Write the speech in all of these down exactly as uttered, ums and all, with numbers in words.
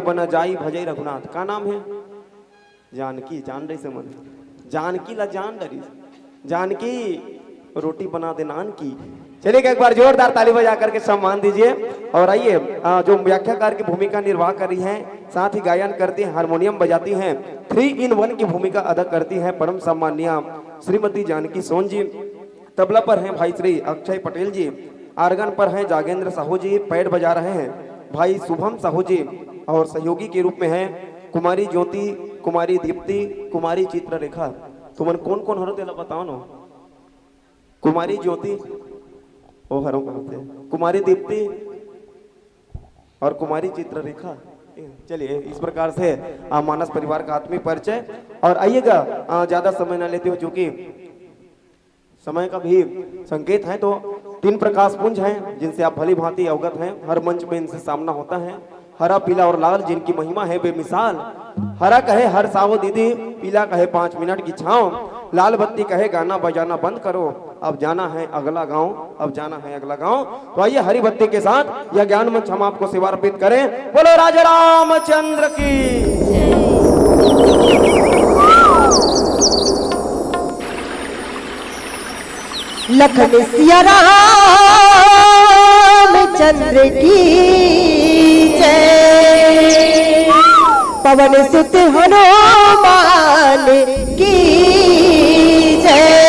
बना जाई भजई रघुनाथ। का नाम हे? जानकी। जान रहिस हे मन, जानकी ला जान डरिस। जानकी, रोटी बना दे नान की। चलिए, एक बार जोरदार ताली बजा करके सम्मान दीजिए। और आइए, अ, जो व्याख्याकार की भूमिका निर्वाह कर रही हैं, साथ ही गायन करती हैं, हारमोनियम बजाती हैं, थ्री इन वन की भूमिका अदा करती हैं परम सम्माननीय श्रीमती जानकी सोन जी। तबला पर हैं भाई श्री अक्षय पटेल जी, आर्गन पर हैं जागेंद्र साहू जी, पैड बजा रहे हैं भाई शुभम साहू जी, और सहयोगी के रूप में हैं कुमारी ज्योति, कुमारी दीप्ति, कुमारी चित्ररेखा। तुमन कोन कोन हरो तेला बताओ ना। कुमारी ज्योति, ओ हरो कहाँ थे? कुमारी दीप्ति और कुमारी चित्ररेखा। चलिए, इस प्रकार से, आ, मानस परिवार का आत्मीय परिचय। और आइएगा, आ, ज्यादा समय ना लेते हुए, चूंकि समय का भी संकेत है, तो तीन प्रकाश पुंज हैं जिनसे आप भली भांति अवगत हैं। हर मंच में इनसे सामना होता है। हरा, पीला और लाल जिनकी महिमा है बेमिसाल। हरा कहे हर साव दीदी, पीला कहे पाँच मिनट की छाँव, लाल बत्ती कहे गाना बजाना बंद करो, अब जाना है अगला गांव, अब जाना है अगला गांव। तो आइए, हरी बत्ती के साथ यह ज्ञान मंच हम आपको समर्पित करें। बोलो राजा रामचंद्र की। लखन सिया राम चंद्र की जय, पवन सुत हनुमान की जय।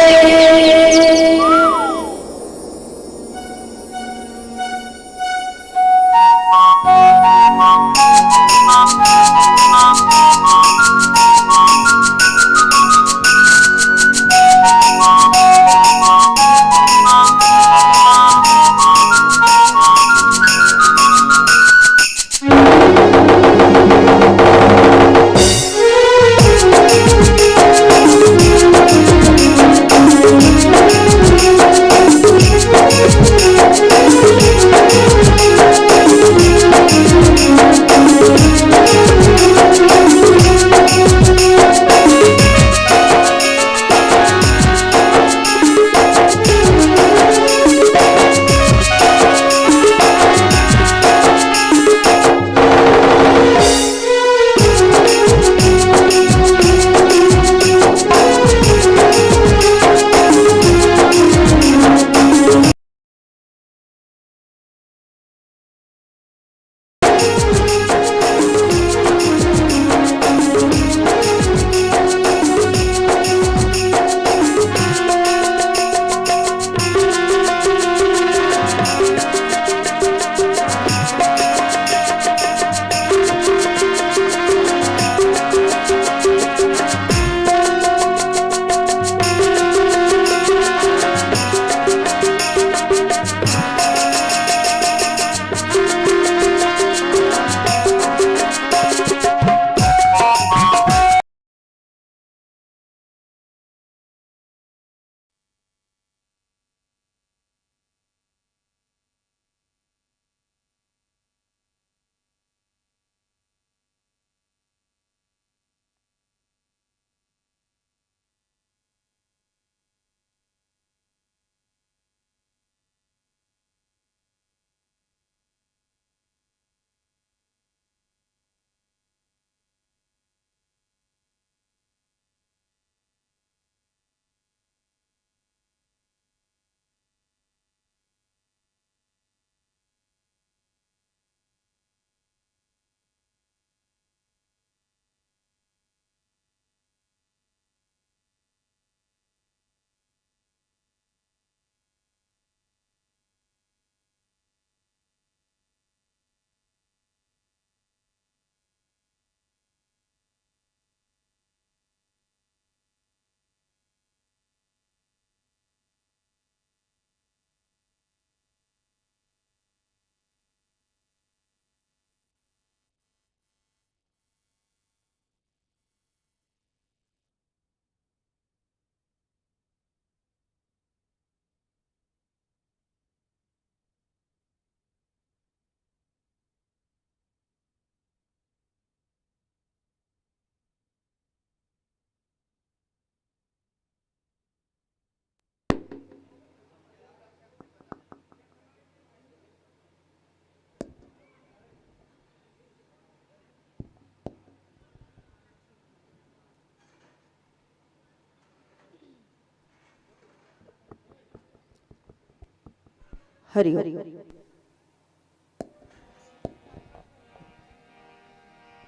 हरि ओम।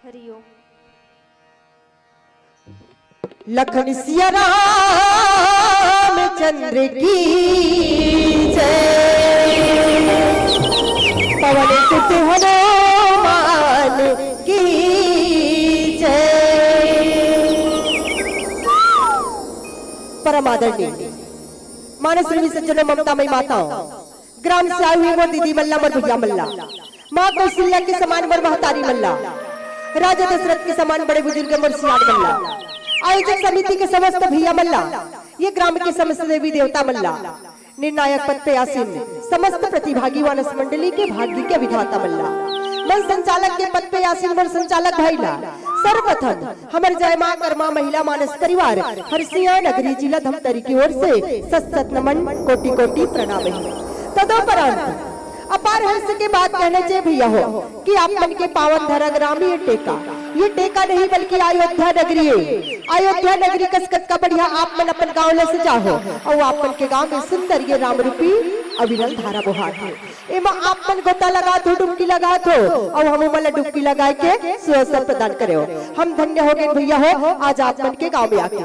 हरि ओम। लखन सिया रामचंद्र की जय, पवन सुत हनुमान की जय। परम आदरणीय मानस प्रेमी सज्जनों, ममतामयी माताओं, ग्राम से आए हुए मोर दीदी मन ला, मोर भैया मन ला, माँ कौशल्या के समान मोर महतारी मन ला, राजा दशरथ के समान बड़े बुजुर्ग मोर सियान मन ला, आयोजक समिति के समस्त भैया मन ला, ये ग्राम के समस्त देवी देवता मन ला, निर्णायक पद पे आसीन समस्त प्रतिभागी मानस मंडली के भाग्य के विधाता मन ला, मंच संचालक के पद पे आसीन मोर संचालक भाई ला, सर्वप्रथम हमर जय माँ कर्मा महिला मानस परिवार हरसिया नगरी जिला धमतरी की ओर से सत सत नमन, कोटि कोटि प्रणाम हे। तदोपरांत अपार हर्ष के बात कहना चाहिए भैया हो कि आप मन के पावन धरा ग्राम ये टेका, ये टेका नहीं बल्कि अयोध्या नगरी हे। अयोध्या नगरी कस कतका बढ़िया आप मन अपन गांव ले सजाहो, अउ आप मन के गांव में सुंदर ये राम रूपी अविरल धारा बोहात हे। एमा आप मन गोता लगात हो, डुबकी लगात हो, अउ हमू मन ला डुबकी लगाए के सुअवसर प्रदान करे हो। हम धन्य हो गए भैया हो, आज आप मन के गांव में आके।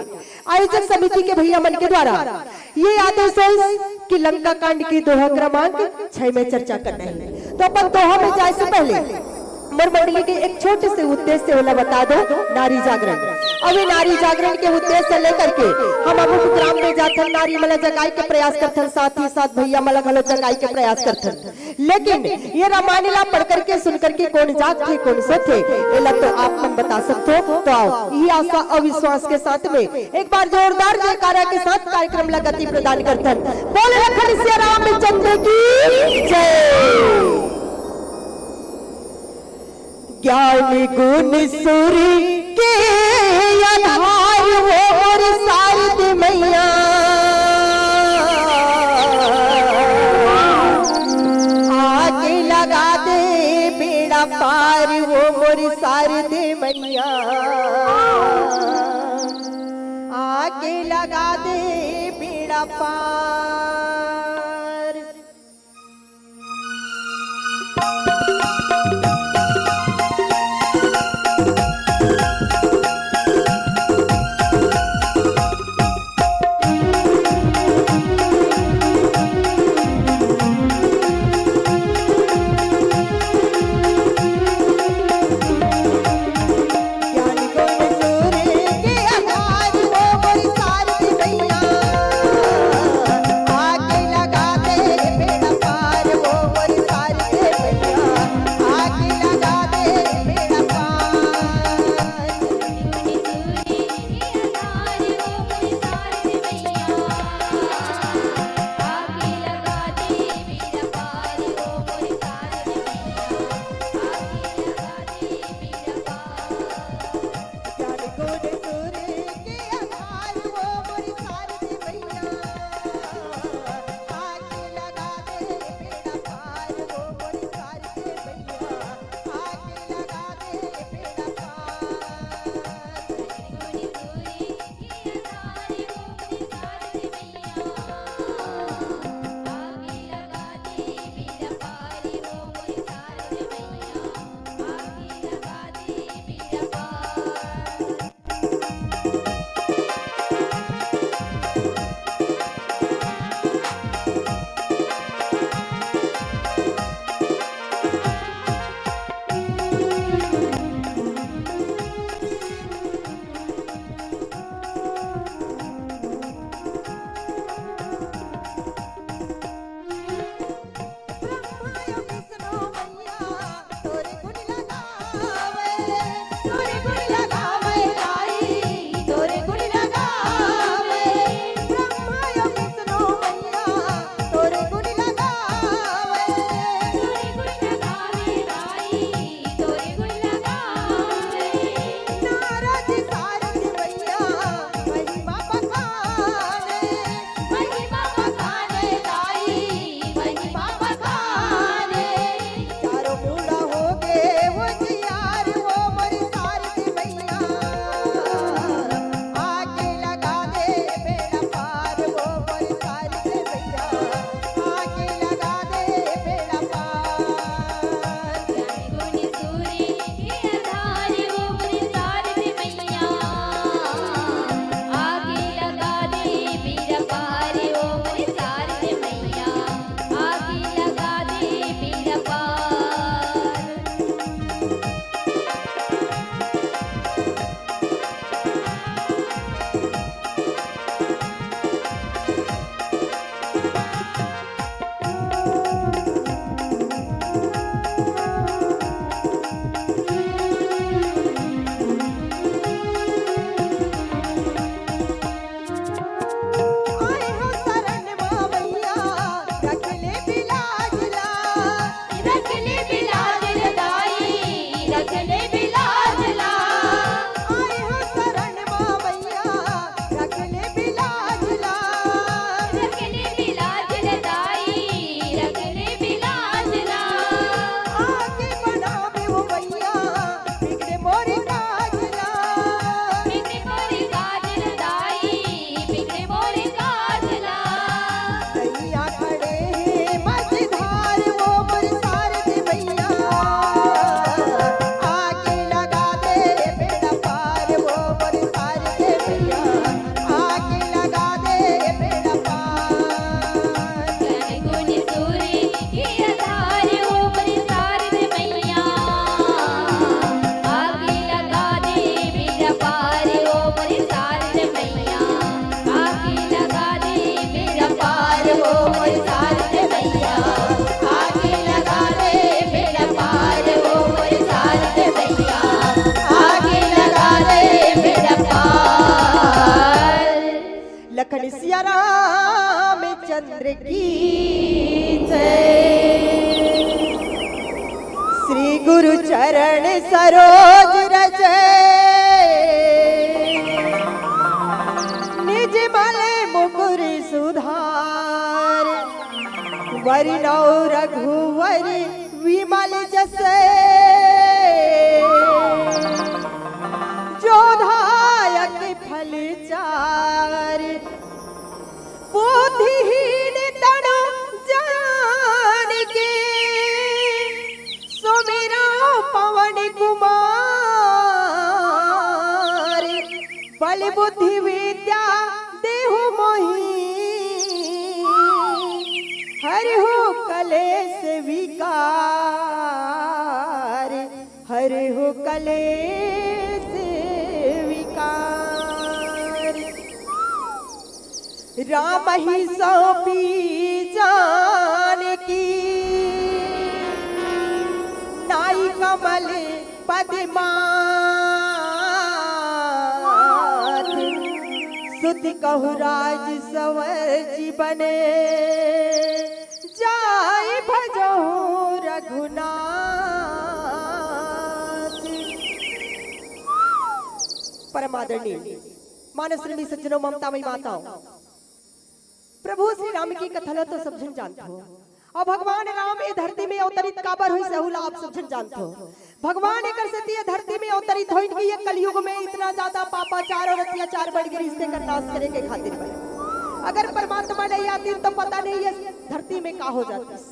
आयोजक समिति के भैया मन के द्वारा ये आदेश होइस कि लंका कांड के दोहा क्रमांक छह में चर्चा करना है। तो अपन दोहा में जाए से पहले मोर मंडली के एक छोटे से उद्देश्य वाला बता दो, नारी जागरण। अब ये नारी जागरण के उद्देश्य लेकर के हम अब ग्राम में जाथन, नारी मन ला जगाए के प्रयास करथन, साथ ही साथ भैया मन ला घलो जगाए के प्रयास करथन। लेकिन ये रामायण ला पढ़ करके, सुन करके कौन जागथे, कौन सोथे, एला तो आप मन बता सकथो। तो आओ, यही आशा अउ विश्वास के साथ में एक बार जोरदार जयकारा के साथ कार्यक्रम ला गति प्रदान करथन। बोल लखन सिया रामचंद्र की जय। ज्ञान गुण सुर के आधार वो मोर शारद मैया, आके लगा दे बेड़ा पार वो मोर शारद मैया, आके लगा दे बेड़ा पार। सिया रामचंद्र की जय। श्री गुरु चरण सरोज रज, निज मल मुकुर सुधार। वरनौ रघुवर विमल जस, जो दायक फल चार। बुद्धिहीन तनु जान के, सुमिरौ पवन कुमार। बल बुद्धि विद्या देहु मोहि, हरहु कलेस विकार। हरहु कलेस विकार। रामहि सौंपी जानकी, नाई कमल पद माथ। सुत कहु राज सवर जीवन, जाय भजहु रघुनाथ। परम आदरणीय मानस प्रेमी सज्जनों, ममतामयी माताओं, प्रभु श्री राम के कथा ला तो सब झन जानत हो। अउ भगवान राम ए धरती में अवतरित काबर होइस, एहू ला आप सब झन जानत हो। भगवान एकर सेती ए धरती में अवतरित होइन कि ये कलयुग में इतना ज्यादा पापाचार अउ अत्याचार बढ़ गे रिहिस, तेकर नाश करे के खातिर बने। अगर परमात्मा नहीं आतिस तो पता नहीं ये धरती में का हो जातिस।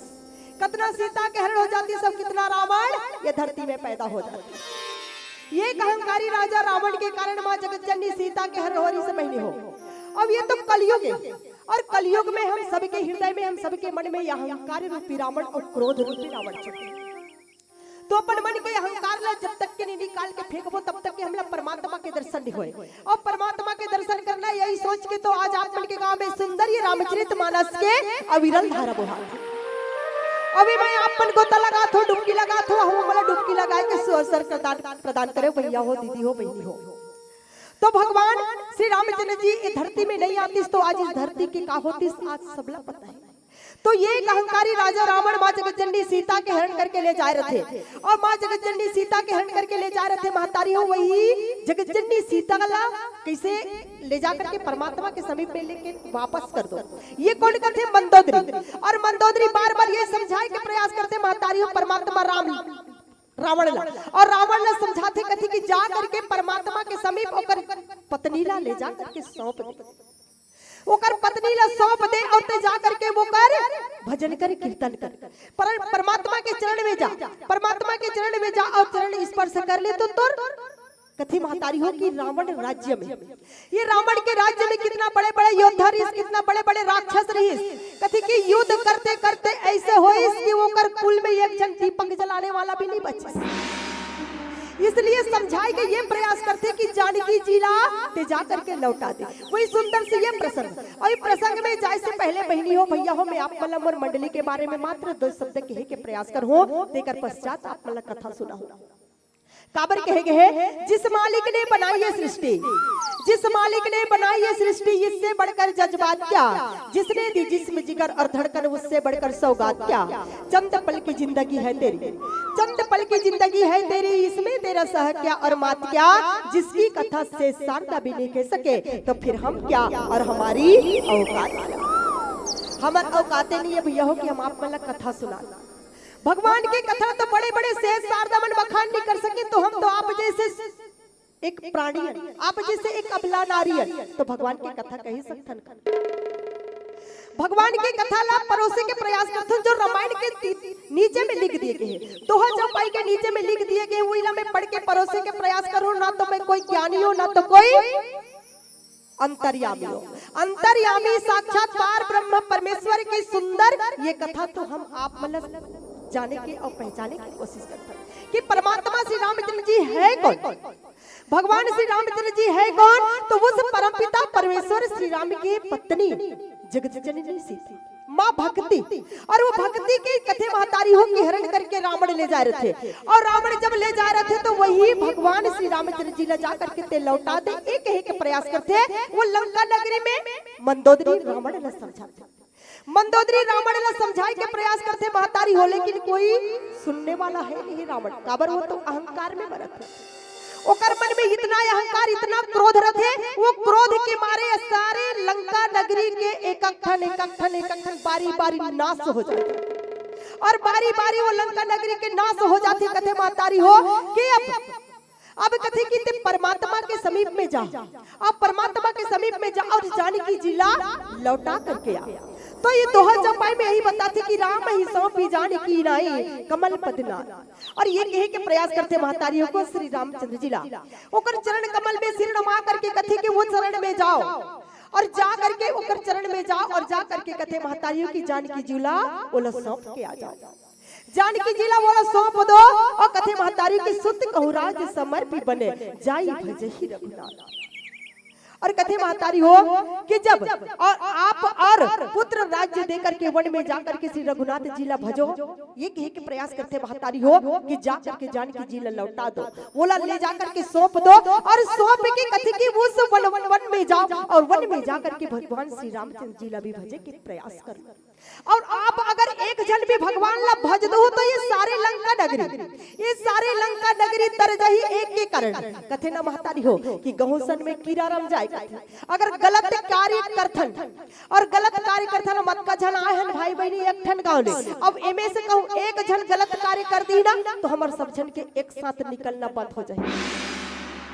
कतना सीता के हरण हो जातिस, सब कतना रावण ये धरती में पैदा हो जातिस। ये अहंकारी राजा रावण के कारण माँ जगत जननी सीता के हरण हो रिहिस बहिनी हो। अब ये तो कलयुग है, अउ कलयुग में हम सबके हृदय में, हम सबके मन में ये अहंकार रूपी रावण अउ क्रोध रूपी रावण छुपे। तो अपन मन के अहंकार ला जब तक के नहीं निकाल के फेंकबो, तब तक के हमला परमात्मा के दर्शन नहीं होए। अउ परमात्मा के दर्शन करना, यही सोच के तो आज आप मन के गांव में सुंदर ये रामचरित मानस के अविरल धारा बोहात हे। अभी मैं आप मन गोता लगात हो, डुबकी लगात हो, हमला डुबकी लगाए के सु-, अवसर प्रदान, प्रदान करे भैया हो, दीदी हो, बहिनी हो। तो भगवान श्री रामचंद्र जी ये धरती में नहीं आतिस तो आज इस धरती के का होतिस, आज सबला पता है। तो ये अहंकारी राजा रावण माँ जगत जननी सीता के हरण करके ले जाए रथे, अउ माँ जगत जननी सीता के हरण करके ले जाए रथे। महतारी हो, वही जगत जननी सीता ला कैसे ले जा करके परमात्मा के समीप में लेके वापस कर दो। ये कोन करथे? मंदोदरी। अउ मंदोदरी बार बार ये समझाए के प्रयास करथे, महतारी हो, परमात्मा राम रावण ला, अउ रावण ला समझाथे, कथे कि जा करके परमात्मा के समीप ओकर पत्नी ला ले जा करके सौंप दे। ओकर पत्नी ला सौंप दे अउ ते जा करके ओकर भजन कर, कीर्तन कर। पर परमात्मा के चरण में जा, परमात्मा के चरण में जा अउ चरण स्पर्श कर ले तो तोर कथे महतारी हो कि रावण राज्य में, ये रावण के राज्य में कितना बड़े-बड़े योद्धा रहिस, कितना बड़े-बड़े राक्षस रहिस। कथे कि युद्ध करते-करते ऐसे होइस कि ओकर कुल में एक झन दीपक जलाने वाला भी नहीं बचिस। इसलिए समझाए के ये प्रयास करथे कि जानकी जी ला ते जा करके लौटा दे। वही सुंदर से ये प्रसंग, अउ ये प्रसंग में जाए से पहले बहिनी हो, भैया हो, मैं आप मन ला मोर मंडली के बारे में मात्र दो शब्द कहे के प्रयास करहूँ, तेकर पश्चात आप मन ला कथा सुनाहूँ। काबर कहे गे हे, जिस मालिक ने बनाई ये सृष्टि, जिस मालिक ने बनाई ये सृष्टि, इससे बढ़कर जज्बात क्या, जिसने दी जिस्म जिगर और धड़कन, उससे बढ़कर सौगात क्या। चंद पल की जिंदगी है तेरी, चंद पल की जिंदगी है तेरी, इसमें तेरा सह क्या और मात क्या, जिसकी कथा शेष शारदा भी नहीं कह सके, तो फिर हम क्या और हमारी औकात क्या। हमर औकाते नहीं है भैया हो कि हम आप मन ला कथा सुना। भगवान के कथा तो बड़े-बड़े शेष शारदा मन बखान नहीं कर सके, तो हम तो आप जैसे एक प्राणी हन, आप जैसे एक अबला नारी हन, तो भगवान के कथा कही सकथन का? भगवान के कथा ला परोसे के प्रयास करथन, जो रामायण के ती-, नीचे में लिख दिए गे हे, दोहा चौपाई के नीचे में लिख दिए गे हे, वही ला मैं पढ़ के परोसे के प्रयास करूँ। ना तो मैं कोई ज्ञानी हूँ, ना तो कोई अंतर्यामी हो, अंतर्यामी साक्षात पार ब्रह्म परमेश्वर की सुंदर ये कथा तो हम आप मन ला जाने के अउ पहचाने की कोशिश करथन कि परमात्मा श्री रामचंद्र जी है कौन। भगवान श्री रामचंद्र जी है कौन? तो उस परमपिता परमेश्वर श्री राम की पत्नी जगत जननी सीता। माँ भक्ति, और वो भक्ति के कथे महतारी हो कि हरण करके रावण ले जाए रथे, और रावण जब ले जाए रथे तो वही भगवान श्री रामचंद्र जी ला जा करके ते लौटा दे, ये कहे के प्रयास करथे। वो लंका नगरी में मंदोदरी रावण ला समझाथे, मंदोदरी रावण ला समझाए के प्रयास करथे महतारी हो, लेकिन कोई सुनने वाला है नहीं रावण, काबर वो तो अहंकार में मरत है। ओकर मन में इतना अहंकार, इतना क्रोध रथे, वो क्रोध के मारे सारे लंका नगरी के एक एक ठन, एक एक ठन, एक एक ठन बारी बारी नाश हो जाथे। और बारी बारी वो लंका नगरी के नाश हो जाथे। कथे महतारी हो कि अब, अब कथे कि ते परमात्मा के समीप में जा, अब परमात्मा के समीप में जा और जानकी जी ला लौटा करके आ। तो ये दोहा चौपाई में यही बताथे कि राम ही सौंपी जानकी नाई कमल पद नाथ। और ये कहे के प्रयास करथे महतारी हो को श्री रामचंद्र जी ला, ओकर चरण कमल में सिर नमा करके कथे कि वो चरण में जाओ, और जा करके ओकर चरण में जाओ, और जा करके कथे महतारी हो कि जानकी जी ला ओला सौंप के आ जाओ, जानकी जी ला ओला सौंप दो। और कथे महतारी हो कि सुत कहूँ राज समर्पी बने, जाई भजही रघुनाथ। और कथे महतारी हो कि जब और आप और पुत्र राज्य देकर के वन में जाकर के श्री रघुनाथ जी ला भजो, ये कहे के प्रयास करथे महतारी हो कि जा करके जानकी जी ला लौटा दो, ओला ले जा करके सौंप दो, और सौंप के कथे कि उस वन, वन में जाओ और वन में जा करके भगवान श्री रामचंद्र जी ला भी भजे के प्रयास करो। और आप अगर एक झन भी भगवान ला भज दो तो ये सारे लंका नगरी, ये सारे लंका नगरी तर जाही एक के कारण। कथे ना महतारी हो कि गहूं सन में कीरा रम जाए कथे। अगर गलत कार्य करथन और गलत कार्य करथन, अतका झन आए हन भाई बहिनी एक ठन गांव ले, अब एमे से कहूं एक झन गलत कार्य कर दी ना तो हमर सब झन के एक साथ निकलना बंद हो जाही।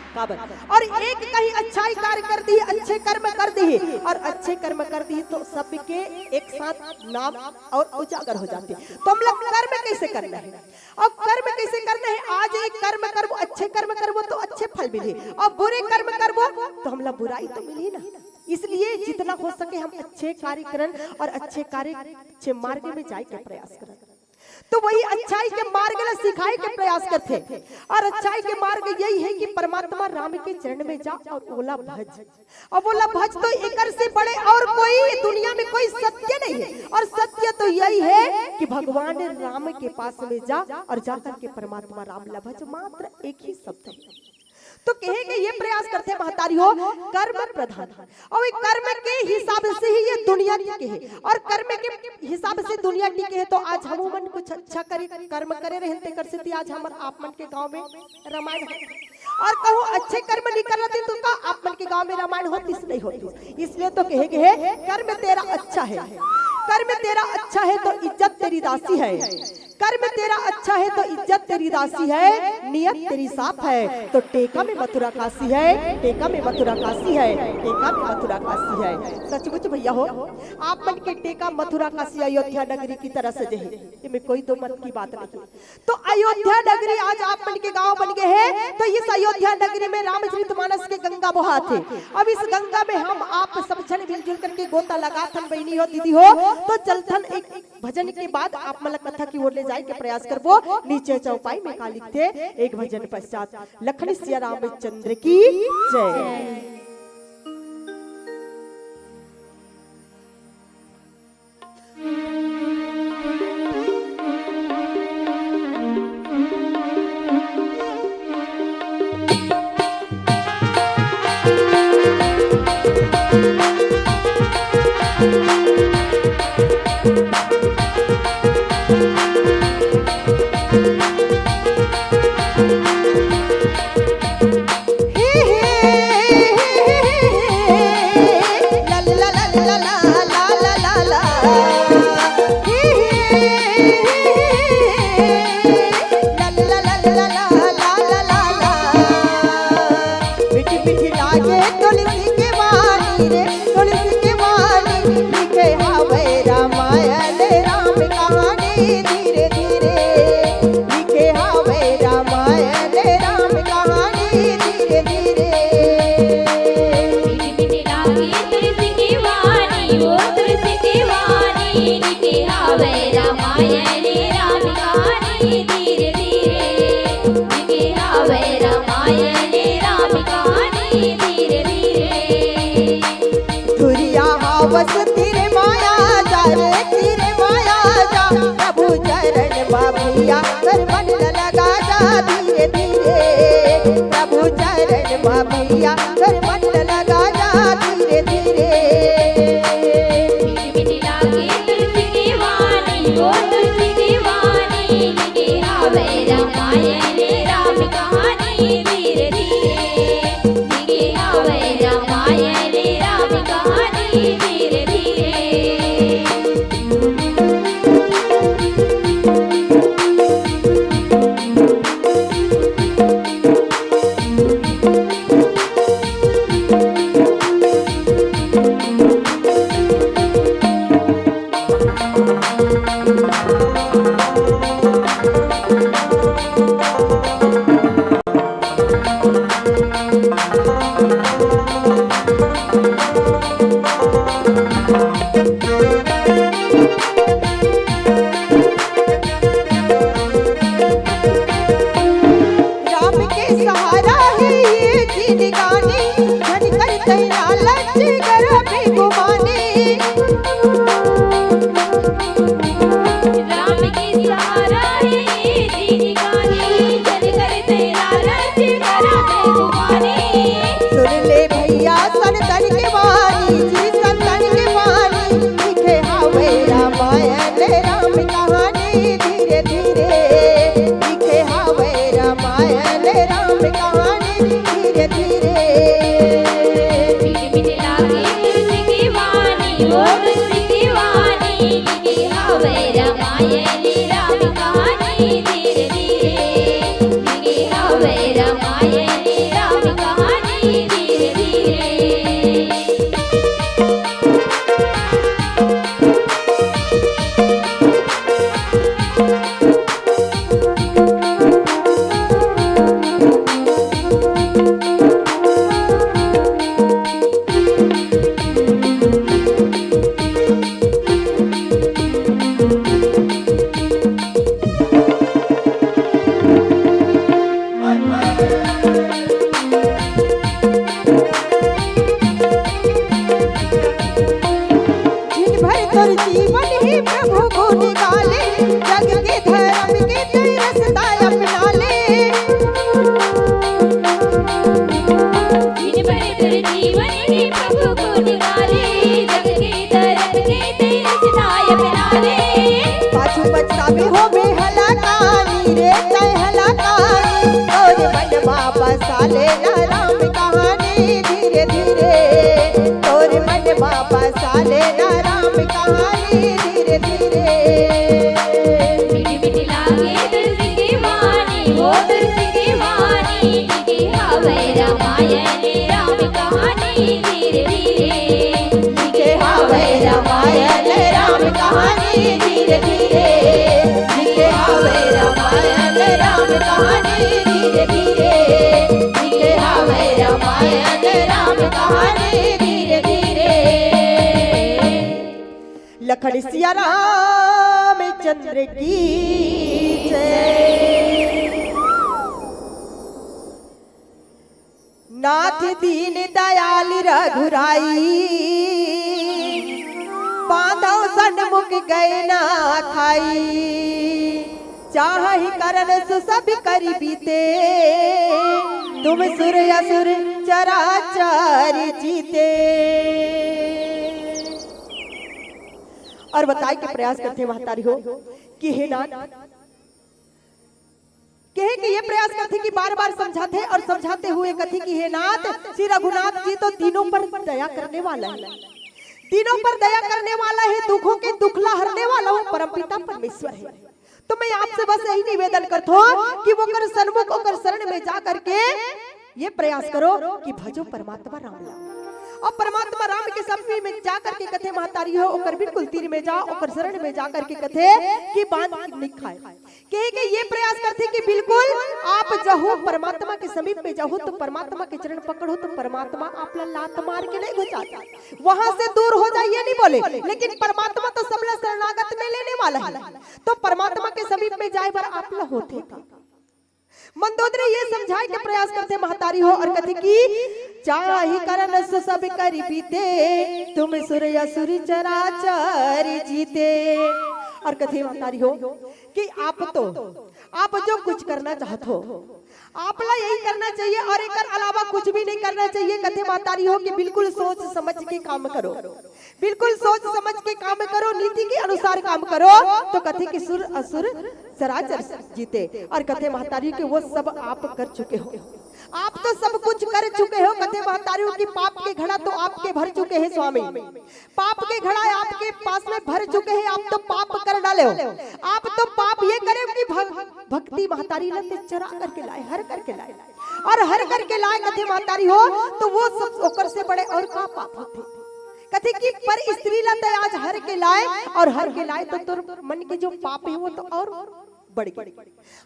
काबर? और एक कहीं अच्छाई कार्य कर दी, अच्छे कर्म कर दी, और अच्छे कर्म कर दी तो सबके एक साथ नाम और उजागर हो जाथे। तो हमला कर्म कैसे करना है और कर्म कैसे करना है? आज एक कर्म करबो, अच्छे कर्म करबो तो अच्छे फल मिलही, और बुरे कर्म करबो तो हमला बुराई तो मिलही ना। इसलिए जितना हो सके हम अच्छे कार्य करन और अच्छे कार्य, अच्छे मार्ग में जाए के प्रयास करन। तो वही अच्छाई के मार्ग ला सिखाए के प्रयास करथे। और अच्छाई के मार्ग यही है कि परमात्मा राम के चरण में जा और ओला भज। अब ओला भज तो एकर से बड़े और कोई दुनिया में कोई सत्य नहीं है। और सत्य तो यही है कि भगवान राम के पास में जा और जाकर के परमात्मा राम ला भज, मात्र एक ही शब्द है। तो कहे के ये प्रयास करथे महतारी हो, कर्म प्रधान, और ये कर्म के हिसाब से ही ये दुनिया टिके हे, और कर्म के हिसाब से दुनिया टिके हे। तो आज हम मन कुछ अच्छा करे, कर्म करे रहन, तेकर सेती आज हमर आप मन के गांव में रामायण हो, और कहूं अच्छे कर्म निकलत हे तो का आप मन के गांव में रामायण होतिस? नहीं होतिस। इसलिए तो कहे के हे, कर्म तेरा अच्छा है, कर्म तेरा अच्छा है तो इज्जत तेरी दासी है, कर्म तेरा अच्छा है तो इज्जत तेरी दासी है, नियत तेरी साफ है तो टेका में मथुरा काशी है, टेका में मथुरा काशी है, टेका में मथुरा काशी है। सचमुच भैया हो, आप मन के टेका मथुरा काशी अयोध्या नगरी की तरह सजे हे, एमे कोई दो मत की बात नहीं। तो अयोध्या नगरी आज आप मन के गांव बन गए हैं, तो इस अयोध्या नगरी में रामचरित मानस के गंगा बोहात हे। अब इस गंगा में हम आप सब झन मिलजुल करके गोता लगाथन, बहिनी हो, दीदी हो, तो चलथन एक भजन के बाद आप मन ला कथा की ओर ले जाए के प्रयास करबो। नीचे चौपाई में का लिखथे, एक भजन पश्चात। लखन सिया रामचंद्र की जय। मीठी मीठी लागे तुलसी के वाणी रे, तुलसी के वाणी। लिखे हावै रामायण राम कहानी धीरे धीरे। लिखे हावै रामायण राम कहानी धीरे धीरे। मीठी मीठी लागे तुलसी के वाणी, ओ तुलसी के वाणी। लिखे हावै रामायण राम कहानी धीरे धीरे। लिखे हावै रामायण राम कहानी धीरे धीरे। धुरिया हावस तीर माया जारे, सुन ले भैया संतन के बानी जी, संतन के बानी, लिखे हावय रामायण राम कहानी धीरे धीरे, लिखे हावय रामायण राम कहानी धीरे धीरे। मीठ मीठ लागे तुलसी की वाणी, ओ तुलसी की वाणी, लिखे हावय रामायण राम कहानी धीरे धीरे, लिखे हावय रामायण राम कहानी धीरे धीरे। दिन भर तोर जीवन ही प्रभु गुण गाले, जग के धर्म के तैं रस्ता अपना ले। दिन भर तोर जीवन ही प्रभु गुण गाले, जग के धर्म के तैं रस्ता अपना ले। पाछू पछतावे होबे हलाकानी रे, तैं हलाकानी। तोर मन मा बसा ले ना राम कहानी धीरे धीरे, तोर मन मा बसा ले ना राम कहानी धीरे धीरे। मीठी मीठी लागे तुलसी की वाणी, ओ तुलसी की वाणी, लिखे हावय रामायण राम कहानी धीरे धीरे, लिखे हावय रामायण राम कहानी धीरे धीरे, लिखे हावय रामायण राम कहानी धीरे धीरे, लिखे हावय रामायण राम कहानी धीरे धीरे। लखन सिया रामचंद्र की जय। नाथ दीन दयाल रघुराई, बांधव सनमुख गए ना खाई। चाहहि करन सु सब करि बीते, तुम सुर असुर चराचर जीते। अउ बताए के प्रयास करथे महतारी हो कि हे नाथ, कहे के ये प्रयास करथे कि बार-बार समझाथे अउ समझाते हुए कथे कि हे नाथ, श्री रघुनाथ जी तो दीनों पर दया करने वाला है, दीनों पर दया करने वाला है, दुखों के दुख ला हरने वाला वो परमपिता परमेश्वर है। तो मैं आपसे बस यही निवेदन करथों कि ओकर सन्मुख, ओकर शरण में जा करके ये प्रयास करो कि भजो परमात्मा राम ला। अउ परमात्मा राम के समीप में जा करके कथे महतारी हो, ओकर बिल्कुल तीर में जाओ, ओकर शरण में जा करके कथे कि बांध निखाए। कहे के ये प्रयास करथे कि बिल्कुल आप जहू परमात्मा के समीप में जाहू तो परमात्मा के चरण पकड़ो तो परमात्मा आप ला लात मार के नहीं घुसाता, वहां से दूर हो जाइए नहीं बोले, लेकिन परमात्मा तो सबला शरणागत में लेने वाला है। तो परमात्मा के समीप में जाए बर आप ला होथे का? मंदोदरी ये समझाए के प्रयास करथे महतारी हो अउ कथे कि चाहहि करन सु सब करि बीते, तुम सुर असुर चराचर जीते। अउ कथे महतारी हो कि आप तो, आप जो कुछ करना चाहत हो, आप ला यही करना चाहिए अउ एकर अलावा कुछ भी नहीं करना चाहिए। कथे महतारी हो कि बिल्कुल सोच समझ के काम करो, बिल्कुल सोच समझ के काम करो, नीति के अनुसार काम करो। तो कथे कि सुर असुर चराचर जीते। अउ कथे महतारी के वो सब आप कर चुके हो, आप तो सब कुछ कर चुके हो। कथे महतारी हो कि पाप के घड़ा तो आपके भर चुके हैं स्वामी, पाप के घड़ा आपके पास में भर चुके हैं, आप तो पाप कर डाले हो, आप तो पाप ये करे हो कि भग-, भक्ति महतारी ला ते चरा करके लाए, हर करके लाए, अउ हर करके लाए कथे महतारी हो, तो वो सब ओकर से बड़े अउ का पाप होथे? कथे कि पर स्त्री ला ते आज हर के लाए अउ हर के लाए तो तोर मन के जो पाप है वो तो अउ बढ़ गे।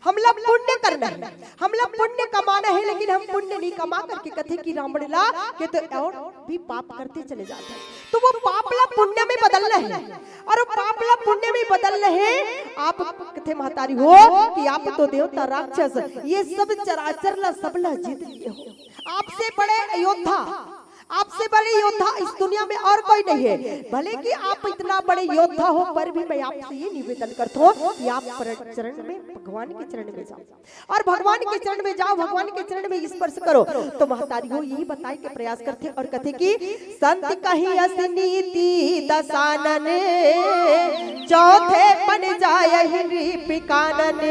हमला पुण्य करना है, हमला पुण्य कमाना है, लेकिन हम पुण्य नहीं कमा करके कथे कि रावण ला के तो अउ भी पाप करते चले जाते हैं। तो वो पाप ला पुण्य में बदलना है, अउ वो पाप ला पुण्य में बदलना है। आप कथे महतारी हो कि आप तो देवता राक्षस, ये सब चराचर ला सब ला जीत लिए हो। आपसे बड़े योद्धा, आपसे बड़े योद्धा इस दुनिया में और कोई नहीं है। भले कि आप इतना बड़े योद्धा हो, पर भी मैं आपसे ये निवेदन करता हूँ कि आप प्र-, चरण में, भगवान के चरण में जाओ और भगवान के चरण में जाओ, भगवान के चरण में स्पर्श करो। तो महतारी हो यही बताए के प्रयास करथे और कथे कि संत कही अस नीति दसानन, चौथे पन जाय नृप कानन।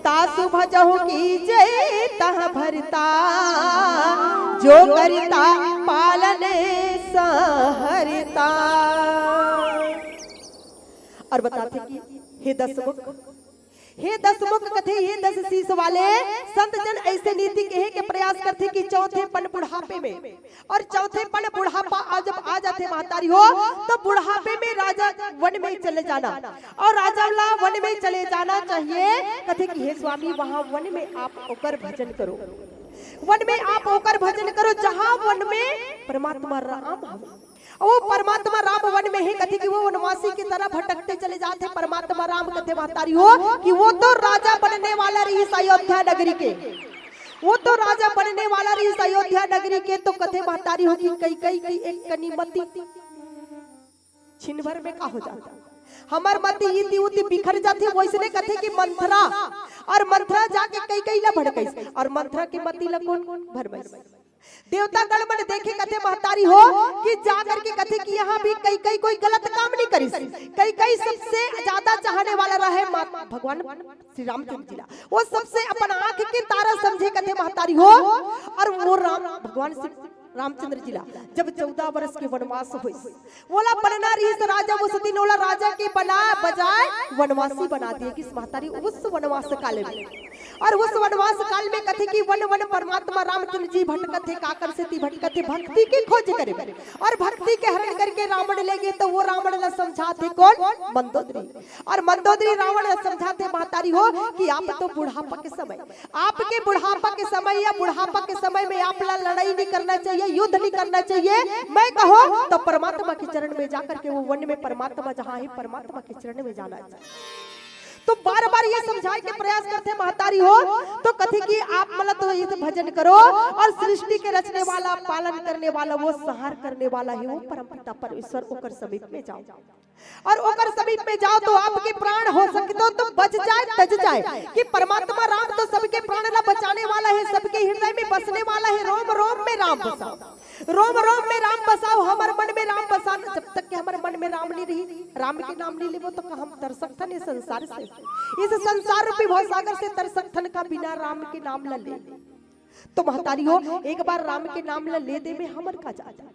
तासु भजहु कीजे तह भरता, जो करिता पालन सहरता। और बताथे कि हे दसमुख, हे दसमुख कथे, हे दस शीश वाले संत जन ऐसे नीति कहे के प्रयास करथे कि चौथे पन बुढ़ापे में, और चौथे पन बुढ़ापा आ, जब आ जाथे महतारी हो, तो बुढ़ापे में राजा वन में चले जाना, और राजा ला वन में चले जाना चाहिए। कथे कि हे स्वामी, वहां वन में आप ओकर भजन करो, वन में आप ओकर भजन करो, जहां वन में परमात्मा राम हवे। वो परमात्मा राम वन में हे, कथे कि वो वनवासी की तरह भटकते चले जाथे। परमात्मा राम कथे महतारी हो कि वो तो राजा बनने वाला रहिस अयोध्या नगरी के, वो तो राजा बनने वाला रहिस अयोध्या नगरी के। तो कथे महतारी हो कि कैकई की एक कनी मति छिन भर में का हो जाता, हमर मति इति उति बिखर जाथे। वैसने कथे कि मंथरा, और मंथरा जाके कैकई ला भड़कइस, और मंथरा के मति ला कोन भरमइस? देवता गण मन देखे कथे महतारी हो कि जा करके कथे कि यहाँ भी कैकई कोई गलत काम नहीं करिस। कैकई सबसे ज्यादा चाहने वाला रहे माँ भगवान श्री रामचंद्र जी ला। वो सबसे अपन आंख के तारा समझे कथे महतारी हो। और वो राम, भगवान श्री रामचंद्र जी ला जब चौदह वर्ष के वनवास होइस, वोला बनना रहिस राजा, वो सती नोला राजा के बना बजाय वनवासी बना दिए कि महतारी उस वनवास काल में। और उस वनवास काल में कथे कि वन वन परमात्मा रामचंद्र जी भटकत हे, काकर सेती भटकत हे, भक्ति के खोज करे बर। और भक्ति के हरण करके रावण ले गे, तो वो रावण ला समझाथे कोन? मंदोदरी। और मंदोदरी रावण ला समझाथे महतारी हो कि आप तो बुढ़ापा के समय, आपके बुढ़ापा के समय या बुढ़ापा के समय में आप ला लड़ाई नहीं करना चाहिए, युद्ध नहीं करना चाहिए। मैं कहो तो परमात्मा के चरण में जाकर के वो वन में परमात्मा जहाँ है, परमात्मा के चरण में जाना चाहिए। तो बार बार ये समझाए के प्रयास करथे महतारी हो, तो कथे कि आप मन ला तो ये भजन करो, और सृष्टि के रचने वाला, पालन करने वाला, वो संहार करने वाला है, वो परमपिता परमेश्वर, ओकर समीप में जाओ। और ओकर समीप में जाओ तो आपके प्राण हो सके तो, तो बच जाए, तज जाए, कि परमात्मा राम तो सबके प्राण ला बचाने वाला है, सबके हृदय में बसने वाला है। रोम रोम में राम बसाओ, रोम रोम में राम बसाओ, हमर मन में राम बसा। जब तक कि हमर मन में राम नहीं रही, राम के नाम नहीं लेबो तो का हम तर सकथन ये संसार से? इस संसार रूपी भवसागर से तर सकथन का बिना राम के नाम ला ले? तो महतारी हो, एक बार राम के नाम ला ले दे में हमर का जाथे?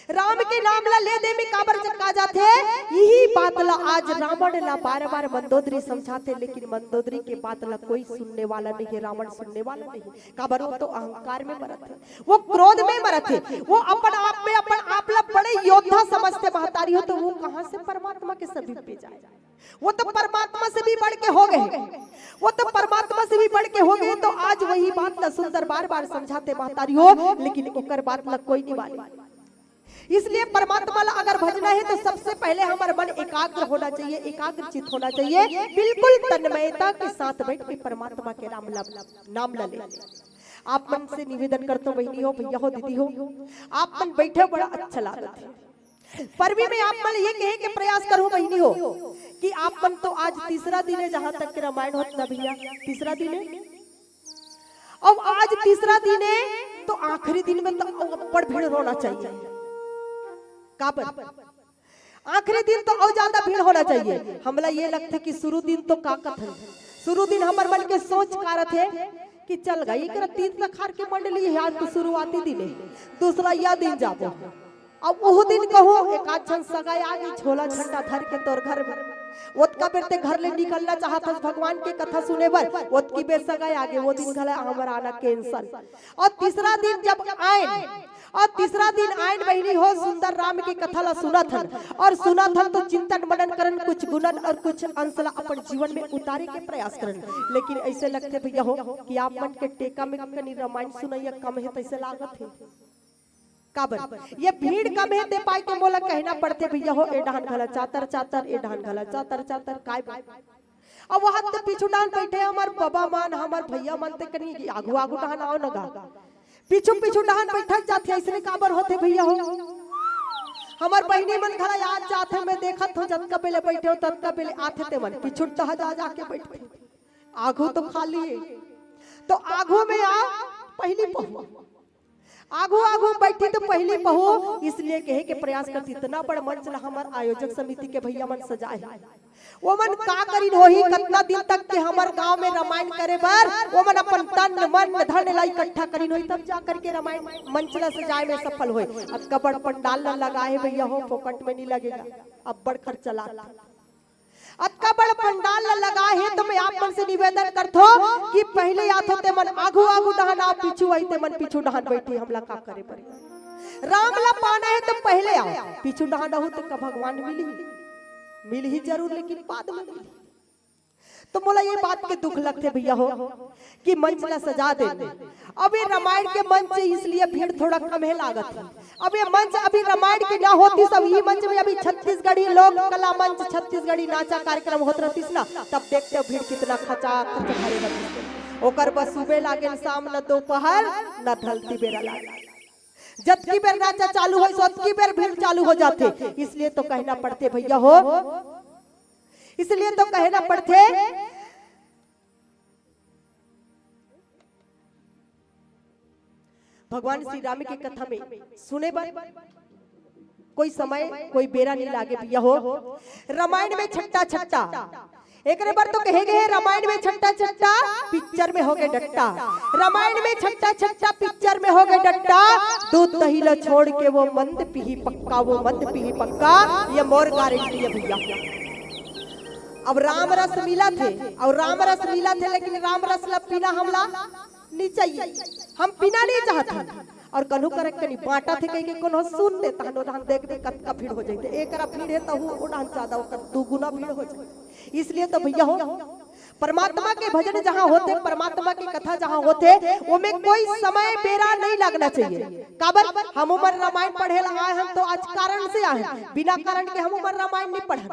राम के नाम ला ले दे में काबर जब का जाथे? यही बात ला आज रावण ला बार बार मंदोदरी समझाथे, लेकिन मंदोदरी के बात ला कोई सुनने वाला नहीं है, रावण सुनने वाला नहीं। काबर वो तो अहंकार में मरत हे, वो क्रोध में मरत हे, वो अपन आप में अपन आप ला बड़े योद्धा समझथे महतारी हो, तो वो कहाँ से परमात्मा के समीप पे जाए? वो तो परमात्मा से भी बढ़ के हो गए, वो तो परमात्मा से भी बढ़ के हो गए। तो आज वही बात ला सुंदर बार बार समझाथे महतारी हो, लेकिन ओकर बात ला कोई नहीं माने। इसलिए परमात्मा ला अगर भजना है तो सबसे पहले हमर मन एकाग्र होना चाहिए, एकाग्र चित होना चाहिए, बिल्कुल तन्मयता के साथ बैठ के परमात्मा के नाम ला, नाम ला ले। आप मन से निवेदन करता हूँ बहिनी हो, भैया हो, दीदी हो, आप मन बैठे बड़ा अच्छा लागत है, पर भी मैं आप मन ये कहे के प्रयास करूँ बहिनी हो कि आप मन तो आज तीसरा दिन है जहाँ तक के रामायण होत ना भैया, तीसरा दिन है। अब आज तीसरा दिन है तो आखिरी दिन में तो अब्बड़ भीड़ होना चाहिए। काबर? आखिरी दिन तो और ज्यादा भीड़ होना चाहिए। हमला ये लगथे कि शुरू दिन तो का कथन, शुरू दिन हमर मन के सोच का रथे कि चल गई एकरा तीन तखार के मंडली है, आज तो शुरुआती दिन है, दूसरा या दिन जाबो। अब ओहू दिन कहूँ एक आध झन सगाई आगे झोला झंडा धर के तोर घर में, ओतका बेर ते घर ले निकलना चाहत हस भगवान के कथा सुने बर, ओतकी बेर सगाई आगे, वो दिन घला हमर आना cancel। और तीसरा दिन जब आयन, और तीसरा दिन आयन बहिनी हो, सुंदर राम के कथा ला सुनत हन, और सुनत हन तो चिंतन मनन करन, कुछ गुणन और कुछ अंश ला अपन जीवन में उतारे के प्रयास करन। लेकिन ऐसे लगथे भैया हो कि आप मन के टेका में कनी रामायण सुनैया कम है, तैसे लागत है। काबर? ये भीड़ कम है, ते पाए के मोला कहना पड़थे भैया हो, ए डहान घला चातर चातर, ए डहान घला चातर चातर, काय बात? अब वहां तो पीछू डहान बैठे हमर बबा मन, हमर भैया मन ते कनी आगू आगू डहान आओ न गा। पीछू पीछू डहन बइठत जाथे। अइसने काबर होथे भइया हो? हमर बहिनी मन घला आज जाथे, मैं देखत हंव, जतका बेले बइठे हंव ततका बेले आथे ते मन पीछू डहन जा जाके बइठथे। आघू तो खाली हे, तो आघू में आ, पहिली पहू। आघू आघू बइठही तो पहिली पहू, इसलिए कहे के प्रयास करत हंव, इतना बड़ मंच ला हमर आयोजक समिति के भइया मन सजाए हे। ओमन का करिन होही, कतना दिन तक के हमर गांव में रामायण करे बर ओमन अपन तन मन धन ला इकट्ठा करिन होही, तब जा करके रामायण मंच ला सजाए में सफल होय। अतका बड़ पंडाल ला लगाए हे भइया हो, फोकट में नइ लगेगा, अब्बड़ खर्चा लागथे। अतका बड़ पंडाल ला लगाए हे, तो मैं आप मन से निवेदन करथों कि पहिले आथो ते मन आघू आघू डहन आओ, पीछू आही ते मन पीछू डहन बइठे, हमला का करे बर? राम ला पाना हे तो पहिले आओ, पीछू डहन आहू ते का भगवान मिलही? मिलही जरूर, लेकिन बाद में मिलही। तो मोला ये बात के दुख लगथे भइया हो कि मंच ला सजा दे। अब ये रामायण के मंच हे, इसलिए भीड़ थोड़ा कम हे लागत हे। अब ये मंच अभी रामायण के ना होतिस, अब ये मंच में अभी छत्तीसगढ़ी लोक कला मंच, छत्तीसगढ़ी नाचा कार्यक्रम होत रहतिस ना, तब देखते हो भीड़ कितना खचा खच भरे रहतिस। ओकर बस सुबह लागे न शाम, न दोपहर, न ढलती बेरा लागे। जतकी बेर नाचा चालू होय, ओतकी बेर भीड़ चालू हो जाथे। इसलिए तो कहना पड़थे भइया हो, इसलिए तो कहना पड़थे, भगवान श्री राम के कथा में सुने बर कोई समय, कोई बेरा नइ लागे भइया हो। रामायण में छट्टा छट्टा, एकरे बर तो कहे गे हे, रामायण में छट्टा छट्टा, पिक्चर में होगे डट्टा। रामायण में छट्टा छट्टा, पिक्चर में होगे डट्टा। दूध दही ला छोड़ के वो मंद पीही पक्का, वो मंद पीही पक्का, ये मोर गारंटी हे भइया। अब राम रस मिलत हे, अउ राम रस मिलत हे, लेकिन राम रस ला पीना हमला नइ चाहिए, हम पीना नइ चाहत हन। अउ कन्हू करक कनी बांटत हे कहिके कोनो सुन ले, तहन ओढ़ान देख दे कतका भीड़ हो जाथे। एकरा भीड़ हे तहू ओढ़ान ज्यादा, ओकर दुगुना भीड़ हो जाथे। इसलिए तो भइया हो, परमात्मा के भजन जहाँ होथे, परमात्मा के कथा जहाँ होथे, ओमे कोई समय बेरा नइ लगना चाहिए। काबर? हमू मन रामायण पढ़े ला आए हन तो आज कारण से आए हन, बिना कारण के हमू मन रामायण नइ पढ़न।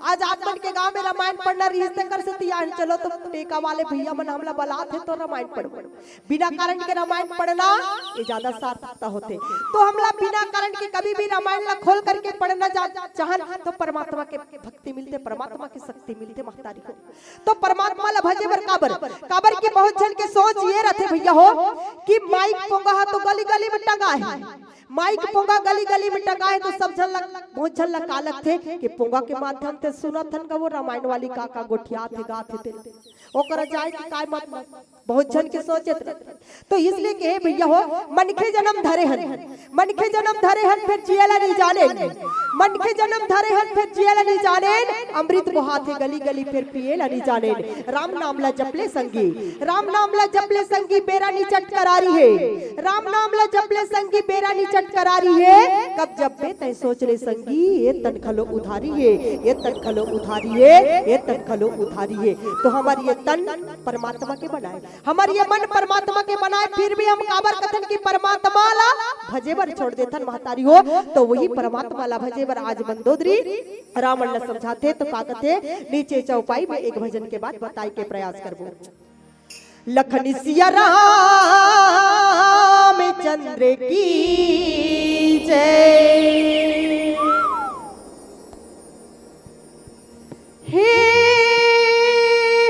आज आप मन के गांव में रामायण पढ़ना रहिस तेकर सेती आए हन, चलो तो टेका वाले भइया मन हमला बलात हे तो रामायण पढ़बो। बिना कारण के रामायण पढ़ना ये ज्यादा सार्थकता होथे। तो हमला बिना कारण के कभी भी रामायण ला खोल करके पढ़ना जा, चाहन तो परमात्मा के भक्ति मिलथे, परमात्मा के शक्ति मिलथे महतारी हो। तो परमात्मा ला भजे बर काबर, काबर कि बहुत झन के सोच ये रथे भइया हो कि माइक पोंगा ह तो गली गली में टंगा हे, माइक पोंगा गली गली में टंगा हे तो सब झन ला, बहुत झन ला का लगथे कि पोंगा के माध्यम से सुनत हन गा वो रामायण वाली का का गोठियात हे, गात हे ते, ओकरा जाए के काय मतलब? बहुत झन के सोचत रथे। तो इसलिए कहे भइया हो, मनखे जनम धरे हन, मनखे जनम धरे हन, फेर जिए ला नइ जानेन। मनखे जनम धरे हन, फेर जिए ला नइ जानेन। अमृत बोहाथे गली गली, फेर पिए ला नइ जानेन। राम नाम ला जप ले संगी, राम नाम ला जप ले संगी, बेरा निचट करारी हे। राम नाम ला जप ले संगी, बेरा निचट करारी हे। कब जपबे तैं सोच ले संगी, ये तन घलो उधारी हे, ये तन घलो उधारी हे, ये तन घलो उधारी हे। तो हमर ये तन परमात्मा के बनाए, हमर ये मन परमात्मा के बनाए, फिर भी हम काबर कथन कि परमात्मा ला भजे बर छोड़ देथन महतारी हो। तो वही परमात्मा ला भजे बर आज मंदोदरी रावण ला समझाथे तो का कथे, नीचे चौपाई में एक भजन के बाद बताए के प्रयास करबो। लखन सिया रामचंद्र की जय। हे,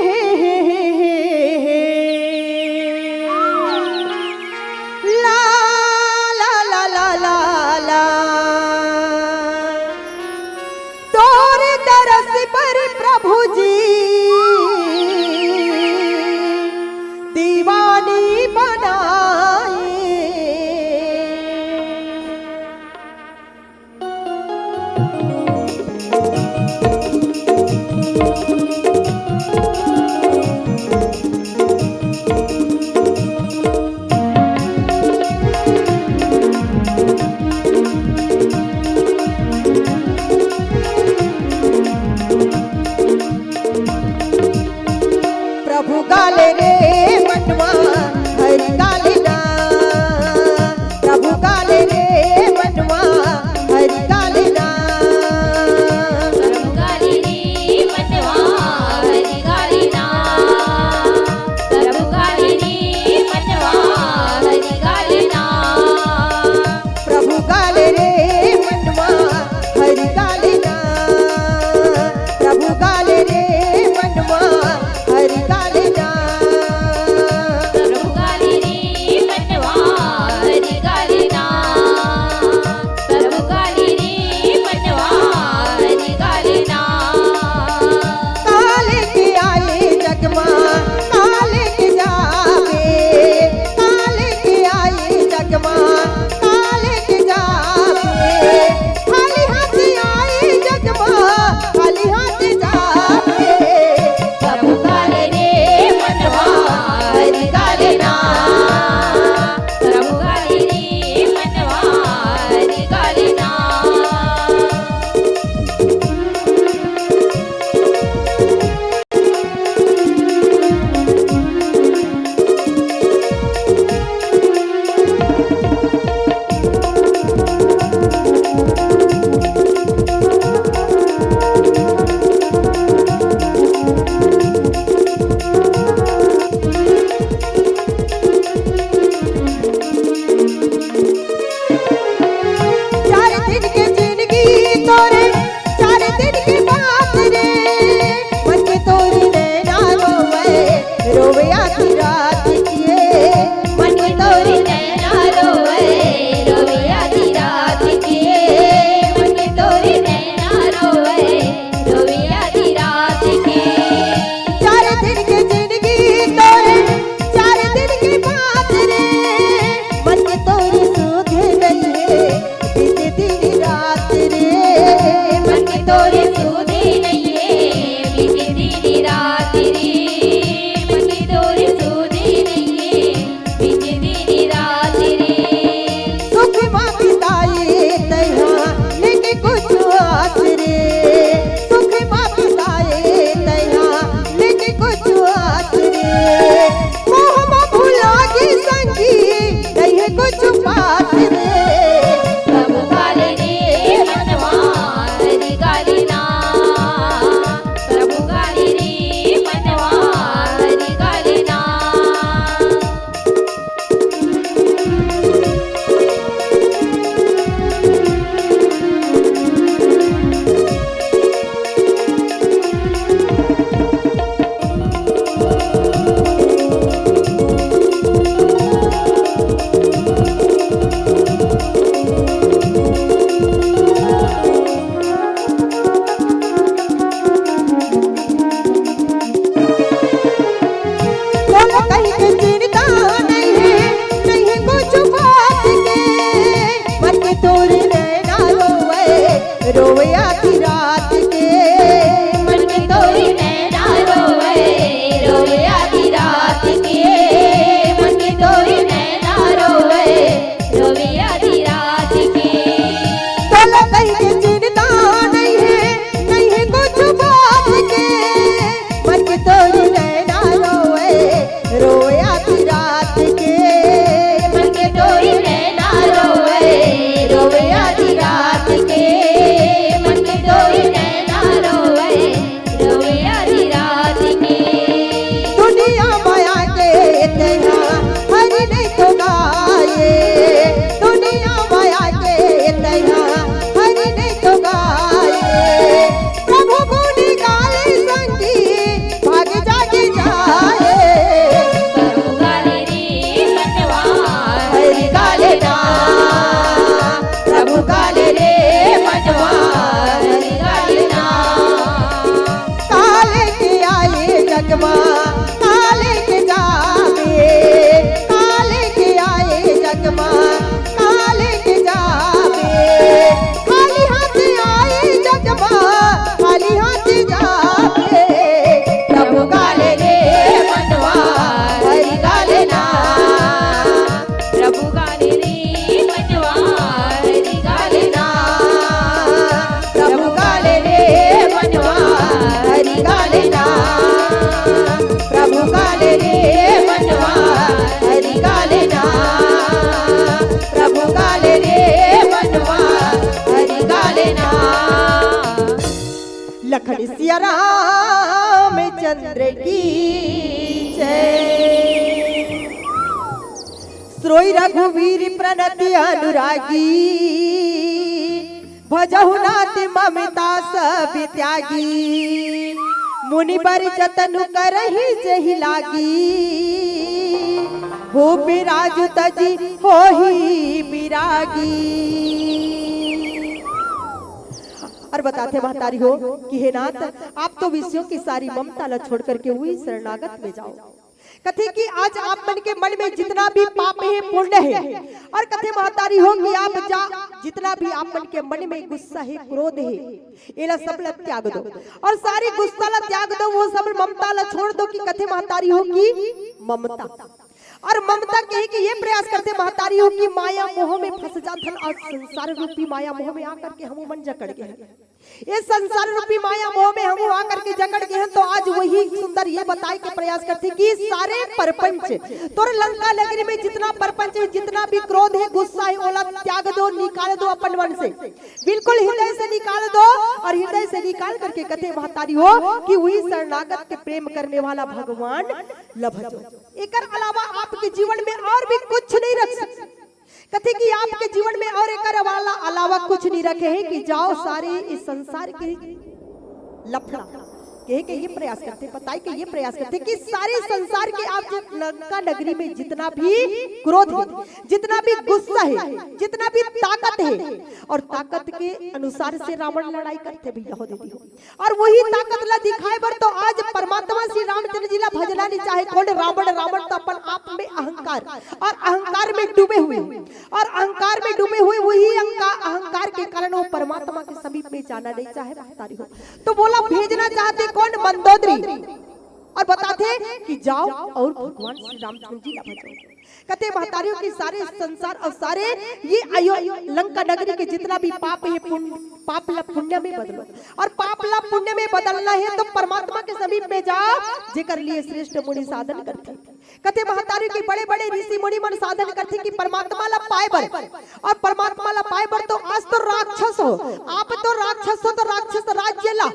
हे, हे, हे, हे, हे। ला, ला, ला, ला, ला, ला। तोर दरस पर प्रभु जी दीवानी बनाए। पीर प्रणति अनुरागी, भजहु नाथ ममता सब त्यागी। मुनि बर जतनु करहि जहि लागी, हो बिराजु तजि होहि बिरागी। और बताथे महतारी हो कि हे नाथ, आप तो विषयों की सारी ममता ला छोड़ करके उही शरणागत में जाओ। कथे कि आज आप मन के मन में जितना भी पाप हे, पुण्य हे, और कथे महतारी हो कि आप जा, जितना भी आप मन के मन में गुस्सा हे, क्रोध हे, एला सब ला त्याग दो, और सारी गुस्सा ला त्याग दो, वो सब ममता ला छोड़ दो। कि कथे महतारी हो कि ममता, और ममता कहे कि ये प्रयास करथे महतारी हो कि माया मोह में फंस जाथन, और संसार रूपी माया मोह में आकर के हमू मन जकड़ गे हन। ये संसार रूपी माया मोह में हमू आकर के जकड़ गे हन। तो आज वही सुंदर ये बताए के प्रयास करथे कि सारे परपंच, तोर लंका नगरी में जितना परपंच हे, जितना भी क्रोध हे, गुस्सा हे, ओला त्याग दो, निकाल दो अपन मन से, बिल्कुल हृदय से निकाल दो। और हृदय से निकाल करके कथे महतारी हो कि उही शरणागत के प्रेम करने वाला भगवान ला भजो। एकर अलावा आपके जीवन में और भी कुछ नहीं रख सकते। कथे कि आपके जीवन में और एकर वाला अलावा कुछ नहीं रखे हे कि जाओ सारे इस संसार के लफड़ा। कहे के ये प्रयास करथे, बताए के ये प्रयास करथे कि सारे संसार के आप जित-, लंका नगरी में जितना भी क्रोध हे, जितना भी गुस्सा हे, जितना भी ताकत हे, और ताकत के अनुसार से रावण लड़ाई करथे भैया हो दीदी हो। और वही ताकत ला दिखाए बर तो आज परमात्मा श्री रामचंद्र जी ला भजना नहीं चाहे। कौन? रावण। रावण तो अपन आप में अहंकार और अहंकार में डूबे हुए, और अहंकार में डूबे हुए वही अहंका-, अहंकार के कारण वो परमात्मा के समीप में जाना नहीं चाहे महतारी हो। तो बोला भेजना चाहथे कौन? मंदोदरी। और बताथे कि जाओ और भगवान श्री रामचंद्र जी ला भजो। कथे महतारी हो कि सारे संसार और सारे ये अयो लंका नगरी के जितना भी पाप हे, पुण्य, पाप ला पुण्य में बदलो, और पाप ला पुण्य में बदलना हे तो परमात्मा के समीप में जाओ, जेकर लिए श्रेष्ठ मुनि साधन करथे। कथे महतारी हो कि बड़े बड़े ऋषि मुनि मन साधन करथे कि परमात्मा ला पाए बर, और परमात्मा ला पाए बर तो आज तो राक्षस हो, आप तो राक्षस हो, तो राक्षस राज्य ला,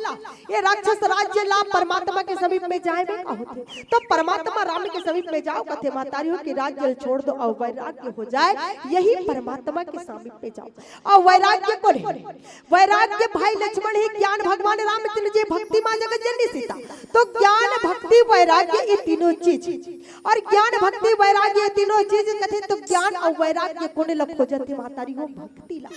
ये राक्षस राज्य ला परमात्मा के समीप में जाए में का होथे? तो परमात्मा राम के समीप में जाओ, कथे महतारी हो कि राज्य छोड़ दो और वैराग्य हो जाए, यही परमात्मा के समीप में जाओ। और वैराग्य कौन हे? वैराग्य भाई लक्ष्मण हे, ज्ञान भगवान रामचंद्र जी, भक्ति माँ जगत जननी सीता। तो ज्ञान, भक्ति, वैराग्य, ये तीनों चीज, और ज्ञान, भक्ति, वैराग्य, ये तीनों चीज कथे तो ज्ञान और वैराग्य कोन ला खोजथे महतारी हो? भक्ति ला।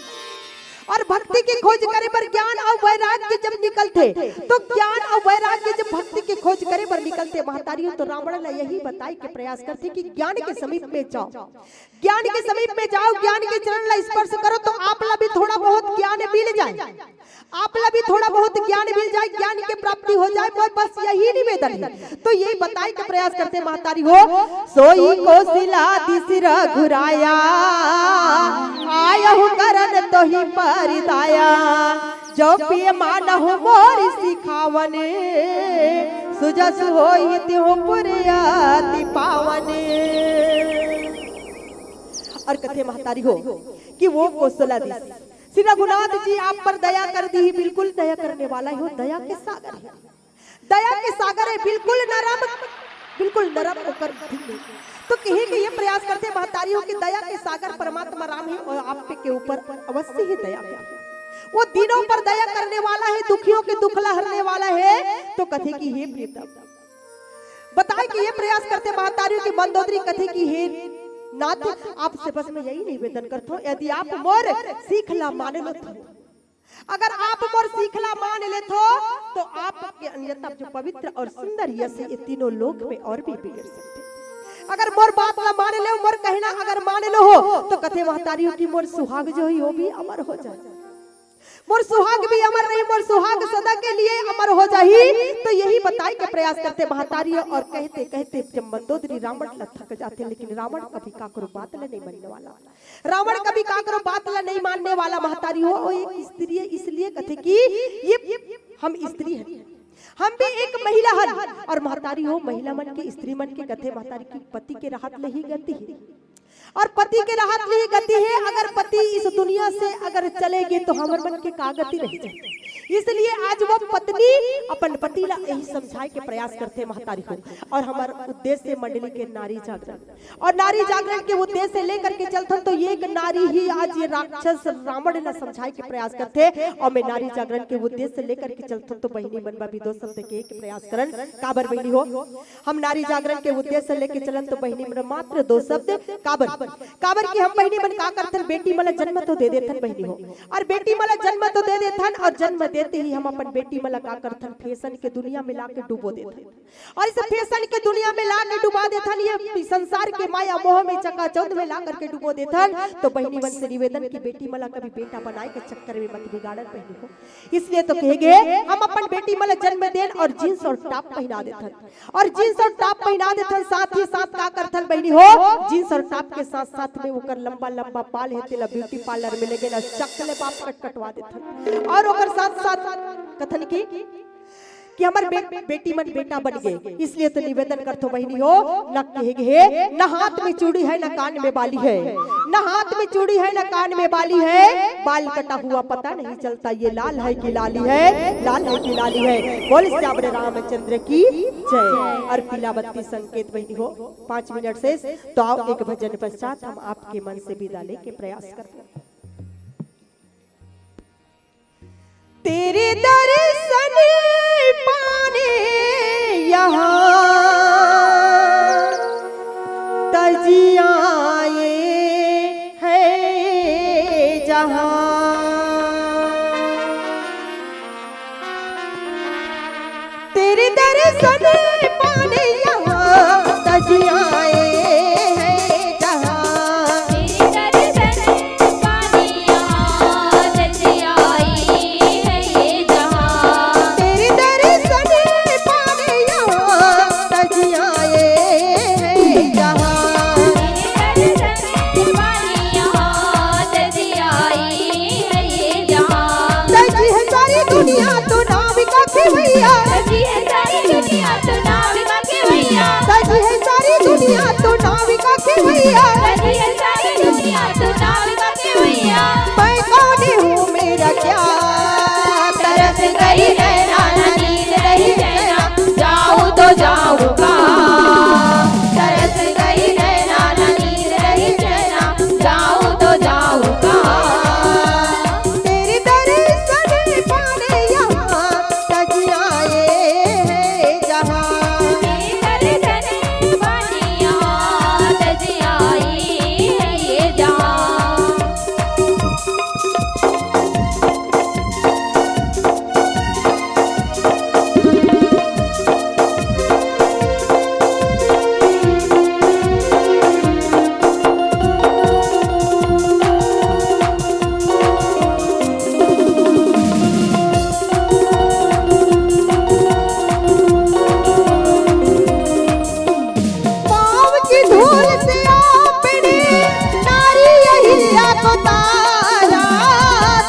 और भक्ति के खोज करे बर ज्ञान और वैराग्य जब निकलथे, तो ज्ञान और वैराग्य जब भक्ति के खोज करे बर निकलथे महतारी हो, तो रावण ला यही बताए के प्रयास करथे कि ज्ञान के समीप में जाओ, ज्ञान के समीप में जाओ, ज्ञान के चरण ला स्पर्श करो तो आप ला भी थोड़ा बहुत ज्ञान मिल जाए, आप ला भी थोड़ा बहुत ज्ञान मिल जाए, ज्ञान के प्राप्ति हो जाए, मोर बस यही निवेदन हे। तो यही बताए के प्रयास करथे महतारी हो। सोई कोसिला दिसि रघुराया, आयहु करन तोहि परिताया। जो पिय मानहु मोर सिखावन, सुजस होई तिहु पुर अति पावन। और कथे महतारी हो कि वो कोसला दिस, श्री रघुनाथ जी आप पर दया कर दिही, बिल्कुल दया करने वाला हे, दया के सागर हे, दया के सागर हे, बिल्कुल नरम, बिल्कुल नरम ओकर दिल हे। तो कहे के ये प्रयास करथे महतारी हो कि दया के सागर परमात्मा राम हे और आप के ऊपर अवश्य ही दया करही। वो दीनों पर दया करने वाला हे, दुखियों के दुख ला हरने वाला हे। तो कथे कि हे प्रीतम, बताए के ये प्रयास करथे महतारी हो कि मंदोदरी कथे कि हे नाथ, आपसे बस मैं यही निवेदन करथों, यदि आप मोर सीख ला मान लो तो, अगर आप मोर सीख ला मान लेथो, तो आपके अन्यथा जो पवित्र और सुंदर यश हे, ये तीनों लोक में और भी बिगड़ सकथे। अगर मोर बात ला मान लो, मोर कहना अगर मान लो हो, तो कथे महतारी हो कि मोर सुहाग जो हे, वो भी अमर हो जाए, मोर सुहाग भी अमर रही, मोर सुहाग सदा के लिए अमर हो जाही। तो यही बताए के प्रयास करथे महतारी हो। और कहते कहते जब मंदोदरी रावण ला थक जाथे, लेकिन रावण कभी काकरो बात ला नहीं मानने वाला। रावण कभी काकरो बात ला नहीं मानने वाला महतारी हो। वो एक स्त्री हे, इसलिए कथे कि ये हम स्त्री हन, हम भी एक महिला हन। और महतारी हो, महिला मन के, स्त्री मन के कथे महतारी कि पति के रहत ले ही गति हे, और पति के रहत ले ही गति हे। अगर पति इस दुनिया से अगर चले गे तो हमर मन के का गति रह जाए? इसलिए आज वो पत्नी अपन पति ला यही समझाए के प्रयास करथे, महतारी हो। और हमर उद्देश्य मंडली के नारी जागरण, और नारी जागरण के उद्देश्य लेकर के चलथन, तो ये एक नारी ही आज ये राक्षस रावण ला समझाए के प्रयास करथे। और मैं नारी जागरण के उद्देश्य लेकर के चलथन, तो बहिनी मन बर भी दो शब्द के एक प्रयास करन। काबर बहिनी हो, हम नारी जागरण के उद्देश्य लेके चलन, तो बहिनी मन मात्र दो शब्द। काबर? काबर कि हम बहिनी मन का करथन, बेटी मन ला जन्म तो दे देथन बहिनी हो, और बेटी मन ला जन्म तो दे देथन, और जन्म देते ही हम अपन बेटी मन ला का करथन, फैशन के दुनिया में लाके डुबो देथन। और इस फैशन के दुनिया में लाके डुबा देथन, ये संसार के माया मोह में चकाचौंध में ला करके डुबो देथन। तो बहिनी मन से निवेदन कि बेटी मन ला कभी बेटा बनाए के चक्कर में मत बिगाड़न बहिनी हो। इसलिए तो कहे गे, हम अपन बेटी मन ला जन्म देन और जींस और टॉप पहिना देथन, और जींस और टॉप पहिना देथन, साथ ही साथ का करथन बहिनी हो, जींस और टॉप के साथ साथ में ओकर लंबा लंबा बाल हे, तेला ब्यूटी पार्लर में लेगे ना, चकले बाप कट कटवा देथन, और ओकर साथ साथ कथन की कि हमर बे-, बेटी मन बेटा बन गे। इसलिए तो निवेदन करथो बहिनी हो, न कहे गे, न हाथ में चूड़ी है, न कान में बाली है, न हाथ में चूड़ी है, न कान में बाली है, बाल कटा हुआ पता नहीं चलता, ये लाल है कि लाली है, लाल है कि लाली है। बोल सियावर रामचंद्र की जय। और पीला बत्ती संकेत बहिनी हो, पाँच मिनट शेष, तो आओ एक भजन पश्चात हम आपके मन से विदा लेके प्रयास करते हैं। तेरे दर्शन पाने यहाँ तजियाए है जहाँ। तेरे दर्शन पाने यहाँ तजियाए है जहाँ। तेरे दर्शन पाने यहाँ तजियाए है ये जहाँ। तेरे दर्शन पाने यहाँ तजियाए है जहाँ। तेरे दर्शन पाने यहाँ तजियाए है ये जहाँ। तजी है सारी दुनिया तो नाविका खेवैया। तजी है सारी दुनिया तो नाविका खेवैया। तजी है सारी दुनिया तो नाविका खेवैया। तजी है सारी दुनिया तो नाविका खेवैया। मैं कौन हूँ मेरा क्या तरस गई नैना न नींद रही चैना। जाऊँ तो जाऊँ कहाँ? तरस गई नैना न नींद रही चैना। जाऊँ तो जाऊँ कहाँ? तेरे दर्शन पाने यहाँ तजियाए है जहाँ। तेरे दर्शन पाने यहाँ तजियाए है ये जहाँ। पाँव की धूल से आपने नारी अहिल्या को तारा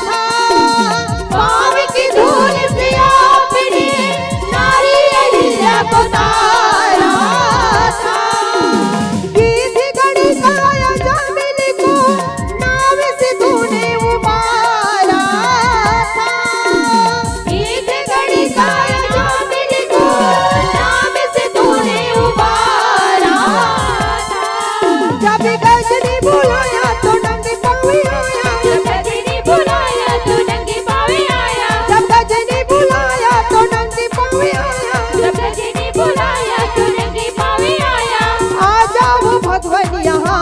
था। पाँव की धूल से आपने नारी अहिल्या को तारा था। गीत गणित आया जामिन को नाम से तूने उबारा था। गीत गणित आया जामिन को नाम से तूने उबारा था। जब गजनी बुलाया तो नंगे पाँव आया। जब गजनी बुलाया तो नंगे पाँव आया। जब गजनी बुलाया तो नंगे पाँव आया। जब गजनी बुलाया तो नंगे पाँव आया। आ जाओ भगवान यहाँ।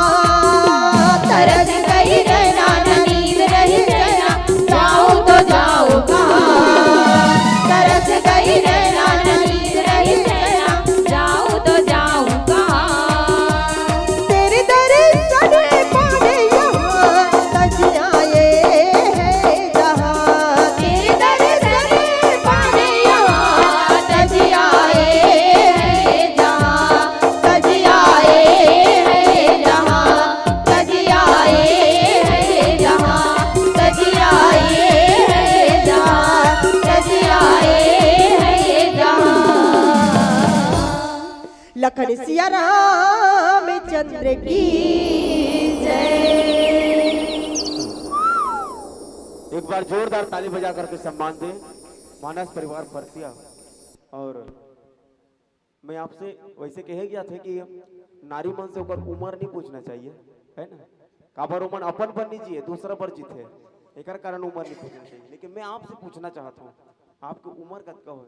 तरस गई नैना न नींद रही चैना। जाऊँ तो जाऊँ कहाँ? तरस गई नैना न नींद रही चैना। जाऊँ तो जाऊँ कहाँ? तेरे दर्शन पाने यहाँ तजियाए है जहाँ। तेरे दर्शन पाने यहाँ तजियाए है जहाँ। तजियाए है जहाँ। तजियाए है जहाँ। तजियाए है जहाँ। तजियाए है जहाँ। लखन सिया रामचंद्र की जय। एक बार जोरदार ताली बजा करके सम्मान दें। मानस परिवार परसिया। और मैं आपसे वैसे कहे गया था कि नारी मन से ओकर उम्र नहीं पूछना चाहिए, है ना? काबर ओमन अपन बर नहीं जिए, दूसरा बर जीथे, एकर कारण उम्र नहीं पूछना चाहिए। लेकिन मैं आपसे पूछना चाहता हूँ, आपकी उम्र कतका होय?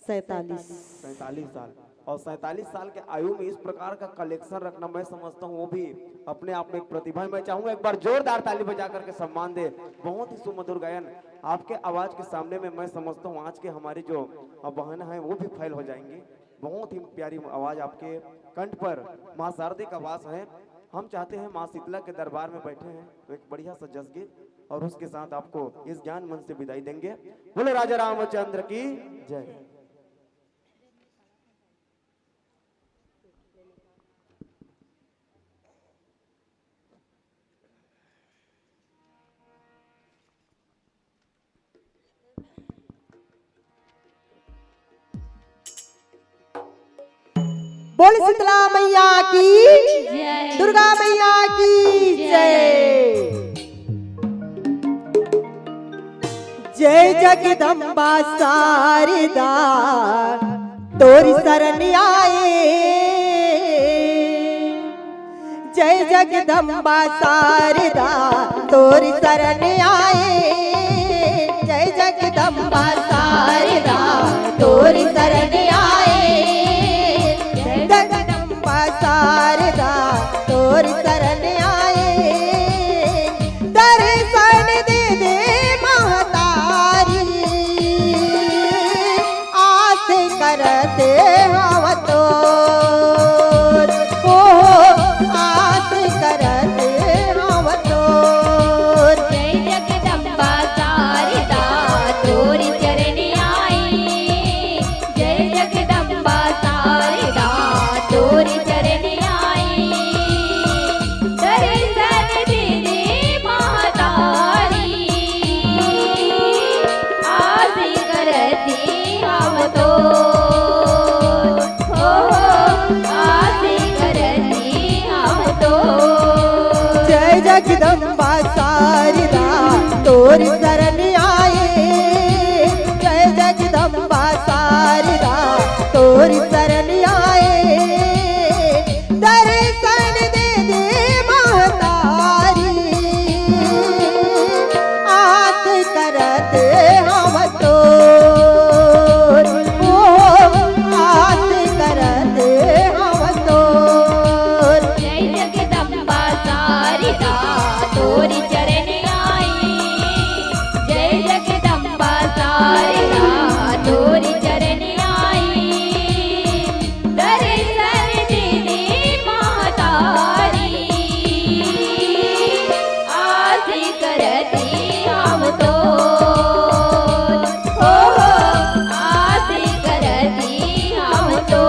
सैंतालीस। सैंतालीस साल। और सैंतालीस साल के आयु में इस प्रकार का कलेक्शन रखना, मैं समझता हूँ वो भी अपने आप में एक प्रतिभा है। मैं चाहूंगा एक बार जोरदार ताली बजा करके सम्मान दे। बहुत ही सुमधुर गायन। आपके आवाज के सामने में मैं समझता हूँ आज के हमारी जो बहन है वो भी फेल हो जाएंगी। बहुत ही प्यारी आवाज आपके कंठ पर माँ शारदे का वास है। हम चाहते हैं माँ शीतला के दरबार में बैठे हैं तो एक बढ़िया सा जस गीत और उसके साथ आपको इस ज्ञान मंच से विदाई देंगे। बोलो राजा रामचंद्र की जय। बोल शीतला मैया की, जय। दुर्गा मैया की जय। जय जगदम्बा शारदा तोरी शरण आए। जय जगदम्बा शारदा तोरी शरण आए। जय जगदम्बा शारदा तोरी शरण आए। जय जगदम्बा शारदा तोरी शरण आए। दर्शन दे दे महतारी, आस करते हव तोर, ओ आस करते हव तोर। जय जगदम्बा शारदा तोरी चरण आई, जय जगदम्बा शारदा तोरी चरण आई। दर्शन दे दे महतारी, आस करती हम तो, हो, आस करती हम तो। जय जगदम्बा शारदा तोरी शरण आए। जय जगदम्बा शारदा तोरी शरण आए। दर्शन दे दे महतारी, आस करत हव तोर, ओ आस करत हव तोर। जय जगदम्बा शारदा तोरी चरण आई, जय जगदम्बा शारदा तोरी चरण आई। दर्शन दे दे महतारी, आस करती हम तो, हो, हो, आस करती हम तो।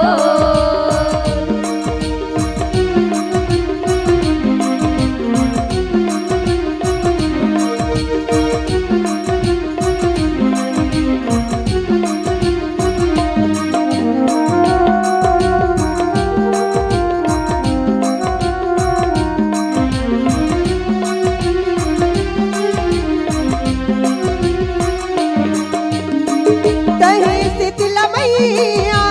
तहीं शीतला मैया,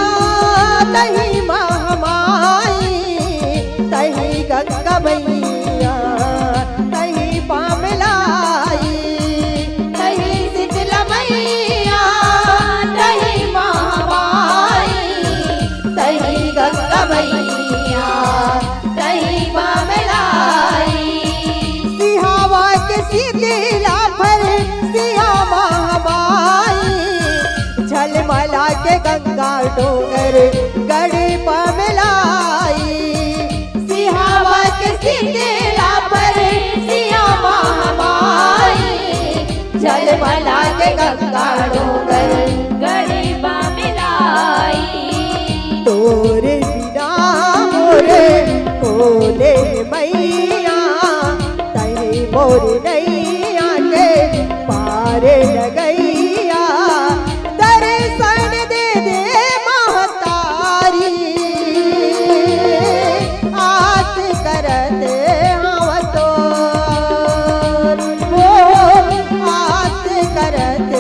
तहीं महामाई, तहीं गंगा मैया, तहीं पामलाई, तहीं शीतला मैया, तहीं महामाई, तहीं गंगा मैया, तहीं पामलाई। सिहावा के शीतला भर सिहा महामाई, झलमला के गंगा डोंगर गढ़ पामलाई। सिहावा के शीतला भर सिहा महामाई, झलमला के गंगा डोंगर गढ़ पामलाई। तोरे बिना मोरे कोने मैया, तहीं मोर नैया के पार लगैया। दर्शन दे दे महतारी, आस करत हव तोर, ओ आस करत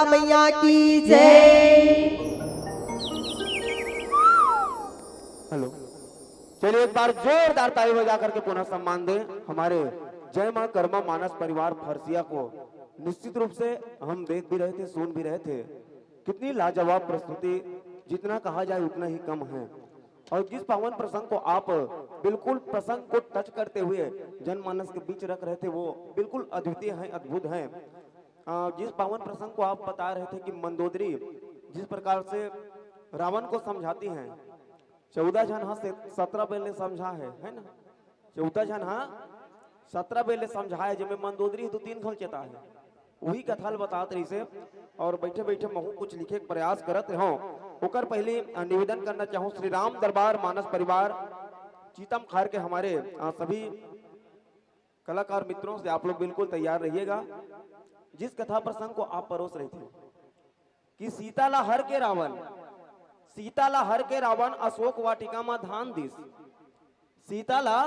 मैया की जय। हेलो, चलिए एक बार जोरदार ताली बजा करके पुनः सम्मान दें हमारे जय मां कर्मा मानस परिवार फरसिया को। निश्चित रूप से हम देख भी रहे थे, सुन भी रहे थे, कितनी लाजवाब प्रस्तुति, जितना कहा जाए उतना ही कम है। और जिस पावन प्रसंग को आप बिल्कुल प्रसंग को टच करते हुए जनमानस के बीच रख रहे थे, वो बिल्कुल अद्वितीय है, अद्भुत है। अ, जिस पावन प्रसंग को आप बता रहे थे कि मंदोदरी जिस प्रकार से रावण को समझाती हैं, चौदह झन हा से सत्रह बेर ले समझा है, है ना? चौदह झन हा सत्रह बेर ले समझा है, जेमे मंदोदरी दू तीन घल चेता है। वही कथा ल बतात रहिसे और बैठे बैठे महू कुछ लिखे के प्रयास करत रहूं। ओकर पहले, अ, निवेदन करना चाहूं श्री राम दरबार मानस परिवार चीतम खार के हमारे, अ, सभी कलाकार मित्रों से आप लोग बिल्कुल तैयार रहिएगा। जिस कथा प्रसंग को आप परोस रहे थे कि सीता ला हर के रावण, सीता ला हर के रावण अशोक वाटिका म धान दिस, सीता ला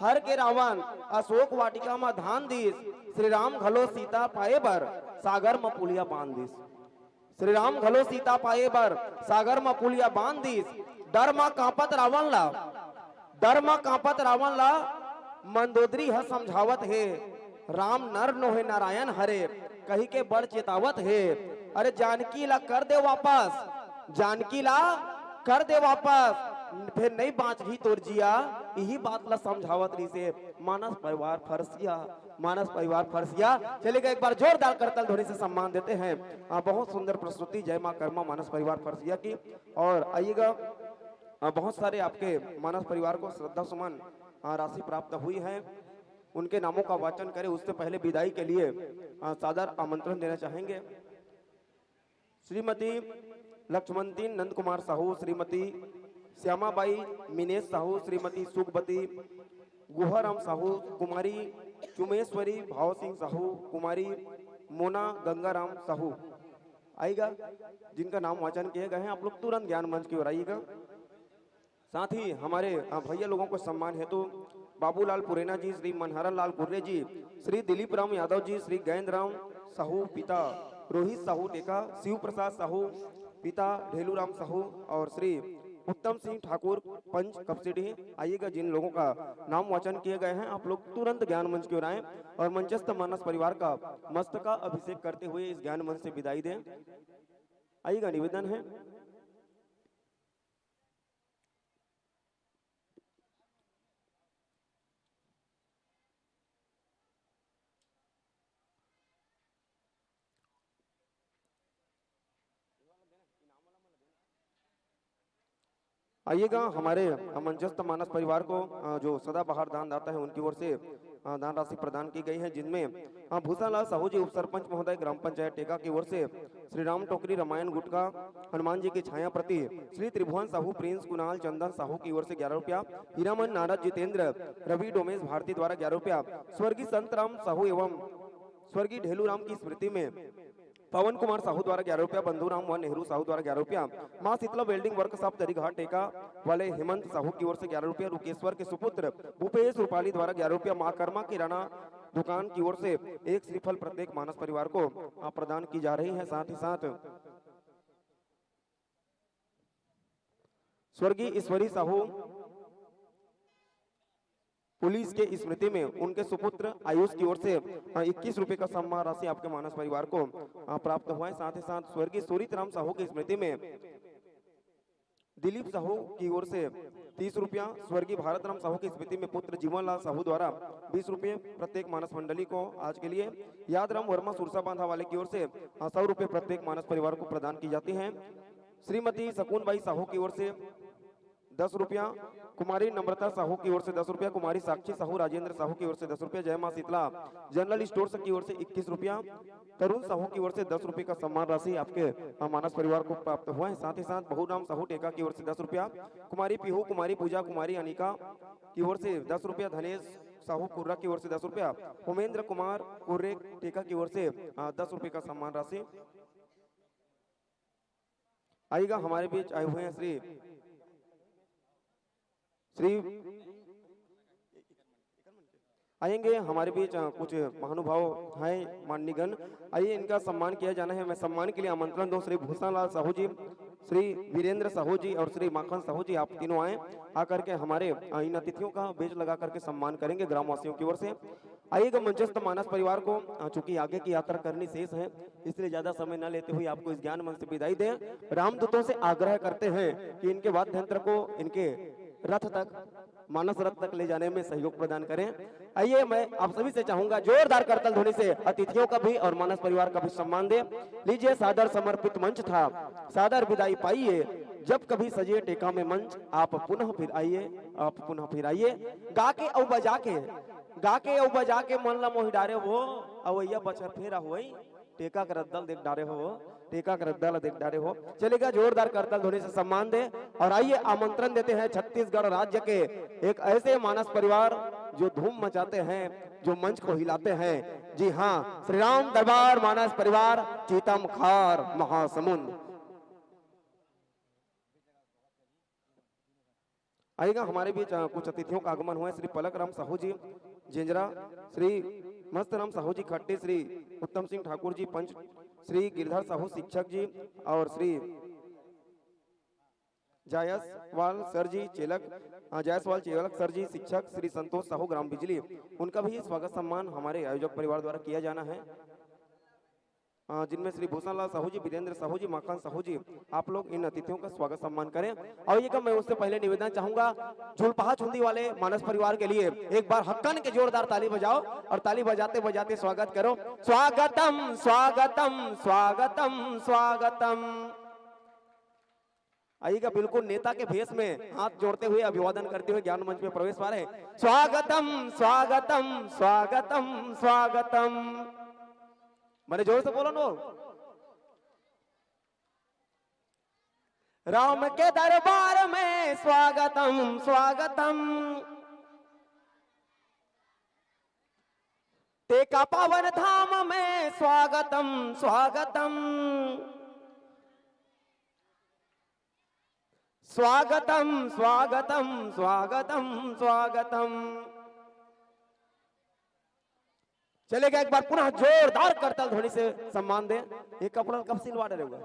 हर के रावण अशोक वाटिका म धान दिस, श्री राम घलो सीता पाए बर सागर म पुलिया बांध दिस। श्री राम घलो सीता पाए बर सागर म पुलिया बांध दिस। डर म कांपत रावण ला, डर म कांपत रावण ला मंदोदरी ह समझावत हे, "राम नर नोहे नारायण हरे," कहि के बड़ चेतावत हे, "अरे जानकी ला कर दे वापस, जानकी ला कर दे वापस, फेर नइ बांचही तोर जिया।" इही बात ला समझावत रहिसे मानस परिवार फरसिया, मानस परिवार फरसिया। चलिएगा, एक बार जोरदार करताल ध्वनि से सम्मान देते हैं। आ, बहुत सुंदर प्रस्तुति जय माँ कर्मा मानस परिवार फरसिया की। और आइएगा, आ, बहुत सारे आपके मानस परिवार को श्रद्धा सुमन, आ, राशि प्राप्त हुई है, उनके नामों का वाचन करें। उससे पहले विदाई के लिए, आ, सादर आमंत्रण देना चाहेंगे। श्रीमती लक्ष्मणती नंद कुमार साहू, श्रीमती श्यामाबाई मिनेश साहू, श्रीमती सुखबती गुहाराम साहू, कुमारी चुमेश्वरी भाव सिंह साहू, कुमारी मोना गंगाराम साहू आइएगा, जिनका नाम वाचन किए गए हैं। आप लोग तुरंत ज्ञान मंच की ओर आइएगा। साथ ही हमारे, अ, भैया लोगों को सम्मान हेतु बाबूलाल पुरेना जी, श्री मनहरन लाल कुर्रे जी, श्री दिलीप राम यादव जी, श्री गैंद राम साहू पिता रोहित साहू टेका, शिव प्रसाद साहू पिता ढेलू राम साहू और श्री उत्तम सिंह ठाकुर पंच कपसिडी। आइएगा, जिन लोगों का नाम वाचन किए गए हैं, आप लोग तुरंत ज्ञान मंच की ओर आएं और मंचस्थ मानस परिवार का मस्तका अभिषेक करते हुए इस ज्ञान मंच से विदाई दें। आइएगा, निवेदन है। आइएगा, हमारे मंचस्थ मानस परिवार को, अ, जो सदाबहार दानदाता है, उनकी ओर से, अ, दान राशि प्रदान की गई है, जिनमें, अ, भूषण लाल साहू जी, उप सरपंच महोदय, ग्राम पंचायत टेका की ओर से श्री राम टोकरी, रामायण गुटका, हनुमान जी की छाया प्रति, श्री त्रिभुवन साहू, प्रिंस कुणाल, चंदन साहू की ओर से ग्यारह रुपया, हीरामन नारद जितेंद्र, रवि डोमेश भारती द्वारा ग्यारह रुपया, स्वर्गीय संत राम साहू एवं स्वर्गीय ढेलू राम की स्मृति में पवन कुमार साहू द्वारा ग्यारह रुपया, बंधुराम व नेहरू साहू द्वारा ग्यारह रुपया, माँ शीतला वेल्डिंग वर्कशॉप दरीघाट टेका वाले हेमंत साहू की ओर से ग्यारह रुपया, रुकेश्वर के सुपुत्र भूपेश रूपाली द्वारा ग्यारह रुपया, माँ कर्मा किराना दुकान की ओर से एक श्रीफल प्रत्येक मानस परिवार को, आ, प्रदान की जा रही है। साथ ही साथ स्वर्गीय ईश्वरी साहू पुलिस के स्मृति में उनके सुपुत्र आयुष की ओर से, अ, इक्कीस रुपए का सम्मान राशि आपके मानस परिवार को, अ, प्राप्त हुआ है। साथ ही साथ स्वर्गीय सूरित राम साहू की स्मृति में दिलीप साहू की ओर से तीस रुपया, स्वर्गीय भारत राम साहू की स्मृति में पुत्र जीवन लाल साहू द्वारा बीस रुपये प्रत्येक मानस मंडली को आज के लिए, याद राम वर्मा सुरसा बांधा वाले की ओर से, अ, सौ रुपये प्रत्येक मानस परिवार को प्रदान की जाती है। श्रीमती शकुन बाई साहू की ओर से दस रुपया, कुमारी नम्रता साहू की ओर से दस रुपया, कुमारी साक्षी साहू राजेंद्र साहू की ओर से दस रुपया, जय माँ शीतला जनरल स्टोर्स की ओर से इक्कीस रुपया, तरुण साहू की ओर से दस रुपये का सम्मान राशि आपके, अ, मानस परिवार को प्राप्त हुआ है। साथ ही साथ बहुराम साहू टेका की ओर से दस रुपया, कुमारी पीहू, कुमारी पूजा, कुमारी अनिका की ओर से दस रुपया, धनेश साहू कुर्रा की ओर से दस रुपया, होमेंद्र कुमार कुर्रे टेका की ओर से, अ, दस रुपये का सम्मान राशि। आइएगा, हमारे बीच आए हुए हैं श्री, श्री आएंगे हमारे बीच, अ, कुछ महानुभाव हैं, माननीयगण। आइए, इनका सम्मान किया जाना है। मैं सम्मान के लिए आमंत्रण दूं श्री भूषण लाल साहू जी, श्री वीरेंद्र साहू जी और श्री माखन साहू जी, आप तीनों आए, आकर के हमारे, अ, इन अतिथियों का बेंच लगा करके सम्मान करेंगे ग्रामवासियों की ओर से। आइएगा मंचस्थ मानस परिवार को, अ, चूंकि आगे की यात्रा करनी शेष है, इसलिए ज्यादा समय न लेते हुए आपको इस ज्ञान मंच से विदाई दें। रामदूतों से आग्रह करते हैं कि इनके वाद्य यंत्र को इनके रथ तक, मानस रथ तक ले जाने में सहयोग प्रदान करें। आइए, मैं आप सभी से चाहूंगा जोरदार करताल ध्वनि से अतिथियों का भी और मानस परिवार का भी सम्मान दें। लीजिए, सादर समर्पित मंच था, सादर विदाई पाइए। जब कभी सजे टेका में मंच, आप पुनः फिर आइए, आप पुनः फिर आइए। गा के अउ बजा के, गा के अउ बजा के मन ला मोहि डारे हो, अवैया बछर फेरा होई, टेका के रद्दा ल देख डारे हो, टेका के रद्दा ल देख डारे हो। चलेगा, जोरदार करताल ध्वनि से सम्मान दे। और आइए, आमंत्रण देते हैं छत्तीसगढ़ राज्य के एक ऐसे मानस परिवार जो धूम मचाते हैं, जो मंच को हिलाते हैं। जी हाँ, श्री राम दरबार मानस परिवार, चीतम खार महासमुंद। आइएगा, हमारे बीच, अ, कुछ अतिथियों का आगमन हुआ है। श्री पलक राम साहू जी जेंजरा, श्री मस्त राम साहू जी खट्टी, श्री उत्तम सिंह ठाकुर जी पंच, श्री गिरधर साहू शिक्षक जी और श्री जायसवाल सर जी चेलक, अ, जायसवाल चेलक सर जी शिक्षक, श्री संतोष साहू ग्राम बिजली, उनका भी स्वागत सम्मान हमारे आयोजक परिवार द्वारा किया जाना है। अ, जिनमें श्री भूषण लाल साहू जी, वीरेंद्र साहू जी, माखन साहू जी, आप लोग इन अतिथियों का स्वागत सम्मान करें। और ये, मैं उससे पहले निवेदन चाहूंगा, झुलपहा चुंदी वाले मानस परिवार के लिए एक बार हक्कन के जोरदार ताली बजाओ और ताली बजाते बजाते स्वागत करो। स्वागतम, स्वागतम, स्वागतम, स्वागतम। आइएगा, बिल्कुल नेता के भेष में हाथ जोड़ते हुए, अभिवादन करते हुए ज्ञान मंच में प्रवेश पा रहे हैं। स्वागतम, स्वागतम, स्वागतम, स्वागतम। मैंने जोर से बोलो नो। राम के दरबार में स्वागतम, स्वागतम। तेका पावन धाम में स्वागतम, स्वागतम। स्वागतम, स्वागतम, स्वागतम, स्वागतम। चलेगा, एक बार पुनः जोरदार करताल ध्वनि से सम्मान दें। ये कपड़ा कब सिलवा डरे हुआ,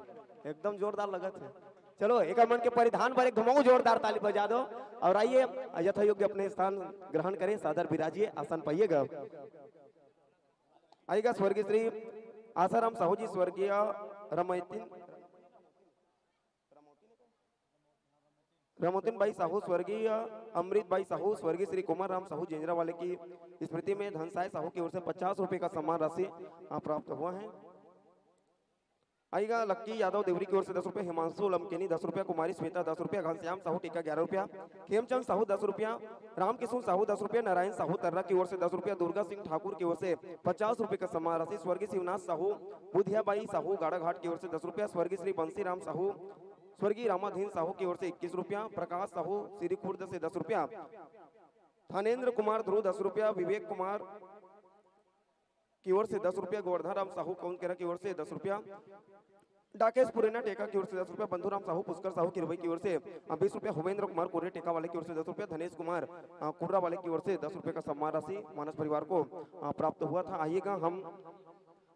एकदम जोरदार लगत है। चलो, एक मन के परिधान पर एक धमाऊ जोरदार ताली बजा दो। और आइए, यथा योग्य अपने स्थान ग्रहण करें, सादर विराजिए, आसन पाइएगा। आइएगा स्वर्गीय श्री आसाराम साहू जी, स्वर्गीय रमैतिन, रमौतिन बाई साहू, स्वर्गीय अमृत बाई साहू, स्वर्गीय श्री कुमार राम साहू जेंजरा वाले की स्मृति में धनसाय साहू की ओर से पचास रुपए का सम्मान राशि, अ, प्राप्त हुआ है। आइएगा लक्की यादव देवरी की ओर से दस रुपए, हिमांशु लमकेनी दस रुपया, कुमारी श्वेता दस रुपया, घनश्याम साहू टीका ग्यारह रुपया, खेमचंद साहू दस रुपया, रामकिशुन साहू दस रुपया, नारायण साहू तर्रा की ओर से दस रुपया, दुर्गा सिंह ठाकुर की ओर से पचास रुपए का सम्मान राशि, स्वर्गीय शिवनाथ साहू, बुधियाबाई साहू गाड़ाघाट की ओर से दस रुपया, स्वर्गीय श्री बंसीराम साहू, स्वर्गीय रामाधीन साहू की ओर से इक्कीस रुपया, प्रकाश साहू श्री खुर्द से दस रुपया, थानेंद्र कुमार ध्रुव दस रुपया, विवेक कुमार की ओर से दस रुपया, गोवर्धन राम साहू कौनकेरा की ओर से दस रुपया, डाकेश पुरेना टेका की ओर से दस रुपया, बंधुराम साहू पुष्कर साहू किरवई की ओर से, अ, बीस रुपया, हुमेंद्र कुमार कोरे टेका वाले की ओर से दस रुपया, धनेश कुमार, अ, कुर्रा वाले की ओर से दस रुपये का सम्मान राशि मानस परिवार को, अ, प्राप्त हुआ था। आइएगा, हम,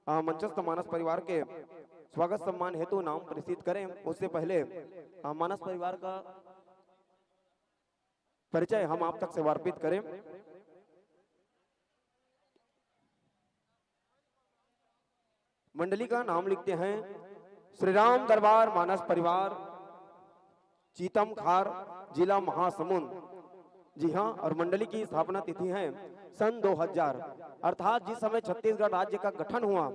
अ, मंचस्थ मानस परिवार के स्वागत सम्मान हेतु नाम प्रेषित करें, उससे पहले, अ, मानस परिवार का परिचय हम आप तक समर्पित करें। मंडली का नाम लिखते हैं श्री राम दरबार मानस परिवार, चीतम खार, जिला महासमुंद। जी हाँ, और मंडली की स्थापना तिथि है सन दो हज़ार, अर्थात जिस समय छत्तीसगढ़ राज्य का गठन हुआ,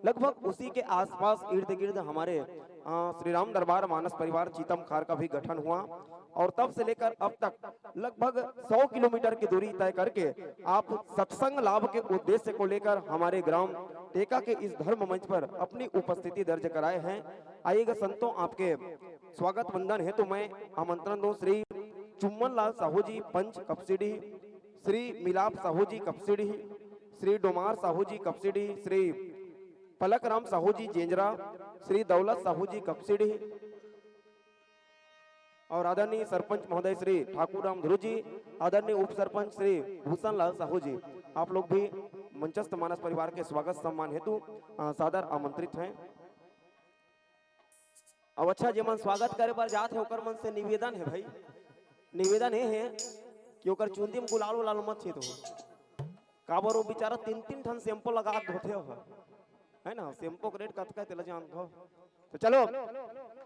लगभग उसी के आसपास, इर्द गिर्द हमारे, अ, श्री राम दरबार मानस परिवार चीतम खार का भी गठन हुआ। और तब से लेकर अब तक लगभग सौ किलोमीटर की दूरी तय करके आप सत्संग लाभ के उद्देश्य को लेकर हमारे ग्राम टेका के इस धर्म मंच पर अपनी उपस्थिति दर्ज कराए हैं। आइएगा संतों, आपके स्वागत वंदन हेतु मैं आमंत्रण दूं श्री चुम्मन लाल साहू जी पंच कपसिडी, श्री मिलाप साहू जी कपसिडी, श्री डोमार साहू जी कपसिडी, श्री पलक राम साहू जी जेंजरा, श्री दौलत साहू जी कपसिडी, और आदरणीय सरपंच महोदय श्री ठाकुर राम ध्रुव जी, आदरणीय उप सरपंच श्री भूषण लाल साहू जी, आप लोग भी मंचस्थ मानस परिवार के स्वागत सम्मान हेतु, अ, सादर आमंत्रित हैं। अब अच्छा, जेमन स्वागत करे बर जात हे, ओकर मन से निवेदन हे भाई, निवेदन ये हे कि ओकर चुंदी में गुलाल उलाल मत छीत हो। काबर वो बेचारा तीन तीन ठन shampoo लगा के धोथे हो, है ना? Shampoo के rate कतका हे, तेला जानत हो? तो चलो,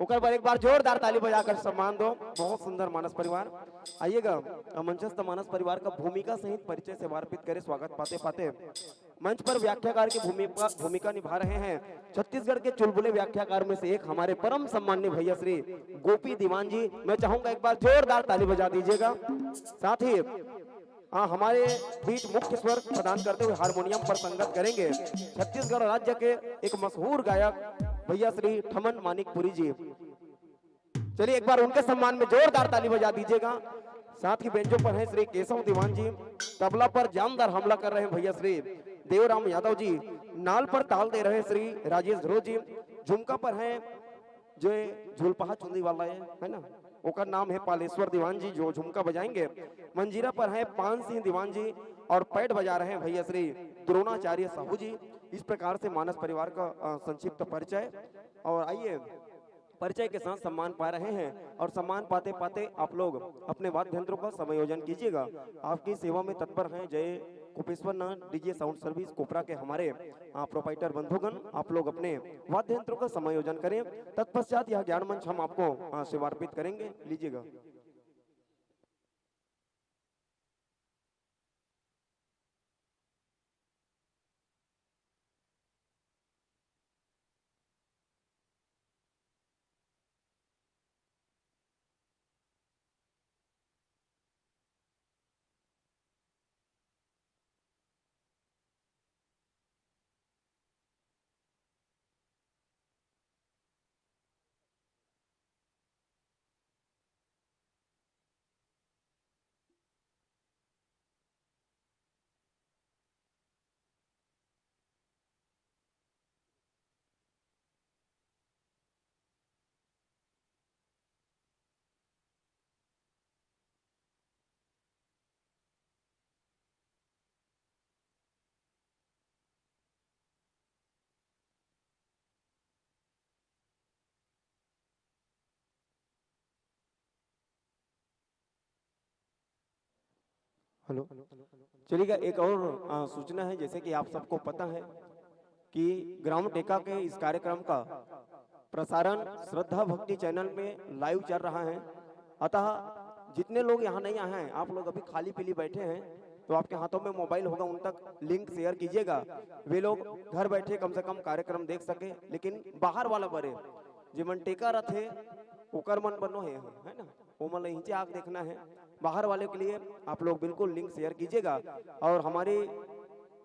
ओकर बर एक बार जोरदार ताली बजाकर सम्मान दो। बहुत सुंदर मानस परिवार। आइएगा, अ, मंचस्थ मानस परिवार का भूमिका सहित परिचय सेवा अर्पित करे, स्वागत पाते पाते मंच पर व्याख्याकार की भूमिका, भूमिका निभा रहे हैं छत्तीसगढ़ के चुलबुले व्याख्याकार में से एक हमारे परम सम्माननीय भैया श्री गोपी दीवान जी। मैं चाहूंगा एक बार जोरदार ताली बजा दीजिएगा। साथ ही, हाँ, हमारे बीच मुख्य स्वर प्रदान करते हुए हारमोनियम पर संगत करेंगे छत्तीसगढ़ राज्य के एक मशहूर गायक भैया श्री ठमन मानिकपुरी जी। चलिए, एक बार उनके सम्मान में जोरदार ताली बजा दीजिएगा। साथ ही बेंजो पर हैं श्री केशव दीवान जी, तबला पर जानदार हमला कर रहे हैं भैया श्री देवराम यादव जी, नाल पर ताल दे रहे हैं श्री राजेश ध्रुव जी, झुमका पर हैं जो ये झुलपहा चुंदी वाला है, है ना, ओकर नाम है पालेश्वर दीवान जी, जो झुमका बजाएंगे। मंजीरा पर हैं पान सिंह दीवान जी और पैड बजा रहे हैं भैया श्री द्रोणाचार्य साहू जी। इस प्रकार से मानस परिवार का, अ, संक्षिप्त परिचय। और आइए, परिचय के साथ सम्मान पा रहे हैं और सम्मान पाते पाते आप लोग अपने वाद्य यंत्रों का समायोजन कीजिएगा। आपकी सेवा में तत्पर हैं जय कुपेश्वर नाथ DJ Sound Service कोपरा के हमारे, आ, proprietor बंधुगण। आप लोग अपने वाद्य यंत्रों का समायोजन करें, तत्पश्चात यह ज्ञान मंच हम आपको, आ, सेवार्पित करेंगे। लीजिएगा। हेलो, चलिएगा, एक और, आ, सूचना है। जैसे कि आप सबको पता है कि ग्राम टेका के इस कार्यक्रम का प्रसारण श्रद्धा भक्ति चैनल में लाइव चल रहा है, अतः जितने लोग यहाँ नहीं आए हैं, आप लोग अभी खाली पीली बैठे हैं, तो आपके हाथों में मोबाइल होगा, उन तक लिंक शेयर कीजिएगा, वे लोग घर बैठे कम से कम कार्यक्रम देख सके। लेकिन बाहर वाला बरे, जेमन टेका रथे, ओकर मन बनो है, है ना, ओमन ला इहिंचे आके देखना है। बाहर वाले के लिए आप लोग बिल्कुल लिंक शेयर कीजिएगा। और हमारी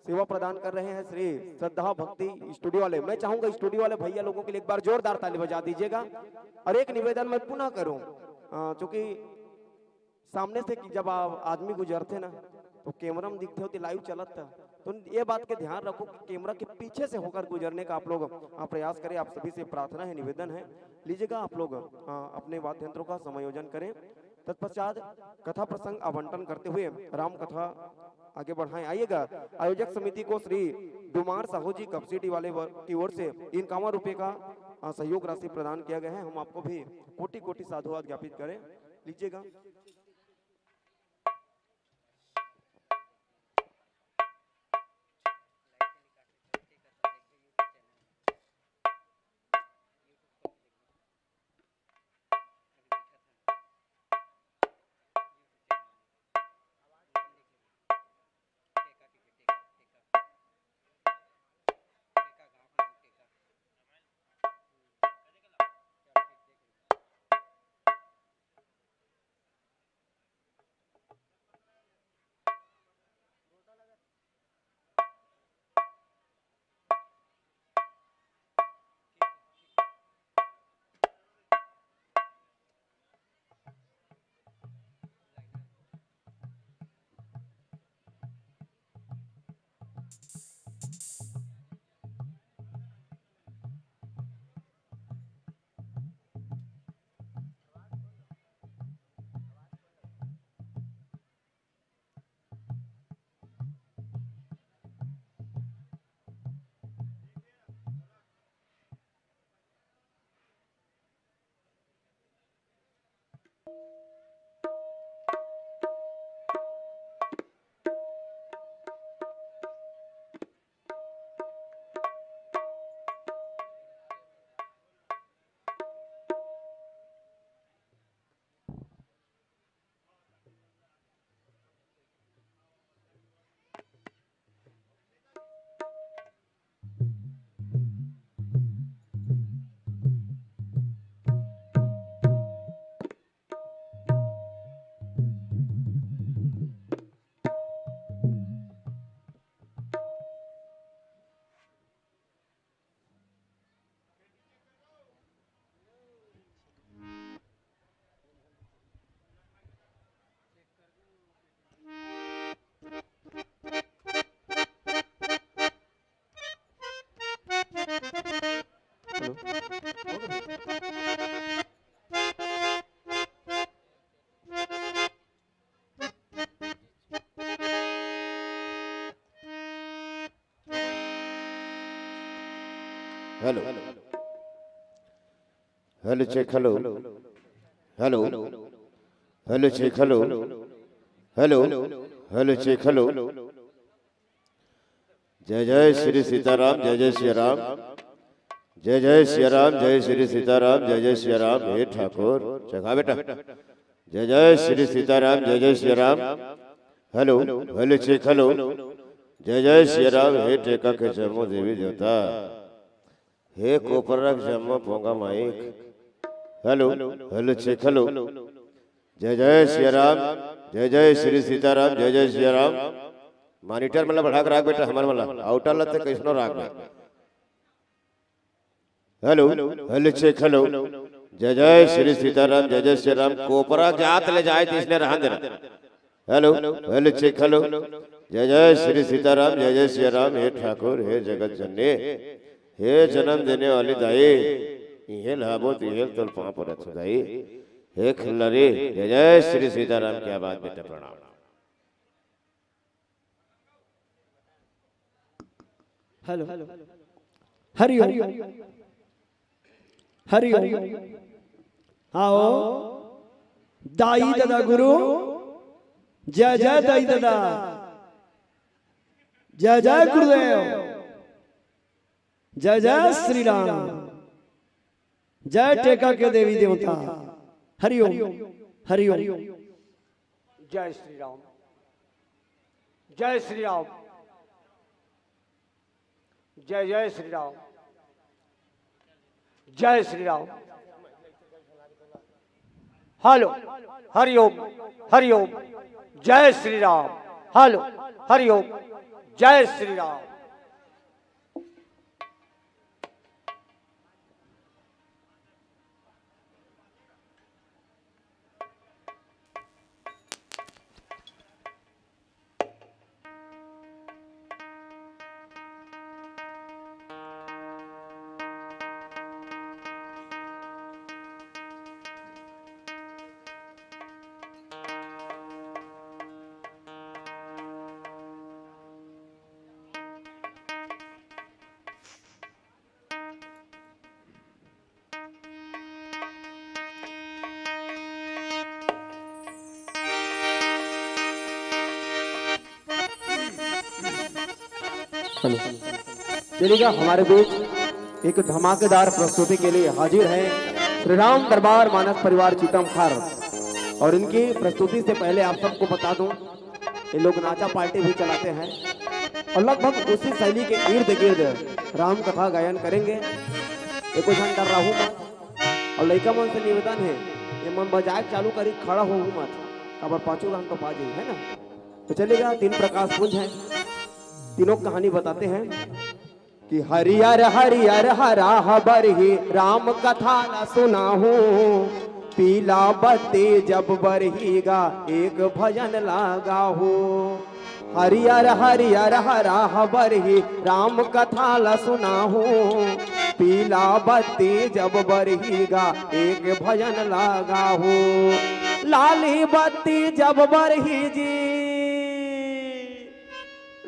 सेवा प्रदान कर रहे हैं श्री श्रद्धा भक्ति स्टूडियो वाले। मैं चाहूंगा स्टूडियो वाले भैया लोगों के लिए एक बार जोरदार ताली बजा दीजिएगा। और एक निवेदन मैं पुनः करूं, अ, चूंकि सामने से कि जब आप आदमी गुजरथे ना, तो कैमरा में दिखथे होते, लाइव चलत था, तो ये बात के ध्यान रखो कि कैमरा के पीछे से होकर गुजरने का आप लोग, अ, प्रयास करें। आप सभी से प्रार्थना है, निवेदन है, लीजिएगा आप लोग, अ, अपने वाद्य यंत्रों का समायोजन करें। तत्पश्चात कथा प्रसंग आवंटन करते हुए राम कथा आगे बढ़ाएं। आइएगा, आयोजक समिति को श्री डुमार साहू जी कपसीडी वाले वर-, की ओर से इक्यावन रुपये का, अ, सहयोग राशि प्रदान किया गया है। हम आपको भी कोटि कोटि साधुवाद ज्ञापित करें। लीजिएगा। Hello, hello, check, hello, hello, hello, check, hello, hello, hello, check, hello. जय जय श्री सीताराम, जय जय सिया राम, जय जय सिया राम, जय श्री सीताराम, जय जय सिया राम। हे ठाकुर, चघा बेटा। जय जय श्री सीताराम, जय जय Siya Ram. Hello, hello, check, hello. जय जय सिया राम। हे टेका के जम्मो देवी देवता, हे कोपरा के जम्मो पोंगा mike. Hello, hello, check, hello. जय जय सिया राम, जय जय श्री सीताराम, जय जय सिया राम। मॉनिटर मन ला बढ़ा के राख बेटा, हमर मन ला, आउटर ला ते कइसनो राख बेटा। Hello, hello, check, hello. जय जय श्री सीताराम, जय जय सिया राम। कोपरा जात ले जाए, त इसने रहन देना। Hello, hello, check, hello. जय जय श्री सीताराम, जय जय सिया राम। हे ठाकुर, हे जगत जननी, हे जन्म देने वाली दाई, इहेल हाबो तिहेल तोर पाँव परत हो दाई। हे खिल्लारी, जय जय श्री सीताराम। क्या बात बेटा, प्रणाम। हेलो, हरि ओम, हरि ओम। आओ दाई ददा गुरु, जय जय दाई ददा, जय जय गुरुदेव, जय जय श्री राम, जय टेका के देवी देवता। हरि ओम, हरि ओम। जय श्री राम, जय श्री राम, जय जय श्री राम, जय श्री राम। हेलो, हरि ओम, हरि ओम। जय श्री राम। हेलो, हरि ओम। जय श्री राम। हेलो। चलिएगा, हमारे बीच एक धमाकेदार प्रस्तुति के लिए हाजिर है श्री राम दरबार मानस परिवार चीतमखर। और इनकी प्रस्तुति से पहले आप सबको बता दूं, ये लोग नाचा पार्टी भी चलाते हैं और लगभग उसी शैली के इर्द गिर्द राम कथा गायन करेंगे। ये कुछ अंदर रहू मत। और लइका मन से निवेदन है, ये मन बजाए चालू करी, खड़ा हो मत, काबर पाछू रहन तो पा जाई, है ना? तो चलिएगा, तीन प्रकाश पुंज है, तीनों कहानी बताते हैं कि हरियर हरियर हरा हबर ही राम कथा ला सुनाहू, पीला बत्ती जब बरही गा एक भजन लगाहू। हरियर हरियर हरा हबर ही राम कथा ला सुनाहू, पीला बत्ती जब बरही गा एक भजन लगाहू। लाली बत्ती जब बरही जी,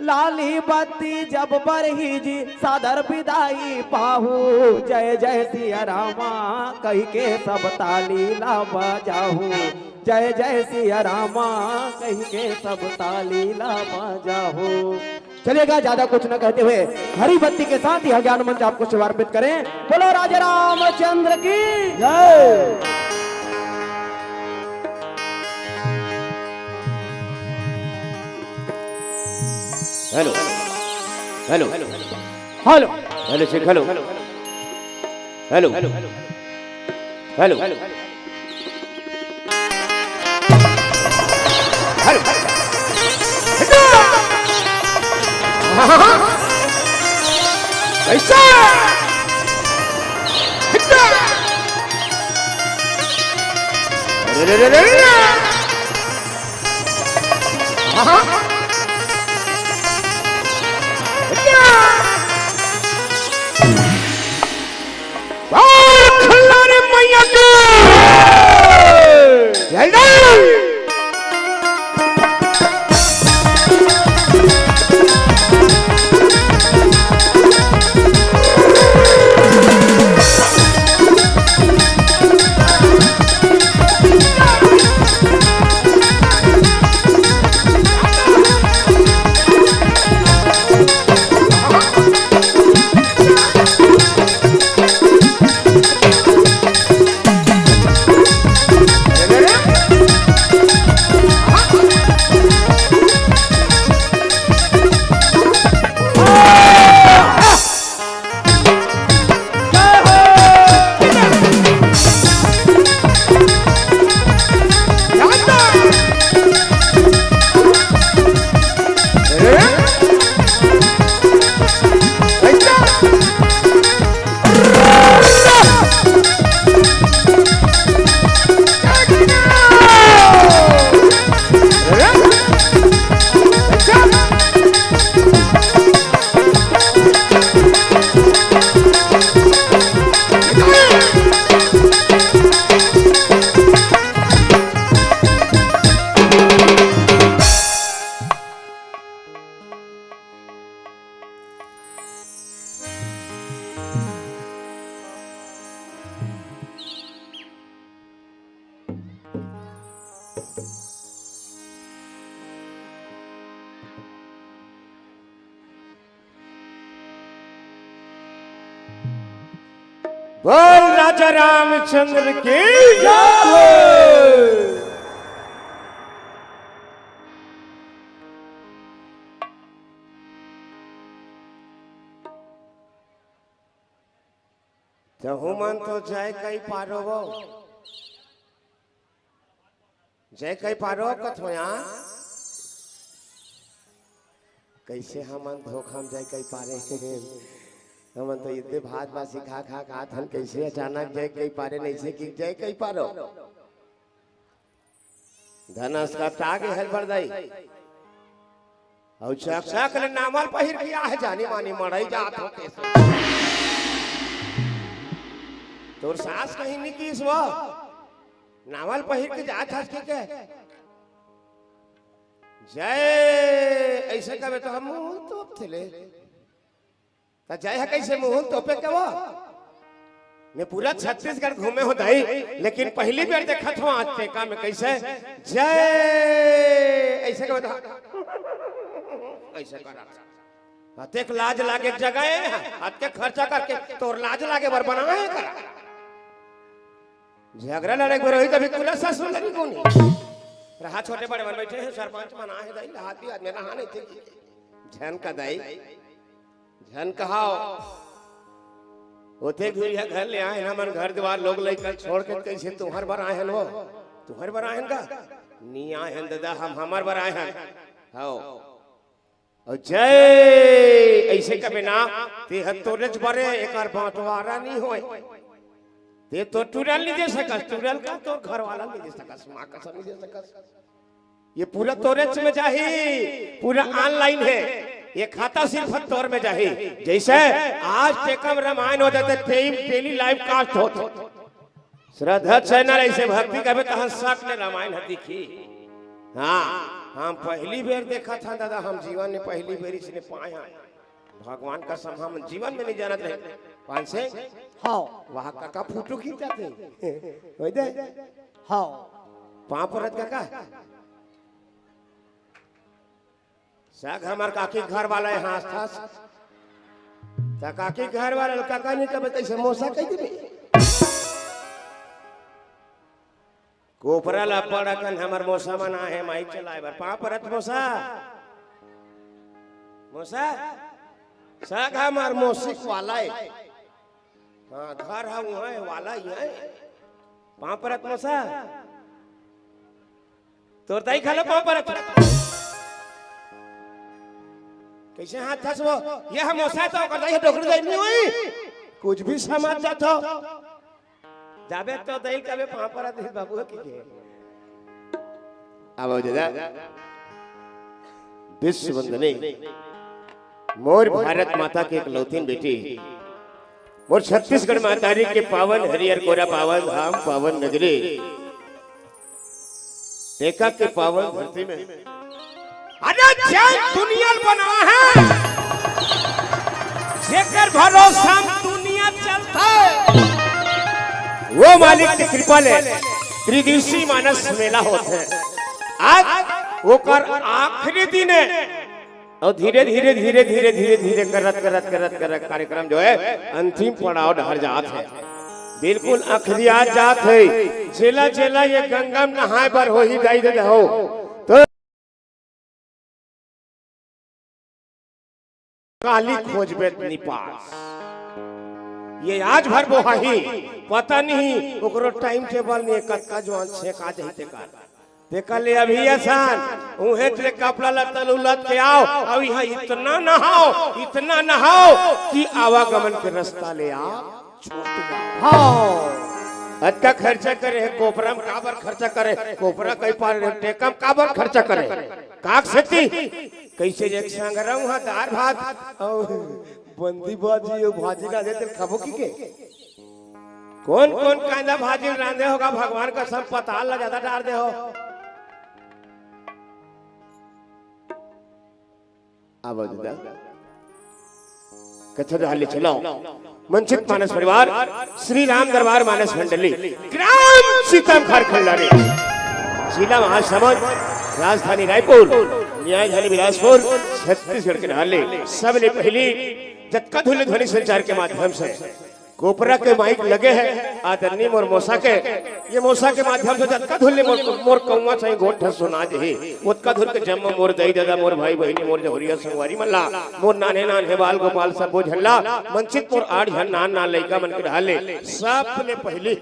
लाली बत्ती जब बरही जी, सादर बिदाई पाहू। जय जय सिया रामा कहि के सब ताली ला बजाहू। जय जय सिया रामा कहि के सब ताली ला बजाहू। चलिएगा, ज्यादा कुछ न कहते हुए हरी बत्ती के साथ यह ज्ञान मंच आपको समर्पित करें। बोलो राजा रामचंद्र की जय। Hello, hello, hello, hello, check, hello, hello, hello. Hello. कैसा? अरे रे रे रे रे। बोल खिल्लारी मैया की जय। बोल राजा रामचंद्र की जय। तहू मन तो जय कई पारो वो। जय कई पारो कथो यार। कैसे हमन धोखा में जय कई पारे? हमन तो इतने भात बासी खा खा खात हन, कैसे अचानक जय कई पारे, नहीं से कि जय कई पारो। धनस का टागे हल बरदाई। अउ चकचक ले नावल पहिर के आहे जानी मानी मड़ई जात हो कैसे? तोर सास कहीं नहीं किस वो? नावल पहिर के जात हस के के? जय, ऐसे कबे तो हम मुंह तोप थे ले। त जय ह कैसे मुंह तोपे के वो? मैं पूरा छत्तीसगढ़ घूमे हो दाई, लेकिन पहली बेर देखत हो आज टेका में कैसे जय ऐसे के बता। ऐसे करा। अतेक लाज लागे के जगह है, हाथ के खर्चा करके तोर लाज लागे बर बना है करा। झगड़ा लड़े के बेर होही तभी कुला ससुर लगी कोनी। रहा छोटे बड़े मन बैठे हैं, सरपंच मना है दाई, हाथ भी आदमी रहा नहीं थे। झन का दाई, झन कहाओ। ओते घुरिया घर ले आए हन, हमन घर द्वार लोग लइका छोड़ के कैसे तुहर बर आए हन वो? तुहर बर आए हन का? नी आए हन दादा, हम हमर बर आए हन। हाओ। अउ जय ऐसे कबे ना, ते ह तोरेच बरे, एकर बंटवारा नी होय। ते तो टूरल नी दे सकस, टूरल का तोर घर वाला नी दे सकस, माँ कसम नी दे सकस। ये पूरा तोरेच में जाही, पूरा online है। ये खाता सिर्फ तोर में जाही। जैसे आज टेकम रामायण हो जाते, टेम daily live cast होत। श्रद्धा channel ऐसे भक्ति कबे तहन सक ले रामायण ह दिखी। हाँ, हम पहली बेर देखत हन दादा, हम जीवन में पहली बेर इसने पाए हन। भगवान कसम हम जीवन में नहीं जानत रहे। पान सिंह, हाँ। वहाँ काका फोटो खींचत हे। वही दे। हाँ। पाँव परत काका। सग हमर काकी घर वाला है, हाँस थास। त काकी घर वाला ल काका नहीं कबे कैसे मोसा कह देबे। कोपरा ला पड़ अकन हमर मोसा मन आहे माइक चलाए बर। पाँव परत मोसा। मोसा। सग हमर मोसिक वाला है। हाँ, घर ह उहाँ है, वाला ही है। पाँव परत मोसा। तोर दाई घलो पाँव परत। कैसे हाथ थास वो? ये हम मोसा तो ओकर दाई ह डोकरी दाई नहीं होई। कुछ भी समझ जात हो। जाबे तो दई कबे पाँव परत हे बाबू की के। आवा दादा। विश्व वंदनी, मोर भारत माता के इकलौतीन बेटी, मोर छत्तीसगढ़ महतारी के पावन हरियर कोरा, पावन धाम, पावन नगरी। टेका के पावन धरती में। अरे जय दुनिया ल बनाए हे, जेकर भरोसा म दुनिया चलथे, वो मालिक के कृपा ले त्रिदिवसीय मानस मेला होथे। आज ओकर आखिरी दिन हे। अउ धीरे धीरे धीरे धीरे धीरे धीरे करत करत करत करत कार्यक्रम जो है अंतिम पड़ाव डहर जात हे। बिल्कुल अखरियात जात हे। जेला जेला ये गंगा म नहाए बर होही दाई दे हो तो काली खोजबे त नी पास। ये आज भर बोहाही, पता नहीं ओकरो time table नहीं, कतका जुआन छेका जही तेकर। तेकर ले अभी असान, उहें ले कपड़ा लत्ता ल उलत के आओ, अउ इहाँ इतना नहाओ, इतना नहाओ कि आवागमन के रास्ता ले आ छोट बा। हाँ। अतका खर्चा करे हे, कोपरा म काबर खर्चा करे? कोपरा कई पार रे, टेका म काबर खर्चा करे? काक सेती? कैसे एक संग रहूं हा दार भात, अउ बंदी भाजी, अउ भाजी ना दे, तेल खाबो की के? कौन कौन कांदा भाजी रांधे होगा, भगवान कसम पताल ला ज्यादा डार दे हो। अब दादा, कथा डहर ले चलो। मंचित मानस परिवार, श्री राम दरबार मानस मंडली, ग्राम सीतम खार खल्लारी, जिला महासमुंद, राजधानी रायपुर, न्यायधानी बिलासपुर, छत्तीसगढ़ के डहर ले सबले पहली जतका धुन ध्वनि संचार के माध्यम से कोपरा के माइक लगे हे, आदरणीय मोर मौसा के, ये मौसा के माध्यम से जतका धुन ले मोर, मोर कौवा चाहे गोठ सुना जही, ओतका धुन के जम्मो मोर दई ददा, मोर भाई बहिनी, मोर जहुरिया संगवारी मन ला, मोर नान्हे नान्हे बाल गोपाल सब्बो झन ला, मंचित मोर आठ झन नान नान लइका मन के डहार ले, सबले पहिली,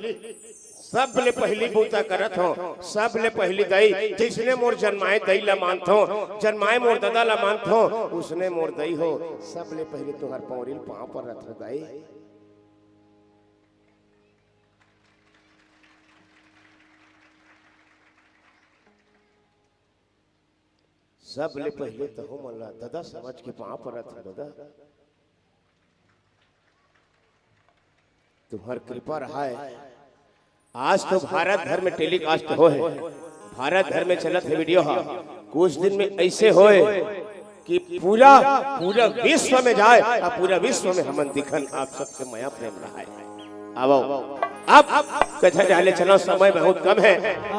सबले पहिली बूता करत हो, सबले पहिली दई, जइसने मोर जनमाए दई ला मानथो, जनमाए मोर ददा ला मानथो, उसने मोर दई हो, सबले पहिली तुहर पौरिल पाँव परत हो दई। सबले पहिले तहू मन ला ददा समझ के पाँव परत हन ददा। तुम्हर कृपा रहाय। आज तो भारत भर में टेलीकास्ट होय हे, भारत भर में चलत हे वीडियो हा। कुछ दिन में ऐसे होय कि पूरा, पूरा विश्व में जाय अउ पूरा विश्व में हमन दिखन, आप सबके मया प्रेम रहाय। आवो। अब कथा डाले चलो, समय बहुत कम हे,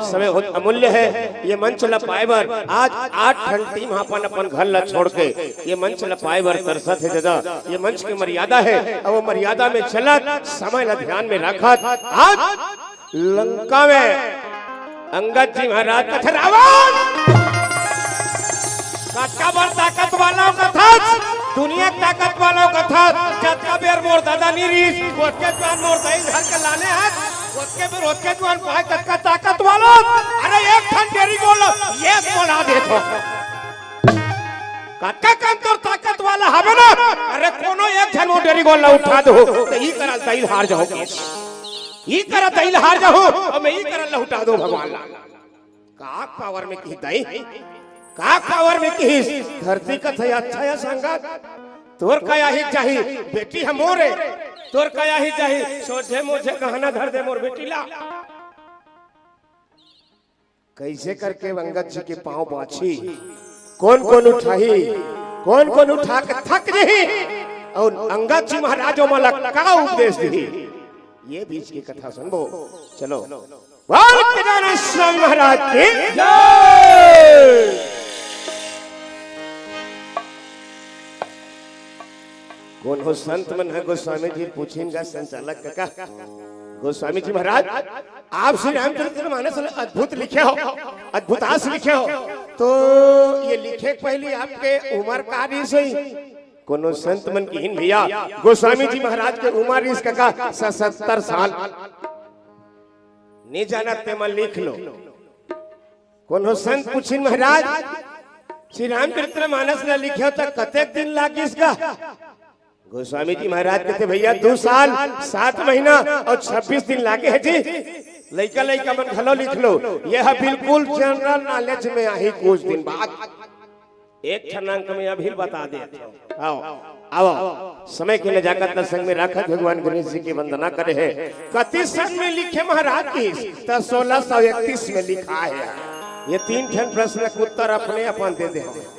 समय बहुत अमूल्य हे। ये मंच ला पाए बर आज आठ ठन टीम अपन अपन घर ला छोड़ के ये मंच ला पाए बर तरसत हे ददा। ये मंच के मर्यादा हे, अउ वो मर्यादा में चलत, समय ला ध्यान में रखत आज लंका में अंगद जी महाराज कथे रावण, कतका बड़ ताकत वाला हो कथस, दुनिया के ताकत वाला हो कथस, जतका बेर मोर ददा नी रहिस, ओतके जुआन मोर दई धर के लाने हस, ओतके बेर ओतके जुआन पाए कतका ताकत वाला, अरे एक ठन डेरी गोल, एक बोला देथो। कतका कन तोर ताकत वाला हवे ना, अरे कोनो एक झन वो डेरी गोल ला उठा दो, त ई करा दई ल हार जाहूं, ई करा दई ल हार जाहूं, अउ मैं ई करा लहुटा दो भगवान ला। का पावर में किहिस दई? का पावर में किहिस? धरती कथे अच्छा हे संगत, तोर का आही जाही, बेटी ह मोर ए, तोर का आही जाही, सोझे मोझे गहना धर दे मोर बेटी ला। कइसे करके अंगद जी के पाँव बाँचही, कोन कोन उठाही, कोन कोन उठा के थक जही, अउ अंगद जी महाराज ओमन ला का उपदेश दिही, ये बीच के कथा सुनबो। चलो, बोल गजानन स्वामी महाराज की जय। कोनो संत मन ह गोस्वामी जी पूछिन गा, संचालक कका, गोस्वामी जी महाराज, आप श्री रामचरित मानस ल अद्भुत लिखे हो, अद्भुतास लिखे हो, तो ये लिखे के पहिली आपके उमर का रिहिस होही? कोनो संत मन किहिन भैया, गोस्वामी जी महाराज के उमर रिहिस कका सतहत्तर साल। नी जानत ते मन लिख लो। कोनो संत पूछिन महाराज, श्री रामचरित मानस ल लिखे हो त कतेक दिन लागिस गा? गोस्वामी जी महाराज कथे भैया दू साल, सात महीना अउ छब्बीस दिन लागे हे जी। लइका लइका मन घलो लिख लो, ये ह बिल्कुल जनरल नॉलेज में आही कुछ दिन बाद। एक ठन अंक में अभी बता देत हंव। आओ, आओ, समय के नजाकत ल संग में राखत भगवान गणेश जी की वंदना करे हे। कति सन में लिखे महाराज किहिस, त सोलह सौ इकतीस में लिखा हे। ये तीन ठन प्रश्न के उत्तर अपने अपन दे दे हंव।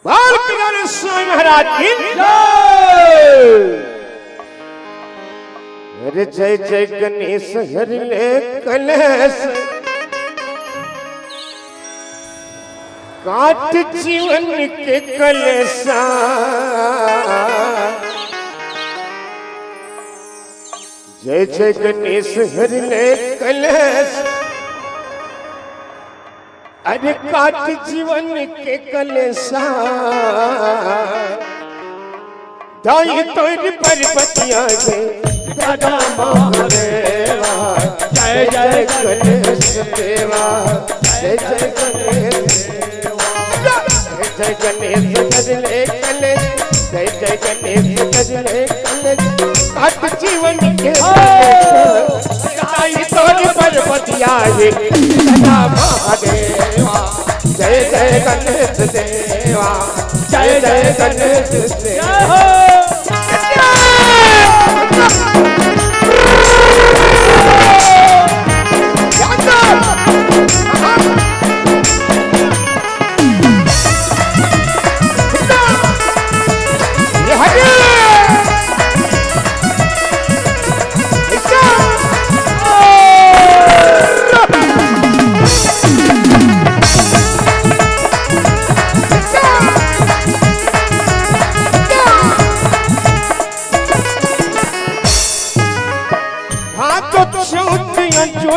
बोल गजानन स्वामी महाराज की जय। अरे जय जय गणेश हरि ले कलेश, काट जीवन के कलेसा। जय जय गणेश हरि ले कलेश, अरे काट जीवन के कलेसा। दाई तोर परबतिया गे दादा महादेवा। जय जय गणेश देवा, जय जय गणेश देवा, जय जय गणेश गजले कले, जय जय गणेश गजले कले। काट जीवन के कलेसा। दाई तोर परबतिया गे दादा महादेवा। जय जय गणेश देवा, जय जय गणेश देवा।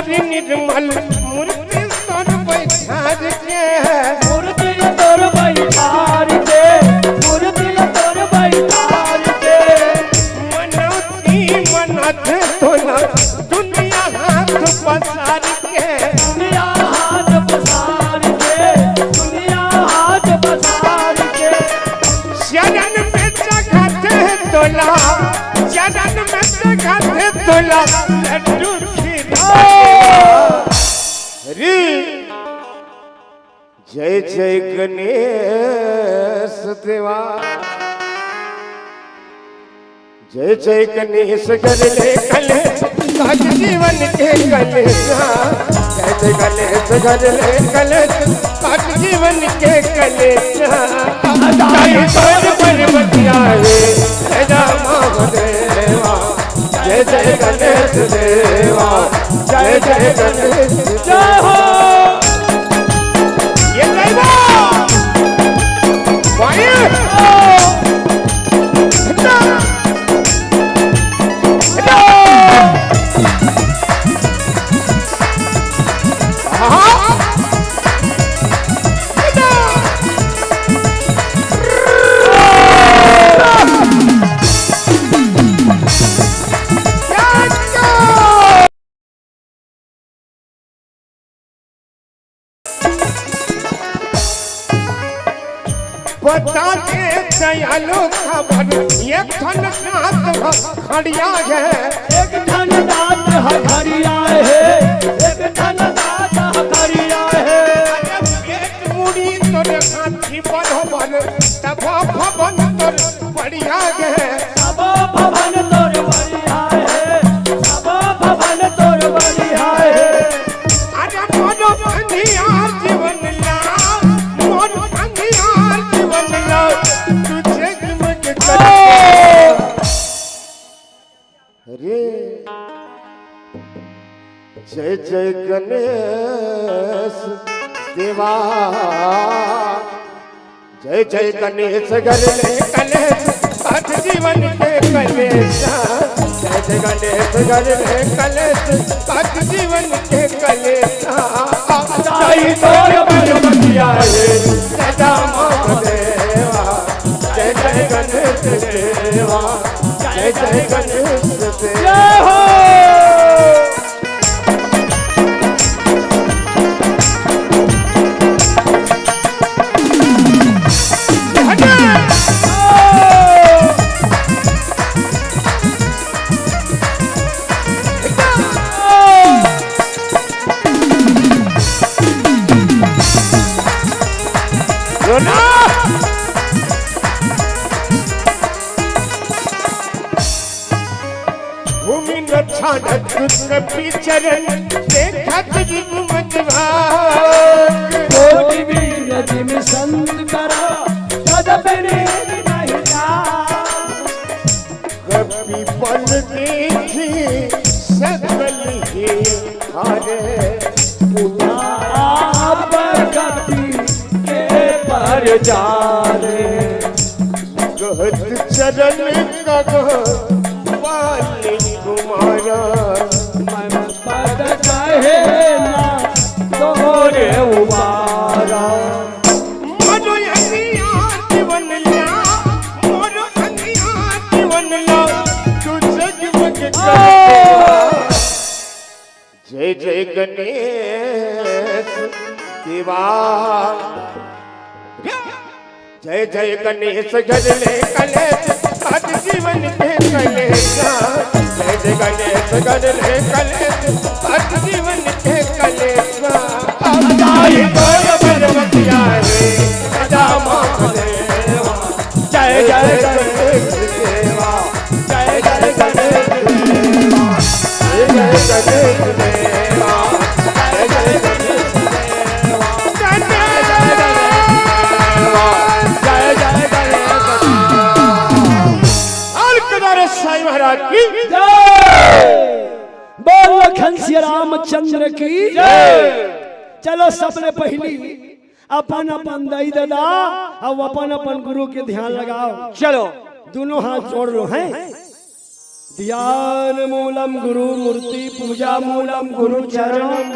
निर्मल मूर्ति तोर बैठार के। मूर्ति तोर बैठार के, मूर्ति तोर बैठार के। मनौती मनत तोला दुनिया हाथ पसार के। दुनिया हाथ पसार के, दुनिया हाथ पसार के। चरण में जगत तोला, चरण में जगत तोला लड्डू खीर। अरे, जय जय गणेश देवा। जय जय गणेश, घर ले कलेश, काट जीवन के कलेश। जय जय गणेश, घर ले कलेश, काट जीवन के कलेश। ताई तोर पर बतिया रे, राजा महादेवा। जय जय गणेश देवा, जय जय गणेश। जय हो। ये जय हो। भाई। बता दे दयालु खबर, एक ठन दांत ह खड़िया हे। एक ठन दांत ह खड़िया हे, एक ठन दांत ह खड़िया हे। अरे पेट मुड़ी तोर हाथी बरोबर, तब भवन तोर बढ़िया हे। सब भवन तोर बढ़िया हे, सब भवन तोर बढ़िया हे। अरे मोर अंधियार जीवन ला, मोर अंधियार जीवन ला, तू जगमग कर। अरे जय जय गणेश देवा। जय जय गणेश, घर ले कलेश, काट जीवन के कलेश। जय जय गणेश, घर ले कलेश, काट जीवन के कलेश। ताई तोर पर बतिया रे, राजा महादेवा। जय जय गणेश देवा, जय जय गणेश देवा। जय हो। भूमि रक्षा रघुपति चरण, देखत विभु मत भाग। कोटि वीर जिम संत करा, तदपि नीर नहीं जाग। कपि बल देखि सकल ही हारे। उठा आप गति के पर जाने। कहत चरण कगह बाली कुमारा। मन पद कहे ना तोरे उबारा। मोर अंधियार जीवन ला, मोर अंधियार जीवन ला, तू जगमग कर। जय जय गणेश देवा। जय जय गणेश, घर ले कलेश, काट जीवन के कलेश। जय जय गणेश, घर ले कलेश, काट जीवन के कलेश। ताई तोर पर बतिया रे, राजा महादेवा। जय जय गणेश देवा, जय जय गणेश देवा, जय जय गणेश देवा, जय जय गणेश देवा, जय जय गणेश देवा, जय जय गणेश देवा। और केदारेश्वर साईं महाराज की जय। बोल लखन सिया रामचंद्र की जय। चलो सबले पहली अपन अपन दाई ददा अउ अपन अपन गुरु के ध्यान लगाओ। चलो। दोनों हाथ जोड़ लो हैं। ध्यान मूलम गुरु मूर्ति, पूजा मूलम गुरु चरणम,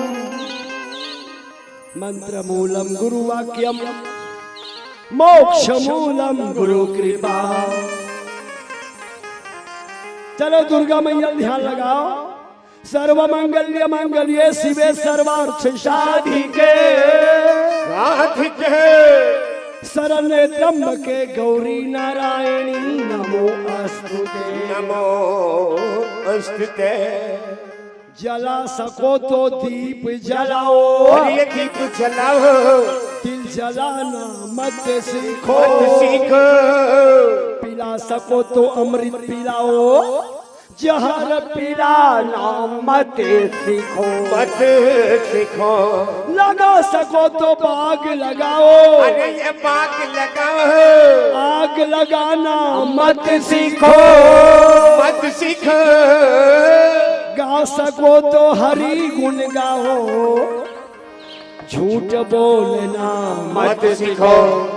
मंत्र मूलम गुरु वाक्यम, मोक्ष मूलम गुरु कृपा। चलो दुर्गा मैया ध्यान लगाओ। सर्व मंगल्य मंगल्ये शिवे सर्वार्थ साधिके, साधिके। शरण्ये त्र्यंबके गौरी नारायणी नमो अस्तुते। नमो अस्तुते। जला सको तो दीप जलाओ। अरे ये दीप जलाओ। दिल जलाना मत सीखो। मत सीखो। पिला सको तो अमृत पिलाओ। जहर पिलाना मत सीखो। मत सीखो। लगा सको तो बाग लगाओ। अरे ये बाग लगाओ। आग लगाना मत सीखो। मत सीखो। गा सको तो हरि गुण गाओ। झूठ बोलना मत सीखो।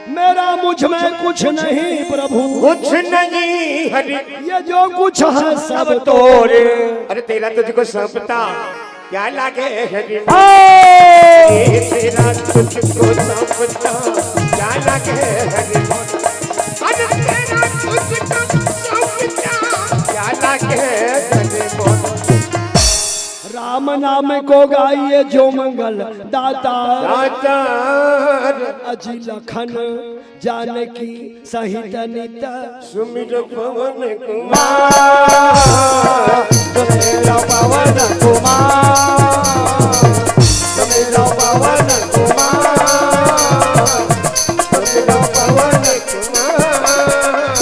मेरा मुझ में कुछ नहीं प्रभु। कुछ नहीं हरि। ये जो कुछ है सब तोरे। अरे तेरा तुझको सौंपता क्या लागे हरि। ये तेरा तुझको सौंपता क्या लागे हरि। अरे तेरा तुझको सौंपता क्या लागे हरि। राम नाम को गाइए जो मंगल दाता। दाता। अजी लखन जानकी सहित नित। सुमिर पवन कुमार। सुमिर पवन कुमार। सुमिर पवन कुमार। सुमिर पवन कुमार।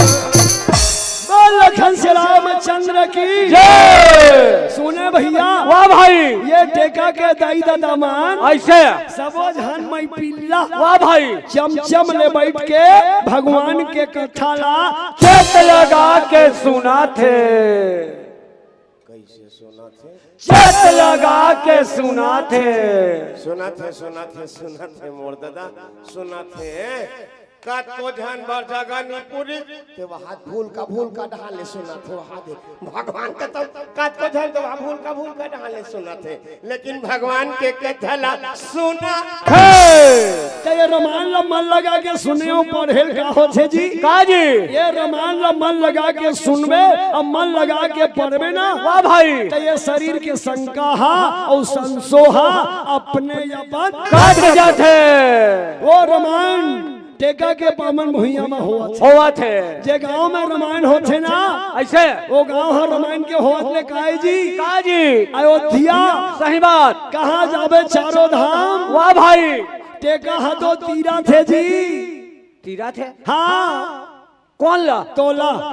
बोल लखन से रामचंद्र की जय। सुने भैया। वाह भाई। ये टेका के दाई ददा मन ऐसे। सबो झन मई पिल्ला। वाह भाई। चमचम ले बैठ के भगवान के कथा ला चेत लगा के सुनाथे। कैसे सुनाथे? चेत लगा के सुनाथे। सुनाथे, सुनाथे, सुनाथे मोर ददा, सुनाथे। कतको झन बर जगह नी पूरी, ते वहा भूल का भूल का ढाले सुनाथे, वहा दे। भगवान का तो कतको झन तो वहा भूल का भूल का ढाले सुनाथे। लेकिन भगवान के कथा ला सुना। हे! त ये रमायन ला मन लगा के सुने हो, पढ़े का होथे जी? का जी? ये रमायन ला मन लगा के सुनबे, अब मन लगा के पढ़बे ना। वाह भाई। त ये शरीर के शंका हा अउ संसो हा अपने अपन कट जाथे। वो रमायन टेका के पावन भुइयां म होवत हे। होवत हे। जे गांव म रमायन होथे ना, ऐसे? वो गांव ह रमायन के होवत ले काय जी? का जी? अयोध्या। सही बात। कहां जाबे चारों धाम? वाह भाई। टेका ह तो तीरथ हे जी। तीरथ हे? हां। कोन ला? तोला।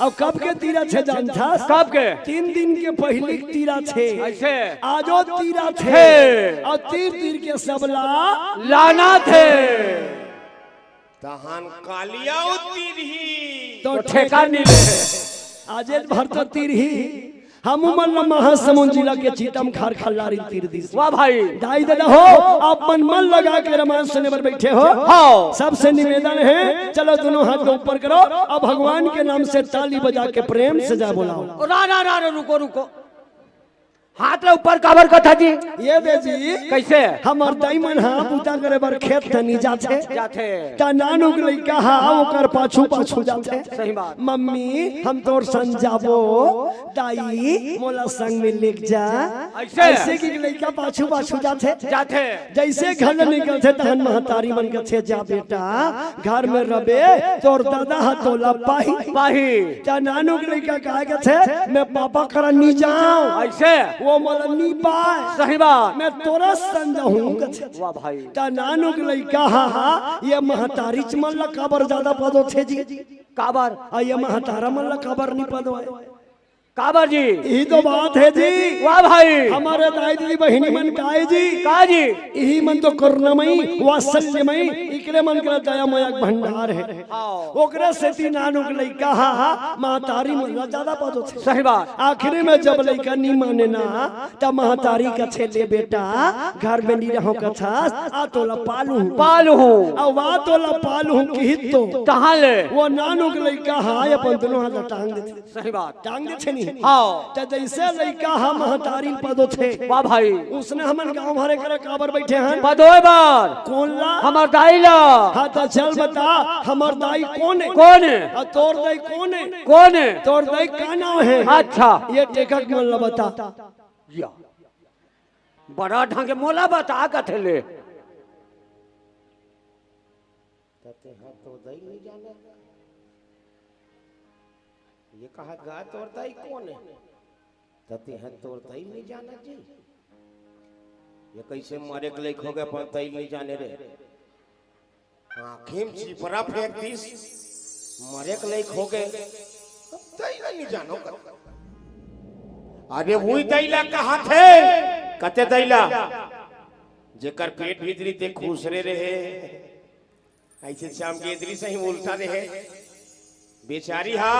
अब कब के तीरथ हे जानथस? कब के? तीन दिन के पहिली तीरथ हे। ऐसे? आजो तीरथ हे। हे। अउ तीर तीर के सबला लानथे। तहन कालिया उतिरही। तो तो ठेका ठेका नी ले। आजेच भर तो तीरही। हमू मन ल महासमुंद जिला के चीतम खार खल्लारी तीर दिस। वाह भाई। दाई ददा हो, आप मन मन लगा के रमायन सुने बर बैठे हो। हां। सबसे निवेदन हे, चलो दोनों हाथ को ऊपर करो, अब भगवान के नाम से ताली बजा के प्रेम से जय बोलाओ। रा, रा, रा, रा, रुको, रुको। हाथ ला ऊपर काबर कथा जी? ये दे जी। कैसे? हमर दाई मन हा बूता करे बर खेत तनी जाथे। जाथे। त नानुक लइका हा ओकर पाछू पाछू जाथे। सही बात। मम्मी, हम तोर संग जाबो। दाई, मोला संग में लेके जा। ऐसे? ऐसे कि लइका पाछू पाछू जाथे। जाथे। जैसे घर ले निकलथे, तहन महतारी मन कथे, "जा बेटा, घर में रबे, तोर दादा ह तोला पाही।" पाही। त नानू के लइका काय कथे, "मैं पापा करा नी जांव।" ऐसे? वो मोला नी पाय। सही बात। "मैं तोरा संग हूं," कथे। वाह भाई। त नानू के लइका हा, ये महतारीच मन ला काबर ज्यादा पदोथे जी? काबर? आ ये महतारा मन ला काबर नी पदोय? काबर जी? यही तो बात है जी। वाह भाई। हमर दाई दीदी बहिनी मन काय जी? का जी? यही मन तो करुणामयी, वात्सल्यमयी, इकरे मन के दया मया के भंडार है। हाँ। ओकरे सेती नानू के लइका हा, हा, महतारी मन ला ज्यादा पदोथे। सही बात। आखिरी में जब लइका नी माने ना, तब महतारी कथे, "ले बेटा, घर में नी रहो कथस, आ तोला पालूं।" पालूं। अउ वा तोला पालूं किही तो। कहाँ ले? वो नानू के लइका हा, अपन दोनों हाथ ला टांग देथे। सही बात। टांग देथे नी। हाँ। त जइसे लइका हा महतारी ल पदोथे। वाह भाई। उसने हमन गाँव भरे करा काबर बइठे हन? पदोय बर। कोन ला? हमर दाई ला। हाँ, त चल बता, हमर दाई कोन हे? कोन हे? अउ तोर दाई कोन हे? कोन हे? तोर दाई का नाम हे? अच्छा। ये टेका के मन ला बता। या। बड़ा ढंग के मोला बता कथे ले। त तेहा तो दाई नहीं जाने। ये कहा गा तोर दाई कोन हे? त तेहा तोर दाई नहीं जाने जी। ये कैसे मरे के लइक हो गए, अपन दाई नहीं जाने रे। आँखी में चिपरा फेंक दिस, मरे के लइक हो गए, दाई ला नहीं जानो कर। अरे वही दाई ला कहाथे, कथे दाई ला, जेकर पेट भीतरी ते खुसरे रहे, ऐसे श्याम के दृश्य ही उल्टा रहे। बेचारी हा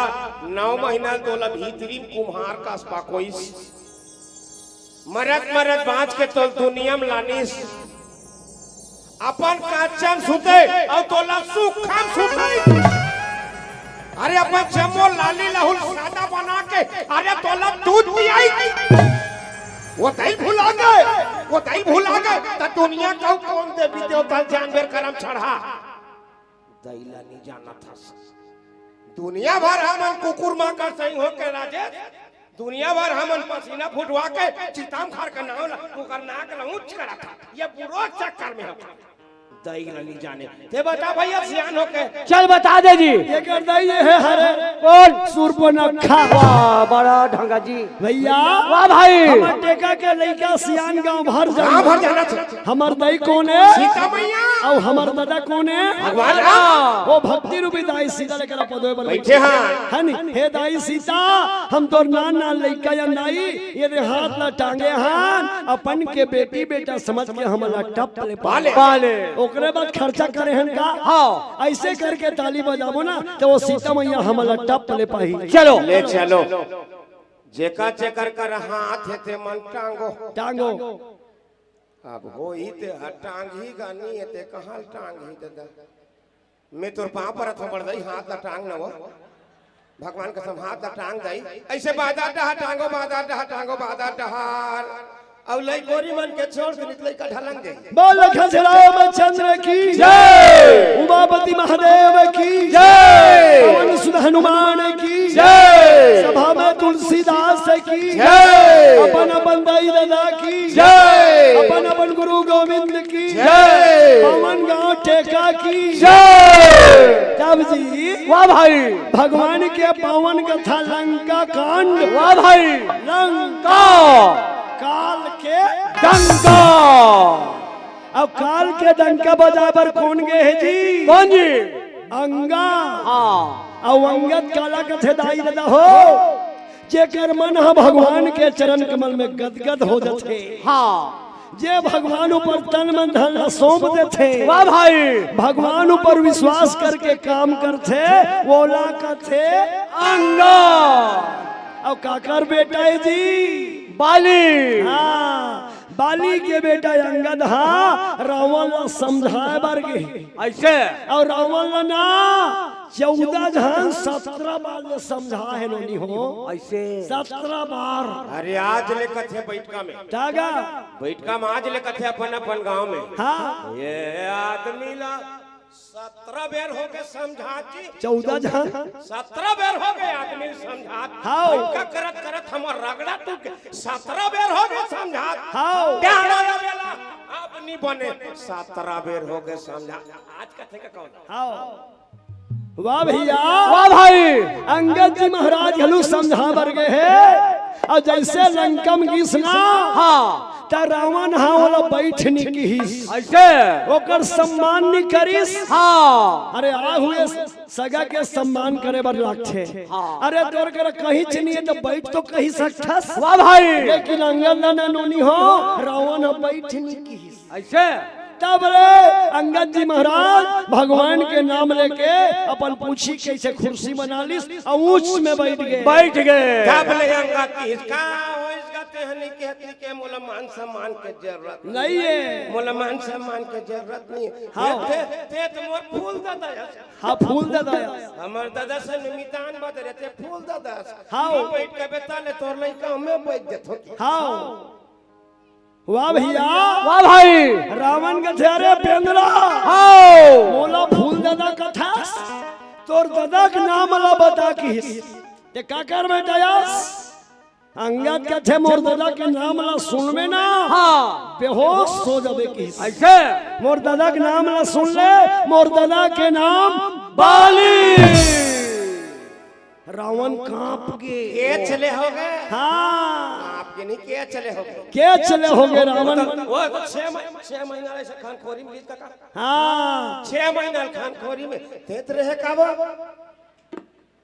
नौ महीना तोला भीतरी कुम्हार कस पाकोइस। मरत मरत बाँच के तोल दुनिया में लानिस। अपन काचम सुते अउ तोला सुखम सुते। अरे अपन जम्मो लाली लहुल सादा बना के, अरे तोला दूध पियाई। वो दाई भुला गए, वो दाई भुला गए। त दुनिया कउ कौन देवी देवता जानवर करम चढ़ा? दाई ला नहीं जानत हस। दुनिया भर हमन कुकुर माकर सही होके राजेश, दुनिया भर हमन पसीना फुटवा के चिताम खार के नाव ला, ओकर नाक ला ऊंच करत हन। ये बुरो चक्कर में हम दाई ला नहीं जाने। ते बता भैया सियान होके। चल बता दे जी। एकर दाई ये हे हरे। कौन? सूर्पनखा। वाह, बड़ा ढंगा जी। भैया। वाह भाई। हमर टेका के लइका सियान गांव भर जाना। गांव भर जाना था। हमर दाई कोन हे? सीता मैया। अउ हमर दादा कोन हे? भगवान राम। वो भक्ति रूपी दाई सीता लेकर पदोय बर बइठे हन। हे नी? हे दाई सीता, हम तोर नान नान लइका अन दाई, ये दे हाथ ला टांगे हन, अपन के बेटी बेटा समझ के हमला टप ले पाले। पाले। ओकरे बाद खर्चा करे हन का? हाँ। ऐसे करके ताली बजाबो ना, त वो सीता मैया हमला टप ले पाही। चलो। ले चलो। जेकर जेकर कर हाथ हे ते मन टांगो। टांगो। अब होई ते ह टांगही गा, नी हे ते कहाँ ल टांगही दादा? मैं तोर पाँव परत हँव बड़ दाई, हाथ ला टांग न वो। भगवान कसम हाथ ला टांग दाई। ऐसे बादर डहा टांगो, बादर डहा टांगो, बादर डहार। अउ लइकोरी मन के छोड़ के निकले का ढलंग जाई। बोल खजराम चंद्र की जय। उमापति महादेव की जय। पवन सुत हनुमान की जय। सभा में तुलसीदास की जय। अपन अपन दाई दादा की जय। अपन अपन गुरु गोविंद की जय। पावन गांव टेका की जय। तब जी वाह भाई। भगवान के पावन कथा लंका कांड। वाह भाई। लंका। काल के डंका। अब काल के डंका बजाए बर कोन गे हे जी? कोन जी? अंगा। हाँ। अउ अंगद काला कथे दाई दादा हो, जेकर मन ह भगवान के चरण कमल में गदगद हो जथे। हाँ। जे भगवान ऊपर तन मन धन ला सौंप देथे। वाह भाई। भगवान ऊपर विश्वास करके काम करथे, वोला कथे अंगा। अउ काकर बेटा हे जी? बाली। हाँ, बाली के बेटा अंगद हा रावण ला समझाए बर गे। ऐसे? अउ रावण ला ना, चौदह झन सत्रह बार ले समझा हे नोनी हो। ऐसे? सत्रह बार। अरे आज ले कथे बैठका में। का गा? बैठका में आज ले कथे अपन अपन गांव में। हाँ। ये आदमी ला सत्रह बेर होगे समझात जी। चौदह झन। सत्रह बेर होगे आदमी समझात। हाँ। इनका करत करत हमर रगड़ा टूट के सत्रह बेर होगे समझात। हाँ। ध्यान आ बेला अब नी बने। सत्रह बेर होगे समझात। आज कथे का कौन? हाँ। वाह भैया। वाह भाई। अंगद जी महाराज घलू समझा बर गे हे। अउ जैसे लंका में गिस ना, हाँ। त रावण हा ओला बइठ नी किहिस। अइसे? ओकर सम्मान नी करिस। हाँ। अरे, आ हुए सगा के सम्मान करे बर लागथे। हाँ। अरे, तोर करा कहींच नी हे त बइठ तो कहि सकथस। वाह भाई। लेकिन अंगद ला नोनी हो, रावण हा बइठ नी किहिस। अइसे? तब ले अंगद जी महाराज भगवान के नाम लेके अपन पूछी कइसे खुर्सी बना लिस अउ ऊंच में बइठ गे। बइठ गे। तब ले अंगद किहिस का होइस गा तेहनी के हती के मोला मान सम्मान के जरूरत नइ हे। मोला मान सम्मान के जरूरत नइ हे। हाँ। ते, ते, ते तो मोर फूल ददा हस। हाँ, फूल ददा हस। हमर ददा से मितान बदरे ते फूल ददा हस। हाँ। तू बइठ के बेटा ले तोर लइका में बइठ जथो। हाँ। वाह भइया। वाह भाई। रावण कथे, "अरे बेंदरा, हाँ। मोला फूल ददा कथस, तोर ददा के नाम ला बता किहिस। ते काकर में दयास?" अंगद कथे, "मोर ददा के नाम ला सुनबे ना, हाँ। बेहोश हो जाबे किहिस। अइसे? मोर ददा के नाम ला सुन ले, मोर ददा के नाम बाली।" रावण कांप गे। केच ले होगे। हाँ। कांप गे नहीं, केच ले होगे। केच ले होगे रावण। वो तो छह मह-, छह महीना ले से खानखोरी में बीत का। हाँ। छह महीना खानखोरी में तेत रहे का वो?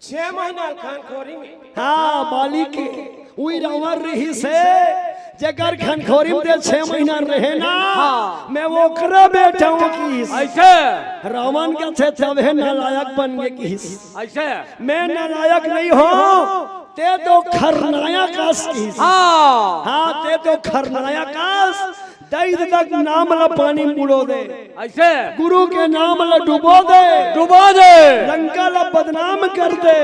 छह महीना खानखोरी में। हाँ, बाली के उही रावण रिहिस हे, जेकर खानखोरी में ते छह महीना रहे ना, हाँ। मैं ओकरे बेटा हूँ किहिस। अइसे? रावण कथे तभे नालायक बन गे किहिस। अइसे? मैं नालायक नइ हों, ते तो खरनायक अस किहिस। हाँ। हाँ, ते तो खरनायक अस। दई ददा के नाम ला पानी में बुड़ो दे। अइसे? गुरु के नाम ला डुबो दे। डुबो दे। लंका ला बदनाम कर दे।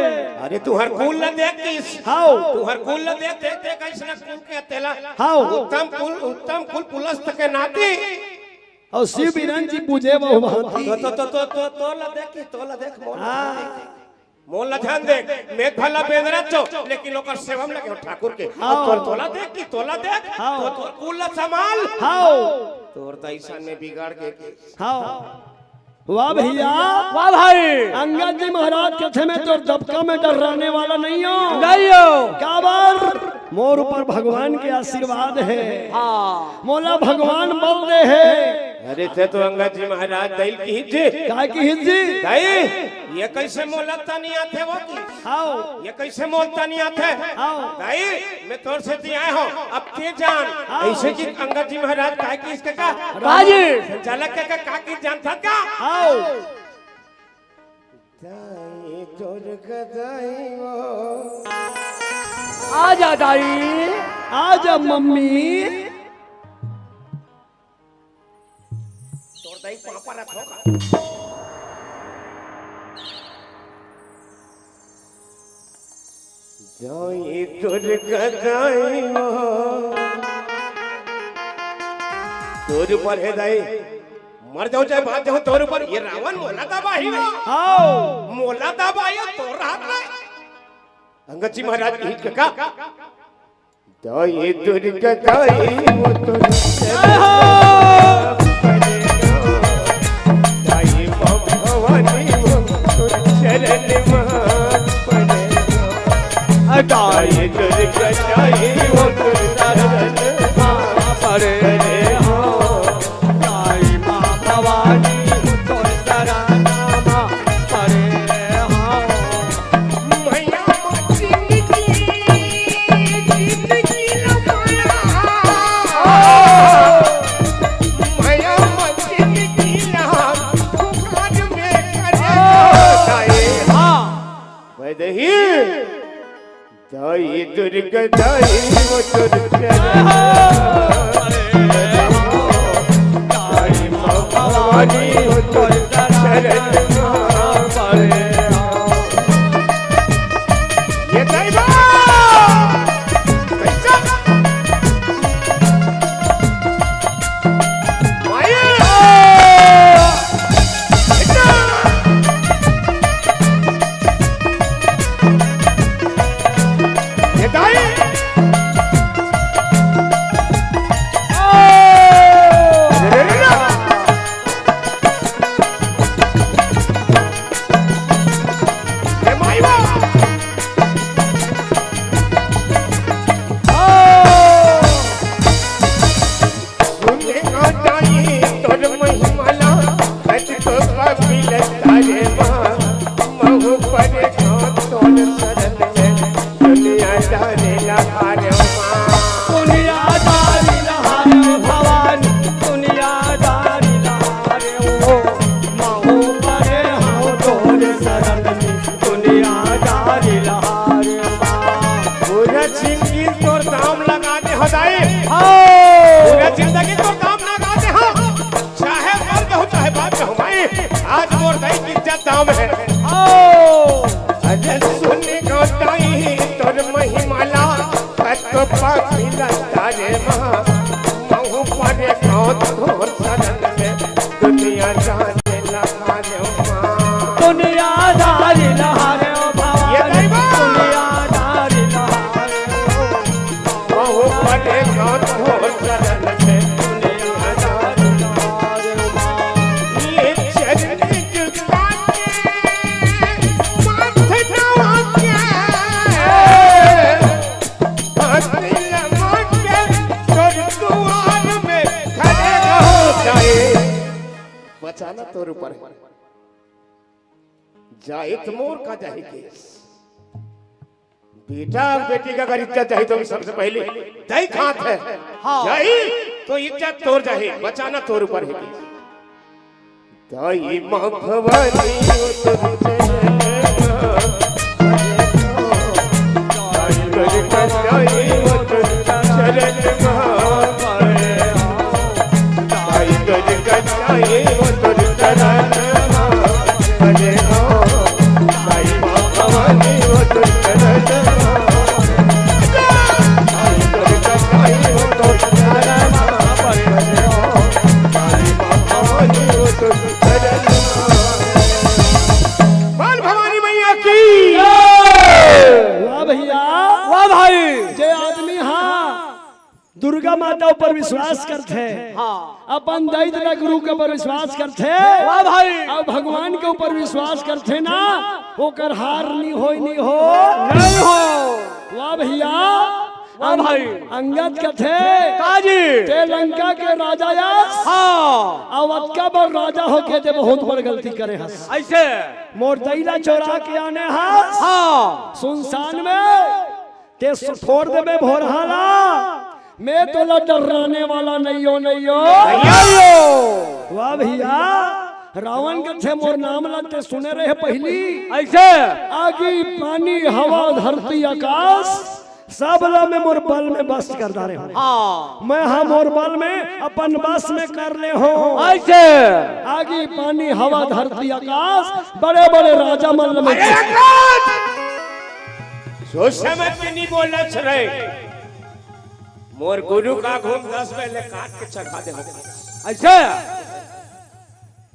अरे तुंहर कुल ला देख किहिस। हाव। तुंहर कुल ला देख, देख, देख, अइसना कुल के तेला। हाव। उत्तम कुल, उत्तम कुल पुलस्त के नाती। अउ शिव बिरंची पूजे बहु भांति। तो, तो, तो, तो, तो, तोला देख किहिस, तोला देख, मोला हाँ। देख। मोला झन देख, मैं भला बेंदरा चो, लेकिन ओकर सेवा में लगे हो ठाकुर के। हाँ। तोर तोला देख किहिस, तोला देख, हाँ। तो तोर कुल ला संभाल। हाँ। तोर त अइसन में बिगड़ गे। हाँ। वाह भइया। वाह भाई। अंगद जी महाराज कथे मैं तोर दबका में डर्राने वाला नइ हों। नइ हों। काबर? मोर ऊपर भगवान के आशीर्वाद हे। हाँ। मोला भगवान बल दे हे। अरे ते तो अंगद जी महाराज दई ल किहिस जी। काय किहिस जी? दई, ये कइसे मोला तनी आथे वो किहिस? हाव। ये कइसे मोला तनी आथे? हाव। दई, मैं तोर सेती आय हों, अब ते जान। हाव। अइसे कि अंगद जी महाराज काय किहिस कका? का जी? संचालक कका का किहिस जानथस का? हाव। दाई तोर गदाई वो। आजा दाई। आजा मम्मी। तोर दाई पापा रखो का? दाई तोर गदाई वो। तोर ऊपर हे दाई। मर जाहूं चाहे बांच जाहूं तोर ऊपर, ये रावण मोला दबाही वो। हाव। मोला दबाही तोर हाथ में। अंगद जी महाराज किहिस कका। दाई दुर्गा दाई वो तोर चरण मा पड़े। दाई माँ भवानी वो तोर चरण मा पड़े। दाई दुर्गा दाई वो तोर चरण मा पड़े। दाई माँ भवानी तोर चरना मा पड़े हंव। मैया जिंदगी, जिंदगी ला बना। मैया जिंदगी ला फुकट में करे। हाँ। वैदेही। दाई दुर्गा दाई वो तोर चरण। दाई माँ भवानी वो तोर चरण। ये दाई बा। कैसा? माई। ये दाई। अरे रे रे रे। ये माई बा। जिंदगी को काम ना गाते हो, चाहे बोल दो, चाहे बात कहो भाई, आज मोर दाई की इज्जत दाम है। आओ। अरे सुन गोटाई तोर महिमाला, पत पाखिला तारे माँ, महू परे गाँव तोर शरण में, दुनिया जाने लगा रे माँ। दुनियादारी लहारे ओ भवानी, ये दाई बा। दुनियादारी लहारे ओ। महू परे गाँव तोर शरण में, दुनिया जाने लगा रे माँ। ये चरण झुका के, माथ नवा के, हाथ लगा के, तोर दुआर में खड़े रहो जाए। बचाना तोर ऊपर है। जाइत मोर का जाही के। बेटा अउ बेटी का अगर इज्जत चाही तो सबसे पहले दाई खात है। हाँ। जाही तो इज्जत तोर जाही, बचाना तोर ऊपर है। दाई माँ भवानी ओ तोर चरण, दाई दुर्गा दाई ओ तोर चरण, दाई दुर्गा दाई ओ तोर चरण, अरे ओ दाई माँ भवानी ओ तोर चरण, दाई दुर्गा दाई ओ तोर चरण, अरे ओ दाई माँ भवानी ओ तोर चरण। बोल भवानी मैया की। वाह भैया। वाह भाई। जे आदमी हाँ दुर्गा माता ऊपर विश्वास करथे, हाँ। अपन दाई ददा गुरु के ऊपर विश्वास करथे, वाह भाई। अउ भगवान के ऊपर विश्वास करथे ना, ओकर हार नी होय, नी हो। नहीं हो। वाह भैया। वाह भाई। अंगद कथे, का जी? ते लंका के राजा यस। हाँ। अउ अतका बड़ राजा होके ते बहुत बड़ गलती करे हस। अइसे? मोर दाई ला चोरा के आने हस। हाँ। सुनसान में ते सु-, फोड़ देबे भोरहा ला। मैं तोला डर्राने वाला नइयो, नइयो। नइयो। वाह भैया, रावण कथे मोर नाम ला ते सुने रहे पहिली। अइसे? आगी, पानी, हवा, धरती, आकाश, सब ला मैं मोर बल में बस कर डारे हँव। हाँ। मैं हा मोर बल में अपन बस में कर ले हँव। अइसे? आगी, पानी, हवा, धरती, आकाश, बड़े-बड़े राजा मन ला मैं अरे रंगत! सोच समझ के नहीं बोलना चाहिए। मोर गुरु का घूम दस बैल काट के चघा दे हो। अइसे?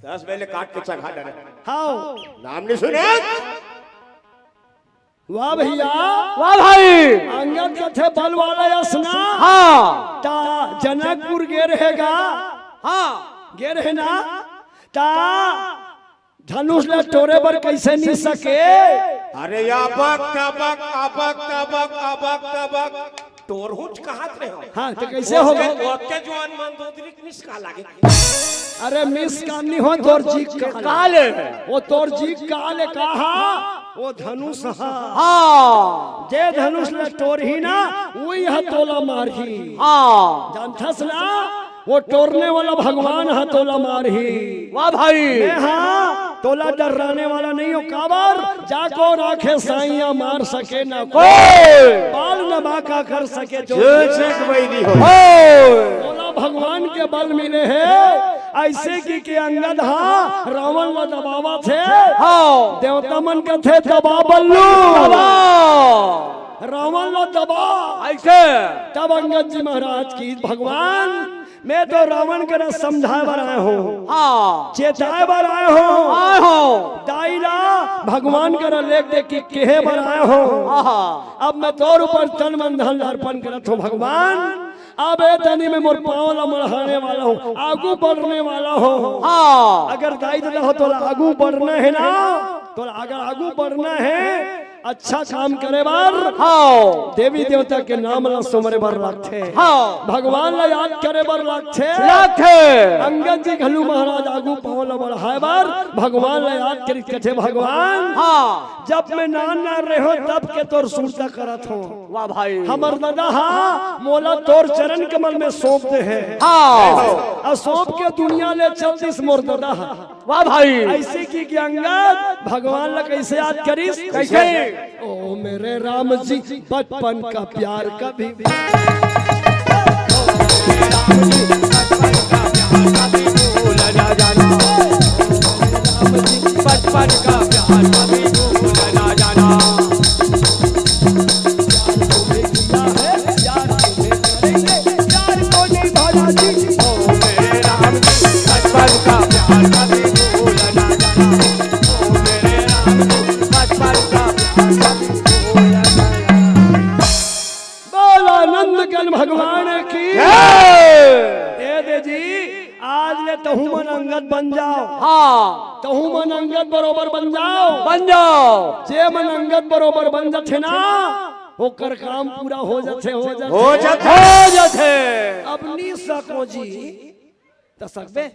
दस बैल काट के चघा दे। हाँ। नाम नहीं सुने? वाह भैया। वाह भाई। अंगद कथे बल वाला यस ना। हाँ। ता जनकपुर गे रहे गा। हाँ। गे रहे ना। ता धनुष ला टोरे बर कइसे नी सके? अरे अबक, अबक, अबक, अबक, अबक, अबक। टोरहूँच कहत रहे हो। हाँ, तो कइसे होगा? ओतके, ओतके जुवान मन दोदरी के मिस का लागे। अरे मिस का नी हो, तोर जी का का ले? वो तोर जी का ले कहा, वो धनुष हा। हाँ। जे धनुष ला टोरही ना, उही हा तोला मारही। हाँ। जानथस ना? वो टोरने वाला भगवान हा तोला मारही। वाह भाई। मैं हा तोला डर्राने वाला नहीं हँव, काबर? जाको राखे साइयाँ मार सके ना कोई। कोई। बाल नमा का कर सके जो जो चीज वही हो। हो। तोला भगवान के बल मिले हे। अइसे कि, कि अंगद हा रावण ला दबावत हे। हाँ। देवता मन कथे दबा बल्लू। दबा। रावण ला दबा। अइसे। तब अंगद जी महाराज की भगवान मैं तो रावण करा समझाए बर आए हँव। हाँ। चेताए बर आए हँव। आए हँव। दाई ला भगवान करा लेग दे कि केहे बर आए हँव। हाँ। अब मैं तोर ऊपर तन मन धन ला अर्पण करत हँव भगवान। अब ए तनी में मोर पाँव ला मढ़ाने वाला हँव, आगू बढ़ने वाला हँव। हाँ। अगर दाई ददा हो तोला आगू बढ़ना हे ना, तोला अगर आगू बढ़ना हे, अच्छा काम करे बर हाँ। देवी देवता के नाम ला सुमरे बर लागथे। हाँ। भगवान ला याद करे बर लागथे। लागथे। अंगद जी घलू महाराज आगू पाँव ला बढ़ाए बर भगवान ला याद करिस कथे भगवान। हाँ। जब मैं नान नान रहेंव तब के तोर सुरता करत हँव। वाह भाई। हमर ददा हा मोला तोर चरण कमल में सौंप दे हे। हाँ। अउ सौंप के दुनिया ले चल दिस मोर ददा हा। वाह भाई। अइसे कि, कि अंगद भगवान ला कइसे याद करिस? कइसे? ओ मेरे राम जी, बचपन का प्यार कभी राम जी, बचपन का प्यार कभी भूल ना जाना। राम जी, बचपन का प्यार कभी भूल ना जाना। प्यार तुम्हें किया है, प्यार तुम्हें करेंगे, प्यार को निभाना जी। ओ मेरे राम जी, बचपन का प्यार कभी भूल ना जाना। ओ मेरे राम जी, बचपन का प्यार कभी भूल ना जाना। बोल आनंद कंद भगवान की जय। दे दे जी, आज ले तहू मन अंगद बन जाव। हाँ। तहू मन अंगद बरोबर बन जाव। बन जाव। जे मन अंगद बरोबर बन जथे ना, ओकर काम पूरा हो जथे, हो जथे। हो जथे। हो जथे। अब नी सको जी, त सकबे?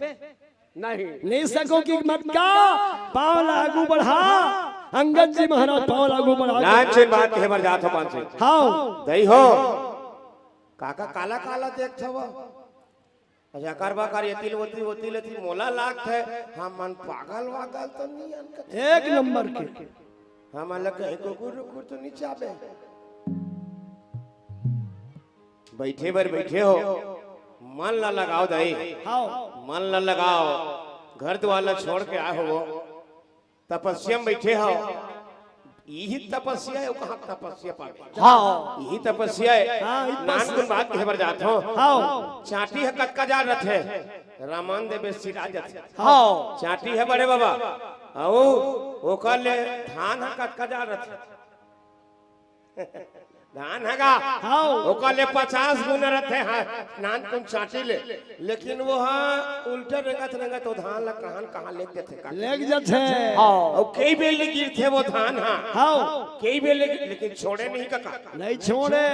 नहीं। नहीं सको कि मत का, पाँव ला आगू बढ़ा, अंगद जी महाराज पाँव ला आगू बढ़ा। नानचुन बात कहे बर जात हो पान सिंह। हाँ। दई हो, काका काला काला देखत हव? अच्छा, कर बा कर, एती ले ओती, ओती ले एती, मोला लागथे, हमन पागल वागल तो नहीं अनकत। एक नंबर के। हमन ला कहीं कुकुर उकुर तो नहीं चाबे। बैठे बर बैठे हो, मन ला लगाव दाई। हाँ। मन ला लगाव, घर दुआर ला छोड़ के आए हो, तपस्या में बैठे हो। यही तपस्या है, वो कहाँ तपस्या पावे? हाँ। यही तपस्या है। हाँ, यही तपस्या। नानकुन बात कहे बर जात हो। हाँ। चांटी ह कतका जाड़ रथे? रामान देवे सिरा जथे। हाँ। चांटी ह बड़े बाबा, अउ ओकर ले धान ह कतका जाड़ रथे? धान ह गा, हाँ। ओकर ले पचास गुना रथे, हाँ, नानकुन चांटी ले। लेकिन वो ह उल्टे रेंगत रेंगत वो धान ला कहाँ न कहाँ लेग जथे का। लेग जथे। हाँ। अउ कई बेर ले गिरथे वो धान ह। हाँ। कई बेर ले, लेकिन छोड़े नहीं कका। नहीं छोड़े।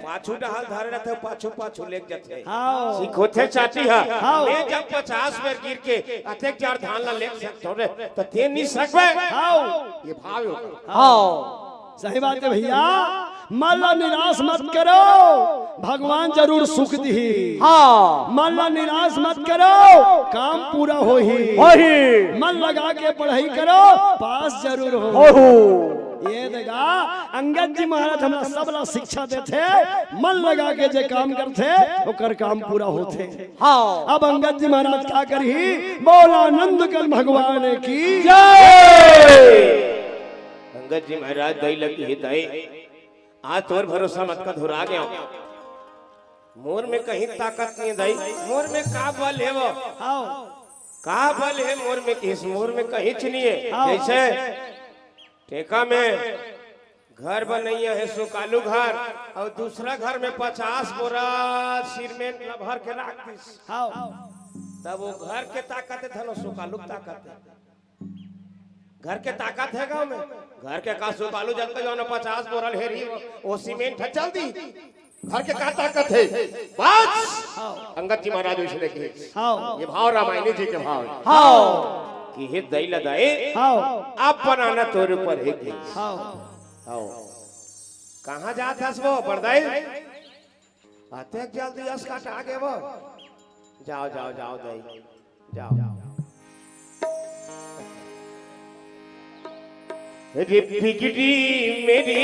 पाछू डहाल धरे रथे, पाछू पाछू लेग जथे। हाँ। सिखोथे चांटी ह। हाँ। मैं जब पचास बेर गिर के अतेक जाड़ धान ला लेग सकथों रे, त तें नहीं सकबे। हाँ। ये भाव हे। हाँ। सही बात है भैया, मन ला निराश मत करो, भगवान जरूर सुख दिही। हाँ। मन ला निराश मत करो, काम पूरा होही। होही। मन लगा के पढ़ाई करो, पास जरूर हो। होहू। ये देखा, अंगद जी महाराज हमला सबला शिक्षा देथे, मन लगा के जे काम करथे, ओकर काम पूरा होथे। हाँ। अब अंगद जी महाराज का करही? बोल आनंद कंद भगवान की जय। अंगद जी महाराज दई लगी हे दई, आज तोर भरोसा मत का धुरा गया। मोर में कहीं ताकत नहीं दई, मोर में का बल हे वो? हाँ। का बल हे मोर में, किस मोर में कहीं च नहीं हे। हाँ। जैसे ठेका में घर बनैया हे सुकालू घर, अउ दूसरा घर में पचास बोरा सीमेंट ला भर के राख दिस। हाँ। तब वो घर के ताकत हे, धनो सुकालू के ताकत हे। घर के ताकत हे गाँव में, घर के का सुकालू जब तक जौन पचास बोरा ल हेरी, वो सीमेंट ह चल दी। घर के का ताकत हे? बस। हाँ। अंगद जी महाराज उसने कहे, हाँ। ये भाव रामायणी जी के भाव हे। हाँ। कि हे दई ला दई, हाँ। अब बनाना तोर ऊपर हे कि। हाँ। हाँ। कहाँ जात हस वो, बड़दई? अतेक जल्दी अस कटा गे वो। जाव, जाव, जाव दई। जाव। अरे बिगड़ी मेरी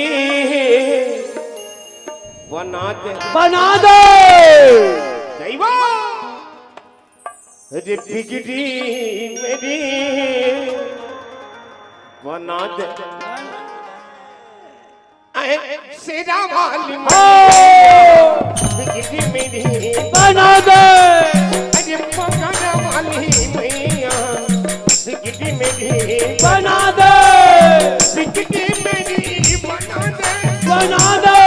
बना दे। बना दे। दैवा। अरे बिगड़ी मेरी बना दे। अरे शेरा वाली मैया, बिगड़ी मेरी बना दे। अरे पहाड़ा वाली मैया, बिगड़ी मेरी बना दे। बिगड़ी मेरी बना दे। बना दे।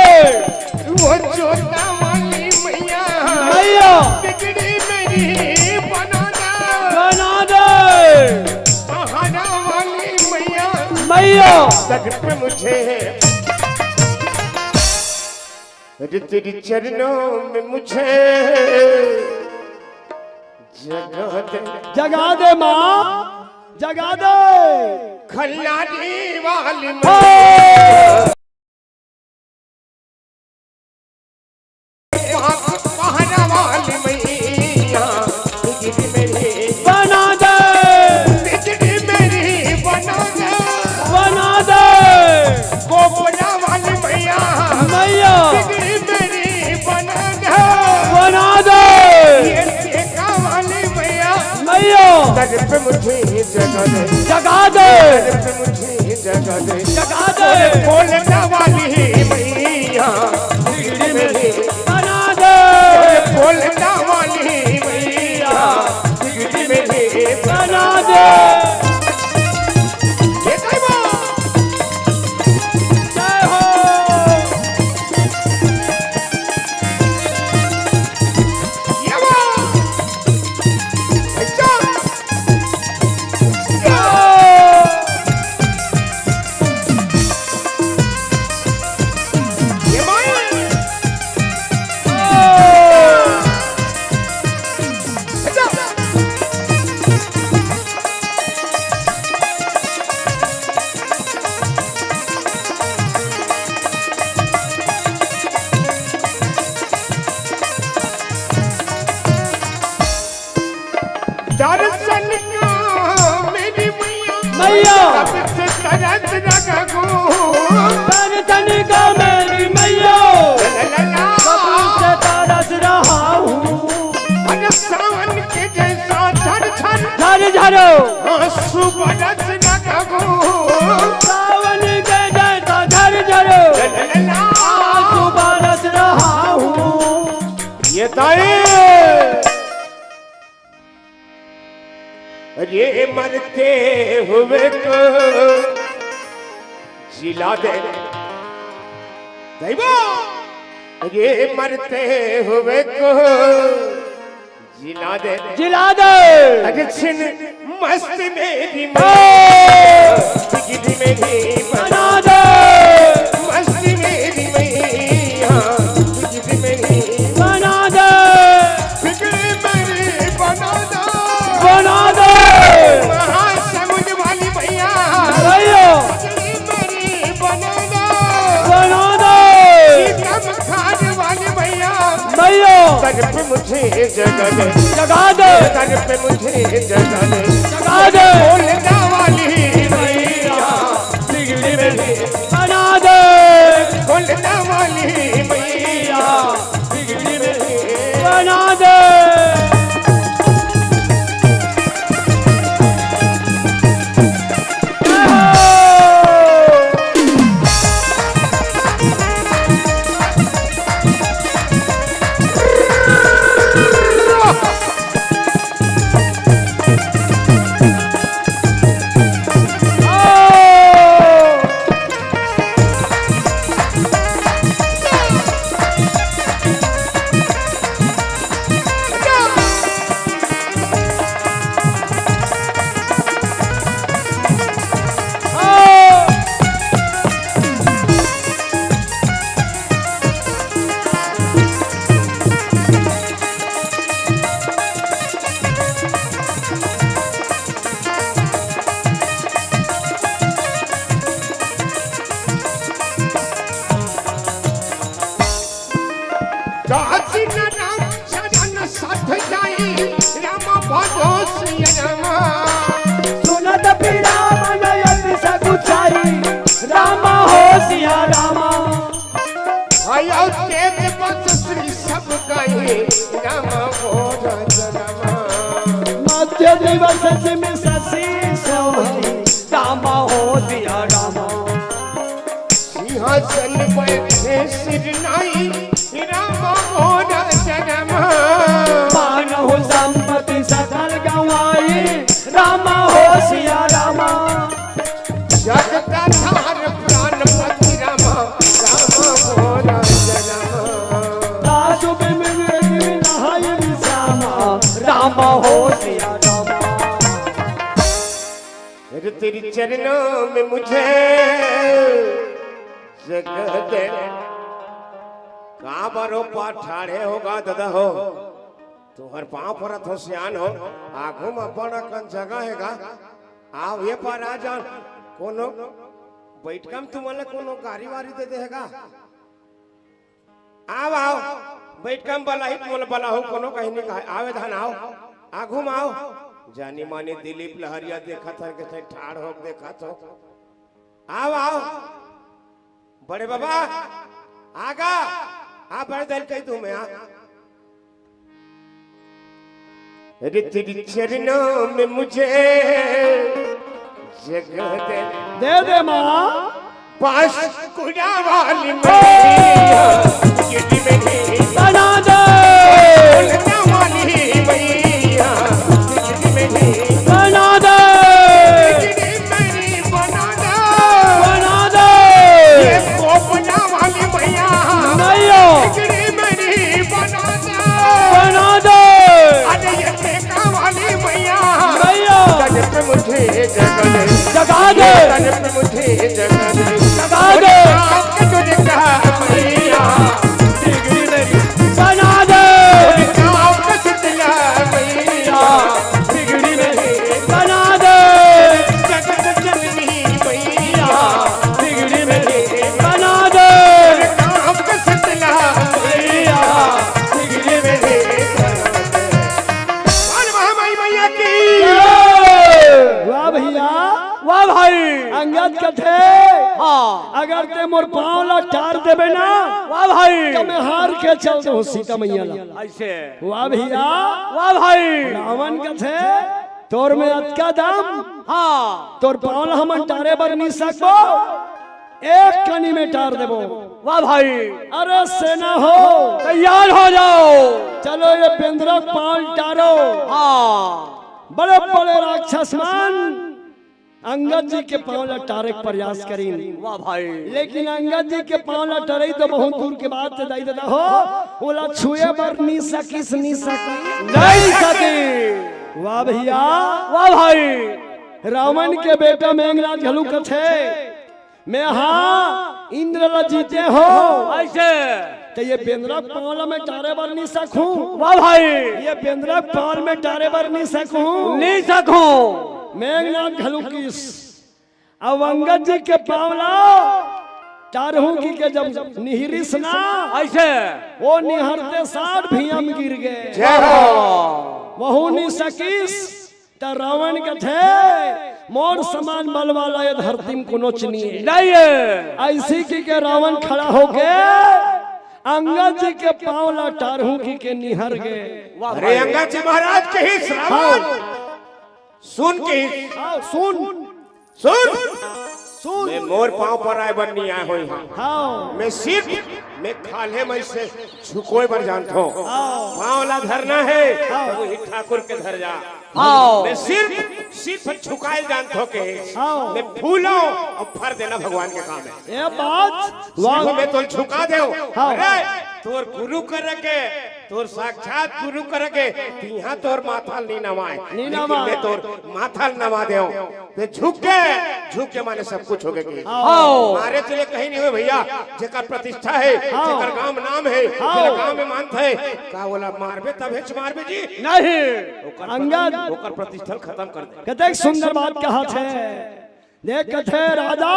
वो जोता वाली मैया, मैया। बिगड़ी मेरी बना दे। बना दे। पहाड़ा वाली मैया, मैया। सर पे मुझे, अरे तेरे चरणों में मुझे जगा दे। जगा दे माँ, जगा दे। खल्लारी वाली मैया। पहाड़ा वाली मैया, बिजली मेरी बना दे। बिजली मेरी बना दे। बना दे। गोपरा वाली मैया, मैया। बिजली मेरी बना दे। बना दे। दर पे मुझे जगह दे, जगा दे। दर पे मुझे जगह दे, जगा दे। बोलने वाली मैया, बिगड़ी मेरी बना दे। बोलने वाली मैया, बिगड़ी मेरी बना दे। ये कई बार। जय हो। ये बार। अच्छा। दर्शन का मेरी मैया, मैया। कब से तरस रहा हूँ। दर्शन का मेरी मैया, ला, ला, ला। कब से तरस रहा हूँ। अरे सावन के जैसा झर झर, झर झर। आंसू बरस रहा हूँ। सावन के जैसा झर झर, ला, ला, ला। आंसू बरस रहा हूँ। ये ताई। अरे मरते हुए को जिला दे दैवा, अरे मरते हुए को जिला दे, जिला दे। अरे छिन मस्त मेरी ओ। मैया, बिगड़ी मेरी बना दे। मस्त मेरी मैया, बिगड़ी मेरी बना दे। बिगड़ी मेरी बना दे। बना दे। महासमुंद वाली मैया, भैया। बिगड़ी मेरी बना दे। बना दे। सीतम खान वाली मैया, मैया। दर पे मुझे जगह दे। जगा दे। दर पे मुझे जगह दे। जगा दे। बोलने वाली मैया, बिगड़ी मेरी बना दे। बोलने वाली मैया, बिगड़ी मेरी बना दे। काशी न राम चरण साथ जाई, राम भजो सिया राम। सुनत पीरा मन अति सकुचाई, राम हो सिया राम। आयो तेज बस श्री सब गाई, राम हो राम। मध्य दिवस जिम शशि सोई, राम हो सिया राम। सिंहासन बैठे सिर नाई, राम मोर जन्म। मानहु संपत्ति सकल गंवाई, राम हो सिया राम। जगत धार प्राणपति राम, राम मोर जन्म। सासु बिन विवेक नहाय विश्राम, राम हो सिया राम। अरे तेरी चरणों में मुझे जगह दे। का बरो पा ठाढ़े होगा ददा हो, तुहर पाँव परत हो सियान हो, आगू म अपन अकन जगह हे गा। आव ये पार आ जान, कोनो बैठका म तुमन ल कोनो गारी वारी दे दे हे गा। आव, आव, बैठका म बलाही, मोला बलाहू, कोनो कहीं नहीं कहा, आवे धान आव, आगू म आव। जानी मानी दिलीप लहरिया देखत हर के ठाढ़ होके देखत हो। आव, आव, बड़े बाबा, आगा, आ बड़े दल कही तू मैं आ। अरे तेरे चरणों में मुझे जगह दे। दे दे माँ। पास कुड़ा वाली मैया, गिरडी में नहीं। बना दे। कुड़ा वाली मैया, गिरडी में नहीं। बना दे। गिरडी में नहीं, बना दे। बना दे। ये कोपला वाली मैया, मैया। गिरडी में नहीं, बना दे। बना दे। अरे ये वाली मैया, मैया। तन पे मुझे जगा दे। जगा दे। तन पे मुझे जगा दे। जगा दे। और काम का जो लिखा मैया, बिगड़ी मेरी बना दे। और काम का सितला मैया, बिगड़ी मेरी बना दे। जगत जननी मैया, बिगड़ी मेरी बना दे। और काम का सितला मैया, बिगड़ी मेरी बना दे। बोल महामाई मैया की। वाह भैया। वाह भाई। अंगद कथे, हाँ। अगर ते मोर पाँव ला टार देबे ना, वाह भाई। तो मैं हार के चल दूँ सीता मैया ला। ऐसे। वाह भैया। वाह भाई। रावण कथे, तोर में अतका दम, हाँ। तोर पाँव ला हमन टारे बर नहीं सकबो। एक कनी में टार देबो। वाह भाई। अरे सेना हो, तैयार हो जाओ। चलो ये बेंदरा पाल टारो। हाँ। बड़े बड़े राक्षस मन अंगद जी के पाँव ला टारे के प्रयास करीन। वाह भाई। लेकिन अंगद जी के पाँव ला टरई तो बहुत दूर के बात है, दाई ददा हो, ओला छुए बर नी सकिस, नी सकिस। नहीं सकिस। वाह भैया। वाह भाई। रावण के बेटा मेघनाथ घलो कथे, मैं हा इंद्र ला जीते हो। ऐसे। तो ये बेंदरा पाँव ला मैं टारे बर नहीं सकूं। वाह भाई। ये बेंदरा पाँव में टारे बर नहीं सकूं। नहीं सकूं। मेघनाथ घलो किस। अब अंगद जी के पाँव ला टारहूं कि के जब निहरिस ना। ऐसे। वो निहरते साथ भुइयां में गिर गए। जय हो। वहू नहीं सकिस। त रावण कथे, मोर समान बल वाला ये धरती में कोनो च नहीं है। नहीं है। ऐसी कि के रावण खड़ा होके अंगद जी के पाँव ला टारहूं कि के निहर गए। वाह अरे भाई। अंगद जी महाराज के ही श्रावण। हाँ। सुन के ही। हाँ, सुन। सुन। सुन। मैं मोर पाँव पर आए बर नहीं आए होई। हाँ। मैं सिर्फ, मैं खाल्हे में से झुकोए बर जानत हों। हाँ। पाँव ला धरना है, हाँ। तो वही ठाकुर के धर जा। हाँ। मैं सिर्फ, सिर्फ झुकाए जानत हों के। हाँ। मैं फूलों और फर देना भगवान के काम है। ये बात। सिर्फ मैं तोल झुका देव। हाँ। अरे, तोर गुरु कर के, तोर साक्षात गुरु कर के, तिहां तोर माथा ल नहीं नवाए। नहीं लेकिन नवाए। मैं तोर माथा ल नवा देव। ते झुक के, झुक के माने सब कुछ हो गए। हाँ। मारे चले कहीं नहीं हुए भैया, जेकर प्रतिष्ठा है, हाँ। जेकर गांव में नाम है, हाँ। जेकर गांव में मानत है, का बोला मारबे तभे च मारबे जी? नहीं। ओकर अंगद। ओकर प्रतिष्ठा ल खत्म कर दे। कतेक सुंदर बात कहा थे। देख कथे राजा।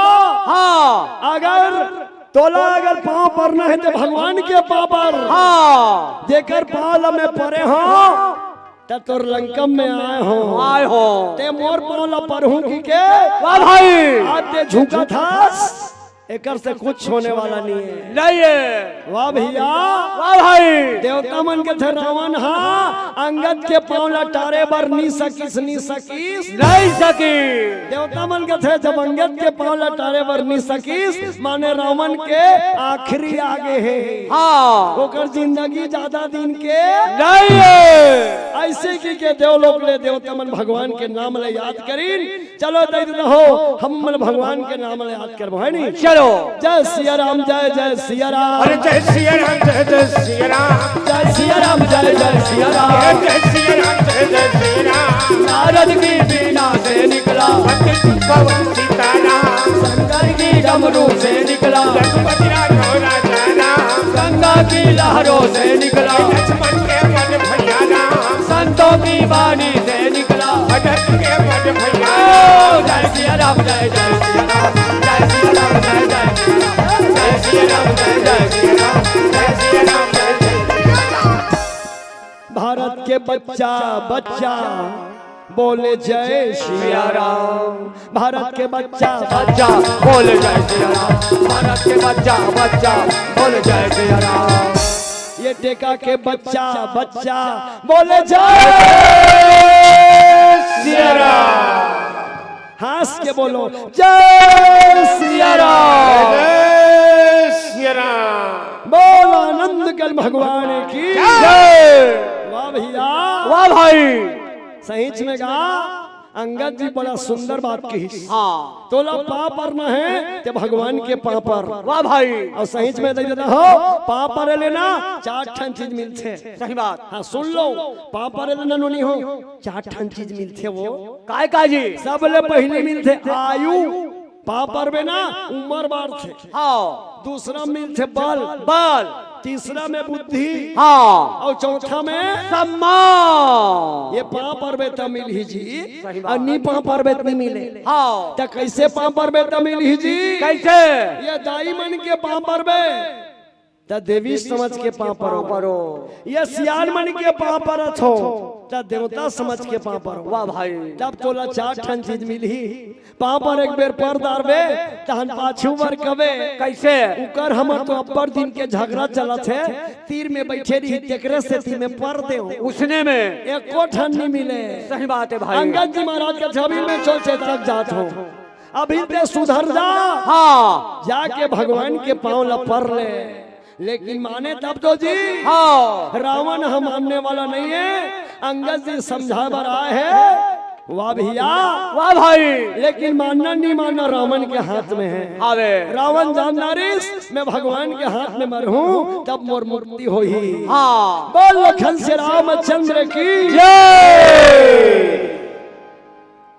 हाँ। अगर तोला अगर पाँव परना है तो भगवान के पाँव पर। हाँ। जेकर पाँव ल मैं परे हों, त तोर लंका में आए हों। आए हों। ते मोर पाँव ला परहूं कि के? वाह भाई। आज ते झुकत हस, एकर से कुछ होने वाला नहीं है। नहीं है। वाह भैया। वाह भाई। देवता मन कथे रावण हा अंगद के पाँव ला टारे बर नहीं सकिस, नहीं सकिस। नहीं सकिस। देवता मन कथे जब अंगद के पाँव ला टारे बर नहीं सकिस, माने रावण के आखिरी आगे है। हाँ। ओकर जिंदगी ज्यादा दिन के नहीं है। ऐसे कि के देवलोक ले देवता मन भगवान के नाम ले याद करिन। चलो दई ददा हो, हम मन भगवान के नाम ले याद करबो, है नी? चलो। जय सिया राम, जय जय सिया राम। अरे जय सिया राम, जय जय सिया राम। जय सिया राम, जय जय सिया राम। अरे जय सिया राम, जय जय सिया राम। नारद की बीना से निकला। पवन सीताराम। शंकर की डमरू से निकला। रघुपति राघव राजा राम। गंगा की लहरों से निकला। लक्ष्मण के पद भैया राम। संतों की वाणी से निकला। भटक के पद भैया। ओ, जय सिया राम, जय जय सिया राम। जय सिया राम, जय जय सिया राम। जय सिया राम, जय जय सिया राम। जय सिया राम, जय जय सिया राम। भारत के बच्चा, बच्चा बोले जय सिया राम। भारत के बच्चा, बच्चा बोले जय सिया राम। भारत के बच्चा, बच्चा बोले जय सिया राम। ये टेका के बच्चा, बच्चा, बोले जय सिया राम। हंस के बोलो, जय सिया राम। जय सिया राम। बोल आनंद कंद भगवान की जय। वाह भैया। वाह भाई। सहीच में गा, अंगद जी बड़ा सुंदर बात कही। हाँ। तोला पाँव परना हे, ते भगवान के पाँव पर। वाह भाई। अउ सहीच में दई देता हो, पाँव परे ले ना, चार ठन चीज मिलथे। सही बात। हाँ, सुन लो, पाँव परे ले ना नोनी हो, चार ठन चीज मिलथे वो। काय का जी? सबले पहिली मिलथे आयु, पाँव परबे ना, उमर बाढ़थे। हाँ। दूसरा मिलथे बल। बल। तीसरा में बुद्धि। हाँ। अउ चौथा में सम्मान। ये पाँव परबे त मिलही जी। सही बात। अउ नी पाँव परबे त नी मिले। हाँ। त कइसे पाँव परबे त मिलही जी? कइसे? ये दाई मन के पाँव परबे त देवी समझ के पाँव परो। परो। ये सियान मन के पाँव परत हो, त देवता समझ के पाँव परो। वाह भाई। तब तोला चार ठन चीज मिलही। पाँव पर एक बेर पर डारबे, तहन पाछू बर कबे। कइसे? उकर हमर तो अब्बड़ दिन के झगड़ा चलत हे, तीर में बइठे रही, तेकरे सेती में पर देव। उसने में। एको ठन नी मिले। सही बात हे भाई। अंगद जी महाराज के छवि में चल चेतरक जात हो। अभी ते सुधर जा। हाँ। जाके भगवान के पाँव ला पर ले। लेकिन माने तब तो जी। हाँ। रावण ह मानने वाला नहीं है, अंगद जी समझाए बर आए हैं। वाह भैया। वाह भाई। लेकिन मानना नहीं मानना रावण के हाथ में है। हाँ बे। रावण जान डारिस, मैं भगवान के हाथ में मरहूं, तब मोर मुक्ति होही। हाँ। बोल लखन से रामचंद्र की जय।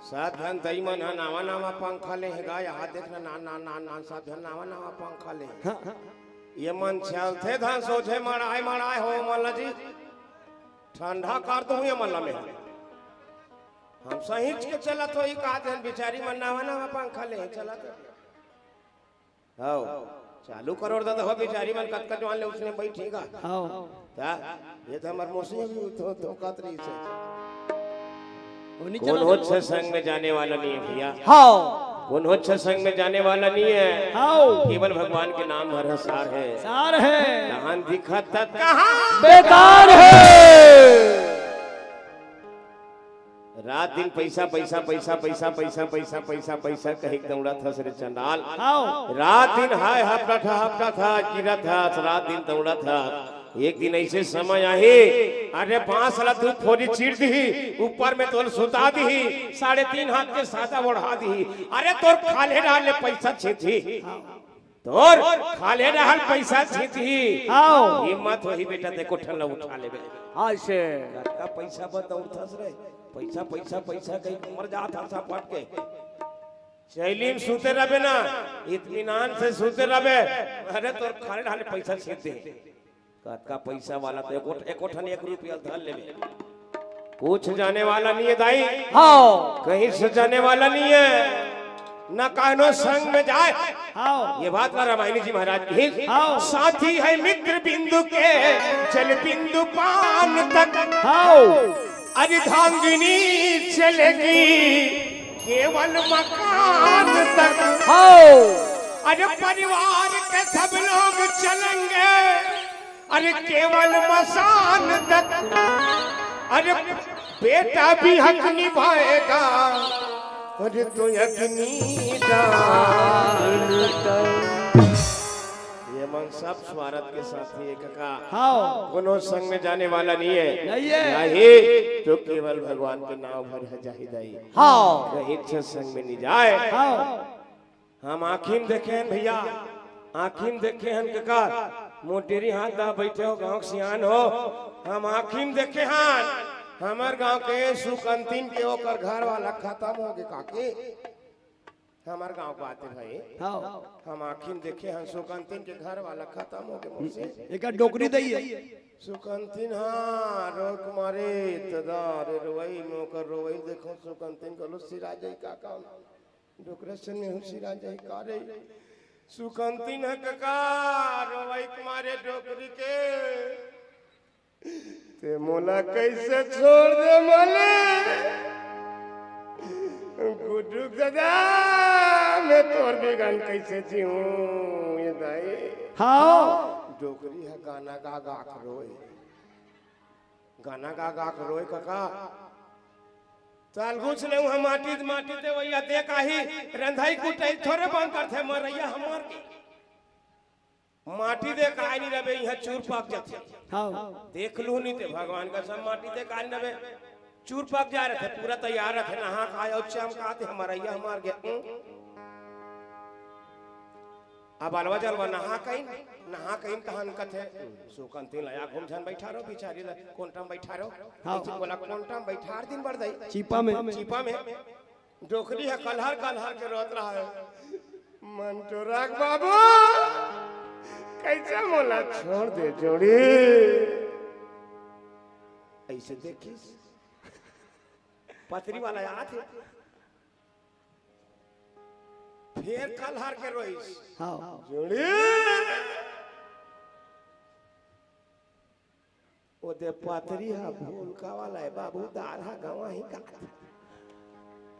सात झन दई मन ह नावा नावा पंखा ले हे गा, यहाँ देख ना, ना, ना, ना, ना, सात झन नावा नावा पंखा ले। हाँ। ये मन चलथे धन सोझे मड़ाए मड़ाए हो मन ला जी। ठंडा कर दूं ये मन ला मैं। हम सहीच के चलत हो, ई का देन बिचारी मन नावा नावा पंखा ले चलत। हव, चालू करोड़ दादा हो, बिचारी मन कतका जवान ले उसने बैठी गा। हव। ता, ये तो हमर मौसी भी तो धोखात रही से। उन्हीं कोनो चला दो। अच्छा संग में जाने वाला नहीं है भैया। हव। कोनो अच्छा संग में जाने वाला नहीं है। हव। केवल भगवान के नाम हर सार है। सार है। जहान दिखत तक कहाँ बेकार है। रात दिन पैसा, पैसा, पैसा, पैसा, पैसा, पैसा, पैसा, पैसा कहे के दौड़त हस रे चंडाल। हव। रात दिन हाय हपटत ह, हपटत ह, गिरत हस, रात दिन दौड़त ह। एक दिन ऐसे समय आही, अरे बांस ला दू फोरी चीर दिही, ऊपर में तोल सुता दिही, साढ़े तीन हाथ के सादा ओढ़ा दिही। अरे तोर खाल्हे डाल ले पैसा छींचही। तोर खाल्हे रहल पैसा छींचही। आओ। हिम्मत होही बेटा, ते एको ठन ला उठा लेबे। हाँ से। कतका पैसा बर दौड़थस रे? पैसा, पैसा, पैसा कही मर जात हस फट के। चैली में सूते रहबे ना, इत्मीनान से सूते रहबे। अरे तोर खाल्हे रहल पैसा छींच दे। कतका पैसा वाला तो एको, एको ठन एक रुपया धर लेबे। कुछ जाने वाला नहीं है दाई। हाँ। कहीं से जाने वाला नहीं है, ना कानो संग में जाए। हाँ। ये बात ना रामायणी जी महाराज की। हाँ। साथी है मित्र बिंदु के, जल बिंदु पान तक। हाँ। अरे धांगिनी चलेगी केवल मकान तक। हाँ। अरे परिवार के सब लोग चलेंगे, अरे केवल मसान तक। अरे बेटा भी हक निभाएगा, अरे तो अग्नि दान तक। ये मन सब स्वार्थ के साथ ही है काका। हाँ। कोनो संग में जाने वाला नहीं है। नहीं है। नहीं, तो केवल भगवान के नाम भर है जाहिदाई। हाँ। कहीं अच्छा संग में नहीं जाए। हाँ। हम आँखी में देखे हन भैया, आँखी में देखे हन काका, मोटेरी हाथ दा बैठे हो, गाँव के सियान हो, हम आँखी में देखे हन, हमर गाँव के सुकंतिन के ओकर घर वाला खत्म हो गए काकी। हमर गाँव के बात है भाई। हाँ। हम आँखी में देखे हन, सुकंतिन के घर वाला खत्म हो गए मुझसे। एक डोकरी दई है। सुकंतिन, हाँ, रोक मारे, तदा रे रोवई में ओकर रोवई देखो, सुकंतिन को लुस्सी राजा का काम। डोकरा सन में हुसिरा जाई का रे। सुकंतिन ह कका, रोवई के मारे डोकरी के। ते मोला कैसे छोड़ दे मले? गुड्डू दादा, मैं तोर बिगन कैसे जीऊं ये दाई? हाँ। डोकरी ह गाना गा गा के रोए, गाना गा गा के रोए कका। त अलगुच ले उहाँ माटी, माटी देवइया दे के आही, रंधई कुटई थोरे बंद करथे, मरइया हमर के। माटी दे के आए नइ रबे, इहाँ चूर पाक जाथे। हाँ। देख लू नइ ते भगवान कसम, माटी दे के आए नइ रबे, चूर पाक जाए रथे, पूरा तैयार रथे, नहा के आए अउ चमकाथे, मरइया हमर गे। अब अलवा जलवा नहा कइन, नहा कइन तहन कथे, सुकंती ल या घूम झन बइठारो, बिचारी ल कोंटा म बइठारो। हाँ। कइसे बोला, कोंटा म बइठार दिन बरदई। चीपा में। चीपा में। डोकरी ह कलहर कलहर के रोत रहय। मंटोरा के बाबू, कइसे मोला छोड़ दे जोड़ी। अइसे देखिस, पतरी वाला आत हे। फेर कलहर के रोइस। हाँ। जोड़ी। ओ दे पतरी ह भूलका वाला हे बाबू, दार ह गंवाही का।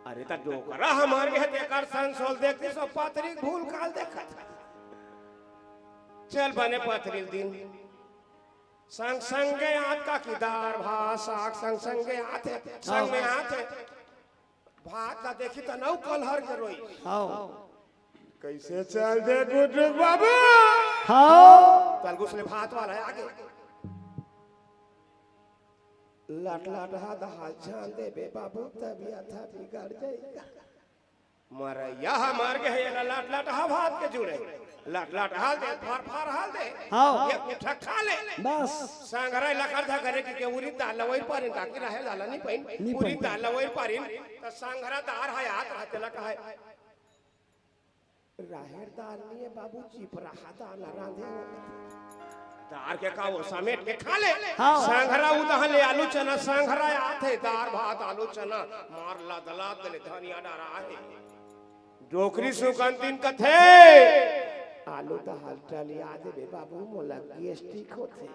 अरे त डोकरा हमर गे हे, तेकर संसोल देखतिस, ओ पतरी भूलका ल देखत। चल बने पतरी ल दिन। संग संगे आत का कि दार भात साग संग संगे आत हे, संग में आत हे। भात ला देखी त नउ कलहर के रोई। हाँ। कइसे चल दे गुड्डू बाबू? हाँ। तलगुस ले भात वाला आगे। लट लट हा दहा जान देबे बाबू, तबियत हा बिगड़ जाई। मरइया हा मर गे हे, एला लट लट हा भात के जुड़े। लट लट हाल दे, फार फार हाल दे। हाँ। एक मुट्ठा खा ले। बस। संघरा ला कर धा करे कि के उरिद दाल लवई पारिन, काकि राहेर दाल नी पाइन। नी पाइन। उरिद दाल लवई पारिन, त संघरा दार हा याद रहते ला कहे। राहेर दाल नइ हे बाबू, चिपरा हा दाल रांधे हो। दार के का वो समेट के खा ले। हाँ। संघरा उदहा ले आलू चना, संघरा आथे दार भात आलू चना, मार लद लद ले धनिया डरा हे। डोकरी सुकंतिन कथे, आलू दाल टलिया देबे बाबू, मोला गैस्ट्रिक होथे।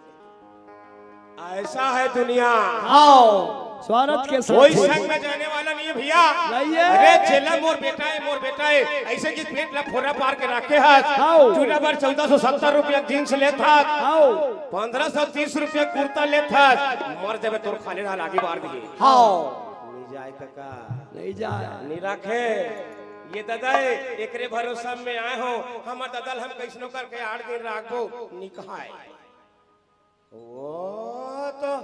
अइसा हे दुनिया। हाँ, स्वार्थ के साथ कोई संग में जाने वाला नइ हे भइया। नइ हे। अरे जेला मोर बेटा हे, मोर बेटा हे, अइसे कि पेट ला फोरा पार के राखे हस। हाँ। टूरा बर चौदह सौ सत्तर रुपया जींस लेत हस। हाँ। पन्द्रह सौ तीस रुपया कुर्ता लेत हस। मर जाबे तोर खाने ला लागी बार दिए। हाँ। नइ जाय कका। नइ जाय। नइ राखे। ये ददा हे, एकरे भरोसा में आए हो। हमर ददा ल हम कइसनो करके आठ दिन राखबो, नइ कहय। वो तो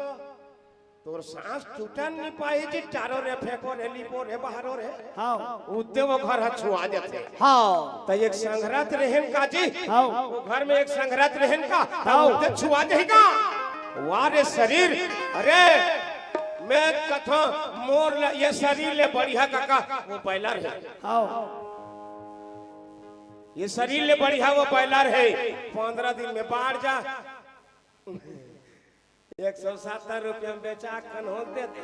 तोर सांस टूटन नइ पाही जी, टारो रे, फेंको रे, लिपो रे, बहारो रे। हाँ। उद्दे वो घर ह छुआ जाथे। हाँ। त एक संघरा त रहेन का जी? हाँ। वो घर में एक संघरा त रहेन का? त हाँ। उद्दे छुआ जाही का? वाह रे शरीर, अरे मैं कथों मोर ल-, ये शरीर ले बढ़िया कका, वो बइला रहे। हाँ। ये शरीर ले बढ़िया वो बइला रहे। पन्द्रह दिन में बाढ़ जा। एक सौ सत्तर रुपया में बेचा कन हो दे दे।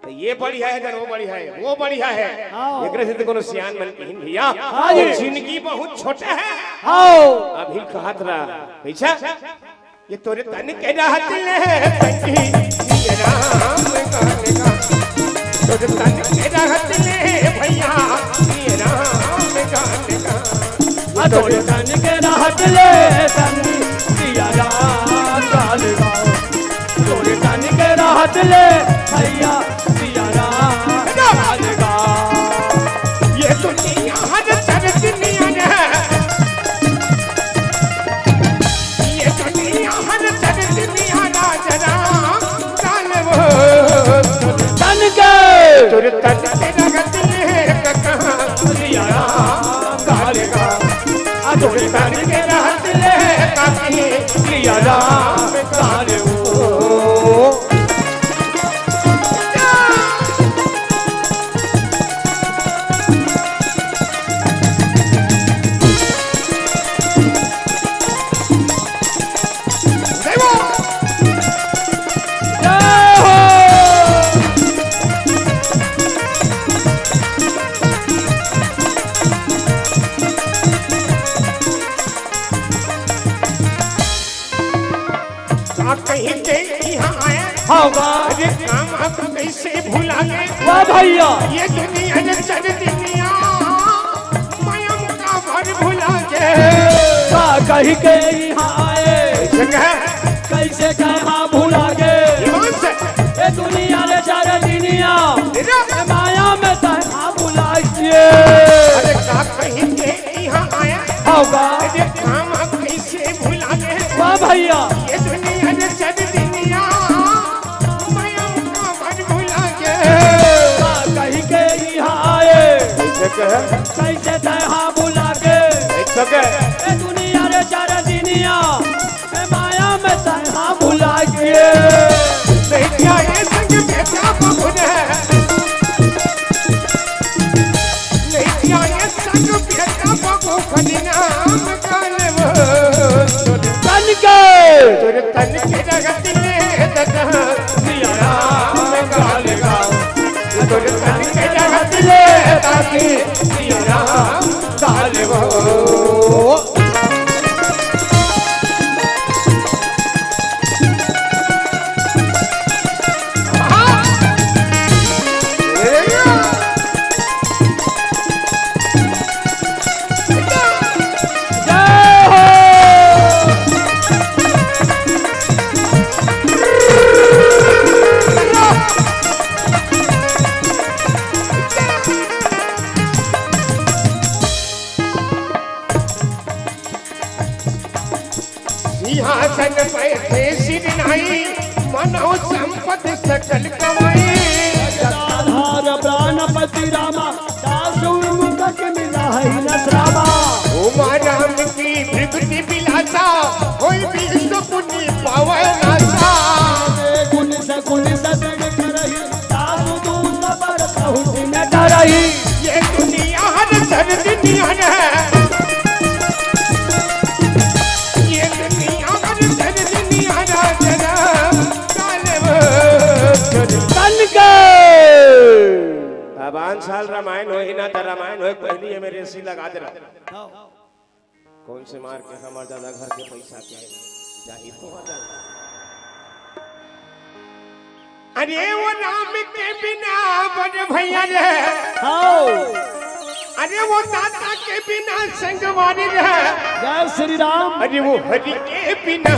त ये बढ़िया हे, न वो बढ़िया हे, वो बढ़िया हे। हाँ। एकरे से त कोनो सियान मन कहिन भइया, हाँ जी। ये जिंदगी बहुत छोटा हे। हाँ। अभी कहत रहा, भइया, ये तोरे तन के रहत ले, पंछी, ये राम गाने का। तोरे तन के रहत ले, भइया, ये राम गाने का। आ तोरे तन के रहत ले, तन सिया राम गाल गाओ। तोरे तन के रहत ले, भइया सिया राम गाल गाओ। ये दुनिया हर चरत नियन है। ये दुनिया हर चरत नियन राज राम गाल वो। तन के। तोरे तन के रहत ले, कका सिया राम गाल गाओ। आ तोरे तन के रहत ले काकी, सिया राम काल ओ। जय हो। जय हो। का कहीं के यहाँ आए? हाँ बा। अरे काम हम कैसे भुला गए? वाह भइया। ये दुनिया ने चल दुनिया, माया का भर भुला गए। का कहि के इहाँ आए, कइसे कहे? कइसे कहे हाँ भुला गे। ईमान से। ए दुनिया रे चार दिनिया, ए माया में तैं हाँ भुला गे। अरे का कहि के इहाँ आए, होगा। अरे काम हम कइसे भुला गे। वाह भइया। ए दुनिया रे चार दिनिया, माया में तैं हाँ भुला गे। का कहि के इहाँ आए, कइसे कहे? कइसे तैं हाँ भुला गे। कइसे कहे? ए दुनिया रे चार दिनिया, ए माया में तैं हाँ भुला गे। नइ जाय संग बेटा बबुन, नइ जाय संग बेटा बबुन, खनि नाम गाल वो। तन के। तोर तन के रगत ले ददा, सिया राम गाल गाओ। तोर तन के रगत ले ददा, सिया राम गाल वो। सिंहासन बैठे सिर नाई, मानव संपत सकल कमाई। जटाधार प्राणपति रामा, दासु मुख के मिला है न श्रामा। उमा राम की भृगुति विलासा, होई विश्व पुनि पावै नासा। गुण सगुण सदन करही, दासु दूत पर बहुत न डरही। ये दुनिया हर दर्द नियन है। ये दुनिया हर दर्द नियन है। तन के। अब आन साल रामायण होही ना, त रामायण होय पहली ये मेरे रस्सी लगा दे रहा। कौन से मार के हमर दादा घर के पैसा के जाही तो हो जाए। अरे वो राम के बिना बड़े भैया रे। हाओ। अरे वो दादा के बिना संगवारी रे। जय श्री राम। अरे वो हरि के बिना।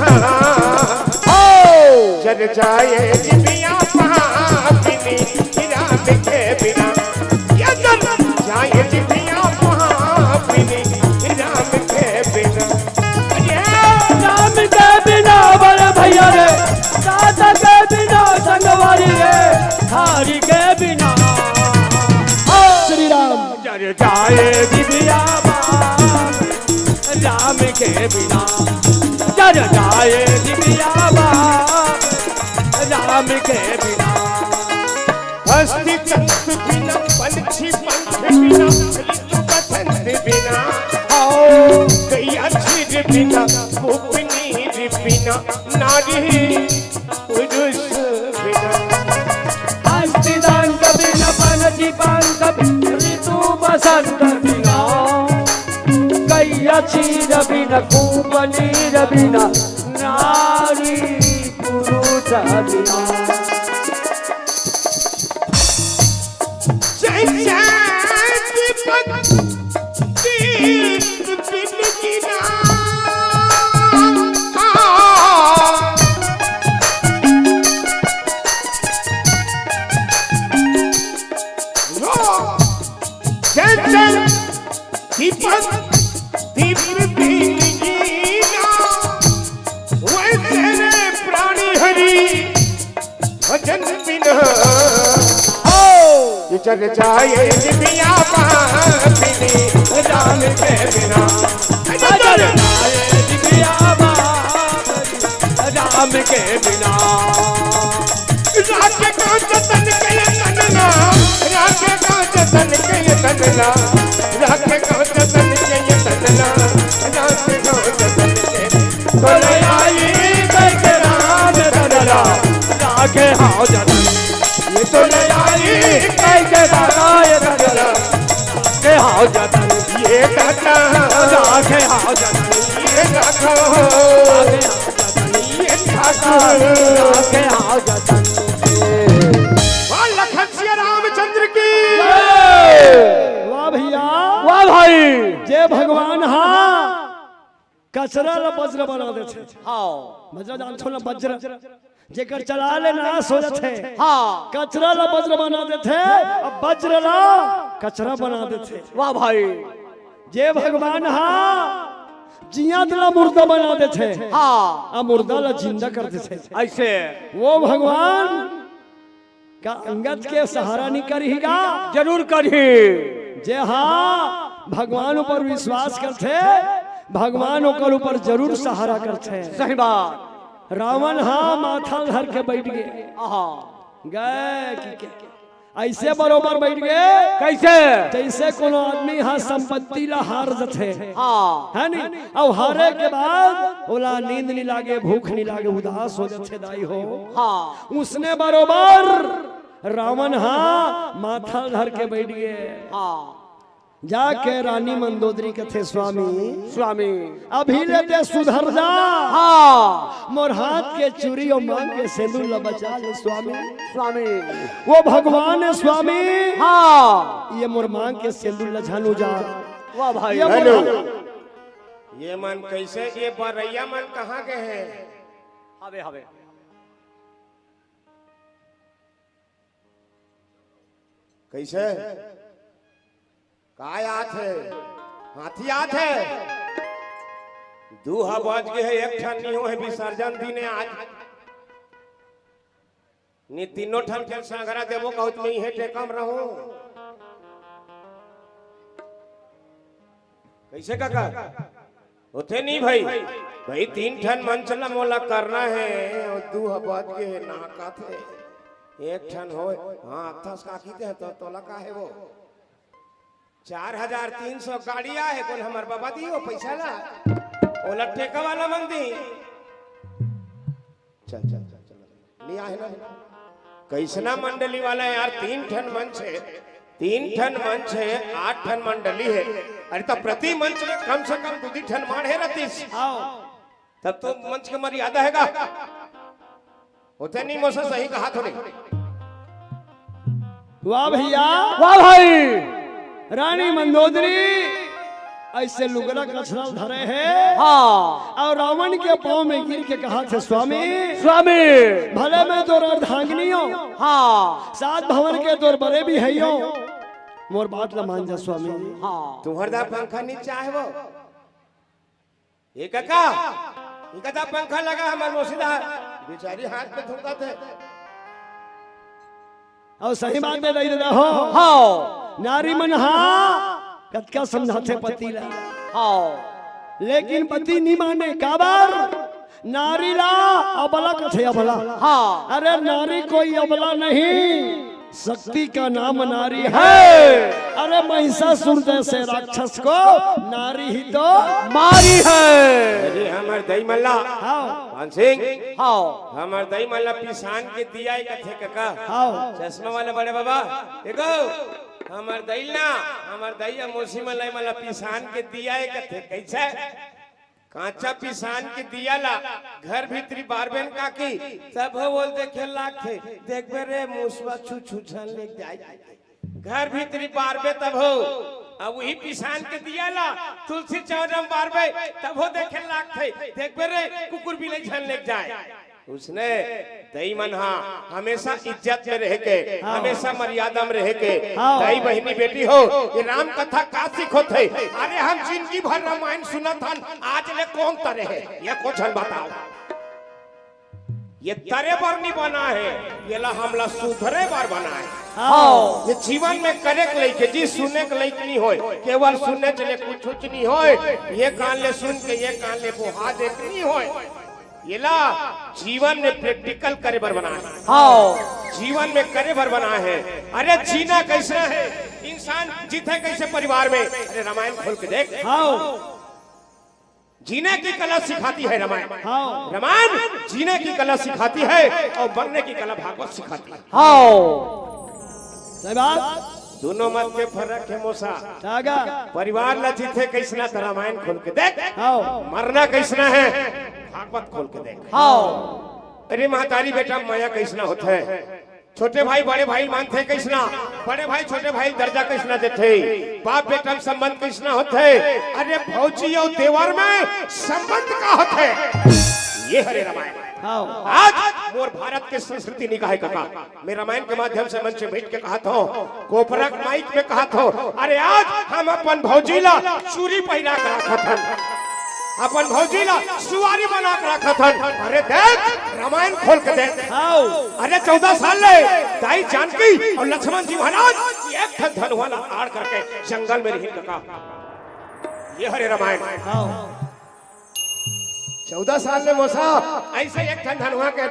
हाओ। जर जाए जिबिया पापिनी राम के बिना। ये जर जाए जिबिया पापिनी राम के बिना। राम के बिना बड़े भैया रे, दादा के बिना संगवारी रे, हरि के बिना। श्री राम। जर जाए जिबिया बाप, राम के बिना। जर जाए जिबिया बाप, राम के बिना। हस्ती तंतु बिना, पंछी पंख बिना, ऋतु बसंत बिना, आओ गैया क्षीर बिना, कूप नीर बिना, नारी पुरुष बिना। हस्ती दंत बिना, पंछी पंख बिना, ऋतु बसंत बिना, गैया क्षीर बिना, कूप नीर बिना, नारी पुरुष बिना। जय जय दीपक दीप बिन गिना। जय जय दीपक दीप बिन गिना। वैसे रे प्राणी हरि भजन बिना। हो। विचर जाए जिबिया पापिनी राम के बिना। विचर जाए जिबिया पापिनी राम के बिना। राखे कांच तन के ये तनना, राखे कांच तन के ये तनना, राखे कांच तन के ये तनना, राखे कांच तन के। तो ले आई कह के राम धनला, राखे हाव जतन। ये तो ले आई कह के राम धनला, राखे हाव जतन। ये दाता, राखे हाव जतन। ये दाता, राखे हाव जतन। ये ठाकुर, राखे हाव जतन। वाह लखन सिया रामचंद्र की। वाह भैया। वज्र बना देथे। हाँ। वज्र जानथो ना, वज्र जेकर चला ले नाश हो जाथे। हाँ। कचरा ला वज्र बना देथे, अब वज्र ला कचरा बना देथे। वाह भाई। जे भगवान हा जियत ला मुर्दा बना देथे, हाँ। अब मुर्दा ला जिंदा कर देथे। ऐसे वो भगवान का अंगद के सहारा नहीं करही का? जरूर करही। जे हा भगवान ऊपर विश्वास करथे, भगवान ओकर ऊपर जरूर सहारा करथे। सही बात। रावण हा माथा धर के बैठ गे। आहा। गे कि के, ऐसे बरोबर बैठ गे। कैसे? जैसे कोनो आदमी हा संपत्ति ला हार जथे। हाँ। है नी? अउ हारे के बाद ओला नींद नी लागे, भूख नी लागे, उदास हो जथे दाई हो। हाँ। उसने बरोबर रावण हा माथा धर के बैठ गे। हाँ। जाके रानी मंदोदरी कथे, स्वामी, स्वामी। अभी ले ते सुधर जा। हाँ। मोर हाथ के चूरी अउ मांग के सेंदूर ला बचा ले, स्वामी। स्वामी। वो भगवान है, स्वामी। हाँ। ये मोर मांग के सेंदूर ला झन उजाड़। वाह भाई। ये मोर हेलो। ये मन कैसे, ये बरैया मन कहाँ गए हैं? हवे, हवे। कैसे? काय आत हे? हाथी आत हे? दू ह बज गे हे, एक ठन नी हो हे, विसर्जन दिन हे आज। नी तीनों ठन के संघरा देबो कहत नहीं हे, टेकम रहूं। कैसे काका? होथे नहीं भाई, भाई तीन ठन मंच ला मोला करना हे, अउ दू ह बज गे हे, ना कथे। एक ठन होय, हाँ, अथस काकी ते तो तोला का हे वो? चार हजार तीन सौ गाड़ी आहे, कोन हमर बाबा दी वो पैसा ला? ओला ठेका वाला मन दी। चल, चल, चल, चल। नहीं आहे ना? कैसना मंडली वाला यार, तीन ठन मंच हे, तीन ठन मंच हे, आठ ठन मंडली हे। अरे, त प्रति मंच में कम से कम दू दी ठन माढ़े रहतीस। हाँ। तब तो मंच के मर्यादा हे गा। होथे नहीं मोसा, सही कहा थोड़ी। वाह भैया। वाह भाई। रानी मंदोदरी ऐसे लुगरा कछला धरे हे। हाँ। अउ रावण के पाँव में गिर के कहा थे, स्वामी, स्वामी। भले मैं तोर अर्धांगिनी हो। हाँ। सात भवन के तोर बड़े भी हइयो। मोर बात ला मान जा, स्वामी। हाँ। तुम्हर दा पंखा नीचे आहे वो। ए काका, ए काका, पंखा लगा, हमर मौसी दा बेचारी हाथ में थूकत हे। अउ सही बात हे, दई ददा हो। हाँ। नारी मन हा कतका समझाथे पति ला। हाँ। लेकिन पति नी माने, काबर? नारी ला अबला कथे, अबला। हाँ। अरे, नारी कोई अबला नहीं, शक्ति का नाम नारी है। है। अरे, महिषासुर जैसे राक्षस को नारी ही तो मारी है। अरे, हमर दई मन ला। हाँ। पान सिंह। हाँ। हमर दई मन ला पिसान के दिया हे कथे काका। हाँ। चश्मा वाला बड़े बाबा, देखो, हमर दई ना, हमर दई अउ मौसी मन ला, मन ला पिसान के दिया हे कथे, कैसे? कांचा पिसान के दिया ला घर भीतरी बारबे न काकी, तब हो बोल देखे लागथे, देखबे रे मुसवा छू छू झन ले जाय। घर भीतरी बारबे तब हो, अब वही पिसान के दिया ला तुलसी चौरा में बारबे तब हो देखे लागथे, देखबे रे कुकुर बिलाई झन ले जाय। उसने दई मन हा हमेशा इज्जत में रह के, हाँ। हमेशा मर्यादा में रह के, हाँ। दई बहिनी बेटी हो, ये राम कथा का सिखोथे? अरे हम जिंदगी भर रामायण सुनत हन, आज ले कोन तरे हे? ये कुछ हन बताओ। ये तरे बर नी बना हे, ये ला हमला सुधरे बर बना हे। हाँ। ये जीवन में करे के लइक हे जी, सुने के लइक नी होय, केवल सुने चले कुछ कुछ नी होय। ये कान ले सुन के ये कान ले बोहा दे के नी होय। येला जीवन में practical करे बर बना हे। हाँ। जीवन में करे बर बना हे। अरे जीना कैसना हे, इंसान जीथे कैसे परिवार में, अरे रामायण खोल के देख। हाँ। जीने की कला सिखाती है रामायण। हाँ। रामायण जीने की कला सिखाती है अउ मरने की कला भागवत सिखाती है। हाँ। सही बात। दूनों मत के फरक हे मोसा। का गा? परिवार ला जीथे कैसना त रामायण खोल के देख। हाँ। मरना कैसना हे भागवत खोल के देख। हाँ। अरे महतारी बेटा मया कैसना होथे? छोटे भाई बड़े भाई मानथे कइसना, बड़े भाई छोटे भाई दर्जा कइसना देथे, बाप बेटा में संबंध कइसना होथे, अरे भौजी अउ देवर में संबंध का होथे? ये हरे रामायण। हाँ। आज मोर भारत के संस्कृति निकाय कका, मैं रामायण के माध्यम से मंच में बैठ के कहा था, कोपरा के माइक में कहा था, अरे आज हम अपन भौजी ला चूरी पहिरा के रखत हन, अपन भौजी ला सुवारी बना के रखत हन। अरे देख, रामायण खोल के देख। हाँ। अरे चौदह साल ले दाई जानकी अउ लक्ष्मण जी महाराज एक ठन धनुहा ला आड़ करके जंगल में रहिन कका। ये हरे रामायण। हाँ। चौदह साल ले मोसा अइसे एक ठन धनुहा के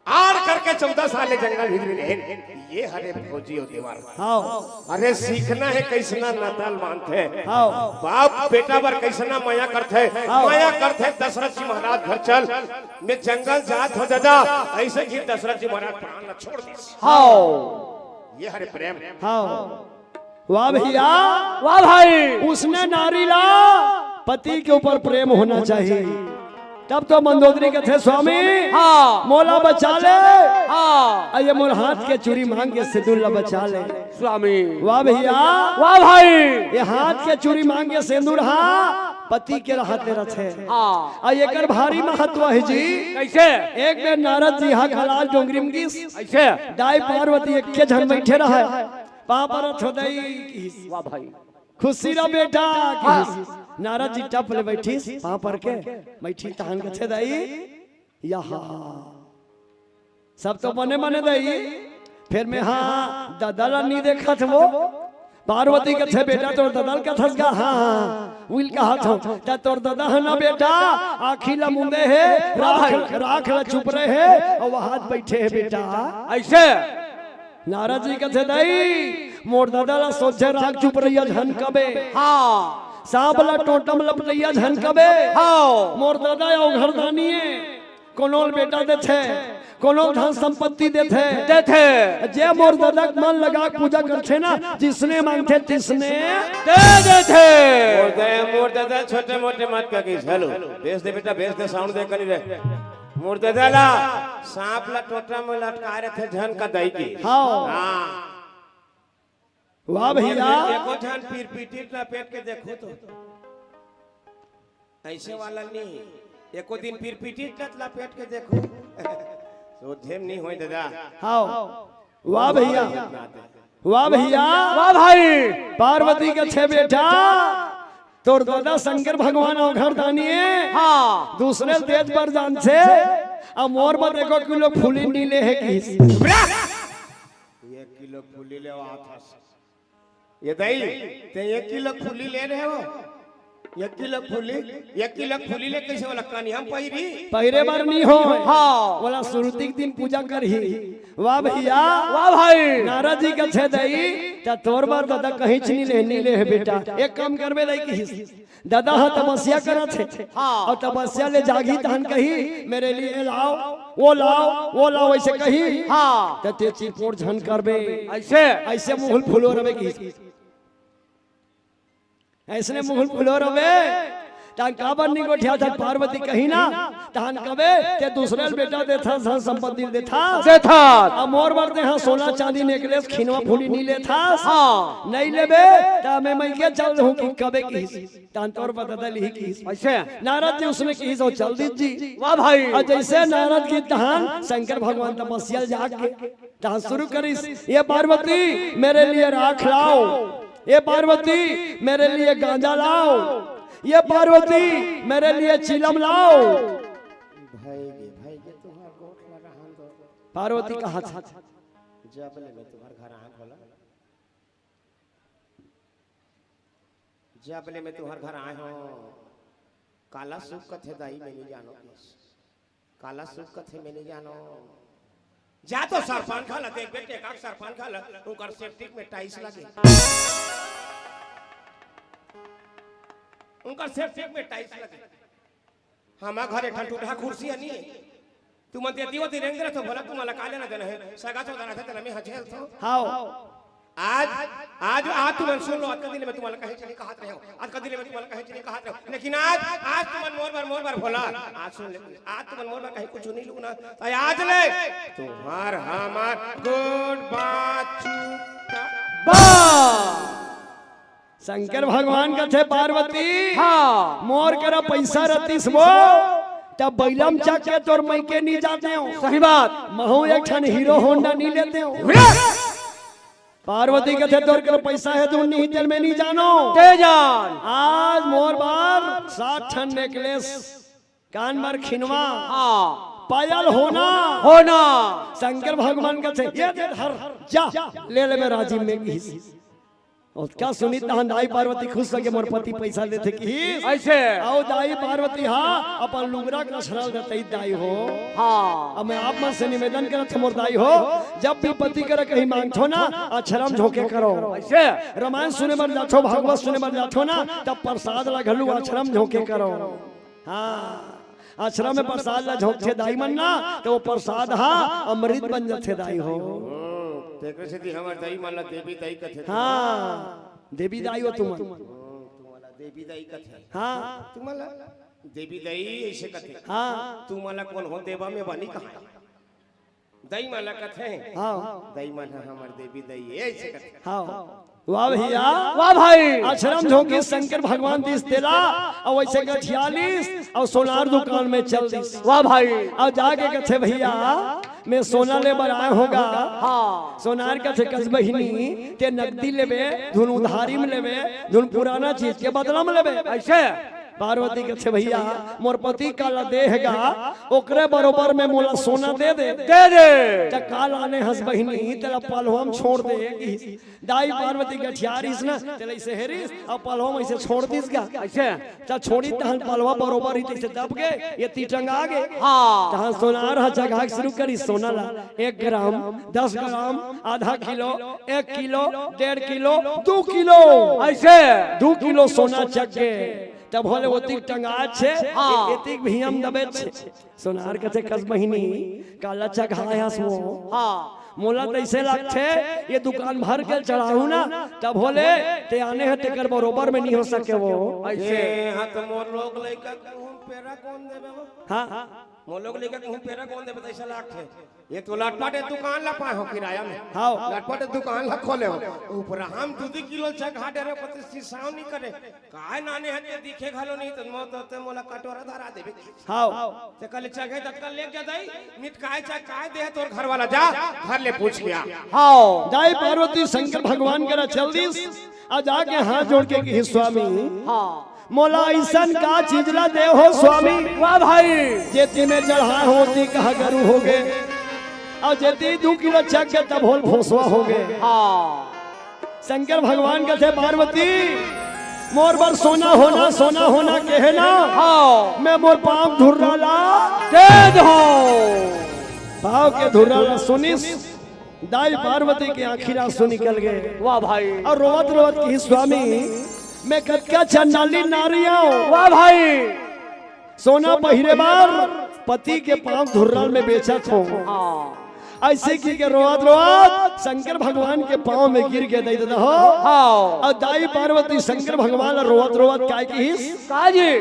आड़ करके चौदह साल ले जंगल भीतरी रहिन। ये हरे भौजी अउ देवर। हाँ। अरे सीखना हे कइसना नतल मानथे। हाँ। बाप बेटा बर कइसना मया करथे। हाँ। मया करथे, दशरथ जी महाराज घर चल, मैं जंगल जात हों ददा। अइसे ही दशरथ जी महाराज प्राण ला छोड़ दिस। हाँ। ये हरे प्रेम। हाँ। वाह भैया। वाह भाई। उसने नारी ला पति के ऊपर प्रेम होना चाहिए, तब तो मंदोदरी कथे स्वामी। हाँ। मोला बचा ले। हाँ। अउ ये मोर हाथ के चूरी मांग के सिंदूर ला बचा ले। स्वामी। वाह भैया। वाह भाई। ये हाथ के चूरी मांग के सिंदूर हा पति के हाथ ले रथे। हाँ। अउ एकर भारी महत्व हे जी। कइसे? एक बेर नारद जी हा कैलाश डोंगरी में गिस। कइसे? दाई पार्वती एके झन बइठे रहय। पाँव परत हों दाई। वाह भाई। खुशी रह बेटा। हाँ। नारद जी टप ले बइठिस, पाँव पर के बइठिस, तहन कथे दाई, यहाँ सब तो बने बने दाई, फेर मैं हाँ, हाँ, ददा ला नी देखत हों। पार्वती कथे बेटा तोर ददा ल कथस गा? हाँ, हाँ, उही ल कहत हों। त तोर ददा ह ना बेटा, आँखी ला मूंदे हे, राख, राख ला चुपरे हे, अउ वहाँ बइठे हे बेटा। अइसे? नारद जी कथे दाई, मोर ददा ला सोझे राख चुपरइया झन कबे। हाँ। सांप ला टोंटा म लपटइया झन कबे। हाँ। मोर ददा अउ घरदानी ए। कोनो ल बेटा देथे, कोनो ल धन संपत्ति देथे। देथे। जे मोर ददा के मन लगा के पूजा करथे ना, जिसने मांगथे तिसने दे देथे। मोर ददा, मोर ददा छोटे मोटे मत कहिस। हेलो, बेस दे बेटा, बेस दे, साउंड दे कनी रे। मोर ददा ला सांप ला टोंटा में लटकाय रथे झन कबे दाई। हाँ। हाँ। वाह भैया। एको झन पिरपिटी लपेट के देखो तो। अइसे वाला नहीं। एको दिन पिरपिटी लपेट के देखो। सोझे में नहीं होय ददा। हाँ। वाह भैया। वाह भैया। वाह भाई। पार्वती कथे बेटा, तोर ददा शंकर भगवान अउ घरदानी ए। हाँ। दूसरे ल देत बर जानथे, अउ मोर बर एको किलो फूली नी ले हे किहिस। एक किलो फूली लेवाथस। ये दाई, तें एक किलो फूली ले रहे हो? एक किलो फूली, एक किलो फूली ले कइसे वाला कानी हम पहिरी? पहिरे बर नी होय। हाँ। वाला सुरती के दिन पूजा करही। वाह भैया। वाह भाई। नारद जी कथे दाई, त तोर बर ददा कहींच नी ले, नी ले हे बेटा। एक काम करबे दाई किहिस। ददा ह तपस्या करत हे। हाँ। अउ तपस्या ले जागही तहन कही, "मेरे लिए लाओ, वो लाओ, वो लाओ," अइसे कही। हाँ। त तें चिरपोर झन करबे। अइसे? अइसे मुँह ल फुलो रबे किहिस। अइसने मुँह ल फुलो रबे। तहन काबर नी गोठियाथस पार्वती कही ना, तहन कबे, "तें दूसरे ल बेटा देथस, धन संपत्ति ल देथस। देथस। अउ मोर बर तें हा सोना चांदी नेकलेस खिनवा फूली नी लेथस। हाँ। नइ लेबे, त मैं मइके चल देहूँ," कबे किहिस। तहन तोर बर ददा लिही किहिस। अइसे? नारद जी उसने किहिस अउ चल दिस जी। वाह भाई। अउ जइसे नारद जी तहन शंकर भगवान तपस्या ल जाके तहन शुरू करिस, "ये पार्वती, मेरे लिए राख लाओ। ये पार्वती, मेरे लिए गांजा लाओ। ये पार्वती, मेरे लिए चिलम लाओ।" भाई गे, भाई गे, तुम्हार गोठ लगा हम तो। पार्वती कहा था, "जब ले मैं तुम्हार घर आँख होला।" जब ले मैं तुंहर घर आए हों, काला सुख कथे दाई, मैं नइ जानों। काला सुख कथे, मैं नइ जानों। जा तो सरपंच ला देख बेटे, का सरपंच ला, उंकर सेप्टिक में टाइल्स लगे। उंकर सेप्टिक में टाइल्स लगे। हमर घर एक ठन टूटहा कुर्सी हे नी। तुमन ते दियो ती रेंग रथो, भला तुमन ला का लेना देना हे? सगा तो जाना थे, तेला मैं हंझेल थो। हाव। आज, आज, आज तुमन सुन लो, आज का दिन में तुम्हारा कहीं चीज नहीं कहत रहे हो, आज का दिन में तुम्हारा कहीं चीज नहीं कहत रहे हो, लेकिन आज, आज तुमन मोर बर, मोर बर भोला, आज सुन ले, आज तुमन मोर बर कहीं कुछ नहीं लूना, तो आज ले तुम्हार हमार गोड़ बात चुका। बा शंकर भगवान कथे, पार्वती, हाँ। मोर करा पैसा रतिस वो, तब बैलम चक के तोर मइके नहीं जाते हो। सही बात। महू एक ठन हीरो होंडा नहीं लेते हो। पार्वती कथे, तोर करा पैसा है, तू नहीं, तेल में नहीं जानो। ते जान। आज मोर बार सात ठन नेकलेस, कान बर खिनवा, हाँ। पायल होना। होना। शंकर भगवान कथे, ये दे धर, जा, ले ले, मैं राजी में घिस। अउ का सुनी, तहन दाई पार्वती खुश होके मोर पति पैसा देथे किहिस। अइसे। अउ दाई पार्वती हा अपन लुगरा कछरा ल देतई दाई हो। हाँ। अब मैं आप मन से निवेदन करत हंव मोर दाई हो, जब भी पति करा कहीं मांगथो ना, अछरा म झोंके करो। अइसे। रामायण सुने बर जाथो, भागवत सुने बर जाथो ना, तब प्रसाद ला घलू अछरा म झोंके करो। हाँ। अछरा में प्रसाद ला झोंकथे दाई मन ना, त वो प्रसाद हा अमृत बन जाथे दाई हो। हम्म, तेकरे सेती हमर दाई मन ला देवी दाई कथे। हाँ, देवी दाई हो तुमन। हम्म, तुम्हारा देवी दाई कथे। हाँ। तुम्हारा देवी दाई अइसे कथे। हाँ। तुम्हारा कोन हो देवा में बनी कहाँ? दाई मन ला कथे। हाँ। दाई मन ह हमर देवी दाई ए, अइसे कथे। हाँ। वाह भैया। वाह भाई। अछरा म झोंकिस शंकर भगवान दिस तेला, अउ वइसे गठिया लिस, अउ सोनार दुकान में चल दिस। वाह भाई। अउ जाके कथे, भैया, मैं सोना ले बर आए हंव गा। हाँ। सोनार कथे, कस बहिनी, ते नकदी लेबे, धुन उधारी में लेबे, धुन पुराना चीज के बदला में लेबे। अइसे। पार्वती कथे, भैया, मोर पति काला दे हे गा, ओकरे बरोबर में मोला सोना दे दे। दे दे। त काल आने हस बहिनी, तेला पलवा म छोड़ दे किहिस। दाई पार्वती गठियारिस ना, तेला अइसे हेरिस, अउ पलवा म अइसे छोड़ दिस गा। अइसे। त छोड़ी तहन पलवा बरोबर ही तइसे दब गे, एती टंगा गे। हाँ। तहन सोनार ह चघाय के शुरू करिस सोना ला, एक ग्राम, दस ग्राम, आधा किलो, एक किलो, डेढ़ किलो, दू किलो। अइसे। दू किलो सोना चघ गे। तब होले ओतिक टंगाय छे, हाँ। एतिक भुइयां म दबे छे। सोनार कथे, कस बहिनी, काला चघाय हस वो। हाँ। मोला त अइसे लागथे, ये दुकान भर के चढ़ाहूं ना, तब होले ते आने ह तेकर बरोबर में नहीं हो सके वो। अइसे। ए, हाँ, त मोर लोग लइका कहूं पेरा कोन देबे वो? हाँ। मोर लोग लइका कहूं पेरा कोन देबे, त अइसे लागथे। ये तो लटपट दुकान ला पाए हो किराया में। हाँ। लटपट दुकान ला खोले हो। ऊपर हम दू दू किलो चघा डरे पति सिसाव नहीं करे। काय नाने हते दिखे घलो नहीं त मो-, तो ते मोला कटोरा धरा देबे। हाँ। ते कल चघे तत्काल लेके जा दाई, नित काय चा-, काय दे तोर घर वाला, जा, घर ले पूछ के आ। हाँ। दाई पार्वती शंकर भगवान करा चल दिस, आ जाके हाथ जोड़ के किहिस, स्वामी। हाँ। मोला अइसन का चीज ला दे हो स्वामी? वाह भाई। जेती में चढ़ाय हों ओती कहा गरू हो गे, अउ जेती दू किलो चघ गे तब होल भोसवा हो गे। हाँ। शंकर भगवान कथे, पार्वती, मोर बर सोना होना, सोना होना कहे ना। हाँ। मैं मोर पांव धुर्रा ला दे दो। पांव के धुर्रा ला सुनिस, दाई पार्वती के आंखी ला आंसू निकल गे। वाह भाई। अउ रोवत रोवत किहिस, स्वामी, मैं कतका चंडाली नारी हंव। वाह भाई। सोना पहिरे बर पति के पांव धुर्रा ल में बेचत हंव। हाँ। अइसे कहिके रोवत रोवत शंकर भगवान के पांव में गिर गे दाई ददा हो। हाँ। अउ दाई पार्वती शंकर भगवान ल रोवत रोवत काय किहिस? का जी?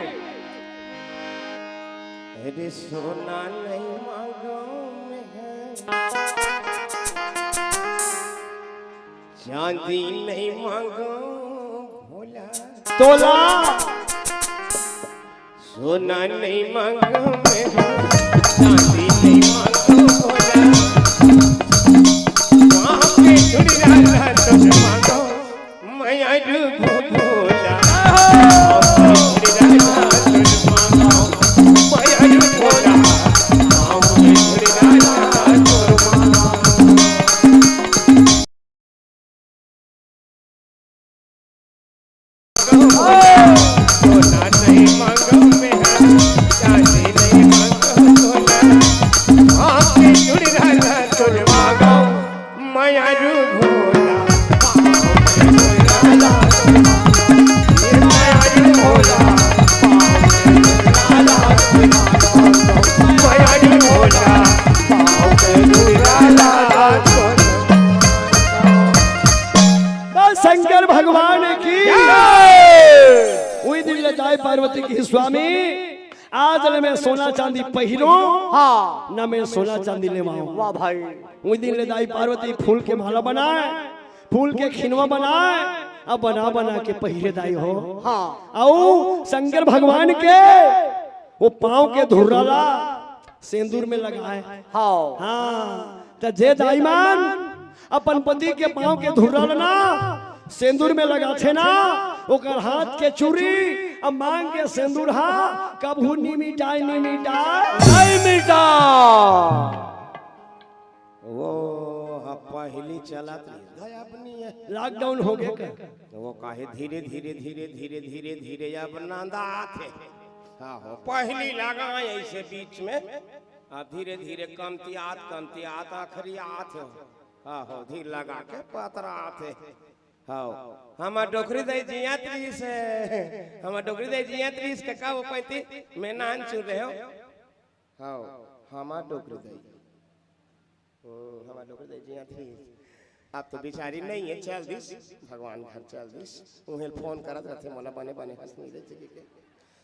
अरे सोना नहीं मांगो मैं, चांदी नहीं मांगो भोला। तोला। सोना नहीं मांगो मैं, चांदी नहीं मांगो भोला। वहाँ पे चूड़ी लाल लाल तो मांगो, मैं आज भोला। चूड़ी लाल लाल तो मांगो, मैं आज भोला। पार्वती की, स्वामी, आज ले मैं सोना चांदी पहिरो, हाँ। न मैं सोना चांदी लेवाओ। वाह भाई। उही दिन ले दाई पार्वती फूल के माला बनाए, फूल के खिनवा बनाए, अब बना बना के पहिरे दाई हो। हाँ। अउ शंकर भगवान के वो पाँव के धुर्रा ला सेंदूर में लगाए। हाँ। हाँ, त जे दाई मन अपन पति के पाँव के धुर्रा ल ना सेंदूर में लगाथे ना, ओकर हाथ के चूड़ी अब मांग के सेंदूर हा कभू नी मिटाए, नी मिटाए। नहीं मिटा। वो ह पहिली चलत रहिस। अब नहीं है। लॉकडाउन हो गया का? वो काहे धीरे धीरे धीरे धीरे धीरे धीरे अब नंदा आथे। हाँ हो, पहिली लगाए ऐसे बीच में, अब धीरे धीरे कमती आत कमती आत आखिरी आत हो। हाँ हो, धीर लगा के पतरा आथे। हाँ, हमर डोकरी दाई जियत रहिस हे, हमर डोकरी दाई जियत रहिस, कका वो पैती मैं नान चुन रहे हो। हाँ, हमर डोकरी दाई। हम्म, हमर डोकरी दाई जियत रहिस। अब तो बिचारी नहीं है, चल दिस, भगवान घर चल दिस। उहें फोन करत रहथे, मोला बने बने हंस नहीं देथे के।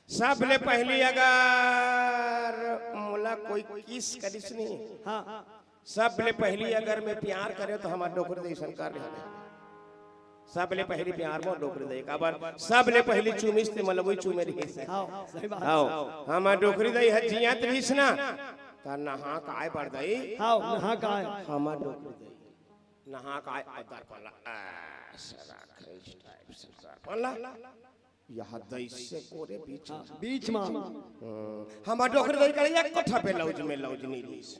सबले पहली अगर मोला कोई किस करिस नहीं, हाँ। सबले पहली अगर मैं प्यार करे तो हमर डोकरी दाई अइसन कर रहे। सबले पहली प्यार मोर डोकरी दाई, काबर सबले पहली चूमिस ते मतलब वही चूमे रहिस। हाँ, सही बात। हाँ, हमर डोकरी दाई ह जियत रहिस ना, त नहा काय बर दाई। हाँ, नहा काय। हमर डोकरी दाई नहा काय, अउ दर्पण ला ऐसे रखे, इस टाइप से दर्पण ला। यह दई से कोरे बीच में। हाँ, बीच में। हम्म, हमर डोकरी दाई करे एक कोठा पे लौज में लौज नहीं रहिस।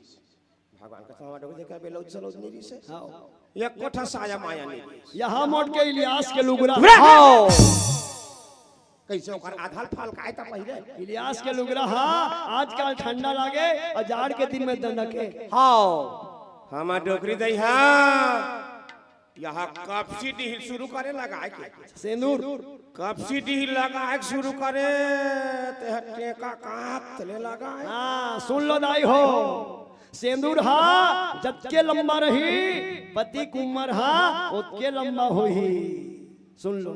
भगवान का हमर डोकरी दाई करे लौज से लौज नहीं रहिस। हाँ। एक कोठा साया माया नहीं रहिस। यहाँ मोट के इलियास के लुगरा। हाँ। कैसे ओकर आधाल फाल काय त पहिरे? इलियास के लुगरा हा, आजकल ठंडा लागे अउ जाड़ के दिन में दंदके। हाँ। हमर डोकरी दाई हा, यहाँ कपसी डीहिल शुरू करे लगाए के। सेंदूर। कपसी डीहिल लगाए के शुरू करे, ते ह टेका कात ले लगाए। हाँ, सुन लो दाई हो, सेंदूर हा जतके लंबा रही, पति के उमर हा ओतके लंबा होही। सुन लो।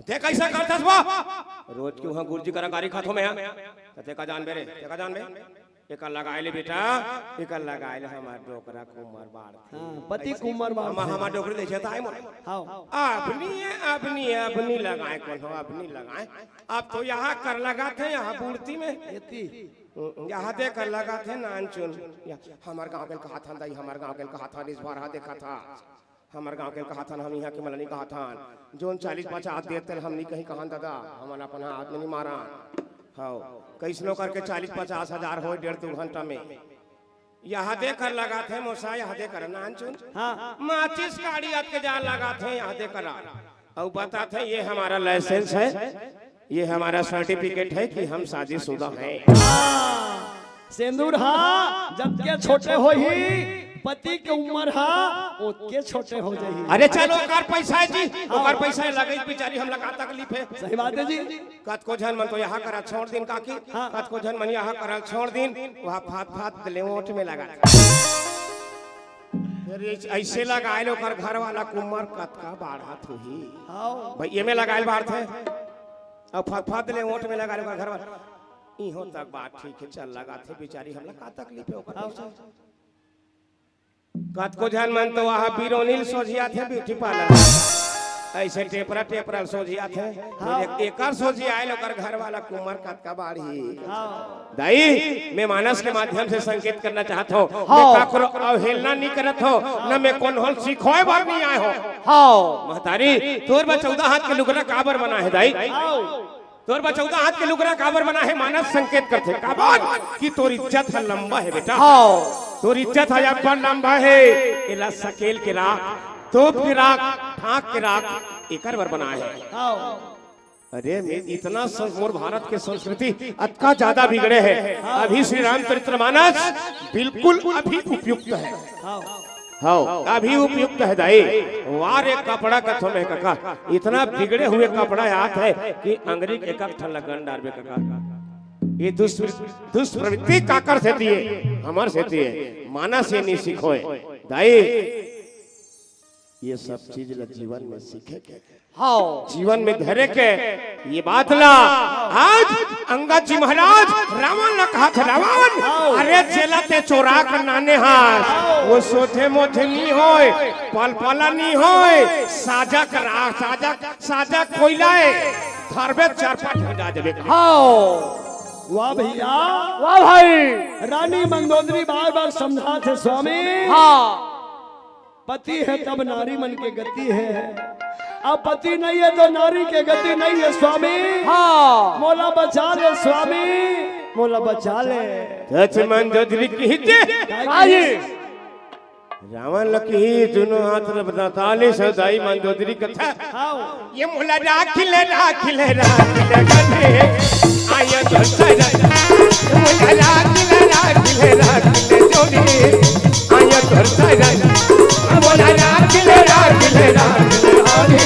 ते कैसा करथस वो? रोज के उहाँ गुरुजी करा गारी खाथो मैं, हाँ? त ते का जानबे रे, ते का जानबे? एकर लगाए ले बेटा, एकर लगाए ले हमर डोकरा के उमर बाढ़थे। हाँ, पति के उमर बाढ़थे। हमर डोकरी देखे त आए मोर। हाँ। अपनी है, अपनी है, अपनी लगाए कौन हो, अपनी लगाए। अब तो यहाँ कर लगाथे, यहाँ बूढ़ती में। एती। यहाँ दे कर लगाथे नानचुन। या, हमर गाँव के कहाथन दाई, हमर गाँव के कहाथन, इस बार हा देखा था। हमर गाँव के कहाथन, हम इहाँ के मलनी कहाथन। जोन चालीस पचास देत तेल हमनी कहीं कहान दादा, हमन अपन हाथ में नहीं मारन। हव, कइसनो करके चालीस पचास हजार होय डेढ़ दू घंटा में। यहाँ दे कर लगाथे मोसा, यहाँ दे कर नानचुन। हाँ। माचिस काड़ी अत के जान लगाथे, यहाँ दे कर। अउ बताथे, ये हमारा लाइसेंस है, ये हमारा सर्टिफिकेट है कि हम शादीशुदा हैं। हाँ। सेंदूर हा जतके छोटे होही, पति के उमर हा ओतके छोटे हो जाही। अरे चलो, ओकर पैसा है जी, हाँ। ओकर पैसा है, लगे बिचारी, हमला का तकलीफ है? सही बात है जी। कतको झन मन तो यहाँ करा छोड़ दिन काकी, हाँ। कतको झन मन यहाँ करा छोड़ दिन, वहाँ फात फात ले ओठ में लगा। फिर ये ऐसे लगाए ले ओकर घर वाला के उमर कतका बाढ़त होही। हाँ। भाई, ये में लगाए ले बाढ़थे, अब फात फात ले ओठ में लगाए ले ओकर घर वाला। इहो तक बात ठीक है, चल लगाथे बिचारी, हमला का तकलीफ है ओकर हाँ। पैसा? कतको झन मन तो वहाँ बिरोनी ल सोझियाथे ब्यूटी पार्लर। ऐसे टेपरा टेपरा ल सोझियाथे। हाँ। फिर एक, एकर सोझियाए ले ओकर घर वाला के उमर कतका बाढ़ही। हाँ। दाई, मैं मानस के माध्यम से संकेत करना चाहत हूँ। हाँ। मैं काकरो अवहेलना नहीं करत हूँ, न मैं कोनो ल सिखोए बर नहीं आए हूँ। हाँ। महतारी, तोर बर चौदह हाथ के लुगरा काबर बना है दाई? हाँ। तोर बर चौदह हाथ के लुगरा काबर बना है? मानस संकेत करथे, काबर कि तोर इज्जत ह लंबा है बेटा। हाँ। तोर इज्जत ह अब्बड़ लंबा है। एला सकेल के राख, तोप के राख, ढांक के राख, एकर बर बना है। हाँ। अरे, मैं इतना सं-, मोर भारत के संस्कृति अतका ज्यादा बिगड़े है। हाँ। अभी श्री रामचरित्र मानस बिल्कुल अभी उपयुक्त है। हाँ। हव, अभी उपयुक्त है दाई। वाह रे कपड़ा कथो में कका, इतना बिगड़े हुए कपड़ा आत है कि अंगरी के एक ठन लगन डारबे कका। ये दुष्प्र-, दुष्प्रवृत्ति काकर सेती है? हमर सेती है। मानस ये नहीं सिखोए दाई। ये सब चीज ला जीवन में सीखे के, हाँ। जीवन में धरे के, ये बात ला आज अंगद जी महाराज रावण ला कहा था, रावण, हाँ। अरे जेला ते चोरा कर नाने हास, हाँ। वो सोथे मोथे नी होय, पलपला नी होय, साजा कर, साजा, साजा कोयला है, धरबे चार पांच घंटा देबे। हाँ। वाह भैया। वाह भाई। रानी मंदोदरी बार बार समझाथे स्वामी। हाँ। पति है तब नारी मन के गति है, अब पति नहीं है तो नारी के गति नहीं है स्वामी। हाँ। मोला बचा ले स्वामी, मोला बचा ले। सच मंदोदरी की हित। हाँ जी। रावण लकी दुनों हाथ रब दाताली सदाई मंदोदरी कथा। हाँ। ये मोला राख ले, राख ले, राख ले, राख ले। आया तो सारा। ये मोला राख ले, राख ले, राख ले, जोड़ी। आया तो सारा। ये मोला राख ले, राख ले, राख ले, जोड़ी।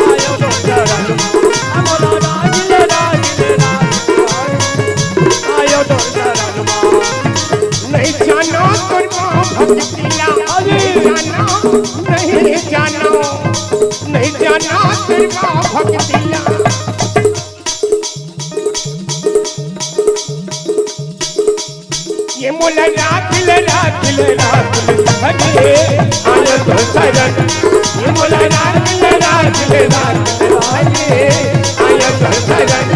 आया तो सारा। ये मोला राख ले, राख ले, राख ले, जोड़ी। आया तो सारा। नहीं जानो तुझको भक्तिया, नहीं जानो, नहीं जानो, नहीं जानो तुझको भक्तिया। ये मोला राख ले, राख ले, राख ले, हटे, आयो तो साजन। ये मोला राख ले, राख ले, राख ले, हटे, आयो तो साजन।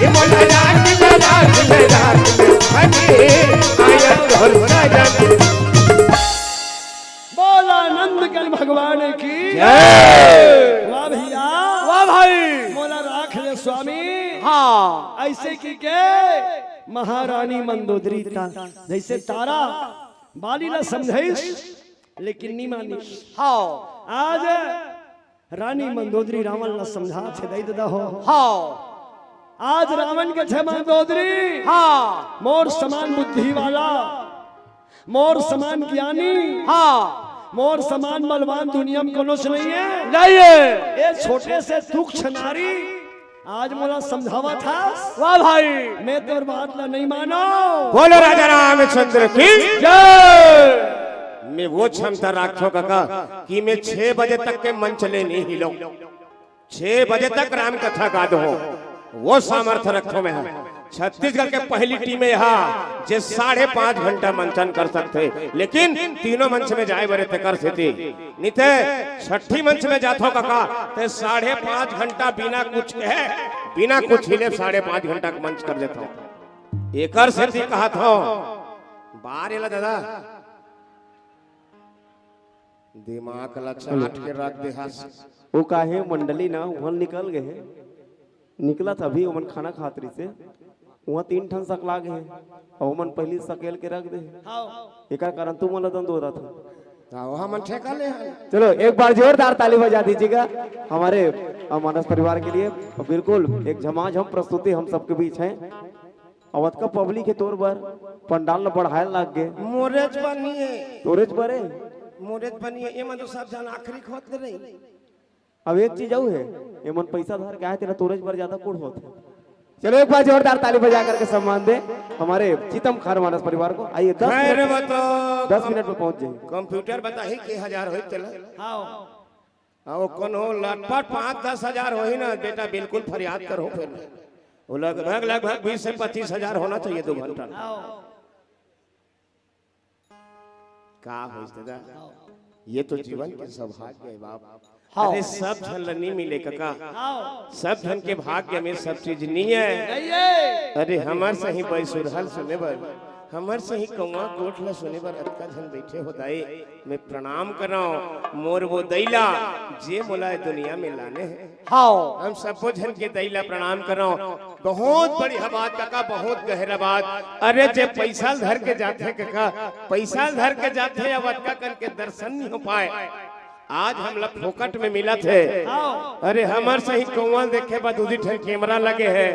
ये मोला राख ले, राख ले, राख ले, हटे, आयो तो साजन। बोला नंद कल भगवान की जय। वाह भैया। वाह भाई। मोला राख ले स्वामी। हाँ। ऐसे की के महारानी मंदोदरी ता, जैसे तारा बाली ला समझाइस, लेकिन नी मानिस। हाँ। आज रानी मंदोदरी रावण ला समझाथे, दई ददा हो। हाँ। आज रावण कथे मंदोदरी, हाँ। मोर समान बुद्धि वाला, मोर समान ज्ञानी, हाँ। मोर समान बलवान दुनिया में कोनो से नहीं है। नहीं है। ये छोटे से तुच्छ नारी आज मोला समझावत हस। वाह भाई। मैं तोर बात ला नहीं मानो। बोलो राजा रामचंद्र की जय। मैं वो क्षमता राखथों काका कि मैं छह बजे तक के मंच ले नहीं हिलो, छह बजे तक राम कथा गा दो, वो सामर्थ्य रखथों मैं। छत्तीसगढ़ के पहली टीम है यहाँ, जे साढ़े पांच घंटा मंचन कर सकथे, लेकिन तीनों मंच में जाए बरे तेकर सेती। नहीं ते छठी मंच में जाथो काका, ते साढ़े पांच घंटा बिना कुछ कहे, बिना कुछ हिले साढ़े पांच घंटा के मंच कर देथो। एकर सेती कहाथो, बार एला दादा, दिमाग ला चाट के रख दे हस। वो काहे मंडली ना उहल निकल गए हे, निकलत अभी ओमन खाना खात रहिसे, उहाँ तीन ठन सकला गे हे, अउ ओमन पहिली सकेल के रख दे हे। हाँ। एकर कारण तुमन ला दंदोरत हे। हाँ, ओहा मन ठेका ले हे। चलो, एक बार जोरदार ताली बजा दीजिएगा हमारे, अ, मानस परिवार के लिए। और बिल्कुल एक झमाझम प्रस्तुति हम सबके बीच है। अउ अतका पब्लिक हे तोर बर, पंडाल ला बढ़ाए लाग गे। मोरेच बनिए। तोरेच बरे? मोरेच बनिए, एमन तो सब झन आखिरी खोत ले रही। अब एक चीज अउ हे, एमन पैसा धर के आए, तेला तोरेच बर ज्यादा कुड़ होत हे। चलो, एक बार जोरदार ताली बजा करके सम्मान दे हमारे चितम खार मानस परिवार को। आइए, दस खैर मिनट, बताओ, दस कम-, मिनट में पहुंच जाइए। कंप्यूटर बताही के हजार होई तेला। हाँ। हाँ, वो कौन हो, लटपट पाँच दस हजार होही ना, बेटा, बिल्कुल फरियाद करो फिर। वो लगभग, लगभग बीस से पच्चीस हजार होना चाहिए दो घंटा। हाँ। का होइस दादा? ये तो जीवन के सौभाग्य हे बाप। हाँ। अरे सब झन ल नी मिले कका। हाँ। सब झन के भाग्य में सब चीज नी हे। नहीं हे। अरे हमर सही बैसुरहल सुने बर, हमर सही कौवा गोठ ल सुने बर अतका झन बैठे हो दाई। मैं प्रणाम करव मोर वो दई ला जे मोला ए दुनिया में लाने हे। हाँ। हम सबो झन के दई ला प्रणाम करव। बहुत बढ़िया बात कका, बहुत गहरा बात। अरे जे पैसा ल धर के जाथे कका, पैसा ल धर के जाथे, अब अतका कन के दर्शन नहीं हो पाए। आज हमला फोकट में मिलत हे। हाँ। अरे हमर सही कौवा देखे बर दू दी ठन कैमरा लगे हे,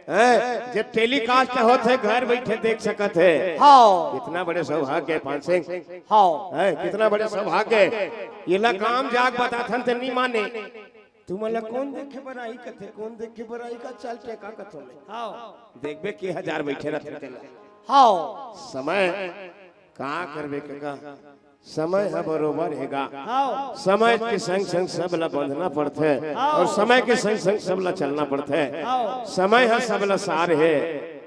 हैं? जे टेलीकास्ट होत हे घर बैठे देख सकत हे। हाँ। कितना बड़े सौभाग्य हे पान सिंह। हाँ। हैं? कितना बड़े सौभाग्य हे। एला गांव जाके बताथन ते नहीं माने। तुमन ला कौन देखे बर आही कथे, कौन देखे बर आही का चल टेका कथो मैं। हाँ। देखबे के हजार बैठे रथे तेला। हाँ। समय का करबे कका, समय ह बरोबर हे गा। हाव। समय के संग संग सब ला बंधना पड़थे हाव। अउ समय के संग संग सब ला चलना पड़थे। हाव। समय ह सब ला सार हे,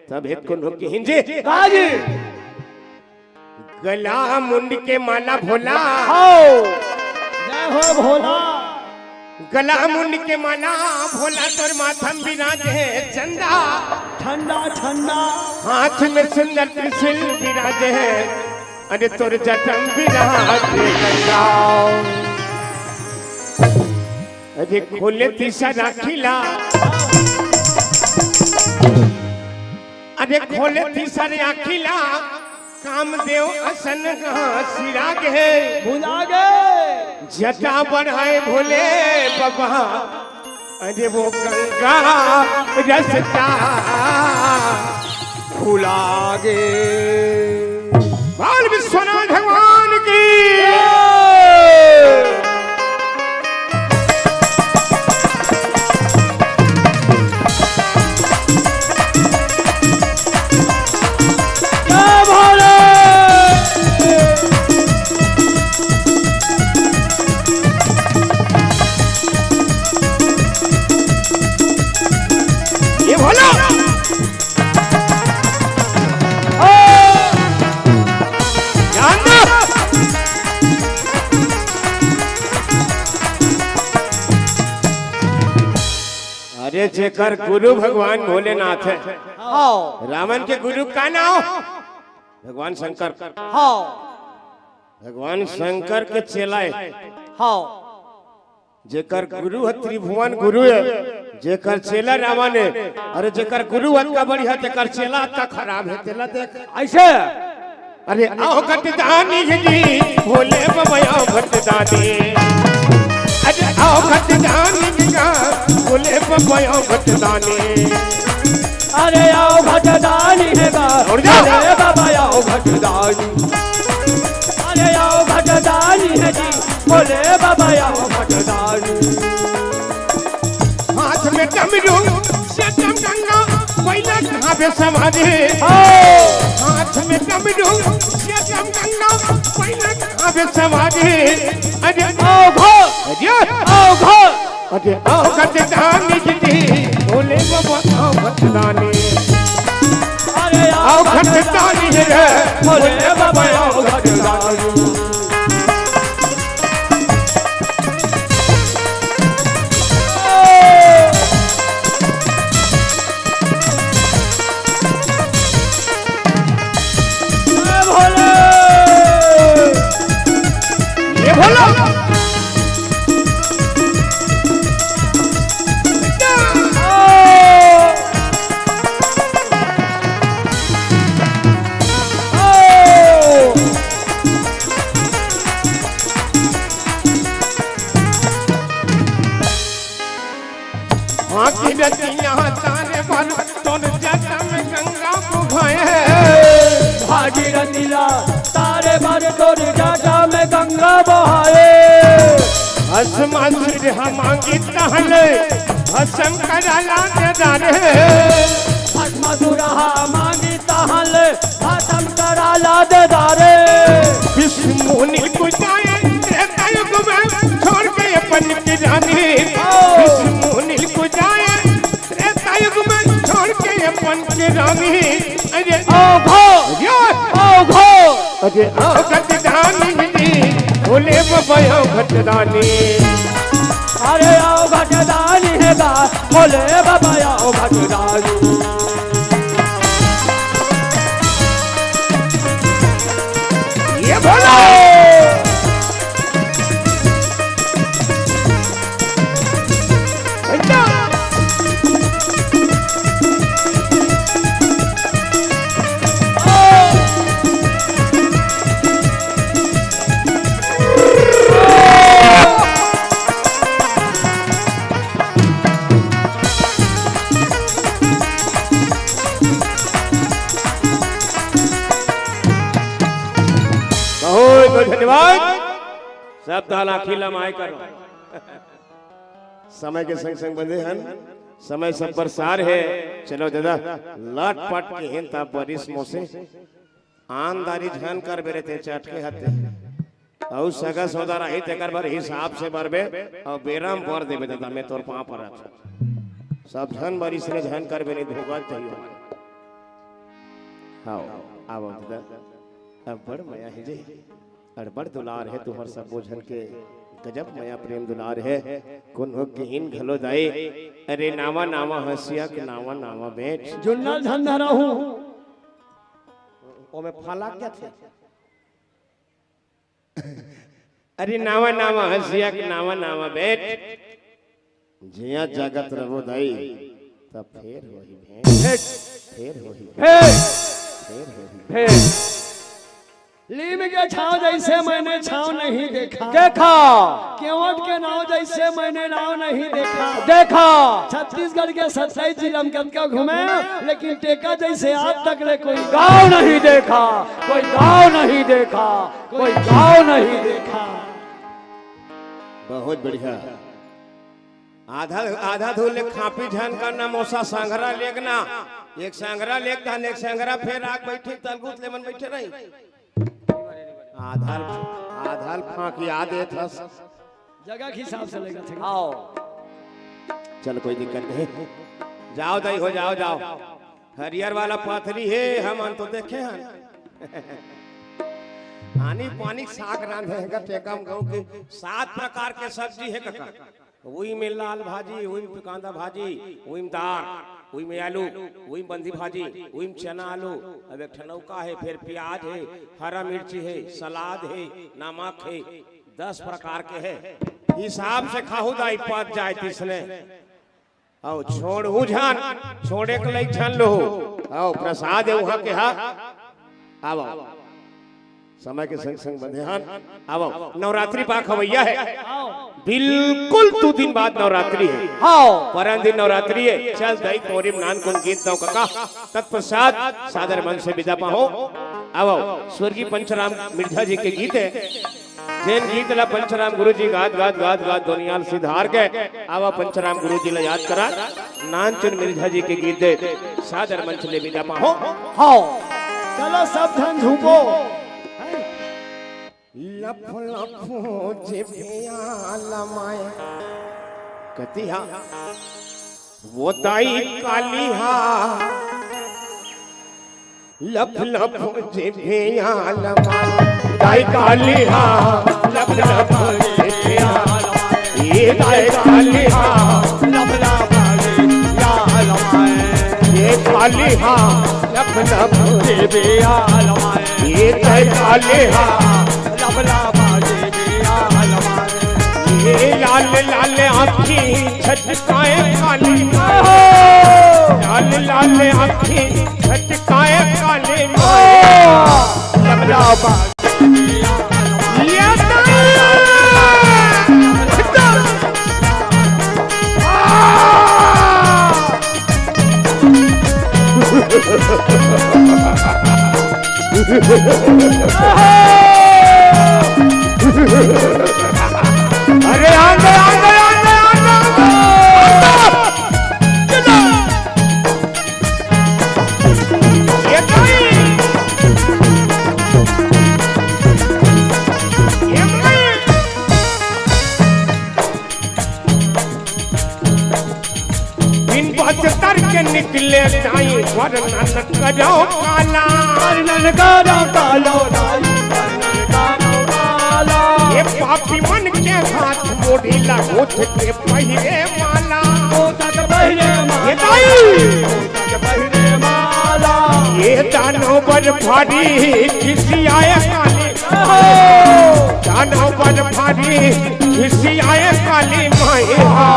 तब हे त कोनो किहिन जी। का जी? गला मुंड के माला भोला। हाव। जय हो भोला। गला मुंड के माला भोला, तोर माथा म बिराजे हे चंदा। ठंडा ठंडा। हाथ में सुंदर त्रिशूल बिराजे हे, अरे तोर जटा म बिराजे हे गंगा। अरे खोले तीसर आँखी ला, अरे खोले तीसर आँखी ला, कामदेव असन कहाँ सिरागे हे। भुलागे। जटा बढ़ाए भोले बाबा, अरे वो गंगा रस्ता भुलागे। बोल विश्वनाथ भगवान की। जय भोले। ये भोला। ओ! जान दो। अरे जेकर गुरु भगवान भोलेनाथ हे, हाव। रावण के गुरु का नाव? भगवान शंकर। हाव। भगवान शंकर के चेला हे। हाव। जेकर गुरु ह त्रिभुवन गुरु हे, जेकर चेला रावण हे। अरे जेकर गुरु अतका बढ़िया, तेकर चेला अतका खराब हे, तेला देख। अइसे? अरे अवघट दानी हे जी, भोले बाबा अवघट दानी। अरे अवघट दानी हे गा, भोले बाबा अवघट दानी। अरे अवघट दानी हे गा, उठ जा। भोले बाबा अवघट दानी। अरे अवघट दानी हे जी, भोले बाबा अवघट दानी। हाथ में डमरू, जटा म गंगा, पहिला कहाँ पे समाधि। हाव। हाथ में डमरू, जटा म गंगा, पहिला कहाँ पे समाधि। अरे अवघट। अरे। अवघट। अरे अवघट दानी जी, भोले बाबा अवघट दानी। अरे अवघट दानी रे, भोले बाबा अवघट दानी। जय भोले। ये भोला। भागीरथिया तारे बर तोर जटा म गंगा बोहाए। भागीरथिया तारे बर तोर जटा म गंगा बोहाए। भस्मासुर ह मांगी तहले भस्म करा ला दे दारे। भस्मासुर ह मांगी तहले भस्म करा ला दे दारे। विष्णु मुनि को जाए त्रेता युग में छोड़ के अपन की रानी। ओ। विष्णु मुनि को जाए त्रेता युग में छोड़ के अपन की रानी। अरे अवघट। अरे। अवघट। अरे अवघट दानी जी, भोले बाबा अवघट दानी। अरे अवघट दानी हे गा, भोले बाबा अवघट दानी। ये भोला। बहुत बहुत धन्यवाद। सब ताला खिला माय करो। समय के संग संग बंधे हन, समय सब पर सार हे। चलो दादा, लटपट के हेन ता बरिस मोसे आनदारी झन कर बेरे ते चटके हते। अउ सगा सोदर आही, तेकर बर हिसाब से बरबे, अउ बेरा म बर देबे ददा, मैं तोर पाँव परत हँव। सब झन बर इसने झन करबे, नहीं धोखा चाहिए। हाँ, आवव ददा, अब्बड़ मया हे जी, अब्बड़ दुलार हे तुँहर सबो झन के, गजब मया प्रेम दुलार हे। कोनो किहिन घलो दाई, अरे नावा नावा हँसिया के नावा नावा बेंट। जुन्ना झन धरा हूँ। ओमे फाला क्या थे? अरे नावा नावा हँसिया के नावा नावा बेंट, जिया जागत रबो दाई, तब फेर होही भेंट, भेंट। फेर होही भेंट। फेर। फेर होही भेंट। नीम के छाँव जइसे मैंने छाँव नहीं देखा। देखा। केवट के नाव जइसे मैंने नाव नहीं देखा। देखा। छत्तीसगढ़ के सत्ताईस जिला म कतका घूमे, लेकिन टेका जइसे आज तक ले कोई गाँव नहीं देखा, कोई गाँव नहीं देखा, कोई गाँव नहीं देखा। बहुत बढ़िया। आधा, आधा धुन ले खापी झन करना, मोसा संघरा लेगना, एक संघरा लेगता, एक संघरा फेर आग बैठी, तलगुत ले मन बैठे रही। आधा, आधा ल फाँकिया देत हस। जगह के हिसाब से लेगा, ठीक है? आओ। चल, कोई दिक्कत नहीं। जाव दाई हो, जाव, जाव। हरियर वाला पथरी हे, हमन तो देखे हन। आनी पानी के साग रांधे हे का, टेका म गहूं के सात प्रकार के सब्जी हे कका। उही में लाल भाजी, उही में कांदा भाजी, उही में दार, उही में आलू, उही में बंदी भाजी, उही में चना आलू, अब एक ठन अउ का हे, फेर प्याज हे, हरा मिर्ची हे, सलाद हे, नमक हे, दस प्रकार के हे। हिसाब से खाहू दाई, पच जाय तिसने। अउ छोड़हू झन, छोड़े के लइक झन लोहू। अउ प्रसाद हे उहाँ के हा। आवव। समय के संग संग बंधे हन। आवव। नवरात्रि पाख अवइया हे। बिल्कुल दू दिन बाद नवरात्रि हे। हाँ। परन दिन नवरात्रि हे। चल दाई, तोरी म नानकुन गीत दंव कका। तत्पश्चात सादर मन से बिदा पाहूं। आवव। स्वर्गीय पंचराम मिर्झा जी के गीत हे। जेन गीत ला पंचराम गुरु जी गात, गात, गात, गात दुनिया ल सिधार के, आवा पंचराम गुरु जी ला याद करा, नानचुन मिर्झा जी के गीत दे, सादर मंच ले बिदा पाहूं। हाँ। चलो सब झन झूमो। लफ लफ जिभिया लमाए। कतिहा। वो दाई काली हा। लफ लफ जिभिया लमाए, दाई काली हा, लफ लफ जिभिया लमाए, ये दाई काली हा, लफ लफ जिभिया लमाए, ये काली हा, लफ लफ जिभिया लमाए, ये दाई काली हा, लफ लफ जिभिया लमाए, ये लाल लाल आँखी छटकाए काली माए, लाल लाल आँखी छटकाए काली माए। लबला बा-, ये तो अरे आंदे, आंदे, आंदे, आंदे, आंदे। ये भाई। ये भाई। बिन बस्तर के निकले जाई, वर्णन करो काला। वर्णन करो कालो, वर्णन करो काला। ये पापी मन के हाथ मोड़ी ला, ओठ के पहिरे माला। ओठ के पहिरे माला। ये दाई। ओठ के पहिरे माला। ये दानव बड़ भारी खिसियाए काली। दानव बड़ भारी खिसियाए काली माई हा,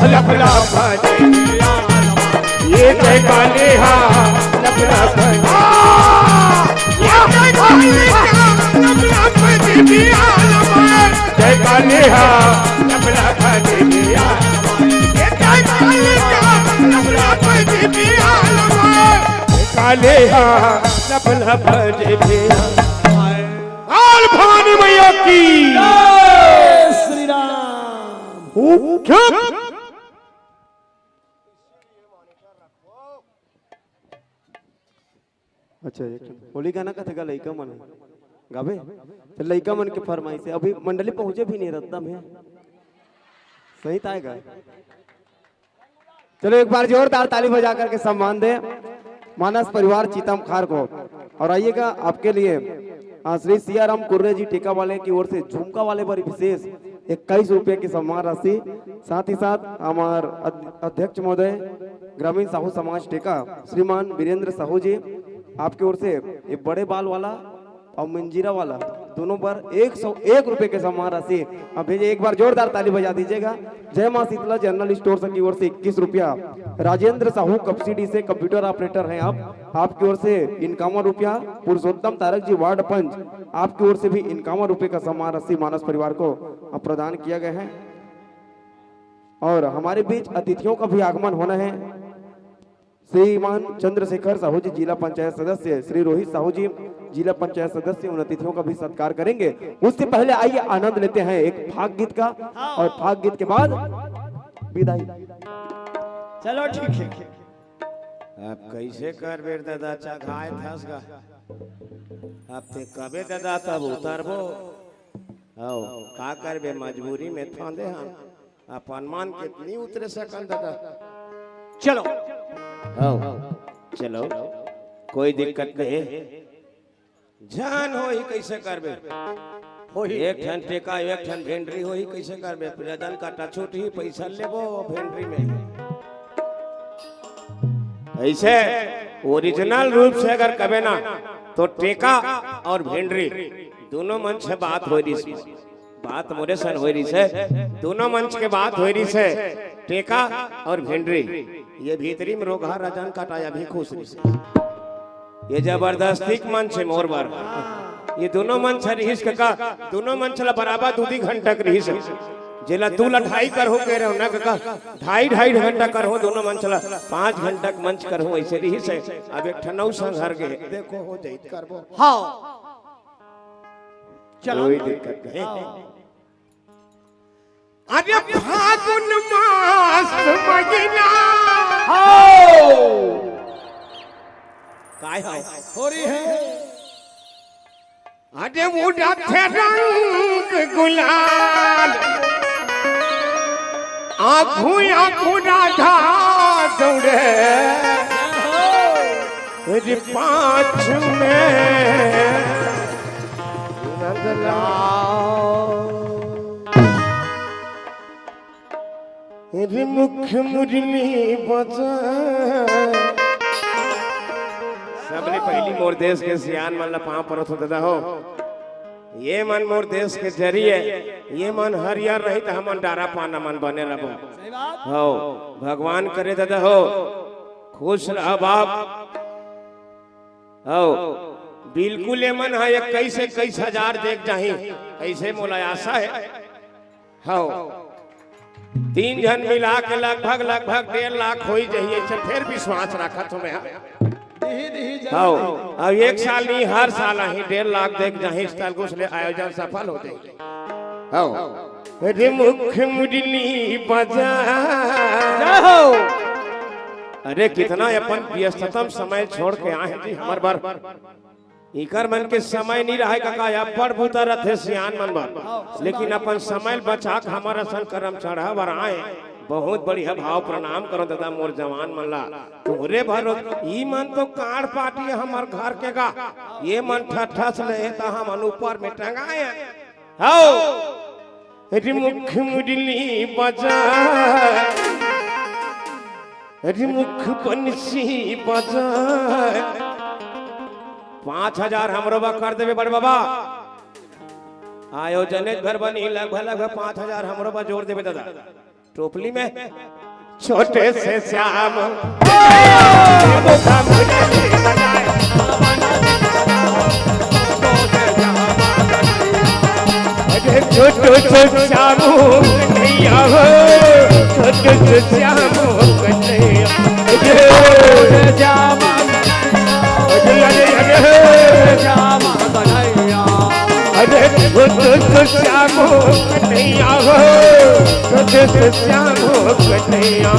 लफ लफ जिभिया लमाए। ये जय काली हा, लफ लफ जिभिया लमाए। ये जय काली हा, लफ लफ जिभिया लमाए। जय काली हा, लफ लफ जिभिया लमाए। ये जय काली हा, लफ लफ जिभिया लमाए। काली हा, लफ लफ जिभिया लमाए। काल भवानी मैया की। जय श्री राम। खूब, खूब। अच्छा, एक ठन होली गाना कथे गा लइका मन। गाबे। तो लइका मन के फरमाइश हे, अभी मंडली पहुंचे भी नहीं, रद्दा में सही ताय गा। चलो, एक बार जोरदार ताली बजा करके सम्मान दे मानस परिवार चीतम खार को। और आइएगा, आपके लिए, हाँ, श्री सियाराम कुर्रे जी टेका वाले की ओर से झुमका वाले पर विशेष इक्कीस रुपये की सम्मान राशि। साथ ही साथ हमार अध-, अध्यक्ष महोदय ग्रामीण साहू समाज टेका श्रीमान वीरेंद्र साहू जी, आपकी ओर से ये बड़े बाल वाला और मंजीरा वाला दोनों पर एक सौ एक रुपये के सम्मान राशि। अब भेजे, एक बार जोरदार ताली बजा दीजिएगा। जय माँ शीतला जनरल स्टोर की ओर से इक्कीस रुपया, राजेंद्र साहू कपसीडी से कंप्यूटर ऑपरेटर हैं आप, आपकी ओर से इक्यावन रुपया, पुरुषोत्तम तारक जी वार्ड पंच, आपकी ओर से भी इक्यावन रुपये का सम्मान राशि मानस परिवार को प्रदान किया गया है। और हमारे बीच अतिथियों का भी आगमन होना है। श्रीमान चंद्रशेखर साहू जी, जिला पंचायत सदस्य, श्री रोहित साहू जी, जिला पंचायत सदस्य, उन अतिथियों का भी सत्कार करेंगे। उससे पहले आइए, आनंद लेते हैं एक फाग गीत का, और फाग गीत के बाद विदाई। चलो, ठीक है। अब कैसे करबे दादा, चघाए थस गा। अब ते कबे दादा तब उतरबो। आओ, का करबे, मजबूरी में फांदे हम। अपन मान के नी उतरे सकन दादा। चलो। आओ, चलो, कोई दिक्कत नहीं। जान होही, कैसे करबे? होही। एक ठन टेका, एक ठन भेंडरी होही, कैसे करबे? रजन काटा छूटही, पैसा लेबो भेंडरी में। ऐसे ओरिजिनल रूप से अगर कबे ना, तो टेका और भेंडरी दोनों मंच से बात होय रहिस। बात मोरे सन होय रहिस हे, दोनों मंच के बात होय रहिस हे, टेका और भेंडरी। ये भीतरी में रोगहा रजन काटा अभी खुश रहिस हे। ये जबरदस्ती के मंच हे मोर बर। ये दोनों मंच हे रहिस कका, दोनों मंच ला बराबर दू दी घंटा के रहिस हे। जेला दू ला ढाई करहूं कहे रहो ना कका, ढाई ढाई घंटा करहूं दोनों मंच ला, पांच घंटा के मंच करहूं, ऐसे रहिस हे। अब एक ठन अउ संघर गे, देखो हो जाई त करबो। हाँ। चलो। कोई दिक्कत नहीं। हाँ। अरे फागुन मास महीना। हाँ। काय हो? हो रही है। अरे उड़त हे रंग गुलाल, आँखों आँखों राधा दौड़े रे पाछू में नंदलाल। रे मुख मुरली बजा। सबले पहिली मोर देश के सियान मन ला पांव परत हो दादा हो। ये मन मोर देश के जरिए, ये मन हरियर रही त हमन डारा पाना मन बने रहबो। सही बात। हो, भगवान करे दादा हो, खुश रह बाप। हो, बिल्कुल ये मन हा इक्कीस, इक्कीस हजार देख जाही, ऐसे मोला आशा है। हव, तीन झन मिला के लगभग, लगभग डेढ़ लाख होई जही, ऐसे फेर विश्वास रखत हूँ मैं। हव, अब एक साल नहीं, हर साल आही, डेढ़ लाख देख जाही, इस साल कुछ ले आयोजन सफल हो जाही। हव, अरे मुख मुरली बजा। जय हो। अरे कितना अपन व्यस्ततम समय छोड़ के आए हैं जी हमर बर। इकर मन के समय नहीं रहे कका, अब्बड़ बूता रथे सियान मन बर, लेकिन अपन समय ल बचा के हमर असन करम चढ़ा बर आए। बहुत बढ़िया भाव, प्रणाम करो दादा मोर जवान मन ला। तुहरे भरोस ई मन तो काड़ पाटी हमर घर के गा, ये मन ठठस ले त हमन ऊपर में टंगाए। हव। अरे मुख मुरली बजा, अरे मुख बंसी बजा। पाँच हजार हमरो बा कर देबे बड़ बाबा। आयोजन भर बनी, लगभग, लगभग पाँच हजार हमरो बा जोड़ देबे दादा। टोपली में छोटे से श्याम। अरे छोटे से श्याम कन्हैया हो, छोटे से श्याम कन्हैया। अरे श्याम, अरे, अरे, अरे, श्याम कन्हैया। अरे छोटे से श्याम कन्हैया हो, छोटे से श्याम कन्हैया।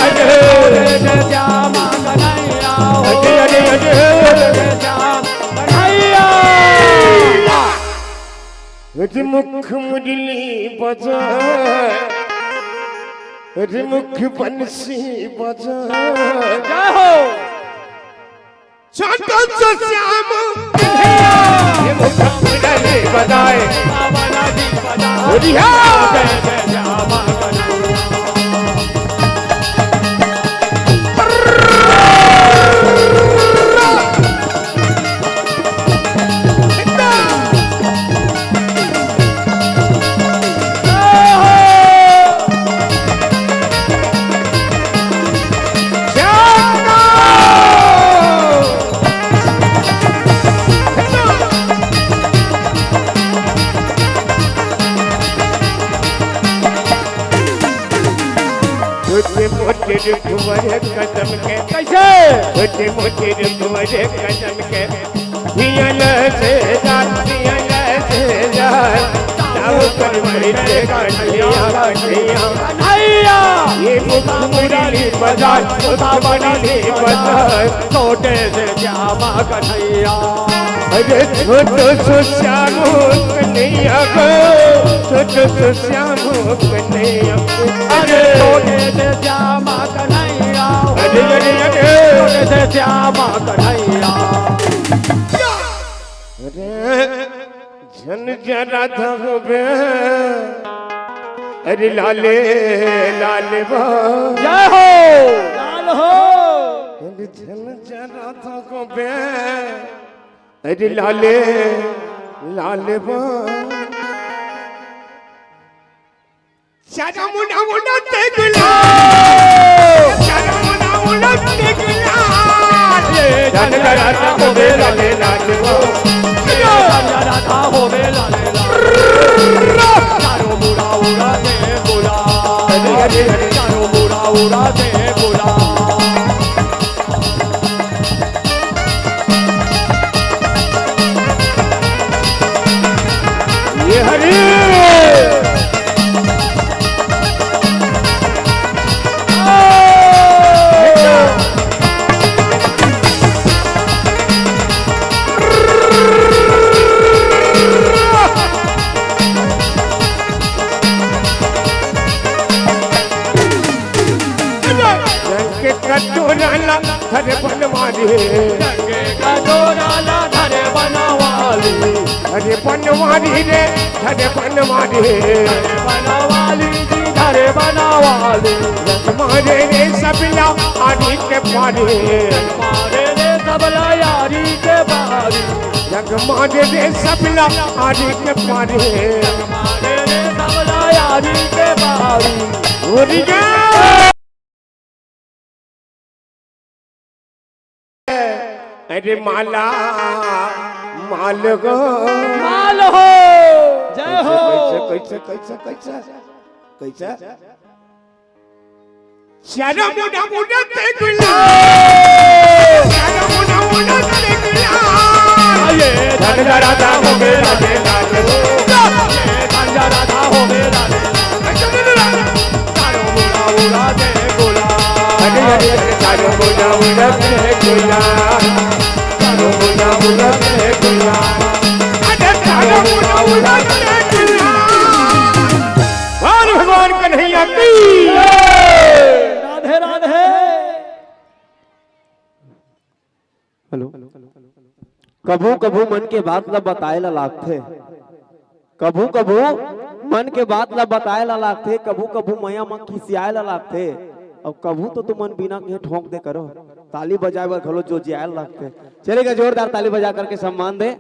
अरे श्याम कन्हैया। अरे, अरे, अरे। श्याम कन्हैया। रे मुख मुरली बजाए, रे मुख बंसी बजाए। जय हो। छोटो सो श्याम कन्हैया। ये मुख मुरली बजाए। बोलिया। छोटे मोटे रुख बड़े कदम के। कैसे? छोटे मोटे रुख बड़े कदम के। पियल से जान, पियल से जान। जाओ कर बैठे कन्हैया, कन्हैया। कन्हैया। ये मुख मुरली बजाए, मुख मुरली बजाए। छोटे से श्यामा कन्हैया। अरे छोटो सो श्याम कन्हैया गो, छोटो सो श्याम कन्हैया। अरे छोटे से श्यामा कन्हैया। अरे, अरे, अरे। छोटे से श्यामा कन्हैया। अरे झन जरा धोबे। अरे लाले, लाले बा। जय हो। लाल हो। अरे झन जरा धोबे। अरे लाले, लाले बा। चारा मुना मुना ते गुलाल। चारा मुना मुना ते गुलाल। ये झन जरा धोबे लाले, लाले बा। ये झन जरा धोबे लाले, लाले बा। चारो मुड़ा उड़ा दे गुलाल। अरे, अरे, अरे। चारो मुड़ा उड़ा दे गुलाल। ये हरी। रंग के कटोरा ला धरे बनवारी। रंग के कटोरा ला धरे बनवारी। धरे बनवारी रे, धरे बनवारी। धरे बनवारी जी, धरे बनवारी। रंग मारे रे सबला आरी के पारी। रंग मारे रे सबला आरी के पारी। रंग मारे रे सबला आरी के पारी। रंग मारे रे सबला आरी के पारी। होरी गे। अरे माला, माल गो। माल हो। जय हो। कैसे, कैसे, कैसे, कैसे, कैसे? चारा मुना मुना ते गुलाल। चारा मुना मुना ते गुलाल। ये झन जरा धोबे लाले, लाले बा। ये झन जरा धोबे लाले। चारो मुड़ा उड़ा दे गुलाल। अरे, अरे, अरे, चारो मुड़ा उड़ा दे गुलाल। चारो मुड़ा उड़ा दे गुलाल। अरे, चारो मुड़ा उड़ा दे गुलाल। बोल भगवान कन्हैया की। राधे, राधे। हेलो। कभू कभू मन के बात ला बताए ला लागथे, कभू कभू मन के बात ला बताए ला लागथे, कभू कभू मया म खिसियाए ला लागथे, अउ कभू तो तुमन बिना कहे ठोंक दे करो, ताली बजाए बर घलो जोजियाए ला लागथे। चलेगा, जोरदार ताली बजा करके सम्मान दे।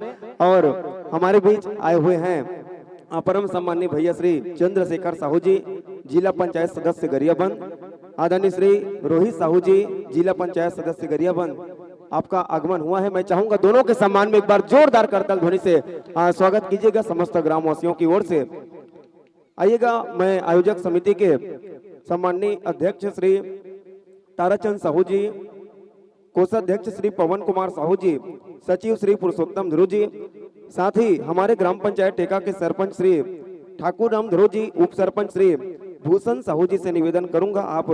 और हमारे बीच आए हुए हैं अ, परम सम्माननीय भैया श्री चंद्रशेखर साहू जी, जिला पंचायत सदस्य गरियाबंद, आदरणीय श्री रोहित साहू जी, जिला पंचायत सदस्य गरियाबंद, आपका आगमन हुआ है। मैं चाहूंगा दोनों के सम्मान में एक बार जोरदार करताल ध्वनि से, अ, स्वागत कीजिएगा समस्त ग्रामवासियों की ओर से। आइएगा, मैं आयोजक समिति के सम्माननीय अध्यक्ष श्री ताराचंद साहू जी, कोषाध्यक्ष श्री पवन कुमार साहू जी, सचिव श्री पुरुषोत्तम ध्रुव जी, साथ ही हमारे ग्राम पंचायत टेका के सरपंच श्री ठाकुर राम ध्रुव जी, उप सरपंच श्री भूषण साहू जी से निवेदन करूंगा, आप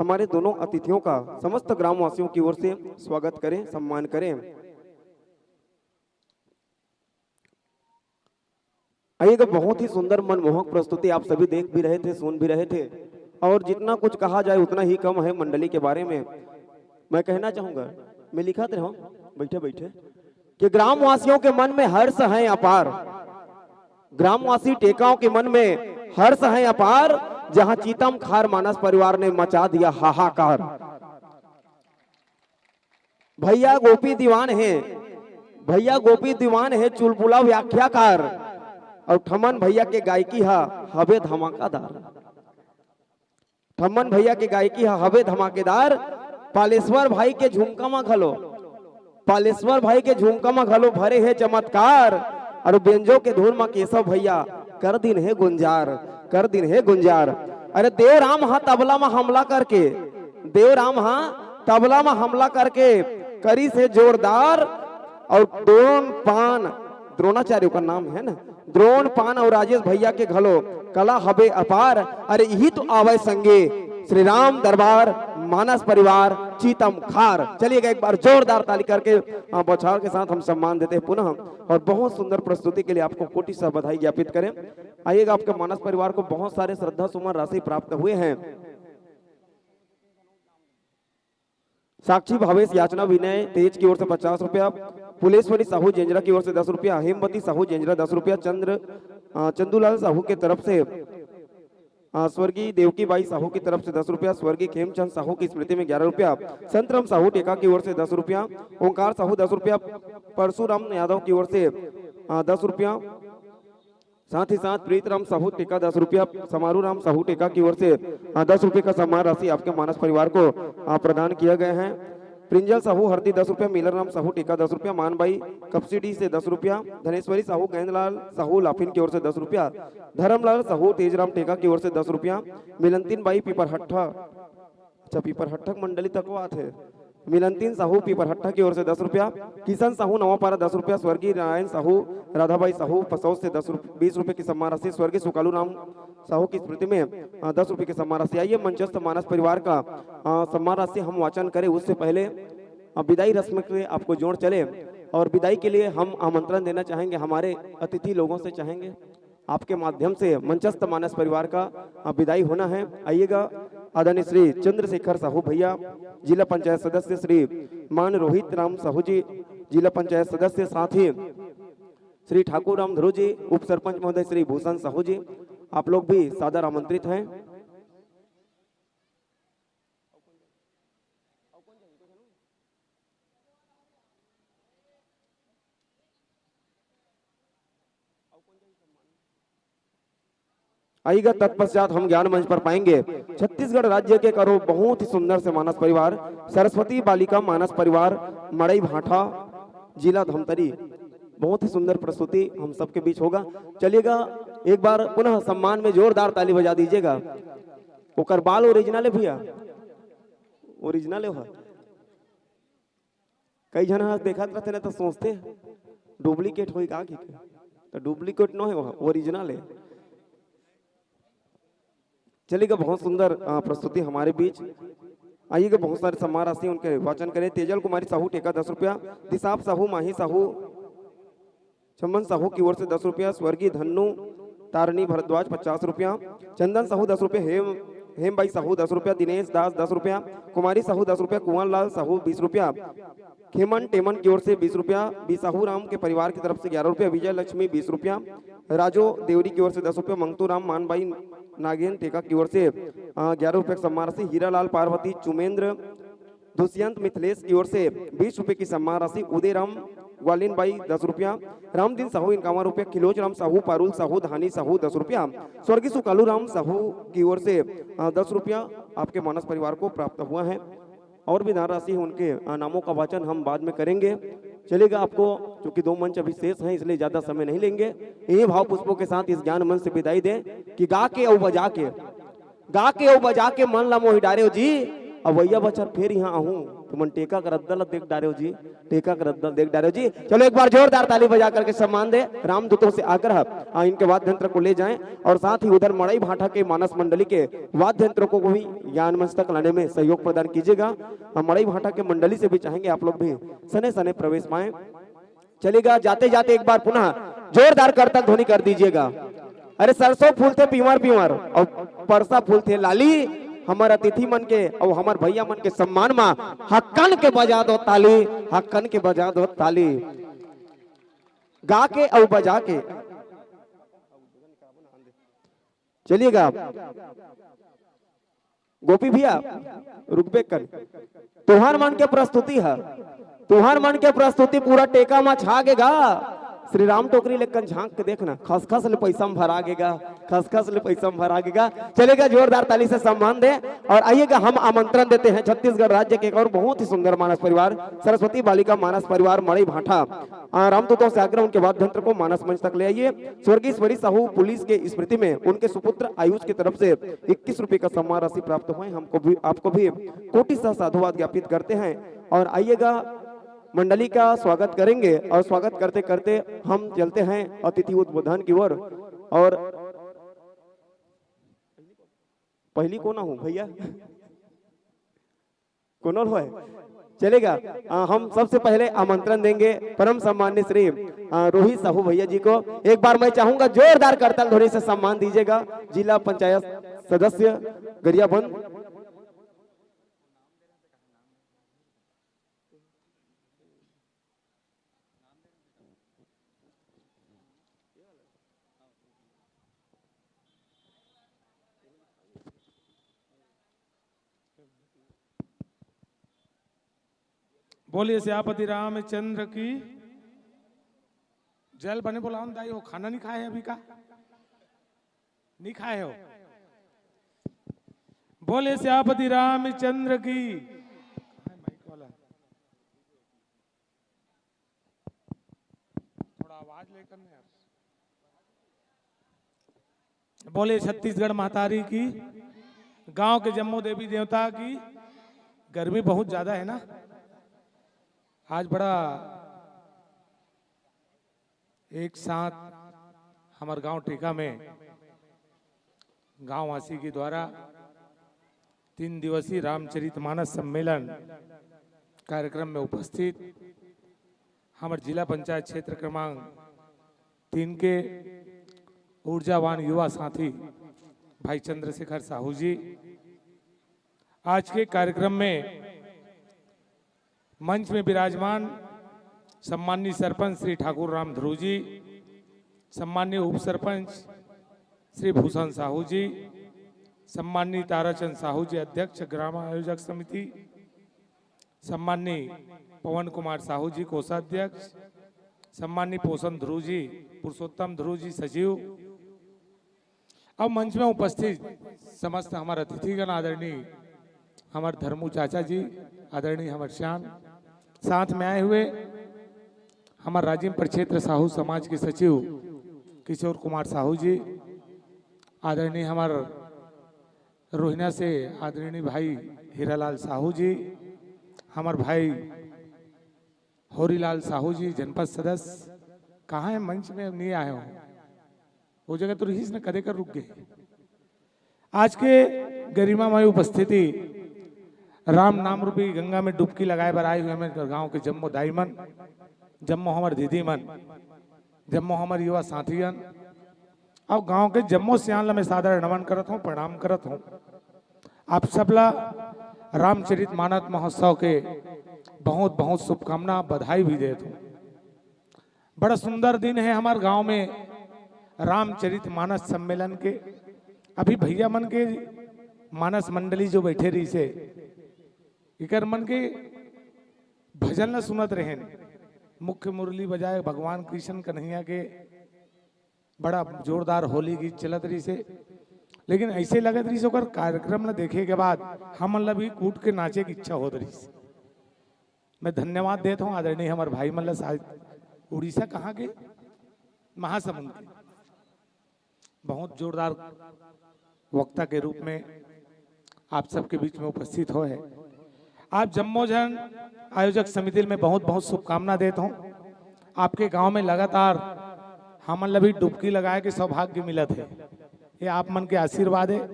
हमारे दोनों अतिथियों का समस्त ग्रामवासियों की ओर से स्वागत करें, सम्मान करें। आइएगा, बहुत ही सुंदर मनमोहक प्रस्तुति आप सभी देख भी रहे थे, सुन भी रहे थे, और जितना कुछ कहा जाए उतना ही कम है मंडली के बारे में। मैं कहना चाहूंगा, मैं लिखत रहूं बैठे बैठे, कि ग्रामवासियों के मन में हर्ष है अपार, ग्रामवासी टेकाओं के मन में हर्ष है अपार, जहां चीतम खार मानस परिवार ने मचा दिया हाहाकार। भैया गोपी दीवान है, भैया गोपी दीवान है, चुलबुला व्याख्याकार, और ठमन भैया के गायकी हा हवे धमाकादार। ठमन भैया के गायकी हा हवे धमाकेदार। पालेश्वर भाई के झुमका मा घलो, पालेश्वर भाई के झुमका मा घलो भरे हे चमत्कार। और बेंजो के धुन मा केशव भैया कर दिन हे गुंजार, कर दिन हे गुंजार। अरे देवराम हा तबला मा हमला करके, देवराम हा तबला मा हमला करके करिस हे जोरदार। और द्रोण पान, द्रोणाचार्य का नाम है ना, द्रोण पान और राजेश भैया के घलो कला हबे अपार। अरे इही तो आवय संगे श्री राम दरबार मानस परिवार चीतम खार। चलिएगा, एक बार जोरदार ताली करके, अ, बौछार के साथ हम सम्मान देते हैं पुनः। और बहुत सुंदर प्रस्तुति के लिए आपको कोटि सा बधाई ज्ञापित करें। आइएगा, आपके मानस परिवार को बहुत सारे श्रद्धा सुमन राशि प्राप्त हुए हैं। साक्षी भावेश याचना विनय तेज की ओर से पचास रुपया, फुलेश्वरी साहू जेंजरा की ओर से दस रुपया, हेमवती साहू जेंजरा दस रुपया, चंद्र, अ, चंदूलाल साहू के तरफ से, अ, स्वर्गीय देवकी बाई साहू की तरफ से दस रुपया, स्वर्गीय खेमचंद साहू की स्मृति में ग्यारह रुपया, संतराम साहू टेका की ओर से दस रुपया, ओंकार साहू दस रुपया, परशुराम यादव की ओर से, अ, दस रुपया, साथ ही साथ प्रीतराम साहू टेका दस रुपया, समारू राम साहू टेका की ओर से, अ, दस रुपये का सम्मान राशि आपके मानस परिवार को, अ, प्रदान किया गया है। प्रिंजल साहू हरदी दस रुपया, मिलन राम साहू टेका दस रुपया, मानबाई कपसीडी से दस रुपया, धनेश्वरी साहू, गैंदलाल साहू लाफिन की ओर से दस रुपया, धर्मलाल साहू तेजराम टेका की ओर से दस रुपया, मिलंतिन बाई पीपरहट्ठा, अच्छा, पीपरहट्ठा मंडली तक बात है। मिलंतिन साहू पीपरहट्ठा की ओर से दस रुपया, किशन साहू नवापारा दस रुपया, स्वर्गीय नारायण साहू, राधाबाई साहू पसौद से दस रुप-, बीस रुपये की सम्मान राशि, स्वर्गीय सुकालू राम साहू की स्मृति में, अ, दस रुपये की सम्मान राशि। आइए, मंचस्थ मानस परिवार का, अ, सम्मान राशि हम वाचन करें, उससे पहले, अ, विदाई रस्म के आपको जोड़ चले और विदाई के लिए हम आमंत्रण देना चाहेंगे, हमारे अतिथि लोगों से चाहेंगे। आपके माध्यम से मंचस्थ मानस परिवार का, अ, विदाई होना है। आइएगा, आदरणीय श्री चंद्रशेखर साहू भैया, जिला पंचायत सदस्य, श्री मान रोहित राम साहू जी, जिला पंचायत सदस्य, साथ ही श्री ठाकुर राम ध्रुव जी, उप सरपंच महोदय श्री भूषण साहू जी, आप लोग भी सादर आमंत्रित हैं। आइएगा, तत्पश्चात हम ज्ञान मंच पर पाएंगे छत्तीसगढ़ राज्य के करो बहुत ही सुंदर से मानस परिवार, सरस्वती बालिका मानस परिवार, मड़ई भाठा, जिला धमतरी। बहुत ही सुंदर प्रस्तुति हम सबके बीच होगा। चलिएगा, एक बार पुनः सम्मान में जोरदार ताली बजा दीजिएगा। ओकर बाल ओरिजिनल है भैया, ओरिजिनल है। कई झन ह देखत रथे ना, तो सोचते डुप्लीकेट होई का, कि तो डुप्लीकेट नो है, वो ओरिजिनल है। चलिएगा, बहुत सुंदर, अ, प्रस्तुति हमारे बीच। आइएगा, बहुत सारे सम्मान राशि उनके वाचन करें। तेजल कुमारी साहू टेका दस रुपया, दिशाप साहू, माही साहू, चमन साहू की ओर से दस रुपया, स्वर्गीय धन्नू तारणी भरद्वाज पचास रुपया, चंदन साहू दस रुपया, हेम, हेमबाई साहू दस रुपया, दिनेश दास दस रुपया, कुमारी साहू दस रुपया, कुंवर लाल साहू बीस रुपया, खेमन टेमन की ओर से बीस रुपया, बी साहू राम के परिवार की तरफ से ग्यारह रुपया, विजय लक्ष्मी बीस रुपया, राजो देवरी की ओर से दस रुपया, मंगतू राम मानबाई नागेन टेका की ओर से, अ, ग्यारह रुपया का सम्मान राशि, हीरा लाल पार्वती चुमेंद्र दुष्यंत मिथिलेश की ओर से बीस रुपए की सम्मान राशि, उदय राम ग्वालिन बाई दस रुपया, रामदीन साहू इक्यावन रुपया, खिलोच राम साहू, पारुल साहू, धानी साहू दस रुपया, स्वर्गीय सुकालू राम साहू की ओर से, अ, दस रुपया आपके मानस परिवार को प्राप्त हुआ है। और भी धनराशि उनके, अ, नामों का वाचन हम बाद में करेंगे। चलिएगा, आपको चूंकि दो मंच अभी शेष हैं, इसलिए ज्यादा समय नहीं लेंगे। इन्हीं भाव पुष्पों के साथ इस ज्ञान मंच से विदाई दें कि गा के अउ बजा के, गा के अउ बजा के मन ला मोहि डारेव जी, अवइया बछर फेर इहाँ आहूँ, तुमन टेका के रद्दा ला देख डारेव जी, टेका के रद्दा ला देख डारेव जी। चलो, एक बार जोरदार ताली बजा करके सम्मान दे। रामदूतों से आग्रह, आ, इनके वाद्य यंत्र को ले जाएं और साथ ही उधर मड़ई भाठा के मानस मंडली के वाद्य यंत्रों को भी ज्ञान मंच तक लाने में सहयोग प्रदान कीजिएगा। हम मड़ई भाठा के मंडली से भी चाहेंगे आप लोग भी सने सने प्रवेश पाएं। चलिएगा, जाते जाते एक बार पुनः जोरदार करताल ध्वनि कर दीजिएगा। अरे सरसों फूलथे पीवर पीवर अउ परसा फूलथे लाली। हमर अतिथि मन के अउ हमर भैया मन के सम्मान मा हक्कन के बजा दो ताली, हक्कन के बजा दो ताली। गा के अउ बजा के। चलिएगा गोपी भैया, रुकबे कर। तुहर मन के प्रस्तुति ह, तुहर मन के प्रस्तुति पूरा टेका मा छा गे गा। श्री राम टोकरी लेकन झांक के देखना, खसखस ले पैसा में भरा गे गा, खसखस ले पैसा में भरा गे गा। चलेगा, जोरदार ताली से सम्मान दे। और आइएगा, हम आमंत्रण देते हैं छत्तीसगढ़ राज्य के एक और बहुत ही सुंदर मानस परिवार, सरस्वती बालिका मानस परिवार मड़ई भाठा। आ, रामदूतों से आग्रह, उनके वाद्य यंत्र को मानस मंच तक ले आइए। स्वर्गीय ईश्वरी साहू पुलिस के स्मृति में उनके सुपुत्र आयुष की तरफ से इक्कीस रुपये का सम्मान राशि प्राप्त हुए। हमको भी, आपको भी कोटि सह साधुवाद ज्ञापित करते हैं। और आइएगा, मंडली का स्वागत करेंगे और स्वागत करते करते हम चलते हैं अतिथि उद्बोधन की ओर। और पहली कौन हूँ भैया? कोनो होय? चलेगा। आ, हम सबसे पहले आमंत्रण देंगे परम सम्मान्य श्री, आ, रोहित साहू भैया जी को। एक बार मैं चाहूंगा जोरदार करताल ध्वनि से सम्मान दीजिएगा जिला पंचायत सदस्य गरियाबंद। बोलिए सियापति रामचंद्र की। जल बने बुलाओ न दाई, वो खाना नहीं खाए है अभी का? नहीं खाए हो? बोलिए सियापति रामचंद्र की। कहाँ है माइक वाला? थोड़ा आवाज लेकर ना यार। बोले छत्तीसगढ़ महतारी की, गांव के जम्मो देवी देवता की। गर्मी बहुत ज्यादा है ना, आज बड़ा एक साथ हमारे गांव टीका में गांववासी के द्वारा तीन दिवसीय रामचरितमानस सम्मेलन कार्यक्रम में उपस्थित हमर जिला पंचायत क्षेत्र क्रमांक तीन के ऊर्जावान युवा साथी भाई चंद्रशेखर साहू जी, आज के कार्यक्रम में मंच में विराजमान सम्माननीय सरपंच श्री ठाकुर राम ध्रुव जी, सम्माननीय उप सरपंच श्री भूषण साहू जी, सम्माननीय ताराचंद साहू जी, अध्यक्ष ग्राम आयोजक समिति, सम्माननीय पवन कुमार साहू जी, कोषाध्यक्ष, सम्माननीय पोषण ध्रुव जी, पुरुषोत्तम ध्रुव जी, सचिव, अब मंच में उपस्थित समस्त हमारे अतिथिगण, आदरणीय हमारे धर्मू चाचा जी, आदरणीय हमारे श्याम, साथ में आए हुए हमारे राजिम प्रक्षेत्र साहू समाज के सचिव किशोर कुमार साहू जी, आदरणीय हमारे रोहिना से आदरणीय भाई हीरालाल साहू जी, हमारे भाई होरीलाल साहू जी, जनपद सदस्य, कहाँ है? मंच में नहीं आए हो, वो जगह तो रहीस न, कदे कर रुक गए। आज के गरिमामय उपस्थिति, राम नाम रूपी गंगा में डुबकी लगाए बर आए हुए हमर गांव के जम्मो दाई मन, जम्मो हमर दीदी मन, जम्मो हमर युवा साथीगण, अउ गांव के जम्मो सियान ल मैं सादर नमन करत हूँ, प्रणाम करत हूँ। आप सबला रामचरित मानस महोत्सव के बहुत बहुत शुभकामना, बधाई भी देत हूँ। बड़ा सुंदर दिन है हमार गांव में रामचरित मानस सम्मेलन के। अभी भैया मन के मानस मंडली जो बैठे रहिसे, इकर मन के भजन ल सुनत रहेन, मुख्य मुरली बजाए भगवान कृष्ण कन्हैया के, बड़ा जोरदार होली गीत चलत रहिसे। लेकिन ऐसे लगत रहिसे ओकर कार्यक्रम ल देखे के बाद हमन ल भी कूट के नाचे के इच्छा होत रहिसे। मैं धन्यवाद देत हूँ आदरणीय हमर भाई मन ल, शायद उड़ीसा कहाँ के, महासमुंद के, बहुत जोरदार वक्ता के रूप में आप सबके बीच में उपस्थित होए हैं। आप जम्मो झन आयोजक समिति में बहुत बहुत शुभकामना देत हूँ। आपके गांव में लगातार हमन ल भी डुबकी लगाए के सौभाग्य मिलत है, ये आप मन के आशीर्वाद है।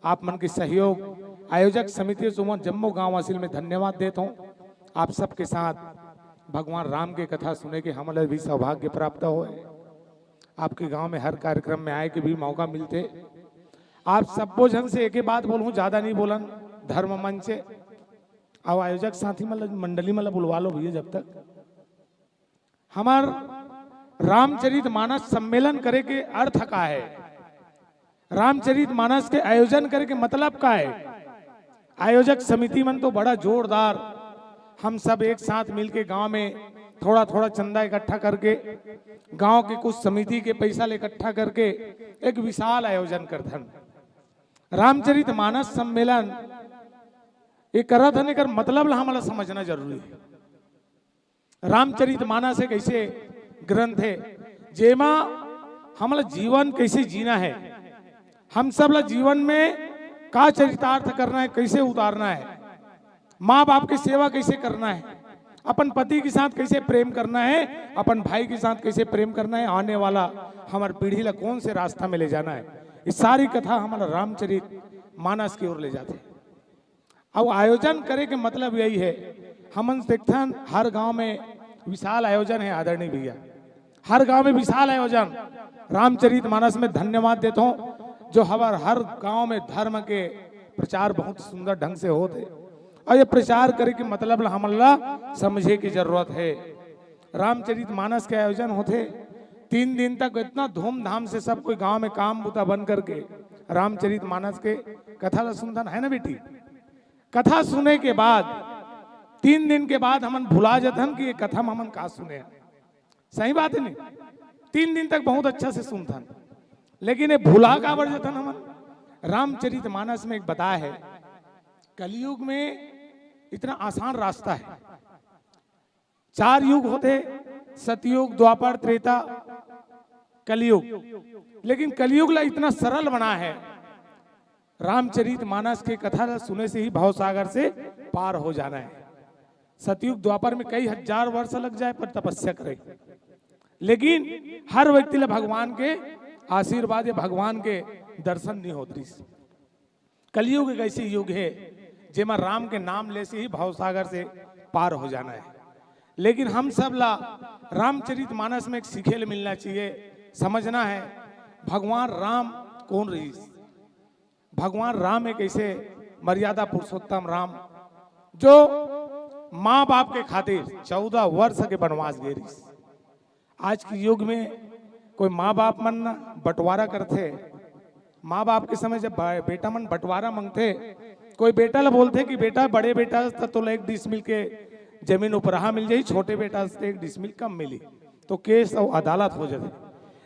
आप मन के सहयोग, आयोजक समिति से मैं जम्मो गांववासी ल मैं धन्यवाद देत हूँ। आप सबके साथ भगवान राम के कथा सुने के हमन ल भी सौभाग्य प्राप्त होए। आपके गांव में हर कार्यक्रम में आए के भी मौका मिलथे। आप सब्बो झन से एके बात बोलहूँ, ज्यादा नहीं बोलन, धर्म मंच से। अउ आयोजक साथी मन ल, मंडली मन ल बुलवा लो भैया। जब तक हमर रामचरित मानस सम्मेलन करे के अर्थ का है, रामचरित मानस के आयोजन करे के मतलब का है? आयोजक समिति मन तो बड़ा जोरदार, हम सब एक साथ मिलके गांव में थोड़ा थोड़ा चंदा इकट्ठा करके गांव के कुछ समिति के पैसा ले इकट्ठा करके एक विशाल आयोजन करथन। रामचरित मानस सम्मेलन ये करत हन, एकर मतलब ला हमला समझना जरूरी है। रामचरित मानस एक ऐसे ग्रंथ है जेमा हमला जीवन कैसे जीना है, हम सब ला जीवन में का चरितार्थ करना है, कैसे उतारना है, माँ बाप की सेवा कैसे करना है, अपन पति के साथ कैसे प्रेम करना है, अपन भाई के साथ कैसे प्रेम करना है, आने वाला हमार पीढ़ी ला कौन से रास्ता में ले जाना है, ये सारी कथा हमारा रामचरित मानस की ओर ले जाते हैं। अब आयोजन करे के मतलब यही है, हमन देखथन हर गांव में विशाल आयोजन है आदरणीय भैया, हर गांव में विशाल आयोजन। रामचरित मानस में धन्यवाद देता हूँ जो हमार हर गांव में धर्म के प्रचार बहुत सुंदर ढंग से होत है। और ये प्रचार करे के मतलब ला हमन ला समझे की जरूरत है। रामचरित मानस के आयोजन होथे, तीन दिन तक इतना धूमधाम से सब कोई गांव में काम बुता बन करके रामचरित मानस के कथा ला सुनथन, है ना बेटी? कथा सुने के बाद तीन दिन के बाद हमन भुला जथन कि ये कथा में हमन का सुने हन। सही बात है नहीं? तीन दिन तक बहुत अच्छा से सुनथन, लेकिन ये भुला काबर जथन हमन? रामचरित मानस में एक बताया है, कलयुग में इतना आसान रास्ता है। चार युग होते, सतयुग, द्वापर, त्रेता, कलयुग। लेकिन कलयुग ला इतना सरल बना है, रामचरित मानस के कथा ला सुने से ही भवसागर से पार हो जाना है। सतयुग द्वापर में कई हजार वर्ष लग जाए पर तपस्या करे, लेकिन हर व्यक्ति ला भगवान के आशीर्वाद या भगवान के दर्शन नहीं होत रिस। कलयुग एक ऐसी युग है जेमा राम के नाम ले से ही भवसागर से पार हो जाना है। लेकिन हम सब ला रामचरित मानस में एक सीखे ले मिलना चाहिए, समझना है भगवान राम कौन रहिस। भगवान राम एक ऐसे मर्यादा पुरुषोत्तम राम जो माँ बाप के खातिर चौदह वर्ष के वनवास गे रहिस। आज के युग में कोई माँ बाप मन ना बंटवारा करथे। माँ बाप के समय जब बा-, बेटा मन बंटवारा मांगथे, कोई बेटा ला बोलथे कि बेटा, बड़े बेटा त तोला एक डिसमिल के जमीन उपराहा मिल जाही, छोटे बेटा से एक डिसमिल कम मिली, तो केस अउ अदालत हो जाथे।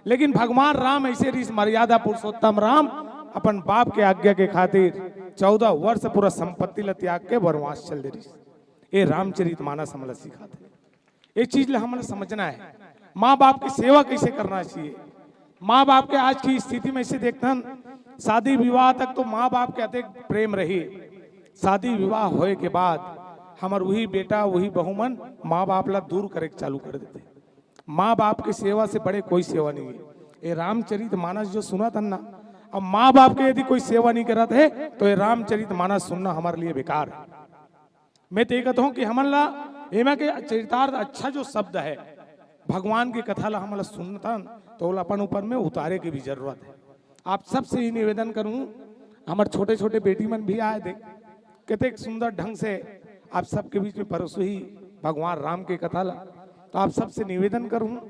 लेकिन भगवान राम ऐसे रिस, मर्यादा पुरुषोत्तम राम अपन बाप के आज्ञा के खातिर चौदह वर्ष पूरा संपत्ति ला त्याग के वनवास चल दे रिस। ये रामचरित मानस हमला सिखाथे। ये चीज ला हमला समझना है, माँ बाप की सेवा कैसे करना चाहिए। माँ बाप के आज की स्थिति में से देखथन, शादी विवाह तक तो माँ बाप के अतेक प्रेम रही, शादी विवाह होए के बाद हमर वही बेटा, वही बहू मन माँ बाप ला दूर करे के चालू कर देथे। माँ बाप के सेवा से बड़े कोई सेवा नहीं है। ये रामचरित मानस जो सुनत हन ना, अब माँ बाप के यदि कोई सेवा नहीं करत है तो ये रामचरित मानस सुनना हमारे लिए बेकार है। मैं तो ये कहता हूँ कि हमन ला एमा के चरितार्थ अच्छा जो शब्द है, भगवान की कथा ला हमन ला सुनथन तो ओला अपन ऊपर में उतारे की भी जरूरत है। आप सबसे ही निवेदन करूँ, हमारे छोटे छोटे बेटी मन भी आए दे, कितने सुंदर ढंग से आप सबके बीच में परोसू ही भगवान राम की कथा ला। तो आप सबसे निवेदन करूँ,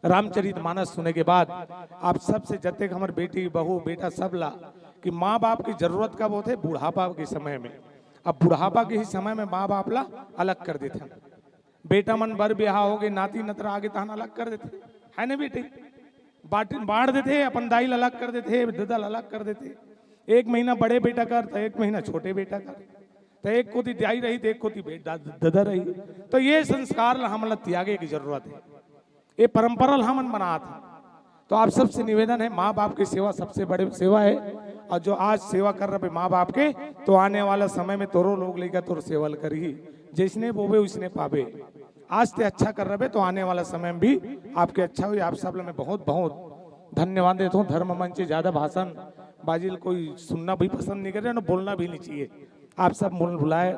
रामचरित मानस सुने के बाद आप सबसे जतेक हमर बेटी, बहू, बेटा सब ला कि माँ बाप की जरूरत कब होथे? बुढ़ापा के समय में। अब बुढ़ापा के ही समय में माँ बाप ला अलग कर देथे। बेटा मन बर बिहाव हो गए, नाती नतरा आगे तहन अलग कर देथे, है ना बेटी? बांट, बांट देथे, अपन दाई ला अलग कर देथे, ददा ला अलग कर देथे। एक महीना बड़े बेटा कर, तो एक महीना छोटे बेटा कर, तो एक कोती दाई रही, तो एक कोती बे-, दा-, ददा रही। तो ये संस्कार ला हमन ला त्यागे की जरूरत है। ये परंपरा ल हमन बनात हन। तो आप सबसे निवेदन है, माँ बाप की सेवा सबसे बड़े सेवा है। और जो आज सेवा कर रहे माँ बाप के, तो आने वाला समय में तोरो लोग लइका तोर सेवा ल करही। जैसने बोबे, उसने पाबे। आज ते अच्छा कर रहे, तो आने वाला समय में भी आपके अच्छा हुई। आप सब ल मैं बहुत, बहुत धन्यवाद देता हूँ। धर्म मंच से ज्यादा भाषण बाजी ल कोई सुनना भी पसंद नहीं करे, ना बोलना भी नहीं चाहिए। आप सब मुल बुलाए,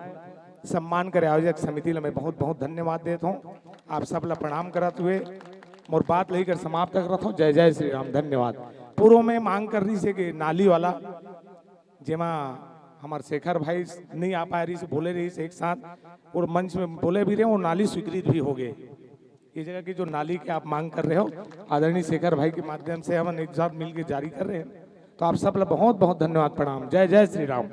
सम्मान करे आयोजक समिति ल मैं बहुत, बहुत धन्यवाद देता हूँ। आप सब ला प्रणाम करत हुए मोर बात लेकर समाप्त करत हूँ। जय जय श्री राम, धन्यवाद। पूर्व में मांग कर रही से कि नाली वाला, जेमा हमर शेखर भाई नहीं आ पाए रही से, बोले रही से एक साथ, और मंच में बोले भी रहे, वो नाली स्वीकृत भी हो गए। ये जगह की जो नाली के आप मांग कर रहे हो, आदरणीय शेखर भाई के माध्यम से हम एक साथ मिलके जारी कर रहे हैं। तो आप सब ला बहुत बहुत धन्यवाद, प्रणाम, जय जय श्री राम।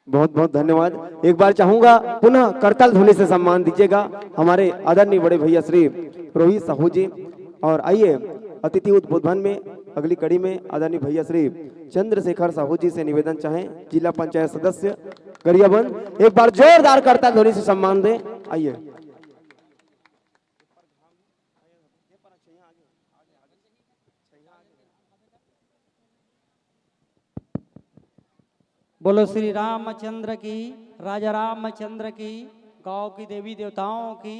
बहुत बहुत धन्यवाद। एक बार चाहूंगा पुनः करताल ध्वनि से सम्मान दीजिएगा हमारे आदरणीय बड़े भैया श्री रोहित साहू जी। और आइए, अतिथि उद्बोधन में अगली कड़ी में आदरणीय भैया श्री चंद्रशेखर साहू जी से निवेदन चाहें, जिला पंचायत सदस्य गरियाबंद, एक बार जोरदार करताल ध्वनि से सम्मान दें। आइए। बोलो श्री रामचंद्र की, राजा रामचंद्र की, गांव की देवी देवताओं की।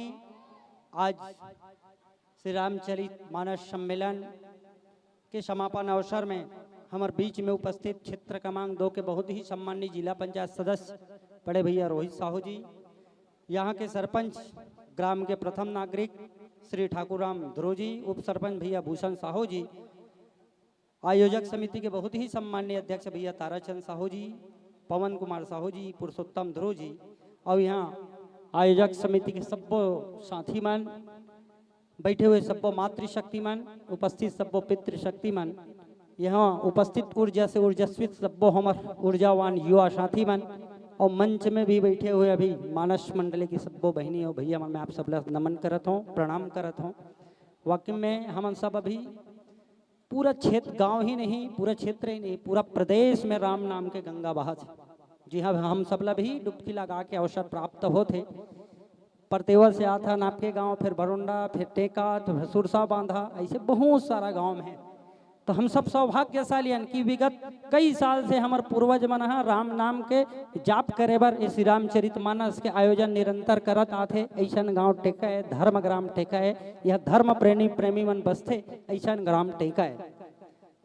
आज श्री रामचरित मानस सम्मेलन के समापन अवसर में हमर बीच में उपस्थित क्षेत्र क्रमांक दो के बहुत ही सम्मानित जिला पंचायत सदस्य बड़े भैया रोहित साहू जी, यहाँ के सरपंच ग्राम के प्रथम नागरिक श्री ठाकुर राम ध्रुव जी, उप सरपंच भैया भूषण साहू जी, आयोजक समिति के बहुत ही सम्माननीय अध्यक्ष भैया ताराचंद साहू जी, पवन कुमार साहू जी, पुरुषोत्तम ध्रुव जी, और यहाँ आयोजक समिति के सब्बो साथी मन, बैठे हुए सब्बो मातृशक्ति मन, उपस्थित सब्बो पितृशक्ति मन, यहाँ उपस्थित ऊर्जा से ऊर्जास्वित सब्बो हमर ऊर्जावान युवा साथी मन, और मंच में भी बैठे हुए अभी मानस मंडली की सब्बो बहिनी और भैया मन, मैं आप सब ला नमन करत हूँ, प्रणाम करत हूँ। वाकई में हमन सब अभी पूरा क्षेत्र, गांव ही नहीं, पूरा क्षेत्र ही नहीं, पूरा प्रदेश में राम नाम के गंगा बहत हे। जी हाँ, हम सब ला भी डुबकी लगा के अवसर प्राप्त होत हे। परतेवा से आथन आपके गांव, फिर बरोंडा, फिर टेका, तो फिर सुरसा बांधा, ऐसे बहुत सारा गांव में है। तो हम सब सौभाग्यशाली हन कि विगत कई साल से हमर पूर्वज मन ह राम नाम के जाप करे बर ए श्री रामचरित मानस के आयोजन निरंतर करत आथे। ऐसन गांव टेका है, धर्म ग्राम टेका है, यह धर्म प्रेमी प्रेमी मन बसथे, ऐसन ग्राम टेका है,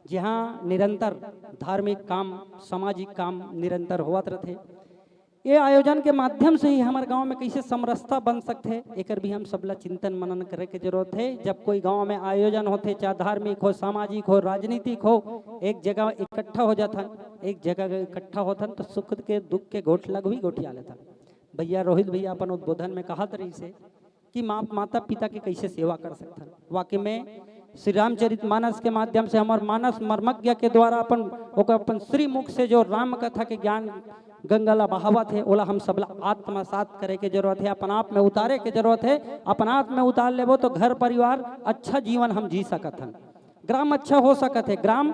जहाँ निरंतर धार्मिक काम, सामाजिक काम निरंतर होवत रथे। ये आयोजन के माध्यम से ही हमर गांव में कैसे समरसता बन सकथे, एकर भी हम सबला चिंतन मनन करे के जरूरत है। जब कोई गांव में आयोजन होथे, चाहे धार्मिक हो, सामाजिक हो, राजनीतिक हो, एक जगह इकट्ठा हो जाथन, एक जगह इकट्ठा होथन तो सुख के दुख के गोठ लग भी गोठिया लेथन। भैया रोहित भैया अपन उद्बोधन में कहत रहिसे कि माँ, माता पिता के कैसे सेवा कर सकथन। वाकई में श्री रामचरित मानस के माध्यम से हमर मानस मर्मज्ञ के द्वारा अपन, ओकर अपन श्रीमुख से जो राम कथा के ज्ञान गंगा ला बहावत हे, ओला हम सबला आत्मसात करे के जरूरत हे, अपन आप में उतारे के जरूरत हे। अपन आप में उतार लेबो तो घर परिवार अच्छा जीवन हम जी सकत हन, ग्राम अच्छा हो सकत हे, ग्राम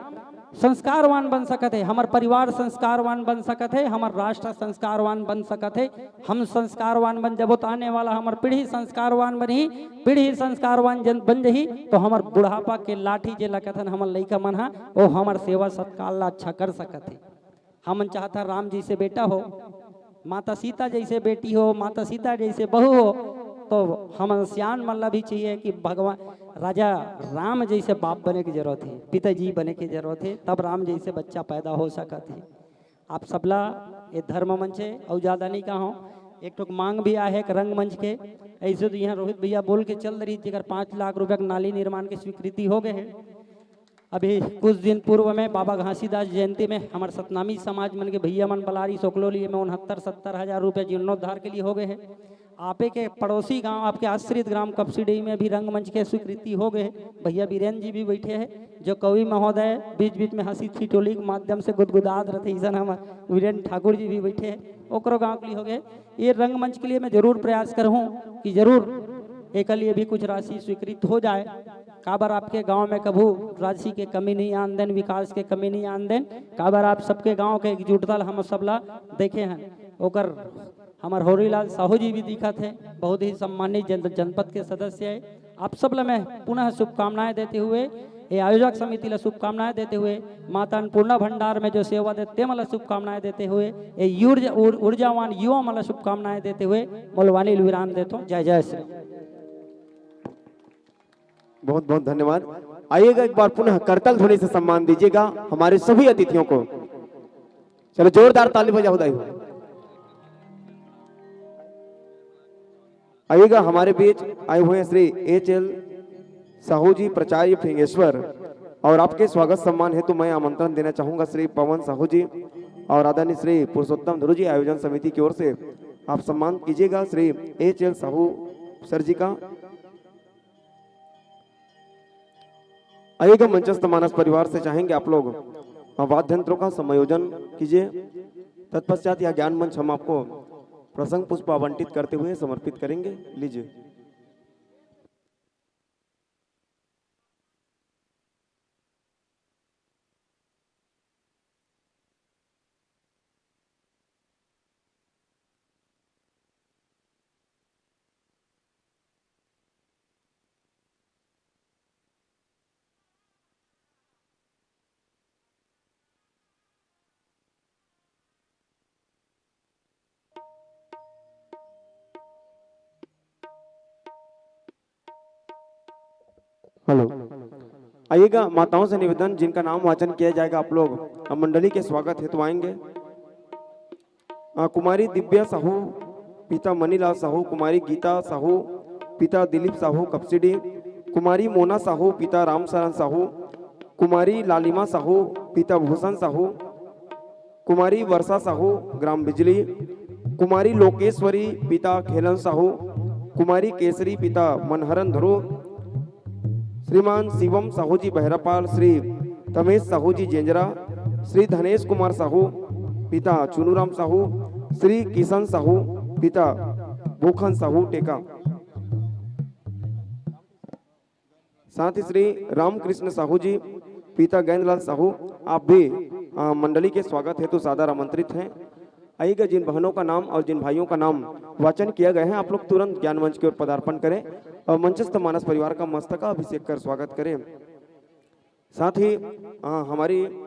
संस्कारवान बन सकत हे, हमर परिवार संस्कारवान बन सकत हे, हमर राष्ट्र संस्कारवान बन सकत हे। हम संस्कारवान बन जबो तो आने वाला हमर पीढ़ी संस्कारवान बनही, पीढ़ी संस्कारवान जन बन जही तो हमर बुढ़ापा के लाठी जे लकथन हमर लइका मन हा, वो हमर सेवा सत्कार ला अच्छा कर सकत हे। हमन चाहत हन राम जैसे बेटा हो, माता सीता जैसे बेटी हो, माता सीता जैसे बहू हो, तो हमन सियान मन ला भी चाहिए कि भगवान राजा राम जैसे बाप बने की जरूरत है, पिताजी बने की जरूरत है, तब राम जैसे बच्चा पैदा हो सकत है। आप सबला ये धर्म मंच है, और ज्यादा नहीं कहा हूँ, एक ठोक मांग भी आए है एक रंगमंच के। ऐसे तो यहाँ रोहित भैया बोल के चल रही, जेकर पाँच लाख रुपया के नाली निर्माण की स्वीकृति हो गए है। अभी कुछ दिन पूर्व में बाबा घासीदास जयंती में हमर सतनामी समाज मन के भैया मन बलारी सोकलोली में उनहत्तर सत्तर हजार रुपये जीर्णोद्धार के लिए हो गए हैं। आपे के पड़ोसी गांव, आपके आश्रित ग्राम कपसीडीह में भी रंगमंच के स्वीकृति हो गए हैं। भैया बीरेन जी भी बैठे हैं, जो कवि महोदय बीच बीच में हंसी ठिठोली के माध्यम से गुदगुदात रहते, ऐसन हम वीरेन ठाकुर जी भी बैठे हैं, ओकरो गांव के लिए हो गए। ये रंगमंच के लिए मैं जरूर प्रयास करूँ कि जरूर एक लिए भी कुछ राशि स्वीकृत हो जाए। काबर आपके गांव में कभू राशि के कमी नहीं आन देन, विकास के कमी नहीं आन देन। काबर आप सबके गांव के एकजुटता ल हम सबला देखे हैं। ओकर हमर होरीलाल साहू जी भी दिखत है, बहुत ही सम्मानित जन, जनपद के सदस्य है। आप सब ला मैं पुनः शुभकामनाएं देते हुए, ये आयोजक समिति ला शुभकामनाएं देते हुए, माता अन्नपूर्णा भंडार में जो सेवा देते मन ला शुभकामनाएं देते हुए, ये ऊर्जा, ऊर-, ऊर्जावान युवा मन ला शुभकामनाएं देते हुए मोलवानी विराम देता हूँ। जय जय श्री। बहुत बहुत धन्यवाद। आइएगा, एक बार पुनः करताल ध्वनि से सम्मान दीजिएगा हमारे सभी अतिथियों को। चलो, जोरदार ताली बजाओ दाई हो। आइएगा, हमारे बीच आए हुए हैं श्री एच एल साहू जी, प्राचार्य फिंगेश्वर, और आपके स्वागत सम्मान हेतु मैं आमंत्रण देना चाहूंगा श्री पवन साहू जी और आदरणीय श्री पुरुषोत्तम धुरू जी, आयोजन समिति की ओर से आप सम्मान कीजिएगा श्री एच एल साहू सर जी का। आइएगा, मंचस्थ मानस परिवार से चाहेंगे आप लोग, अ, वाद्य यंत्रों का समायोजन कीजिए। तत्पश्चात यह ज्ञान मंच हम आपको प्रसंग पुष्प आवंटित करते हुए समर्पित करेंगे। लीजिए। हेलो। आइएगा, माताओं से निवेदन, जिनका नाम वाचन किया जाएगा, आप लोग मंडली के स्वागत हेतु आएंगे। अ, कुमारी दिव्या साहू, पिता मनीलाल साहू, कुमारी गीता साहू, पिता दिलीप साहू कपसिडी, कुमारी मोना साहू, पिता रामशरण साहू, कुमारी लालिमा साहू, पिता भूषण साहू, कुमारी वर्षा साहू, ग्राम बिजली, कुमारी लोकेश्वरी, पिता खेलन साहू, कुमारी केसरी, पिता मनहरन धुरू, श्रीमान शिवम साहू जी बहरापाल, श्री तमेश साहू जी जेंजरा, श्री धनेश कुमार साहू, पिता चुनूराम साहू, श्री किशन साहू, पिता भूखन साहू टेका, साथ ही श्री रामकृष्ण साहू जी, पिता गैंदलाल साहू, आप भी, अ, मंडली के स्वागत हेतु सादर आमंत्रित हैं। आइएगा, जिन बहनों का नाम और जिन भाइयों का नाम वाचन किया गया है, आप लोग तुरंत ज्ञान मंच की ओर पदार्पण करें और मंचस्थ मानस परिवार का मस्तका अभिषेक कर स्वागत करें। साथ ही, अ, हमारी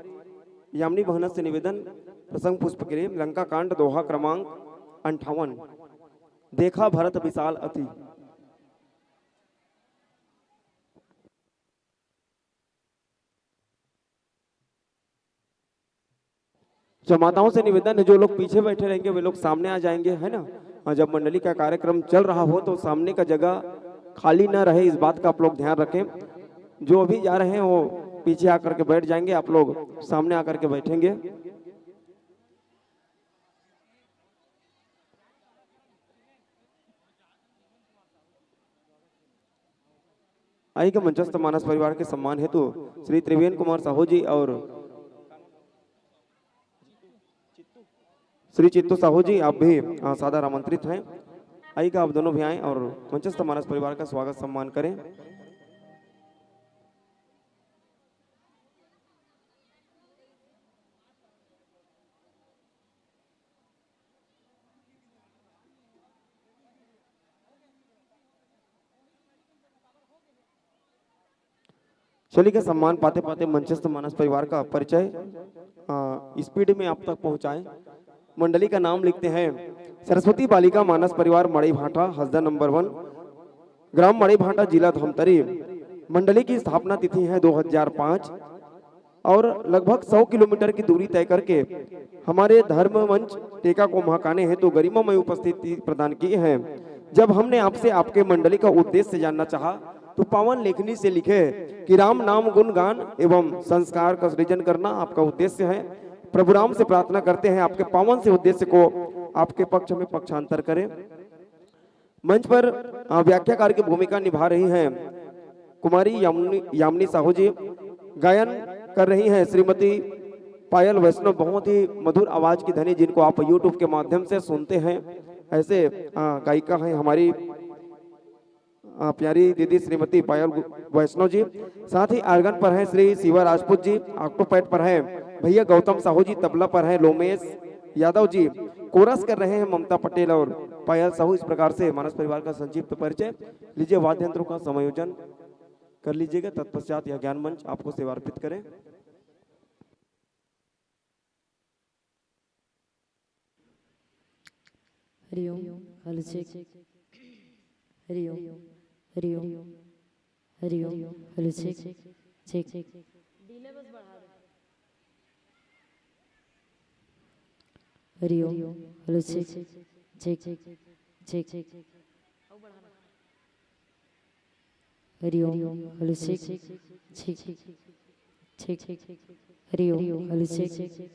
यामिनी बहना से निवेदन, प्रसंग पुष्प के लिए लंका कांड, दोहा क्रमांक अंठावन, देखा भरत विशाल अति। अच्छा, माताओं से निवेदन है, जो लोग पीछे बैठे रहेंगे, वे लोग सामने आ जाएंगे, है ना? और जब मंडली का कार्यक्रम चल रहा हो, तो सामने का जगह खाली ना रहे, इस बात का आप लोग ध्यान रखें। जो अभी जा रहे हैं, वो पीछे आकर के बैठ जाएंगे, आप लोग सामने आकर के बैठेंगे। आइए के मंचस्थ मानस परिवार के सम्मान हेतु श्री त्रिवेण कुमार साहू जी और श्री चित्तू साहू जी, आप भी, अ, सादर आमंत्रित हैं। आइए का आप दोनों भी आएं और मंचस्थ मानस परिवार का स्वागत सम्मान करें। चलिए के सम्मान पाते पाते मंचस्थ मानस परिवार का परिचय, अ, स्पीड में आप तक पहुंचाएं। मंडली का नाम लिखते हैं सरस्वती बालिका मानस परिवार मड़ई भाटा, हसदा नंबर वन, ग्राम मड़ई भाटा, जिला धमतरी। मंडली की स्थापना तिथि है दो हज़ार पाँच। और लगभग सौ किलोमीटर की दूरी तय करके हमारे धर्म मंच टेका को महकाने हेतु गरिमामय उपस्थिति प्रदान की है। जब हमने आपसे आपके मंडली का उद्देश्य जानना चाहा, तो पावन लेखनी से लिखे कि राम नाम गुणगान एवं संस्कार का सृजन करना आपका उद्देश्य है। प्रभु राम से प्रार्थना करते हैं, आपके पावन से उद्देश्य को आपके पक्ष में पक्षांतर करें। मंच पर, अ, व्याख्याकार की भूमिका निभा रही हैं कुमारी यामिनी, यामिनी साहू जी। गायन कर रही हैं श्रीमती पायल वैष्णव। बहुत ही मधुर आवाज की धनी, जिनको आप YouTube के माध्यम से सुनते हैं, ऐसे, अ, गायिका हैं हमारी, अ, प्यारी दीदी श्रीमती पायल गु-, वैष्णव जी। साथ ही आर्गन पर हैं श्री शिवा राजपूत जी, ऑक्टोपैड पर हैं भैया गौतम साहू जी, तबला पर हैं लोमेश यादव जी, कोरस कर रहे हैं ममता पटेल और पायल साहू। इस प्रकार से मानस परिवार का संक्षिप्त परिचय। लीजिए, वाद्य यंत्रों का समायोजन कर लीजिएगा, तत्पश्चात यह ज्ञान मंच आपको सेवार्पित करें। Hariom. Hello, check. Hariom. Hariom. Hariom. Hello, check. Check. Hariom. Hello, check. Check. Check. Check. Hari Om. Hello, check, check, check. Hari Om. Hello, check.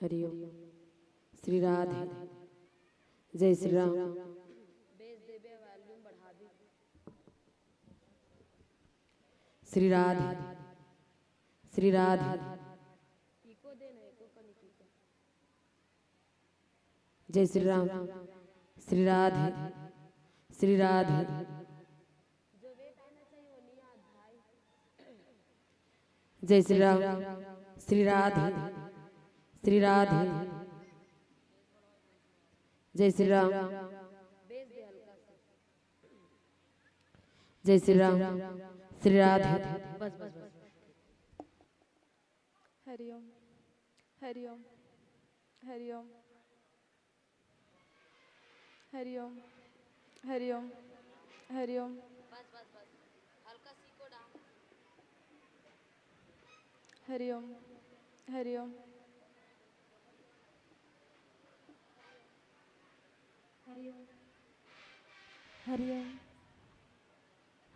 Hari Om. Shri Radhe. जय श्री राम। श्री राधे। श्री राधे। जय श्री राम। श्री राधे। श्री राधे। जय श्री राम। श्री राधे। श्री राधे। जय श्री राम। जय श्री राम। श्री राधे। हरि ओम। हरि ओम। हरि ओम। हरि ओम। हरि ओम। हरि ओम। हरि ओम। हरि ओम। हरि ओम।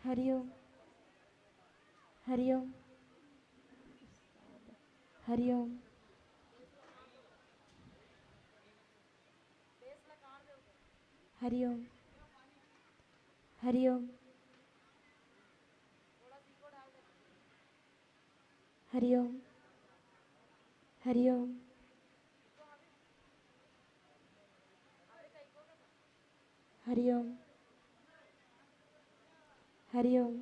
हरि ओम। हरि ओम। हरि ओम। हरि ओम। हरि ओम। हरि ओम। हरि ओम। हरि ओम। हरि ओम। हरि ओम।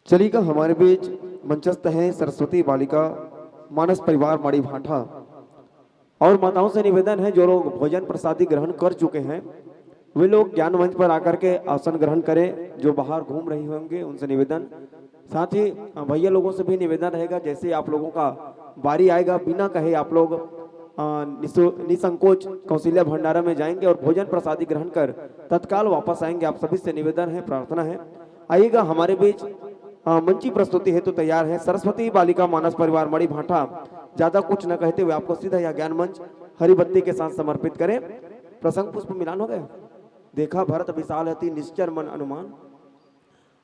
चलिएगा, हमारे बीच मंचस्थ हैं सरस्वती बालिका मानस परिवार माड़ी भांठा। और माताओं से निवेदन है, जो लोग भोजन प्रसादी ग्रहण कर चुके हैं, वे लोग ज्ञान मंच पर आकर के आसन ग्रहण करें। जो बाहर घूम रही होंगे, उनसे निवेदन। साथ ही, अ, भैया लोगों से भी निवेदन रहेगा, जैसे आप लोगों का बारी आएगा, बिना कहे आप लोग, अ, निसो-, निसंकोच कौशल्या भंडारा में जाएंगे और भोजन प्रसादी ग्रहण कर तत्काल वापस आएंगे। आप सभी से निवेदन है, प्रार्थना है, आइएगा हमारे बीच। अ, मंची प्रस्तुति हेतु तैयार है सरस्वती बालिका मानस परिवार मड़ी भांठा। ज्यादा कुछ न कहते हुए आपको सीधा यह ज्ञान मंच हरिबत्ती के साथ समर्पित करें। प्रसंग पुष्प मिलान हो गया। देखा भरत विशाल अति निश्चर मन अनुमान।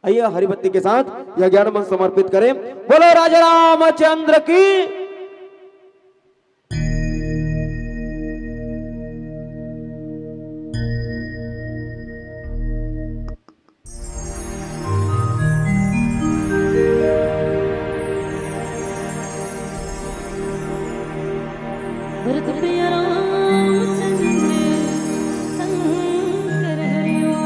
आइए, हरिबत्ती के साथ यह ज्ञान मंच समर्पित करें। बोलो राजा रामचंद्र की। भरत प्रिय रामचंद्र शंकर हरि ओम।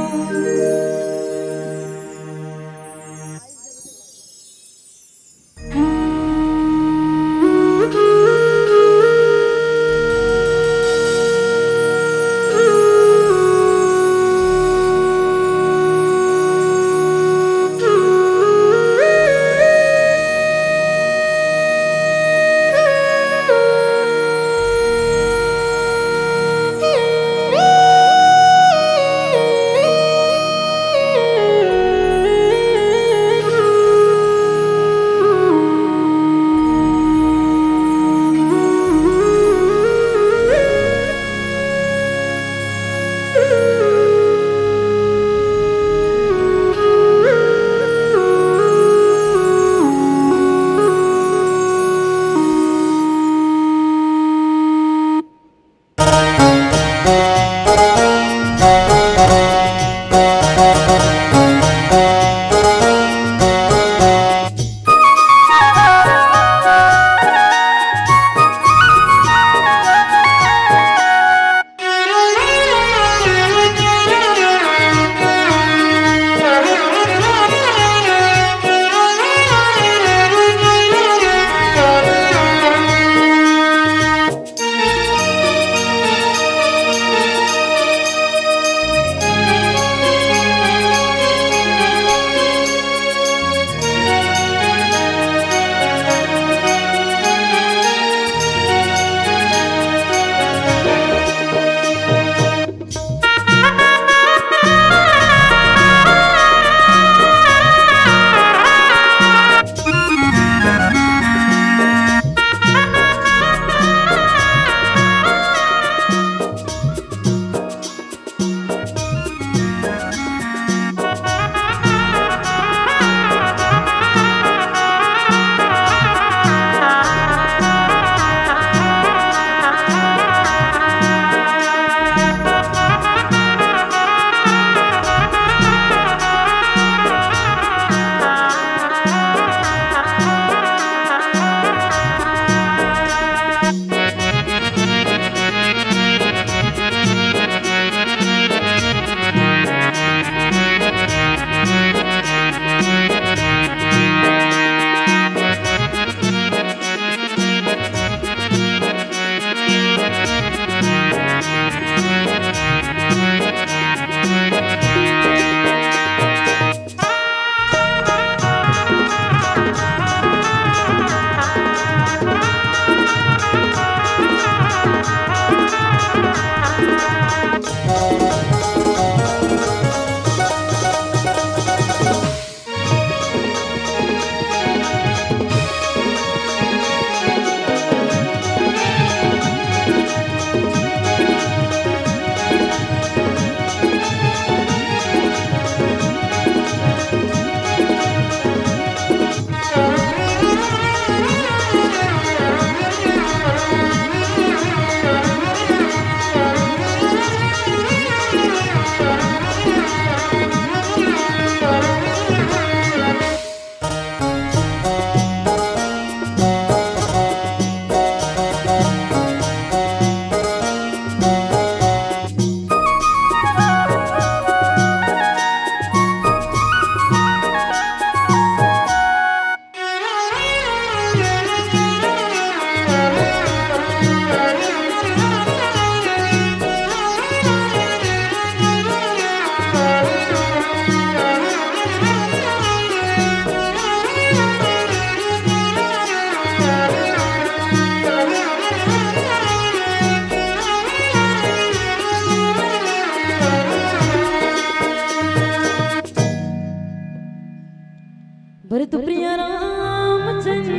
भरत प्रिय रामचंद्र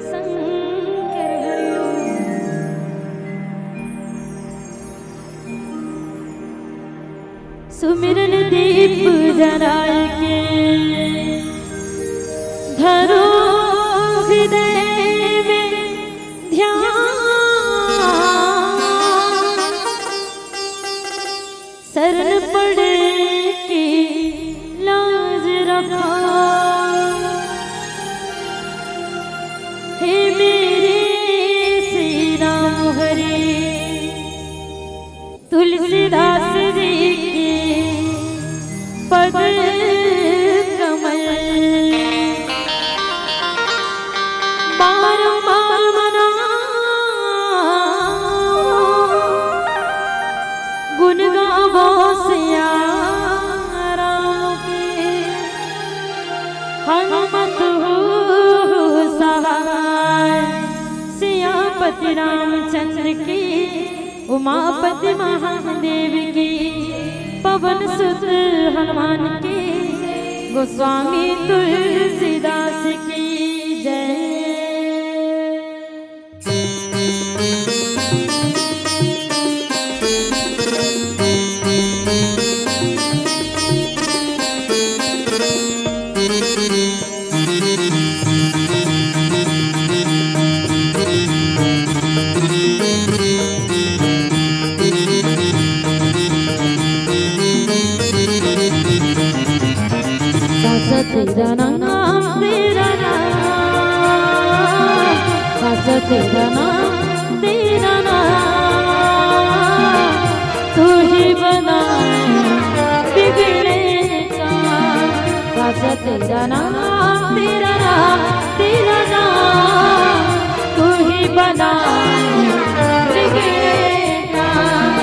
शंकर हरिओम। सुमिरन दीप जराय के धरो हृदय में ध्यान। शरण पड़े के लाज रखा। हे मेरे श्री राम हरे, तुलसीदास जी के पद कमल बारंबार मनाओ, गुण गावो सिया राम के। हनुमत हो सहाय सियापति रामचंद्र की, उमापति महादेव की, पवन सुत हनुमान की, गोस्वामी तुलसीदास की जय। साचा तेरा नाम, तेरा नाम, साचा तेरा नाम, तेरा नाम, तू ही बनाए बिगड़े काम। साचा तेरा नाम, तेरा नाम, तेरा नाम, तू ही बनाए बिगड़े काम।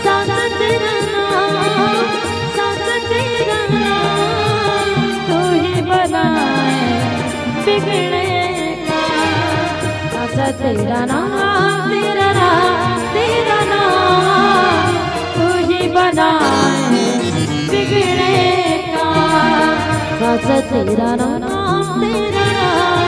साचा तेरा नाम, साचा तेरा नाम, तू ही बनाए बिगड़े काम। साचा तेरा नाम, तेरा नाम, तेरा नाम, तू ही बनाए बिगड़े काम। साचा तेरा नाम, तेरा नाम।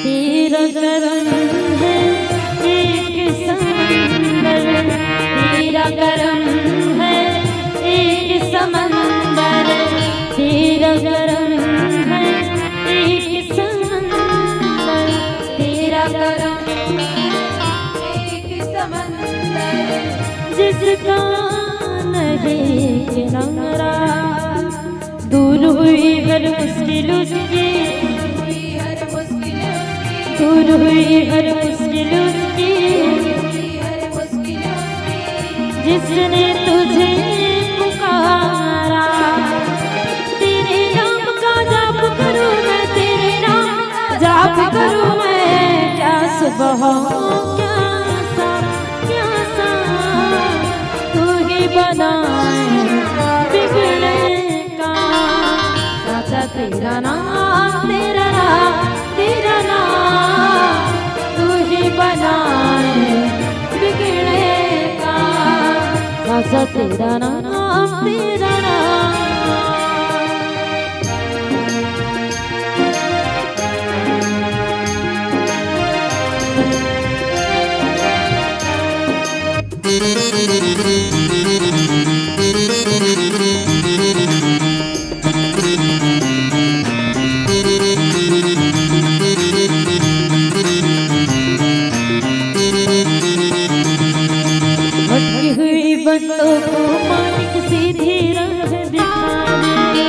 तेरा करम है एक समंदर, तेरा करम है एक समंदर, तेरा करम है एक समंदर, तेरा करम है एक समंदर, जिसका नहीं किनारा। दूर हुई हर मुश्किल उसकी, दूर हुई हर मुश्किल उसकी, जिसने तुझे पुकारा। तेरे नाम का जाप करूं मैं, तेरे नाम का जाप करूं मैं, क्या सुबह हो, क्या शाम, क्या शाम, तू ही बनाए बिगड़े काम। साचा तेरा नाम, तेरा नाम, तेरा नाम, तू ही बनाए बिगड़े काम। साचा तेरा नाम, तेरा नाम। भटकी हुई बंदों को मालिक सीधी राह दिखा दे।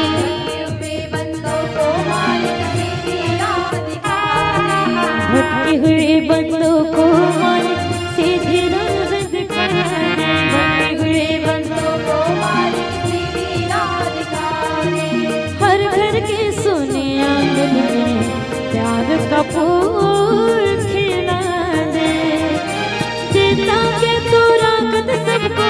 भटकी हुई बंदों को मालिक सीधी राह दिखा दे। भटकी हुई बंदों को मालिक सीधी राह दिखा दे। हर घर के सोने आंगन में प्यार का फूल खिला दे। देता के तू रागत सबको,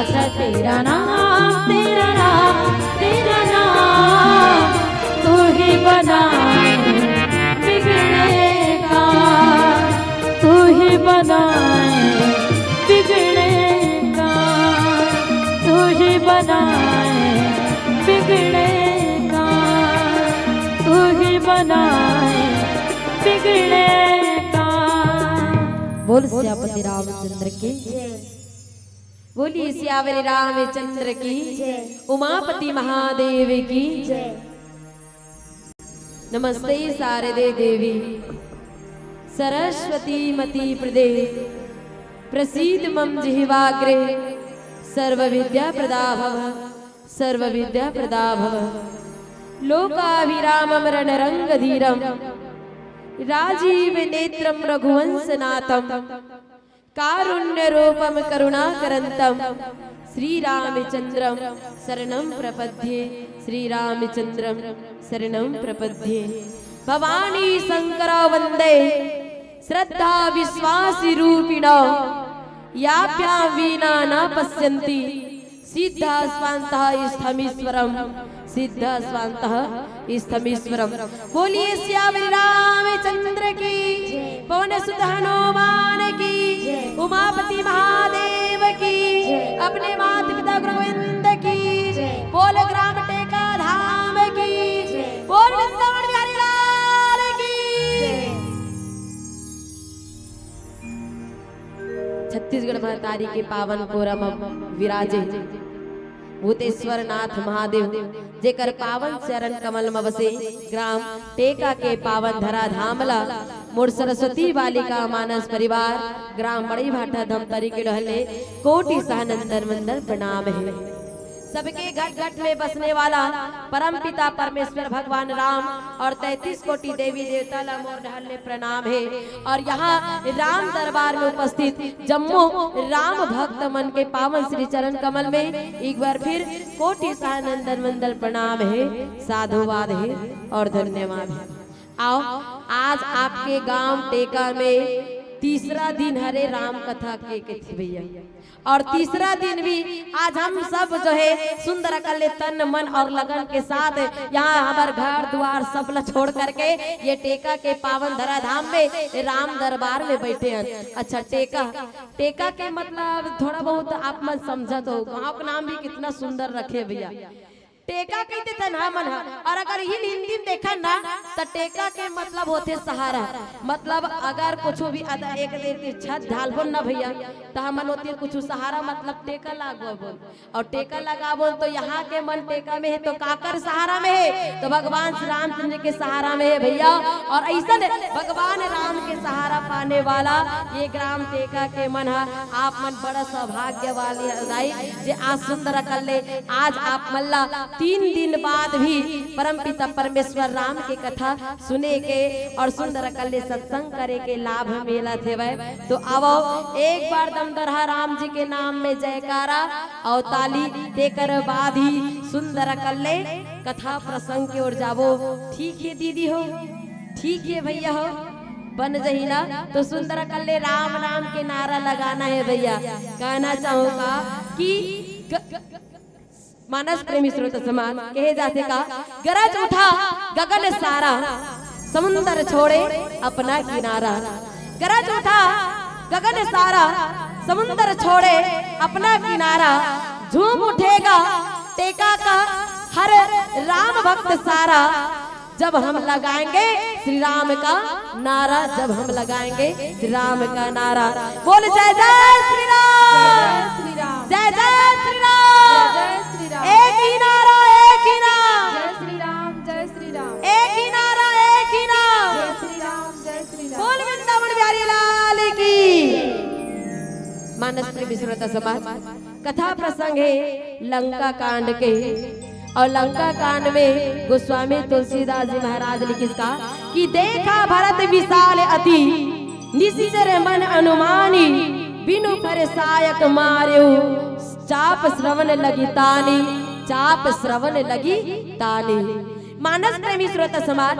तेरा नाम, तेरा नाम, तेरा नाम, तू ही बनाए बिगड़े का, तू ही बनाए बिगड़े का, तू ही बनाए बिगड़े का, तू ही बनाए बिगड़े का। बोल सियापति रामचंद्र की। बोलिए सियावर रामचंद्र की, जय। उमापति महादेव की। जय। नमस्ते शारदे देवी, सरस्वती मति प्रदे, प्रसीद मम जिह्वाग्रे, सर्व विद्या प्रदा भव, सर्व विद्या प्रदा भव। लोकाभिरामम रणरंग धीरम, राजीव नेत्रम रघुवंश नाथम, कारुण्य रूपम करुणाकरंतम, श्री रामचंद्रम शरणम प्रपद्ये, श्री रामचंद्रम शरणम प्रपद्ये। भवानी शंकर वंदे श्रद्धा विश्वास रूपिण, याभ्याम वीना न पश्यंती, सिद्धा स्वांतः इस्थमीश्वरम, सिद्धा स्वांतः इस्थमीश्वरम। बोलिए सियावर रामचंद्र की, पवन सुत हनुमान की, उमापति महादेव की, अपने माता पिता गुरु गोविंद की, बोल ग्राम टेका धाम की, बोल वृंदावन बिहारी लाल की। छत्तीसगढ़ महतारी के पावन कोरा म विराजे भूतेश्वर नाथ महादेव, जेकर पावन चरण कमल म बसे ग्राम टेका के पावन धरा धाम ला मोर सरस्वती बालिका मानस परिवार ग्राम बड़ी भाटा धमतरी के डहले कोटि सहनंदन मंदन प्रणाम हे। सबके घट घट में बसने वाला परम पिता परमेश्वर भगवान राम और तैंतीस कोटि देवी देवता ला मोर डहर ले प्रणाम हे। और यहाँ राम दरबार में उपस्थित जम्मो राम भक्त मन के पावन श्री चरण कमल में एक बार फिर कोटि सहनंदन मंदन प्रणाम हे, साधुवाद हे और धन्यवाद हे। आओ, आज आपके गांव टेका में तीसरा दिन हरे राम कथा के, के थे भैया। और तीसरा दिन भी आज हम सब जो है सुंदर अकल्ले तन मन और लगन के साथ यहाँ हमार घर दुआर सब ला छोड़ करके ये टेका के पावन धरा धाम में राम दरबार में बैठे हैं। अच्छा, टेका, टेका के मतलब थोड़ा बहुत आप मन समझत हो, गांव का नाम भी कितना सुंदर रखे भैया। टेका कहिथे तन हमन ह, और अगर इही हिंदी में देखन ना, त टेका के मतलब होथे सहारा। मतलब अगर कुछु भी अद-, एक, एक, एक छत ढालबोन ना भैया, त हमन ओती कुछु सहारा मतलब टेका लगाबोन। और टेका लगाबोन तो यहाँ के मन टेका में हे, तो काकर सहारा में हे? तो भगवान श्री रामचंद्र के सहारा में हे भैया। और ऐसन भगवान राम के सहारा पाने वाला ये ग्राम टेका के मन ह, आप मन बड़ा सौभाग्य वाली हरदाई जे आज सुंदर अकल्ले आज आप मन ला तीन दिन बाद भी परम पिता परमेश्वर राम के कथा सुने के और सुंदर अकल्ले सत्संग करे के लाभ मिलत हेवय। तो आवो एक बार दमदरहा राम जी के नाम में जयकारा और ताली, तेकर बाद ही सुंदर अकल्ले कथा प्रसंग के ओर जाबो। ठीक हे दीदी हो, ठीक हे भैया हो, बन जही ना। तो सुंदर अकल्ले राम नाम के नारा लगाना हे भैया। कहना चाहूंगा कि ग-, मानस प्रेमी श्रोता समाज कहे जाथे का, गरज उठा गगन सारा, समुंदर छोड़े अपना किनारा। गरज उठा गगन सारा, समुंदर छोड़े अपना किनारा। झूम उठेगा टेका का हर राम भक्त सारा, जब हम लगाएंगे श्री राम का नारा, जब हम लगाएंगे श्री राम का नारा। बोल जय जय श्री राम, जय श्री राम। जय जय श्री राम, जय जय श्री राम। एक ही नारा, एक ही नाम। जय श्री राम, जय श्री राम। एक ही नारा, एक ही नाम। जय श्री राम, जय श्री राम। बोल वृंदावन बिहारी लाल की। मानस प्रेमी श्रोता समाज, कथा प्रसंग हे लंका कांड के। और लंका कांड में गोस्वामी तुलसीदास जी महाराज लिखिस का कि देखा भरत विशाल अति, निशिचर मन अनुमानी, बिनु फर सायक मारेउ, चाप श्रवण लगी तानी, चाप श्रवण लगी तानी। मानस प्रेमी श्रोता समाज,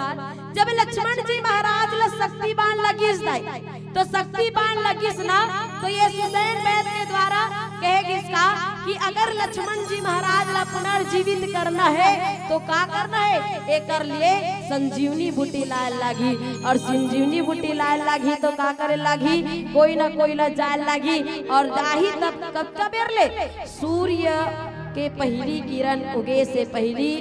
जब लक्ष्मण जी महाराज ला शक्ति बाण लगिस दाई, तो शक्ति बाण लगिस ना, तो ये सुषेण वैद्य के द्वारा कहे गिस का कि अगर लक्ष्मण जी महाराज ला पुनर्जीवित करना हे तो का करना हे? एकर लिए संजीवनी बूटी लाय लागही। अउ संजीवनी बूटी लाय लागही तो का करे लागही? कोई ना कोई ला जाय लागही। अउ जाही तब कतका बेर ले? सूर्य के पहिली किरण उगे से पहिली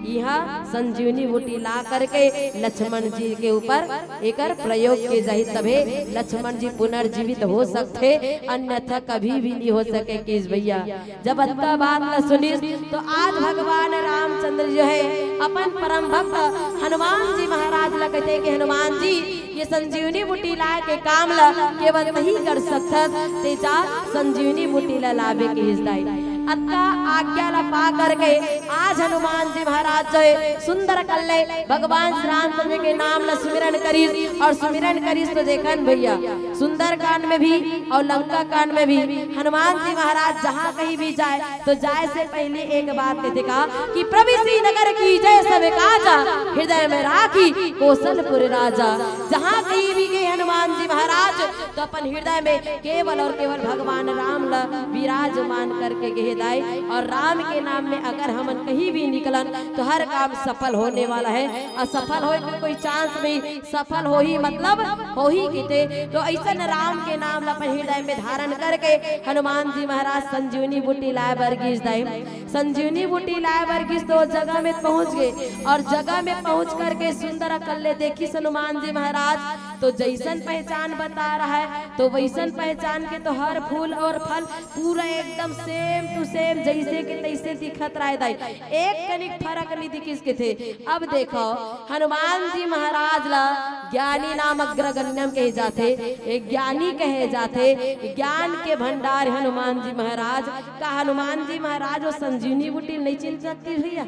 इहाँ संजीवनी बूटी ला करके लक्ष्मण जी के ऊपर एकर प्रयोग के जाही, तभे लक्ष्मण जी पुनर्जीवित हो सकथे, अन्यथा कभी भी नहीं हो सके। किस भैया, जब अतका बात ला सुनिस तो आज भगवान रामचंद्र जो हे अपन परम भक्त हनुमान जी महाराज ला कथे कि हनुमान जी, ये संजीवनी बूटी लाय के काम ला केवल तहीं कर सकथस, ते जा संजीवनी बूटी ला लाबे किहिस दाई। अतका आज्ञा ला पा करके आज हनुमान जी महाराज जो हे सुंदर कांड ले भगवान श्री रामचंद्र के नाम ला सुमिरन करिस अउ सुमिरन करिस तो देखन भैया, सुंदरकांड में भी अउ लंका कांड में भी हनुमान जी महाराज जहाँ कहीं भी जाय तो जाय से पहिली एक बात कथे का कि प्रविसी नगर कीजै सब काजा, हृदय में राखी कोसलपुर राजा। जहाँ कहीं भी गे हनुमान जी महाराज तो अपन हृदय में केवल अउ केवल भगवान राम ला विराजमान करके गे हे दाई। अउ राम के नाम में अगर हमन कहीं भी निकलन तो हर काम सफल होने वाला हे। असफल होय के कोई chance नहीं, सफल होही मतलब होही किते। तो अइसन राम के नाम ला अपन हृदय में धारण करके हनुमान जी महाराज संजीवनी बूटी लाय बर गिस दाई। संजीवनी बूटी लाय बर गिस तो जगह में पहुँच गे अउ जगह में पहुँच करके सुंदर कांड ले देखिस हनुमान जी महाराज तो जइसन पहचान बता रहा हे तो वइसन पहचान के तो हर फूल अउ फल पूरा एकदम same to same जइसे के तइसे दिखत रहे दाई, एक कनिक फरक नहीं दिखिस किथे। अब देखो, हनुमान जी महाराज ला ज्ञानी नाम अग्रगण्यम कहे जाथे, एक ज्ञानी कहे जाथे, ज्ञान के भंडार हनुमान जी महाराज। का हनुमान जी महाराज वो संजीवनी बूटी नहीं चिन्ह सकतिस भैया?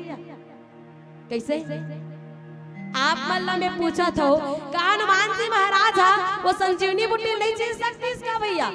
कइसे? आप मन ला मैं पूछत हँव, का हनुमान जी महाराज हा वो संजीवनी बूटी नहीं चिन्ह सकतिस का भैया?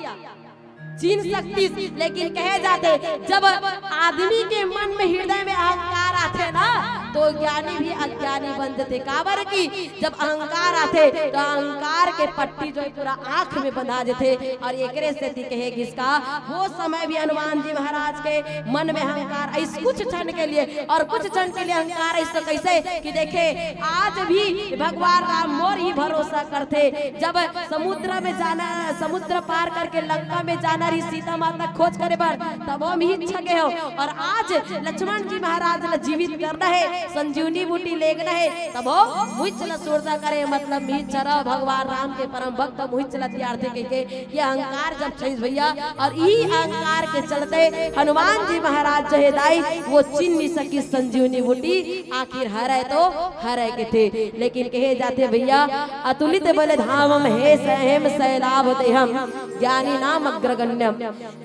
चिन्ह सकतिस, लेकिन कहे जाथे जब आदमी के मन में, हृदय में अहंकार आथे ना, तो ज्ञानी भी अज्ञानी बन जथे। काबर कि जब अहंकार आथे तो अहंकार के पट्टी जो हे पूरा आँख में बंधा जथे। अउ एकरे सेती कहे गिस का वो समय भी हनुमान जी महाराज के मन में अहंकार आइस कुछ क्षण के लिए, अउ कुछ क्षण के लिए अहंकार आइस तो कइसे कि देखे, आज भी भगवान राम मोर ही भरोसा करथे। जब समुद्र में जाना, समुद्र पार करके लंका में जाना रहिस सीता माता खोज करे बर, तभो मिहिच गे हँव। अउ आज लक्ष्मण जी महाराज ला जीवित करना हे, संजीवनी बूटी लेगना हे, तभो मुहिच ला सुरता करे, मतलब मिहिच हरँव, भगवान राम के परम भक्त, मुहिच ला तियारथे कहिके ये अहंकार जब छइस भैया, अउ इही अहंकार के चलते हनुमान जी महाराज जो हे दाई, वो चिन्ह नइ सकिस संजीवनी बूटी, आखिर हरय तो हरय कथे। लेकिन कहे जाथे भैया, अतुलित बल धामम हे सहेम सैलाभ देहम, ज्ञानी नाम अग्रगण्यम।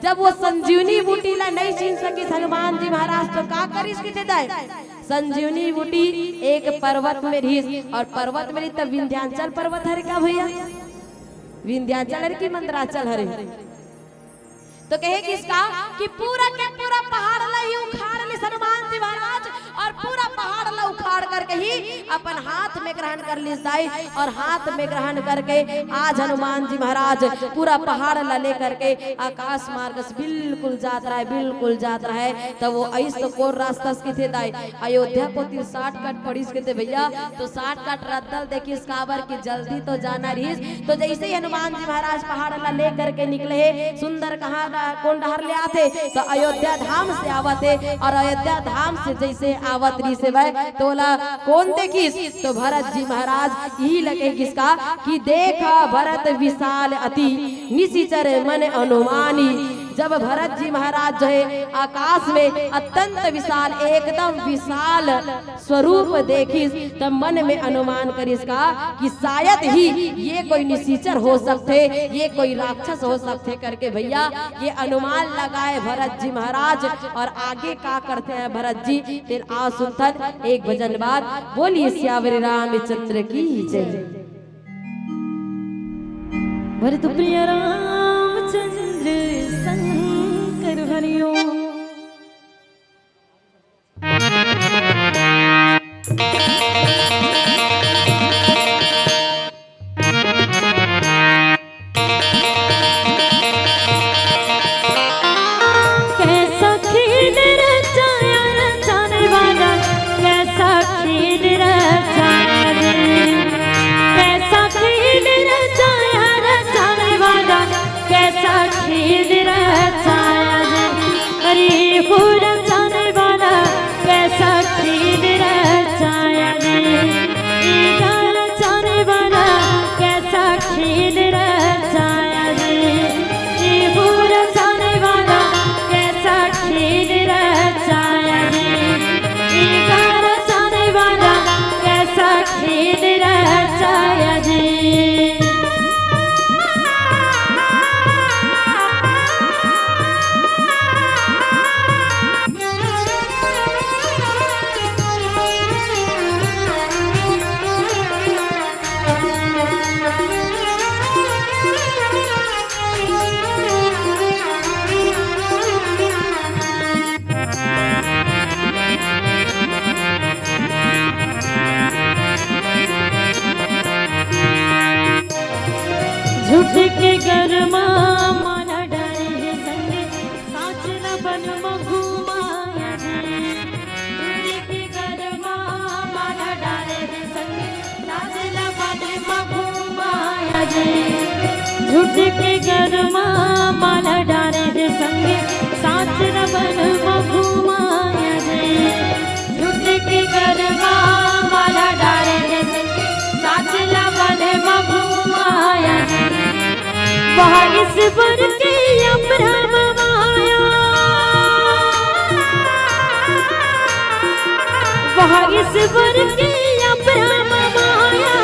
जब वो संजीवनी बूटी ला नइ चिन्ह सकिस हनुमान जी महाराज, तो का करिस कथे दाई? संजीवनी बूटी एक पर्वत में रहिस, अउ पर्वत में रहिस त विंध्याचल पर्वत हरे का भैया? विंध्याचल हरे कि मंदराचल हरे? तो कहे गिस का कि पूरा के पूरा पहाड़ ला ही उखाड़ लिस हनुमान जी महाराज, अउ पूरा पहाड़ ला उखाड़ करके ही अपन हाथ में ग्रहण कर लिस दाई, अउ हाथ में ग्रहण करके आज हनुमान जी महाराज पूरा पहाड़ ला लेकर के आकाश मार्ग से बिल्कुल जात रहे, बिल्कुल जात रहे। त वो अइस तो कोन रास्ता से कथे दाई, अयोध्या कोती shortcut पड़िस कथे भैया, तो shortcut रद्दा ल देखिस, काबर कि जल्दी तो जाना रहिस। तो जइसे ही हनुमान जी महाराज पहाड़ ला लेकर के निकले हे, सुंदर कहाँ डा-, कोन डहर ले आथे, तो अयोध्या धाम से आवत हे। अउ अयोध्या धाम से जइसे आवत रहिस हे वह, तो ओला कोन देखिस, तो भरत जी महाराज इही ला कहे गिस का कि देख भरत विशाल अति, निशिचर मन अनुमानी। जब भरत जी महाराज जो हे आकाश में अत्यंत विशाल, एकदम विशाल स्वरूप देखिस, त मन में अनुमान करिस का कि शायद ही ये कोई निशिचर हो सकथे, ये कोई राक्षस हो सकथे करके भैया ये अनुमान लगाए भरत जी महाराज। अउ आगे का करथे भरत जी, तेला आव सुनथन एक भजन बाद। बोलिए सियावर रामचंद्र की जय। भरत प्रिय रामचंद्र शंकर हरिओम। कैसा अरे वो रचाने वाला कैसा खेल रचाया जी, ये रचाने वाला कैसा खेल रचाया जी, ये वो रचाने वाला कैसा खेल रचाया जी, ये रचाने वाला कैसा खेल रचाया जी। झूठ के गरमा माला डारे हे संगे, साँच ल बन म घुमाया जी। झूठ के गरमा माला डारे हे संगे, साँच ल बन म घुमाया जी। झूठ के गरमा माला डारे हे संगे, साँच ल बन म घुमाया जी। झूठ के गरमा माला डारे हे संगे, साँच ल बन म घुमाया जी। वह ईश्वर के अब्रहम माया, वह ईश्वर के अब्रहम माया,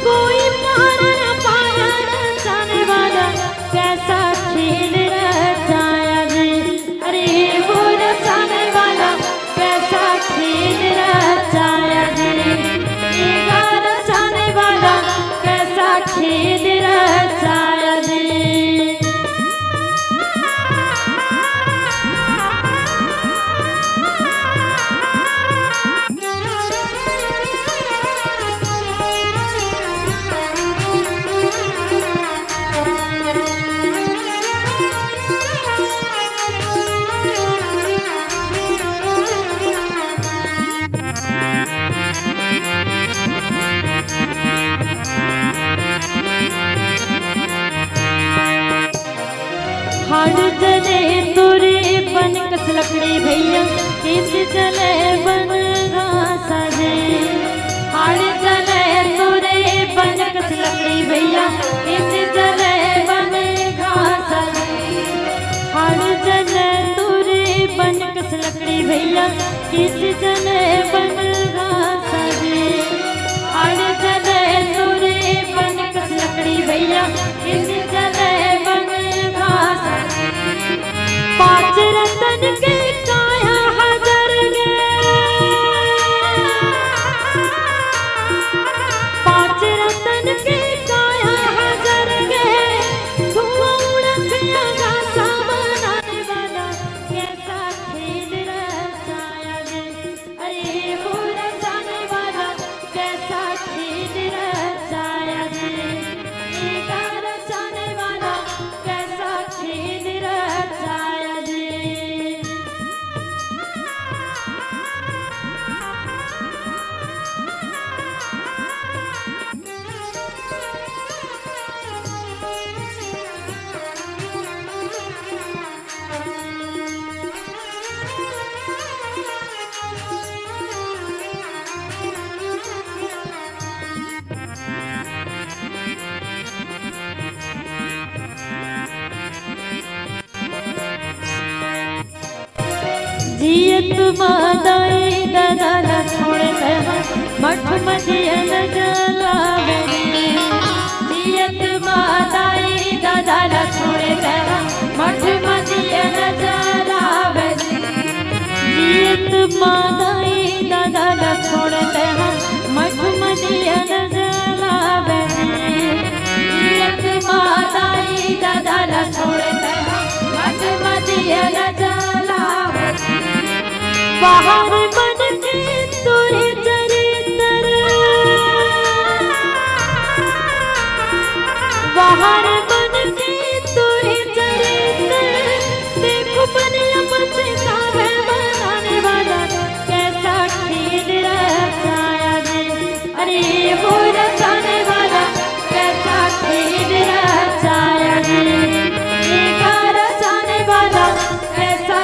कोई पार न पाया। रचाने वाला कैसा खेल रचाया जी, अरे वो रचाने वाला कैसा खेल रचाया जी, ये रचाने वाला कैसा खेल रचाया जी। हाड़ जले तोरे बन कस लकड़ी भैया, केस जले बन घास जी। हाड़ जले तोरे बन कस लकड़ी भैया, केस जले बन घास जी। हाड़ जले तोरे बन कस लकड़ी भैया, केस जले बन घास जी। हाड़ जले तोरे बन कस लकड़ी भैया, केस जले बन घास। पाँच रतन के काया हजर गे, पाँच रतन के काया हजर गे, धुआं उड़त आकाश बनाने वाला कैसा खेल रचाया गे। अरे वो रचाने वाला कैसा खेल रचाया जी, ये रचाने वाला कैसा खेल रचाया जी। जियत मा दाई ददा ला छोड़ देहा, मठ मदियन जलावे रे। जियत मा दाई ददा ला छोड़ देहा, मठ मदियन जलावे रे। जियत मा दाई ददा ला छोड़ देहा, मठ मदियन जलावे रे। जियत मा दाई ददा ला छोड़ देहा, मठ मदियन जलावे। बाहर बन के तोरे चरित्र, बाहर बन के तोरे चरित्र, देखो बनिया पछतावे बनाने वाला कैसा खेल रचाया जी। अरे वो रचाने वाला कैसा खेल रचाया जी। ये का रचाने वाला कैसा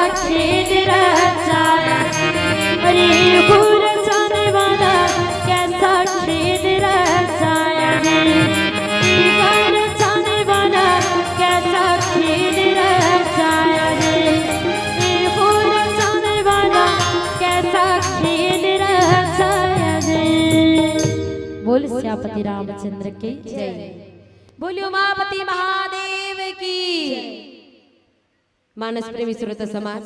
बोल सियापति रामचंद्र की जय। बोलियो उमापति महादेव की। मानस प्रेमी श्रोता समाज,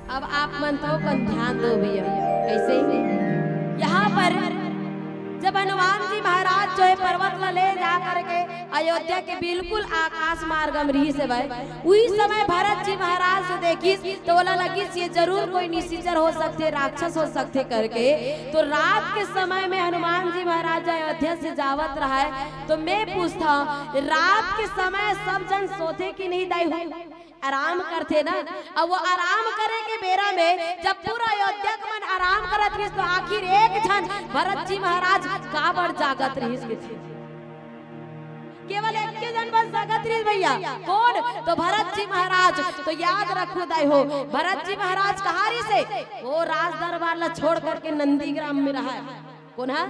अब आप मन तो अपन ध्यान दो भैया। कैसे? यहाँ पर जब हनुमान जी महाराज जो है पर्वत ला ले जा करके अयोध्या के बिल्कुल आकाश मार्ग म रिहिस हवय, उही समय भरत जी महाराज जो देखिस तो ओला लगिस ये जरूर कोई निशिचर हो सकथे, राक्षस हो सकथे करके। तो रात के समय में हनुमान जी महाराज जो अयोध्या से जावत रहय, तो मैं पूछता हूँ, रात के समय सब जन सोथे कि नहीं दाई हो? आराम करथे ना। अब वो आराम करे के बेरा में जब पूरा अयोध्या के मन आराम करत रहिस, तो आखिर एक झन भरत जी महाराज काबर जागत रहिस कथे? केवल एक झन बस जागत रहिस भैया। कोन? तो भरत जी महाराज। तो याद रखो दाई हो, भरत जी महाराज कहाँ रहिस हे? वो राज दरबार ला छोड़ करके नंदीग्राम में रहय। कोन हा?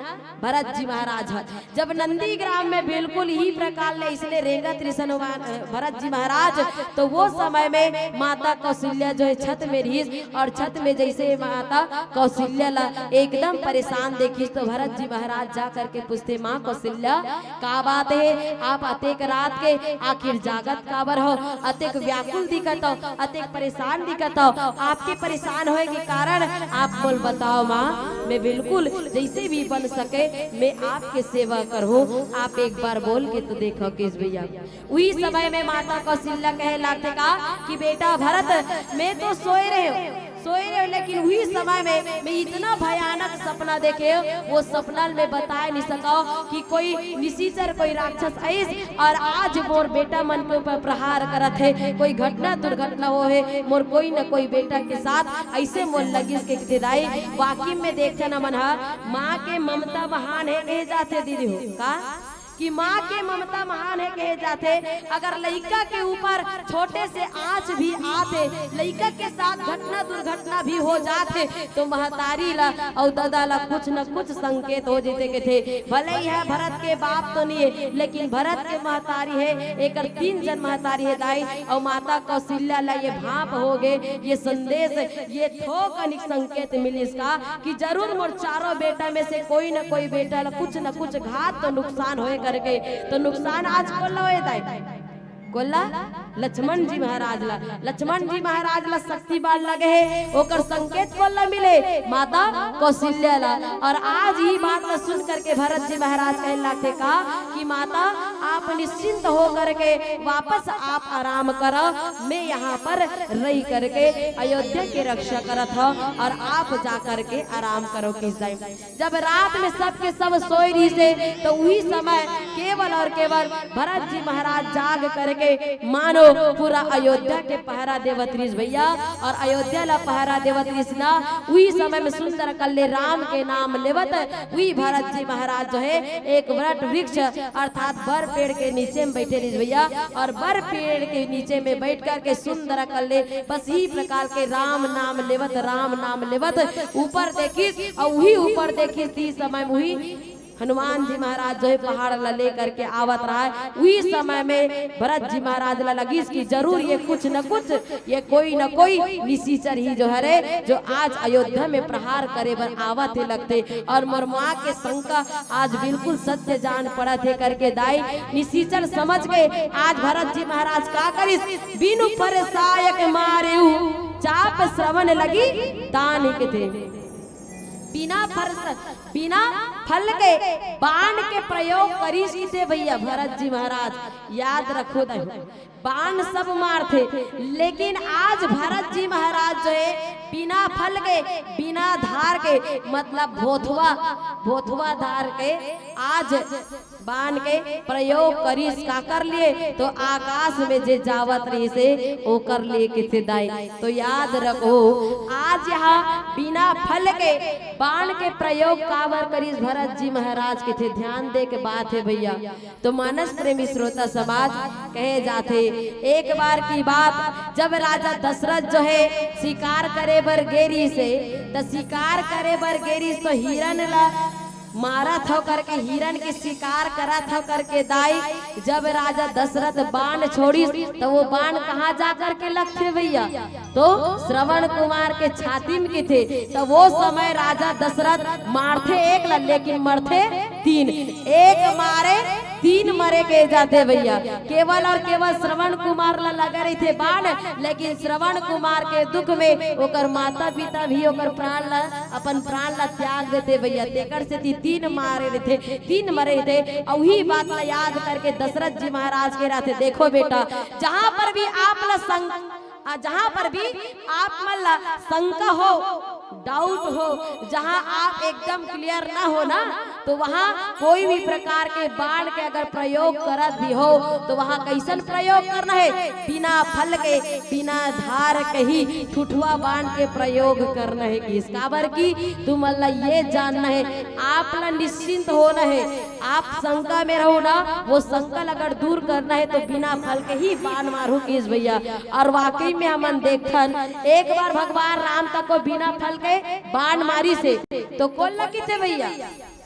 भरत जी महाराज हा। जब नंदीग्राम में बिल्कुल इही प्रकार ले इसने रेंगत रिहिस हनुमान, अ, भरत जी महाराज, तो वो समय में माता कौशल्या जो है छत में रहिस और छत में जैसे माता कौशल्या ला एकदम परेशान देखिस, तो भरत जी महाराज जा करके पूछथे, "माँ कौशल्या, का बात हे? आप अतेक रात के आखिर जागत काबर हो? अतेक व्याकुल दिखत हो, अतेक परेशान दिखत हो, आपके परेशान होए के कारण आप मोल बताओ माँ, मैं बिल्कुल जैसे भी बन सके मैं आपके सेवा करहूँ।" आप एक बार बोल के तो देखो किस भैया। उही समय में माता कौशल्या कहे लागथे का कि बेटा भरत, मैं तो सोए रहे हूँ, सोए रहे हूँ, लेकिन उही समय में मैं इतना भयानक सपना देखे हूँ, वो सपना मैं बताए नहीं सकव कि कोई निशिचर, कोई राक्षस आइस और आज मोर बेटा मन के ऊपर प्रहार करत हे, कोई घटना दुर्घटना होहे, मोर कोई न कोई बेटा के साथ। ऐसे मोर लगिस के कथे दाई, वाकई में देखथे ना मन हा, माँ के ममता महान हे कहे जाथे दीदी हो का, कि माँ के ममता महान हे कहे जाथे। अगर लइका के ऊपर छोटे से आँच भी आथे, लइका के साथ घटना दुर्घटना भी हो जाथे, तो महतारी ला अउ ददा ला कुछ न कुछ संकेत हो जथे कथे। भले ही हे भरत के बाप तो नहीं हे, लेकिन भरत के महतारी हे, एकर तीन झन महतारी हे दाई, अउ माता कौशल्या ला ये भांप हो गे, ये संदेश, ये थोकनिक संकेत मिलिस का कि जरूर मोर चारों बेटा में से कोई न कोई बेटा ला कुछ न कुछ घात तो नुकसान होए करके। तो नुकसान आज कोन ला होए दाई? कोन ला? लक्ष्मण जी महाराज ला। लक्ष्मण जी महाराज ला शक्ति बाण लगे हे, ओकर संकेत कोन ला मिले? माता कौशल्या ला। और आज ही बात ला सुन करके भरत जी महाराज कहे लागथे का कि माता, आप निश्चिंत हो करके वापस आप आराम करो, मैं यहाँ पर रही करके अयोध्या के रक्षा करत हूँ और आप जा करके आराम करो किस दाई। जब रात में सबके सब सोए रहिस हे, तो उही समय केवल और केवल भरत जी महाराज जाग करके मानो पूरा अयोध्या के पहरा देवत रहिस भैया, और अयोध्या ला पहरा देवत रहिस ना, उही समय में सुंदर कल्ले राम के नाम लेवत उही भरत जी महाराज जो है एक वट वृक्ष अर्थात बर पेड़ के नीचे में बैठे रहिस भैया, और बर पेड़ के नीचे में बैठ करके सुंदर कल्ले बस इही प्रकार के राम नाम लेवत, राम नाम लेवत ऊपर देखिस, अउ उही ऊपर देखिस, ती समय में उही हनुमान जी महाराज जो है पहाड़ ला लेकर के आवत रहय। उही समय में भरत जी महाराज ला लगिस कि जरूर ये कुछ न कुछ, ये कोई न कोई निशिचर ही जो हरे, जो आज अयोध्या में प्रहार करे बर आवत हे लगथे, और मोर माँ के शंका आज बिल्कुल सत्य जान पड़त हे करके दाई निशिचर समझ के आज भरत जी महाराज का करिस, बिनु फर सहायक मारेउ चाप श्रवण लगी तान ही कथे। बिना फर स-, बिना फल के बाण के प्रयोग करिस कथे भैया भरत जी महाराज। याद रखो दाई, बाण सब मारथे, लेकिन आज भरत जी महाराज जो है बिना फल के, बिना धार के, मतलब भोथवा, भोथवा धार के आज बाण के प्रयोग करिस काकर लिए, तो आकाश में जे जावत रहिस हे ओकर लिए कथे दाई। तो याद रखो, आज यहाँ बिना फल के बाण के प्रयोग काबर करिस भरत जी महाराज कथे, ध्यान दे के बात हे भैया। तो मानस प्रेमी श्रोता समाज, कहे जाथे एक बार की बात, जब राजा दशरथ जो है शिकार करे बर गे रहिस हे, त शिकार करे बर गे रहिस तो हिरण ला मारत हव करके, हिरन के शिकार करत हव करके दाई, जब राजा दशरथ बाण छोड़िस, त वो बाण कहाँ जा करके लगथे भैया? तो श्रवण कुमार के छाती में किथे। त वो समय राजा दशरथ मारथे एक ला, लेकिन मरथे तीन। एक मारे तीन मरे के जाथे भैया। केवल और केवल श्रवण कुमार ला लगे रहिथे बाण, लेकिन श्रवण कुमार के दुख में ओकर माता पिता भी ओकर प्राण ला, अपन प्राण ला त्याग देथे भैया। तेकर सेती तीन मारे रहिथे, तीन मरे रहिथे। अउ उही बात ला याद करके दशरथ जी महाराज के रहिथे, देखो बेटा, जहाँ पर भी आप ला संग-, आ, जहाँ पर भी आप मन ला शंका हो, डाउट हो, जहाँ आप एकदम क्लियर ना हो ना, तो वहाँ कोई भी प्रकार के बाण के अगर प्रयोग करत भी हो, तो वहाँ कैसन प्रयोग करना है? बिना फल के, बिना धार के ही ठुठुआ बाण के प्रयोग करना है। किस काबर की तुमन ला ये जानना है, आप ला निश्चिंत होना है। आप शंका में रहो ना, वो शंका ला अगर दूर करना है तो बिना फल के ही बाण मारू किस भैया। और वाकई में हमन देखथन, एक बार भगवान राम तक को बिना फल के बाण मारिस हे, तो कोन ला किथे भैया?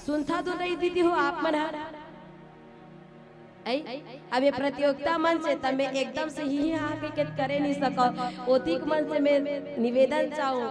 सुनथा तो नहीं दीदी हो आप मन ह? ऐ? अब ये प्रतियोगिता मंच हे, त मैं एकदम से ही हाँ के करे नहीं सकव। ओतिक मन से मैं निवेदन चाहूँ,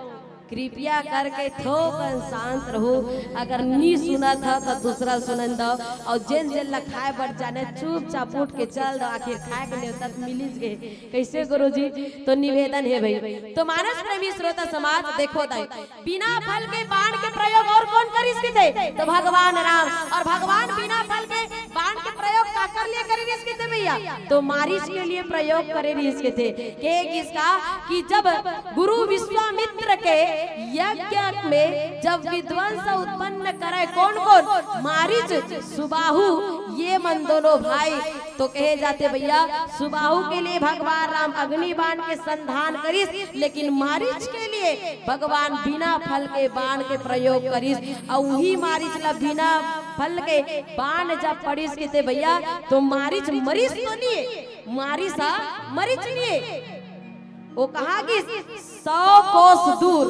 कृपया करके थोकन शांत रहू। अगर नी सुनत ह त दूसरा सुनन दव, अउ जेन जेन ला खाए बर जाने चुपचाप उठ के चल दव, आखिर खाए के नेवता त मिलिस गे। कैसे गुरुजी? तो निवेदन हे भाई, तो मानस प्रेमी श्रोता समाज देखो दाई, बिना फल के बाण के प्रयोग और कोन करिस किथे? तो भगवान राम। और भगवान बिना फल के बाण के प्रयोग काकर लिए करिस किथे भैया? तो मारिच के लिए प्रयोग करिस किथे। के किसका कि जब गुरु विश्वामित्र के यज्ञ में जब विध्वंस उत्पन्न करे कोन कोन? मारिच, सुबाहु, ये मन दोनों भाई। तो कहे जाथे भैया, सुबाहु के लिए भगवान राम अग्नि बाण के संधान करिस, लेकिन मारिच के लिए भगवान बिना फल के बाण के प्रयोग करिस। अउ उही मारिच ला बिना फल के बाण जब पड़िस किथे भैया, तो मारिच मरिस तो नहीं, मारिच हा मरिच नहीं। वो कहाँ गिस? सौ कोस दूर,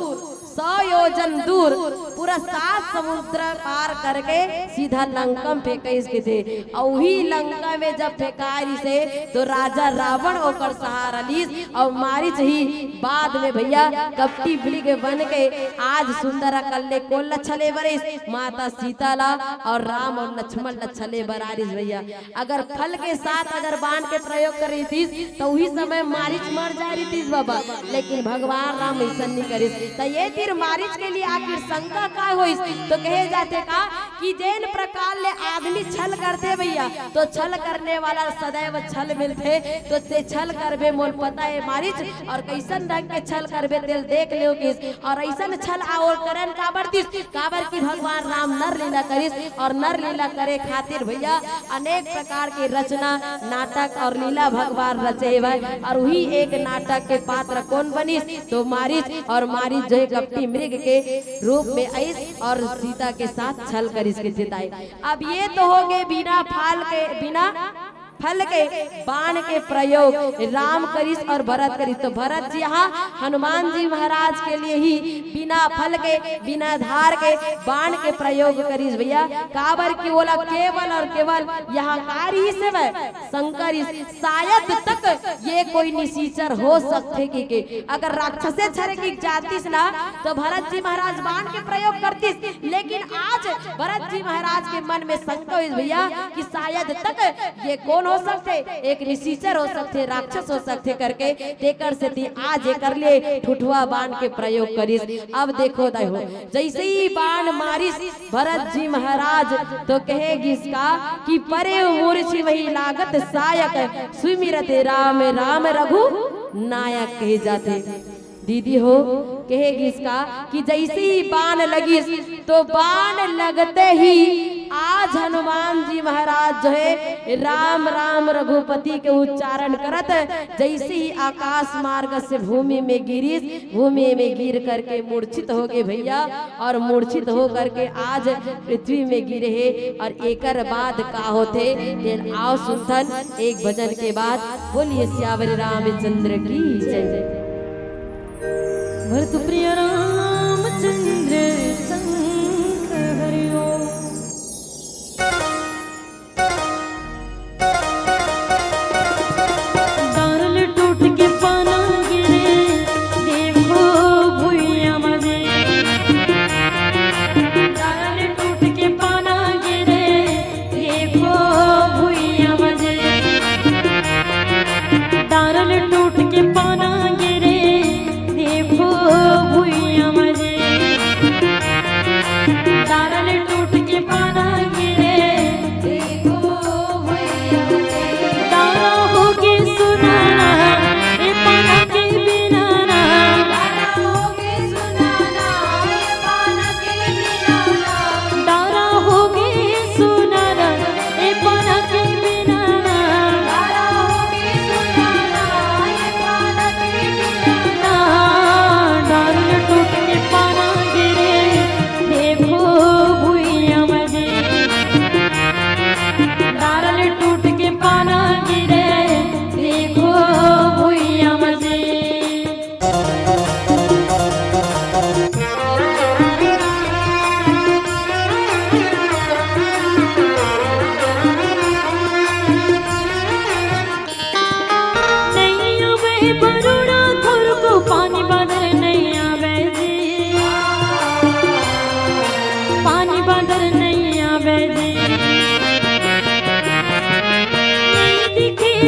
सौ योजन दूर, पूरा सात समुद्र पार करके सीधा लंका में फेंकाइस किथे। अउ उही लंका में जब फेंकाय रिहिसे, तो राजा रावण ओकर सहारा लिस। अउ मारिच ही बाद में भैया कपटी मृग बन के आज सुंदर अकल्ले कोन ला छले बर आइस? माता सीता ला अउ राम अउ लक्ष्मण ला छले बर आय रिहिस भैया। अगर फल के साथ अगर बाण के प्रयोग करे रहितिस, त उही समय मारिच मर जाय रहितिस बाबा, लेकिन भगवान राम अइसन नइ करिस। त ये तीर मारिच के लिए आखिर शंका का होइस? तो कहे जाथे का कि जेन प्रकार ले आदमी छल करथे भैया, तो छल करने वाला सदैव छल मिलथे। तो ते छल करबे मोल पता हे मारिच, अउ कइसन ढंग के छल करबे तेल देख लेव किस। अउ अइसन छल अउ करन काबर दिस? काबर कि भगवान राम नर लीला करिस, अउ नर लीला करे खातिर भैया अनेक प्रकार के रचना, नाटक अउ लीला भगवान रचे हवय। अउ उही एक नाटक के पात्र कोन बनिस? तो मारिच। अउ मारिच जो हे कपटी मृग के रूप में आइस अउ सीता के साथ छल करिस किथे दाई। अब ये तो हो गे बिना फल के, बिना फल के बाण के प्रयोग राम करिस अउ भरत करिस। तो भरत जी हा हनुमान जी महाराज के लिए ही बिना फल के, बिना धार के बाण के प्रयोग करिस भैया। काबर कि ओला केवल अउ केवल यहाँ का रिहिस हवय? शंका रिहिस। शायद तक ये कोई निशिचर हो सकथे कहिके। अगर राक्षसे छर के जातिस ना, तो भरत जी महाराज बाण के प्रयोग करतिस, लेकिन आज भरत जी महाराज के मन में शंका होइस भैया कि शायद तक ये कोन हो सकथे, एक निशिचर हो सकथे, राक्षस हो सकथे करके। तेकर सेती आज एकर लिए ठुठुआ बाण के प्रयोग करिस। अब देखो दाई हो, जइसे ही बाण मारिस भरत जी महाराज, तो कहे गिस का कि परे मूर्छि वही लागत सायक, सुमिरत राम राम रघु नायक कहे जाथे। दीदी हो, कहे गिस का कि जइसे ही बाण लगिस, तो बाण लगते ही आज हनुमान जी महाराज जो हे राम राम रघुपति के उच्चारण करत, जइसे ही आकाश मार्ग से भूमि में गिरिस, भूमि में गिर करके मूर्छित हो गे भैया, अउ मूर्छित हो करके आज पृथ्वी में गिरे हे। अउ एकर बाद का होथे, तेन आव सुनथन एक भजन के बाद। बोलिए सियावर रामचंद्र की जय। भरत प्रिय रामचंद्र संग हरिओ।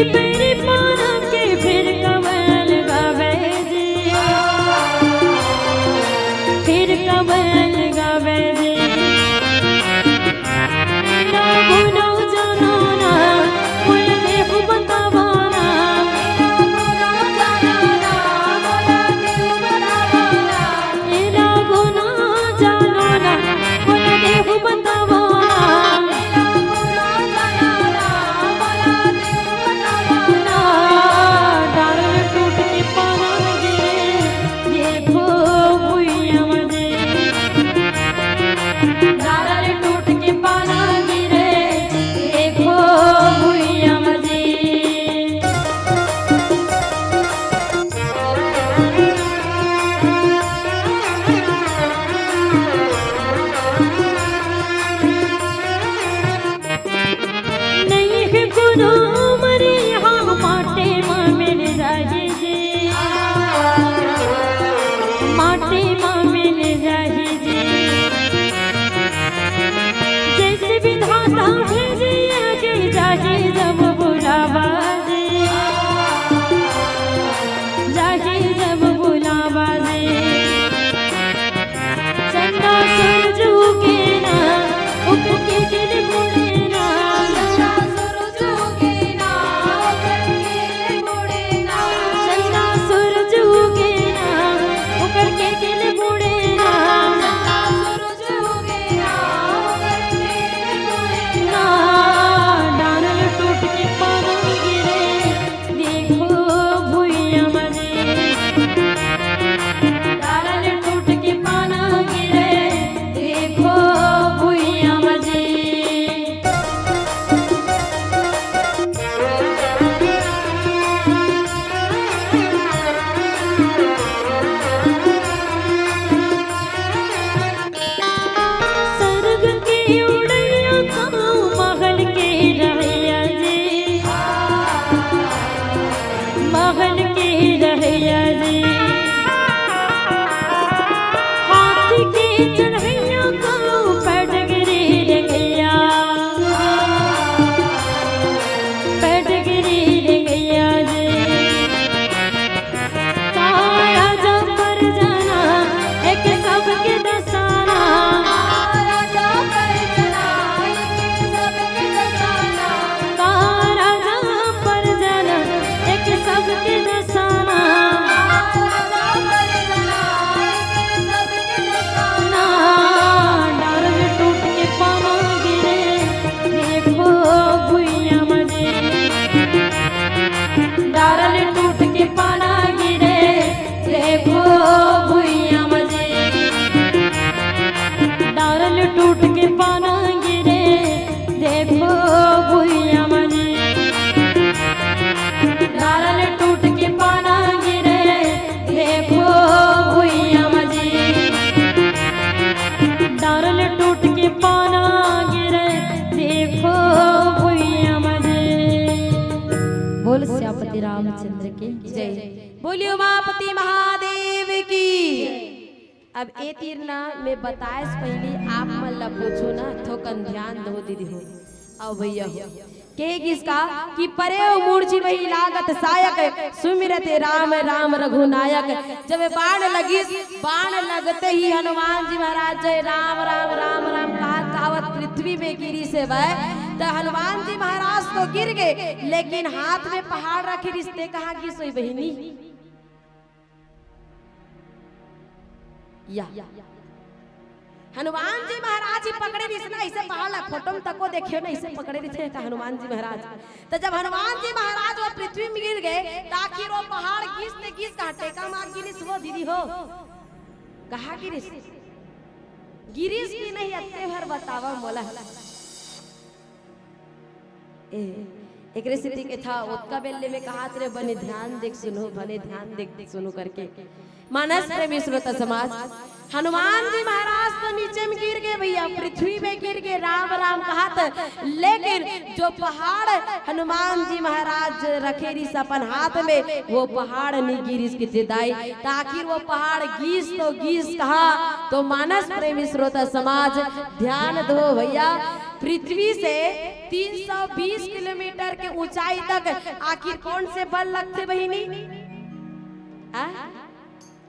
मेरी पाना के फिर कमल गावे जी, फिर कमल गावे जी। ना गुना जाना ना, बोल देव बतावा ना। ए ना गुना जाना ना, बोल देव बतावा ना। डारल टूट के पाना गिरे, देखो भुइयां मजे। डारल टूट के पाना गिरे, देखो भुइयां मजे। नहीं है कोनो मरी, हाँ, माटी मा मिल जाही जी, माटी मा मिल जाही जी। जैसे विधाता भेजे, आगे जाही जब बुलावा जी, जाही जब बुलावा जी। चंदा सूरज उगे ना, उठ के दिल मुड़े ना। चंदा सूरज उगे ना, उठ के दिल मुड़े ना। चंदा सूरज उगे ना, उठ के दिल मुड़े ना। चंदा सूरज उगे ना, उठ के दिल मुड़े ना। डारल टूट के पाना गिरे, देखो भुइयां मजे। डारल टूट के पाना गिरे, देखो भुइयां मजे। सरग के उड़ैया कहूँ महल के रहैया जी, महल के रहैया जी। हाथी के चढ़ैया कहूँ पैडगरी रे गैया, पैडगरी रे गैया जी। का राजा परजना, एक सबके दसाना। का राजा परजना, एक सबके दसाना। का राजा परजना, एक सबके दसाना। का राजा परजना, एक सबके दसाना। डारल टूट के पाना गिरे, देखो भुइयां मजे। डारल टूट के पाना गिरे, देखो भुइयां मजे। डारल टूट के पाना गिरे, देखो भुइयां मजे। डारल टूट के पाना गिरे, देखो भुइयां मजे। डारल टूट के पाना गिरे, देखो भुइयां मजे। बोल सियापति रामचंद्र की जय। बोलियो उमापति महादेव की। अब ए तीर ना मैं बताए से पहली आप मन ला पूछो ना, थोकन ध्यान दो दीदी हो। आओ भैया हो। के गिस का कि परे मुड़झी वही लागत सायक, सुमिरत राम राम रघुनायक। जब बाण लगिस, बाण लगते ही हनुमान जी महाराज जय राम राम राम राम कहत कहत पृथ्वी में गिरिस हे वह। त हनुमान जी महाराज तो गिर गए, लेकिन हाथ में पहाड़ रखे रिहिस ते कहाँ गिस होही बहिनी? या हनुमान जी महाराज ही पकड़े रिहिस ना, ऐसे पहाड़ ला फोटो में तको देखियो ना, ऐसे पकड़े रिहिस हे हनुमान जी महाराज। त जब हनुमान जी महाराज वो पृथ्वी में गिर गए, त आखिर वो पहाड़ गिस ते गिस कहाँ, टेका मार गिरिस वो दीदी हो? कहाँ गिरिस? गिरिस कि नहीं, अत्ते भर बतावा मोला। ए, एकरे सेती कथा ओतका बेर ले मैं कहत रहे, बने ध्यान देख सुनो, बने ध्यान देख सुनो करके। मानस प्रेमी श्रोता समाज, हनुमान जी महाराज तो नीचे में गिर गए भैया, पृथ्वी में गिर गए, राम राम कहत, लेकिन जो पहाड़ हनुमान जी महाराज रखे रिहिस अपन हाथ में, वो पहाड़ नहीं गिरिस किथे दाई। त आखिर वो पहाड़ गिस तो गिस कहाँ? तो मानस प्रेमी श्रोता समाज, ध्यान दो भैया, पृथ्वी से तीन सौ बीस किलोमीटर के ऊंचाई तक आखिर कौन से बल लगथे बहिनी? आ?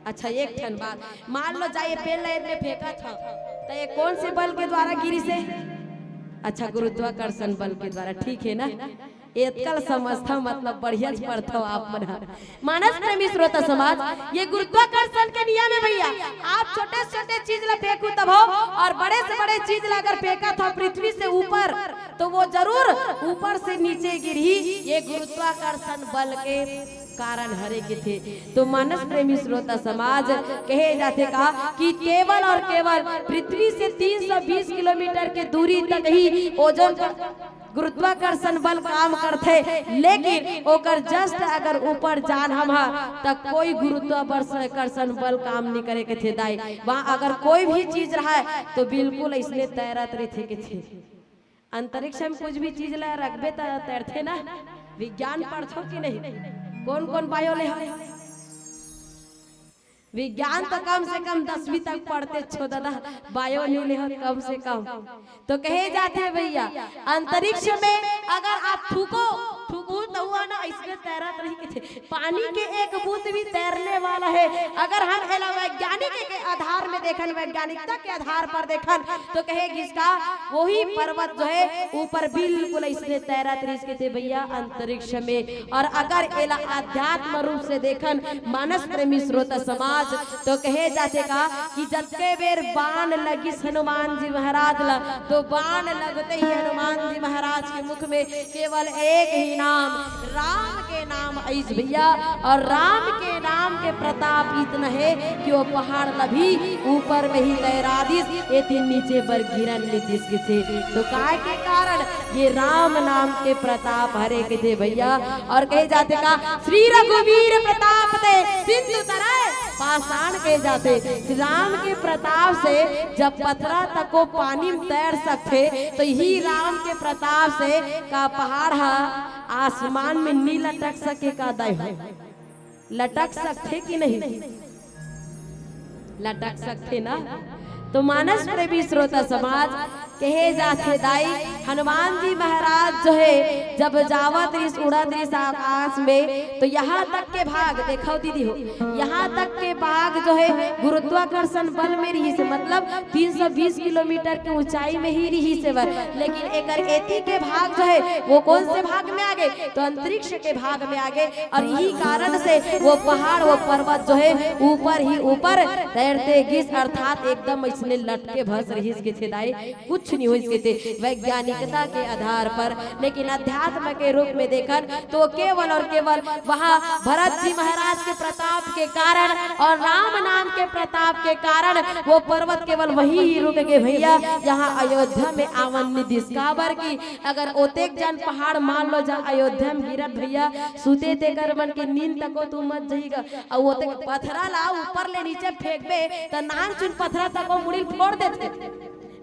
अच्छा, एक ठन बात, मान लो जा ये पेड़ ला एदे में फेंकत हव, त ये कौन से बल के द्वारा गिरिस हे? अच्छा, गुरुत्वाकर्षण बल के द्वारा, ठीक है ना? एतका ल समझथव, मतलब बढ़िया च पढ़थव आप मन ह। मानस प्रेमी श्रोता समाज, ये गुरुत्वाकर्षण के नियम है भैया। आप छोटे से छोटे चीज ला फेंकू तब हो, और बड़े से बड़े चीज ला अगर फेंकत हव पृथ्वी से ऊपर, तो वो जरूर ऊपर से नीचे गिरही। ये गुरुत्वाकर्षण बल के कारण हरे कथे। तो मानस प्रेमी श्रोता समाज, कहे जाथे का कि केवल और केवल पृथ्वी से तीन सौ बीस किलोमीटर के दूरी तक ही ओजोन का गुरुत्वाकर्षण बल काम करथे, लेकिन ओकर just अगर ऊपर जान हम हा, त कोई गुरुत्वाकर्षण बल काम नहीं करे कथे दाई। वहाँ अगर कोई भी चीज रहा, तो बिल्कुल इसने तैरत रहिथे कथे। अंतरिक्ष में कुछ भी चीज ला रखबे त तैरथे ना। विज्ञान पढ़थो कि नहीं? कौन कौन bio ले हो? विज्ञान तो कम से कम दसवीं तक पढ़ते छो दादा, bio नहीं ले हो कम से कम। तो कहे जाथे भैया, अंतरिक्ष में अगर आप थूको, थूकू तो हुआ ना, इसमें तैरत रही कथे। पानी के एक बूंद भी तैरने वाला है। अगर हम एला वैज्ञानिक के आधार में देखन, वैज्ञानिकता के आधार पर देखन, तो कहे गिस का वही पर्वत जो है ऊपर बिल्कुल इसने तैरत रहिस कथे भैया अंतरिक्ष में। और अगर एला अध्यात्म रूप से देखन मानस प्रेमी श्रोता समाज, तो कहे जाथे का कि जतके बेर बाण लगिस हनुमान जी महाराज ला, तो बाण लगते ही हनुमान जी महाराज के मुख में केवल एक ही नाम, राम के नाम आइस भैया। और राम के नाम के प्रताप इतना है कि वो पहाड़ ला भी ऊपर में ही तैरा दिस, एती नीचे बर गिरन नहीं दिस कथे। तो काय के कारण? ये राम नाम के प्रताप हरे कथे भैया। और कहे जाथे का श्री रघुवीर प्रताप ते सिंधु तराय पाषाण कहे जाथे। श्री राम के प्रताप से जब पथरा तको पानी में तैर सकथे, तो यही राम के प्रताप से का पहाड़ हा आसमान में नी लटक सके का दाई हो? लटक सकथे कि नहीं? लटक सकथे ना। तो मानस प्रेमी श्रोता समाज, कहे जाथे दाई, हनुमान जी महाराज जो है जब जावत रिस, उड़त रिस आकाश में, तो यहाँ तक के भाग देखो दीदी हो, यहाँ तक के भाग जो है गुरुत्वाकर्षण बल में रिहिस, मतलब तीन सौ बीस किलोमीटर के ऊंचाई में ही रिहिस हे बर, लेकिन एकर एती के भाग जो है वो कौन से भाग में आ गे? तो अंतरिक्ष के भाग में आ गे। और यही कारण से वो पहाड़, वो पर्वत जो है ऊपर ही ऊपर तैरते गिस, अर्थात एकदम इसने लटके भस रिहिस कथे दाई, कुछ नहीं होइस कथे वैज्ञानिकता के आधार पर। लेकिन अध्यात्म के रूप में देखन तो केवल और केवल वहाँ भरत जी महाराज के प्रताप के कारण और राम नाम के प्रताप के कारण वो पर्वत केवल वही ही रुक गे भैया, यहाँ अयोध्या में आवन नहीं दिस। काबर कि अगर ओतेक जन पहाड़ मान लो जा अयोध्या में गिरत भैया, सुते तेकर मन के नींद तको तू मत जही गा। अउ ओतेक पथरा ला ऊपर ले नीचे फेंकबे त नान चुन पथरा तको मुड़िल फोड़ देथे,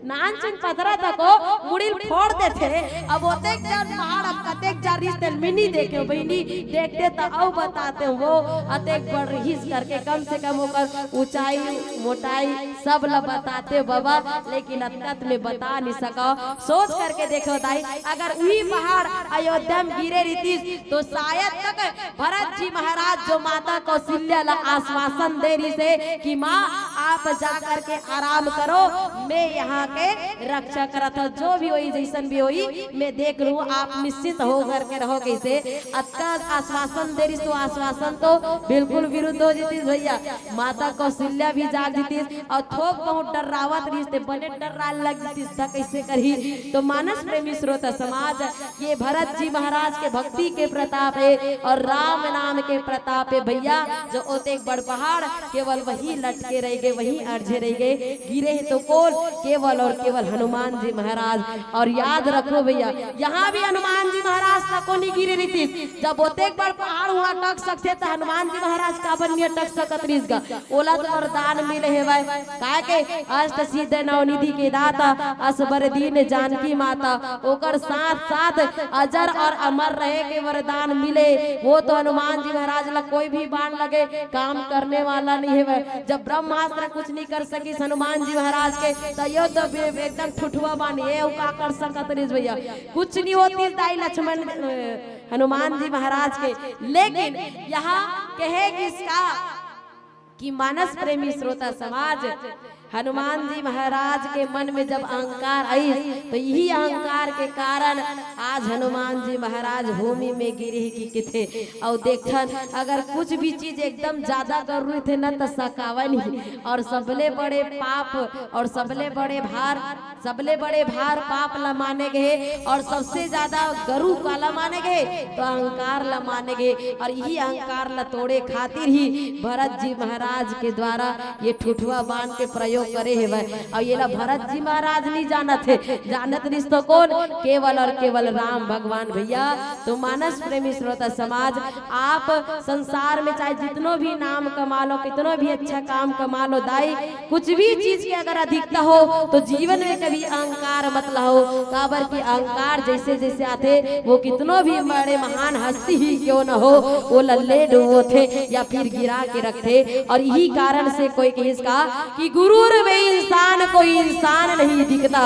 नान चुन पथरा तको मुड़िल फोड़ देथे। अब ओतेक जन पहाड़, अब कतेक जन रिहिस तेला मैं नी देखेंव बहिनी, देखते त अउ बतातेंव वो अतेक बड़ रिहिस करके, कम से कम ओकर ऊंचाई मोटाई सब ला बतातेंव बाबा, लेकिन अतका त मैं बता नहीं सकंव। सोच करके देखो दाई, अगर उही पहाड़ अयोध्या में गिरे रितिस तो शायद तक भरत जी महाराज जो माता कौशल्या ला आश्वासन दे रिहिस हे कि माँ आप जा करके आराम करो, मैं यहाँ के रक्षा करत हंव, जो भी होही जइसन भी होही मैं देख लूँ, आप निश्चिंत हो करके रहो कहिसे अतका आश्वासन दे रिहिस। तो आश्वासन तो बिल्कुल विरुद्ध हो जतिस भैया। माता कौशल्या भी जाग जतिस अउ थोक बहुत डर्रावत रिहिस ते बने डर्राय लग जतिस त कइसे करही। तो मानस प्रेमी श्रोता समाज, ये भरत जी महाराज के भक्ति के प्रताप हे अउ राम नाम के प्रताप हे भैया, जो ओतेक बड़ पहाड़ केवल वही लटके रहि गे, वही अड़झे रहि गे, गिरे हे तो कोन? केवल अउ केवल हनुमान जी महाराज। अउ याद रखो भैया, यहाँ भी हनुमान जी महाराज तको नी गिरे रितिस। जब ओतेक बड़ पहाड़ उहाँ अटक सकथे त हनुमान जी महाराज काबर नी अटक सकत रिहिस गा? ओला तो वरदान मिले हेवय, काहे के अष्ट सिद्ध नवनिधि के दाता असबर दीन जानकी माता, ओकर साथ साथ अजर अउ अमर रहे के वरदान मिले। वो तो हनुमान जी महाराज ला कोई भी बाण लगे काम करने वाला नहीं हेवय। जब ब्रह्मास्त्र कुछ नहीं कर सकिस हनुमान जी महाराज के, तो यो तो बे-, एकदम ठुठुआ बान, ये अउ का कर सकत रहिस भैया, कुछ नहीं होतिस दाई लक्ष्मण, अ, हनुमान जी महाराज के। लेकिन यहाँ कहे गिस का कि मानस प्रेमी श्रोता समाज, हनुमान जी महाराज के मन में जब अहंकार आइस, तो यही अहंकार के कारण आज हनुमान जी महाराज भूमि में गिरे हे कि किथे। अउ देखथन, अगर कुछ भी चीज एकदम ज्यादा जरूरी थे ना, तो सकावन ही। और सबले बड़े पाप और सबले बड़े भार, सबले बड़े भार पाप ला माने गे हे, और सबसे ज्यादा गरु काला माने गे हे, तो अहंकार ला माने गे हे। और यही अहंकार ला तोड़े खातिर ही भरत जी महाराज के द्वारा ये ठुठुआ बाण के प्रयोग करे हेवय। अउ येला भरत जी महाराज नहीं जानत हे, जानत रहिस तो कौन? केवल और केवल राम भगवान भैया। तो मानस प्रेमी श्रोता समाज, आप संसार में चाहे जितनो भी नाम कमा लो, कितनो भी अच्छा काम कमा लो दाई, कुछ भी चीज के अगर अधिकता हो, तो जीवन में कभी अहंकार मत लाओ। काबर कि अहंकार जैसे जैसे आथे, वो कितनो भी बड़े महान हस्ती ही क्यों न हो, वो लल्ले डुबोथे या फिर गिरा के रखथे। और यही कारण से कोई कहिस का कि गुरूर में इंसान को इंसान नहीं दिखता,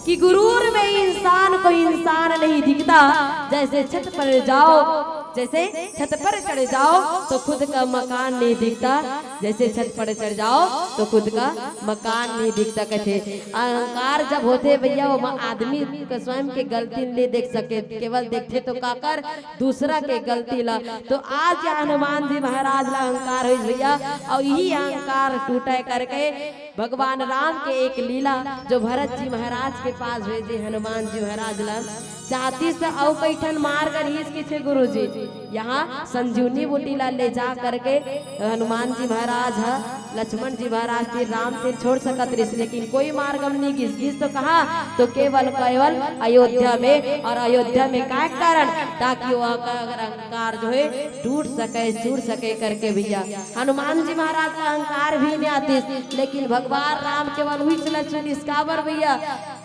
कि गुरूर में इंसान को इंसान नहीं दिखता। जैसे छत पर जाओ, जैसे छत पर चढ़ जाओ तो खुद का मकान नहीं दिखता, जैसे छत पर चढ़ जाओ तो खुद का मकान नहीं दिखता कथे। अहंकार जब होथे भैया, वो आदमी के स्वयं के गलती नहीं देख सके, केवल देखथे तो काकर दूसरा के गलती ला। तो आज ये हनुमान जी महाराज ला अहंकार होइस भैया, और यही अहंकार टूटे करके भगवान राम के एक लीला जो भरत जी महाराज के पास भेजे हनुमान जी महाराज ला, चाहतिस त अउ कई ठन मार्ग रहिस किथे गुरुजी। यहाँ संजीवनी बूटी ला ले जा करके हनुमान जी महाराज ह लक्ष्मण जी महाराज तीर, राम तीर छोड़ सकत रहिस, लेकिन कोई मार्ग में नहीं गिस। गिस तो कहाँ? तो केवल केवल अयोध्या में। और अयोध्या में काय कारण? ताकि वो अगर अहंकार जो है टूट सके, छूट सके करके भैया। हनुमान जी महाराज का अहंकार भी नहीं आतिस, लेकिन भगवान राम केवल उहिच ला चुनिस। काबर भैया?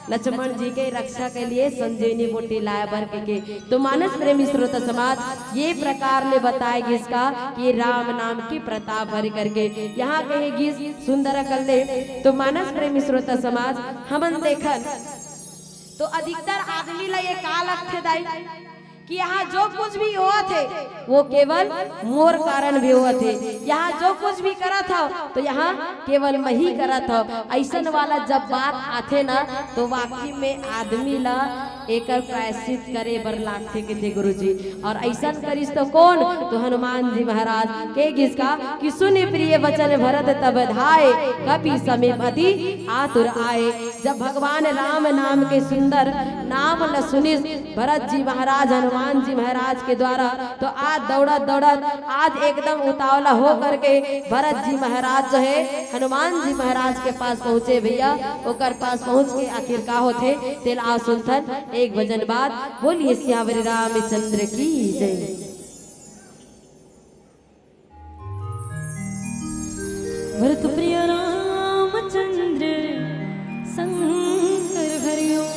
लक्ष्मण जी के रक्षा के लिए संजीवनी बूटी लाए बर के, के। तो मानस प्रेमी श्रोता समाज, ये प्रकार ले बताए गिस का कि राम नाम की प्रताप हरि करके। यहाँ कहे गिस सुंदर कल्ले। तो मानस प्रेमी श्रोता समाज, हमन देखन तो अधिकतर आदमी ला ये का लगथे दाई कि यहाँ जो कुछ भी होवत हे, वो केवल मोर कारण भी होवत हे। यहाँ जो कुछ भी करत हव, तो यहाँ केवल मैं ही करत हव। अइसन वाला जब बात आथे ना, तो वाकई में आदमी ला एकर प्रायश्चित करे बर लागथे, कथे गुरुजी। और अइसन करिस तो कौन? तो हनुमान जी महाराज। कहे गिस का कि सुनि प्रिय वचन भरत तब धाय, कपि समीप अति आतुर आए। जब भगवान राम नाम के सुंदर नाम ल सुनिस भरत जी महाराज, हनुमान जी महाराज के द्वारा, तो आज दौड़त दौड़त, आज एकदम उतावला हो करके भरत जी महाराज जो है हनुमान जी महाराज के पास पहुँचे भैया। ओकर पास पहुँच के आखिर का होथे, तेला सुनथन एक भजन बाद। बोलिए सियावर रामचंद्र की जय। भरत प्रिय रामचंद्र शंकर हरिओम।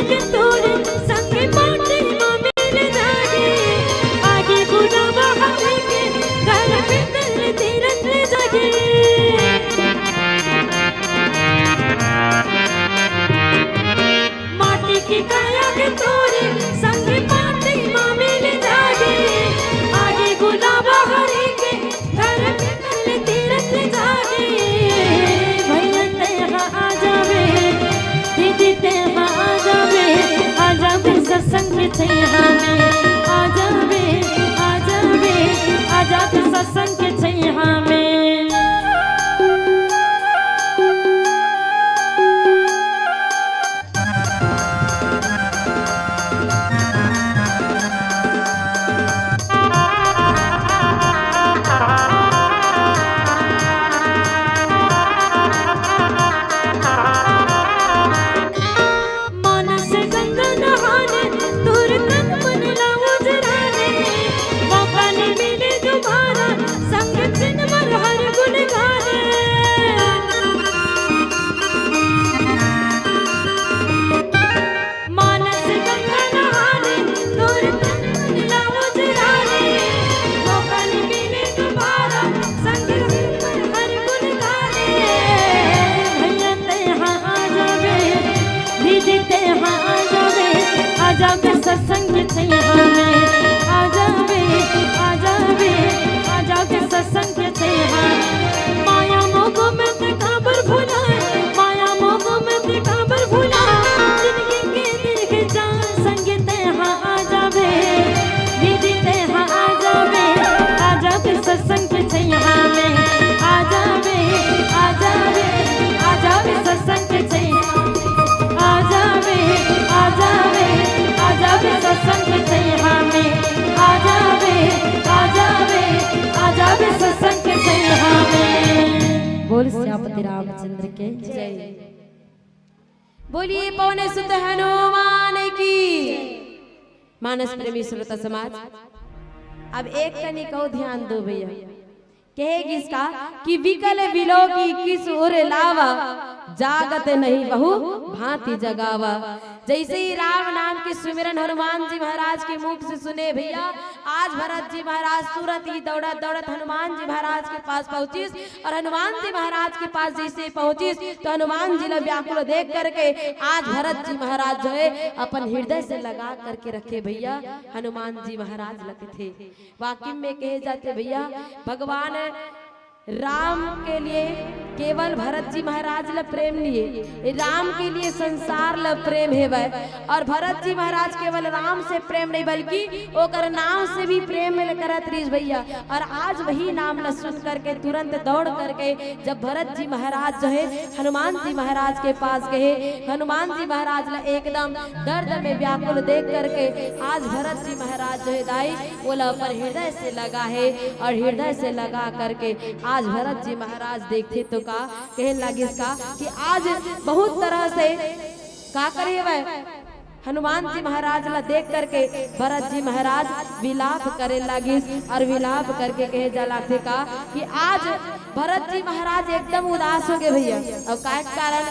के तोरे संग माटी मा मिल जागे, आगे गुलाब हरे के घर भीतर तीरथ जागे। माटी के काया के तोरे संग माटी मा मिल जागे, आगे गुलाब हरे के घर भीतर तीरथ जागे। भैया तेहा आ जावे, दीदी तेहा आ जावे, आ जावे सत्संग के छैया में, आ जावे, आ जावे, आ जावे सत्संग के छैया में। मानस गंगा नहाने, तोर तन मन ला उजराने, मौका न मिले दोबारा, संग दिन भर हर गुण गाने। मानस गंगा नहाने, तोर तन मन ला उजराने, मौका न मिले दोबारा, संग दिन भर हर गुण गाने। भैया तेहा आ जावे, दीदी तेहा आ जावे, आ जावे सत्संग के छैया में, आ जावे, आ जावे, आ जावे सत्संग के छैया में। माया मोह में ते काबर भुलाए, माया मोह में ते काबर भुलाए, जिंदगी के देख जा संग तेहा आ जावे, दीदी तेहा आ जावे, आ जावे सत्संग के छैया में, आ जावे, आ जावे, आ जावे सत्संग के छैया में, आ जावे, आ जावे, आ जावे सत्संग के छैया में, आ जावे, आ जावे, आ जावे सत्संग के छैया में। बोल सियापति रामचंद्र के जय। बोलिए पवन सुत हनुमान की। मानस प्रेमी श्रोता समाज, अब एक कनिक अउ ध्यान दो भैया। कहे गिस का कि विकल विलोकी किस उर लावा, जागत नहीं बहु भांति जगावा। जैसे ही राम नाम के सुमिरन हनुमान जी महाराज के मुख से सुने भैया, आज भरत जी महाराज तुरंत ही दौड़त दौड़त हनुमान जी महाराज के पास पहुंचिस और हनुमान जी महाराज के पास जैसे ही पहुंचिस तो हनुमान जी ला व्याकुल देख करके आज भरत जी महाराज जो है अपन हृदय से लगा करके रखे भैया। हनुमान जी महाराज लगथे वाकिम में कहे जाथे भैया, भगवान राम के लिए केवल भरत जी महाराज ला प्रेम नइ हे, राम के लिए संसार ला प्रेम हेवय। और भरत जी महाराज केवल राम से प्रेम नहीं बल्कि ओकर नाम से भी प्रेम करत रहिस भैया। और आज वही नाम ला सुन करके तुरंत दौड़ करके जब भरत जी महाराज जो है हनुमान जी महाराज के पास गए, हनुमान जी महाराज ला एकदम दर्द में व्याकुल देख करके आज भरत जी महाराज जो है दाई ओला अपन हृदय से लगा है और हृदय से लगा करके आज भरत जी महाराज देखथे तो का कहे लागिस का कि आज बहुत तरह से का करे हवय, हनुमान जी महाराज ला देख करके भरत जी महाराज विलाप करे लागिस और विलाप करके कहे जा लागथे का कि आज भरत जी महाराज एकदम उदास हो गए भैया। और का कारण,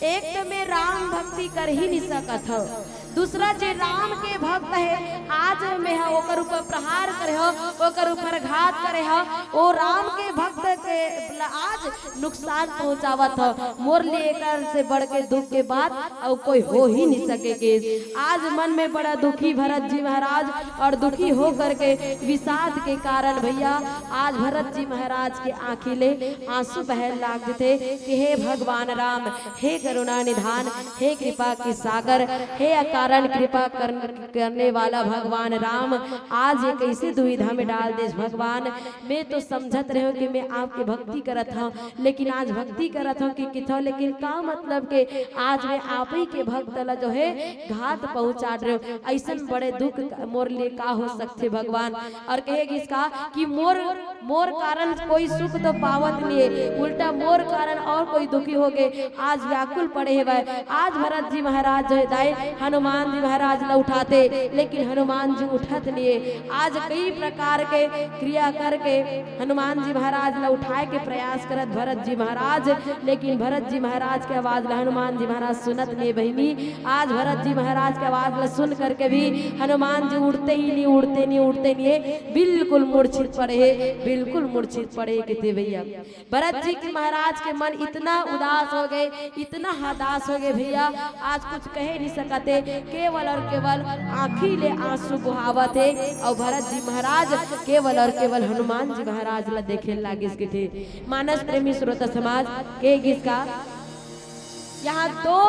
एक तो मैं राम भक्ति कर ही नहीं सकत हव, दूसरा जे राम के भक्त है आज मैं ह ओकर ऊपर प्रहार करे हव, ओकर ऊपर घात करे हव, ओ राम के भक्त के आज नुकसान पहुंचावत हव। मोर लिए एकर से बढ़ के दुख के बात अउ कोई हो ही नहीं सके के। आज मन में बड़ा दुखी भरत जी महाराज और दुखी हो करके विषाद के कारण भैया आज भरत जी महाराज के आंखी ले आंसू बहन लाग जथे कि हे भगवान राम, हे करुणा निधान, हे कृपा के सागर, हे अकारण कृपा कर, करने वाला भगवान राम, आज ये कैसे दुविधा में डाल देस भगवान। मैं तो समझत रहे हव कि मैं आपके भक्ति करत हव, लेकिन आज भक्ति करत हव कि किथव, लेकिन का मतलब के आज मैं आप ही के भक्त ला जो है घात पहुंचा रहे हव। ऐसन बड़े दुख मोर लिए का हो सकथे भगवान। और कहे गिस का कि मोर मोर कारण कोई सुख तो पावत नहीं है, उल्टा मोर कारण और कोई दुखी हो गए। आज व्याकुल पड़े हेवय। आज भरत जी महाराज जो है दाई हनुमान जी महाराज ला उठाते, लेकिन हनुमान जी उठत नहीं है। आज कई प्रकार के क्रिया करके हनुमान जी महाराज ला उठाए के प्रयास प्रयास करत भरत जी महाराज, लेकिन भरत जी महाराज के आवाज ला हनुमान जी महाराज सुनत नहीं बहिनी। आज भरत जी महाराज के आवाज ला सुन करके भी हनुमान जी उड़ते ही नहीं, उड़ते नहीं, उड़ते नहीं है, बिल्कुल मूर्छित पड़े है, बिल्कुल मूर्छित पड़े कथे भैया। भरत जी के महाराज के मन इतना उदास हो गए, इतना हताश हो गए भैया, आज कुछ कहे नहीं सकते, केवल और केवल आँखी ले आंसू बहावत है। और भरत जी महाराज केवल और केवल हनुमान जी महाराज ला देखे लागिस कथे। मानस प्रेमी श्रोता समाज, कहे गिस का, यहाँ दो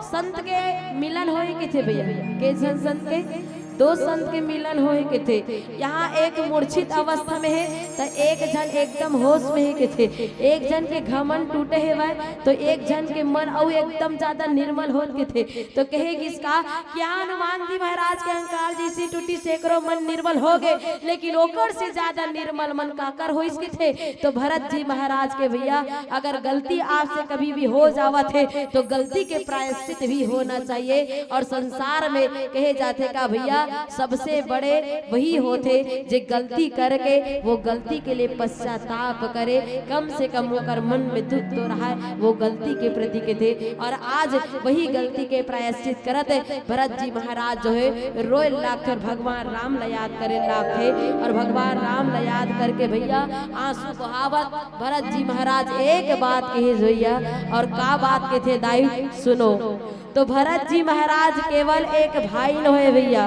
संत के मिलन होए कथे भैया। के झन संत के? दो संत के मिलन होए कथे। यहाँ एक मूर्छित अवस्था में है, तो एक झन एकदम होश में है कथे। एक झन के घमंड टूटे हेवय, तो एक झन के मन अउ एकदम ज्यादा निर्मल होत कथे। तो कहे गिस का कि हनुमान जी महाराज के अहंकार जैसी टूटी, सैकड़ों मन निर्मल हो गए, लेकिन ओकर से ज्यादा निर्मल मन काकर होइस कथे। तो भरत जी महाराज के भैया, अगर गलती आपसे कभी भी हो जावत है, तो गलती के प्रायश्चित भी होना चाहिए। और संसार में कहे जाथे का भैया, सबसे बड़े वही होथे जे गलती करके वो गलती के लिए पश्चाताप करे, कम से कम ओकर मन में दुख तो रहा, वो गलती के प्रति कथे। और आज वही गलती के प्रायश्चित करत भरत जी महाराज जो है रोए लागथे और भगवान राम ला याद करे लागथे। और भगवान राम ला याद करके भैया आंसू बहावत भरत जी महाराज एक बात कहिस भैया। और का बात कथे दाई, सुनो। तो भरत जी महाराज केवल एक भाई नोहे भैया,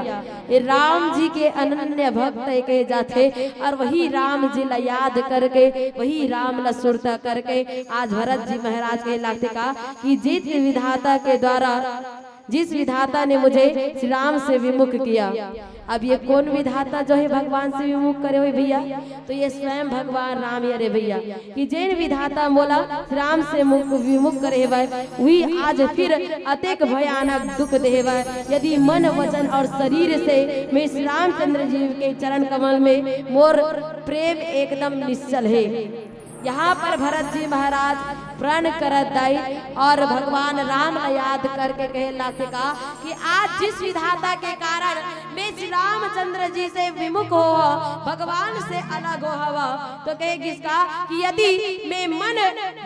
ये राम जी के अनन्य भक्त कहे जाथे। और वही राम जी ला याद करके, वही राम ला सुरता करके आज भरत जी महाराज कहे लागथे का कि जिस विधाता के द्वारा, जिस विधाता ने मुझे श्री राम से विमुख किया। अब ये कौन विधाता जो है भगवान से विमुख करे होए भैया? तो ये स्वयं भगवान राम ही अरे भैया, कि जेन विधाता मोला श्री राम से मुख, विमुख करे हेवय, वही आज फिर अतेक भयानक दुख दे हेवय। यदि मन, वचन और शरीर से मैं श्री रामचंद्र जी के चरण कमल में मोर प्रेम एकदम निश्चल है। यहाँ पर भरत जी महाराज प्रण करत दाई और भगवान राम ला याद करके कहे लागथे का कि आज जिस विधाता के कारण मैं श्री रामचंद्र जी से विमुख हो, भगवान से अलग हो हवा, तो कहे गिस का कि यदि मैं मन,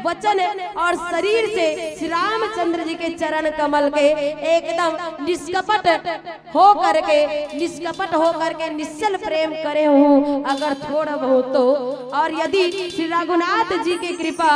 वचन और शरीर से श्री रामचंद्र जी के चरण कमल के एकदम निष्कपट हो करके, निष्कपट हो करके निश्चल प्रेम करे हूँ अगर थोड़ा बहुत तो, और यदि श्री रघुनाथ जी की कृपा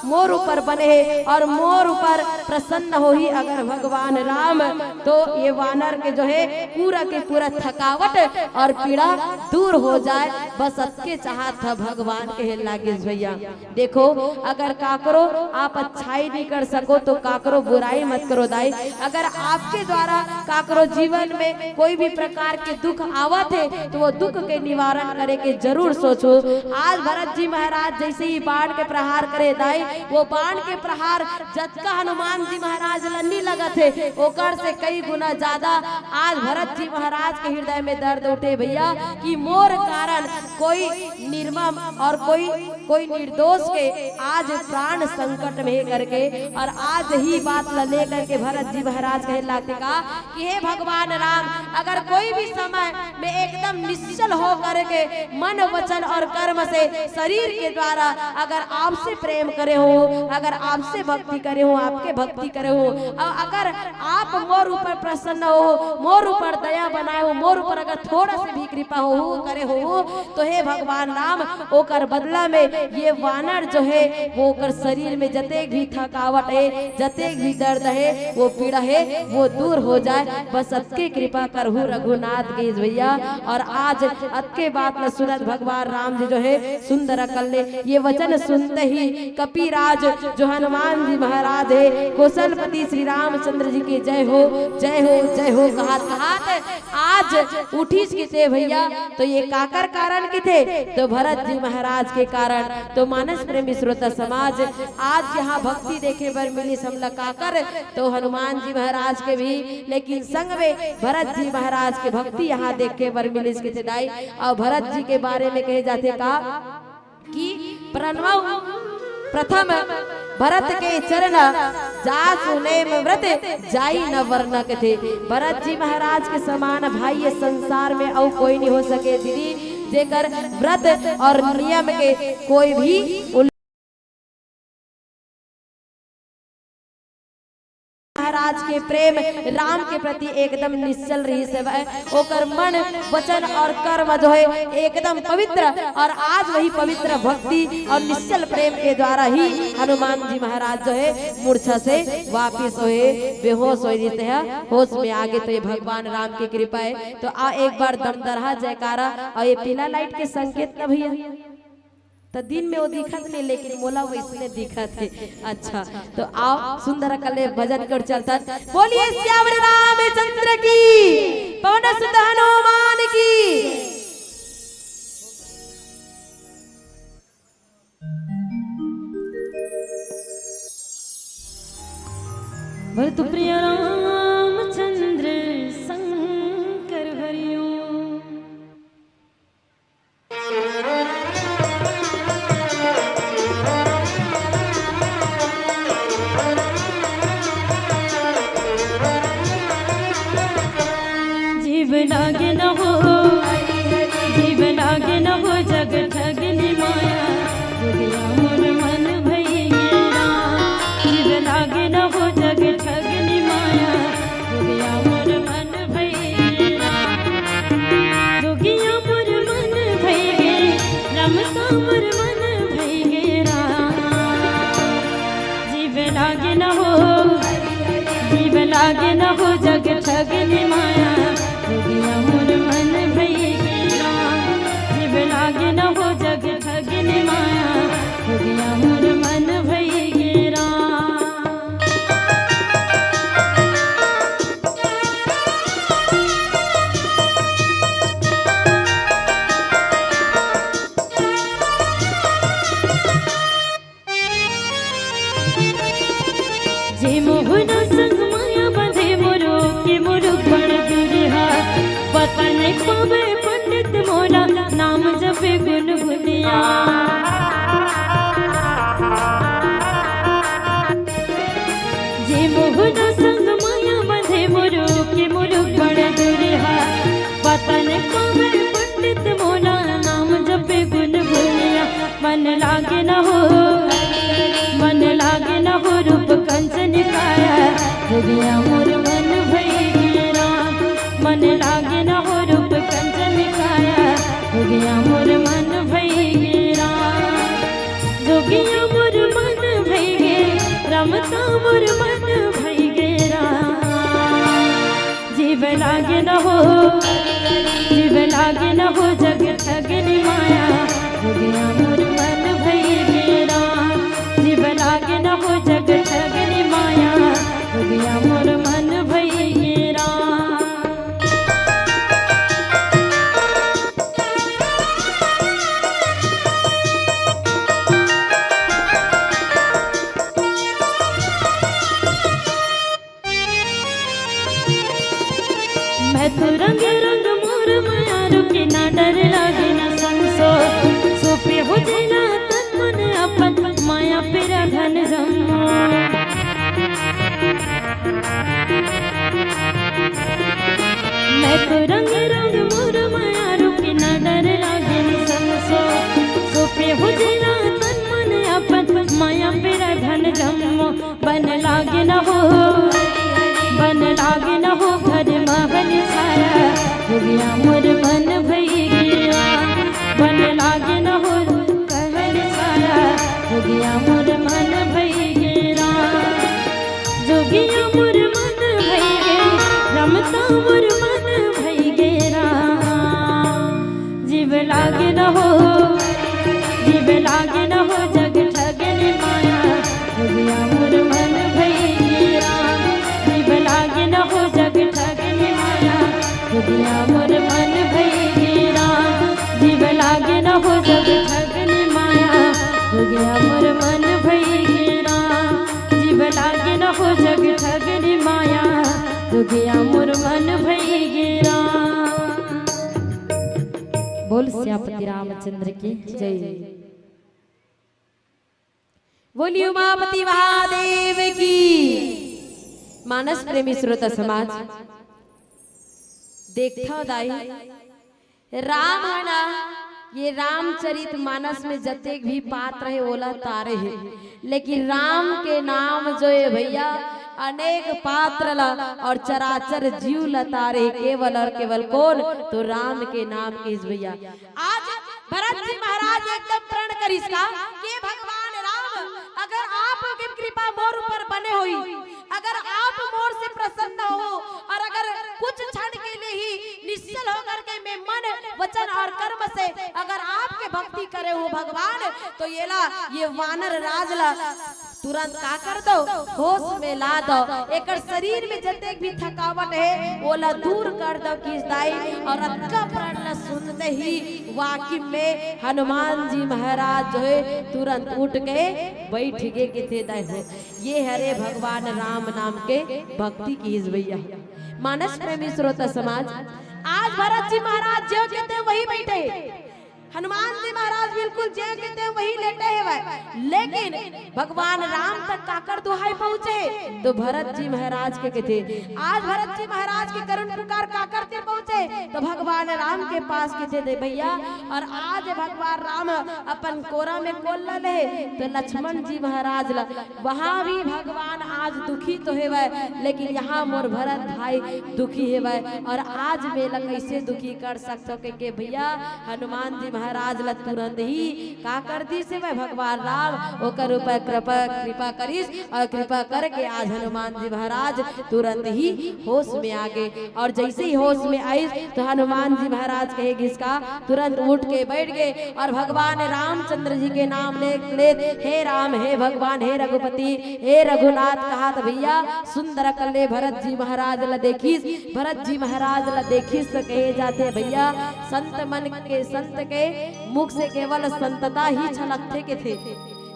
मोर ऊपर बने है और मोर ऊपर प्रसन्न होही अगर भगवान राम, तो ये वानर के जो है पूरा के पूरा थकावट और पीड़ा दूर हो जाए। बस अतके चाहत था भगवान, कहे लागिस भैया। देखो, अगर काकरो आप अच्छाई नहीं कर सको तो काकरो बुराई मत करो दाई। अगर आपके द्वारा काकरो जीवन में कोई भी प्रकार के दुख आवत है तो वो दुख के निवारण करे के जरूर सोचो। आज भरत जी महाराज जैसे ही बाण के प्रहार करे दाई, वो बाण के प्रहार जतका हनुमान जी महाराज ला नहीं लगत है, ओकर से कई गुना ज्यादा आज भरत जी महाराज के हृदय में दर्द उठे भैया, कि मोर कारण कोई निर्मम और कोई, कोई निर्दोष के आज प्राण संकट में करके। और आज ही बात ला लेकर के भरत जी महाराज कहे लागथे का कि हे भगवान राम, अगर कोई भी समय में एकदम निश्चल हो करके मन, वचन और कर्म से, शरीर के द्वारा अगर आपसे प्रेम करे हो, अगर आपसे भक्ति करे हो, आपके भक्ति करे हो, और अगर आप मोर ऊपर प्रसन्न हो, मोर ऊपर दया बनाए हो, मोर ऊपर अगर थोड़ा से भी कृपा हो, हो करे हो, तो हे भगवान राम, ओकर बदला में ये वानर जो है, वो ओकर शरीर में जतेक भी थकावट है, जतेक भी दर्द है, वो पीड़ा है, वो दूर हो जाए। बस सबके कृपा करहु रघुनाथ गिस भैया। और आज अतके बात ला सुनत भगवान राम जी जो है सुंदर कर ले। ये वचन सुनते ही कपिराज जो हनुमान जी महाराज है, कौशलपति श्री रामचंद्र जी की जय हो, जय हो, जय हो कहत कहत आज उठिस कथे भैया। तो ये काकर कारण कथे? तो भरत जी महाराज के कारण। तो मानस प्रेमी श्रोता समाज, आज यहाँ भक्ति देखे बर मिलिस हमला काकर, तो हनुमान जी महाराज के भी, लेकिन संग में भरत जी महाराज के भक्ति यहाँ देखे बर मिलिस कथे दाई। और भरत जी के बारे में कहे जाथे का कि प्रणव प्रथम भरत के चरण, जासु नेम व्रत जाई न वर्ण कथे। भरत जी महाराज के समान भाई ये संसार में अउ कोई नहीं हो सके दीदी, जेकर व्रत और नियम के कोई भी उल्लंघन महाराज के प्रेम राम के प्रति एकदम निश्चल रहिस हवय। ओकर मन, वचन और कर्म जो है एकदम पवित्र, और आज वही पवित्र भक्ति और निश्चल प्रेम के द्वारा ही हनुमान जी महाराज जो है मूर्छा से वापिस होए, बेहोश होए, जैसे है होश में आगे। तो ये भगवान राम की कृपा है। तो आ एक बार दमदरहा जयकारा। और ये पीला लाइट के संकेत ना भैया, तो दिन में वो दिखत नहीं, लेकिन मोला वैसने दिखत है। अच्छा, तो आओ सुंदर कले भजन कर चलतन। बोलिए सियावर रामचंद्र की, पवन सुत हनुमान की। भरत प्रिय रामचंद्र शंकर हरिओ। जीव लागे न हो, जीव लागे न हो, जग ठगनी माया, जोगिया मोर मन भई गेरा। जीव लागे न हो, जग ठगनी माया, जोगिया मोर मन भई गेरा। जोगिया मोर मन भई गे, रमता मोर मन भई गेरा। जीव लागे न हो, जीव लागे न हो, जग ठगनी माया, जोगिया मोर मन भई गेरा। जीव लागे न हो, जग ठगनी माया, जोगिया मोर मन भई गेरा। जे मोहना संग माया बंधे मोरो के मोर बड़ दुरिहा। पता नहीं पावे पंडित मोला नाम जपे गुनगुनिया। जे मोहना संग माया बंधे मोरो के मोर बड़ दुरिहा। पता नहीं पावे पंडित मोला नाम जपे गुनगुनिया। मन लागे न हो, मन लागे न हो रूप कंचन काया, जोगिया मोर मन भई गेरा। मन लागे न हो रूप कंचन काया, जोगिया मोर मन भई गेरा। जोगिया मोर मन भई गे, रमता मोर मन भई गेरा। जीव लागे न हो, जीव लागे न हो, जग ठगनी माया, जोगिया मोर मन भई गेरा। जीव लागे न हो, जग ठगनी माया, जोगिया मोर मन भई गेरा। मैं तो रंग रंग मोर मयारू के, ना डर लागे ना संसो। सोपे हो जेला तन मन अपन, माया पेरा धन जम्मो। मैं तो रंग रंग मोर मयारू के, ना डर लागे ना संसो। सोपे हो जेला तन मन अपन, माया पेरा धन जम्मो। बन लागे न हो, बन लागे न हो घर महल सारा, जोगिया मोर मन भई गेरा। बन लागे न हो महल सारा, जोगिया मोर मन भई गेरा। जोगिया मोर मन भई गे, रमता मोर मन भई गेरा। जीव लागे न हो, जीव लागे न हो जग ठगनी माया, जोगिया मोर मन भई गेरा। जीव लागे न हो जग ठगनी माया, जोगिया मोर मन भई गेरा। जीव लागे न हो जग ठगनी माया, जोगिया मोर मन भई गेरा। जीव लागे न हो जग ठगनी माया, जोगिया मोर मन भई गेरा। बोल सियापति रामचंद्र की जय। बोलिए उमापति महादेव की। मानस प्रेमी श्रोता समाज, देखथव दाई, राम ह ना, ये रामचरित मानस में जतेक भी पात्र हे, ओला तारे हे, लेकिन राम के नाम जो हे भैया, अनेक पात्र ला और चराचर जीव ला तारे हे केवल और केवल कोन? तो राम के नाम के इस भैया। आज भरत जी महाराज एकदम प्रण करिस का कि भगवान राम, अगर आपके कृपा मोर ऊपर बने होई, अगर आप मोर से प्रसन्न हो और अगर कुछ क्षण के लिए ही निश्चल होकर के मैं मन, वचन और कर्म से अगर आपके भक्ति करे हो भगवान, तो येला, ये वानर राज ला तुरंत का कर दो, होश में ला दो। एकर शरीर में जतेक भी थकावट हे, ओला दूर कर दो किस दाई। और अतका प्रण ला सुनते ही वाकई में हनुमान जी महाराज जो हे, तुरंत उठ के बैठ गे किथे दाई हो। ये हरे भगवान राम नाम के भक्ति किहिस भैया। मानस प्रेमी श्रोता समाज, आज भरत जी महाराज जो किथे वही बैठे, हनुमान जी महाराज बिल्कुल जे किथे वही लेटे हेवय, लेकिन भगवान राम तक काकर दुहाई पहुंचे, तो भरत जी महाराज के किथे। आज भरत जी महाराज के करुण पुकार काकर तीर पहुंचे, तो भगवान राम के पास किथे दे भैया। और आज भगवान राम अपन कोरा में कोल ला ले, तो लक्ष्मण जी महाराज ला, वहां भी भगवान आज दुखी तो हेवय, लेकिन यहाँ मोर भरत भाई दुखी हेवय। और आज मेला कैसे दुखी कर सकथो के, के भैया, हनुमान जी महाराज ला तुरंत ही का कर दिस हेवय भगवान राम, ओकर ऊपर कृपा, कृपा करिस और कृपा करके आज हनुमान जी महाराज तुरंत ही होश में आ गे। और जैसे ही होश में आइस, तो हनुमान जी महाराज कहे गिस का, तुरंत उठ के बैठ गे और भगवान रामचंद्र जी के नाम ले लेत, "हे राम, हे भगवान, हे रघुपति, हे रघुनाथ," कहात भैया सुंदर अकल्ले भरत जी महाराज ला देखिस। भरत जी महाराज ला देखिस तो कहे जाथे भैया, संत मन के, संत के मुख से केवल संतता ही छलकथे किथे।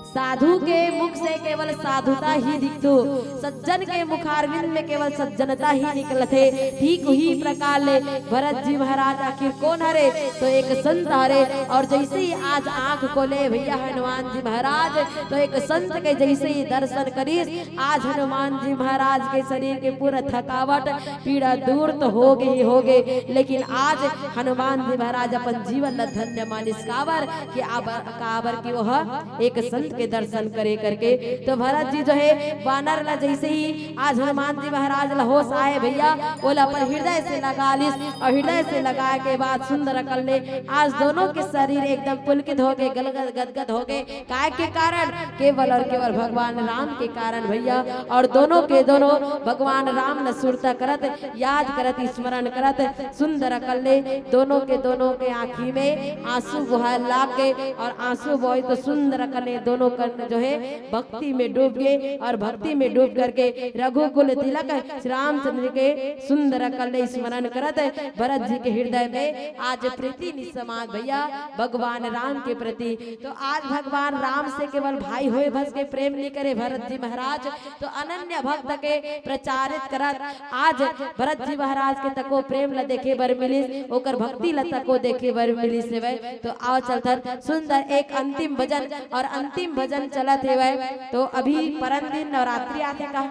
साधु के मुख से केवल साधुता ही दिखथो, सज्जन के मुखारविंद में केवल सज्जनता ही निकलथे। ठीक उही प्रकार ले भरत जी महाराज आखिर कोन हरे? तो एक संत हरे। और जैसे ही आज आंख खोले भैया हनुमान जी महाराज, तो एक संत के जैसे ही दर्शन करिस, आज हनुमान जी महाराज के शरीर के पूरा थकावट, पीड़ा दूर तो हो गे ही हो गे, लेकिन आज हनुमान जी महाराज अपन जीवन ला धन्य मानिस। काबर कि आब काबर कि ओह एक संत के दर्शन करे करके। तो भरत जी जो हे वानर ला जैसे ही आज हनुमान जी महाराज ला होश आए भैया, ओला अपन हृदय से लगा लिस और हृदय से लगाए के बाद सुंदर अकल्ले आज दोनों के शरीर एकदम पुलकित हो गे, गलगल गदगद हो गे। काय के कारण? केवल और केवल भगवान राम के कारण भैया। और दोनों के दोनों भगवान राम ला सुरता करत, याद करत, स्मरण करत सुंदर अकल्ले दोनों के दोनों के आँखी में आंसू बोहाय लाग गे और आंसू बोहे तो सुंदर अकल्ले दोनों कन जो हे भक्ति में डूब गे और भक्ति में डूब करके रघुकुल तिलक श्री रामचंद्र के सुंदर अकल्ले स्मरण करत भरत जी के हृदय में आज प्रीति निसमाग भैया भगवान राम के प्रति। तो आज भगवान राम से केवल भाई होए भस के प्रेम नइ करे भरत जी महाराज, तो अनन्य भक्त के प्रचारित करत आज भरत जी महाराज के तको प्रेम ल देखे बर मिलिस, ओकर भक्ति ल तको देखे बर मिलिस हेवय। तो आओ चलथन सुंदर एक अंतिम भजन और अंतिम भजन चलत हेवय। तो अभी परन दिन नवरात्रि आथे का?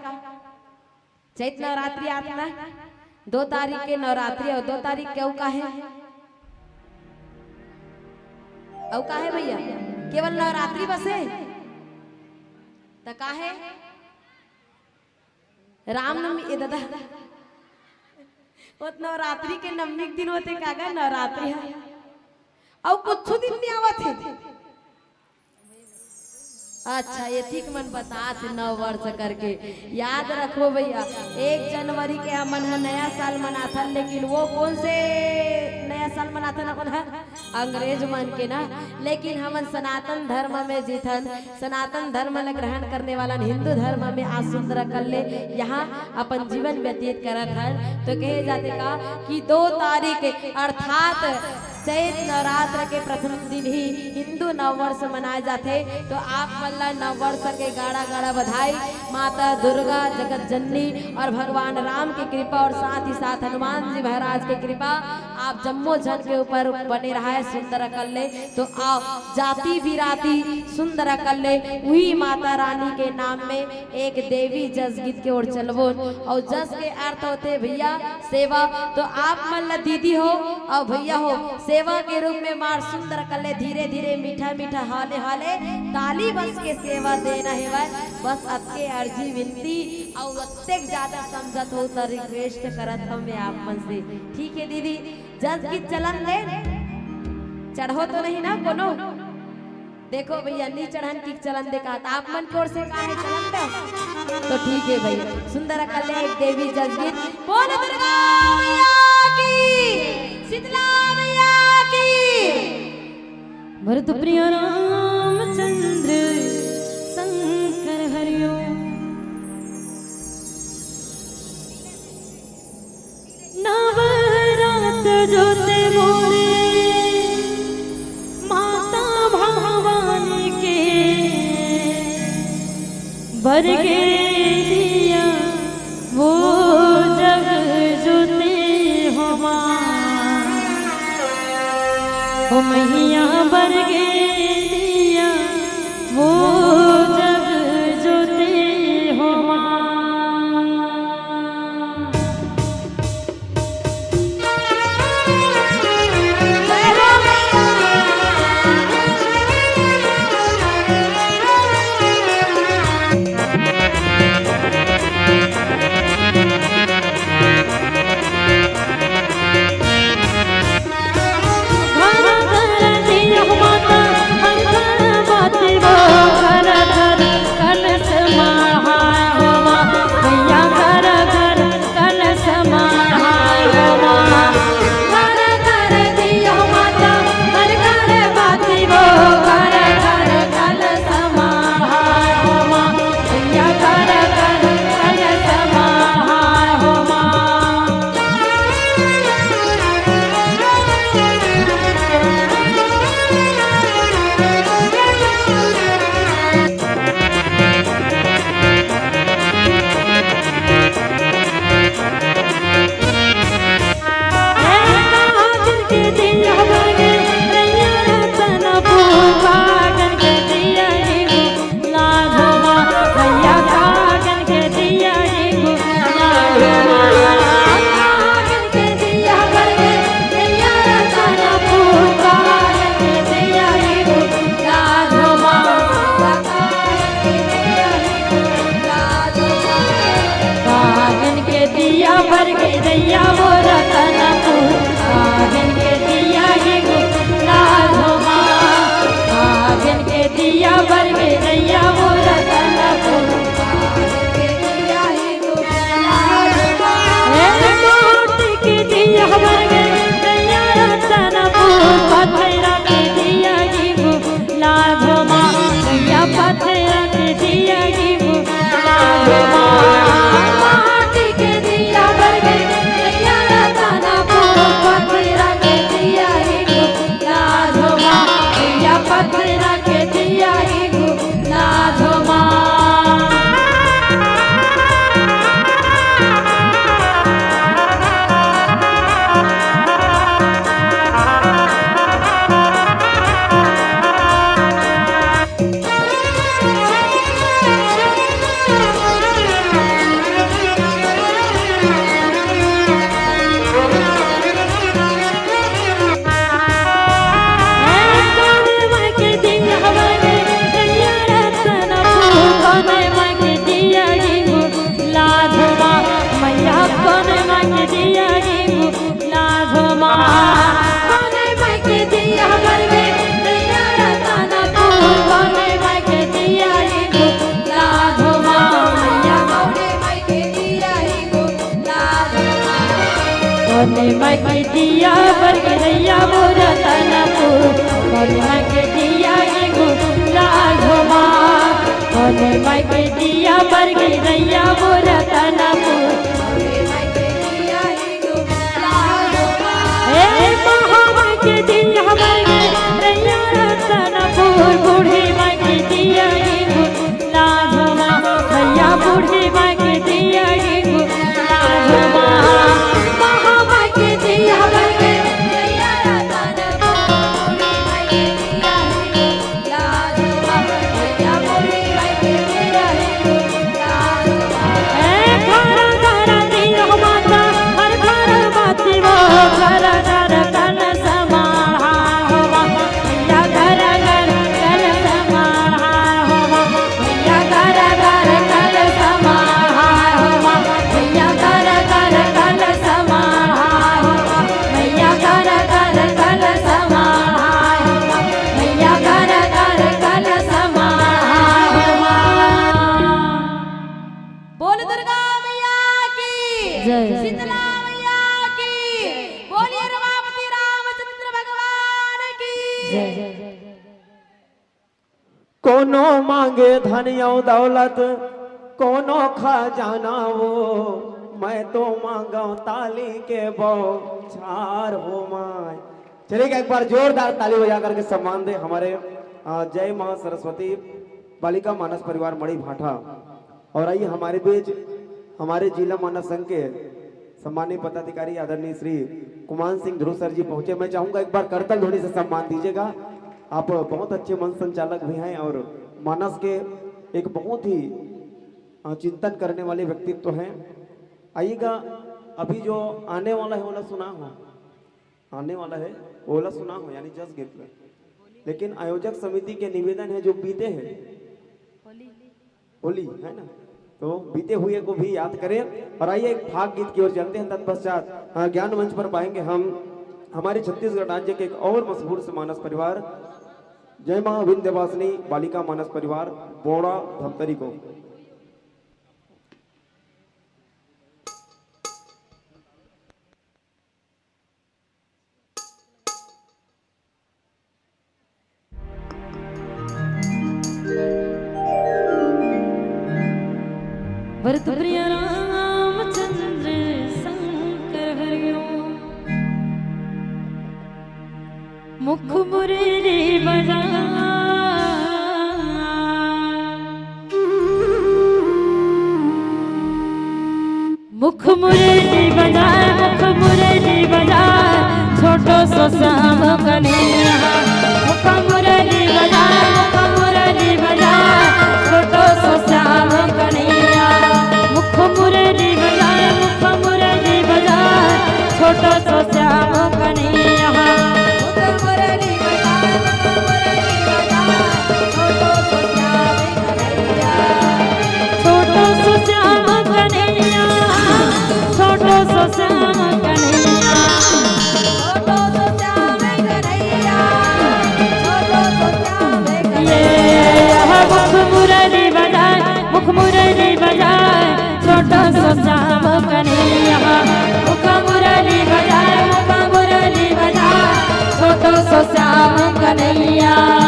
चैत नवरात्रि आत ना, दो तारीख के नवरात्रि अउ दो तारीख के अउ का हे? अउ का हे भैया? केवल नवरात्रि बस हे? त का हे? रामनवमी, ए दादा, ओ नवरात्रि के नवमी के दिन होथे का गा नवरात्रि ह? अउ कुछु दिन नइ आवत हे। अच्छा, एतिक मन बतात हे नव वर्ष करके। याद रखो भैया, एक जनवरी के हमन ह नया साल मनाथन, लेकिन वो कोन से नया साल मनाथन अपन ह? अंग्रेज मन के ना। लेकिन हमन सनातन धर्म में जीथन, सनातन धर्म ल ग्रहण करने वाला हिंदू धर्म में आज सुंदर अकल्ले यहाँ अपन जीवन व्यतीत करत हन। तो कहे जाथे का कि दो तारीख अर्थात चैत नवरात्र के प्रथम दिन ही हिंदू नववर्ष मनाए जाथे। तो आप मन ला नववर्ष के गाड़ा गाड़ा बधाई। माता दुर्गा, जगत जननी और भगवान राम की कृपा और साथ ही साथ हनुमान जी महाराज की कृपा आप जम्मो झन के ऊपर बने रहाय सुंदर अकल ले। तो आओ, जाति बिराती सुंदर अकल ले, उही माता रानी के नाम में एक देवी जस गीत के ओर चलबो। अउ जस के अर्थ होथे भैया सेवा। तो आप मन ला दीदी हो अउ भैया हो, सेवा के रूप में मार सुंदर अकल ले धीरे धीरे, मीठा मीठा, हाले हाले, ताली बस के सेवा देना हेवय। बस अतके अर्जी विनती, अउ अतेक ज्यादा समझत हो त रिक्वेस्ट करत हंव मैं आप मन से। ठीक हे दीदी, जस गीत चलन दे, चढ़ो तो नहीं ना कोनो? देखो भैया, नी चढ़न की चलन दे कहा, त आप मन के ओर से का हे, चलन दे? तो ठीक हे भाई, सुंदर अकल ले एक देवी जस गीत। बोल दुर्गा मैया की, शीतला मैया की। भरत प्रिय रामचंद्र शंकर हरिओम। नवरात जोते मोरे माता भवानी के, बरगे दिया वो जग जोते हो माँ। हो मैया बरगे दिया वो जग जोते हो माँ। कोने माई के दिया बर के दैया मोर तनपुर, कोने माई के दिया एगो लाल हो माँ, कोने माई के दिया बर के दैया मोर तनपुर। ए महावा के दिया बर के दैया तनपुर, बूढ़ी माई के दिया एगो लाल हो माँ, भैया बूढ़ी माई के दिया एगो लाल हो माँ, महावा के दिया बर के मांगे धन अउ दौलत, कोनो खजाना वो, मैं तो मांगव ताली के बौछार हो माय। चलिए, एक बार जोरदार ताली बजा करके सम्मान दे हमारे, अ, जय माँ सरस्वती बालिका मानस परिवार मड़ी भाठा। और आइए हमारे बीच हमारे जिला मानस संघ के सम्मानित पदाधिकारी आदरणीय श्री कुमान सिंह ध्रुव सर जी पहुंचे। मैं चाहूंगा, एक बार करताल ध्वनि से सम्मान दीजिएगा। आप बहुत अच्छे मंच संचालक भी हैं और मानस के एक बहुत ही, अ, चिंतन करने वाले व्यक्तित्व हैं। आइएगा, अभी जो आने वाला है, वो ना सुना हो, आने वाला है, ओला सुना हो, यानी जस गीत में। लेकिन आयोजक समिति के निवेदन है, जो बीते हैं, होली, है ना, तो बीते हुए को भी याद करें। और आइए, एक फाग गीत की ओर चलते हैं। तत्पश्चात, हाँ, ज्ञान मंच पर पाएंगे हम हमारे छत्तीसगढ़ राज्य के एक और मशहूर से मानस परिवार, जय माँ विंध्यवासिनी बालिका मानस परिवार, बोड़ा धमतरी को। भरत प्रिया रामचंद्र शंकर हरिओ। मुख मुरली बजा, मुख मुरली बजाए, मुख मुरली बजाए, छोटो सो श्याम कन्हैया। मुख मुरली बजाए, मुख मुरली बजाए, छोटो सो श्याम कन्हैया। मुख मुरली बजाए, मुख मुरली बजाए, छोटो सो श्याम कन्हैया। मुख मुरली बजाए, मुख मुरली बजाए, छोटो सो श्याम कन्हैया। छोटो सो श्याम कन्हैया, छोटो सो श्याम कन्हैया। छोटो सो श्याम कन्हैया, छोटो सो श्याम कन्हैया। ये यह मुख मुरली बजाए, मुख मुरली बजाए, छोटो सो श्याम कन्हैया। मुख मुरली बजाए, मुख मुरली बजाए, छोटो सो श्याम कन्हैया।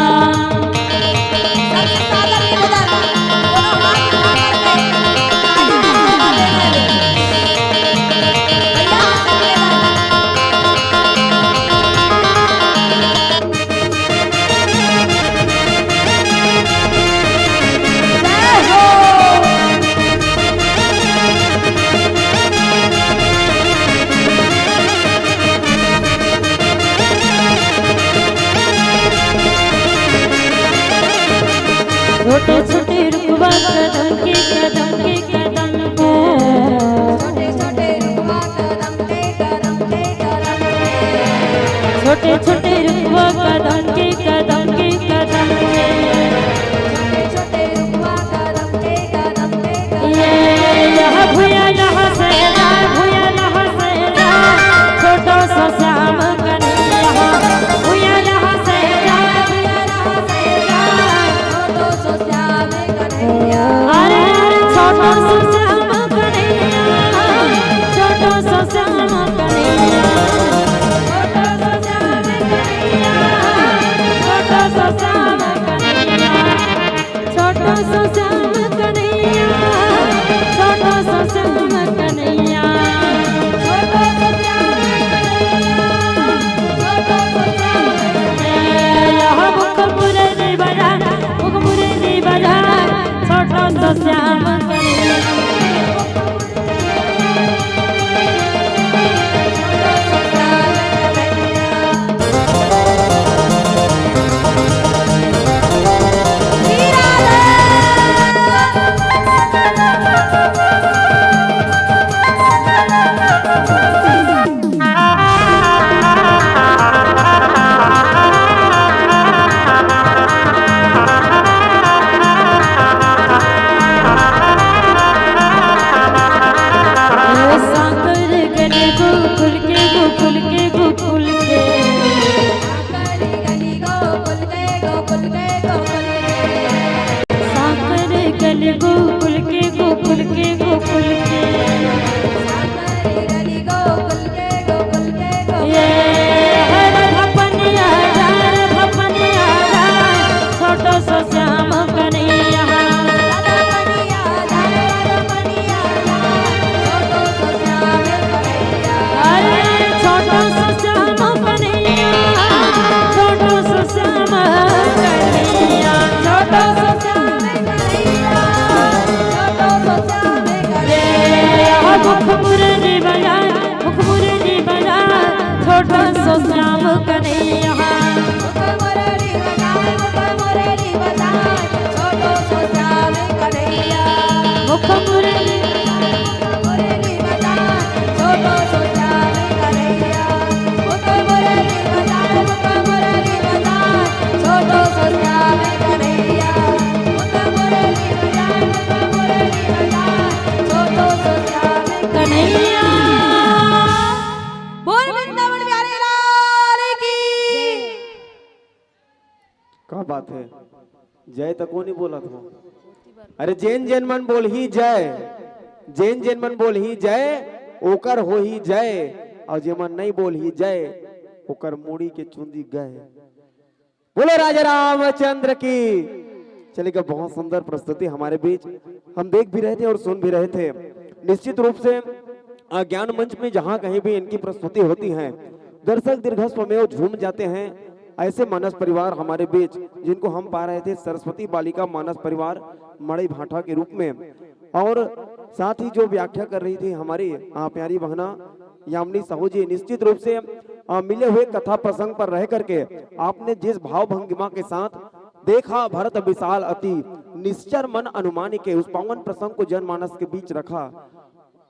छोटे छोटे रुखवा कदम के, कदम के, कदम को। छोटे छोटे रुखवा कदम के, कदम के, कदम के। छोटे छोटे रुखवा कदम के, कदम के, कदम के। छोटे छोटे रुखवा कदम के, कदम के, कदम के। ये यह भुया, यह से जा, भुया, यह से जा, छोटो सो श्याम कन्हैया। भुया, यह से जा, भुया, यह से जा, छोटो सो श्याम कन्हैया। अरे, अरे, छोटो सो श्याम कन्हैया, छोटो सो श्याम कन्हैया, छोटो सो श्याम कन्हैया, छोटो सो श्याम कन्हैया, छोटो सो श्याम कन्हैया, छोटो सो श्याम कन्हैया, छोटो सो श्याम कन्हैया, छोटो सो श्याम कन्हैया। मुख मुरली बजा, मुख मुरली बजा, छोटो सो श्याम कन्हैया। मुख मुरली बजाए, मुख मुरली बजाए, छोटो सो श्याम कन्हैया। मुख मुरली बजाए, मुख मुरली बजाए, छोटो सो श्याम कन्हैया। मुख मुरली बजाए, मुख मुरली बजाए, छोटो सो श्याम कन्हैया। मुख मुरली बजाए, मुख मुरली बजाए, छोटो सो श्याम कन्हैया। मुख मुरली बजाए, मुख मुरली बजाए, छोटो सो श्याम कन्हैया। बोल वृंदावन बिहारी लाल की। का बात है, जय तो कोनी बोलत हो? अरे जेन जेन मन बोलही जय, जेन जेन मन बोलही जय, ओकर होही जय, और जे मन नहीं बोलही जय, ओकर मुड़ी के चुंदी गय। बोलो राजा रामचंद्र की। चलिए, बहुत सुंदर प्रस्तुति हमारे बीच हम देख भी रहे थे और सुन भी रहे थे। निश्चित रूप से, अ, ज्ञान मंच में जहाँ कहीं भी इनकी प्रस्तुति होती है, दर्शक दीर्घ स्वमेव झूम जाते हैं। ऐसे मानस परिवार हमारे बीच, जिनको हम पा रहे थे सरस्वती बालिका मानस परिवार मड़ई भाटा के रूप में, और साथ ही जो व्याख्या कर रही थी हमारी, अ, प्यारी बहना यामिनी साहू जी, निश्चित रूप से, अ, मिले हुए कथा प्रसंग पर रह करके आपने जिस भाव भंगिमा के साथ देखा भरत विशाल अति निश्चर मन अनुमानिके, उस पावन प्रसंग को जनमानस के बीच रखा।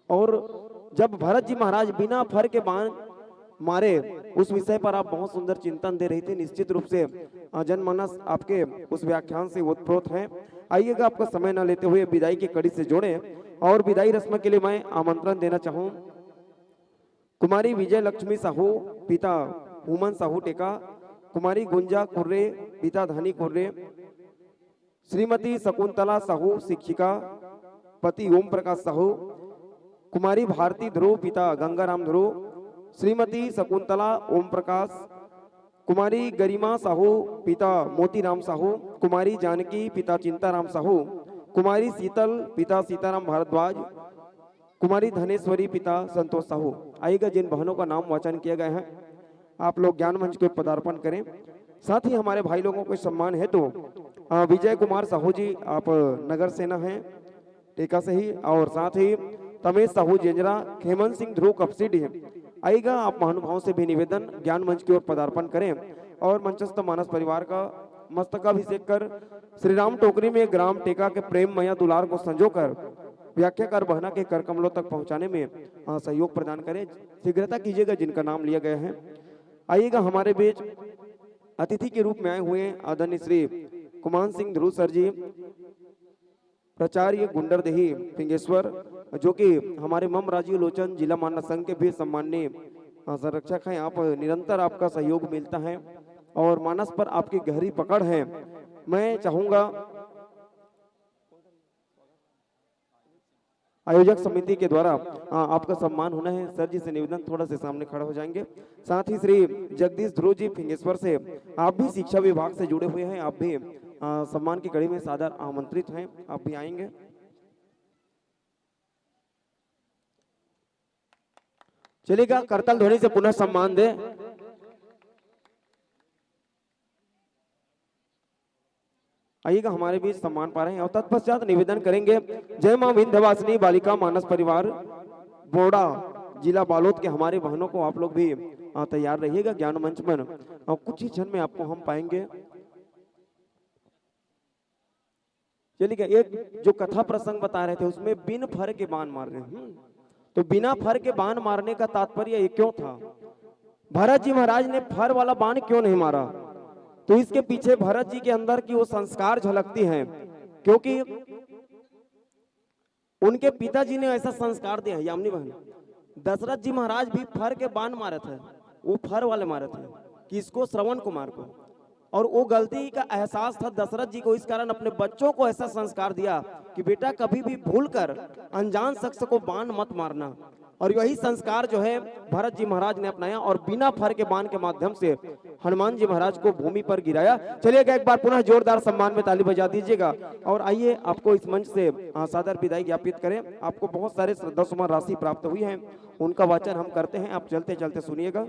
और जब भरत जी महाराज बिना फर के बाण मारे, उस विषय पर आप बहुत सुंदर चिंतन दे रही थी। निश्चित रूप से, अ, जनमानस आपके उस व्याख्यान से ओतप्रोत है। आइएगा, आपका समय न लेते हुए विदाई की कड़ी से जोड़ें और विदाई रस्म के लिए मैं आमंत्रण देना चाहूँ कुमारी विजय लक्ष्मी साहू, पिता हुमन साहू टेका, कुमारी गुंजा कुर्रे, पिता धनी कुर्रे, श्रीमती शकुंतला साहू, शिक्षिका, पति ओम प्रकाश साहू, कुमारी भारती ध्रुव, पिता गंगाराम ध्रुव, श्रीमती शकुंतला ओम प्रकाश, कुमारी गरिमा साहू, पिता मोतीराम साहू, कुमारी जानकी, पिता चिंताराम साहू, कुमारी शीतल, पिता सीताराम भारद्वाज, कुमारी धनेश्वरी, पिता संतोष साहू। आइएगा, जिन बहनों का नाम वाचन किया गया है, आप लोग ज्ञान मंच को पदार्पण करें। साथ ही हमारे भाई लोगों के सम्मान हेतु, अ, विजय कुमार साहू जी, आप नगर सेना हैं, टेका से ही, और साथ ही तमेश साहू जेंजरा, खेमन सिंह ध्रुव कपसीडी हैं। आइएगा, आप महानुभावों से भी निवेदन, ज्ञान मंच की ओर पदार्पण करें और मंचस्थ मानस परिवार का मस्तकाभिषेक कर श्री राम टोकरी में ग्राम टेका के प्रेम मया दुलार को संजोकर व्याख्याकार बहना के कर कमलों तक पहुंचाने में, अ, सहयोग प्रदान करें। शीघ्रता कीजिएगा, जिनका नाम लिया गया है। आइएगा, हमारे बीच अतिथि के रूप में आए हुए हैं आदरणीय श्री कुमान सिंह ध्रुव सर जी, प्राचार्य गुंडरदेही फिंगेश्वर, जो कि हमारे मम राजीव लोचन जिला मानस संघ के भी सम्माननीय, अ, संरक्षक हैं। आप निरंतर, आपका सहयोग मिलता है और मानस पर आपकी गहरी पकड़ है। मैं चाहूँगा आयोजक समिति के द्वारा, अ, आपका सम्मान होना है। सर जी से निवेदन, थोड़ा से सामने खड़ा हो जाएंगे। साथ ही श्री जगदीश ध्रुव जी फिंगेश्वर से, आप भी शिक्षा विभाग से जुड़े हुए हैं, आप भी, अ, सम्मान की कड़ी में सादर आमंत्रित हैं, आप भी आएंगे। चलिएगा, करताल ध्वनि से पुनः सम्मान दे। आइएगा, हमारे बीच सम्मान पा रहे हैं और तत्पश्चात निवेदन करेंगे जय मां विंध्यवासिनी बालिका मानस परिवार बोड़ा, जिला बालोद के हमारे बहनों को, आप लोग भी, अ, तैयार रहिएगा ज्ञान मंच पर, और कुछ ही क्षण में आपको हम पाएंगे। चलिए, एक जो कथा प्रसंग बता रहे थे, उसमें बिन फर के बाण मार रहे हैं। हम्म। तो बिना फर के बाण मारने का तात्पर्य ये क्यों था? भरत जी महाराज ने फर वाला बाण क्यों नहीं मारा? तो इसके पीछे भरत जी के अंदर की वो संस्कार झलकती हैं, क्योंकि उनके पिताजी ने ऐसा संस्कार दिया है। यामिनी बहन, दशरथ जी महाराज भी फर के बाण मारे थे, वो फर वाले मारे थे कि इसको, श्रवण कुमार को। और वो गलती का एहसास था दशरथ जी को, इस कारण अपने बच्चों को ऐसा संस्कार दिया कि बेटा, कभी भी भूल कर अनजान शख्स को बाण मत मारना। और यही संस्कार जो है, भरत जी महाराज ने अपनाया और बिना फर के बाण के माध्यम से हनुमान जी महाराज को भूमि पर गिराया। चलिएगा, एक बार पुनः जोरदार सम्मान में ताली बजा दीजिएगा। और आइए, आपको इस मंच से, अ, सादर विदाई ज्ञापित करें। आपको बहुत सारे श्रद्धा सुमन राशि प्राप्त हुई हैं, उनका वाचन हम करते हैं, आप चलते चलते सुनिएगा।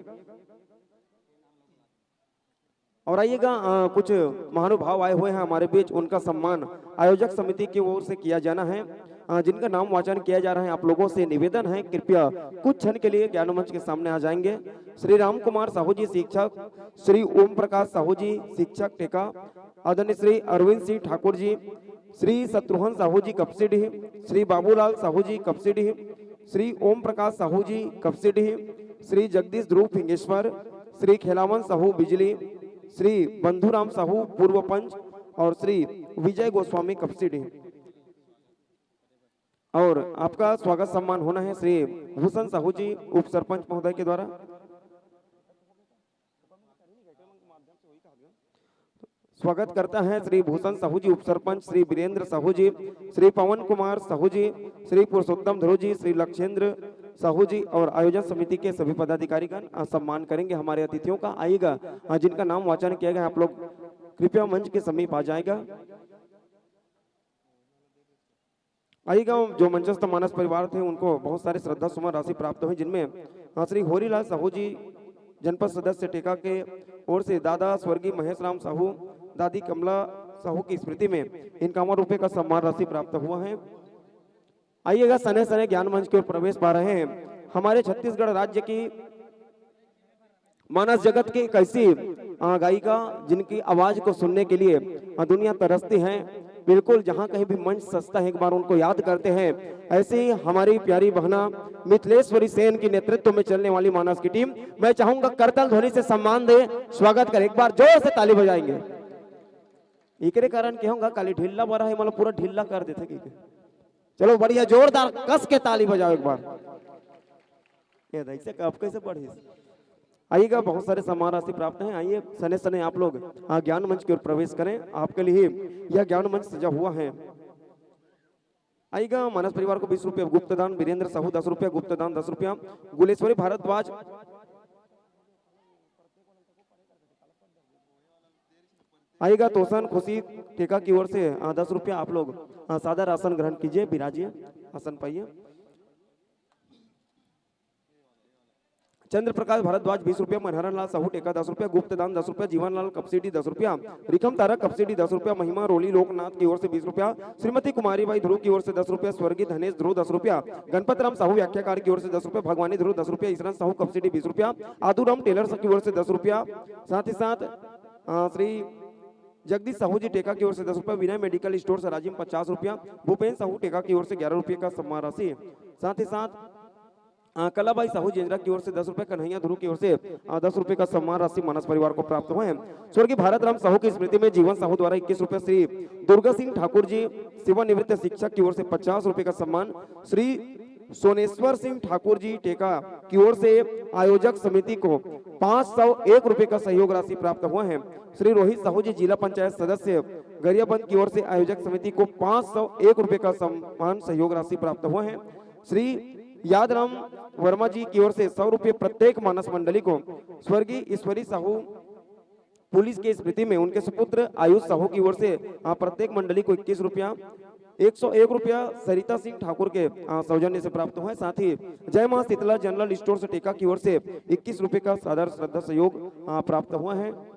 और आइएगा, अ, कुछ महानुभाव आए हुए हैं हमारे बीच, उनका सम्मान आयोजक समिति की ओर से किया जाना है। अ, जिनका नाम वाचन किया जा रहा है, आप लोगों से निवेदन है, कृपया कुछ क्षण के लिए ज्ञान मंच के सामने आ जाएंगे। श्री राम कुमार साहू जी शिक्षक, श्री ओम प्रकाश साहू जी शिक्षक टेका, आदरणीय श्री अरविंद सिंह ठाकुर जी, श्री शत्रुघ्न साहू जी कपसीडीह, श्री बाबूलाल साहू जी कपसीडीह, श्री ओम प्रकाश साहू जी कपसीडीह, श्री जगदीश ध्रुव फिंगेश्वर, श्री खेलावन साहू बिजली, श्री बंधुराम साहू पूर्व पंच और श्री विजय गोस्वामी कपसीडीह। और आपका स्वागत सम्मान होना है श्री भूषण साहू जी उप सरपंच महोदय के द्वारा। स्वागत करता है श्री भूषण साहू जी उप सरपंच, श्री वीरेंद्र साहू जी, श्री पवन कुमार साहू जी, श्री पुरुषोत्तम ध्रुव जी, श्री लक्षेंद्र साहू जी और आयोजन समिति के सभी पदाधिकारीगण। अ, सम्मान करेंगे हमारे अतिथियों का। आइएगा, अ, जिनका नाम वाचन किया गया, आप लोग कृपया मंच के समीप आ जाएगा। आइएगा, जो मंचस्थ मानस परिवार थे, उनको बहुत सारे श्रद्धा सुमन राशि प्राप्त हुई, जिनमें, हाँ, श्री होरीलाल साहू जी, जनपद सदस्य टेका के ओर से दादा स्वर्गीय महेश राम साहू, दादी कमला साहू की स्मृति में इक्यावन रुपए का सम्मान राशि प्राप्त हुआ है। आइएगा, सने सने ज्ञान मंच की ओर प्रवेश पा रहे हैं हमारे छत्तीसगढ़ राज्य की मानस जगत की एक ऐसी, अ, गायिका, जिनकी आवाज को सुनने के लिए, अ, दुनिया तरसती है। बिल्कुल, जहां कहीं भी मंच सजता है, एक बार उनको याद करते हैं। ऐसे ही हमारी प्यारी बहना मिथिलेश्वरी सेन के नेतृत्व में चलने वाली मानस की टीम, मैं चाहूंगा करताल ध्वनि से सम्मान दे, स्वागत करें, एक बार जोर से ताली बजाएंगे। एकरे कारण के होगा, काली ढिल्ला बरा है, मतलब पूरा ढिल्ला कर देते कि। चलो बढ़िया, जोरदार कस के ताली बजाओ एक बार। ये देख से कब कैसे बढ़ी। आइएगा, बहुत सारे सम्मान राशि प्राप्त हैं। आइए, सने सने आप लोग, हाँ, ज्ञान मंच की ओर प्रवेश करें। आपके लिए यह ज्ञान मंच सजा हुआ है। आइएगा, मानस परिवार को बीस रुपया गुप्त दान, वीरेंद्र साहू दस रुपया गुप्त दान, दस रुपया, गुलेश्वरी भारद्वाज। आइएगा, तोसन खुशी टेका की ओर से, आ, दस रुपया आप लोग, आ, सादर आसन ग्रहण कीजिए, विराजिए, आसन पाइए। चंद्र प्रकाश भारद्वाज बीस रुपया, मनहरन लाल साहू टेका दस रुपया, गुप्त दान दस रुपया, जीवन लाल कपसीडी दस रुपया, रिखम तारा कपसीडी दस रुपया, महिमा रोली लोकनाथ की ओर से बीस रुपया, श्रीमती कुमारी बाई ध्रुव की ओर से दस रुपया, स्वर्गीय धनेश ध्रुव दस रुपया, गणपत राम साहू व्याख्याकार की ओर से दस रुपया, भगवानी ध्रुव दस रुपया, ईशराज साहू कपसीडी बीस रुपया, आदू राम टेलर की ओर से दस रुपया, साथ ही साथ, अ, श्री जगदीश साहू जी टेका की ओर से दस रुपया, विनय मेडिकल स्टोर से राजिम पचास रुपया, भूपेंद्र साहू टेका की ओर से ग्यारह रुपये का सम्मान राशि, साथ ही साथ, अ, कलाबाई साहू जेंजरा की ओर से दस रुपये, कन्हैया ध्रुव की ओर से, अ, दस रुपये का सम्मान राशि मानस परिवार को प्राप्त हुआ है। स्वर्गीय भारत राम साहू की स्मृति में जीवन साहू द्वारा इक्कीस रुपये, श्री दुर्गा सिंह ठाकुर जी सेवानिवृत्त शिक्षक की ओर से पचास रुपये का सम्मान, श्री सोनेश्वर सिंह ठाकुर जी टेका की ओर से आयोजक समिति को पाँच सौ एक रुपये का सहयोग राशि प्राप्त हुआ है। श्री रोहित साहू जी जिला पंचायत सदस्य गरियाबंद की ओर से आयोजक समिति को पाँच सौ एक रुपये का सम्मान सहयोग राशि प्राप्त हुआ है। श्री यादराम वर्मा जी की ओर से सौ रुपये प्रत्येक मानस मंडली को स्वर्गीय ईश्वरी साहू पुलिस की स्मृति में उनके सुपुत्र आयुष साहू की ओर से, आ, प्रत्येक मंडली को इक्कीस रुपया, एक सौ एक रुपया सरिता सिंह ठाकुर के, आ, सौजन्य से प्राप्त हुआ है। साथ ही जय मां शीतला जनरल स्टोर से टेका की ओर से इक्कीस रुपये का सादर श्रद्धा सहयोग, आ, प्राप्त हुआ है।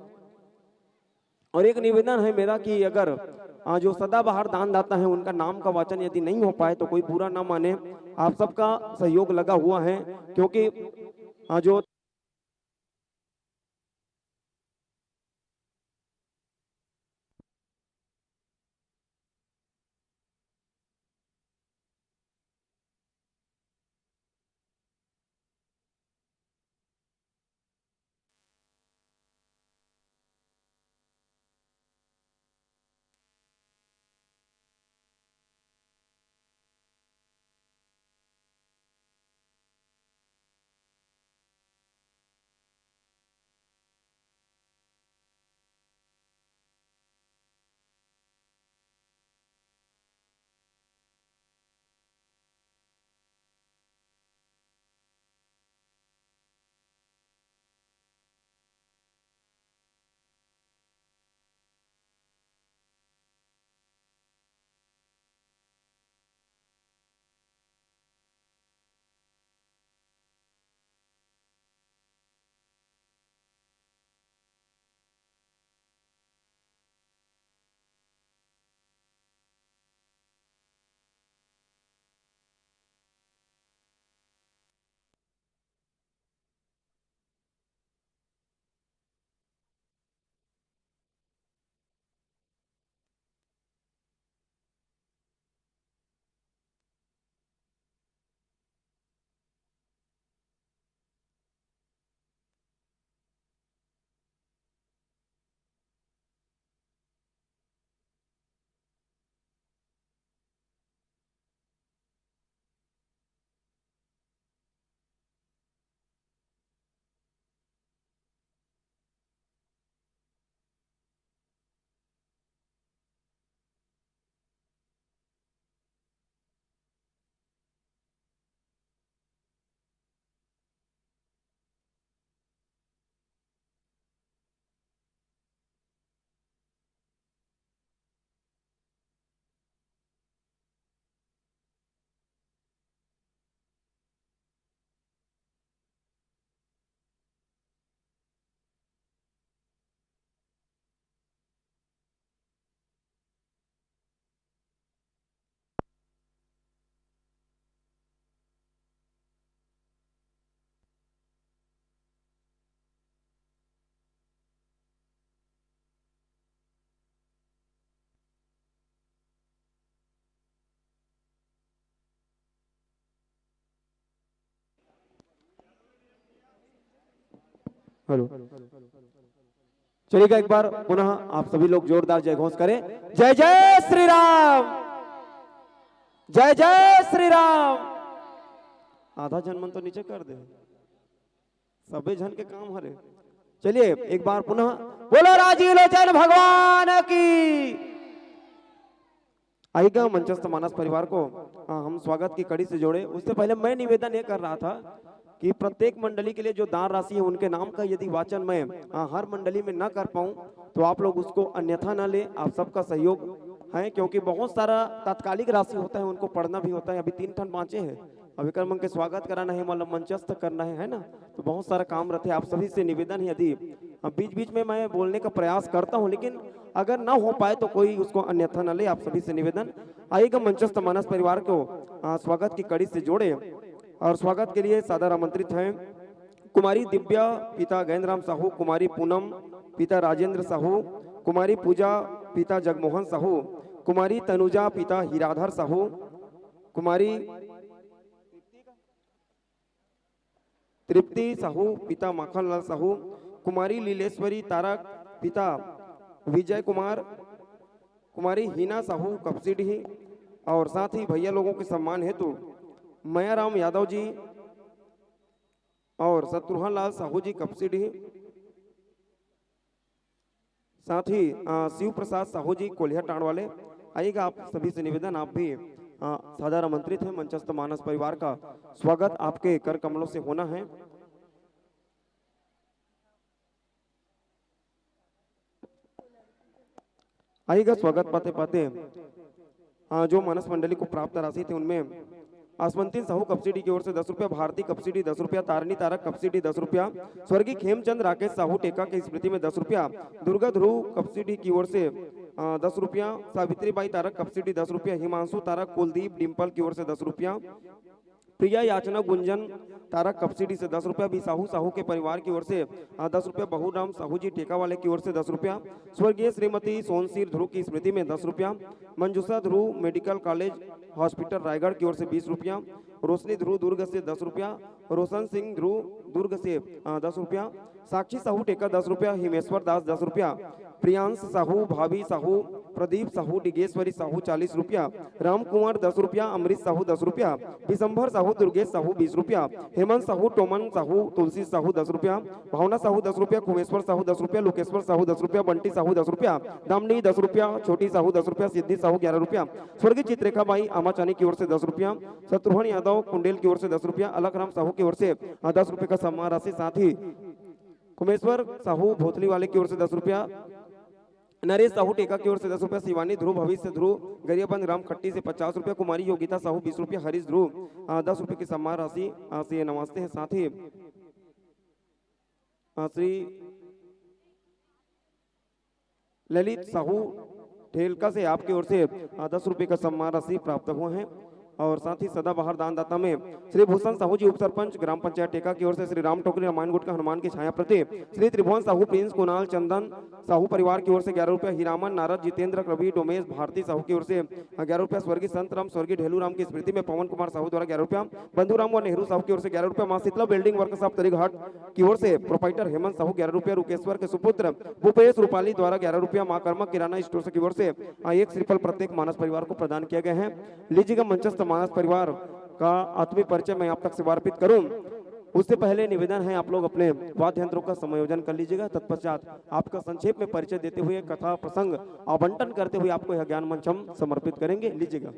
और एक निवेदन है मेरा कि अगर, आ, जो सदाबहार दानदाता है, उनका नाम का वाचन यदि नहीं हो पाए तो कोई बुरा ना माने, आप सबका सहयोग लगा हुआ है, क्योंकि, आ, जो हेलो, चलिएगा, एक बार पुनः आप सभी लोग जोरदार जय घोष करें। जय जय श्री राम, जय जय श्री राम। आधा झन मन तो नीचे कर दे, सबे झन के काम हरे। चलिए, एक बार पुनः बोलो राजीव लोचन भगवान की। आइएगा मंचस्थ मानस परिवार को, हाँ, हम स्वागत की कड़ी से जोड़े। उससे पहले मैं निवेदन ये कर रहा था कि प्रत्येक मंडली के लिए जो दान राशि है, उनके नाम का यदि वाचन मैं, हाँ, हर मंडली में ना कर पाऊँ, तो आप लोग उसको अन्यथा ना ले। आप सबका सहयोग है, क्योंकि बहुत सारा तात्कालिक राशि होता है, उनको पढ़ना भी होता है। अभी तीन ठन बाँचे हैं, अब एकर मन के स्वागत कराना है, मतलब मंचस्थ करना है, है ना? तो बहुत सारा काम रहते हैं। आप सभी से निवेदन है, यदि, हाँ, बीच बीच में मैं बोलने का प्रयास करता हूँ, लेकिन अगर ना हो पाए तो कोई उसको अन्यथा न ले। आप सभी से निवेदन, आइएगा मंचस्थ मानस परिवार को, आ, स्वागत की कड़ी से जोड़े। और स्वागत के लिए सादर आमंत्रित हैं कुमारी दिव्या, पिता गैंदराम साहू, कुमारी पूनम, पिता राजेंद्र साहू, कुमारी पूजा, पिता जगमोहन साहू, कुमारी तनुजा, पिता हीराधर साहू, कुमारी तृप्ति साहू, पिता माखनलाल साहू, कुमारी लीलेश्वरी तारक, पिता विजय कुमार, कुमारी हीना साहू कपसीडीह, और साथ ही भैया लोगों के सम्मान हेतु मयाराम यादव जी और शत्रुघ्न लाल साहू जी कपसीडीह, साथ ही, अ, शिव प्रसाद साहू जी कोलिया टांड वाले। आइएगा, आप सभी से निवेदन, आप भी, अ, सादर आमंत्रित हैं मंचस्थ मानस परिवार का स्वागत आपके कर कमलों से होना है। आइएगा, स्वागत पाते पाते, हाँ, जो मानस मंडली को प्राप्त राशि थी, उनमें आसमंतिन साहू कपसीडीह की ओर से दस रुपया, भारती कपसीडीह दस रुपया, तारणी तारक कपसीडीह दस रुपया, स्वर्गीय खेमचंद राकेश साहू टेका की स्मृति में दस रुपया, दुर्गा ध्रुव कपसीडीह की ओर से, अ, दस रुपया, सावित्री बाई तारक कपसीडीह दस रुपया, हिमांशु तारक कुलदीप डिम्पल की ओर से दस रुपया, प्रिया याचना गुंजन तारक कपसीडीह से दस रुपया, बी साहू साहू के परिवार की ओर से, अ, दस रुपया, बहुराम साहू जी टेका वाले की ओर से दस रुपया, स्वर्गीय श्रीमती सोनसीर ध्रुव की स्मृति में दस रुपया, मंजूषा ध्रुव मेडिकल कॉलेज हॉस्पिटल रायगढ़ की ओर से बीस रुपया, रोशनी ध्रुव दुर्ग से दस रुपया, रोशन सिंह ध्रुव दुर्ग से, अ, दस रुपया, साक्षी साहू टेका दस रुपया, हिमेश्वर दास दस रुपया, प्रियांश साहू, भाभी साहू, प्रदीप साहू, डिगेश्वरी साहू चालीस रुपया, राम कुंवर दस रुपया, अमृत साहू दस रुपया, विशंभर साहू, दुर्गेश साहू बीस रुपया, हेमंत साहू, टोमन साहू, तुलसी साहू दस रुपया, भावना साहू दस रुपया, कुमेश्वर साहू दस रुपया, लोकेश्वर साहू दस रुपया, बंटी साहू दस रुपया, दामिनी दस रुपया, छोटी साहू दस रुपया, सिद्धि साहू ग्यारह रुपया, स्वर्गीय चित्रेखा बाई आमाचानी की ओर से दस रुपया, शत्रुघ्न यादव कुंडेल की ओर से दस रुपया, अलख राम साहू की ओर से, अ, दस रुपये का सम्मान राशि, साथ ही कुमेश्वर साहू भोथली वाले की ओर से दस रुपया, नरेश साहू टेका की ओर से दस रुपया, शिवानी ध्रुव, भविष्य ध्रुव, गरियाबंद ग्राम खट्टी से पचास रुपया, कुमारी योगिता साहू बीस रुपया, हरीश ध्रुव, अ, दस रुपये की सम्मान राशि, अ, से नवाजते हैं। साथ ही, अ, श्री ललित साहू ठेलका से आपकी ओर से, अ, दस रुपये का सम्मान राशि प्राप्त हुआ है। और साथ ही सदाबहार दानदाता में श्री भूषण साहू जी, उप सरपंच ग्राम पंचायत टेका की ओर से श्री राम टोकरी रामायण गुट का हनुमान की छाया प्रति, श्री त्रिभुवन साहू, प्रिंस कुणाल चंदन साहू परिवार की ओर से ग्यारह रुपया, हीरामन नारद जितेंद्र रवि डोमेश भारती साहू की ओर से ग्यारह रुपया, स्वर्गीय संत राम, स्वर्गीय ढेलू राम की स्मृति में पवन कुमार साहू द्वारा ग्यारह रुपया, बंधुराम व नेहरू साहू की ओर से ग्यारह रुपया, माँ शीतला बिल्डिंग वर्कशॉप तरीघाट की ओर से प्रोपाइटर हेमंत साहू ग्यारह रुपया, रुकेश्वर के सुपुत्र भूपेश रूपाली द्वारा ग्यारह रुपया, माँ कर्मा किराना स्टोर की ओर से, आ, एक श्रीफल प्रत्येक मानस परिवार को प्रदान किया गया है। लीजिएगा, मंचस्थ मानस परिवार का आत्मीय परिचय मैं आप तक समर्पित करूं। उससे पहले निवेदन है, आप लोग अपने वाद्य यंत्रों का समायोजन कर लीजिएगा। तत्पश्चात आपका संक्षेप में परिचय देते हुए, कथा प्रसंग आवंटन करते हुए आपको यह ज्ञान मंच हम समर्पित करेंगे। लीजिएगा।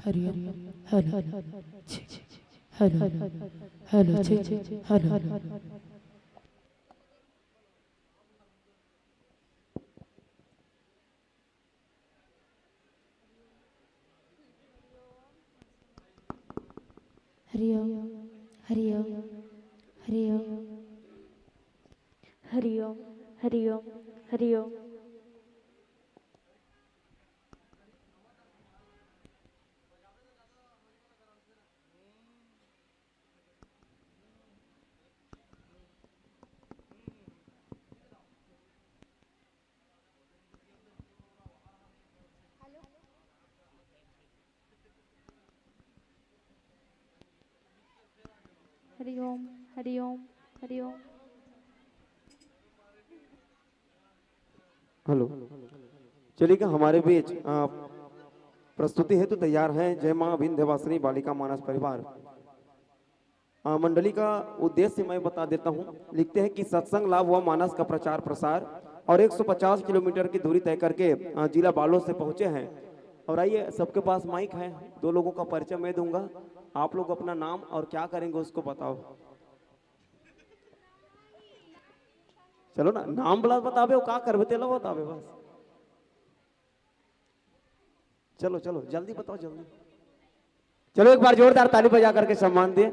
Hariom. Hello. Hello. Hello. Hariom. Hariom. Hariom. Hariom. Hariom. Hariom. Hariom. Hariom. Hariom. Hello. चलिए, हमारे बीच, आ, प्रस्तुति हेतु तैयार हैं जय माँ विंध्यवासिनी बालिका मानस परिवार। आ, मंडली का उद्देश्य मैं बता देता हूँ। लिखते हैं कि सत्संग लाभ व मानस का प्रचार प्रसार और एक सौ पचास किलोमीटर की दूरी तय करके, आ, जिला बालोद से पहुँचे हैं। और आइए, सबके पास माइक है, दो लोगों का परिचय मैं दूंगा। आप लोग अपना नाम और क्या करेंगे, उसको बताओ। चलो ना, नाम बला बताबे, का करबे, तेला बताबे बस। चलो, चलो, जल्दी बताओ, जल्दी। चलो, एक बार जोरदार ताली बजा करके सम्मान दिए।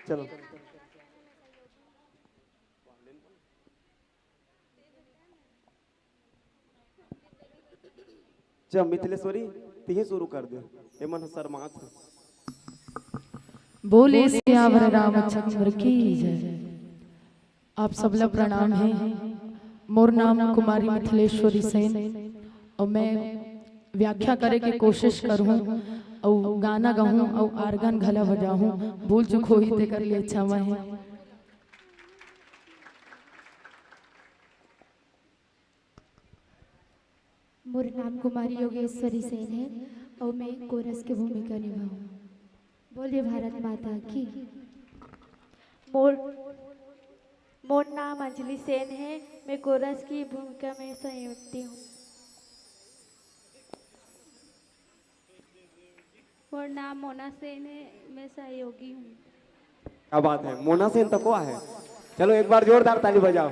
चलो। चल, मिथिलेश्वरी, तिही शुरू कर दे। एमन ह शर्मात हे। बोले सियावर रामचंद्र की जय। आप सबला प्रणाम हे। मोर नाम कुमारी मिथिलेश्वरी सेन अउ मैं व्याख्या करे के कोशिश करहूँ अउ गाना गाहूँ अउ आर्गन घला बजाहूँ। भूल चूक होही तेकर लिए क्षमा हे। मोर नाम कुमारी योगेश्वरी सेन हे अउ मैं कोरस के भूमिका निभाहूँ। बोलिए भारत माता की। मोर, मोर नाम अंजलि सेन हे, मैं कोरस की भूमिका में संयुक्ति हूँ। मोर नाम मोना सेन हे, मैं सहयोगी हूँ। क्या बात है, मोना सेन तको आहे। चलो, एक बार जोरदार ताली बजाओ।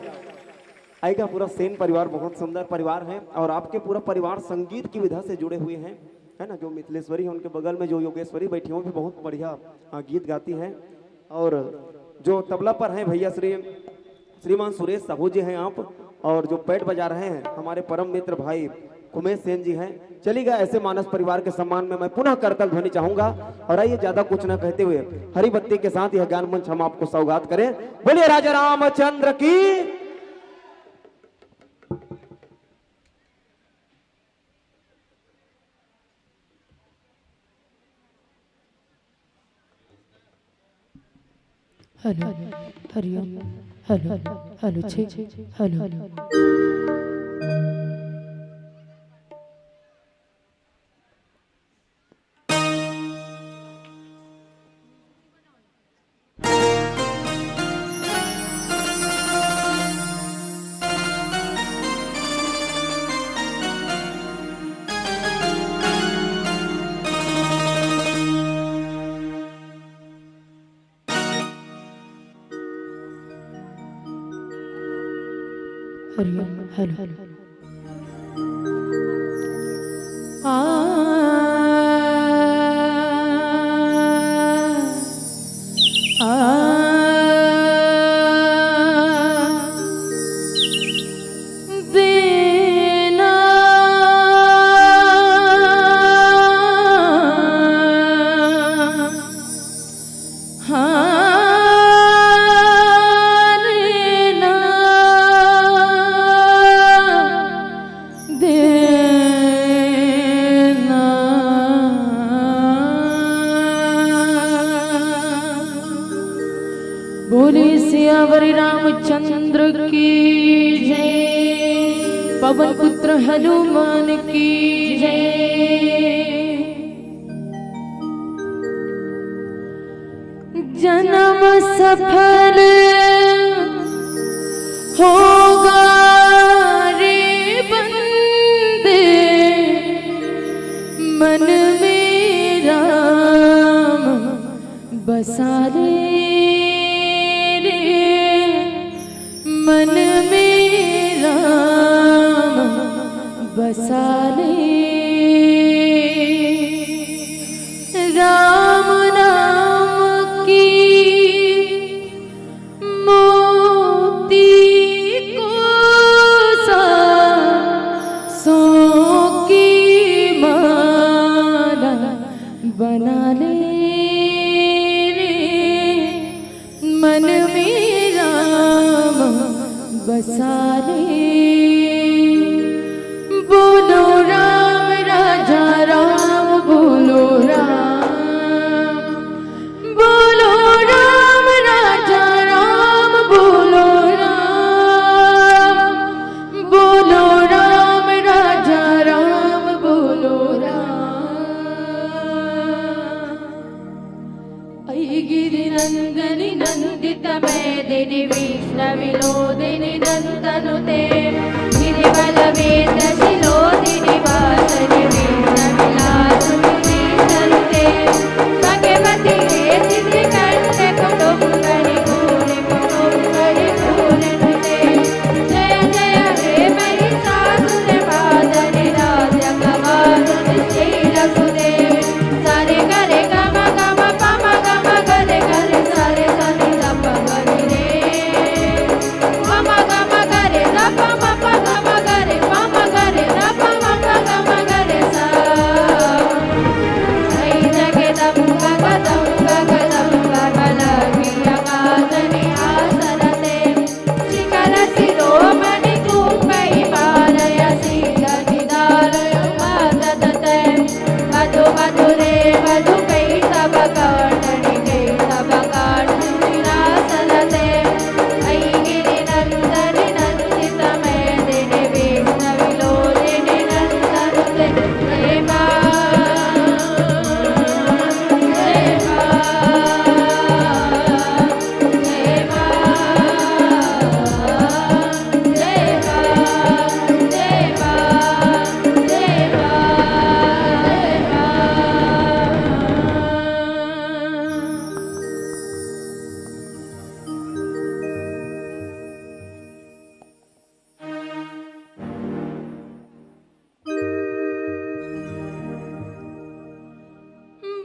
आइगा पूरा सेन परिवार, बहुत सुंदर परिवार है और आपके पूरा परिवार संगीत की विधा से जुड़े हुए हैं, है ना। जो मिथिलेश्वरी है, उनके बगल में जो योगेश्वरी बैठी है, वो भी बहुत बढ़िया, हाँ, गीत गाती है। और जो तबला पर हैं भैया श्री, श्रीमान सुरेश साहू जी हैं आप, और जो पैड बजा रहे हैं हमारे परम मित्र भाई उमेश सेन जी हैं। चलिएगा, ऐसे मानस परिवार के सम्मान में मैं पुनः करतल ध्वनि चाहूंगा। और आइए, ज्यादा कुछ न कहते हुए हरी बत्ती के साथ यह ज्ञान मंच हम आपको सौगात करें। बोलिए राजा रामचंद्र की। हेलो, हरिओम। हेलो, हेलो, छे, हेलो। हरिओम, हेलो। आ, आ, देना। हारे ना देना। बोले सियावर रामचंद्र की जय, पवन पुत्र हनुमान की जय। जन्म सफल होगा रे बंदे, मन में बसा ले रे मन में राम, बसा ले। राम नाम की मोती को सांसों की माला बना ले रे, मन में राम बसा ले। बोलो राम राजा राम, बोलो राम, बोलो राम राजा राम, बोलो राम, बोलो राम राजा राम, बोलो राम। ऐ गिरिनन्दिनि नन्दितमेदिनि विष्णविनोदिनि नन्दनुते, गिरिवरवेदशिरोदिनि वासनि विष्णविलासुनि नन्दनुते, भगवति हेसिनि कण्ठ कुटुम्बनि भूरि कुटुम्बनि भूरि नुते। जय जय हे महिषासुर मर्दनि राजकवासुनि श्रीरघुते। सरे गरे गम गम पम गम गरे गरे सरे सनि ध प गरे रे। पम गम गरे ध प म प गम गरे पम गरे ध प म प गम गरे सा। जय जगदम्ब कदम्ब कदम्ब कलगिया काजनि आसरते। शिखर शिरोमणि कुम्भ हिमालय सिखर निदालय उमा ततते। मधु मधुरे मधु कई तब काटनि कई तब काटनि विलासलते। ऐ गिरि नन्दनि नन्दित मेदिनि विष्णु विलोचनि नन्दनुते। जय माँ, जय माँ।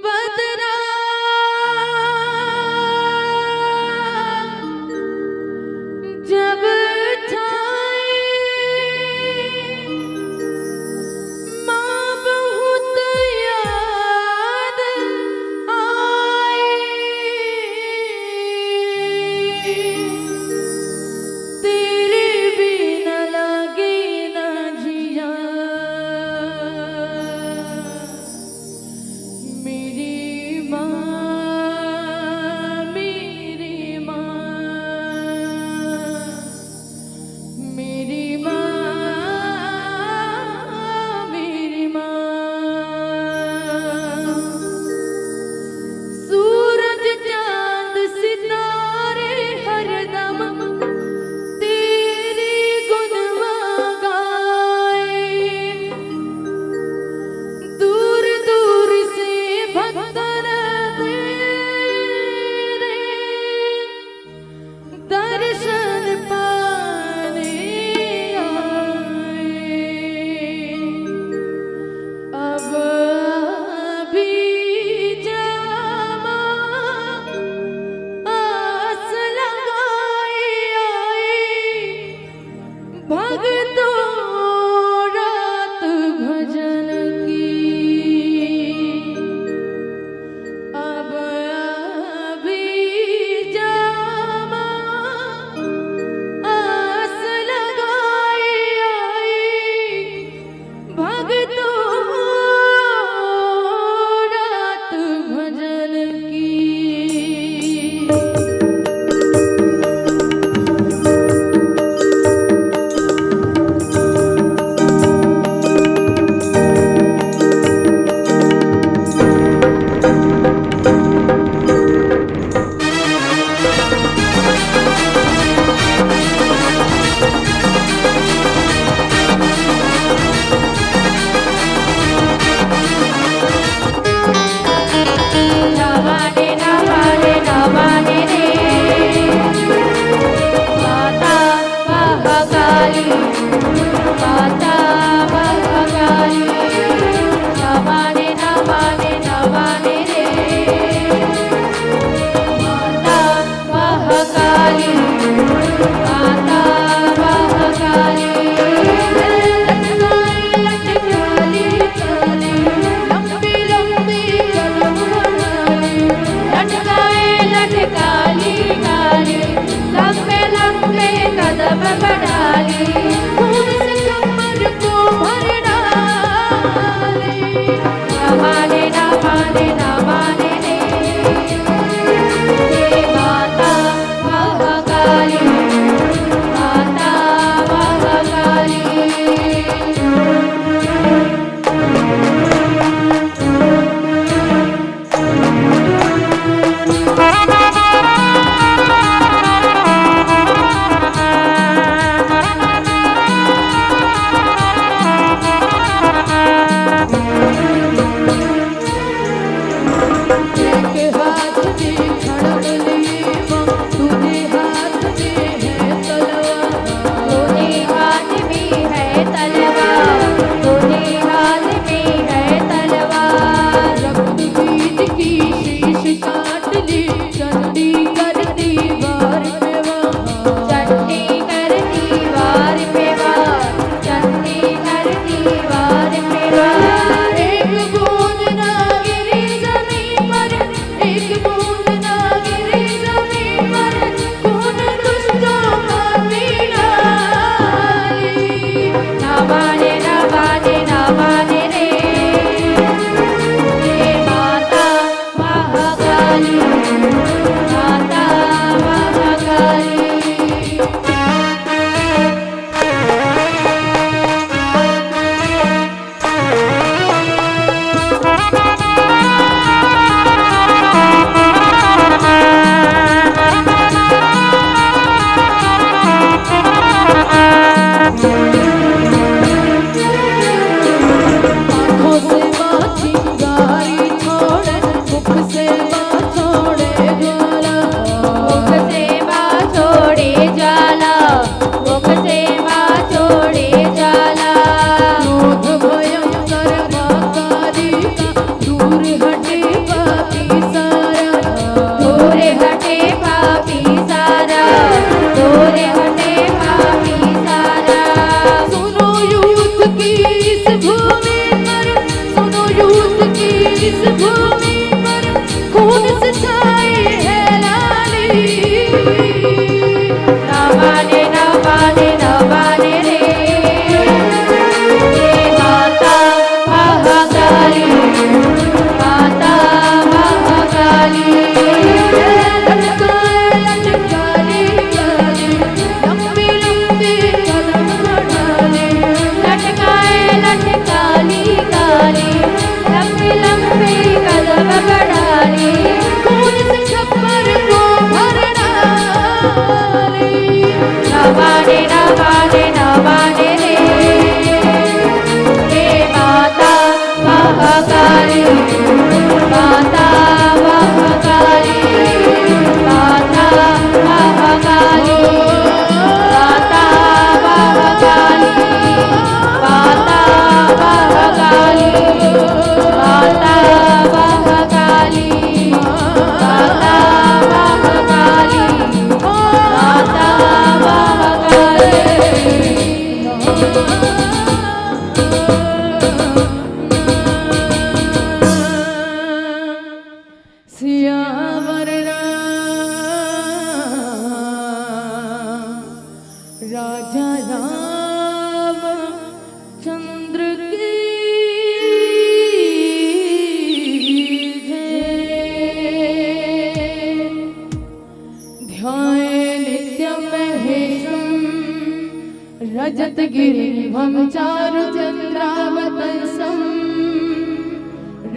बदरा जब छाए, माँ बहुत याद आए। तेरे बिना लागे ना जिया। मेरी माँ, मेरी माँ, मेरी माँ, मेरी माँ। सूरज चांद सितारे हरदम तेरी गुणवा गाए। दूर दूर से भक्तन तेरे दर्शन पाने आए। अब अभी जामा आस लगाए आए। भगतों रात भजन की। अब अभी जामा आस लगाए आई। भगतों रात भजन की।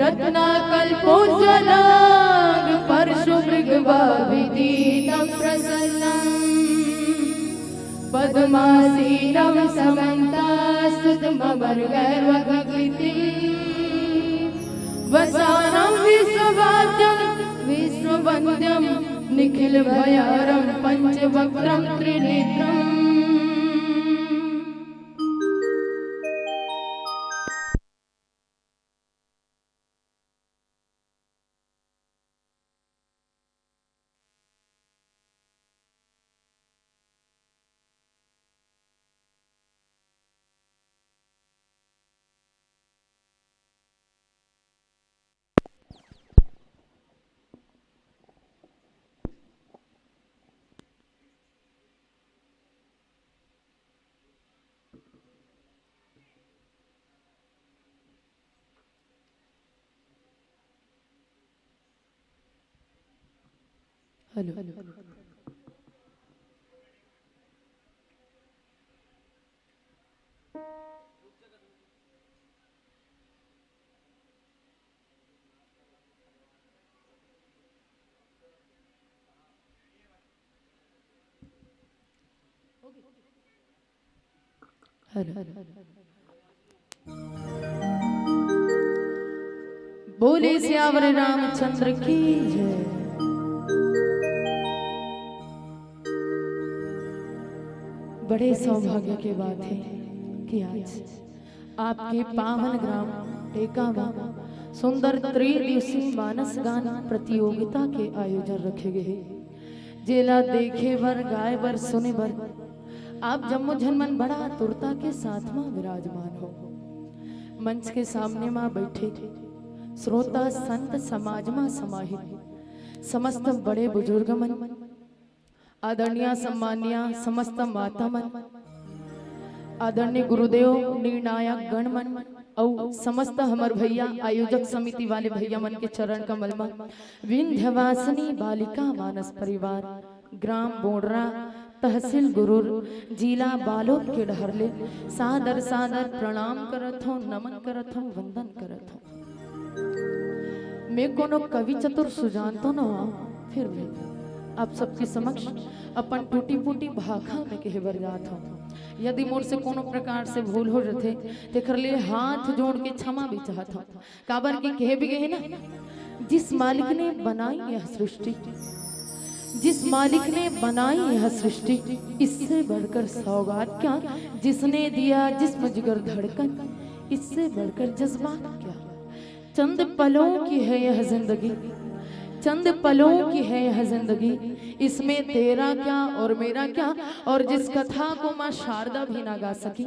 रत्नाकल्पोज्ज्वलाङ्गं परशुमृगवाभितीतं प्रसन्नम्। पद्मासीनं समन्तास्तुतिममरगैर्वक्वृतिम्। वसानं विश्ववाद्यं विश्ववन्द्यं निखिलभयारं पञ्चवक्त्रं त्रिनेत्रम्। हेलो। हेलो। बोले सियावर रामचंद्र की जय। बड़े सौभाग्य के बात हे कि आज आपके पावन ग्राम टेका म सुंदर त्रिदिवसीय मानस गान प्रतियोगिता के आयोजन रखे गे हे, जेला देखे बर, गाए बर, सुने बर आप जम्मो झन मन बड़ा आतुरता के साथ म विराजमान हो। मंच के सामने म बइठे श्रोता, संत, समाज म समाहित समस्त बड़े बुजुर्ग मन, आदरणीय सम्माननीय समस्त माता मन, आदरणीय गुरुदेव, निर्णायक गण मन अउ समस्त हमर भैया आयोजक समिति वाले भैया मन के चरण कमल म विंध्यवासिनी बालिका मानस परिवार, ग्राम बोड़रा, तहसील गुरूर, जिला बालोद के डहर ले सादर सादर प्रणाम करत हौं, नमन करत हौं, वंदन करत हौं। मैं कोनो कवि चतुर सुजान तो न हौं, फिर भी आप सबके समक्ष अपन टूटी फूटी भाखा में कहे बर जात हौं। यदि मोर से कोनो प्रकार से भूल हो जथे, तेखर लिए हाथ जोड़ के क्षमा भी चाहत हौं। काबर कि कहे भी गे हे ना, जिस मालिक ने बनाई यह सृष्टि, जिस मालिक ने बनाई यह सृष्टि, इससे बढ़कर सौगात क्या, जिसने दिया जिस्म जिगर धड़कन, इससे बढ़कर जज्बात क्या। चंद पलों की है यह जिंदगी, चंद पलों की है यह जिंदगी, इसमें तेरा क्या और मेरा क्या, और जिस कथा को माँ शारदा भी ना गा सकी,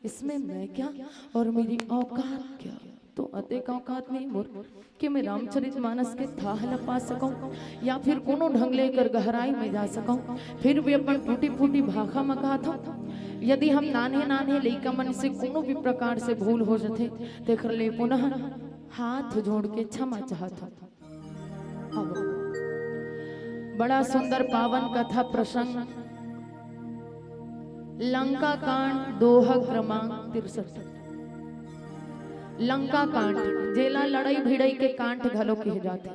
इसमें मैं क्या और मेरी औकात क्या। तो अतेक औकात नहीं मोर कि मैं रामचरित मानस के थाह ल पा सकौं या फिर कोनो ढंग ले एकर गहराई में जा सकौं। फिर भी अपन टूटी फूटी भाखा म कहत हौं, यदि हम नान्हे नान्हे लइका मन से कोनो भी प्रकार से भूल हो जथे, तेखर ले पुनः हाथ जोड़ के क्षमा चाहत हौं। अब बड़ा सुंदर पावन कथा प्रसंग, लंका कांड, दोहा क्रमांक तिरसठ। लंका कांड, जेला लड़ई भिड़ई के कांड घलो कहे जाथे।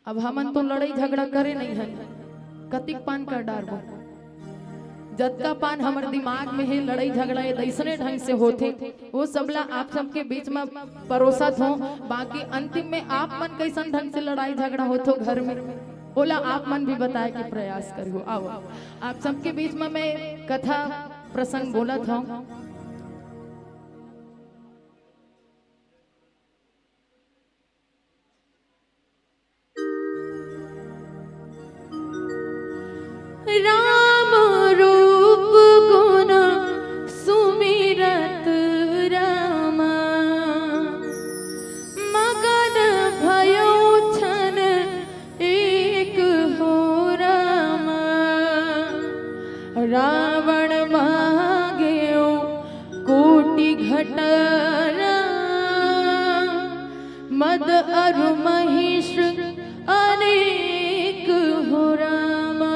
अब हमन तो लड़ई झगड़ा करे नइ हन, कतिक पान कर डारबो। जतका पान हमर दिमाग में हे, लड़ई झगड़ा ये दइसने ढंग से होथे, वो सब ला आप सबके बीच में परोसत हौं। बाकी अंतिम में आप मन कइसन ढंग से लड़ाई झगड़ा होथो घर में, ओला आप मन भी बताए के प्रयास करिहो। आओ, आप सबके बीच में मैं कथा प्रसंग बोलत हौं। राम रूप गुण सुमिरत रामा, मगन भयो छन एक हो रामा। रावण मागेउ कोटि घटा राम, मद अरु महेश अनेक हो रामा।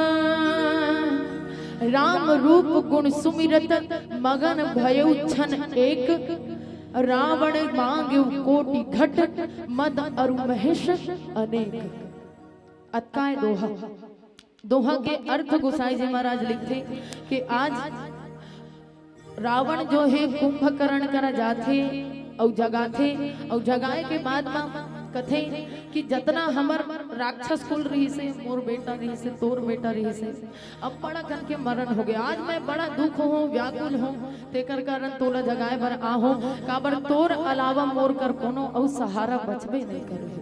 राम रूप गुण सुमिरत मगन भयउ छन एक। रावण मांग्यो कोटि घट, मद अरु महेश अनेक। अतका ए दोहा। दोहा के अर्थ गोसाई जी महाराज लिखथे कि आज रावण जो हे कुंभकर्ण करा जाथे अउ जगाथे, अउ जगाए के बाद म कथे कि जतना हमर राक्षस कुल रहिसे, मोर बेटा रहिसे, तोर बेटा रहिसे, अब बड़ा कन के मरण हो गया। आज मैं बड़ा दुख हों, व्याकुल हों, तेकर कारण तोला जगाए बर आहों, काबर तोर अलावा मोर कर कोनो अउ सहारा बचबे नहीं करे।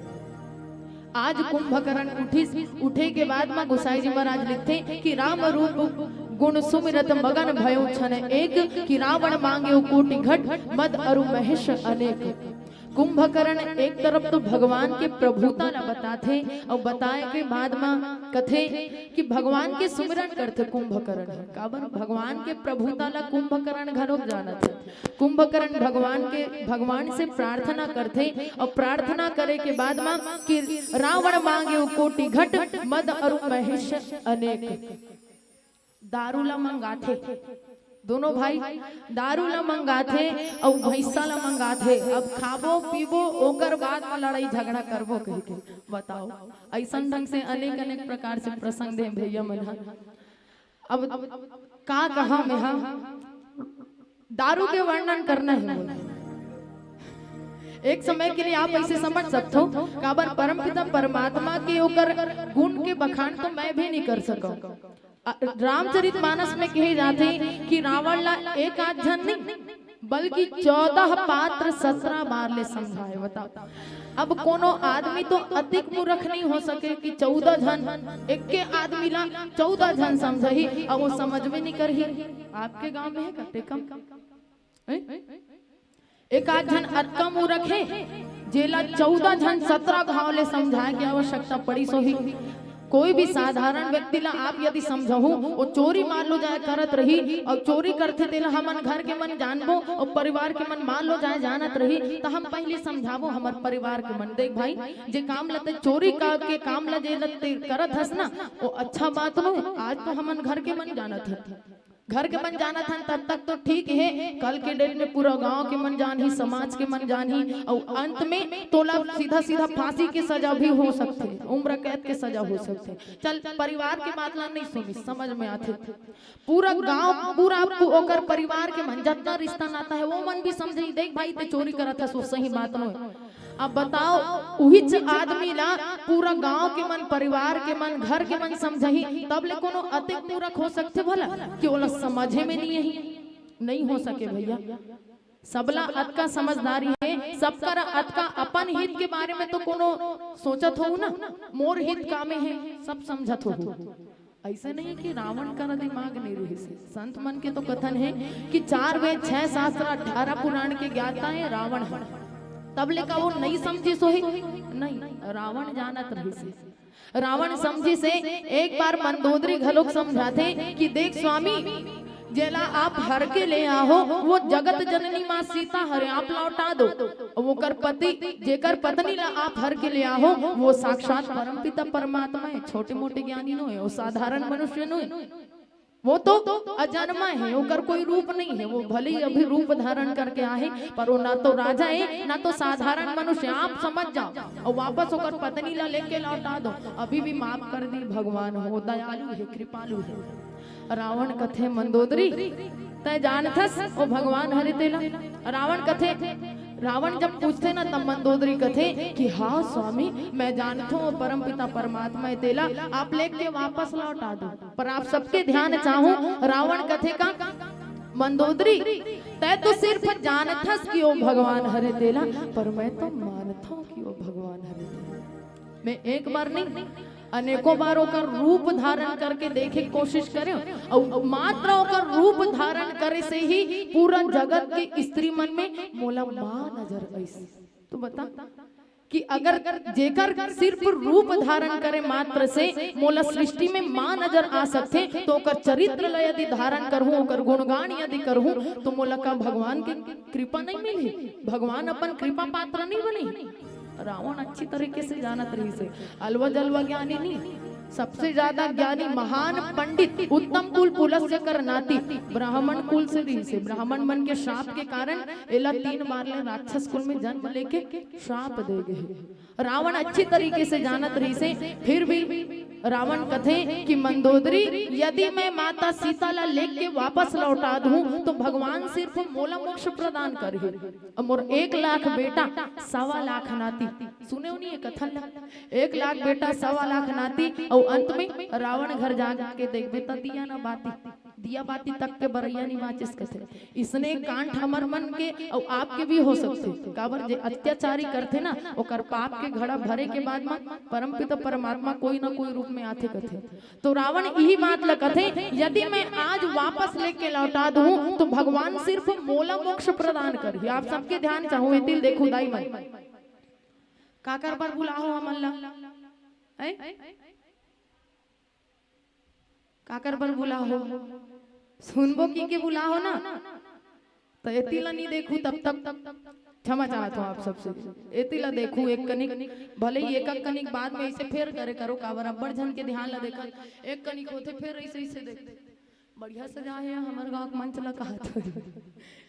आज कुंभकर्ण उठिस, उठे के बाद म गोसाई जी महाराज लिखथे कि राम रूप गुण सुमिरत मगन भयो छन एक, कि रावण मांग्यो कोटि घट, मद अरु महेश अनेक। कुंभकर्ण एक तरफ तो भगवान के प्रभुता ला बताथे अउ बताए के बाद म कथे कि भगवान के सुमिरन करथे कुंभकर्ण ह। काबर भगवान के प्रभुता ला कुंभकर्ण घलोक जानत हे। कुंभकर्ण भगवान के, भगवान से प्रार्थना करथे अउ प्रार्थना करे के बाद म कि रावण मांग्यो कोटि घट, मद अरु महेश अनेक। दारू ला मंगाथे, दोनों भाई दारू ला मंगाथे अउ भैंसा ला मंगाथे। अब खाबो पीबो, ओकर बाद म लड़ाई झगड़ा करबो कहिके। बताओ, अइसन ढंग से अनेक अनेक प्रकार से प्रसंग दे भैया मन ह। अब का कहा मैं हा, दारू के वर्णन करना हे मोला। एक समय के लिए आप ऐसे समझ सकथो, काबर परमपिता परमात्मा के ओकर गुण के बखान तो मैं भी नहीं कर सकूं। अ, रामचरित मानस में कहे जाथे कि रावण ला एक आध झन नहीं, बल्कि चौदह पात्र सत्रह बार ले समझाए। बताओ, अब कोनो आदमी तो अतिक मूर्ख नहीं हो सके कि चौदह झन, एक के आदमी ला चौदह झन समझही, अब वो समझ में नहीं करही। आपके गांव में हे कते कम? हैं? एक आध झन अतका मूर्ख हे, जेला चौदह झन सत्रह घाव ले समझाए के आवश्यकता पड़िस होही। कोई भी साधारण व्यक्ति ला आप यदि समझाहू, वो चोरी मान लो जाए करत रही, अउ चोरी करथे तेला हमन घर के मन जानबो, अउ परिवार के मन मान लो जाए जानत रही, त हम पहली समझाबो हमर परिवार के मन, देख भाई, जे काम ला ते चोरी का के काम ला जे ला ते करत हस ना, वो अच्छा बात नो। आज तो हमन घर के मन जानत हन, घर के मन जानत हन, तब तक तो ठीक हे। कल के डेट में पूरा गांव के मन जानही, समाज के मन जानही, अउ अंत में तोला सीधा सीधा फांसी के सजा भी हो सकथे, उम्र कैद के सजा हो सकथे। चल, परिवार के बात ला नहीं सुनी, समझ में आथे। पूरा गांव, पूरा पु-, ओकर परिवार के मन, जतना रिश्ता नाता हे, वो मन भी समझही, देख भाई, ते चोरी करत हस, वो सही बात नो हे। अब बताओ, उहिच आदमी ला पूरा गांव के मन, परिवार के मन, घर के मन समझही, तब ले कोनो अतेक मूर्ख हो सकथे भला कि ओला समझे में नहीं आही? नहीं हो सके भैया। सबला अतका समझदारी हे, सबकर अतका अपन हित के बारे में तो कोनो सोचत होहू ना, मोर हित कामे हे, सब समझत होहू। ऐसे नहीं कि रावण करा दिमाग नहीं रहिस हे। संत मन के तो कथन हे कि चार वेद, छह शास्त्र, अठारह पुराण के ज्ञाता हे रावण हे। तब ले का वो नहीं समझिस होही? नहीं, रावण जानत रहिस हे। रावण समझिस हे। एक बार मंदोदरी घलोक समझाथे कि देख स्वामी, जेला आप हर के ले आहो, वो जगत जननी माँ सीता हरे, आप लौटा दो। ओकर पति, जेकर पत्नी ला आप हर के ले आहो, वो साक्षात परमपिता परमात्मा हे, छोटे मोटे ज्ञानी नो हे, वो साधारण मनुष्य नो हे। वो तो अजन्मा हे, ओकर कोई रूप नहीं हे, वो भले ही अभी रूप धारण करके आहे, पर वो ना तो राजा हे, ना तो साधारण मनुष्य। आप समझ जाओ, अउ वापस ओकर पत्नी ला लेके लौटा दो, अभी भी माफ कर दी भगवान, वो दयालु हे, कृपालु हे। रावण कथे, मंदोदरी, तैं जानथस वो भगवान हरे तेला? रावण कथे, रावण जब पूछथे ना, तब मंदोदरी कथे कि हाँ स्वामी, मैं जानथों वो परमपिता परमात्मा हे तेला, आप लेके वापस लौटा दो। पर आप सबके ध्यान चाहूं, रावण कथे का, मंदोदरी, तैं तो सिर्फ जानथस कि वो भगवान हरे तेला, पर मैं तो मानथों कि वो भगवान हरे तेला। मैं एक बार नहीं, अनेकों बार ओकर रूप धारण करके देखे के कोशिश करे, अउ मात्र ओकर रूप धारण करे से ही पूरा जगत के स्त्री मन में मोला माँ नजर आइस। तो बता कि अगर जेकर सिर्फ रूप धारण करे मात्र से मोला सृष्टि में माँ नजर आ सकथे, तो ओकर चरित्र ला यदि धारण करहूं, ओकर गुणगान यदि करहूं, तो मोला का भगवान के कृपा नहीं मिलही? भगवान अपन कृपा पात्र नहीं बनी? रावण अच्छी तरीके से जानत रहिस हे, अलवा जलवा ज्ञानी नहीं। सबसे ज्यादा ज्ञानी, महान पंडित, उत्तम कुल पुलस्त्य कर नाती, ब्राह्मण कुल से रहिसे। ब्राह्मण मन के शाप के कारण एला तीन बार ले राक्षस कुल में जन्म लेके शाप दे गे हे। रावण अच्छी तरीके से जानत रहिसे, फिर भी रावण कथे कि मंदोदरी, यदि मैं माता सीता ला लेके वापस लौटा दूं तो भगवान सिर्फ मोला मोक्ष प्रदान करही। अब मोर एक लाख बेटा, सवा लाख नाती, सुने हो नहीं ये कथन ला? एक लाख बेटा, सवा लाख नाती, अउ अंत में रावण घर जाके देखबे त दिया ना बाती, दिया बाती तक के बरैया नहीं बाचिस कथे। इसने कांड हमर मन के अउ आपके भी हो सकथे। काबर जे अत्याचारी करथे ना, ओकर पाप के घड़ा भरे के बाद म परमपिता परमात्मा कोई ना कोई रूप में आथे कथे। तो रावण इही बात ल कथे, यदि मैं आज वापस लेके लौटा दूं तो भगवान सिर्फ मोला मोक्ष प्रदान करही। आप सबके ध्यान चाहूं, एतिल देखू दाई मन, काकर बर बुलाहो हमन ला? हैं? काकर बर बुलाहो? सुनबो की के बुलाहो ना? तो एतिला नहीं देखू तब तक क्षमा चाहत हूँ आप सबसे। एतिला देखू एक कनिक, भले ही एक कनिक बाद में इसे फेर करे करो, काबर अब्बड़ झन के ध्यान ला देखत एक कनिक होथे, फेर ऐसे ऐसे देखते। बढ़िया सजा हे हमर गांव के मंच ला, कहा तो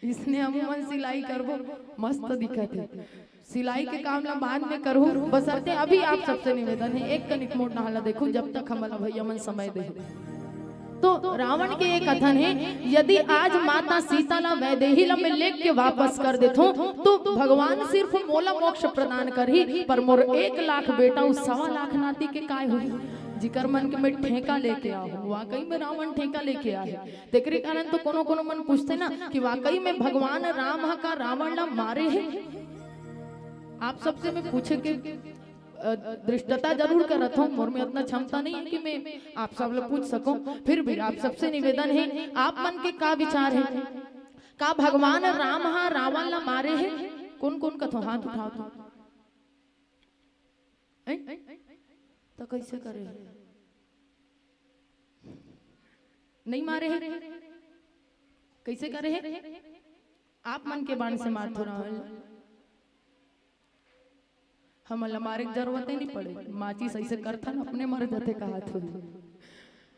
इसने हम मन सिलाई करबो, मस्त दिखत हे। सिलाई के काम ला बाद में करूँ, बसरते अभी आप सबसे निवेदन हे, एक कनिक मोर नहा ला देखू, जब तक हमन ला भैया मन समय दे। तो रावण के एक कथन हे, यदि आज माता सीता ला वैदेही ला मैं लेके वापस कर देथो, तो भगवान सिर्फ मोला मोक्ष प्रदान करही, पर मोर एक लाख बेटा, उस सवा लाख नाती के काय होही? जिकर मन के मैं ठेका लेके आहूं, वाकई में रावण ठेका लेके आहे। तेकरे कारण तो कोनो कोनो मन पूछते ना कि वाकई में भगवान राम ह का रावण ला मारे हे? आप सबसे मैं पूछे के, अ, दृष्टता जरूर करत हूँ, मोर में इतना क्षमता नहीं है कि मैं आप सब ला पूछ सकूं। फिर भी आप सबसे निवेदन हे, आप मन के का विचार हे? का भगवान राम ह रावण ला मारे हे? कौन कौन कथो हाथ उठाओ तो। हैं? तो कैसे करे? नहीं मारे हे? कैसे करे हे? आप मन के बाण से मार थोड़ा। हमन ला मारे के जरूरत ही नहीं पड़े, माचिस ऐसे करथन, अपने मर जथे, कहा थोड़ी।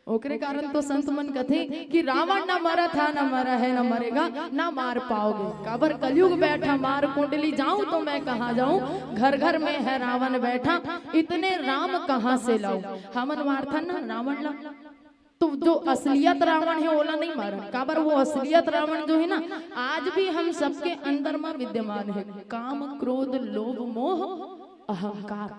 ओकरे कारण तो संत मन कथे कि रावण ना मरा था, ना मरा है, ना मरेगा, ना मार पाओगे। काबर कलयुग बैठा मार कुंडली, जाऊं तो मैं कहाँ जाऊं, घर घर में है रावण बैठा, इतने राम कहाँ से लाऊं। हमन मारथन ना रावण ला, तो जो असलियत रावण हे, ओला नहीं मारन। काबर वो असलियत रावण जो हे ना, आज भी हम सबके अंदर में विद्यमान हे। काम, क्रोध, लोभ, मोह, अहंकार।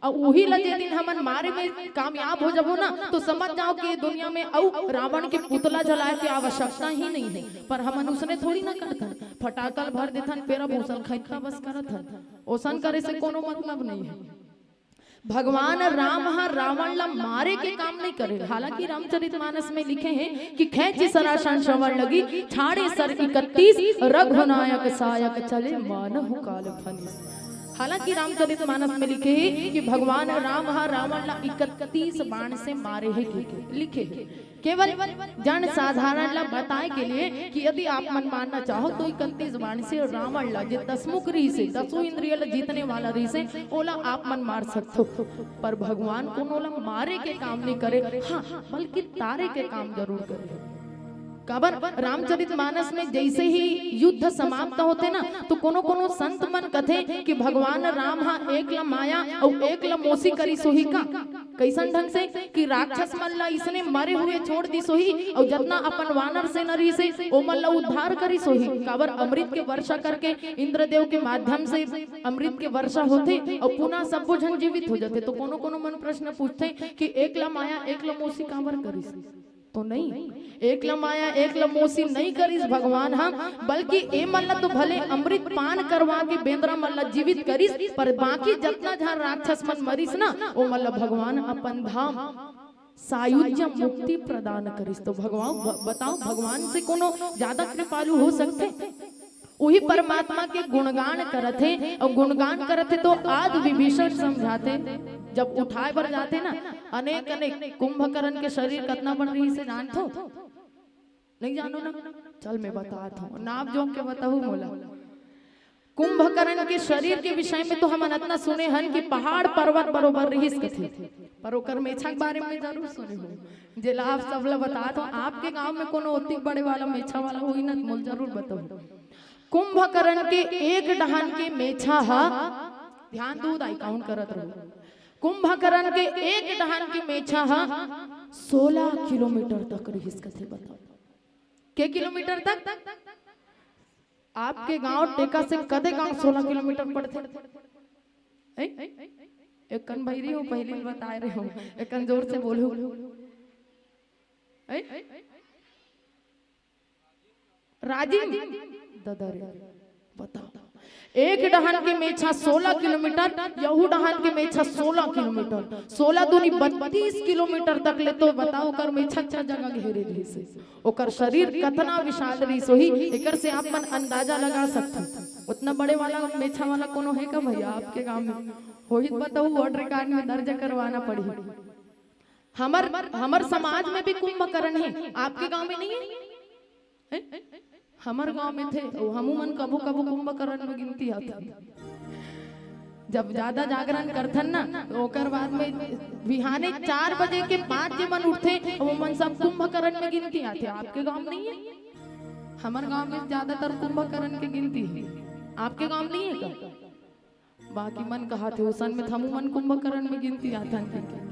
अउ उही ला जे दिन हमन मारे में कामयाब हो जाबो ना, तो समझ जाओ कि ये दुनिया में अउ रावण के पुतला जलाए के आवश्यकता ही नहीं हे। पर हमन उसने थोड़ी ना करथन, फटाकल भर देथन, पेरा भूषण खैता बस करथन, ओसन करे से कोनो मतलब नहीं हे। भगवान राम ह रावण ला मारे के काम नहीं करे। हालांकि रामचरितमानस में लिखे हे कि खेंचि सरासन श्रवण लगी, छाड़े सर इकतीस, रघुनायक सायक चले, मानहु काल फनीस। हालांकि रामचरितमानस में लिखे हे कि भगवान राम ह रावण ला इकतीस बाण से मारे हे, के, के लिखे हे। केवल जन साधारण ला बताए के लिए कि यदि आप मन मानना चाहो तो इकतीस बाण से रावण ला, जे दसमुख रहिसे, दसों इंद्रिय ला जीतने वाला रहिसे, ओला आप मन मार सकथो, पर भगवान कोनो ला मारे के काम नहीं करे, हाँ, बल्कि तारे के काम जरूर करे। काबर रामचरितमानस में जैसे ही युद्ध समाप्त होथे ना, तो कोनो कोनो संत मन कथे कि भगवान राम ह एक ला माया अउ एक ला मौसी करिस होही का? कैसन ढंग से? कि राक्षस मन ला इसने मरे हुए छोड़ दिस होही, अउ जतना अपन वानर सेना रहिसे, ओमन ला उद्धार करिस होही। काबर अमृत के वर्षा करके, इंद्रदेव के माध्यम से अमृत के वर्षा होथे, अउ पुनः सब्बो झन जीवित हो जाथे। तो कोनो कोनो मन प्रश्न पूछथे कि एक ला माया, एक ला मौसी काबर करिस? तो नहीं, एक ला माया, एक ला मौसी नहीं करिस भगवान ह, बल्कि ए मन ला तो भले अमृत पान करवा के बेंदरा मन ला जीवित करिस, पर बाकी जतना झन राक्षस मन मरिस ना, ओ मन ला भगवान अपन धाम सायुज्य मुक्ति प्रदान करिस। तो भगवान, ब-, बताओ, भगवान से कोनो ज्यादा कृपालु हो सकथे? उही परमात्मा के गुणगान करत हे, अउ गुणगान करत हे तो आद विभीषण समझाथे, जब उठाए बर जाथे ना, अनेक अनेक कुंभकर्ण के शरीर कतना बन रहिसे जानथो? नहीं जानो ना? चल मैं बतात हूँ, नाप जोंक के बताहू मोला। कुंभकर्ण के शरीर के विषय में तो हमन अतना सुने हन कि पहाड़ पर्वत बरोबर रिहिस कथे, पर ओकर मेछा के बारे में जरूर सुने हो, जेला आप सब ला बतात हो। आपके गांव में कोनो ओतिक बड़े वाला मेछा वाला होही ना, त मोला जरूर बताओ। कुंभकर्ण के एक डहान के मेछा ह, ध्यान दू दाई, काउंट करत रहो। कुंभकर्ण के एक डहान के मेछा ह सोलह किलोमीटर तक रिहिस कथे। बताओ, के किलोमीटर तक? आपके गांव टेका से कते गांव सोलह किलोमीटर पड़थे? हैं? एकन भैरी हो, पहली बताए रहे हो, एकन जोर से बोलू। हैं? राजिम, ददा रे, बताओ। एक डहान के मेछा सोलह किलोमीटर, यहू डहान के मेछा सोलह किलोमीटर, सोलह दूनी बत्तीस किलोमीटर तक ले। तो बताओ, ओकर मेछा अच्छा जगह घेरे रहिस हे। ओकर शरीर कतना विशाल रहिस होही, एकर से आप मन अंदाजा लगा सकथव। उतना बड़े वाला मेछा वाला कोनो हे का भैया आपके गांव में? होही त बताओ, वर्ल्ड रिकॉर्ड में दर्ज करवाना पड़ही। हमर, हमर समाज में भी कुंभकर्ण हे, आपके गांव में नहीं है? हैं? हमर गांव में थे, अउ हमू मन कभू कभू कुंभकर्ण में गिनती आथन। जब ज्यादा जागरण करथन ना, तो ओकर बाद में बिहाने चार बजे के बाद जे मन उठथे, वो मन सब कुंभकर्ण में गिनती आथे। आपके गांव में नहीं है? हमर गांव में ज्यादातर कुंभकर्ण के गिनती है। आपके गांव में नहीं है का? बाकी मन कहाथे, "उसन में त हमू मन कुंभकर्ण में गिनती आथन।"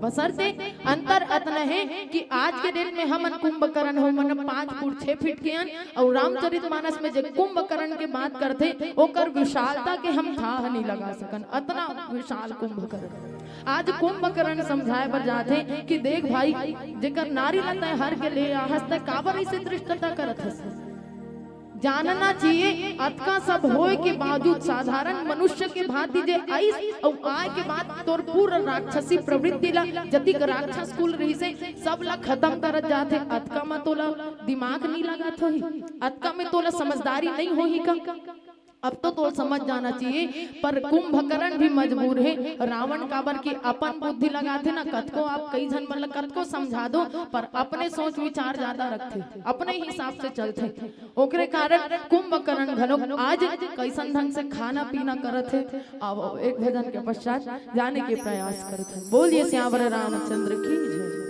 बसरते अंतर अतना हे कि आज के डेट में हमन कुंभकर्ण हो, मन पाँच फुट छह फीट के अन, अउ रामचरित मानस में जे कुंभकर्ण के बात करथे, ओकर विशालता के हम थाह नहीं लगा सकन। अतना विशाल कुंभकर्ण। आज कुंभकर्ण समझाए बर जाथे कि देख भाई, जेकर नारी ला तैं हर के ले आहस, तैं काबर ऐसे धृष्टता करत हस? जानना चाहिए, अतका सब होए के बावजूद साधारण मनुष्य के भांति जे आइस, अउ आए के बाद तोर पूरा राक्षसी प्रवृत्ति ला, जतिक राक्षस कुल रहिसे, सब ला खत्म करत जाथे। अतका में तोला दिमाग नहीं लगात होही? अतका में तोला समझदारी नहीं होही का? अब तो तोला समझ जाना चाहिए, पर कुंभकर्ण भी मजबूर हे। रावण काबर कि अपन बुद्धि लगाथे ना, कतको आप कई झन मन ला कतको समझा दो, पर अपने सोच विचार ज्यादा रखथे, अपने हिसाब से चलथे। ओकरे कारण कुंभकर्ण घलोक आज कइसन ढंग से खाना पीना करत हे। अब एक भजन के पश्चात जाने के प्रयास करत हे। बोलिए सियावर रामचंद्र की जय।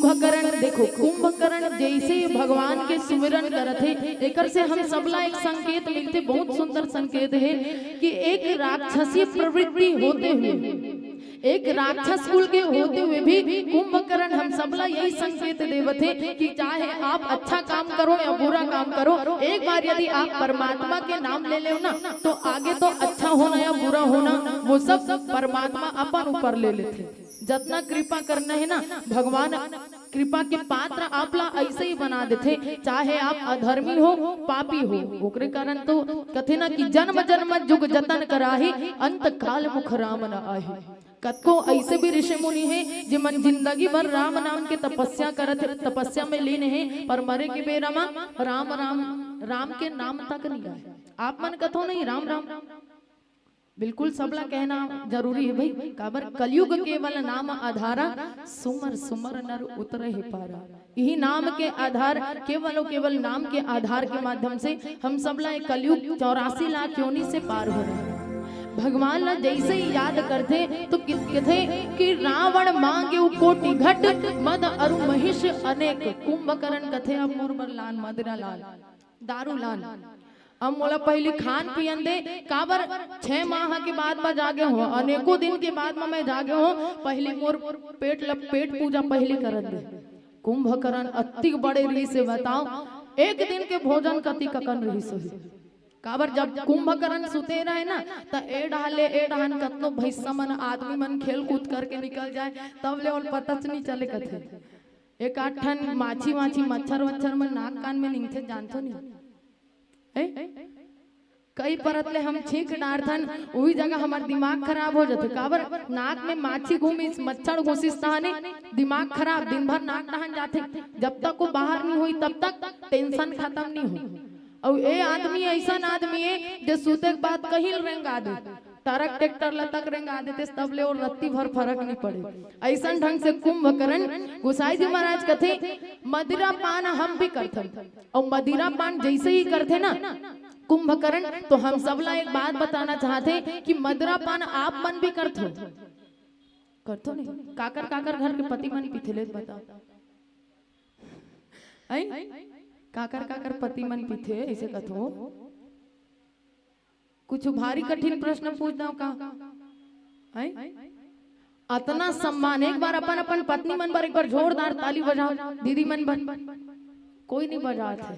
कुंभकर्ण, देखो, कुंभकर्ण जैसे भगवान के सुमिरन करत हे, एकर से हम सबला एक संकेत मिलथे, बहुत सुंदर संकेत हे कि एक राक्षसी प्रवृत्ति होते हुए, एक राक्षस कुल के होते हुए भी कुंभकर्ण हम सबला यही संकेत देवत हे कि चाहे आप अच्छा काम करो या बुरा काम करो, एक बार यदि आप परमात्मा के नाम ले लेव ना, तो आगे तो अच्छा होना या बुरा होना, वो सब परमात्मा अपन ऊपर ले लेथे। जतना कृपा करना हे ना, भगवान कृपा के पात्र आपला ऐसे ही बना देथे, चाहे आप अधर्मी हो, पापी हो। ओकरे कारण तो कथे ना कि जन्म जन्म जुग जतन कराही, अंत काल मुख राम न आही। कतको ऐसे भी ऋषि मुनि हे, जेमन जिंदगी भर राम नाम के तपस्या करत हे, तपस्या में लीन हे, पर मरे के बेरा म राम, राम, राम के नाम तक नहीं आए। आप मन कथो नहीं, राम, राम। बिल्कुल, सबला कहना जरूरी हे भाई, काबर कलयुग केवल नाम आधारा, सुमर सुमर नर उतरे हे पारा। यही नाम के आधार, केवल और केवल नाम के आधार के माध्यम से हम सबला एक कलयुग चौरासी लाख योनि से पार हो रहे हैं। भगवान ला जैसे ही याद करथे तो कि-, कथे कि रावण मांगे कोटि घट, मद अरु महिष अनेक। कुंभकर्ण कथे, अब मोर बर लान, मदिरा लान, दारू लान। अब मोला पहली खान पियन दे, काबर छह माह के बाद मैं जागे हूँ, अनेकों दिन के बाद मैं, मैं जागे हूँ, पहली मोर पेट ल-, पेट पूजा पहली करन दे। कुंभकर्ण अतिक बड़े रहिस हे, बताओ, एक दिन के भोजन कतिक अकन रहिस होही। काबर जब कुंभकर्ण सुते रहे ना, त ए डहान ले ए डहान कतनो भैंसा मन, आदमी मन खेल कूद करके निकल जाए, तब ले ओला पता च नहीं चले कथे। एक आध ठन माछी वाछी, मच्छर वच्छर मन नाक कान में निंगथे, जानथो नहीं? ए? कई परत ले हम छींक डारथन, उही जगह हमर दिमाग खराब हो जाथे। काबर नाक में माछी घूमिस, मच्छर घुसिस, तहाने दिमाग खराब, दिन भर नाक डहान जाथे। जब तक वो बाहर नहीं होई, तब तक टेंशन खत्म नहीं होई। अउ ए आदमी अइसन आदमी हे, जे सुते के बाद कहीं रेंगा दे, ट्रक ट्रैक्टर ल तक रेंगा देते, तब ले वो रत्ती भर फरक नहीं पड़े। अइसन ढंग से कुंभकर्ण, गोसाई जी महाराज कथे, मदिरा पान हम भी करथन। अउ मदिरा पान जैसे ही करथे ना कुंभकर्ण, तो हम सबला एक बात बताना चाहथे कि मदिरा पान आप मन भी करथो, करथो नहीं? काकर काकर घर के पति मन पीथे, ले बताओ। आई? काकर काकर पति मन पीथे, ऐसे कथो। कुछ भारी कठिन प्रश्न पूछ दव का? आई? अतना सम्मान, एक बार अपन अपन पत्नी मन बर एक बार जोरदार ताली बजाओ, दीदी मन बर। कोई नहीं बजात हे।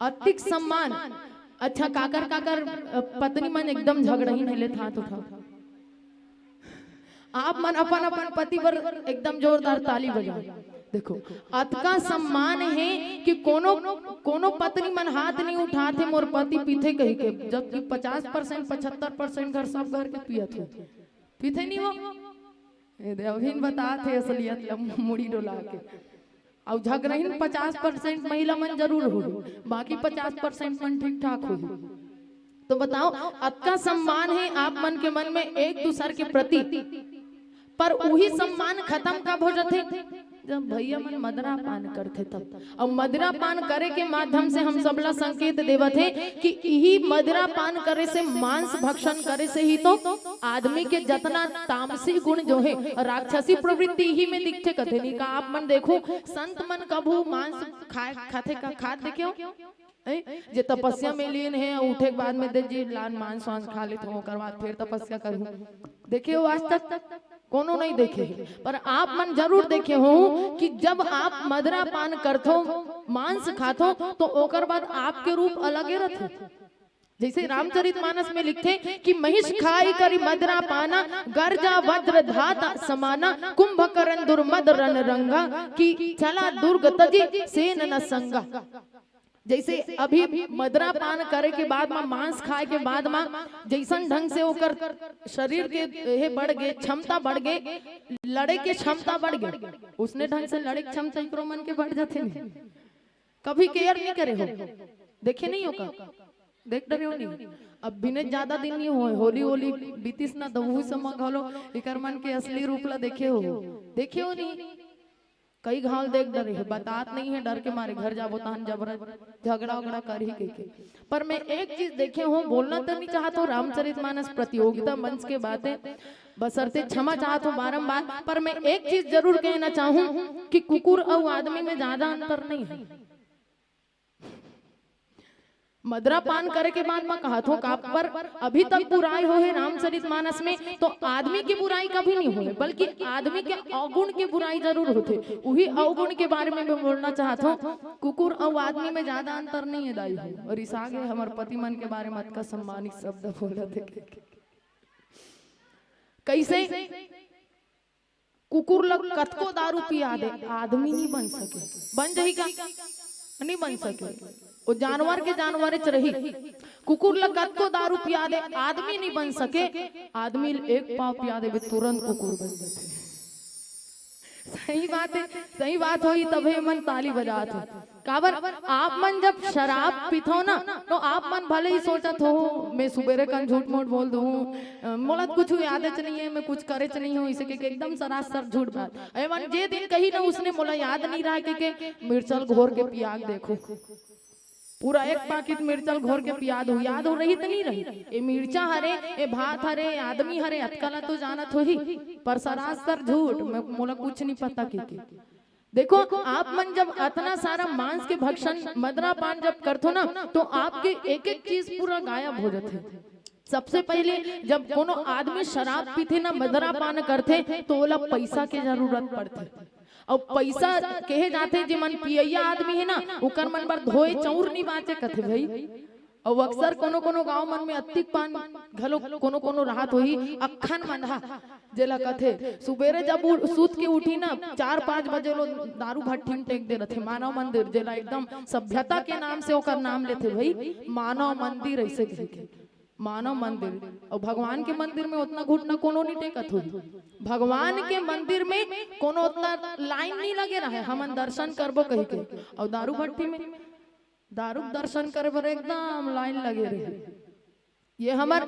अतिक सम्मान। अच्छा, काकर काकर, अ, पत्नी मन एकदम झगड़हीन हे, ले हाथ उठाओ। आप मन अपन अपन पति बर एकदम जोरदार ताली बजाओ। देखो, अतका सम्मान हे कि कोनो, कोनो पत्नी मन हाथ नहीं उठात हे, मोर पति पीथे कही के, जबकि पचास परसेंट, पचहत्तर परसेंट घर, सब घर के पियत हो। पीथे नहीं वो? ए दे, अभिन बतात हे असलियत ल मुड़ी डोला के। अउ झगड़हीन पचास परसेंट महिला मन जरूर हो, बाकी पचास परसेंट मन ठीक ठाक हो। तो बताओ, अतका सम्मान हे आप मन के मन में एक दूसर के प्रति, पर उही सम्मान खत्म कब हो जाथे? जब भैया मन मदिरा पान करथे तब। अउ मदिरा पान करे के माध्यम से हम सबला संकेत देवत हे कि इही मदिरा पान करे से, मांस भक्षण करे से ही तो आदमी के जतना तामसी गुण जो हे, राक्षसी प्रवृत्ति इही में दिखथे कथे नहीं का। आप मन देखो, संत मन कभू मांस खाए, खाथे का, खात देखे हो? ए, जे तपस्या में लीन हे, उठे के बाद में दे जी लान मांस वांस खा लेत हो, ओकर बाद फिर तपस्या करू। देखे हो आज तक? कोनो नहीं देखे हे। पर आप मन जरूर देखे हो कि जब आप मदिरा पान करथो, मांस खाथो, तो ओकर बाद आपके रूप अलगे रथे। जैसे रामचरित मानस में लिखथे कि महिष खाई करि मदिरा पाना, गर्जा वज्र धात समाना, कुंभकर्ण दुर्मद रण रंगा, कि चला दुर्ग तजि सेन न संगा। जैसे अभी मदिरा पान करे के बाद मा, मांस खाए के बाद मा, जैसन ढंग से ओकर शरीर के हे बढ़ गे, क्षमता बढ़ गे, लड़े के क्षमता बढ़ गे, उसने ढंग से लड़े के क्षमता एकरो मन के बढ़ जाथे नहीं। कभी केयर नहीं करे हो, देखे नहीं हो का? देख डरे हो नहीं? अब बिने ज्यादा दिन नहीं होए, होली होली बीतिस ना, दबू समय घलो एकर मन के असली रूप ला देखे हो, देखे हो नहीं? कई घाल देख डरे हे, बतात नहीं हे, डर के मारे घर जाबो तहन जबरन झगड़ा उगड़ा करही कहिके। पर मैं एक चीज देखे हूँ, बोलना तो नहीं चाहत हूँ, रामचरित मानस प्रतियोगिता मंच के बात हे, बशर्ते क्षमा चाहत हूँ बारंबार, पर मैं एक चीज जरूर कहना चाहूँ कि कुकुर अउ आदमी में ज्यादा अंतर नहीं है। मदरा पान करे के बाद मैं कहत हूँ, काबर अभी तक बुराई होहे रामचरित मानस में, तो आदमी के बुराई कभी नहीं होहे, बल्कि आदमी के अवगुण के बुराई जरूर होथे। उही अवगुण के बारे में मैं बोलना चाहत हूँ, कुकुर अउ आदमी में ज्यादा अंतर नहीं है दाई हो। अउ रिसा गे हमर पति मन के बारे में अतका सम्मानित शब्द बोलत हे। कैसे? कुकुर ल कतको दारू पिया दे, आदमी नहीं बन सके। बन जाही का? नहीं बन सके। वो जानवर के जानवरेच रही। कुकुर ल कतको दारू पिया दे, आदमी नहीं बन सके। आदमी ल एक पाव पिया देबे, तुरंत कुकुर बन जाथे। सही बात है, सही बात होही तभे मन ताली बजात हो। काबर, आप मन जब शराब पीथो ना, तो आप मन भले ही सोचत हो, मैं सुबेरे कन झूठ मूठ बोल दूँ, अ, मोला कुछ याद च नहीं है, मैं कुछ करे च नहीं हूँ, इसे के एकदम सरासर झूठ बात। अरे मन जे दिन कही ना, उसने मोला याद नहीं रहा के, के मिर्चल घोर के पियाक देखो, पूरा एक पाकिट मिर्चल घोर के पिया दो, याद हो रही त नहीं रही? ए मिर्चा हरे, ए भात हरे, ए आदमी हरे, अतका ला तो जानत होही, पर सरासर झूठ, मैं, मोला कुछ नहीं पता के, के। देखो, आप मन जब अतना सारा मांस के भक्षण, मदरा पान जब करथो ना, तो आपके एक एक चीज पूरा गायब हो जाथे। सबसे पहले जब कोनो आदमी शराब पीथे ना, मदरा पान करथे, तो ओला पैसा के जरूरत पड़थे। अउ पैसा कहे जाथे, जे मन पियैया आदमी है ना, ओकर मन बर धोए चौर नहीं बांचे कथे भाई। अउ अक्सर कोनो कोनो गांव मन में अत्तिक पान घलो कोनो कोनो राहत होही, अक्खन मन हा, जेला कथे सुबेरे जब उ-, सूत के उठी ना, चार पाँच बजे लो दारू भट्ठी में टेक दे रथे मानव मंदिर, जेला एकदम सभ्यता के नाम से ओकर नाम लेथे भाई, मानव मंदिर ऐसे कह के। मानव मंदिर अउ भगवान के मंदिर में ओतना घुटना कोनो नहीं टेकत होही। भगवान के मंदिर में कोनो ओतना लाइन नहीं लगे रहे, हमन दर्शन करबो कहि के। अउ दारू भट्ठी में दारू के दर्शन करे बर एकदम लाइन लगे रहे। ये हमर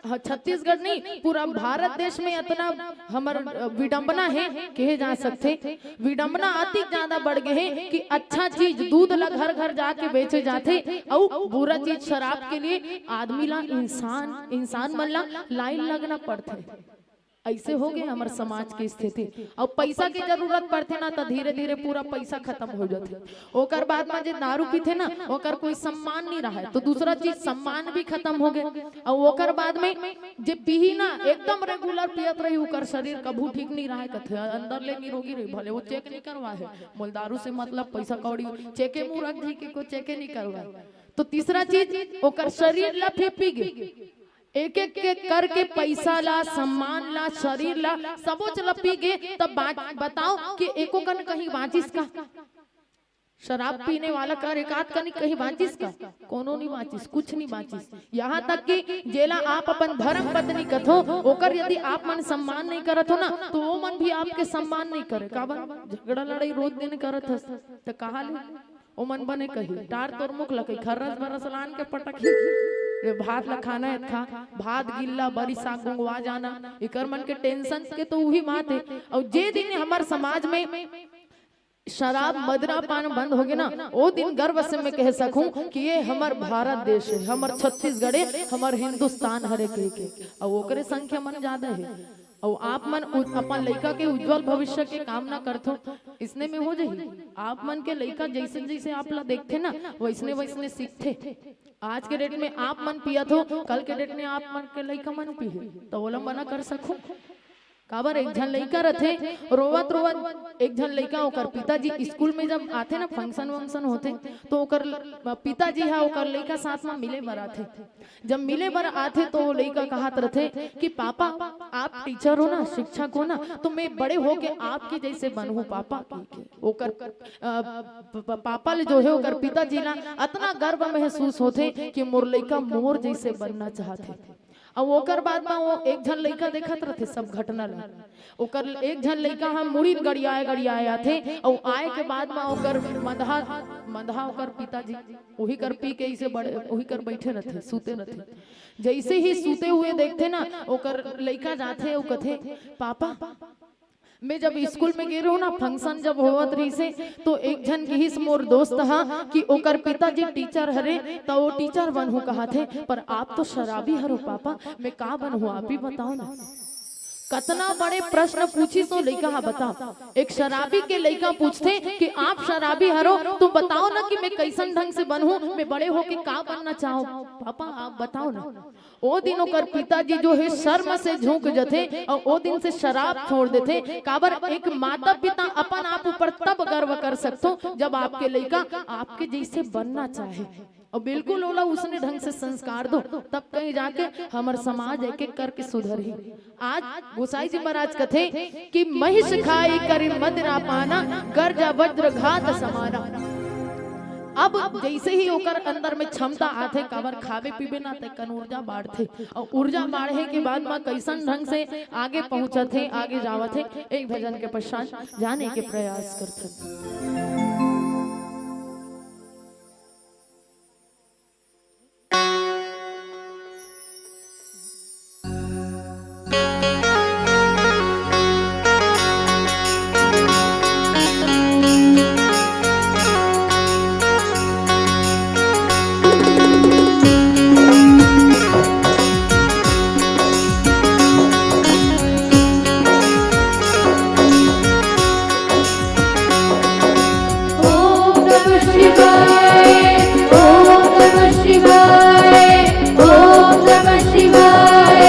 ह-, छत्तीसगढ़ नहीं, पूरा भारत देश में अतना हमर, अ, विडंबना है, कहे जा सकथे। विडंबना अति ज्यादा बढ़ गए है कि अच्छा चीज दूध ला घर घर जाके बेचे जाथे, अउ बुरा चीज शराब के लिए आदमी ला, इंसान, इंसान मन ला लाइन लगना पड़थे। ऐसे हो गए हमर समाज के स्थिति। अब पैसा के जरूरत पड़थे ना, तो धीरे धीरे पूरा पैसा खत्म हो जाथे। ओकर बाद में जे दारू पीथे ना, ओकर कोई सम्मान नहीं रहे, तो दूसरा चीज सम्मान भी खत्म हो गए। और ओकर बाद में जे पीही ना, एकदम रेगुलर पियत रही, ओकर शरीर कभू ठीक नहीं रहे, कथे अंदर ले निरोगी रही, भले वो चेक नहीं करवा है, मोल दारू से मतलब पैसा कौड़ी चेके मुँह रख दी के को चेके नहीं करवा। तो तीसरा चीज ओकर शरीर ला फेंपी गे, एक एक के करके पैसा ला, सम्मान ला, शरीर ला, सबोच ला पी गे। तब बात बताओ कि एको कन कहीं बांचिस का? शराब पीने वाला कर एक आध कन कहीं बांचिस का? कोनो नहीं बांचिस, कुछ नहीं बांचिस। यहाँ तक कि जेला आप अपन धर्म पत्नी कथो, ओकर यदि आप मन सम्मान नहीं करत हो ना, तो वो मन भी आपके सम्मान नहीं करे। काबर? झगड़ा लड़ाई रोज दिन करत हस, त कहा ले? ओमन बने कही, "टार तोर मुख ल कही, खर्रस बरस लान के पटकही।" रे भात ल खाना है त खा, भात गिल्ला, बरी साग गुंगवा जाना, इकर मन के टेंशन के तो उही बात है। और जे दिन हमर समाज में शराब मदरा पान बंद होगे ना, ओ दिन गर्व से मैं कह सकूं कि ये हमर भारत देश है, हमर छत्तीसगढ़ है, हमर हिंदुस्तान हरे कह के। और ओकरे संख्या मन ज्यादा है। अउ आप मन उ-, अपन लइका के उज्जवल भविष्य के कामना करथो, इसने में हो जाही। आप मन के लइका जइसे जइसे आप ला देखथे ना, वइसने वइसने सीखथे। आज के डेट में आप मन पियत हो, कल के डेट में आप मन के लइका मन पीही, त ओला मना कर सकहू? काबर, एक झन लइका रथे, रोवत रोवत एक झन लइका, ओकर पिताजी स्कूल में जब आथे ना, फंक्शन वंक्शन होथे, तो ओकर ल-, पिताजी हा ओकर लइका साथ में मिले बर आथे। जब मिले बर आथे तो वो लइका कहत रथे कि पापा, आप टीचर हो ना, शिक्षक हो ना, तो मैं बड़े होके आपके जैसे बनहूँ पापा, कहिके। ओकर, अ, प-, प-, पापा ले जो है, ओकर पिताजी ला अतना गर्व महसूस होथे कि मोर लइका मोर जैसे बनना चाहत हे। अउ ओकर बाद म वो एक झन लइका देखत रथे सब घटना ला। ओकर एक झन लइका ह मुड़ी गड़ियाए गड़ियाए आथे, अउ आए के बाद म ओकर मदहा, मदहा ओकर पिताजी उही कर पी के इसे बड़े, उही कर बैठे रथे, सूते रथे। जैसे ही सूते हुए देखथे ना, ओकर लइका जाथे अउ कथे, "पापा, मैं जब स्कूल में गे रहूं ना, फंक्शन जब होवत रहिसे, तो एक झन किहिस मोर दोस्त हा कि ओकर पिताजी टीचर हरे, त वो टीचर बनहूं कहत हे, पर आप तो शराबी हरो पापा, मैं का बनहूं, आप ही बताओ ना।" कतना बड़े प्रश्न पूछिस ओ लइका ह, बताव। एक शराबी के लइका पूछथे कि आप शराबी हरो, तो बताव ना कि मैं कइसन ढंग से बनहूं, मैं बड़े होके का बनना चाहव? पापा, आप बताव ना। ओ दिन ओकर पिताजी जो हे, शर्म से झुक जथे अउ ओ दिन से शराब छोड़ देथे। काबर, एक माता-पिता अपन आप ऊपर तब गर्व कर सकथो, जब आपके लइका आपके जइसे बनना चाहे। अउ बिल्कुल ओला उसने ढंग से संस्कार दो, तब कहीं जाके हमर समाज एक एक करके सुधरही। आज गोसाई जी महाराज कथे कि महिष खाई करि मदिरा पाना, गर्जा वज्र घात समाना। अब जइसे ही ओकर अंदर में क्षमता आथे, काबर खाबे पीबे ना, तेकन ऊर्जा बाढ़थे, अउ ऊर्जा बाढ़े के बाद म कइसन ढंग से आगे पहुंचत हे, आगे जावत हे, एक भजन के पश्चात जाने के प्रयास करथन। ओम नमः शिवाय, ओम नमः शिवाय, ओम नमः शिवाय,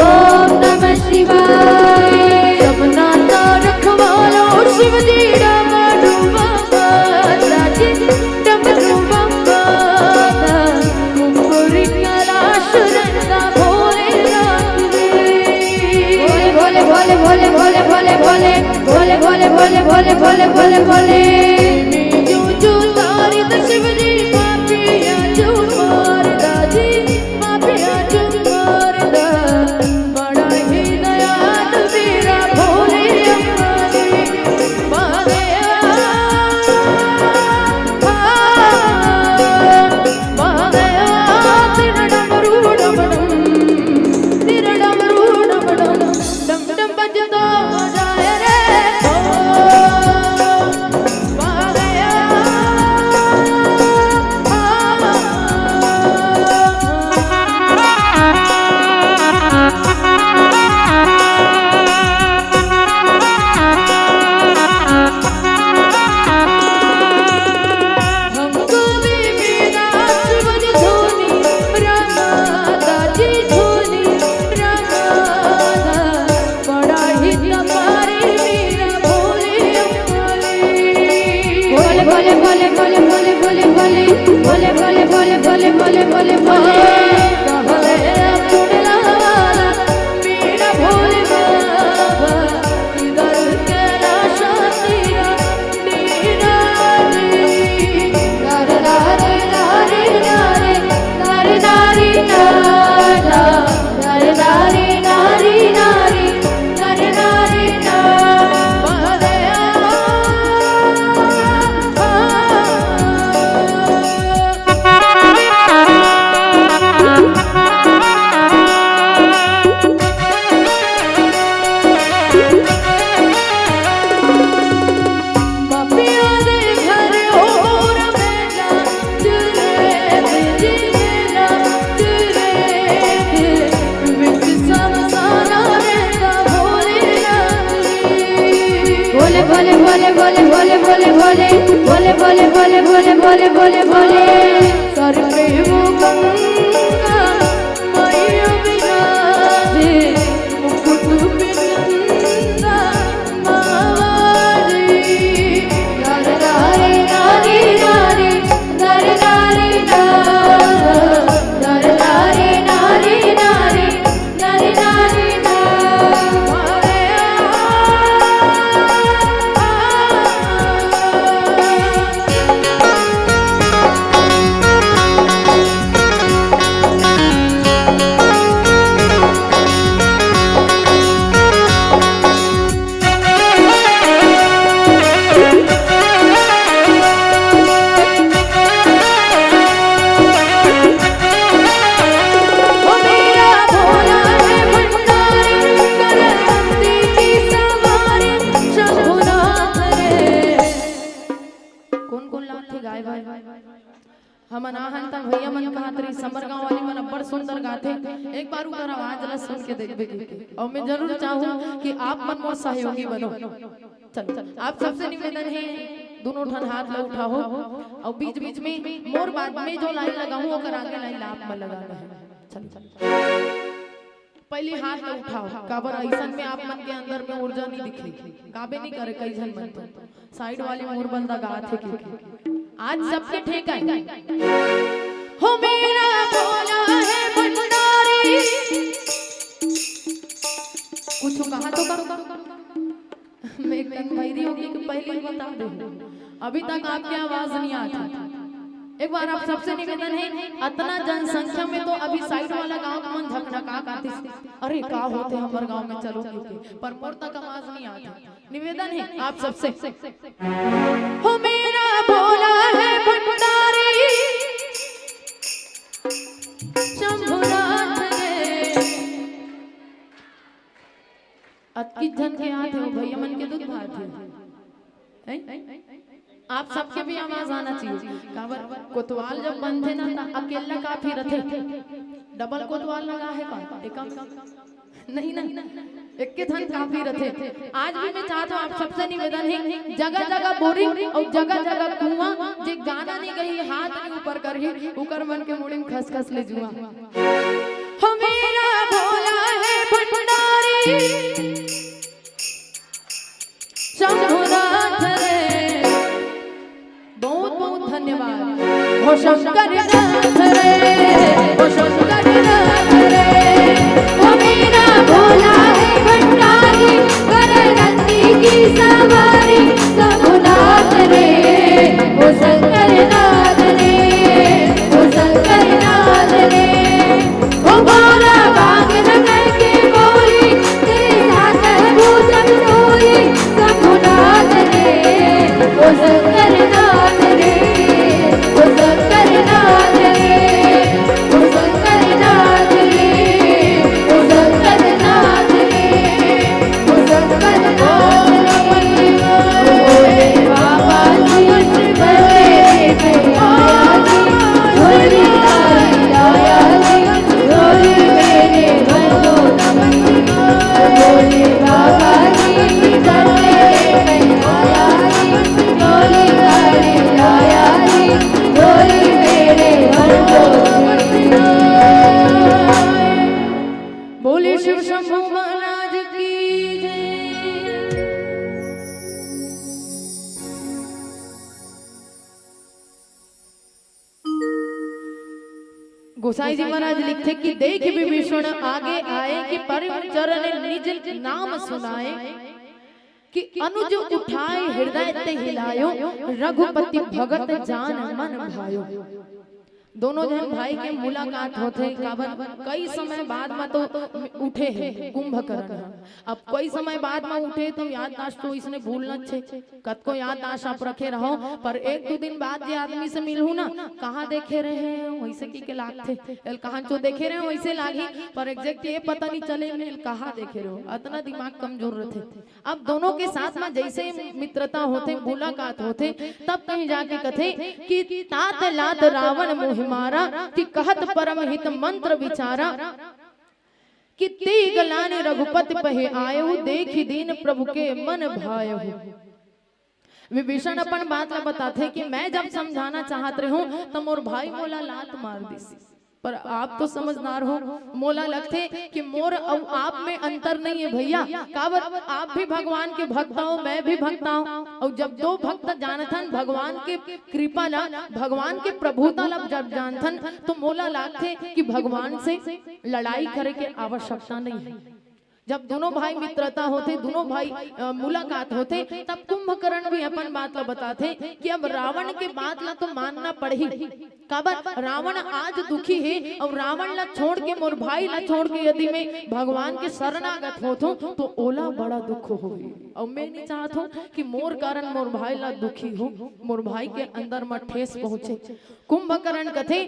ओम नमः शिवाय। सबना का रखवालो शिव जी, डमरू बम बम, राजी डमरू बम बम, कुकुरी कैलाश नंदा भोलेनाथ रे। भोले, भोले, भोले, भोले, भोले, भोले, भोले। भोले, भोले, भोले, भोले, भोले, भोले, भोले। यूं जो तारी द शिव जी, पापिया जो मार दा जी, पापिया जो मार दा। बड़ा ही दयालु मेरा भोले अम्मा जी। माया, आ, माया, तेरा डमरू डमडम, तेरा डमरू डमडम। डम डम बजदा जाए रे ओ, आ गया। हमको भी मेरा शिव जी धोनी, रामा दाजी धोनी, रामा बड़ा ही तपारी मेरा भोले अम्मा रे। भोले, भोले, भोले, भोले, भोले, भोले, भोले। कहले कुंडला वाला मेरा भोले बाबा, इधर कैलाश तेरा भोले, भोले, भोले, भोले, भोले, भोले, भोले, भोले, भोले, भोले, भोले, भोले, भोले। सर पे वो गंगा मैया विराजे, मुकुट पे चंदा मावरे। नारी, नारी, नारी, नारी, नारी, नारी, नारी, नारी। कोन कोन लात हे गाय भाई? हमन आहन त भैया मन कहत रही, समर गांव वाली मन अब्बड़ सुंदर गाथे, एक बार उकर आवाज ला सुन के देखबे कहिके। अउ मैं जरूर चाहूं कि आप मन मोर सहयोगी बनो। चलो, आप सबसे निवेदन हे, दोनों ठन हाथ ला उठाओ, अउ बीच बीच में मोर बाद में जो लाइन लगाहूं, ओकर आगे लाइन ला आप मन लगाना हे। चलो, चलो। पहली हाथ ला उठाओ, काबर अइसन में आप मन के अंदर में ऊर्जा नहीं दिखे, गाबे नहीं करे कई झन मन तो। साइड वाले मोर बंदा गात हे कि आज सबके ठेका हे। हो मेरा भोला है भंडारी। कुछ कहा तो करो। मैं कन भैरी होगी कि पहले ही बता दे, अभी तक आपके आवाज नहीं आती। एक बार आप सबसे निवेदन हे, अतना जनसंख्या में तो अभी साइड वाला गांव के मन झकझका कातिस, अरे का होथे हमर गांव में, चलो के, पर मोर तक आवाज नहीं आती। निवेदन हे आप सबसे, हो मेरा भोला है भंडारी, शंभुनाथ रे। अतकी झन के आत हे, भैया मन के दूध भात हे। हैं? आप सबके भी आवाज आना चाहिए। काबर कोतवाल जब बनथे ना, त अकेला काफी रथे। डबल कोतवाल लगा हे का? एकम नहीं ना, एके ठन काफी रथे। आज भी मैं चाहत हूँ, आप सबसे निवेदन हे, जगह जगह बोरिंग अउ जगह जगह कुआं, जे गाना नहीं गई, हाथ नहीं ऊपर करही, उकर मन के मुड़ी में खसखस ले जुआ। हो मेरा भोला है भंडारी, शंभुनाथ रे। बहुत बहुत धन्यवाद। हो शंकर नाथ रे, हो शंकर नाथ रे, हो मेरा भोला है भंडारी, करे रत्ती की सवारी, शंभुनाथ रे, हो शंकर नाथ रे, हो शंकर नाथ रे। ओ भोला बाग नगर के बोली, तेरे साथ है भूतम टोली, शंभुनाथ रे, ओ शंकर नाथ रे, ओ शंकर नाथ रे, ओ शंकर नाथ रे, ओ शंकर नाथ रे। बोले शिव शंभू महाराज की जय। गोसाई जी महाराज लिखथे कि देख विभीषण आगे आए, कि परम चरण निज नाम सुनाए, कि अनुज उठाए हृदय ते हिलायो, रघुपति भगत जान मन भायो। दोनों झन भाई के मुलाकात होथे, काबर कई समय बाद म तो उठे हे कुंभकर्ण ह। अब कई समय बाद म उठे तो याददाश्त तो इसने भूलना छे, कतको याददाश्त आप रखे रहो, पर एक दू दिन बाद जे आदमी से मिलहू ना, कहाँ देखे रहे हो, वैसे की के लागथे, एल कहाँ चो देखे रहे हो, वैसे लागी, पर एग्जैक्ट ये पता नहीं चले, मैं एल कहाँ देखे रहे हो, अतना दिमाग कमजोर रथे। अब दोनों के साथ में जैसे मित्रता होथे, मुलाकात होथे, तब कहीं जाके कथे कि तात लात रावण मोहि मारा, कि कहत परम हित मंत्र विचारा, कि तेग लानि रघुपति पहि आयहु, देखि दीन प्रभु के मन भायहु। विभीषण अपन बात ला बताथे कि मैं जब समझाना चाहत रहूं, त मोर भाई मोला लात मार दिस। पर आप तो समझदार हो, मोला लगथे कि मोर अउ आप में अंतर नहीं है भैया। काबर, आप भी भगवान के भक्त हो, मैं भी भक्त हूँ। अउ जब दो भक्त जानथन भगवान के कृपा ला, भगवान के प्रभुता ला जब जानथन, तो मोला लागथे कि भगवान से लड़ाई करे के आवश्यकता नहीं है। जब दोनों भाई मित्रता होथे, दोनों भाई, अ, मुलाकात होथे, तब कुंभकर्ण भी अपन बात ला बताथे कि अब रावण के बात ला तो मानना पड़ही। काबर रावण आज दुखी हे, अउ रावण ला छोड़ के, मोर भाई ला छोड़ के यदि मैं भगवान के शरणागत होथों, तो ओला बड़ा दुख होही। अउ मैं नहीं चाहत हूँ कि मोर कारण मोर भाई ला दुखी हो, मोर भाई के अंदर म ठेस पहुँचे। कुंभकर्ण कथे,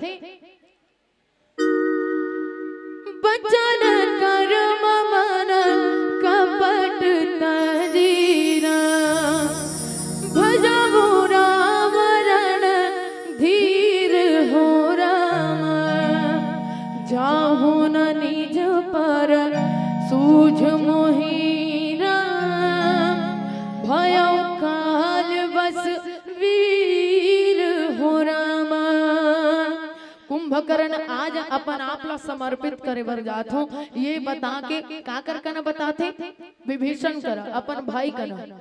बचन कर्म मन कपट तजीरा, भजहु राम रण धीर कुंभकर्ण आज अपन आप ला समर्पित करे बर जात हों, ये बता के काकर कना बताथे? विभीषण करा, अपन भाई कना।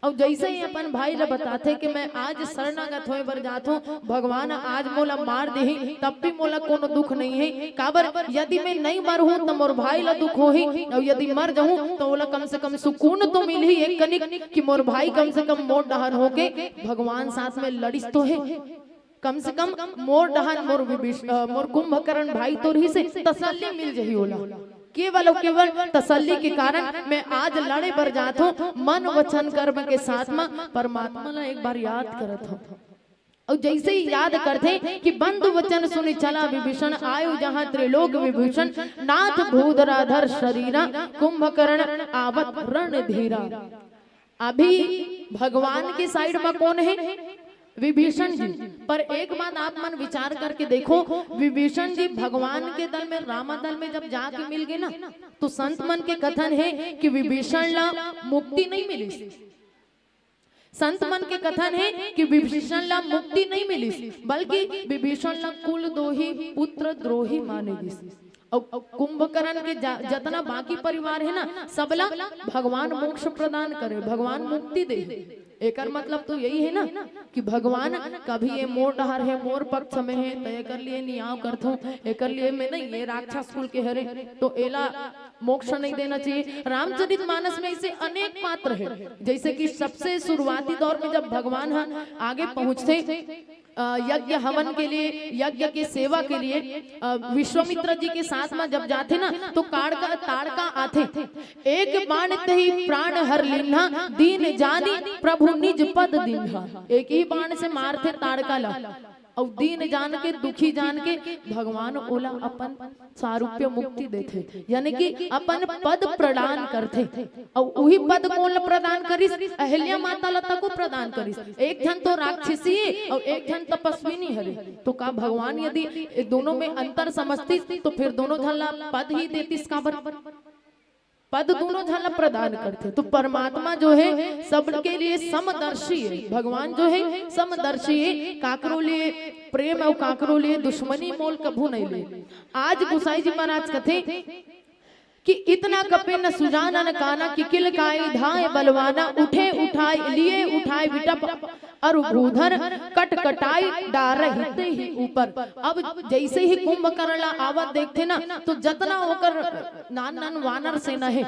अउ जइसे ही अपन भाई ला बताथे कि मैं आज शरणागत होय बर जात हों, भगवान आज मोला मार देही, तब भी मोला कोनो दुख नइ हे। काबर, यदि मैं नइ मरहूं, त मोर भाई ला दुख होही, अउ यदि मर जहूं, त ओला कम से कम सुकून तो मिलही एक कनिक, कि मोर भाई कम से कम मोर डहर होके भगवान साथ में लड़िस तो हे। कम से कम मोर डहर, मोर विभीष-, अ, मोर कुंभकर्ण भाई तो रहिस हे, तसल्ली मिल जही ओला। केवल अउ केवल तसल्ली के कारण मैं आज लड़े बर जात हों, मन वचन कर्म के साथ म परमात्मा ला एक बार याद करत हों। अउ जइसे ही याद करथे कि बंधु वचन सुनि चला विभीषण, आयो जहाँ त्रिलोक विभूषण, नाथ भूधराधर शरीरा, कुंभकर्ण आवत रणधीरा। अभी भगवान के side म कोन हे? विभीषण जी। पर एक बात आप मन विचार करके देखो, विभीषण जी भगवान के दल में, रामा दल में जब जाके मिल गे ना, तो संत मन के कथन हे कि विभीषण ला मुक्ति नइ मिलिस। संत मन के कथन हे कि विभीषण ला मुक्ति नइ मिलिस, बल्कि विभीषण ला कुल दोही, पुत्र द्रोही माने गिस। अउ कुंभकर्ण के जा-, जतना बाकी परिवार हे ना, सबला भगवान मोक्ष प्रदान करे, भगवान मुक्ति दे। एकर मतलब तो यही हे ना कि भगवान कभी ये मोर डहर हे, मोर पक्ष में हे, त एकर लिए नियाव करथों, एकर लिए मैं नहीं, ये राक्षस कुल के हरे, तो एला मोक्ष नहीं देना चाहिए। रामचरित मानस में ऐसे अनेक पात्र हे, जैसे कि सबसे शुरुआती दौर में जब भगवान ह आगे पहुंचथे, अ, यज्ञ हवन के लिए, यज्ञ के सेवा के लिए, अ, विश्वामित्र जी के साथ में जब जाथे ना, तो काड़का, ताड़का आथे। एक बाण तही प्राण हर लीन्हा, दीन जानी प्रभु निज पद दीन्हा। एक ही बाण से मारथे ताड़का ला, अउ दीन जान के, दुखी जान के भगवान ओला अपन सारूप्य मुक्ति देथे, यानी कि अपन पद प्रदान करथे। अउ उही पद कोन ल प्रदान करिस? अहिल्या माता ल तको प्रदान करिस। एक झन तो राक्षसी हे अउ एक झन तपस्विनी हरे, तो का भगवान यदि ए दोनों में अंतर समझतिस तो फिर दोनों झन ला पद ही देतिस? काबर? पद दोनों झन ला प्रदान करथे। तो परमात्मा जो हे सबके लिए समदर्शी हे, भगवान जो हे समदर्शी हे। काकरो लिए प्रेम अउ काकरो लिए दुश्मनी मोल कभू नहीं ले। आज गुसाई जी महाराज कथे कि इतना कपे न सुजान न काना, किकिल काई धाय बलवाना, उठे उठाय लिए उठाय विटप अरु भूधर कटकटाई डारहिते ही ऊपर। अब जैसे ही कुंभकर्ण ला आवत देखथे ना, तो जतना ओकर नान नान वानर सेना हे,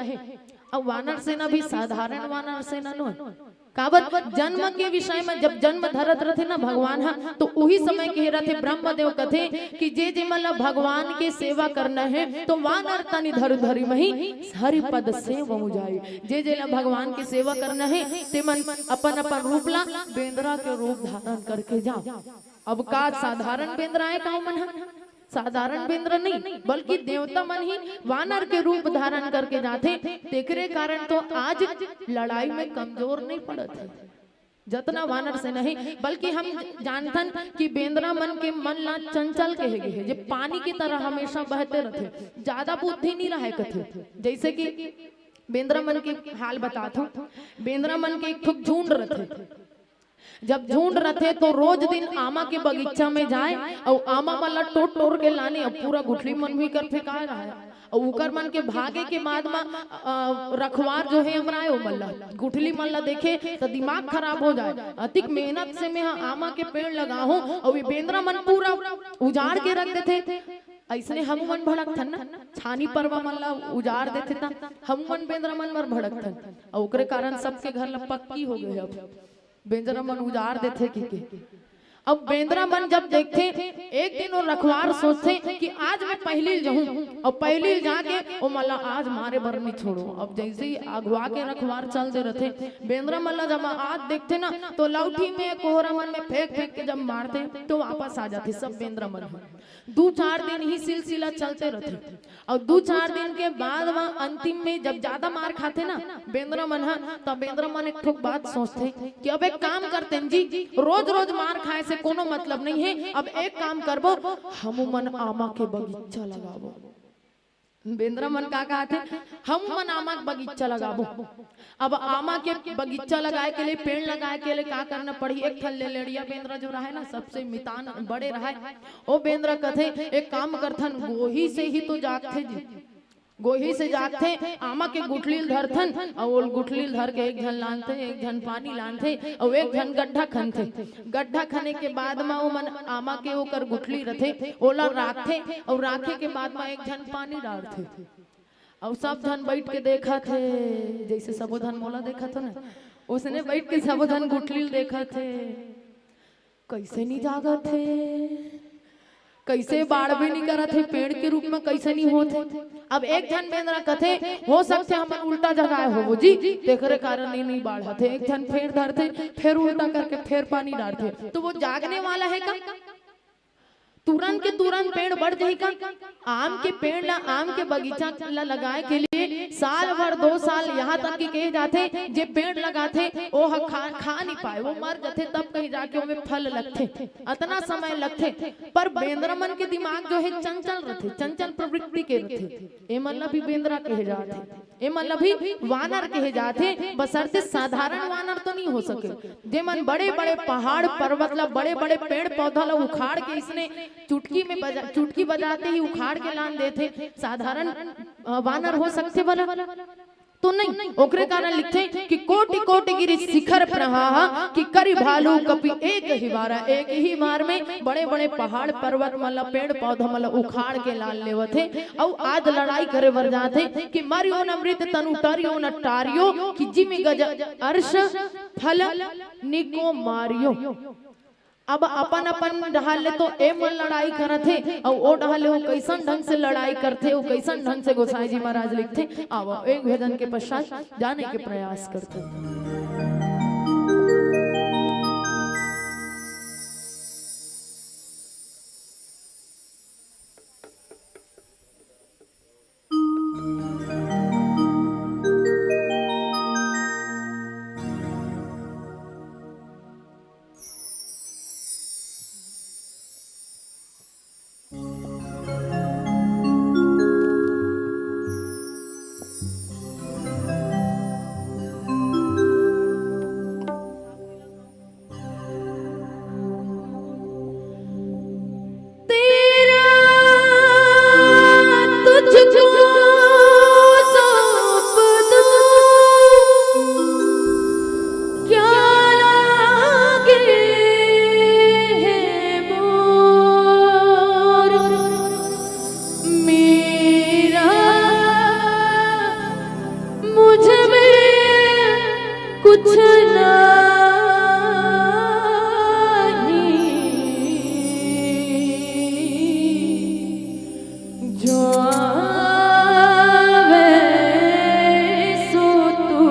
अब वानर सेना भी साधारण वानर सेना नोहे। काबर? जन्म के विषय में जब जन्म धरत रथे ना भगवान ह, तो उही समय कहे रथे, ब्रह्मदेव कथे कि जे जे मन ला भगवान के सेवा करना हे, तो वानर तनि धरु धरिमहि हरि पद सेवहु जाई। जे जे ला भगवान के सेवा करना हे, ते मन अपन अपन रूप ला बेंदरा के रूप धारण करके जाओ। अब का साधारण बेंदरा हे का ओमन ह? साधारण बेंदरा नहीं, बल्कि देवता मन ही वानर के रूप धारण करके जाथे। तेकरे कारण तो आज लड़ाई में कमजोर नहीं पड़त हे जतना वानर सेना हे। बल्कि हम जानथन कि बेंदरा मन के मन ला चंचल कहे गे हे, जे पानी की तरह हमेशा बहते रथे, ज्यादा बुद्धि नहीं रहे कथे। जैसे कि बेंदरा मन के हाल बताथों, बेंदरा मन के एक ठो झुंड रथे। जब झुंड रथे तो रोज दिन आमा के बगीचा में जाय अउ आमा मन ला टोर टोर के लाने, अउ पूरा गुठली मन भी कर फेंकाय रहय। अउ उकर मन के भागे के बाद म, अ, रखवार जो हे अमराय ओमन ला, गुठली मन ला देखे त दिमाग खराब हो जाय। अतिक मेहनत से मैं ह आमा के पेड़ लगाहूं अउ ये बेंदरा मन पूरा उजाड़ के रख देथे। अइसने हमू मन भड़कथन ना, छानी परवा मन ला उजाड़ देथे त हमू मन बेंदरा मन बर भड़कथन। अउ ओकरे कारण सबके घर ला पक्की हो गे हे अब। बेंदरा मन उजाड़ देथे कहिके। अब बेंदरा मन जब देखथे, एक दिन वो रखवार सोचथे कि आज मैं पहिली ल जाहूं, अउ पहिली ल जाके ओमन ला आज मारे बर नहीं छोड़ों। अब जैसे ही अगवा के रखवार चल दे रथे, बेंदरा मन ला जब आत देखथे ना, तो लौठी में, कोहरा मन में फेंक फेंक के जब मारथे, तो वापस आ जाथे सब बेंदरा मन ह। दू चार दिन ही सिलसिला चलते रथे। अउ दू चार दिन के बाद म अंतिम में जब ज्यादा मार खाथे ना बेंदरा मन ह, त बेंदरा मन एक ठोक बात सोचथे कि अब एक काम करतेन जी, रोज रोज मार खाए से कोनो मतलब नहीं हे। अब एक काम करबो, हमू मन आमा के बगीचा लगाबो। बेंदरा मन का कहत हे, हम मन आमा के बगीचा लगाबो। अब आमा के बगीचा लगाए के लिए, पेड़ लगाए के लिए का करना पड़ही? एक ठन लेलेड़िया बेंदरा जो रहे ना, सबसे मितान बड़े रहे, ओ बेंदरा कथे, एक काम करथन, गोही से ही तो जागथे जी, गोही से जागथे, आमा के गुठली ल धरथन, अउ ओल गुठली ल धर के एक झन लानथे, एक झन पानी लानथे, अउ एक झन गड्ढा खनथे। गड्ढा खने के बाद म ओमन आमा के ओकर गुठली रथे, ओला राखथे, अउ राखे के बाद म एक झन पानी डारथे। अउ सब झन बइठ के देखत हे, जइसे सबो झन मोला देखत हो ना, उसने बइठ के सबो झन गुठली ल देखत हे। कइसे नी जागत हे, कइसे बाढ़बे नी करत हे, पेड़ के रूप म कइसे नी होत हे। अब एक झन बेंदरा कथे, हो सकथे हमन उल्टा जगाए होबो जी, तेकरे कारण ये नी बाढ़त हे। एक झन फेर धरथे, फेर उल्टा करके फेर पानी डारथे, तो वो जागने वाला हे का? तुरंत के तुरंत पेड़ बढ़ जाही का? आम के पेड़ ला, आम के बगीचा ला लगाए के लिए साल भर, दो साल, यहाँ तक कि कहे जाथे, जे पेड़ लगाथे, ओ ह खा, खा नी पाए, वो मर जाथे, तब कहीं जाके ओमे फल लगथे। अतना समय लगथे। पर बेंदरा मन के दिमाग जो हे, चंचल रथे, चंचल प्रवृत्ति के रथे। ए मन ला भी बेंदरा कहे जाथे, ए मन ला भी वानर कहे जाथे, बशर्ते साधारण वानर तो नहीं हो सके। जे मन बड़े-बड़े पहाड़ पर्वत ला, बड़े-बड़े पेड़ पौधा ला उखाड़ के इसने चुटकी में बजा, चुटकी बजाते ही उखाड़ के लान देथे, साधारण, अ, वानर हो सकथे भला? तो नहीं। ओकरे कारण लिखथे कि कोटि कोटि गिरि शिखर प्रहाहा, कि करि भालु कपि एक ही बारा। एक ही बार में बड़े-बड़े पहाड़ पर्वत मन ला, पेड़ पौधा मन ला उखाड़ के लान लेवत हे, अउ आज लड़ाई करे बर जाथे कि मरियो न मृत तनु टरियो न टारियो, कि जिमि गज अर्श फल निको मारियो। अब अपन अपन डहार ले तो ए मन लड़ाई करत हे, अउ ओ डहार ले वो कइसन ढंग से लड़ाई करथे, वो कइसन ढंग से गोसाई जी महाराज लिखथे। आवा, एक भजन के पश्चात जाने के प्रयास करथे। तेरा तुझको सौंप दूं, क्या लागे है मोर मेरा, मुझ में कुछ नहीं, जो आवे सो तू।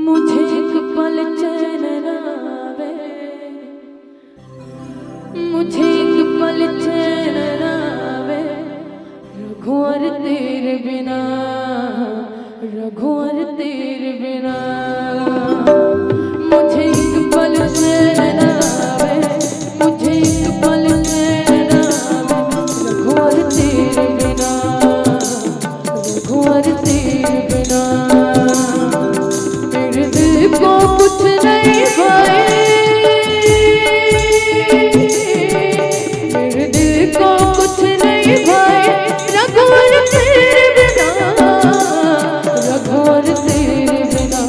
मुझे एक पल चैन ना आवे, मुझे एक पल चैन ना आवे, रघुवर तेरे बिना, रघुवर तेरे बिना। मुझे एक पल चैन ना आवे, मुझे एक पल चैन ना आवे, रघुवर तेरे बिना, रघुवर तेरे बिना। मेरे दिल को कुछ नहीं भाई, मेरे दिल को कुछ नहीं भाई, रघुवर तेरे बिना, रघुवर तेरे बिना।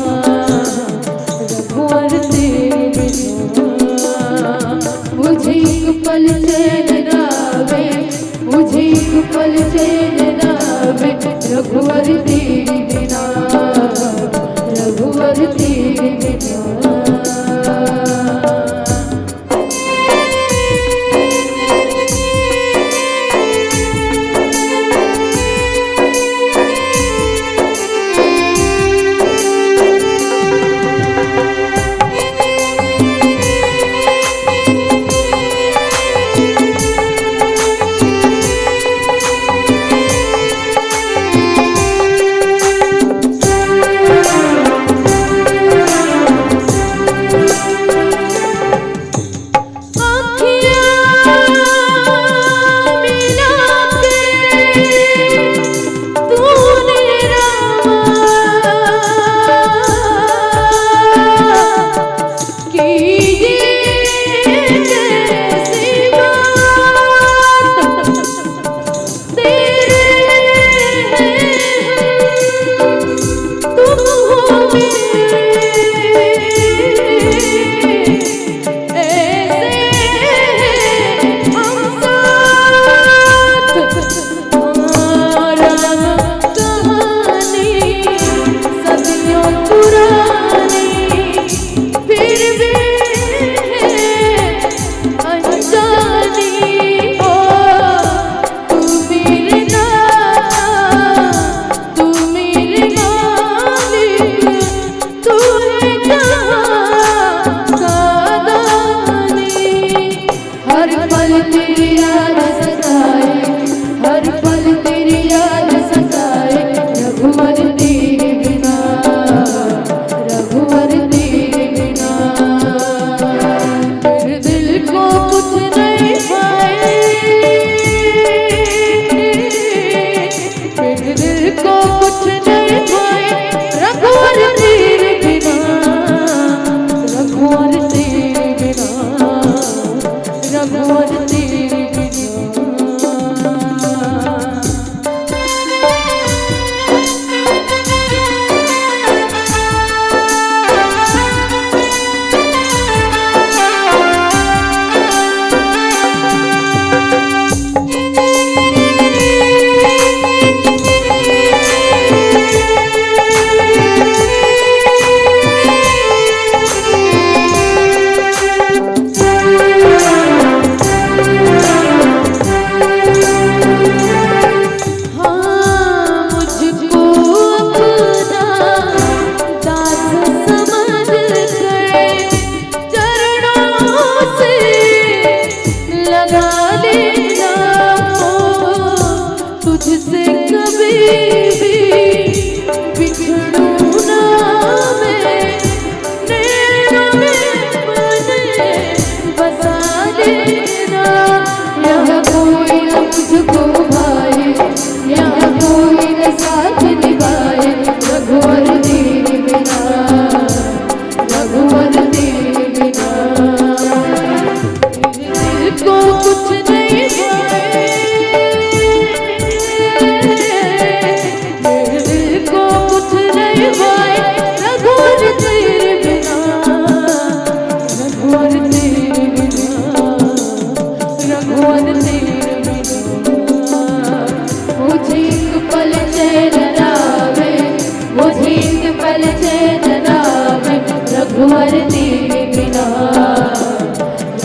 चल चैन लागे रघुवर तेरे बिना,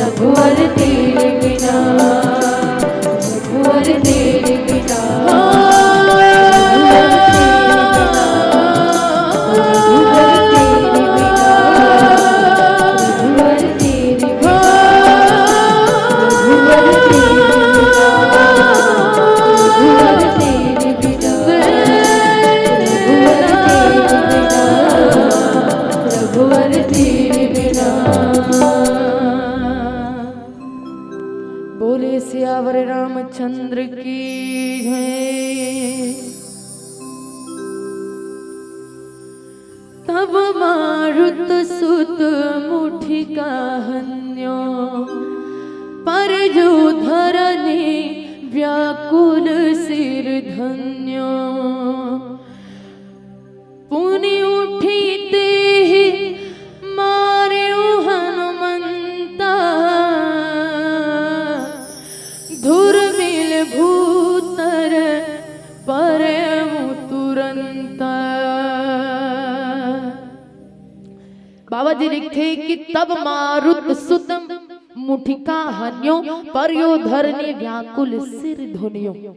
रघुवर तेरे बिना, रघुवर तेरे बिना। बोले सियावर रामचंद्र की जय। तब मारुत सुत मुठिका हन्यो, परयो धरनी व्याकुल सिर धन्यो। पुनि उठि तेहि मारेउ हनुमंता, दुर्मिल भूतर परेउ तुरंता। बाबा जी लिखथे कि तब मारुत सुत मुठिका हन्यो, परयो धरनी व्याकुल सिर धुन्यो।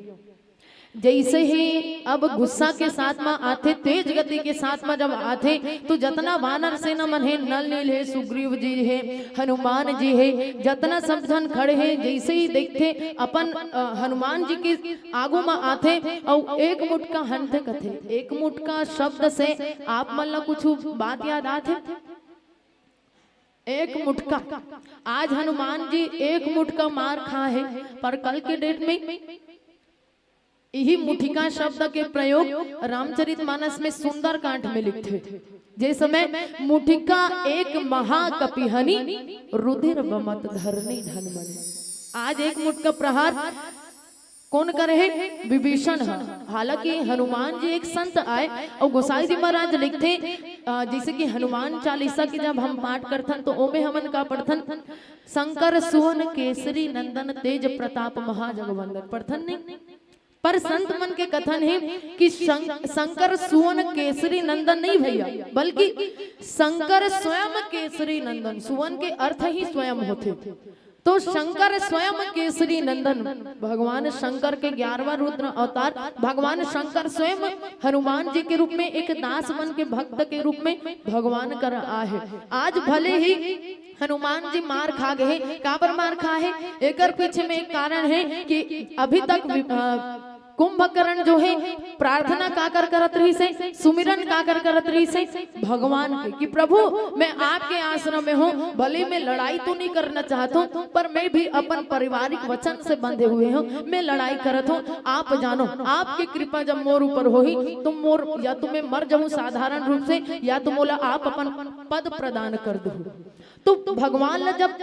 जैसे ही अब गुस्सा के साथ में आथे, तेज गति के साथ में जब आथे, तो जतना वानर सेना मन हे, नल नील हे, सुग्रीव जी हे, हनुमान जी हे, जतना सब झन खड़े हे, जैसे ही देखथे अपन, अ, हनुमान जी के आगू में आथे, अउ एक मुटका हनथे कथे। एक मुटका शब्द से आप मन ला कुछ बात याद आथे? एक मुटका। आज हनुमान जी एक मुटका मार खा हे, पर कल के डेट में इही मुठिका शब्द के प्रयोग रामचरित मानस में सुंदरकांड में लिखथे, जे समय मुठिका एक महाकपि हनी, रुधिर बमत धरनी ढनमनी। आज एक मुटका प्रहार कौन करे हे? विभीषण ह। हालांकि हनुमान जी एक संत आय, अउ गोसाई जी महाराज लिखथे, अ, जैसे कि हनुमान चालीसा के जब हम पाठ करथन, तो ओमे हमन का पढ़थन, "शंकर सुवन केसरी नंदन, तेज प्रताप महाजगवंदन", पढ़थन नहीं? पर संत मन के कथन हे कि शं-, शंकर सुवन केसरी नंदन नहीं भैया, बल्कि शंकर स्वयं केसरी नंदन। सुवन के अर्थ ही स्वयं होथे। तो शंकर स्वयं केसरी नंदन, भगवान शंकर के ग्यारहवाँ रुद्र अवतार, भगवान शंकर स्वयं हनुमान जी के रूप में एक दास बन के भक्त के रूप में भगवान कर आहे। आज भले ही हनुमान जी मार खा गए, काबर मार खा हे? एकर पीछे में एक कारण हे कि अभी तक वि-, अ, कुंभकर्ण जो हे, प्रार्थना काकर करत रहिस हे, सुमिरन काकर करत रहिस हे? भगवान के, कि "प्रभु, मैं आपके आश्रम में हूँ, भले मैं लड़ाई तो नहीं करना चाहता हूँ, पर मैं भी अपन पारिवारिक वचन से बंधे हुए हूँ, मैं लड़ाई करत हूँ, आप जानो, आपके कृपा जब मोर ऊपर होही, तो मोर, या तो मैं मर जाऊँ साधारण रूप से, या तो मोला आप अपन पद प्रदान कर दो।" तो भगवान ला जब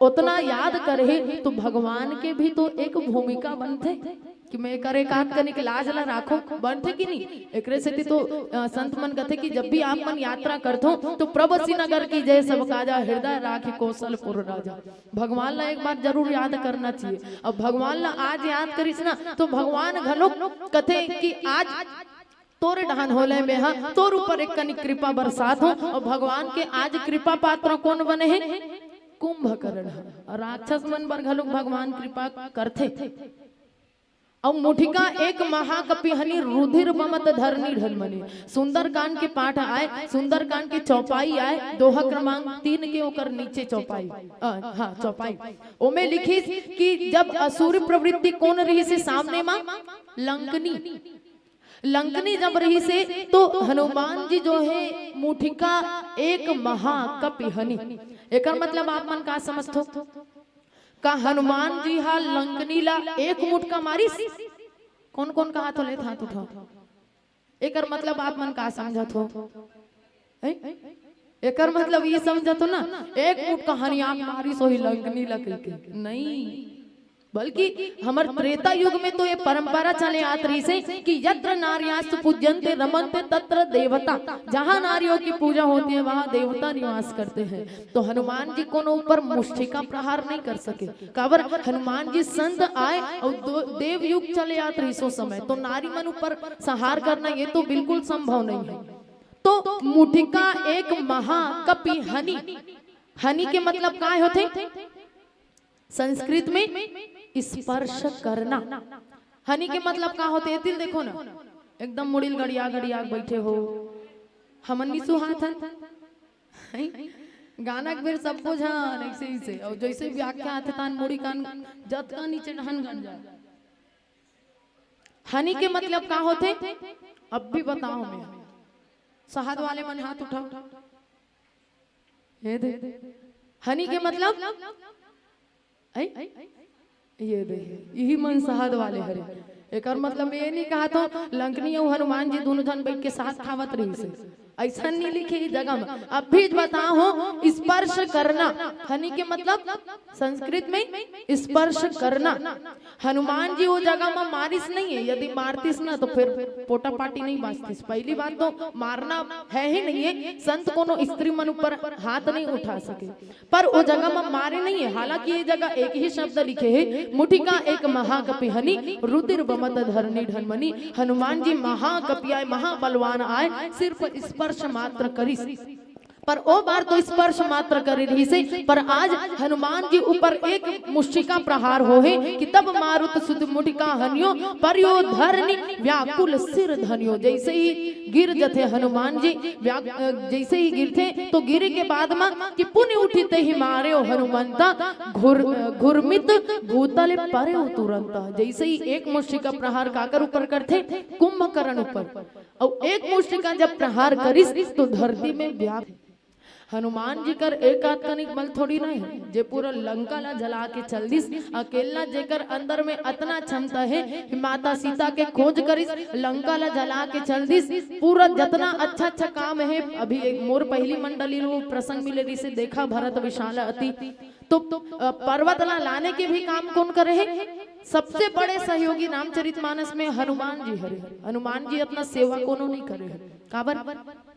ओतना याद करहे, तो भगवान के भी तो एक भूमिका बनथे कि मैं एकर एक आध कनिक लाज ला राखो, बनथे कि नहीं? एकरे सेती तो, अ, संत मन कथे कि जब भी आप मन यात्रा करथो, तो "प्रभु श्रीनगर की जय, सब काजा, हृदय राखी कौशलपुर राजा।" भगवान ला एक बार जरूर याद करना चाहिए। अब भगवान ला आज याद करिस ना, तो भगवान घलो कथे कि आज तोर डहान होले में हा, तोर ऊपर एक कनिक कृपा बरसात हो। अउ भगवान के आज कृपा पात्र कौन बने हे? कुंभकर्ण ह। अउ राक्षस मन बर घलोक भगवान कृपा करथे। अउ मुठिका एक महाकपि हनी, रुधिर बमत धरनी ढनमनी। सुंदरकांड के पाठ आय, सुंदरकांड के चौपाई आय, दोहा क्रमांक तीन के ओकर नीचे चौपाई, अ, हाँ, चौपाई। ओमे लिखिस कि जब असुर प्रवृत्ति कौन रहिस हे सामने मा? लंकनी। लंकनी जब रहिस हे, तो हनुमान जी जो हे, मुठिका एक महाकपि हनी। एकर मतलब आप मन का समझथो? का हनुमान जी हा लंकनी ला एक मुटका मारिस? कौन कौन कहाथो, ले हाथ उठाओ। एकर मतलब आप मन का समझथो? हैं? एकर मतलब ये समझथो ना, एक मुटका हनिया मारिस होही लंकनी ला कहिके। नहीं, बल्कि हमर त्रेता युग में तो ये परंपरा चले आत रहिस हे कि "यत्र नार्यास्तु पूज्यन्ते रमन्ते तत्र देवता", जहाँ नारियों की पूजा होती है, वहाँ देवता निवास करते हैं। तो हनुमान जी कोनो ऊपर मुष्ठिका प्रहार नहीं कर सके, काबर हनुमान जी संत आय अउ दो-, देव युग चले आत रहिस ओ समय, तो नारी मन ऊपर संहार करना ये तो बिल्कुल संभव नहीं है। तो मुठिका एक महाकपि हनि। हनि के मतलब काय होथे? संस्कृत में स्पर्श करना। हनि के मतलब का होथे? एती ल देखो ना, एकदम मुड़ी ल गड़िया गड़िया के बइठे हो, हमन नी सुहात हन। हैं? गाना के बेर सबो झन ऐसे ही से, अउ जइसे व्याख्या आथे तान मुड़ी कान जतका नीचे डहन गन जाय। हनि के मतलब का होथे? अब भी बताओ मैं, सहद वाले मन हाथ उठाओ। ये दे, हनि के मतलब, ऐ? ये दे, इही मन सहद वाले हरे। एकर मतलब ये नी कहत हों लंकनी अउ हनुमान जी दूनों झन बइठ के साथ खावत रहिस हे, अइसन नी लिखे ए जगह म। अब भी बताओ हों, स्पर्श करना, हनि के मतलब संस्कृत में स्पर्श करना। हनुमान जी ओ जगह म मारिस नहीं हे, यदि मारतिस ना तो फिर पोटापाटी नहीं बांचतिस। पहली बात तो मारना है ही नहीं हे, संत कोनो स्त्री मन ऊपर हाथ नहीं उठा सके, पर ओ जगह म मारे नहीं हे। हालांकि ये जगह एक ही शब्द लिखे हे, मुठिका एक महाकपि हनि, रुधिर बमत धरनी ढनमनी। हनुमान जी महाकपि आय, महाबलवान आय, सिर्फ स्पर्श मात्र करिस। पर ओ बार तो स्पर्श मात्र करे रहिस हे, पर आज हनुमान जी ऊपर एक मुष्टिका प्रहार होहे कि तब मारुत सुत मुठिका हनियो, पर्यो धरनी व्याकुल सिर धनियो। जइसे ही गिर जथे हनुमान जी, व्या-, अ, जइसे ही गिरथे तो गिरे के बाद म कि पुनि उठि तेहि मारेउ हनुमंता, घुर-, अ, घुरमित भूतल परेउ तुरंता। जइसे ही एक मुष्टिका प्रहार काकर ऊपर करथे? कुंभकर्ण ऊपर। अउ एक मुष्टिका जब प्रहार करिस तो धरती में व्याप हनुमान जी कर एक आध कनिक बल थोड़ी ना हे, जे पूरा लंका ला जला के चल दिस। अकेला जेकर अंदर में अतना क्षमता हे कि माता सीता के खोज करिस, लंका ला जला के चल दिस, पूरा जतना अच्छा अच्छा काम हे। अभी एक मोर पहली मंडली रू प्रसंग मिले रिसे, देखा भरत विशाल अति, तो अ, पर्वत ला लाने के भी काम कौन करे हे? सबसे बड़े सहयोगी रामचरितमानस में हनुमान जी हरे। हनुमान जी अतना सेवा कोनो नहीं करे हे। काबर?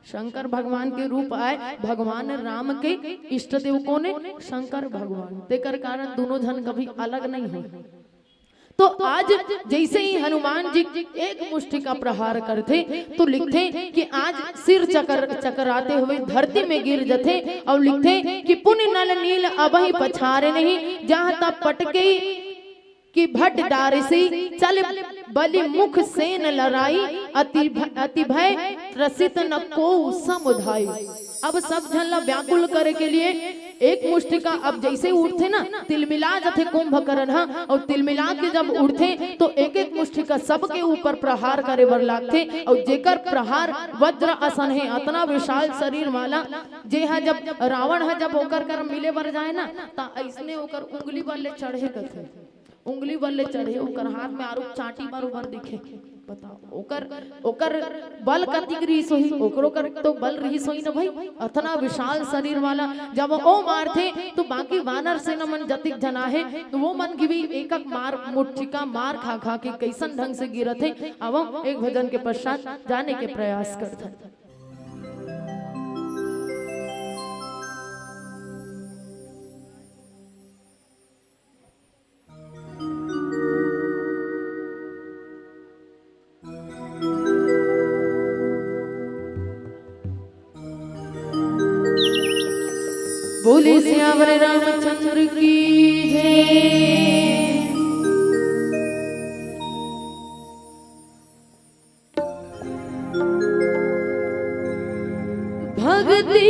शंकर भगवान के रूप आय, भगवान राम के इष्ट देव कोन हे? शंकर भगवान। तेकर कारण दूनों झन कभी अलग नहीं होय। तो आज जइसे ही हनुमान जी एक मुष्टिका प्रहार करथे तो लिखथे कि आज सिर चकर, चकराते हुए धरती में गिर जथे अउ लिखथे कि पुनि नल नील अबहि पछारे नहीं, जहाँ तब पटके कि भट डारसी चल बलि मुख सेन लड़ाई, अति भ-, अति भय त्रसित न को समुधाई। अब सब झन ला व्याकुल करे के लिए एक मुष्टिका अब जइसे उठथे ना, तिलमिला जथे कुंभकर्ण ह, अउ तिलमिला के जब उठथे तो एक एक मुष्टिका सबके ऊपर प्रहार करे बर लागथे, अउ जेकर प्रहार वज्र असन हे, अतना विशाल शरीर वाला, जे ह जब रावण ह जब ओकर कर मिले बर जाय ना, त अइसने ओकर उंगली बर ले चढ़े कथे। उंगली बल ले चढ़े, ओकर हाथ में आरुग चांटी बरोबर दिखे। बताओ, ओकर, ओकर बल कतिक रिहिस होही? ओकरो कर तो बल रिहिस होही ना भाई, अतना विशाल शरीर वाला। जब ओ मारथे तो बाकी वानर सेना मन जतिक झन आहे, तो वो मन के भी एकक मार, मुठिका मार खा खा के कइसन ढंग से गिरत हे। अब एक भजन के पश्चात जाने के प्रयास करथन। बोले सियावर रामचंद्र की जय। भगती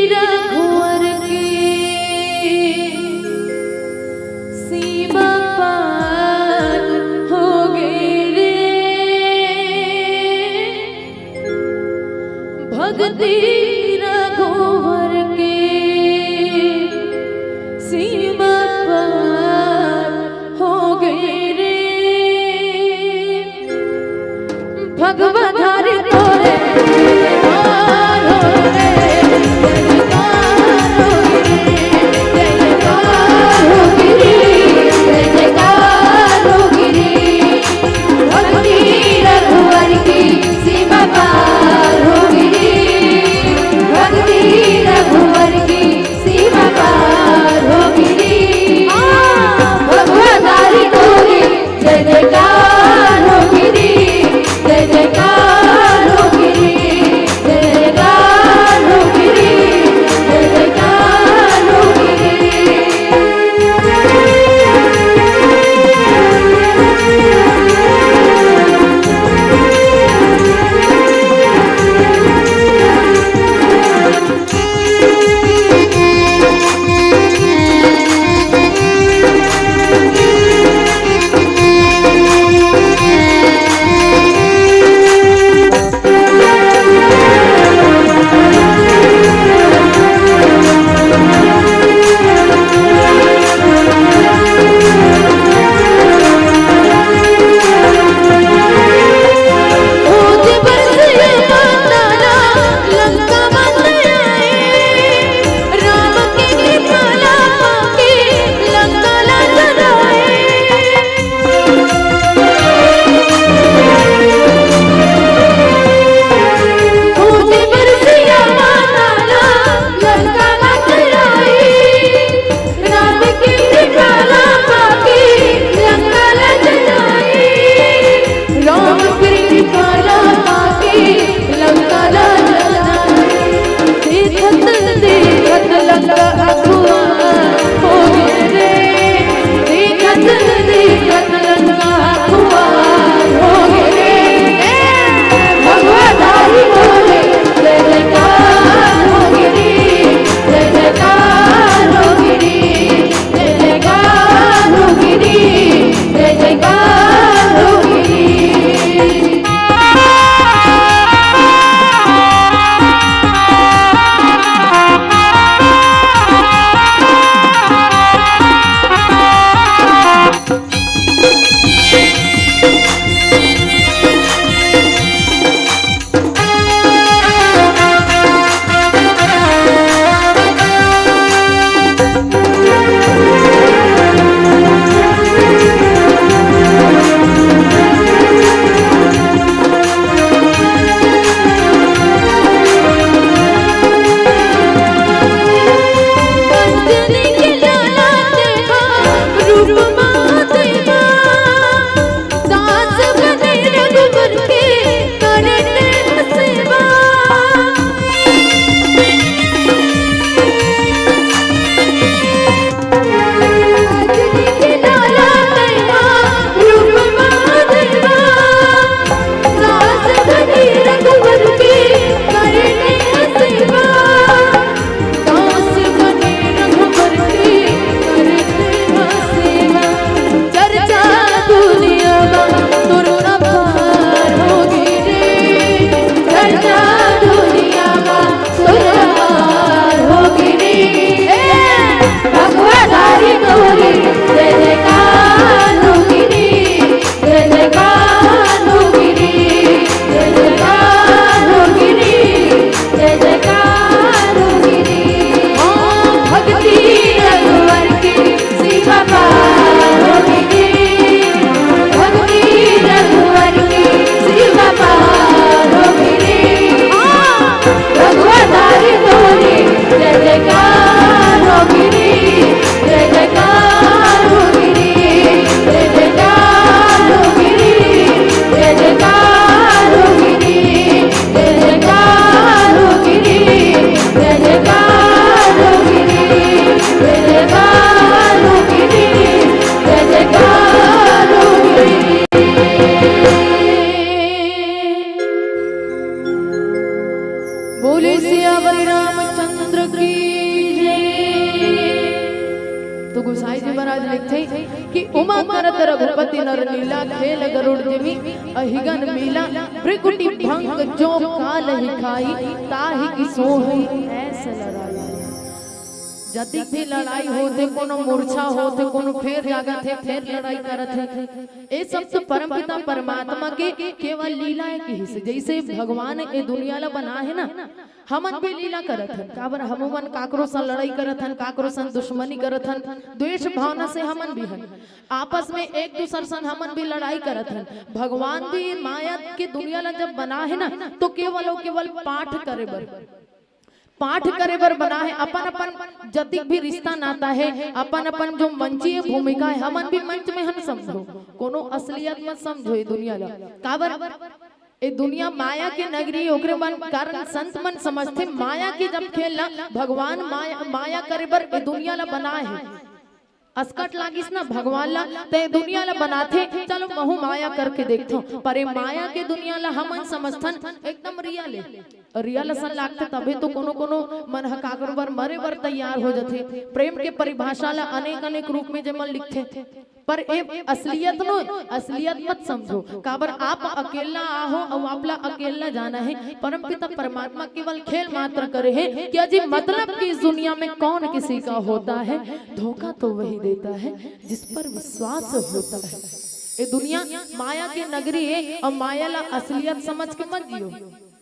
रघुवर के सीमा पार हो गे रे। भगती रघुवर के सीमा पार हो गे रे। भगवा धारी तोरे जयकार हो रे, जयकार हो रे, जयकार हो रे, जयकार हो रे, भगती रघुवर की सीमा पार हो रे, भगती रघुवर बोले सियावर रामचंद्र की जय। तो गोसाई जी महाराज लिखथे कि उमा करत रघुपति नर लीला, खेल गरुड़ जिमि अहिगन मीला, भृकुटि भंग जो काल ही खाई, ताहि की सोहई ऐस लड़ाई। जतिक भी लड़ाई होथे, कोनो मूर्छा होथे, कोनो फेर जागत हे, फेर लड़ाई करत हे। ए सब तो परमपिता परमात्मा के केवल लीला हे किहिस। जइसे भगवान ए दुनिया ला बनाए हे ना, हमन भी लीला करत हन। काबर हमन काकरो सन लड़ाई करत हन, काकरो सन दुश्मनी करत हन, द्वेष भावना से हमन भी हन। आपस में एक दूसर सन हमन भी लड़ाई करत हन। भगवान भी माया के दुनिया ला जब बनाए हे ना, तो केवल अउ केवल पाठ करे बर, पाठ करे बर बनाए हे। अपन अपन जतिक भी रिश्ता नाता हे, अपन अपन जो मंचीय भूमिका हे, हमन भी मंच में हन समझो, कोनो असलियत मत समझो ए दुनिया ला। काबर ए दुनिया माया के नगरी, ओकरे मन कारण संत मन समझथे माया के जब खेल ला। भगवान माया, माया करे बर ए दुनिया ला बनाए हे। असकट लागिस ना भगवान ला, ते दुनिया ला बनाथे, चलो महू माया करके देखथों। पर ए माया के दुनिया ला हमन समझथन एकदम रियल हे। रियल असन लागथे, तभे तो कोनो कोनो मन ह काकरो बर मरे बर तैयार हो जथे। प्रेम के परिभाषा ला अनेक अनेक रूप में जेमन लिखथे, पर ए असलियत नो, असलियत मत समझो। काबर आप अकेला आहो अउ आप ला अकेला जाना हे। परमपिता परमात्मा केवल खेल मात्र करे हे कि अजी मतलब कि इस दुनिया में कौन किसी का होता है, धोखा तो वही देता है जिस पर विश्वास होता है। ए दुनिया माया के नगरी हे अउ माया ला असलियत समझ के मत जियो,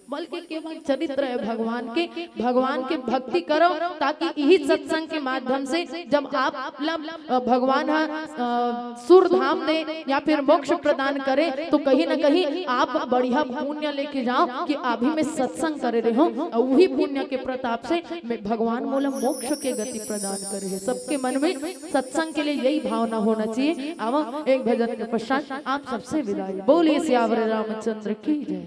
बल्कि केवल चरित्र हे भगवान के। भगवान के भक्ति करो, ताकि इही सत्संग के माध्यम से जब आप ला, अ, भगवान ह, अ, सुर धाम दे या फिर मोक्ष प्रदान करे, तो कहीं ना कहीं आप बढ़िया पुण्य लेके जाओ कि अभी मैं सत्संग करे रहे हूँ अउ उही पुण्य के प्रताप से मैं, भगवान मोला मोक्ष के गति प्रदान करे हे। सबके मन में सत्संग के लिए यही भावना होना चाहिए। आवा, एक भजन के पश्चात आप सबसे विदाई। बोलिए सियावर रामचंद्र की जय।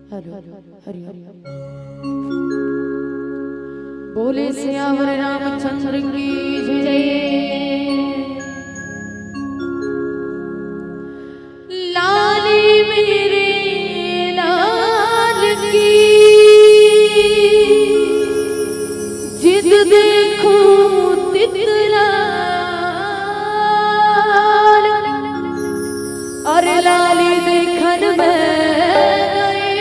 हेलो, हरि हरि। बोले सियावर रामचंद्र की जय। लाली मेरे लाल की, जिद देखो तितलाल, अरे लाली देखन में गई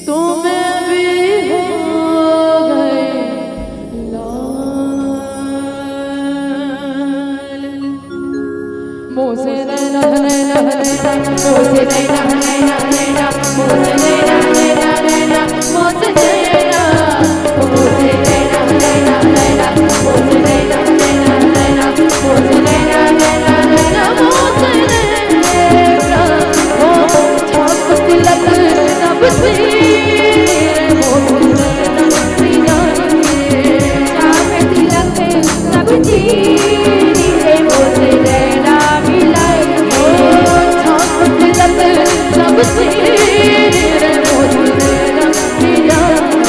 तो मैं भी हो गई लाल। मोसे नैना, नैना, नैना, मोसे नैना, नैना, नैना, मोसे नैना, नैना, नैना, मोसे नैना, मोसे नैना, नैना, नैना, मोसे नैना, नैना, नैना, मोसे नैना, नैना, नैना, मोसे नैना, ओ छाप तिलक सब से मोसे नैना, नैना, नैना, छाप तिलक सब चीज रे मोसे नैना मिलाए, ओ छाप तिलक सब चीज रे मोसे नैना मिलाए।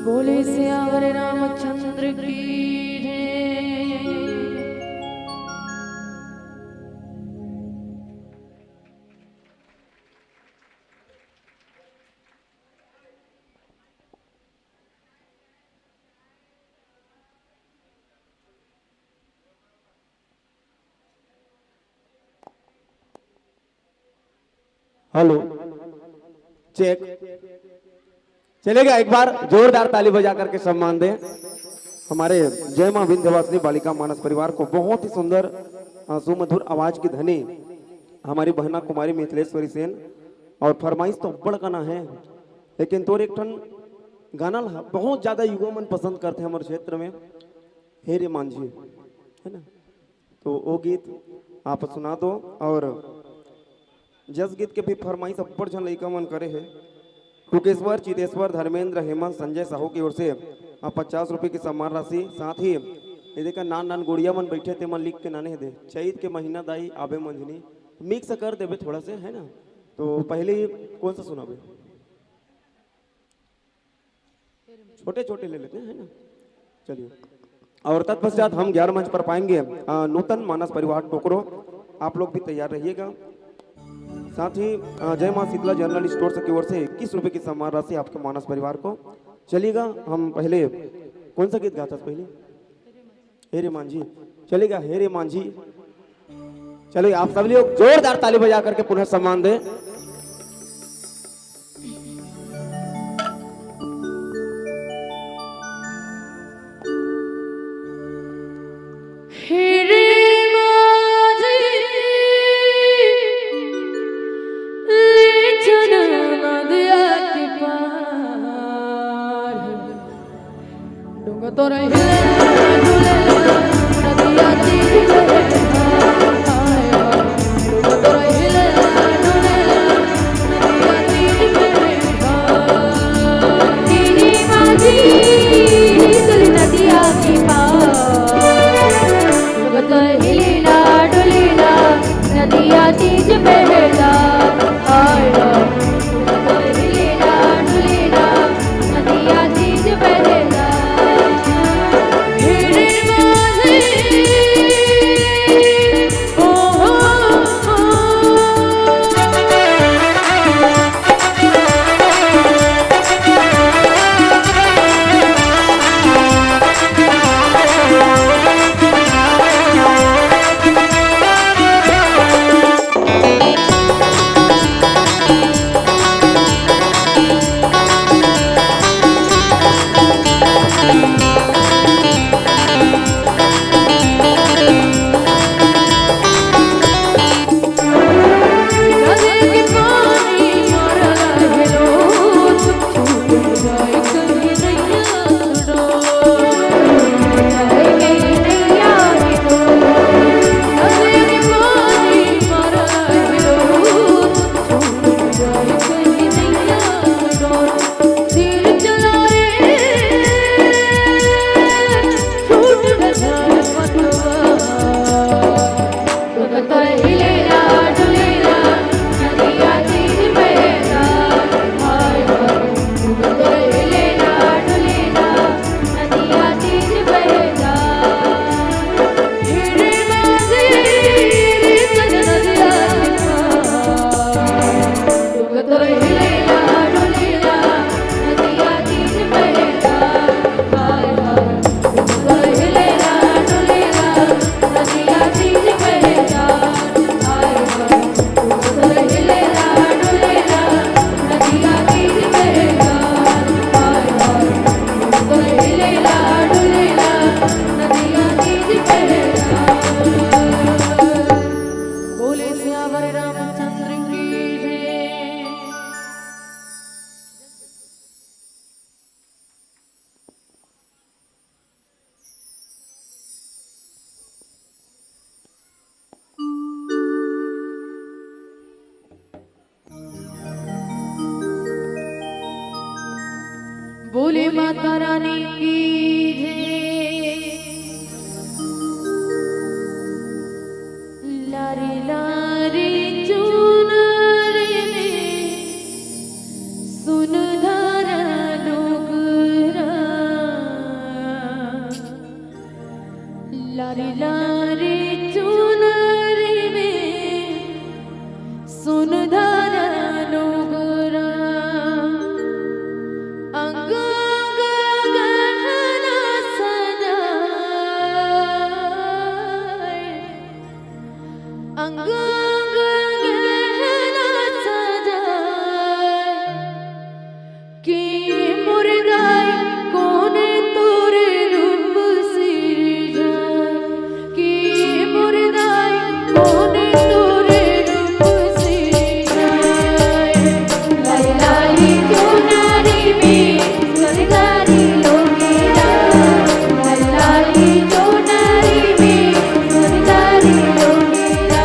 बोले सियावर रामचंद्र की जय। Hello, check. चलेगा, एक बार जोरदार ताली बजा करके सम्मान दें हमारे जय मां विंध्यवासिनी बालिका मानस परिवार को। बहुत ही सुंदर, अ, सुमधुर आवाज की धनी हमारी बहना कुमारी मिथिलेश्वरी सेन। और फरमाइश तो अब्बड़ कना है, लेकिन तोर एक ठन गाना ल बहुत ज्यादा युवा मन पसंद करते हैं हमारे क्षेत्र में, हे रे मांझी, है ना? तो वो गीत आप सुना दो। और जस गीत के भी फरमाइश अब्बड़ झन लइका मन करे हे। कुकेश्वर, चितेश्वर, धर्मेंद्र, हेमंत, संजय साहू की ओर से आप पचास रुपए की सम्मान राशि, साथ ही ये देखा नान नान गुड़िया मन बैठे ते मन लिख के नाने दे, चैत के महीना दाई आबे मंझनी, मिक्स कर देबे थोड़ा से, है ना? तो पहले कौन सा सुनाबे? छोटे छोटे ले लेते हैं, है ना? चलिए, और तत्पश्चात हम ग्यारह मंच पर पाएंगे, अ, नूतन मानस परिवार टोकरो, आप लोग भी तैयार रहिएगा। साथ ही, अ, जय मां शीतला जनरल स्टोर की ओर से इक्कीस रुपए की सम्मान राशि आपके मानस परिवार को। चलिएगा, हम पहले कौन सा गीत गाता पहले? हे रे मांझी। चलेगा, हे रे मांझी। चलो, आप सब लोग जोरदार ताली बजा करके पुनः सम्मान दें। हे रे मांझी, ले चल नदिया के पार। डोंगा तोरा हिले डुले, नदिया तीर हिले, डोंगा तोरा हिले डुले, बोले सियावर रामचंद्र की जय। बोले माता रानी की जय। लारी लारी चुनरी में सुनधारा डोगरा। लारी लारी चुनरी में सुनधारा डोगरा। अंग अंग गहना सजाए, अंग अंग गहना सजाए। के मोर दाई कोने तोर रूप सिरजाए, के मोर दाई कोने तोर रूप सिरजाए। लाली लाली चुनरी में सुनधारी डोगरा, लाली लाली चुनरी में सुनधारी डोगरा।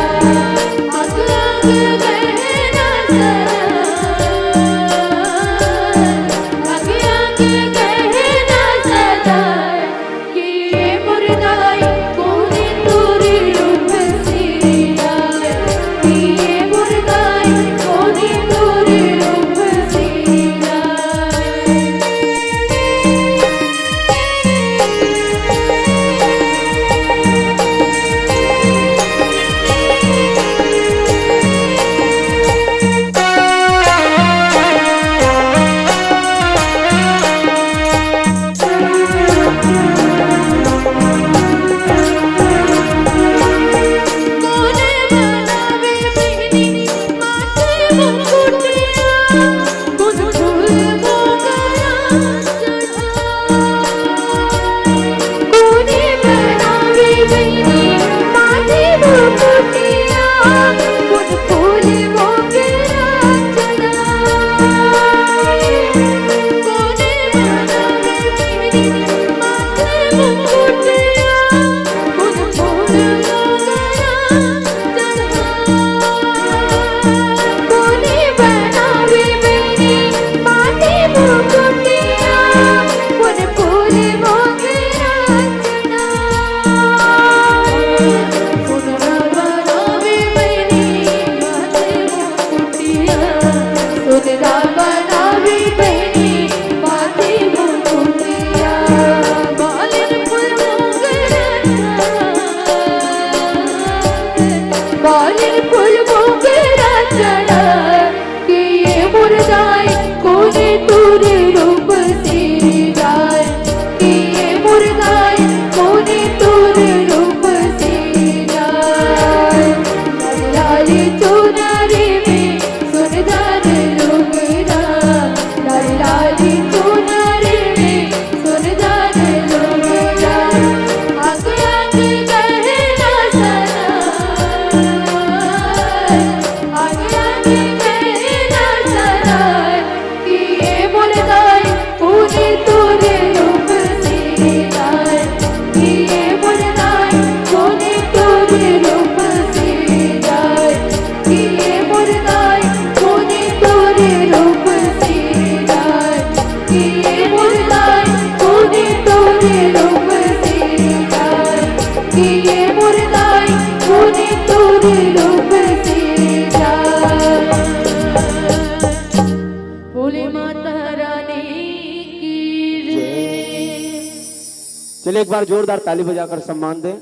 चलिए, एक बार जोरदार ताली बजाकर सम्मान दें।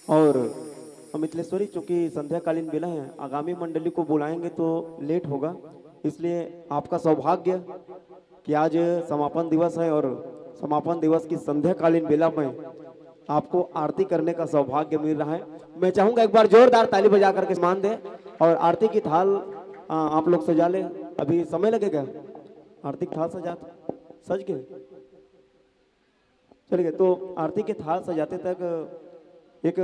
और हम मिथिलेश्वरी, चूंकि संध्याकालीन बेला है, आगामी मंडली को बुलाएंगे तो लेट होगा, इसलिए आपका सौभाग्य कि आज समापन दिवस है और समापन दिवस की संध्याकालीन बेला में आपको आरती करने का सौभाग्य मिल रहा है। मैं चाहूंगा एक बार जोरदार ताली बजा करके सम्मान दें और आरती की थाल, आ, आप लोग सजा लें। अभी समय लगेगा आरती की थाल सजाते, सज गए? चलिए, तो आरती के थाल सजाते तक एक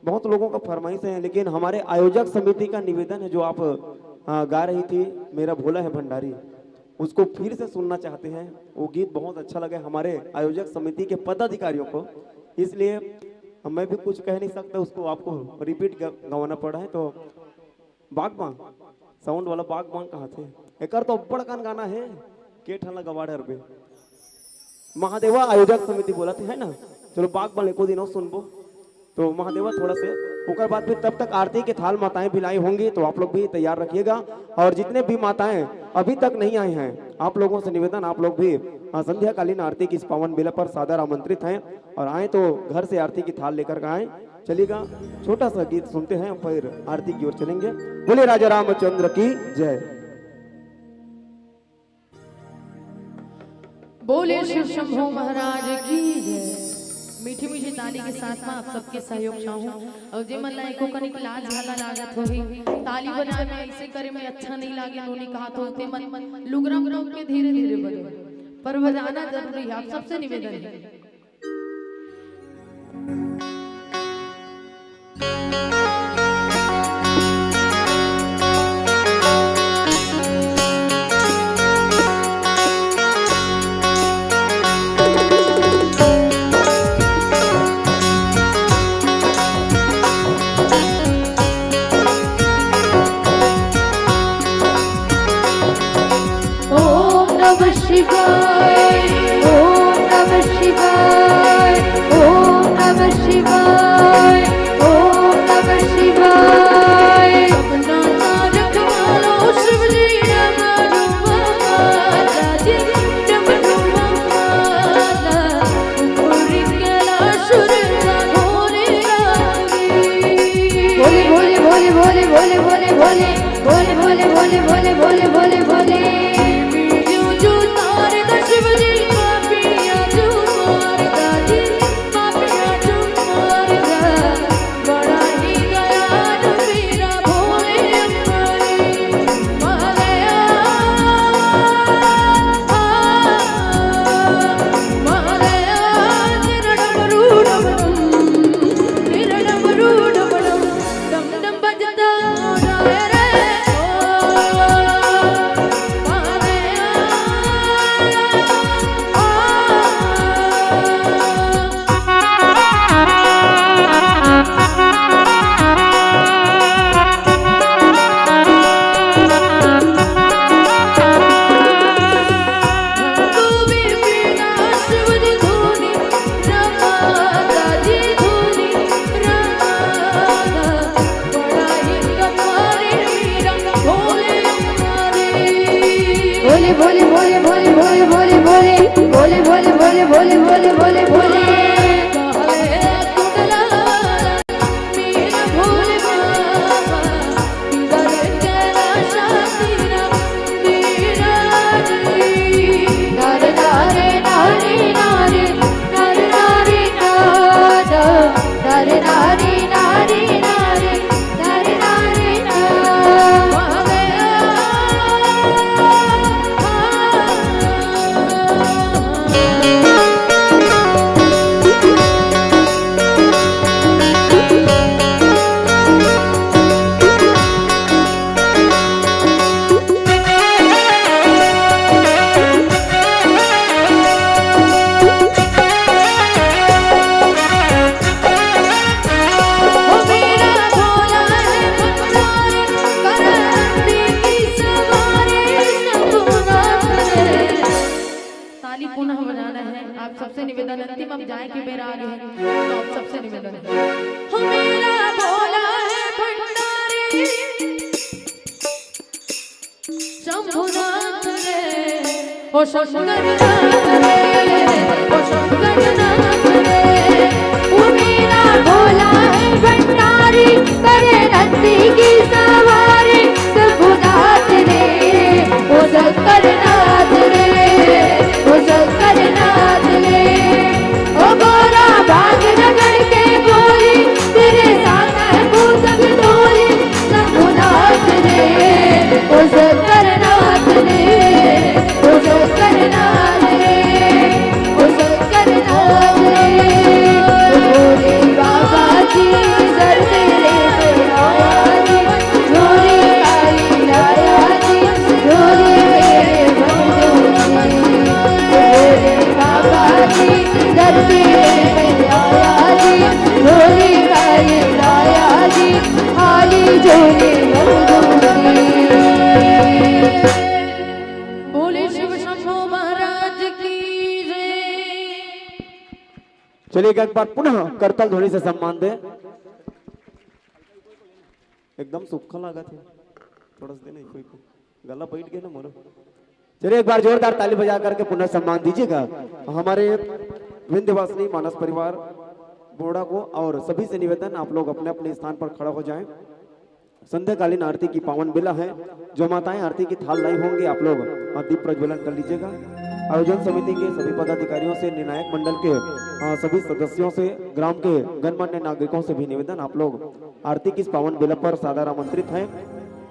बहुत लोगों का फरमाइश है, लेकिन हमारे आयोजक समिति का निवेदन है, जो आप, आ, गा रही थी, मेरा भोला है भंडारी, उसको फिर से सुनना चाहते हैं। वो गीत बहुत अच्छा लगा हमारे आयोजक समिति के पदाधिकारियों को, इसलिए मैं भी कुछ कह नहीं सकता, उसको आपको रिपीट गवाना पड़ा है। तो बागबान, साउंड वाला बागबान कहाँ थे? एकर तो अब्बड़ कन गाना है, के ठन ला गवा डरबे। महादेवा आयोजक समिति बोला थे, है ना? चलो बागबान एको दिन और सुनबो। तो महादेवा थोड़ा से, ओकर बाद फिर तब तक आरती के थाल माताएं भी लाई होंगी, तो आप लोग भी तैयार रखिएगा। और जितने भी माताएं अभी तक नहीं आई हैं, आप लोगों से निवेदन, आप लोग भी, हाँ, संध्याकालीन आरती की इस पावन बेला पर सादर आमंत्रित हैं और आए तो घर से आरती की थाल लेकर के आए। चलिएगा, छोटा सा गीत सुनते हैं, फिर आरती की ओर चलेंगे। बोले राजा रामचंद्र की जय। बोले शिव शंभो महाराज की जय। मीठी मीठी ताली के साथ में आप सबके सहयोग चाहूँ। और जे मन ला एको कनिक लाज घला लागत होही, ताली बजाए में, ऐसे करे में अच्छा नहीं लागे, नोनी कहा तो होते मन लुगरा में रोक के धीरे धीरे बजे, पर बजाना जरूरी है। आप सबसे निवेदन है। ओम नमः शिवाय, ओम नमः शिवाय, ओम नमः शिवाय, ओम नमः शिवाय। अपना नाम रखवा लो शिव जी, डमरू बाबा जी, डमरू बाबा। बोले, बोले, बोले, बोले, बोले, बोले, बोले। बोले, बोले, बोले, बोले, बोले, बोले, बोले। जो, जो तारे दा शिव जी, पापिया जो मार दा जी, पापिया जो मार दा। बड़ा ही दयालु मेरा भोले अम्मा रे। मालया, मालया, निरडम रूडम, निरडम रूडम। डम डम बजता रे ओ, मारे आ, आ। बोले, बोले, बोले, बोले, बोले, बोले, बोले। ताली पुनः बजाना है। आप सबसे निवेदन, अंतिम अब जाए के बेरा आ गए हैं, तो आप सबसे निवेदन है। हो मेरा भोला है भंडारी, शंभुनाथ रे, ओ शंकरनाथ रे, ओ शंकरनाथ रे। वो मेरा भोला है भंडारी, करे नंदी की सवारी, शंभुनाथ रे, ओ शंकरनाथ रे, ओ शंकरनाथ रे। ओ गोरा भांग न बोले शिव शंभो महाराज की जय। चलिए, एक बार पुनः करताल ध्वनि से सम्मान दें। एकदम सूखा लागत हे, थोड़ा सा देना, कोई को गला बैठ गया ना मोरो। चलिए, एक बार जोरदार ताली बजा करके पुनः सम्मान दीजिएगा हमारे विंध्यवासिनी मानस परिवार बोड़ा को। और सभी से निवेदन, आप लोग अपने अपने स्थान पर खड़ा हो जाएं। संध्याकालीन आरती की पावन बेला है। जो माताएं आरती की थाल लाई होंगी, आप लोग, अ, दीप प्रज्वलन कर लीजिएगा। आयोजन समिति के सभी पदाधिकारियों से, निर्णायक मंडल के, अ, सभी सदस्यों से, ग्राम के गणमान्य नागरिकों से भी निवेदन, आप लोग आरती की इस पावन बेला पर सादर आमंत्रित हैं।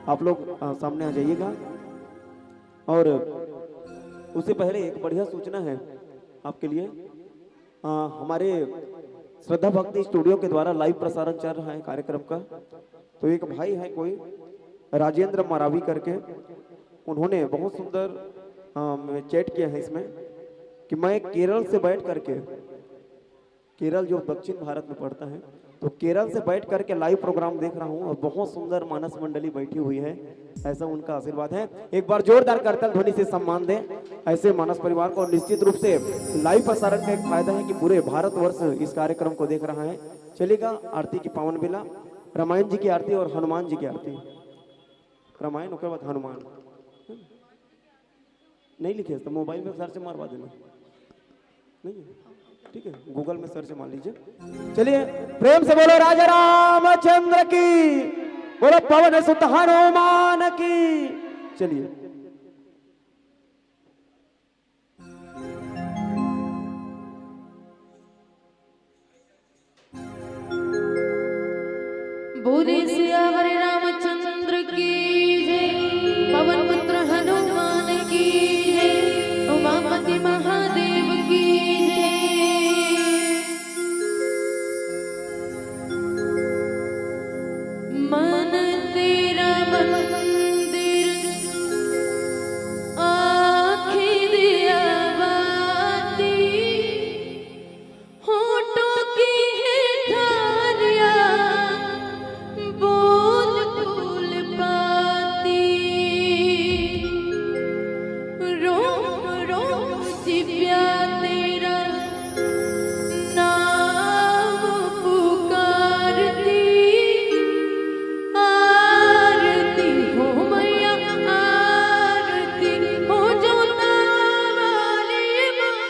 आप लोग, अ, सामने आ जाइएगा। और उससे पहले एक बढ़िया सूचना है आपके लिए। अ, हमारे श्रद्धा भक्ति स्टूडियो के द्वारा लाइव प्रसारण चल रहा है कार्यक्रम का। तो एक भाई है कोई राजेंद्र मरावी करके, उन्होंने बहुत सुंदर, अ, चैट किया है इसमें कि मैं केरल से बैठ करके, केरल जो दक्षिण भारत में पड़ता है, तो केरल से बैठ करके लाइव प्रोग्राम देख रहा हूँ और बहुत सुंदर मानस मंडली बैठी हुई है, ऐसा उनका आशीर्वाद है। एक बार जोरदार करताल ध्वनि से सम्मान दें ऐसे मानस परिवार को। निश्चित रूप से लाइव प्रसारण का एक फायदा है कि पूरे भारतवर्ष इस कार्यक्रम को देख रहा है। चलिएगा, आरती की पावन बेला, रामायण जी की आरती और हनुमान जी की आरती। रामायण, ओकर बाद हनुमान। नहीं लिखे तो मोबाइल में सर्च मारवा देना, नहीं है? ठीक है, गूगल में सर्च मार लीजिए। चलिए, प्रेम से बोलो राजा रामचंद्र की, बोलो पवन सुत हनुमान की। चलिए। बोले सियावर रामचंद्र की जय, पवन पुत्र हनुमान की जय, उमापति महादेव की जय। मन तेरा मंदिर, आँखें दिया बाती, होठों की है थालियाँ, बोल फूल पाती। रोम रोम जिव्या तेरा नाम पुकारती। आरती हो मैया, आरती हो जोता वाली माँ।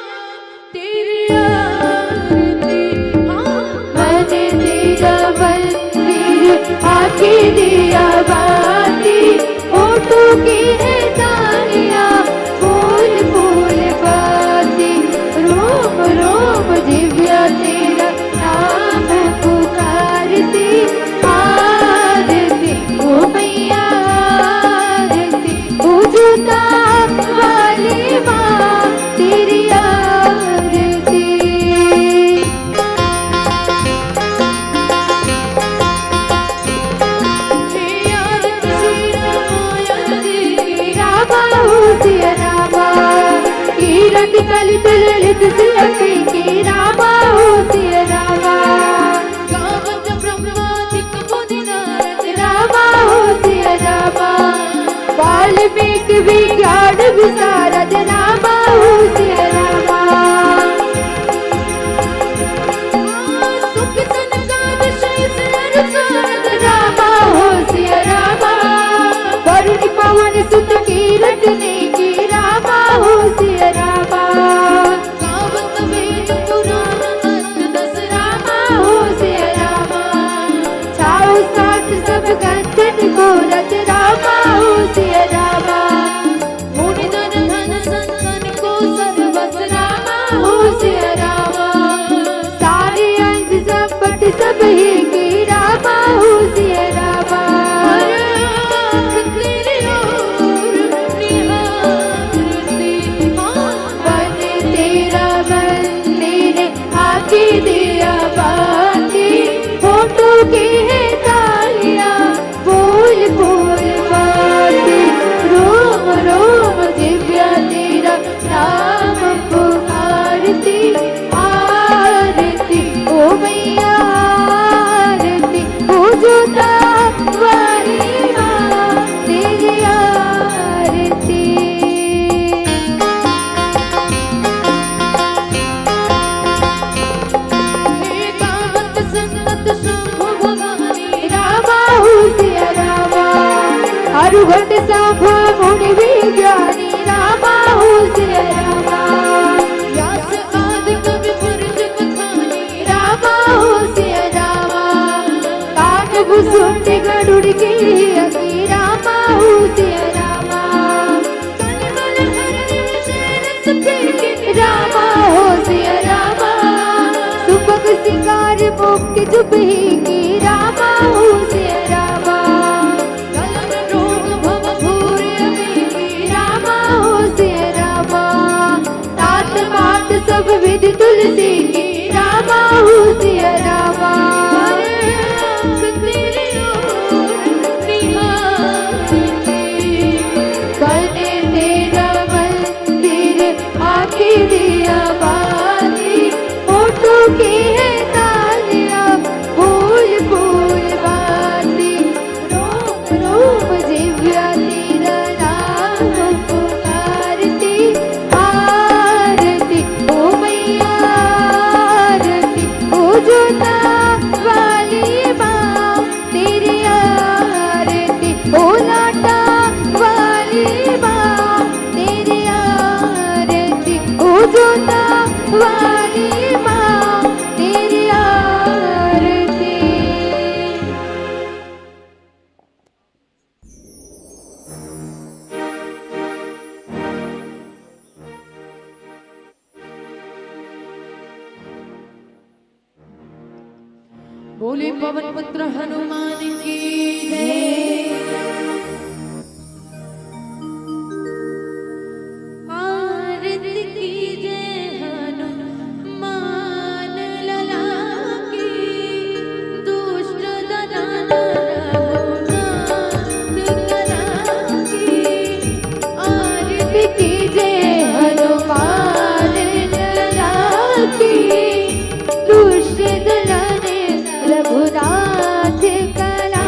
तेरी आरती, हाँ। मन तेरा मंदिर, आँखें दिया बाती, होठों की है तालियाँ, बोल बोल बाती, रोम रोम जिव्या तेरा नाम पुकारती। आरती ओ मैया, आरती ओ जोता वाली माँ, तेरी आरती। हे आरती श्री रामायण की, रामा हो सिया रामा, कीरति कलित ललित सिया की, रामा हो सिया रामा। गावत ब्रह्मादिक मुनि नारद, रामा हो सिया रामा। वाल्मीकि विज्ञान विशारद, रामा हो सिया रामा। सुख सनकादिक शीश हर सारद, रामा हो सिया रामा। वरुण पवन सुत कीरति नेकी, रामा हो सिया रामा। गावत वेद पुराण अष्ट दस, रामा हो सिया रामा। छाओ शास्त्र सब ग्रंथन को रच, रामा हो सिया रामा। मुनि जन धन आरु घट साफा मुनि विज्ञानी रामा हो सिया रामा। व्यास आदि कवि पुरजब खानी रामा हो सिया रामा। कान भुसुंडी गरुड़ के अति रामा हो सिया रामा। कलिमल हर निमिष रस पी के रामा हो सिया रामा। सुभग सिंगार मुक्ति जुबही की रामा हो सिया रामा। गलन रोग भव घोर अभी की रामा हो सिया रामा। तात पात सब विधि तुलसी की रामा हो सिया रामा। आंख तेरी ओर निहारती, बने तेरा मंदिर आखिरी आबादी। होठों की है तालियां, फूल फूल बाती। रोम रोम जिव्या तेरा नाम पुकारती। आरती ओ मैया, आरती ओ जोता वाली माँ, तेरी आरती ओ लाटा वाली माँ, तेरी आरती ओ जोता वाली माँ, तेरी आरती। बोले पवन पुत्र हनुमान की जय। आरती कीजे हनुमान लला की, दुष्ट दलन रघुनाथ कला की। आरती कीजे हनुमान लला की, दुष्ट दलन रघुनाथ कला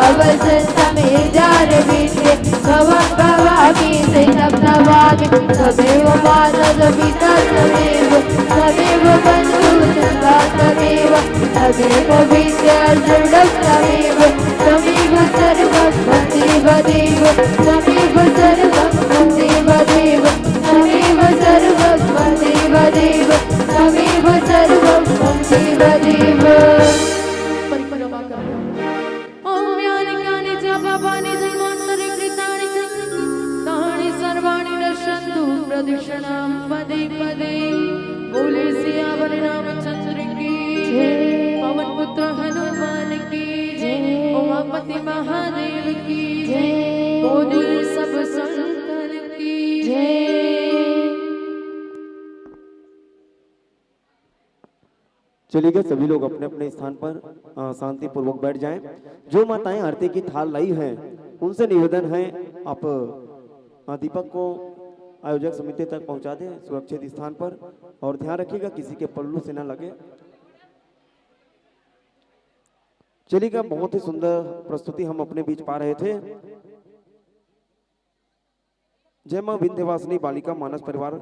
अवसन्तमे जारविन्दे भवं भवामि शयनं नमामि। त्वमेव माता च पिता त्वमेव, त्वमेव बन्धुः सखा त्वमेव, त्वमेव विद्या दृढं त्वमेव, त्वमेव सर्वं मम देव देव, त्वमेव सर्वं मम देव देव, त्वमेव सर्वं मम देव देव, त्वमेव सर्वं मम देव देव। परिक्रमा करो। ॐ यानि कानि च पापानि जन्मान्तरे कृतानि च, तानि सर्वाणि नश्यन्तु प्रदक्षिणां पदे पदे। बोले सियावर रामचंद्र की जय, पवन पुत्र हनुमान की जय, उमापति महादेव की जय, बोले सब संतन की जय। चलिए, सभी लोग अपने अपने स्थान पर, अ, शांतिपूर्वक बैठ जाएं। जो माताएं आरती की थाल लाई हैं, उनसे निवेदन है, आप, अ, दीपक को आयोजक समिति तक पहुंचा दें सुरक्षित स्थान पर, और ध्यान रखिएगा, किसी के पल्लू से ना लगे। चलिएगा, बहुत ही सुंदर प्रस्तुति हम अपने बीच पा रहे थे। जय माँ विंध्यवासिनी बालिका मानस परिवार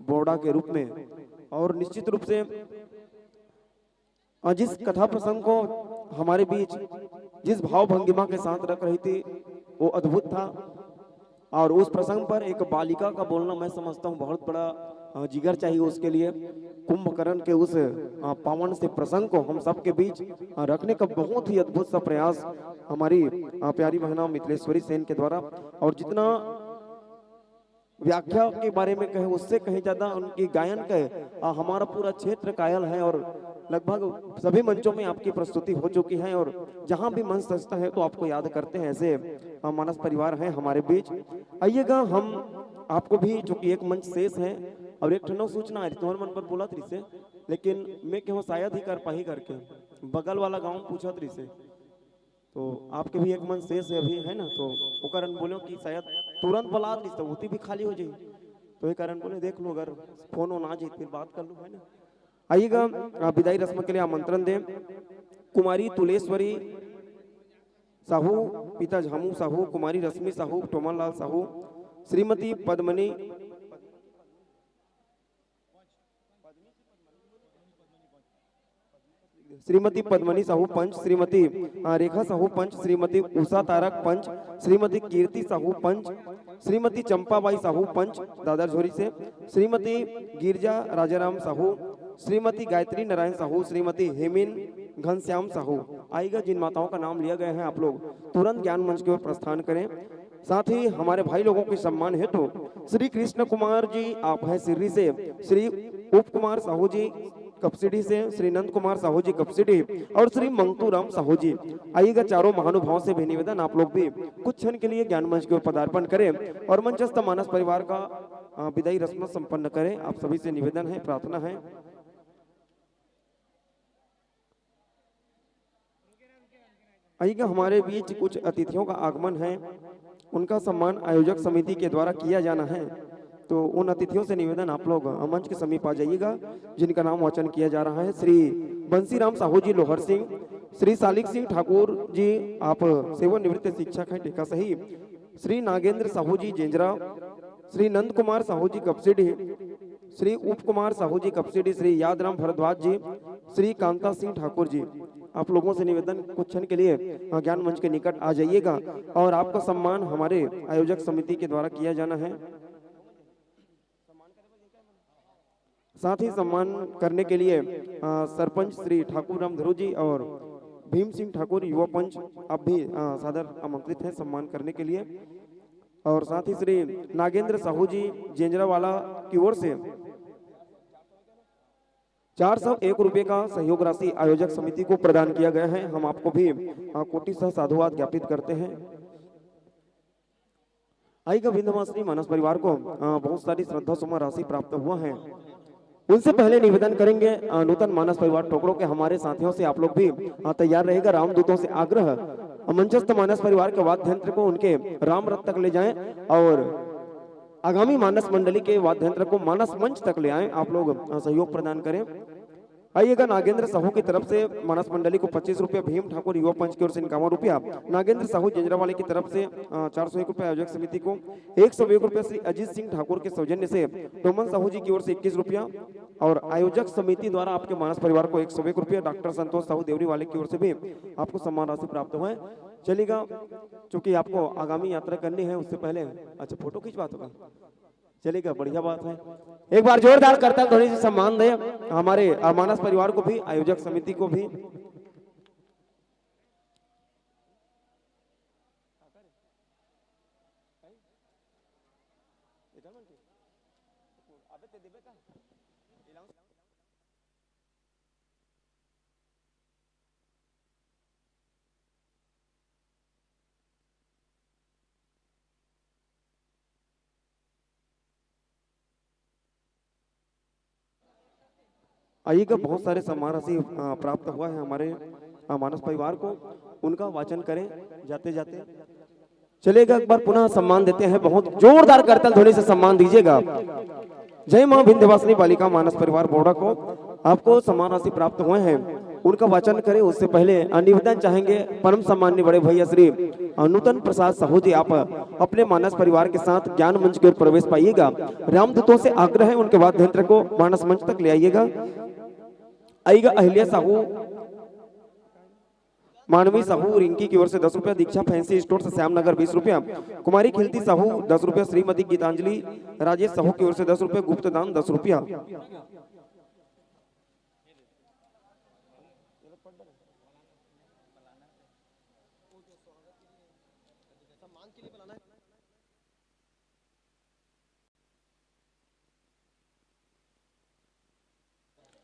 बोर्डा के रूप में। और निश्चित रूप से, अ, जिस कथा प्रसंग को हमारे बीच जिस भाव भंगिमा के साथ रख रही थी, वो अद्भुत था। और उस प्रसंग पर एक बालिका का बोलना, मैं समझता हूँ, बहुत बड़ा, अ, जिगर चाहिए उसके लिए। कुंभकर्ण के उस, अ, पावन से प्रसंग को हम सबके बीच, अ, रखने का बहुत ही अद्भुत सा प्रयास हमारी, अ, प्यारी बहना मिथिलेश्वरी सेन के द्वारा। और जितना व्याख्या के बारे में कहे, उससे कहीं ज्यादा उनकी गायन का, अ, हमारा पूरा क्षेत्र कायल है और लगभग सभी मंचों में आपकी प्रस्तुति हो चुकी है। और जहां भी मंच सजता है, तो आपको याद करते हैं। ऐसे, अ, मानस परिवार हैं हमारे बीच। आइएगा, हम आपको भी, चूंकि एक मंच शेष है और एक ठनो सूचना है, तुम्हारे मन पर बोला तरी से, लेकिन मैं कहूँ शायद ही कर पाही करके, बगल वाला गाँव पूछा तरी से। तो आपके भी एक मन शेष है अभी, है ना? तो वो कारण बोलो कि शायद तुरंत बला दी तो होती भी खाली हो जाए। तो ये कारण बोले, देख लो, अगर फोन होना आ जाए, फिर बात कर लो, है ना? आइएगा, अ, विदाई रस्म के लिए आमंत्रण दें कुमारी तुलेश्वरी साहू, पिता झामू साहू, कुमारी रश्मि साहू, टोमन लाल साहू, श्रीमती पद्मनी, श्रीमती पद्मनी साहू पंच, श्रीमती, अ, रेखा साहू पंच, श्रीमती उषा तारक पंच, श्रीमती कीर्ति साहू पंच, श्रीमती चंपाबाई साहू पंच दादर झोरी से, श्रीमती गिरजा राजाराम साहू, श्रीमती गायत्री नारायण साहू, श्रीमती हेमिन घनश्याम साहू। आइएगा, जिन माताओं का नाम लिया गया है, आप लोग तुरंत ज्ञान मंच की ओर प्रस्थान करें। साथ ही हमारे भाई लोगों के सम्मान हेतु श्री कृष्ण कुमार जी, आप हैं सिर्री से, श्री उप कुमार साहू जी कपसिडी से, श्री नंद कुमार साहू जी कपसिडी और श्री मंगतू राम साहू जी। आइएगा, चारों महानुभावों से भी निवेदन, आप लोग भी कुछ क्षण के लिए ज्ञान मंच की ओर पदार्पण करें और मंचस्थ मानस परिवार का, अ, विदाई रस्म संपन्न करें। आप सभी से निवेदन है, प्रार्थना है। आइएगा, हमारे बीच कुछ अतिथियों का आगमन है, उनका सम्मान आयोजक समिति के द्वारा किया जाना है। तो उन अतिथियों से निवेदन, आप लोग मंच के समीप आ जाइएगा, जिनका नाम वाचन किया जा रहा है। श्री बंसीराम साहू जी लोहर सिंह, श्री सालिक सिंह ठाकुर जी, आप सेवानिवृत्त शिक्षक हैं टेका सही, श्री नागेंद्र साहू जी जेंजरा, श्री नंद कुमार साहू जी कपसिडी, श्री उप कुमार साहू जी कपसिडी, श्री यादराम भारद्वाज जी, श्री कांता सिंह ठाकुर जी, आप लोगों से निवेदन, कुछ क्षण के लिए, अ, ज्ञान मंच के निकट आ जाइएगा और आपका सम्मान हमारे आयोजक समिति के द्वारा किया जाना है। साथ ही सम्मान करने के लिए, अ, सरपंच श्री ठाकुर राम धरू जी और भीम सिंह ठाकुर युवा पंच, आप भी, अ, सादर आमंत्रित हैं सम्मान करने के लिए। और साथ ही श्री नागेंद्र साहू जी जेंजरावाला की ओर से चार सौ एक रुपये का सहयोग राशि आयोजक समिति को प्रदान किया गया है। हम आपको भी, अ, कोटि सह साधुवाद ज्ञापित करते हैं। आइएगा, विंध्यवासिनी मानस परिवार को, अ, बहुत सारी श्रद्धा सुमन राशि प्राप्त हुआ है। उनसे पहले निवेदन करेंगे, अ, नूतन मानस परिवार टोकड़ों के हमारे साथियों से, आप लोग भी, अ, तैयार रहेगा। रामदूतों से आग्रह, अ, मंचस्थ मानस परिवार के वाद्य यंत्र को उनके राम रथ तक ले जाएं और आगामी मानस मंडली के वाद्य यंत्र को मानस मंच तक ले आएं। आप लोग, अ, सहयोग प्रदान करें। आइएगा नागेंद्र साहू की तरफ से मानस मंडली को पच्चीस रुपया, भीम ठाकुर युवा पंच की ओर से इक्यावन रुपया, नागेंद्र साहू जिंजरा वाले की तरफ से, अ, चार सौ एक रुपया, आयोजक समिति को एक सौ एक रुपया श्री अजीत सिंह ठाकुर के सौजन्य से डोमन साहू जी की ओर से इक्कीस रुपया और आयोजक समिति द्वारा आपके मानस परिवार को एक सौ एक रुपया, डॉक्टर संतोष साहू देवरी वाले की ओर से भी आपको सम्मान राशि प्राप्त हुआ है। चलिएगा, चूंकि आपको आगामी यात्रा करनी है, उससे पहले अच्छा फोटो खिंचवा तो का? चलिएगा, बढ़िया बात है। एक बार जोरदार करताल ध्वनि से सम्मान दे हमारे, अ, मानस परिवार को भी, आयोजक समिति को भी। आइएगा, बहुत सारे सम्मान राशि, अ, प्राप्त हुआ है हमारे, अ, मानस परिवार को, उनका वाचन करें जाते जाते। चलिएगा, एक बार पुनः सम्मान देते हैं, बहुत जोरदार करताल ध्वनि से सम्मान दीजिएगा। जय मां विंध्यवासिनी बालिका मानस परिवार बोहड़ा को आपको सम्मान राशि प्राप्त हुए हैं, उनका वाचन करें। उससे पहले, अ, निवेदन चाहेंगे परम सम्माननीय बड़े भैया श्री, अ, नूतन प्रसाद साहू जी, आप अपने मानस परिवार के साथ ज्ञान मंच की ओर प्रवेश पाइएगा। रामदूतों से आग्रह है, उनके वाद्य यंत्र को मानस मंच तक ले आइएगा। आइएगा अहिल्या साहू, मानवी साहू रिंकी की ओर से दस रुपया, दीक्षा फैंसी स्टोर से श्याम नगर बीस रुपया, कुमारी खिलती साहू दस रुपया, श्रीमती गीतांजलि राजेश साहू की ओर से दस रुपया, गुप्त दान दस रुपया।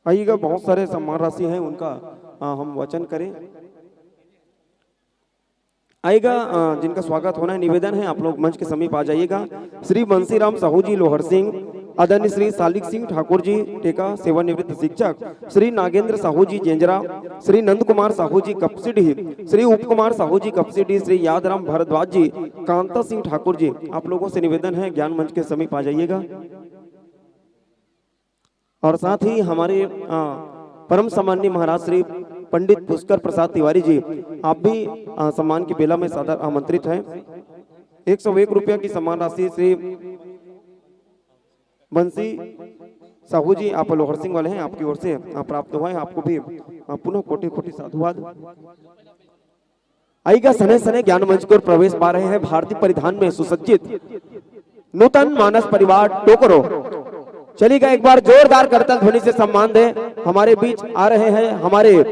आइएगा, बहुत सारे सम्मान राशि हैं, उनका, अ, हम वाचन करें। आइएगा, अ, जिनका स्वागत होना है, निवेदन है, आप लोग मंच के समीप आ जाइएगा। श्री बंसीराम साहू जी लोहरसिंग, आदरणीय श्री सालिक सिंह ठाकुर जी टेका, सेवानिवृत्त शिक्षक, श्री नागेंद्र साहू जी जेंजरा, श्री नंद कुमार साहू जी कपसिडीह, श्री उप कुमार साहू जी कपसिडीह, श्री यादराम भारद्वाज जी, कांता सिंह ठाकुर जी, आप लोगों से निवेदन है, ज्ञान मंच के समीप आ जाइएगा। और साथ ही हमारे, अ, परम सम्माननीय महाराज श्री पंडित पुष्कर प्रसाद तिवारी जी, आप भी, अ, सम्मान की बेला में सादर आमंत्रित हैं। एक सौ एक रुपया की सम्मान राशि श्री बंसी साहू जी, आप लोहरसिंग वाले हैं, आपकी ओर से, अ, प्राप्त हुआ है, आपको भी, अ, पुनः कोटि कोटि साधुवाद। आइएगा, सने सने ज्ञान मंच की ओर प्रवेश पा रहे हैं, भारतीय परिधान में सुसज्जित नूतन मानस परिवार टोकरो। चलिएगा, एक बार जोरदार करताल ध्वनि से सम्मान दे। हमारे बीच आ रहे हैं हमारे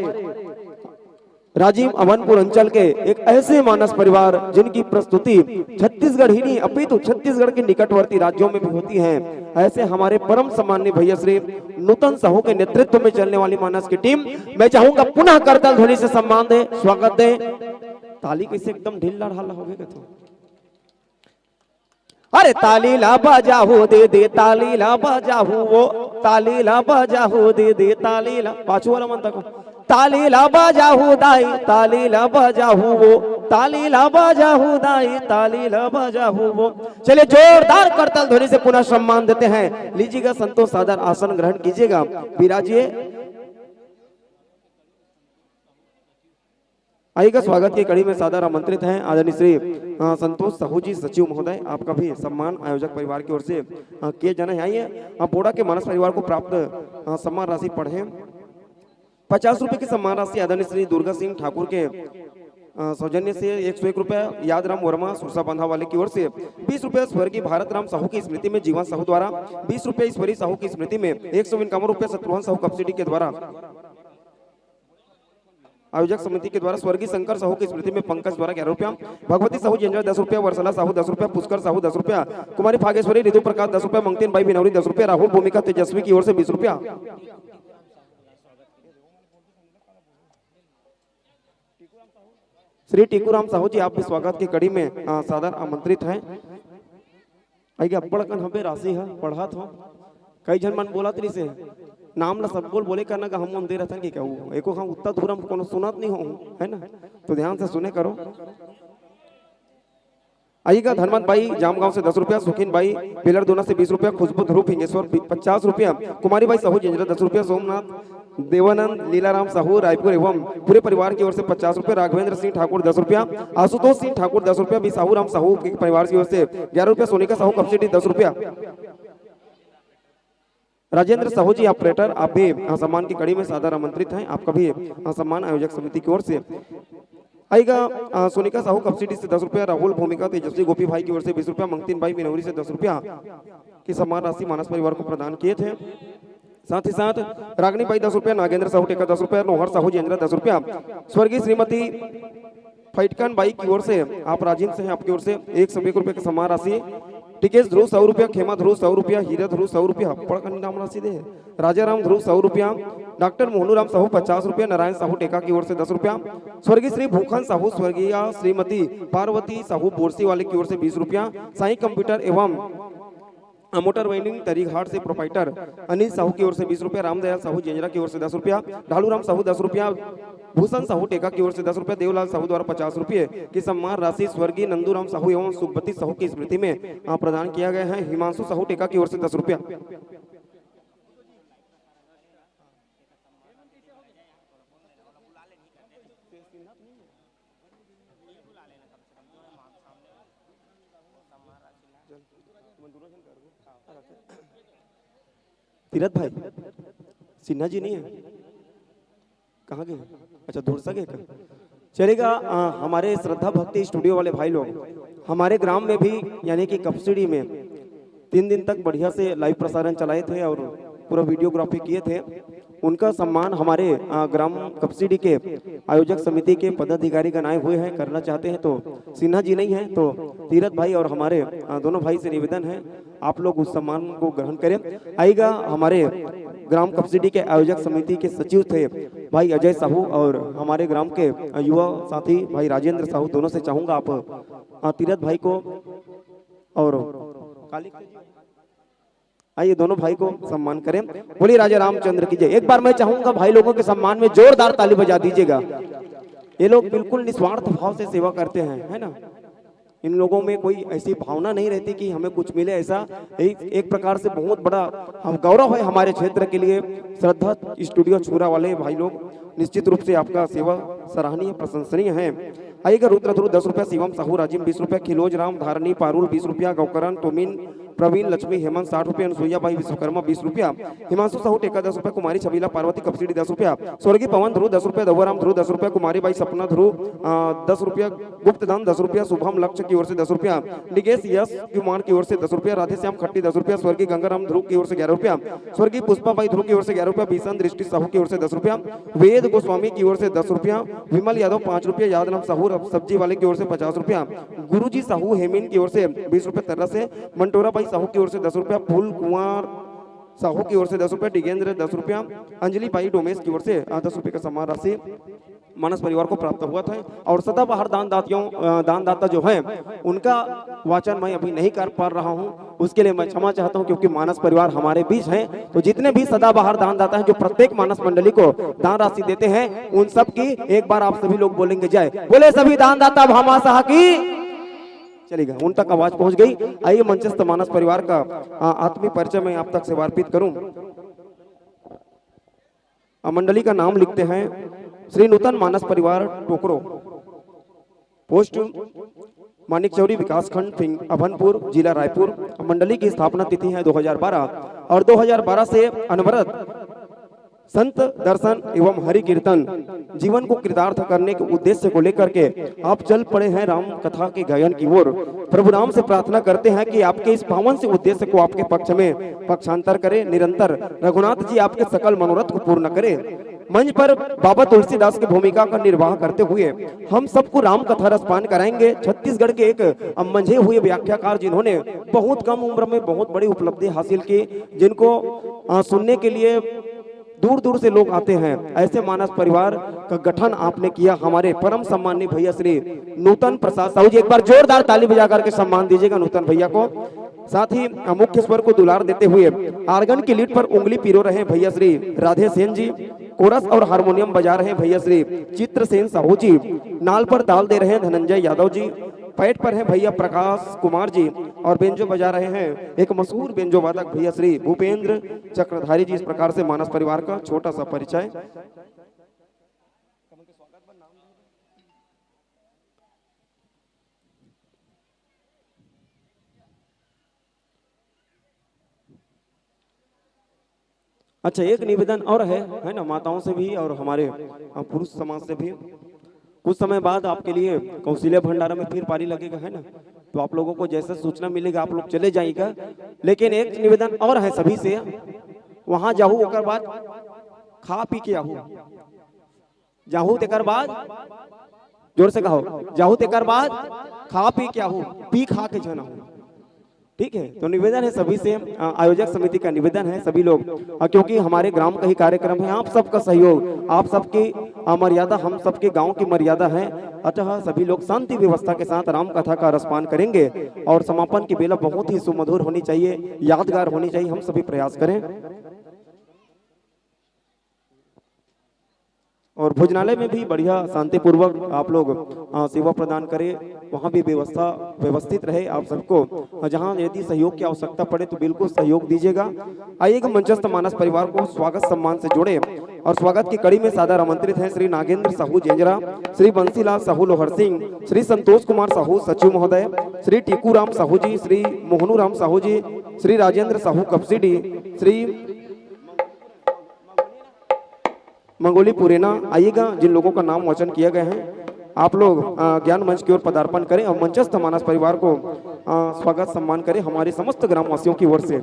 राजिम अमनपुर अंचल के एक ऐसे मानस परिवार, जिनकी प्रस्तुति छत्तीसगढ़ ही नहीं, अपितु छत्तीसगढ़ के निकटवर्ती राज्यों में भी होती है। ऐसे हमारे परम सम्माननीय भैया श्री नूतन साहू के नेतृत्व में चलने वाली मानस की टीम, मैं चाहूंगा पुनः करताल ध्वनि से सम्मान दे, स्वागत दे। ताली कैसे एकदम ढीला ढाला हो गया तो? अरे ताली ला बजाहू दे दे, ताली ला बजाहू वो, ताली ला बजाहू दे दे, ताली ला, पाछू वाला मन तक। ताली ला बजाहू दाई, ताली ला बजाहू वो, ताली ला बजाहू दाई, ताली ला बजाहू वो। चलिए, जोरदार करताल ध्वनि से पुनः सम्मान देते हैं। लीजिएगा संतोष, सादर आसन ग्रहण कीजिएगा, विराजिए। आइएगा, स्वागत की कड़ी में सादर आमंत्रित हैं आदरणीय श्री, अ, संतोष साहू जी, सचिव महोदय, आपका भी सम्मान आयोजक परिवार की ओर से, अ, किए जाना है। आइए, अ, बोड़ा के मानस परिवार को प्राप्त, अ, सम्मान राशि पढ़ें। पचास रुपए की सम्मान राशि आदरणीय श्री दुर्गा सिंह ठाकुर के, अ, सौजन्य से एक सौ एक रुपया, यादराम वर्मा सुरसा बांधा वाले की ओर से बीस रुपया स्वर्गीय भारत राम साहू की स्मृति में जीवन साहू द्वारा, बीस रुपया ईश्वरी साहू की स्मृति में, एक सौ इक्यावन रुपया शत्रुघ्न साहू कपसिडी के द्वारा, आयोजक समिति के द्वारा स्वर्गीय शंकर साहू की स्मृति में पंकज द्वारा ग्यारह रुपया, भगवती साहू जेंजर दस रुपया, वर्षला साहू दस रुपया, पुष्कर साहू दस रुपया, कुमारी भागेश्वरी, ऋतु प्रकाश दस रुपया, मंगतेन बाई बिनौरी दस रुपया, राहुल भूमिका तेजस्वी की ओर से बीस रुपया। श्री टीकूराम साहू जी, आप भी स्वागत की कड़ी में, अ, सादर आमंत्रित हैं। आइए, अब्बड़ अकन हबे राशि ह, पढ़त हो। कई झन मन बोलत रहिस हे, नाम ल सब बोल बोले करना का हम मन दे रहथन कि कहूँ। एको हम उत्तर धुरम कोनो सुनत नहीं हो, है ना? तो ध्यान से सुने करो। आइएगा धर्मत बाई जामगांव से दस रुपया, सुखीन बाई बेलरदोना से बीस रुपया, खुशबू ध्रुव फिंगेश्वर बी-, पचास रुपया, कुमारी बाई साहू जिंजरा दस रुपया, सोमनाथ देवानंद लीलाराम साहू रायपुर एवं पूरे परिवार की ओर से पचास रुपया, राघवेंद्र सिंह ठाकुर दस रुपया, आशुतोष सिंह ठाकुर दस रुपया, बी साहू राम साहू के परिवार की ओर से ग्यारह रुपया, सोनिका साहू कपसिटी दस रुपया। राजेंद्र साहू जी ऑपरेटर, आप भी, अ, सम्मान की कड़ी में सादर आमंत्रित हैं। आपका भी, अ, सम्मान आयोजक समिति की ओर से आएगा। अ, सोनिका साहू कपसिटी से दस रुपया, राहुल भूमिका तेजस्वी गोपी भाई की ओर से बीस रुपया, मंगतीन भाई मिनौरी से दस रुपया की सम्मान राशि मानस परिवार को प्रदान किए थे। साथ ही साथ रागनी बाई दस रुपया, नागेंद्र साहू टेका दस रुपया, नोहर साहू जेंद्रा दस रुपया, स्वर्गीय श्रीमती फैटकन बाई की ओर से, आप राजिम से हैं, आपकी ओर से एक सौ एक रुपये की सम्मान राशि। टिकेश ध्रुव सौ रुपया, खेमा ध्रुव सौ रुपया, हीरा ध्रुव सौ रुपया, बड़ कन नाम राशि दे है। राजा राम ध्रुव सौ रुपया, डॉक्टर मोहनू राम साहू पचास रुपया, नारायण साहू टेका की ओर से दस रुपया, स्वर्गीय श्री भूखन साहू, स्वर्गीय श्रीमती पार्वती साहू बोरसी वाले की ओर से बीस रुपया, साईं कंप्यूटर एवं मोटर वाइंडिंग तरीघाट से प्रोपाइटर अनिल साहू की ओर से बीस रुपया, रामदयाल साहू जेंजरा की ओर से दस रुपया, ढालू राम साहू दस रुपया, भूषण साहू टेका की ओर से दस रुपया, देवलाल साहू द्वारा पचास रुपये की सम्मान राशि स्वर्गीय नंदूराम साहू एवं सुखपति साहू की स्मृति में, आ, प्रदान किया गया है। हिमांशु साहू टेका की ओर से दस रुपया। तीरथ भाई, सिन्हा जी नहीं है, कहाँ गए? अच्छा, धुरसा गए का? चलेगा। आ, हमारे श्रद्धा भक्ति स्टूडियो वाले भाई लोग हमारे ग्राम में भी, यानी कि कपसिडी में तीन दिन तक बढ़िया से लाइव प्रसारण चलाए थे और पूरा वीडियोग्राफी किए थे। उनका सम्मान हमारे, आ, ग्राम कपसिडी के आयोजक समिति के पदाधिकारी गण आए हुए हैं, करना चाहते हैं तो सिन्हा जी नहीं है तो तीरथ भाई और हमारे, आ, दोनों भाई से निवेदन है, आप लोग उस सम्मान को ग्रहण करें। आइएगा, हमारे ग्राम कपसिडी के आयोजक समिति के सचिव थे भाई अजय साहू और हमारे ग्राम के युवा साथी भाई राजेंद्र साहू, दोनों से चाहूंगा आप, आ, तीरथ भाई को और काली, आइए, दोनों भाई को सम्मान करें। बोलिए राजा रामचंद्र की जय। एक बार मैं चाहूंगा भाई लोगों के सम्मान में जोरदार ताली बजा दीजिएगा। ये लोग बिल्कुल निस्वार्थ भाव से सेवा करते हैं, है ना? इन लोगों में कोई ऐसी भावना नहीं रहती कि हमें कुछ मिले, ऐसा एक, एक प्रकार से बहुत बड़ा हम गौरव है हमारे क्षेत्र के लिए। श्रद्धा स्टूडियो छुरा वाले भाई लोग, निश्चित रूप से आपका सेवा सराहनीय, प्रशंसनीय है। आइएगा, रुद्र ध्रुव दस रुपया, शिवम साहू राजिम बीस रुपया, खिलोज राम धारणी पारुल बीस रुपया, गौकरण तोमिन प्रवीण लक्ष्मी हेमंत साठ रुपया, अनुसुईया बाई विश्वकर्मा बीस रुपया, हिमांशु साहू टेका दस रुपया, कुमारी छबीला पार्वती कपसिडी दस रुपया, स्वर्गीय पवन ध्रुव दस रुपया, दौवराम ध्रुव दस रुपया, कुमारी बाई सपना ध्रुव, अ, दस रुपया, गुप्तदान दस रुपया, शुभम लक्ष्य की ओर से दस रुपया, निकेश यश कुमार की ओर से दस रुपया, राधेश्याम खट्टी दस रुपया, स्वर्गीय गंगाराम ध्रुव की ओर से ग्यारह रुपया, स्वर्गीय पुष्पा बाई ध्रुव की ओर से ग्यारह रुपया, भीषण दृष्टि साहू की ओर से दस रुपया, वेद गोस्वामी की ओर से दस रुपया, विमल यादव पाँच रुपया, यादराम साहू सब्जी वाले की ओर से पचास रुपया, गुरुजी साहू हेमिन की ओर से बीस रुपया, तर्रा से मंटोरा बाई साहू की ओर से दस रुपया, फूल कुंवर साहू की ओर से दस रुपया, डिगेंद्र दस रुपया, अंजलि बाई डोमेश की ओर से, अ, दस रुपये का सम्मान राशि मानस परिवार को प्राप्त हुआ था। और सदाबहार दान दातियों, अ, दानदाता जो हैं, उनका वाचन मैं अभी नहीं कर पा रहा हूँ, उसके लिए मैं क्षमा चाहता हूँ, क्योंकि मानस परिवार हमारे बीच हैं। तो जितने भी सदाबहार दानदाता हैं, जो प्रत्येक मानस मंडली को दान राशि देते हैं, उन सब की एक बार आप सभी लोग बोलेंगे जय। बोले सभी दानदाता भामाशाह की। चलेगा, उन तक आवाज पहुंच गई। आइए, मंचस्थ मानस परिवार का, आ, आत्मीय परिचय मैं आप तक सेवा अर्पित करूं। आ, मंडली का नाम लिखते हैं श्री नूतन मानस परिवार टोकरो, पोस्ट मानिक चौरी, विकासखंड फिंग-, अभनपुर, जिला रायपुर। मंडली की स्थापना तिथि है दो हज़ार बारह और दो हज़ार बारह से अनवरत संत दर्शन एवं हरि कीर्तन, जीवन को कृतार्थ करने के उद्देश्य को लेकर के आप चल पड़े हैं राम कथा के गायन की ओर। प्रभु राम से प्रार्थना करते हैं कि आपके इस पावन से उद्देश्य को आपके पक्ष में पक्षांतर करे, निरंतर रघुनाथ जी आपके सकल मनोरथ को पूर्ण करे। मंच पर बाबा तुलसीदास की भूमिका का निर्वाह करते हुए हम सबको राम कथा रसपान कराएंगे छत्तीसगढ़ के एक मंझे हुए व्याख्याकार, जिन्होंने बहुत कम उम्र में बहुत बड़ी उपलब्धि हासिल की, जिनको, अ, सुनने के लिए दूर दूर से लोग आते हैं। ऐसे मानस परिवार का गठन आपने किया हमारे परम सम्माननीय भैया श्री नूतन प्रसाद साहू जी। एक बार जोरदार ताली बजा करके सम्मान दीजिएगा नूतन भैया को। साथ ही, अ, मुख्य स्वर को दुलार देते हुए आर्गन की लीड पर उंगली पिरो रहे हैं भैया श्री राधे सेन जी, कोरस और हारमोनियम बजा रहे हैं भैया श्री चित्रसेन साहू जी, नाल पर ताल दे रहे हैं धनंजय यादव जी, पैड पर हैं भैया प्रकाश कुमार जी और बेंजो बजा रहे हैं एक मशहूर बेंजो वादक भैया श्री भूपेंद्र चक्रधारी जी। इस प्रकार से मानस परिवार का छोटा सा परिचय। अच्छा, एक निवेदन और है, है ना, माताओं से भी और हमारे, अ, पुरुष समाज से भी। कुछ समय बाद आपके लिए कौशल्या भंडारा में फिर पारी लगेगा, है ना, तो आप लोगों को जैसे सूचना मिलेगा आप लोग चले जाइएगा। लेकिन एक निवेदन और है सभी से, वहां जाहू ओकर बाद खा पी के आहू। जाहू तेकर बाद, जोर से कहो, जाहू तेकर बाद खा पी के आहू, पी खा के झन आहू। ठीक है, तो निवेदन है सभी से, अ, आयोजक समिति का निवेदन है सभी लोग, अ, क्योंकि हमारे ग्राम का ही कार्यक्रम है, आप सबका सहयोग, आप सबकी, अ, मर्यादा हम सबके गांव की मर्यादा है, अतः सभी लोग शांति व्यवस्था के साथ राम कथा का रसपान करेंगे और समापन की बेला बहुत ही सुमधुर होनी चाहिए, यादगार होनी चाहिए। हम सभी प्रयास करें। और भोजनालय में भी बढ़िया शांतिपूर्वक आप लोग, अ, सेवा प्रदान करें, वहाँ भी व्यवस्था व्यवस्थित रहे आप सबको। अ, जहाँ यदि सहयोग की आवश्यकता पड़े तो बिल्कुल सहयोग दीजिएगा। आइए, मंचस्थ मानस परिवार को स्वागत सम्मान से जोड़े और स्वागत की कड़ी में सादर आमंत्रित हैं श्री नागेंद्र साहू जेंजरा, श्री बंसीलाल साहू लोहर सिंह, श्री संतोष कुमार साहू सचिव महोदय, श्री टीकू राम साहू जी, श्री मोहनू राम साहू जी, श्री राजेंद्र साहू कपसीडी, श्री मंगोली पुरेना। आइएगा, जिन लोगों का नाम वाचन किया गया है, आप लोग, अ, ज्ञान मंच की ओर पदार्पण करें और मंचस्थ मानस परिवार को, अ, स्वागत सम्मान करें हमारे समस्त ग्रामवासियों की ओर से।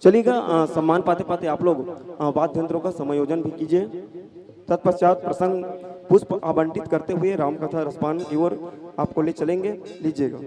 चलिएगा, अ, सम्मान पाते पाते आप लोग, अ, वाद्य यंत्रों का समायोजन भी कीजिए। तत्पश्चात प्रसंग पुष्प आवंटित करते हुए रामकथा रसपान की ओर आपको ले चलेंगे। लीजिएगा।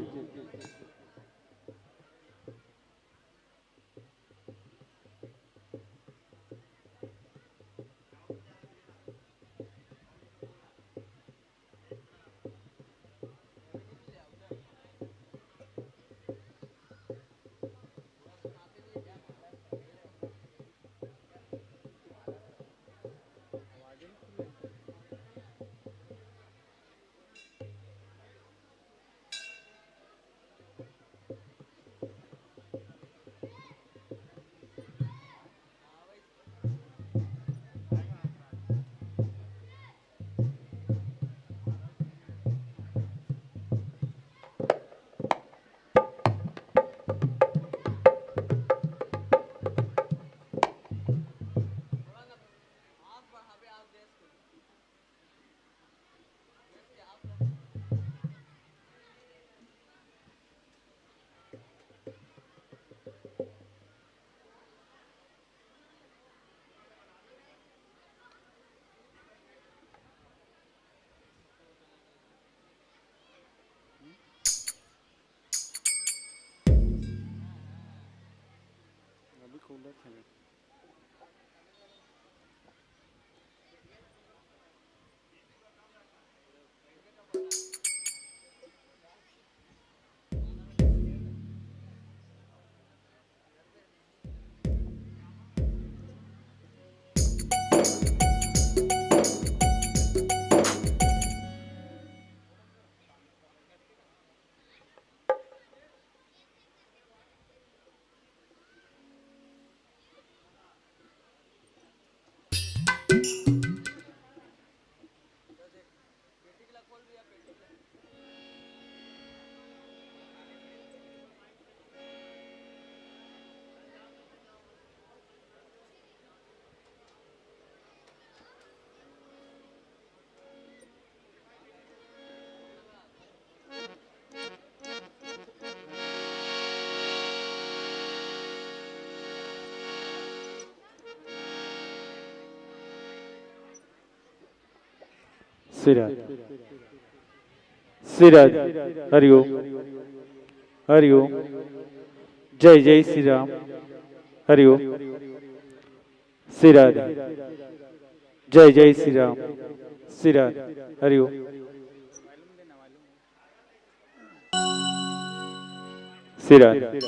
अभी खोलत हवे। श्री राधे। श्री राधे। हरि ओम। हरि ओम। जय जय श्री राम। हरि ओम। श्री राधे। जय जय श्री राम। श्री राधे। हरि ओम। श्री राधे।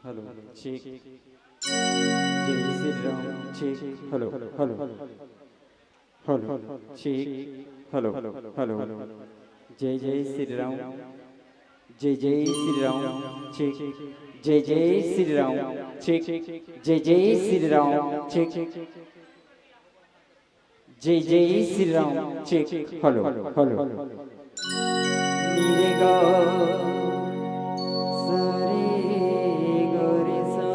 Hello, check. जय Shri Ram, check. Hello, hello, hello, check. Hello, hello, जय जय श्री राम, जय जय श्री राम, चेक। जय जय श्री राम, चेक। जय जय श्री राम, चेक। जय जय Shri Ram, check. Hello, hello. नी रे गा, सा रे गा रे सा।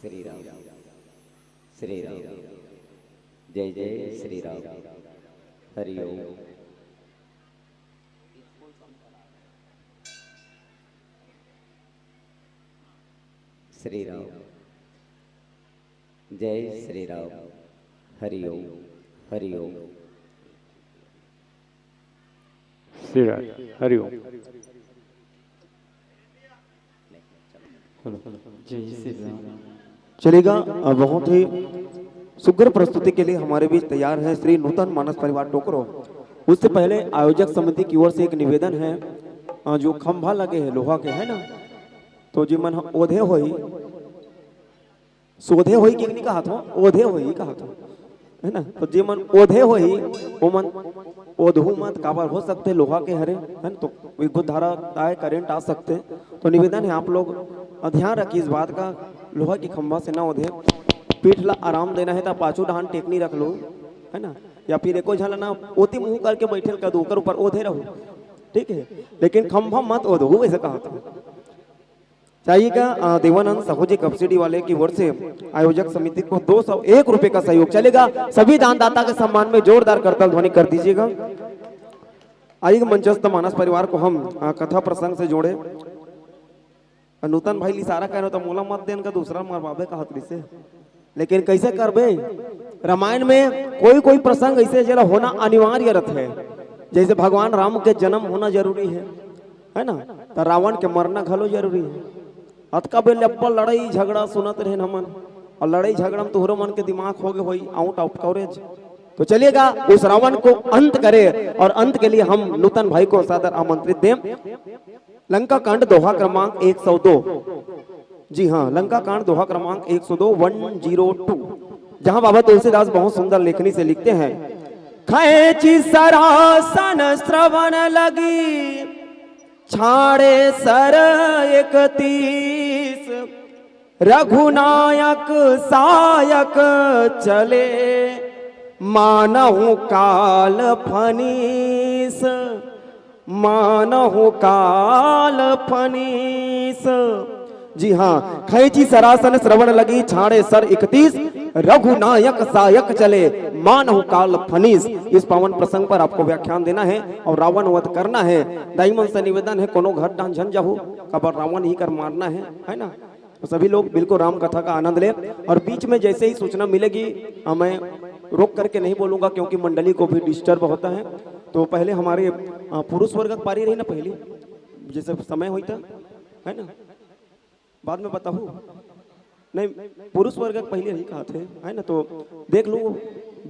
श्री राम, श्री राम, जय जय श्री राम। हरि ओम। श्री राम, जय श्री राम। हरि ओम, हरि ओम। श्री राम, हरि ओम। हेलो, जय श्री राम। चलेगा, अ, बहुत ही सुग्घर प्रस्तुति के लिए हमारे बीच तैयार हैं श्री नूतन मानस परिवार टोकरो। उससे पहले आयोजक समिति की ओर से एक निवेदन है, अ, जो खंभा लगे हैं लोहा के, है ना, तो जी मन ह ओधे होही, सोधे होही कि नहीं कहत हो, ओधे होही कहत हो, है ना? तो जे मन ओधे होही, वो मन ओधू मत, काबर हो सकते लोहा के हरे, है ना? तो विद्युत धारा आए, करंट आ सकते। तो निवेदन है आप लोग, अ, ध्यान रखिए इस बात का, लोहा की खंभा से ना ओधे। पीठ ला आराम देना है तो पाछू डहान टेकनी रख लो, है ना? या फिर एको झन ला ना ओती मुंह करके बैठल कर दो, ओकर ऊपर ओधे रहो, ठीक है? लेकिन खंभा मत ओधो, ऐसे कहा था। चाहिएगा, अ, देवानंद साहू जी कपसिडी वाले की ओर से आयोजक समिति को दो सौ एक रुपए का सहयोग चलेगा। सभी दानदाता के सम्मान में जोरदार करताल ध्वनि कर दीजिएगा। आइए मंचस्थ मानस परिवार को हम, अ, कथा प्रसंग से जोड़े। अ, नूतन भाई ल इशारा करे तो मोला मत देन का, दूसरा मरवाबे कहत रिसे। लेकिन कैसे करबे? रामायण में कोई कोई प्रसंग ऐसे जेला होना अनिवार्य रथे, जैसे भगवान राम के जन्म होना जरूरी है, है ना? तो रावण के मरना घलो जरूरी है। अतका बेर ले अब्बड़ लड़ाई झगड़ा सुनत रहेन हमन, और लड़ाई झगड़ा में तुहरो मन के दिमाग हो गए होई out of coverage। तो चलिएगा, उस रावण को अंत करे, और अंत के लिए हम नूतन भाई को सादर आमंत्रित दें। लंका कांड दोहा क्रमांक एक सौ दो। जी हाँ, लंका कांड दोहा क्रमांक एक सौ दो, वन जीरो टू, जहां बाबा तुलसीदास बहुत सुंदर लेखनी से लिखते हैं, खैची सरासन श्रवण लगी, छाड़े सर इकतीस, रघुनायक सायक चले, मानहु काल फनीस, मानहु काल फनीस। जी हाँ, खैची सरासन श्रवण लगी, छाड़े सर इकतीस, रघुनायक सायक चले, मानहु काल फनीस। इस पावन प्रसंग पर आपको व्याख्यान देना है और रावण वध करना है। दाई मन से निवेदन है, कोनो घर डाहन झन जाहू, काबर रावण ही कर मारना है, है ना? तो सभी लोग बिल्कुल राम कथा का आनंद ले। और बीच में जैसे ही सूचना मिलेगी, अ, मैं रोक करके नहीं बोलूंगा, क्योंकि मंडली को भी डिस्टर्ब होता है। तो पहले हमारे, अ, पुरुष वर्ग की पारी रही ना पहली, जैसे समय होता है ना, बाद में बताहू। नहीं, पुरुष वर्ग के पहले ही कहत हे, है ना? तो देख लो,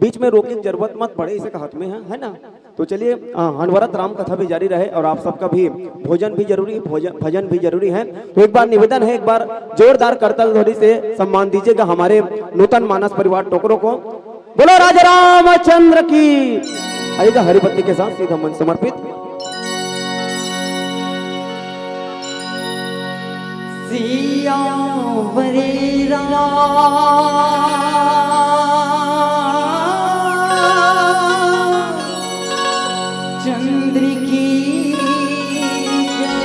बीच में रोके के जरूरत मत पड़े, इसे कहत में है, है ना? तो चलिए, अ, अनवरत राम कथा भी जारी रहे और आप सबका भी भोजन भी जरूरी, भोजन, भजन भी जरूरी है। तो एक बार निवेदन है, एक बार जोरदार करताल ध्वनि से सम्मान दीजिएगा हमारे नूतन मानस परिवार टोकरो को। बोलो राजा रामचंद्र की। आइएगा हरिभक्ति के साथ सीधा मन समर्पित। सियावर रामचंद्र की जय।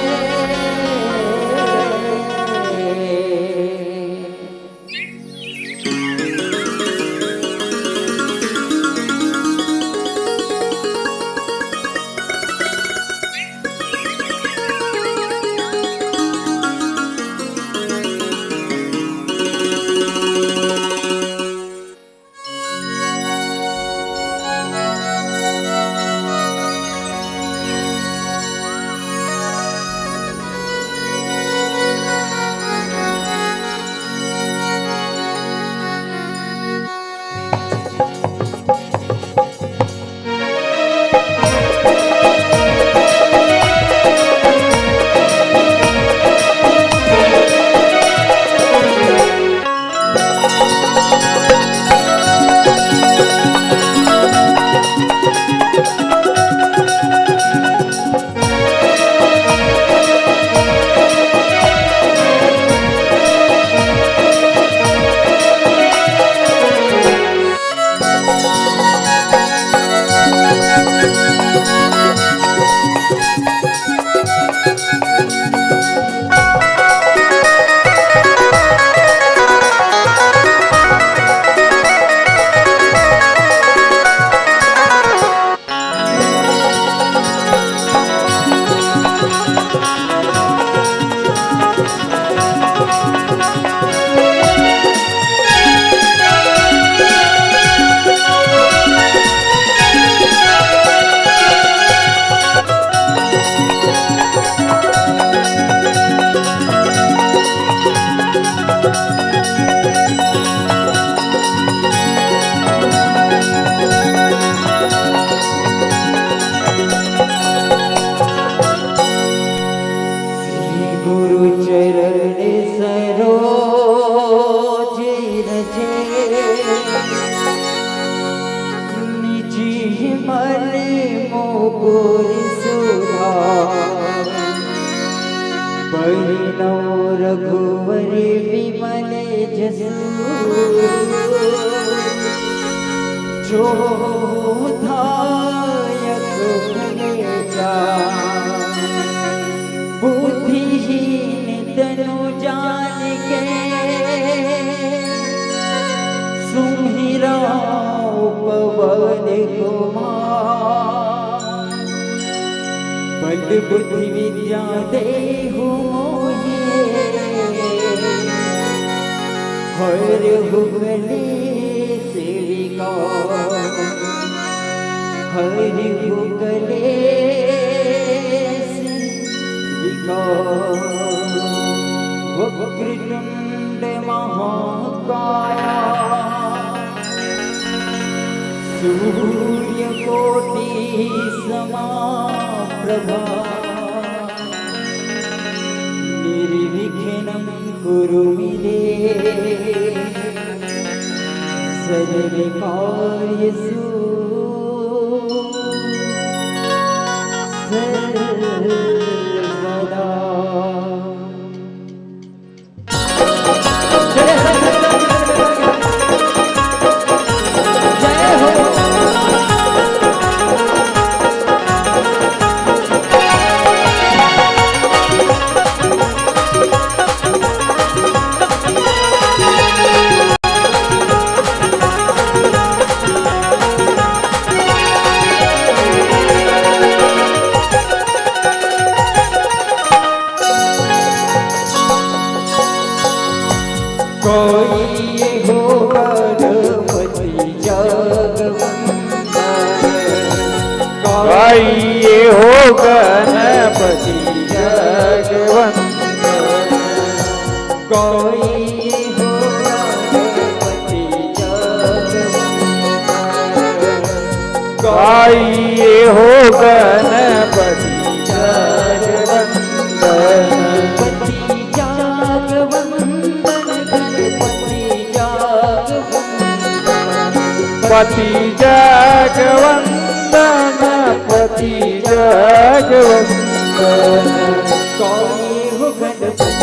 श्री गुरु चरण सरोज रज, निज मल मुकुर सुधार। बरनउँ रघुवर विमल जसु, जो दायक फल पावे। बुद्धिहीन तनु जानिके, सुमिरउँ पवन कुमार। बल बुद्धि विद्या देहु मोहि, हरहु कलेस विकार। हरहु कलेस विकार। वक्रतुंड महाकाया, सूर्यकोटि समप्रभा। निर्विघ्नं कुरु मे देव सर्वकार्येषु सर्वदा। कोई हो गणपति जगवंदन, कोई हो गणपति जगवंदन, कोई हो गणपति जगवंदन, कोई हो गणपति जगवंदन। गणपति जागवंदन, गणपति जागवंदन। पति जागवंदन, पति जागवंदन। कोई हो गणपति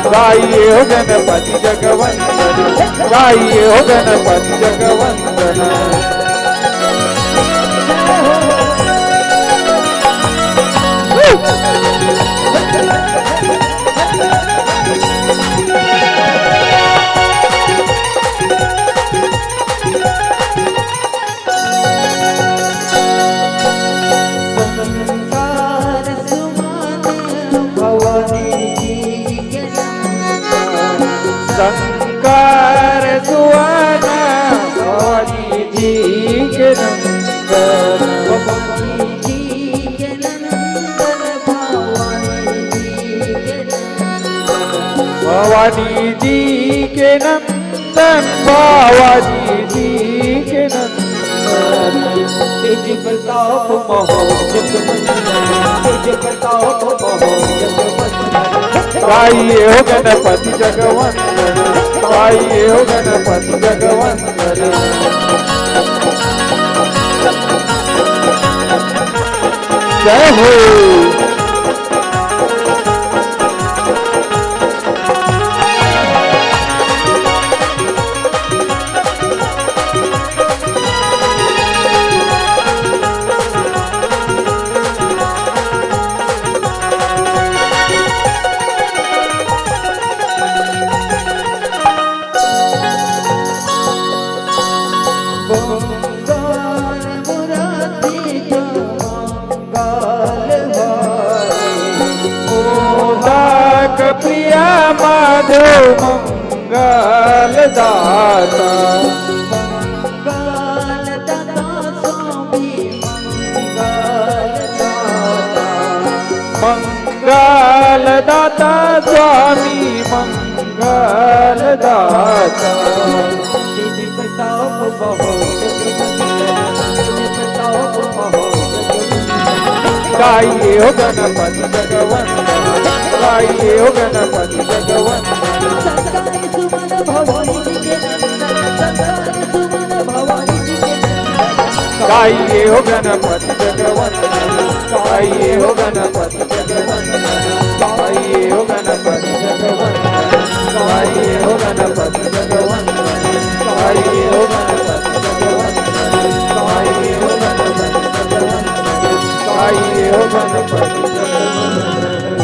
गाइए हो गणपति जगवंदन, गाइए हो गणपति जगवंदन। शंकर सुवन भवानी जी के नंदन। भवानी जी के नंदन, भवानी जी के नंदन। तेज प्रताप महोदय, तेज प्रताप महोदय। गाइए हो गणपति जगवंदन, गाइए हो गणपति जगवंदन। जय हो। मोहक प्रिय माधव मंगल दाता। मंगल दाता स्वामी मंगल दाता। तेज प्रताप महोदय, तेज प्रताप महोदय। गाइए हो गणपति जगवंदन, गाइए हो गणपति जगवंदन। शंकर सुवन भवानी जी के नंदन, शंकर सुवन भवानी जी के नंदन। गाइए हो गणपति जगवंदन, गाइए हो गणपति जगवंदन, गाइए हो गणपति जगवंदन, गाइए हो गणपति जगवंदन, गाइए हो गणपति जगवंदन, गाइए हो गणपति जगवंदन, गाइए हो गणपति जगवंदन। गाई हो गणपति जगवंदन।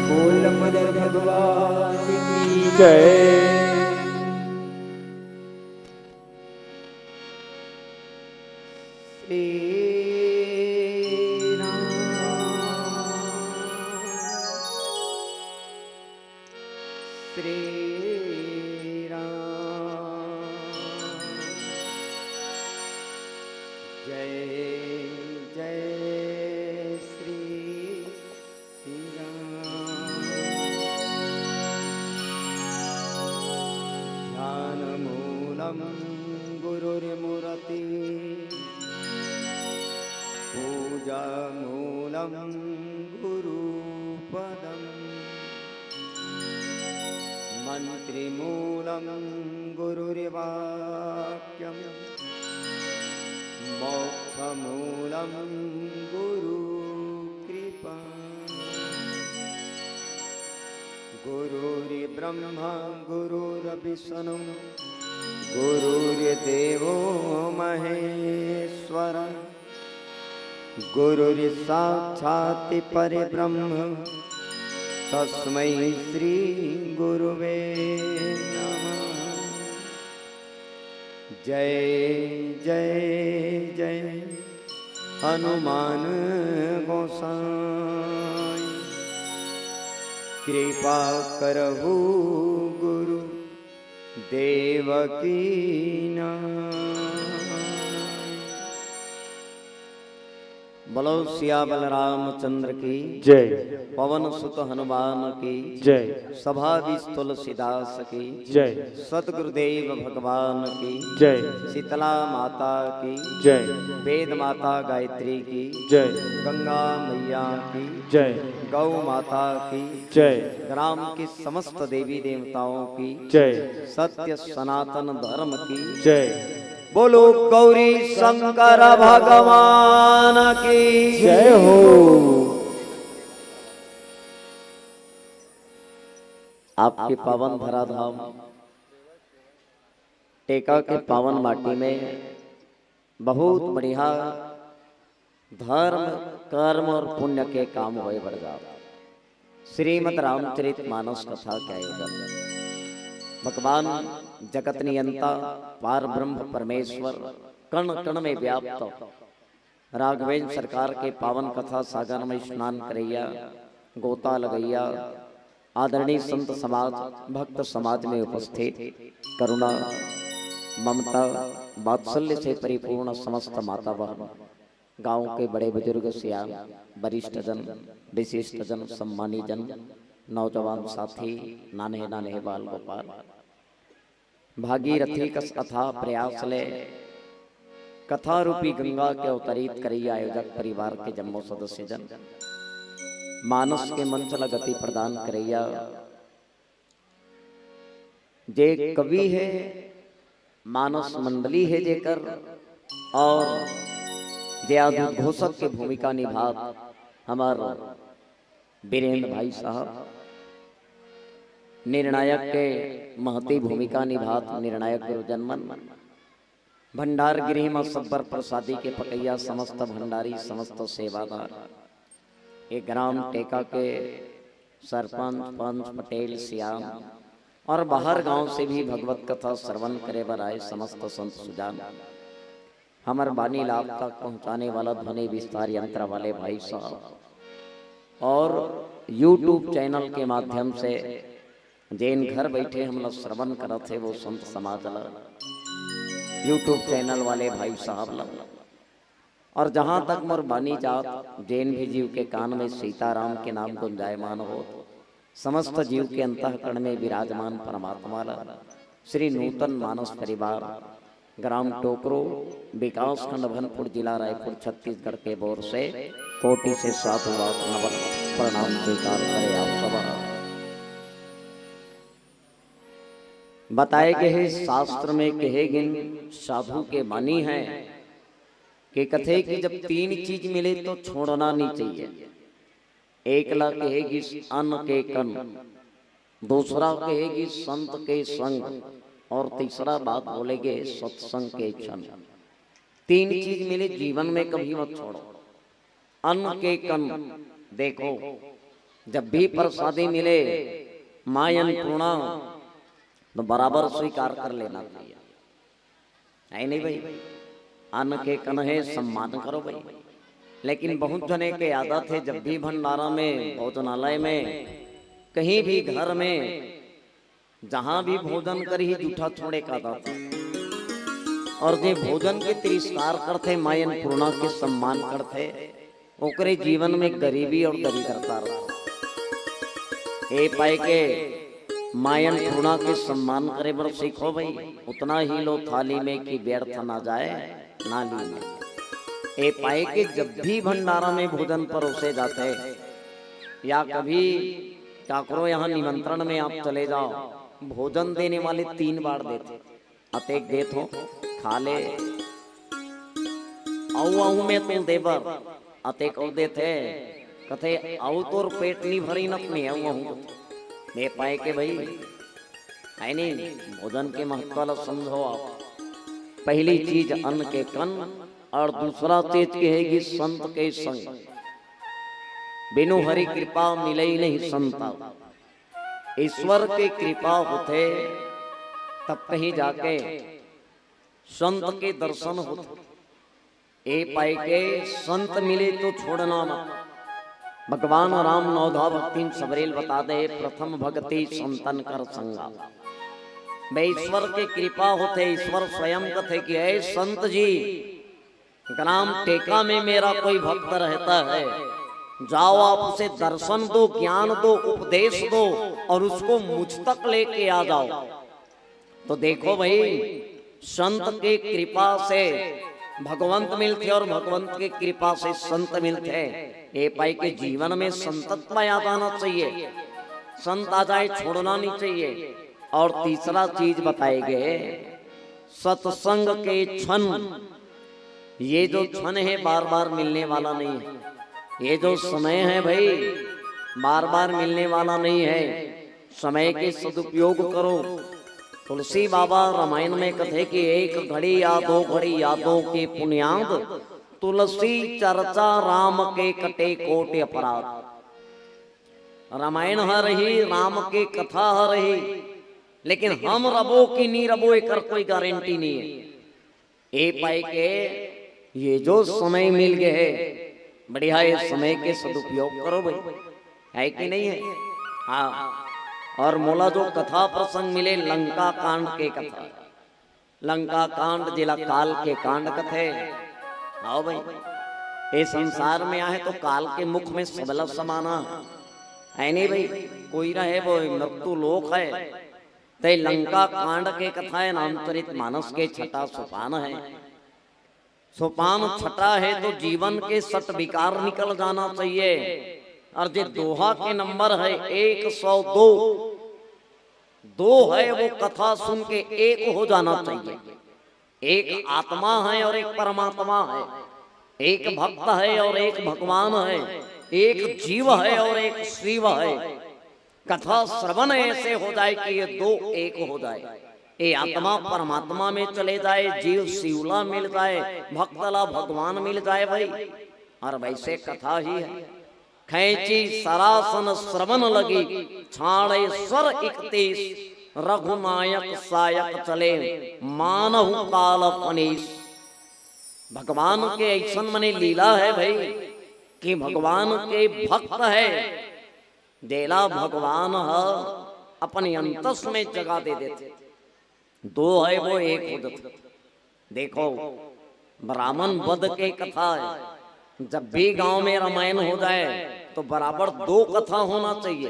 बोल लंबोदर भगवान की जय। श्री राम, श्री राम, जय जय श्री ध्यानमूलं गुरुर्मूर्ति, पूजामूलं गुरुपदम्, मन्त्रमूलं गुरुर्वाक्यम्, मोक्षमूलं गुरुकृपा। गुरुर्ब्रह्मा गुरुर्विष्णु गुरुर्देवो महेश्वर, गुरुर्साक्षात् परब्रह्म तस्मै श्री गुरुवे नमः। जय जय जय हनुमान गोसाई, कृपा करहु गुरु देव की नाई। बोलो सियावर रामचंद्र की, जय। पवन सुत हनुमान की, जय। सभा विज तुलसीदास की, जय। सतगुरुदेव भगवान की, जय। शीतला माता की, जय। वेद माता गायत्री की, जय। गंगा मैया की, जय। गौ माता की, जय। ग्राम की समस्त देवी देवताओं की, जय। सत्य सनातन धर्म की, जय। बोलो गौरी शंकर भगवान की जय हो। आपके पावन धराधाम टेका के पावन माटी में बहुत बढ़िया धर्म, कर्म और पुण्य के काम होए बर जात। श्रीमद् रामचरित मानस कथा के आयोजन। भगवान जगत नियंता, पार ब्रह्म परमेश्वर, कण कण में व्याप्त, राघवेंद्र सरकार के पावन कथा सागर में स्नान करैया, गोता लगैया, आदरणीय संत समाज, भक्त समाज में उपस्थित, करुणा, ममता, वात्सल्य से परिपूर्ण समस्त माता बहन, गांव के बड़े बुजुर्ग, सियान, वरिष्ठ जन, विशिष्ट जन, सम्मानी जन, नौजवान साथी, नान्हे नान्हे बाल गोपाल, भागीरथी कस अथाह प्रयास ले कथा रूपी गंगा के अवतरित करैया आयोजक परिवार के जम्मो सदस्य जन, मानस के मंच ल गति प्रदान करैया जे कवि हे, मानस मंडली हे जेकर, और जे आज उद्घोषक के भूमिका निभात हमर वीरेंद्र भाई साहब, निर्णायक के महती भूमिका निभात निर्णायक गुरुजन मन, भंडार गृह म सब्बर प्रसादी के पकैया समस्त भंडारी, समस्त सेवादार, ये ग्राम टेका के सरपंच, पंच, पटेल, सियान और बाहर गांव से भी भगवत कथा श्रवण करे बर आए समस्त संत सुजान, हमर बानी ला आप तक पहुंचाने वाला ध्वनि विस्तार यंत्र वाले भाई साहब और YouTube चैनल के माध्यम से जेन घर बैठे हमला श्रवण करत हे वो संत समाज ला, YouTube चैनल वाले भाई साहब ला, और जहां तक मोर बानी जात, जेन भी जीव के कान में सीताराम के नाम गुंजायमान हो, समस्त जीव के अंतःकरण में विराजमान परमात्मा ला, श्री नूतन मानस परिवार, ग्राम टोकरो, विकास खंड अभनपुर, जिला रायपुर, छत्तीसगढ़ के बोर से कोटि से साधुवाद नमन प्रणाम स्वीकार करे आप सब। बताए गए हे शास्त्र में कहे गिन साधु के बानी हे कि कथे कि जब तीन चीज मिले तो छोड़ना नहीं चाहिए। एक ला कहे गिस अन्न के कन, दूसरा कहे गिस संत के संग, और तीसरा बात बोले गे सत्संग के क्षण। तीन चीज मिले जीवन में कभी मत छोड़ो। अन्न के कन, देखो, जब भी प्रसादी मिले माय अन्नपूर्णा, तो बराबर स्वीकार कर लेना चाहिए, है नहीं भाई? अन्न के कन हे, सम्मान करो भाई। लेकिन बहुत जने के आदत हे, जब भी भंडारा में, भोजनालय में, कहीं भी घर में, जहां भी भोजन करही, जूठा छोड़े का आदत हे। और जे भोजन के तिरस्कार करथे, माय अन्नपूर्णा के सम्मान करथे, ओकरे जीवन में गरीबी और दरिद्रता रथे। ए पाए के माय अन्नपूर्णा के सम्मान करे बर सीखो भाई, उतना ही लो थाली में कि व्यर्थ ना जाए नाली में। ए पाए के जब भी भंडारा में भोजन परोसे जाथे या कभी काकरो यहाँ निमंत्रण में आप चले जाओ, भोजन देने वाले तीन बार देथे। अतेक देथो, खा ले। अउ अहू में तुम देबर, अतेक अउ देथे, कथे, "अउ तोर पेट नी भरी न, मैं अउ अहू।" ए पाए के भाई, है नहीं, भोजन के महत्व ला समझो आप। पहली चीज अन्न के कन, और दूसरा चीज कहे गिस संत के संग। बिनु हरि कृपा मिले नहीं संता। ईश्वर के कृपा होथे, तब कहीं जाके संत के दर्शन होथे। ए पाए के संत मिले तो छोड़ना मत। भगवान राम नवधा भक्तिन सबरेल बता दे, प्रथम भक्ति संतन कर संगा। बे ईश्वर के कृपा होथे, ईश्वर स्वयं कथे कि, "ए संत जी, ग्राम टेका में मेरा कोई भक्त रहता है, जाओ आप उसे दर्शन दो, ज्ञान दो, उपदेश दो और उसको मुझ तक लेके आ जाओ। तो देखो भाई, संत के कृपा से भगवंत मिलथे और भगवंत के कृपा से संत मिलथे। ए पाई के जीवन में संतत्व याद आना चाहिए, संत आ जाए छोड़ना नहीं चाहिए। और तीसरा चीज बताए गए, सत्संग के क्षण, ये जो क्षण है बार बार मिलने वाला नहीं है। ये जो समय है भाई, बार बार मिलने वाला नहीं है। समय के सदुपयोग करो। तुलसी बाबा रामायण में कथे कि एक घड़ी या दो घड़ी यादों के पुण्याद, तुलसी चर्चा राम के कटे कोटि अपराध। रामायण ह रही, राम के कथा ह रही, लेकिन हम रबो कि नी रबो, एकर कोई गारंटी नहीं है। ए पाई के ये जो समय मिल गए है, बढ़िया, ये समय के सदुपयोग करो भाई, है कि नहीं है? हाँ। और मोला जो कथा प्रसंग मिले, लंका कांड के कथा, लंका कांड जिला काल के कांड कथे। आओ भाई, ये संसार में आए तो काल के मुख में सबला समाना है, है नहीं भाई? कोई रहे वो मृत्यु लोक है, ते लंका कांड के कथा है, रामचरित मानस के छठा सोपान है। सोपान छठा है तो जीवन के सट विकार निकल जाना चाहिए। और जे दोहा के नंबर है एक सौ दो, दो है वो कथा सुन के एक हो जाना चाहिए। एक आत्मा है और एक परमात्मा है, एक भक्त है और एक भगवान है, एक जीव है और एक शिव है। कथा श्रवण ऐसे हो जाए कि ये दो एक हो जाए, ये आत्मा परमात्मा में चले जाए, जीव शिवला मिल जाए, भक्तला भगवान मिल जाए भाई। और वैसे कथा ही है। खैंची सरासन श्रवण लगी, छाड़े स्वर इकतीस, रघुनायक सायक चले, मानहु काल फनीस। भगवान के ऐसन मने लीला है भाई, कि भगवान के भक्त है, जेला भगवान ह अपने अंतस में जगा दे देथे। दो है वो एक हो जाथे। देखो, ब्राह्मण वध के कथा है, जब भी गांव में रामायण हो जाए तो बराबर दो कथा होना चाहिए।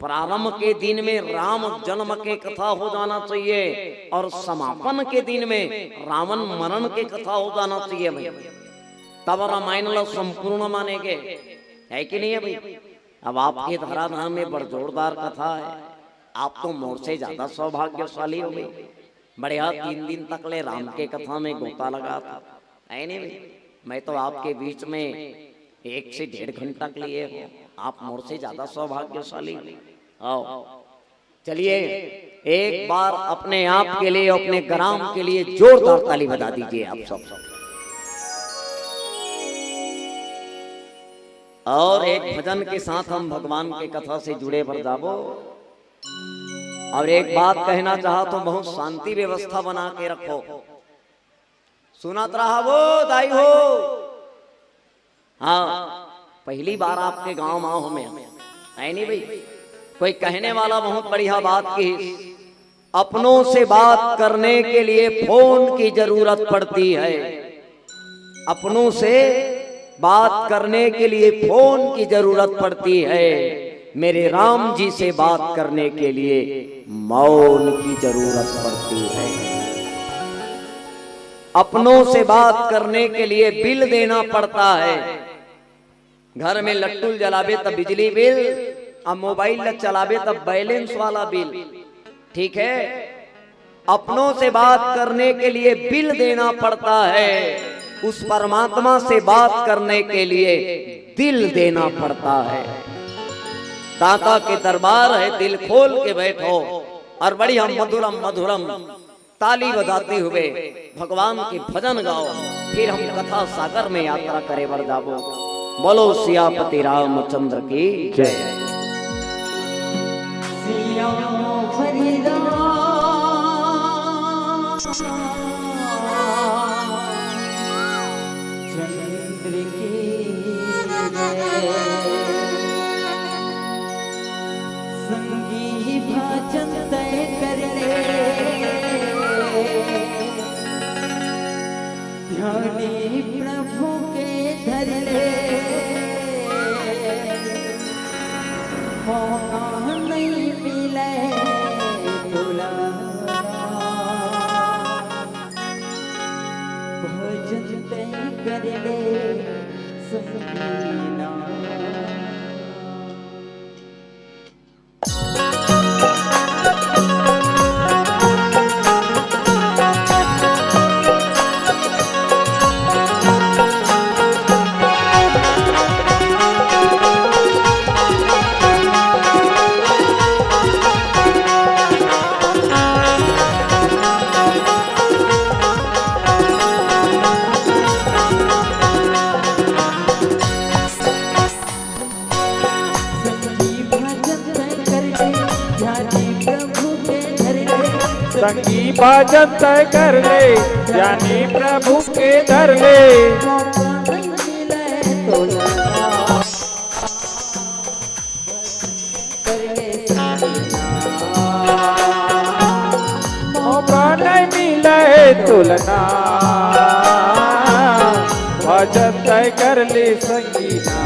प्रारंभ के दिन में राम जन्म के कथा हो जाना चाहिए और समापन के दिन में रावण मरण के कथा हो जाना चाहिए भाई, तब रामायण ला संपूर्ण मानेंगे, है कि नहीं है भाई? अब आपके धराधाम में बड़ जोरदार कथा है, आप तो मोर से ज्यादा सौभाग्यशाली हो गए। बढ़िया, तीन दिन तक ले राम के कथा में गोता लगा था, है नहीं भाई? मैं तो आपके बीच में एक से डेढ़ घंटा के लिए हूँ, आप मोर से ज्यादा सौभाग्यशाली हो। आओ, चलिए, एक बार अपने आप के लिए, अपने ग्राम के लिए जोरदार ताली बजा दीजिए आप सब। और एक भजन के साथ हम भगवान के कथा से जुड़े बर जाबो। और एक बात कहना चाहत हूं, बहुत शांति व्यवस्था बना के रखो। सुनत रहा वो दाई हो। हाँ, पहली बार आपके गांव में आऊं मैं, है नहीं भाई? कोई कहने वाला बहुत बढ़िया बात की, अपनों से बात करने के लिए फोन की जरूरत पड़ती है। अपनों से बात करने के लिए फोन की जरूरत पड़ती है, मेरे राम जी से बात करने के लिए मौन की जरूरत पड़ती है। अपनों से बात करने के लिए बिल देना पड़ता है। घर में लट्टू ल जलाबे तब बिजली बिल, अब मोबाइल ल चलाबे तब बैलेंस वाला बिल। ठीक है, अपनों से बात करने के लिए बिल देना पड़ता है, उस परमात्मा से बात करने के लिए दिल देना पड़ता है। दाता के दरबार है, दिल खोल के बैठो और बढ़िया मधुरम मधुरम ताली बजाते हुए भगवान के भजन गाओ। फिर हम कथा सागर में यात्रा करे बर जाबो। बोलो सियापति रामचंद्र की जय। सियापति रामचंद्र की जय। संगी भजन तय कर ले, धनी प्रभु के धर ले, मौका नहीं मिले तोला। भजन तय कर ले संगीना। संगी भजन तय कर ले, ध्यानी प्रभु के धर ले। मौका नहीं मिले तोला ना, भजन तय कर ले संगीना।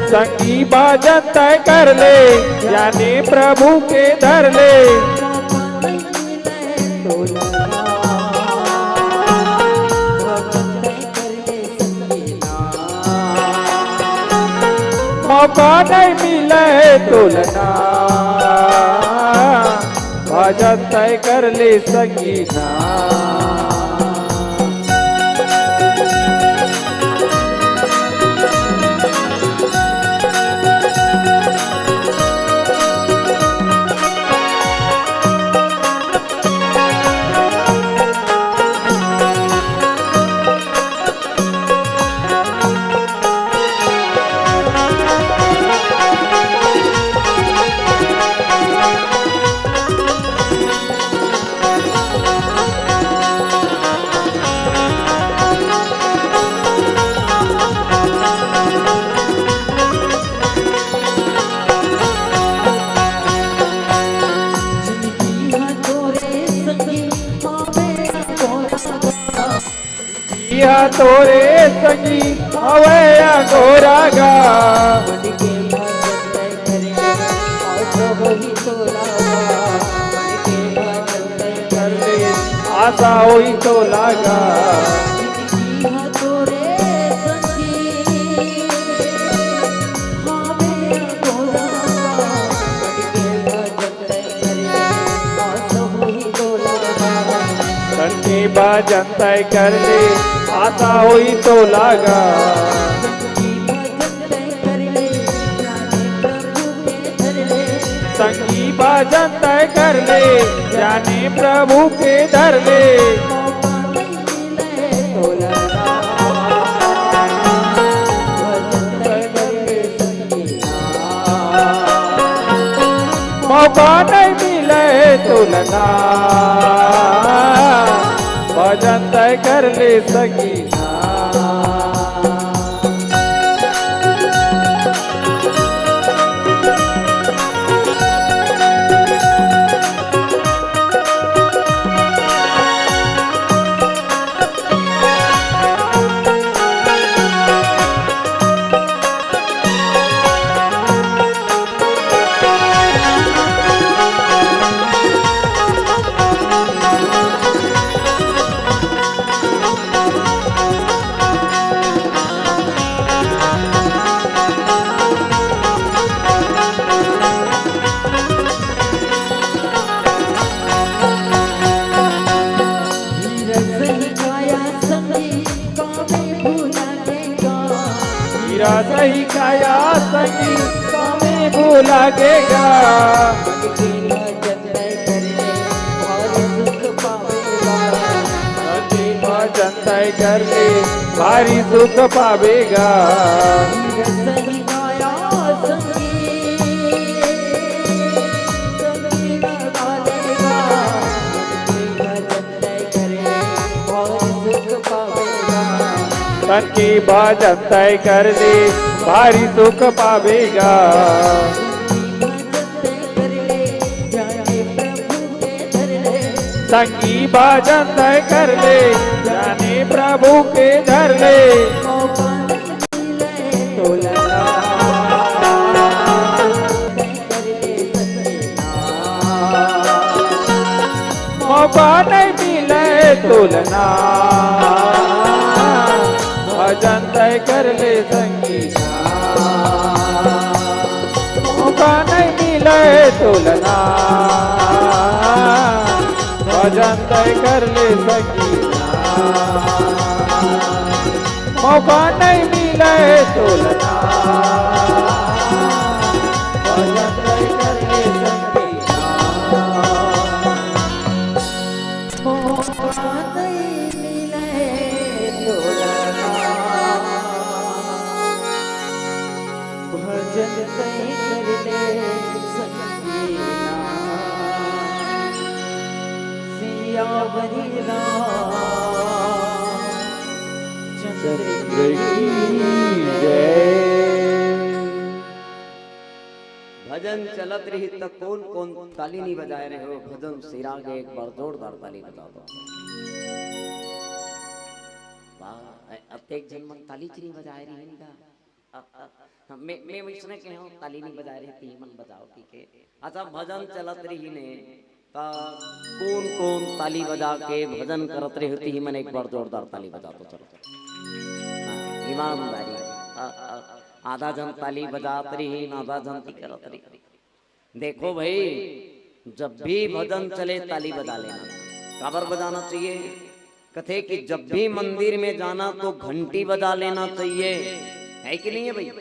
संगी भजन तय कर ले, ध्यानी प्रभु के धर ले। मौका नहीं मिले तोला ना, भजन तय कर ले संगीना। जिंदगी हा तोरे संगी हवे या गोरा गा। आशा होई तोला गा। संगी भजन तय कर ले, आशा होई तोला गा। संगी भजन तय कर ले, ध्यानी प्रभु के धर ले। मौका नहीं मिले तोला ना, भजन तय कर ले संगीना। हीरा सही काया संगी कामे भूला गेगा। भजन तय कर ले, भारी सुख पावेगा। तन के भजन तय कर ले, भारी सुख पावेगा। संगी भजन तय कर ले, जाने प्रभु के धर ले। मौका नहीं मिले तोला ना। मौका नहीं मिले तोला ना। भजन तय कर ले संगी ना। मौका नहीं मिले तोला ना। भजन तय कर ले संगी ना। मौका नहीं मिले तोला ना। भजन तय कर ले संगी ना। मौका नहीं मिले तोला ना। भजन तय कर ले संगी ना। सियावरी रामचंद्र की जय। भजन चलत रही त कोन कोन ताली नहीं बजाए रहे हो? भजन सिरा के एक बार जोरदार ताली बजा दो। वाह, अतेक झन मन ताली च नहीं बजाए रही इनका। अ, अ, मैं, मैं वैसने कहे हूँ, ताली नहीं बजाए रहे, तिही मन बजाओ, ठीक है। अच्छा, भजन चलत रही ने, त कोन कोन ताली बजा के भजन करत रहे हो, तिही मन एक बार जोरदार ताली बजा दो, चलो। हाँ, ईमानदारी। अ, अ, आधा झन ताली बजात रही, आधा झन ती करत रही। देखो भाई, जब भी भजन चले, ताली बजा लेना। काबर बजाना चाहिए? कथे कि जब भी मंदिर में जाना तो घंटी बजा लेना चाहिए, है कि नहीं है भाई?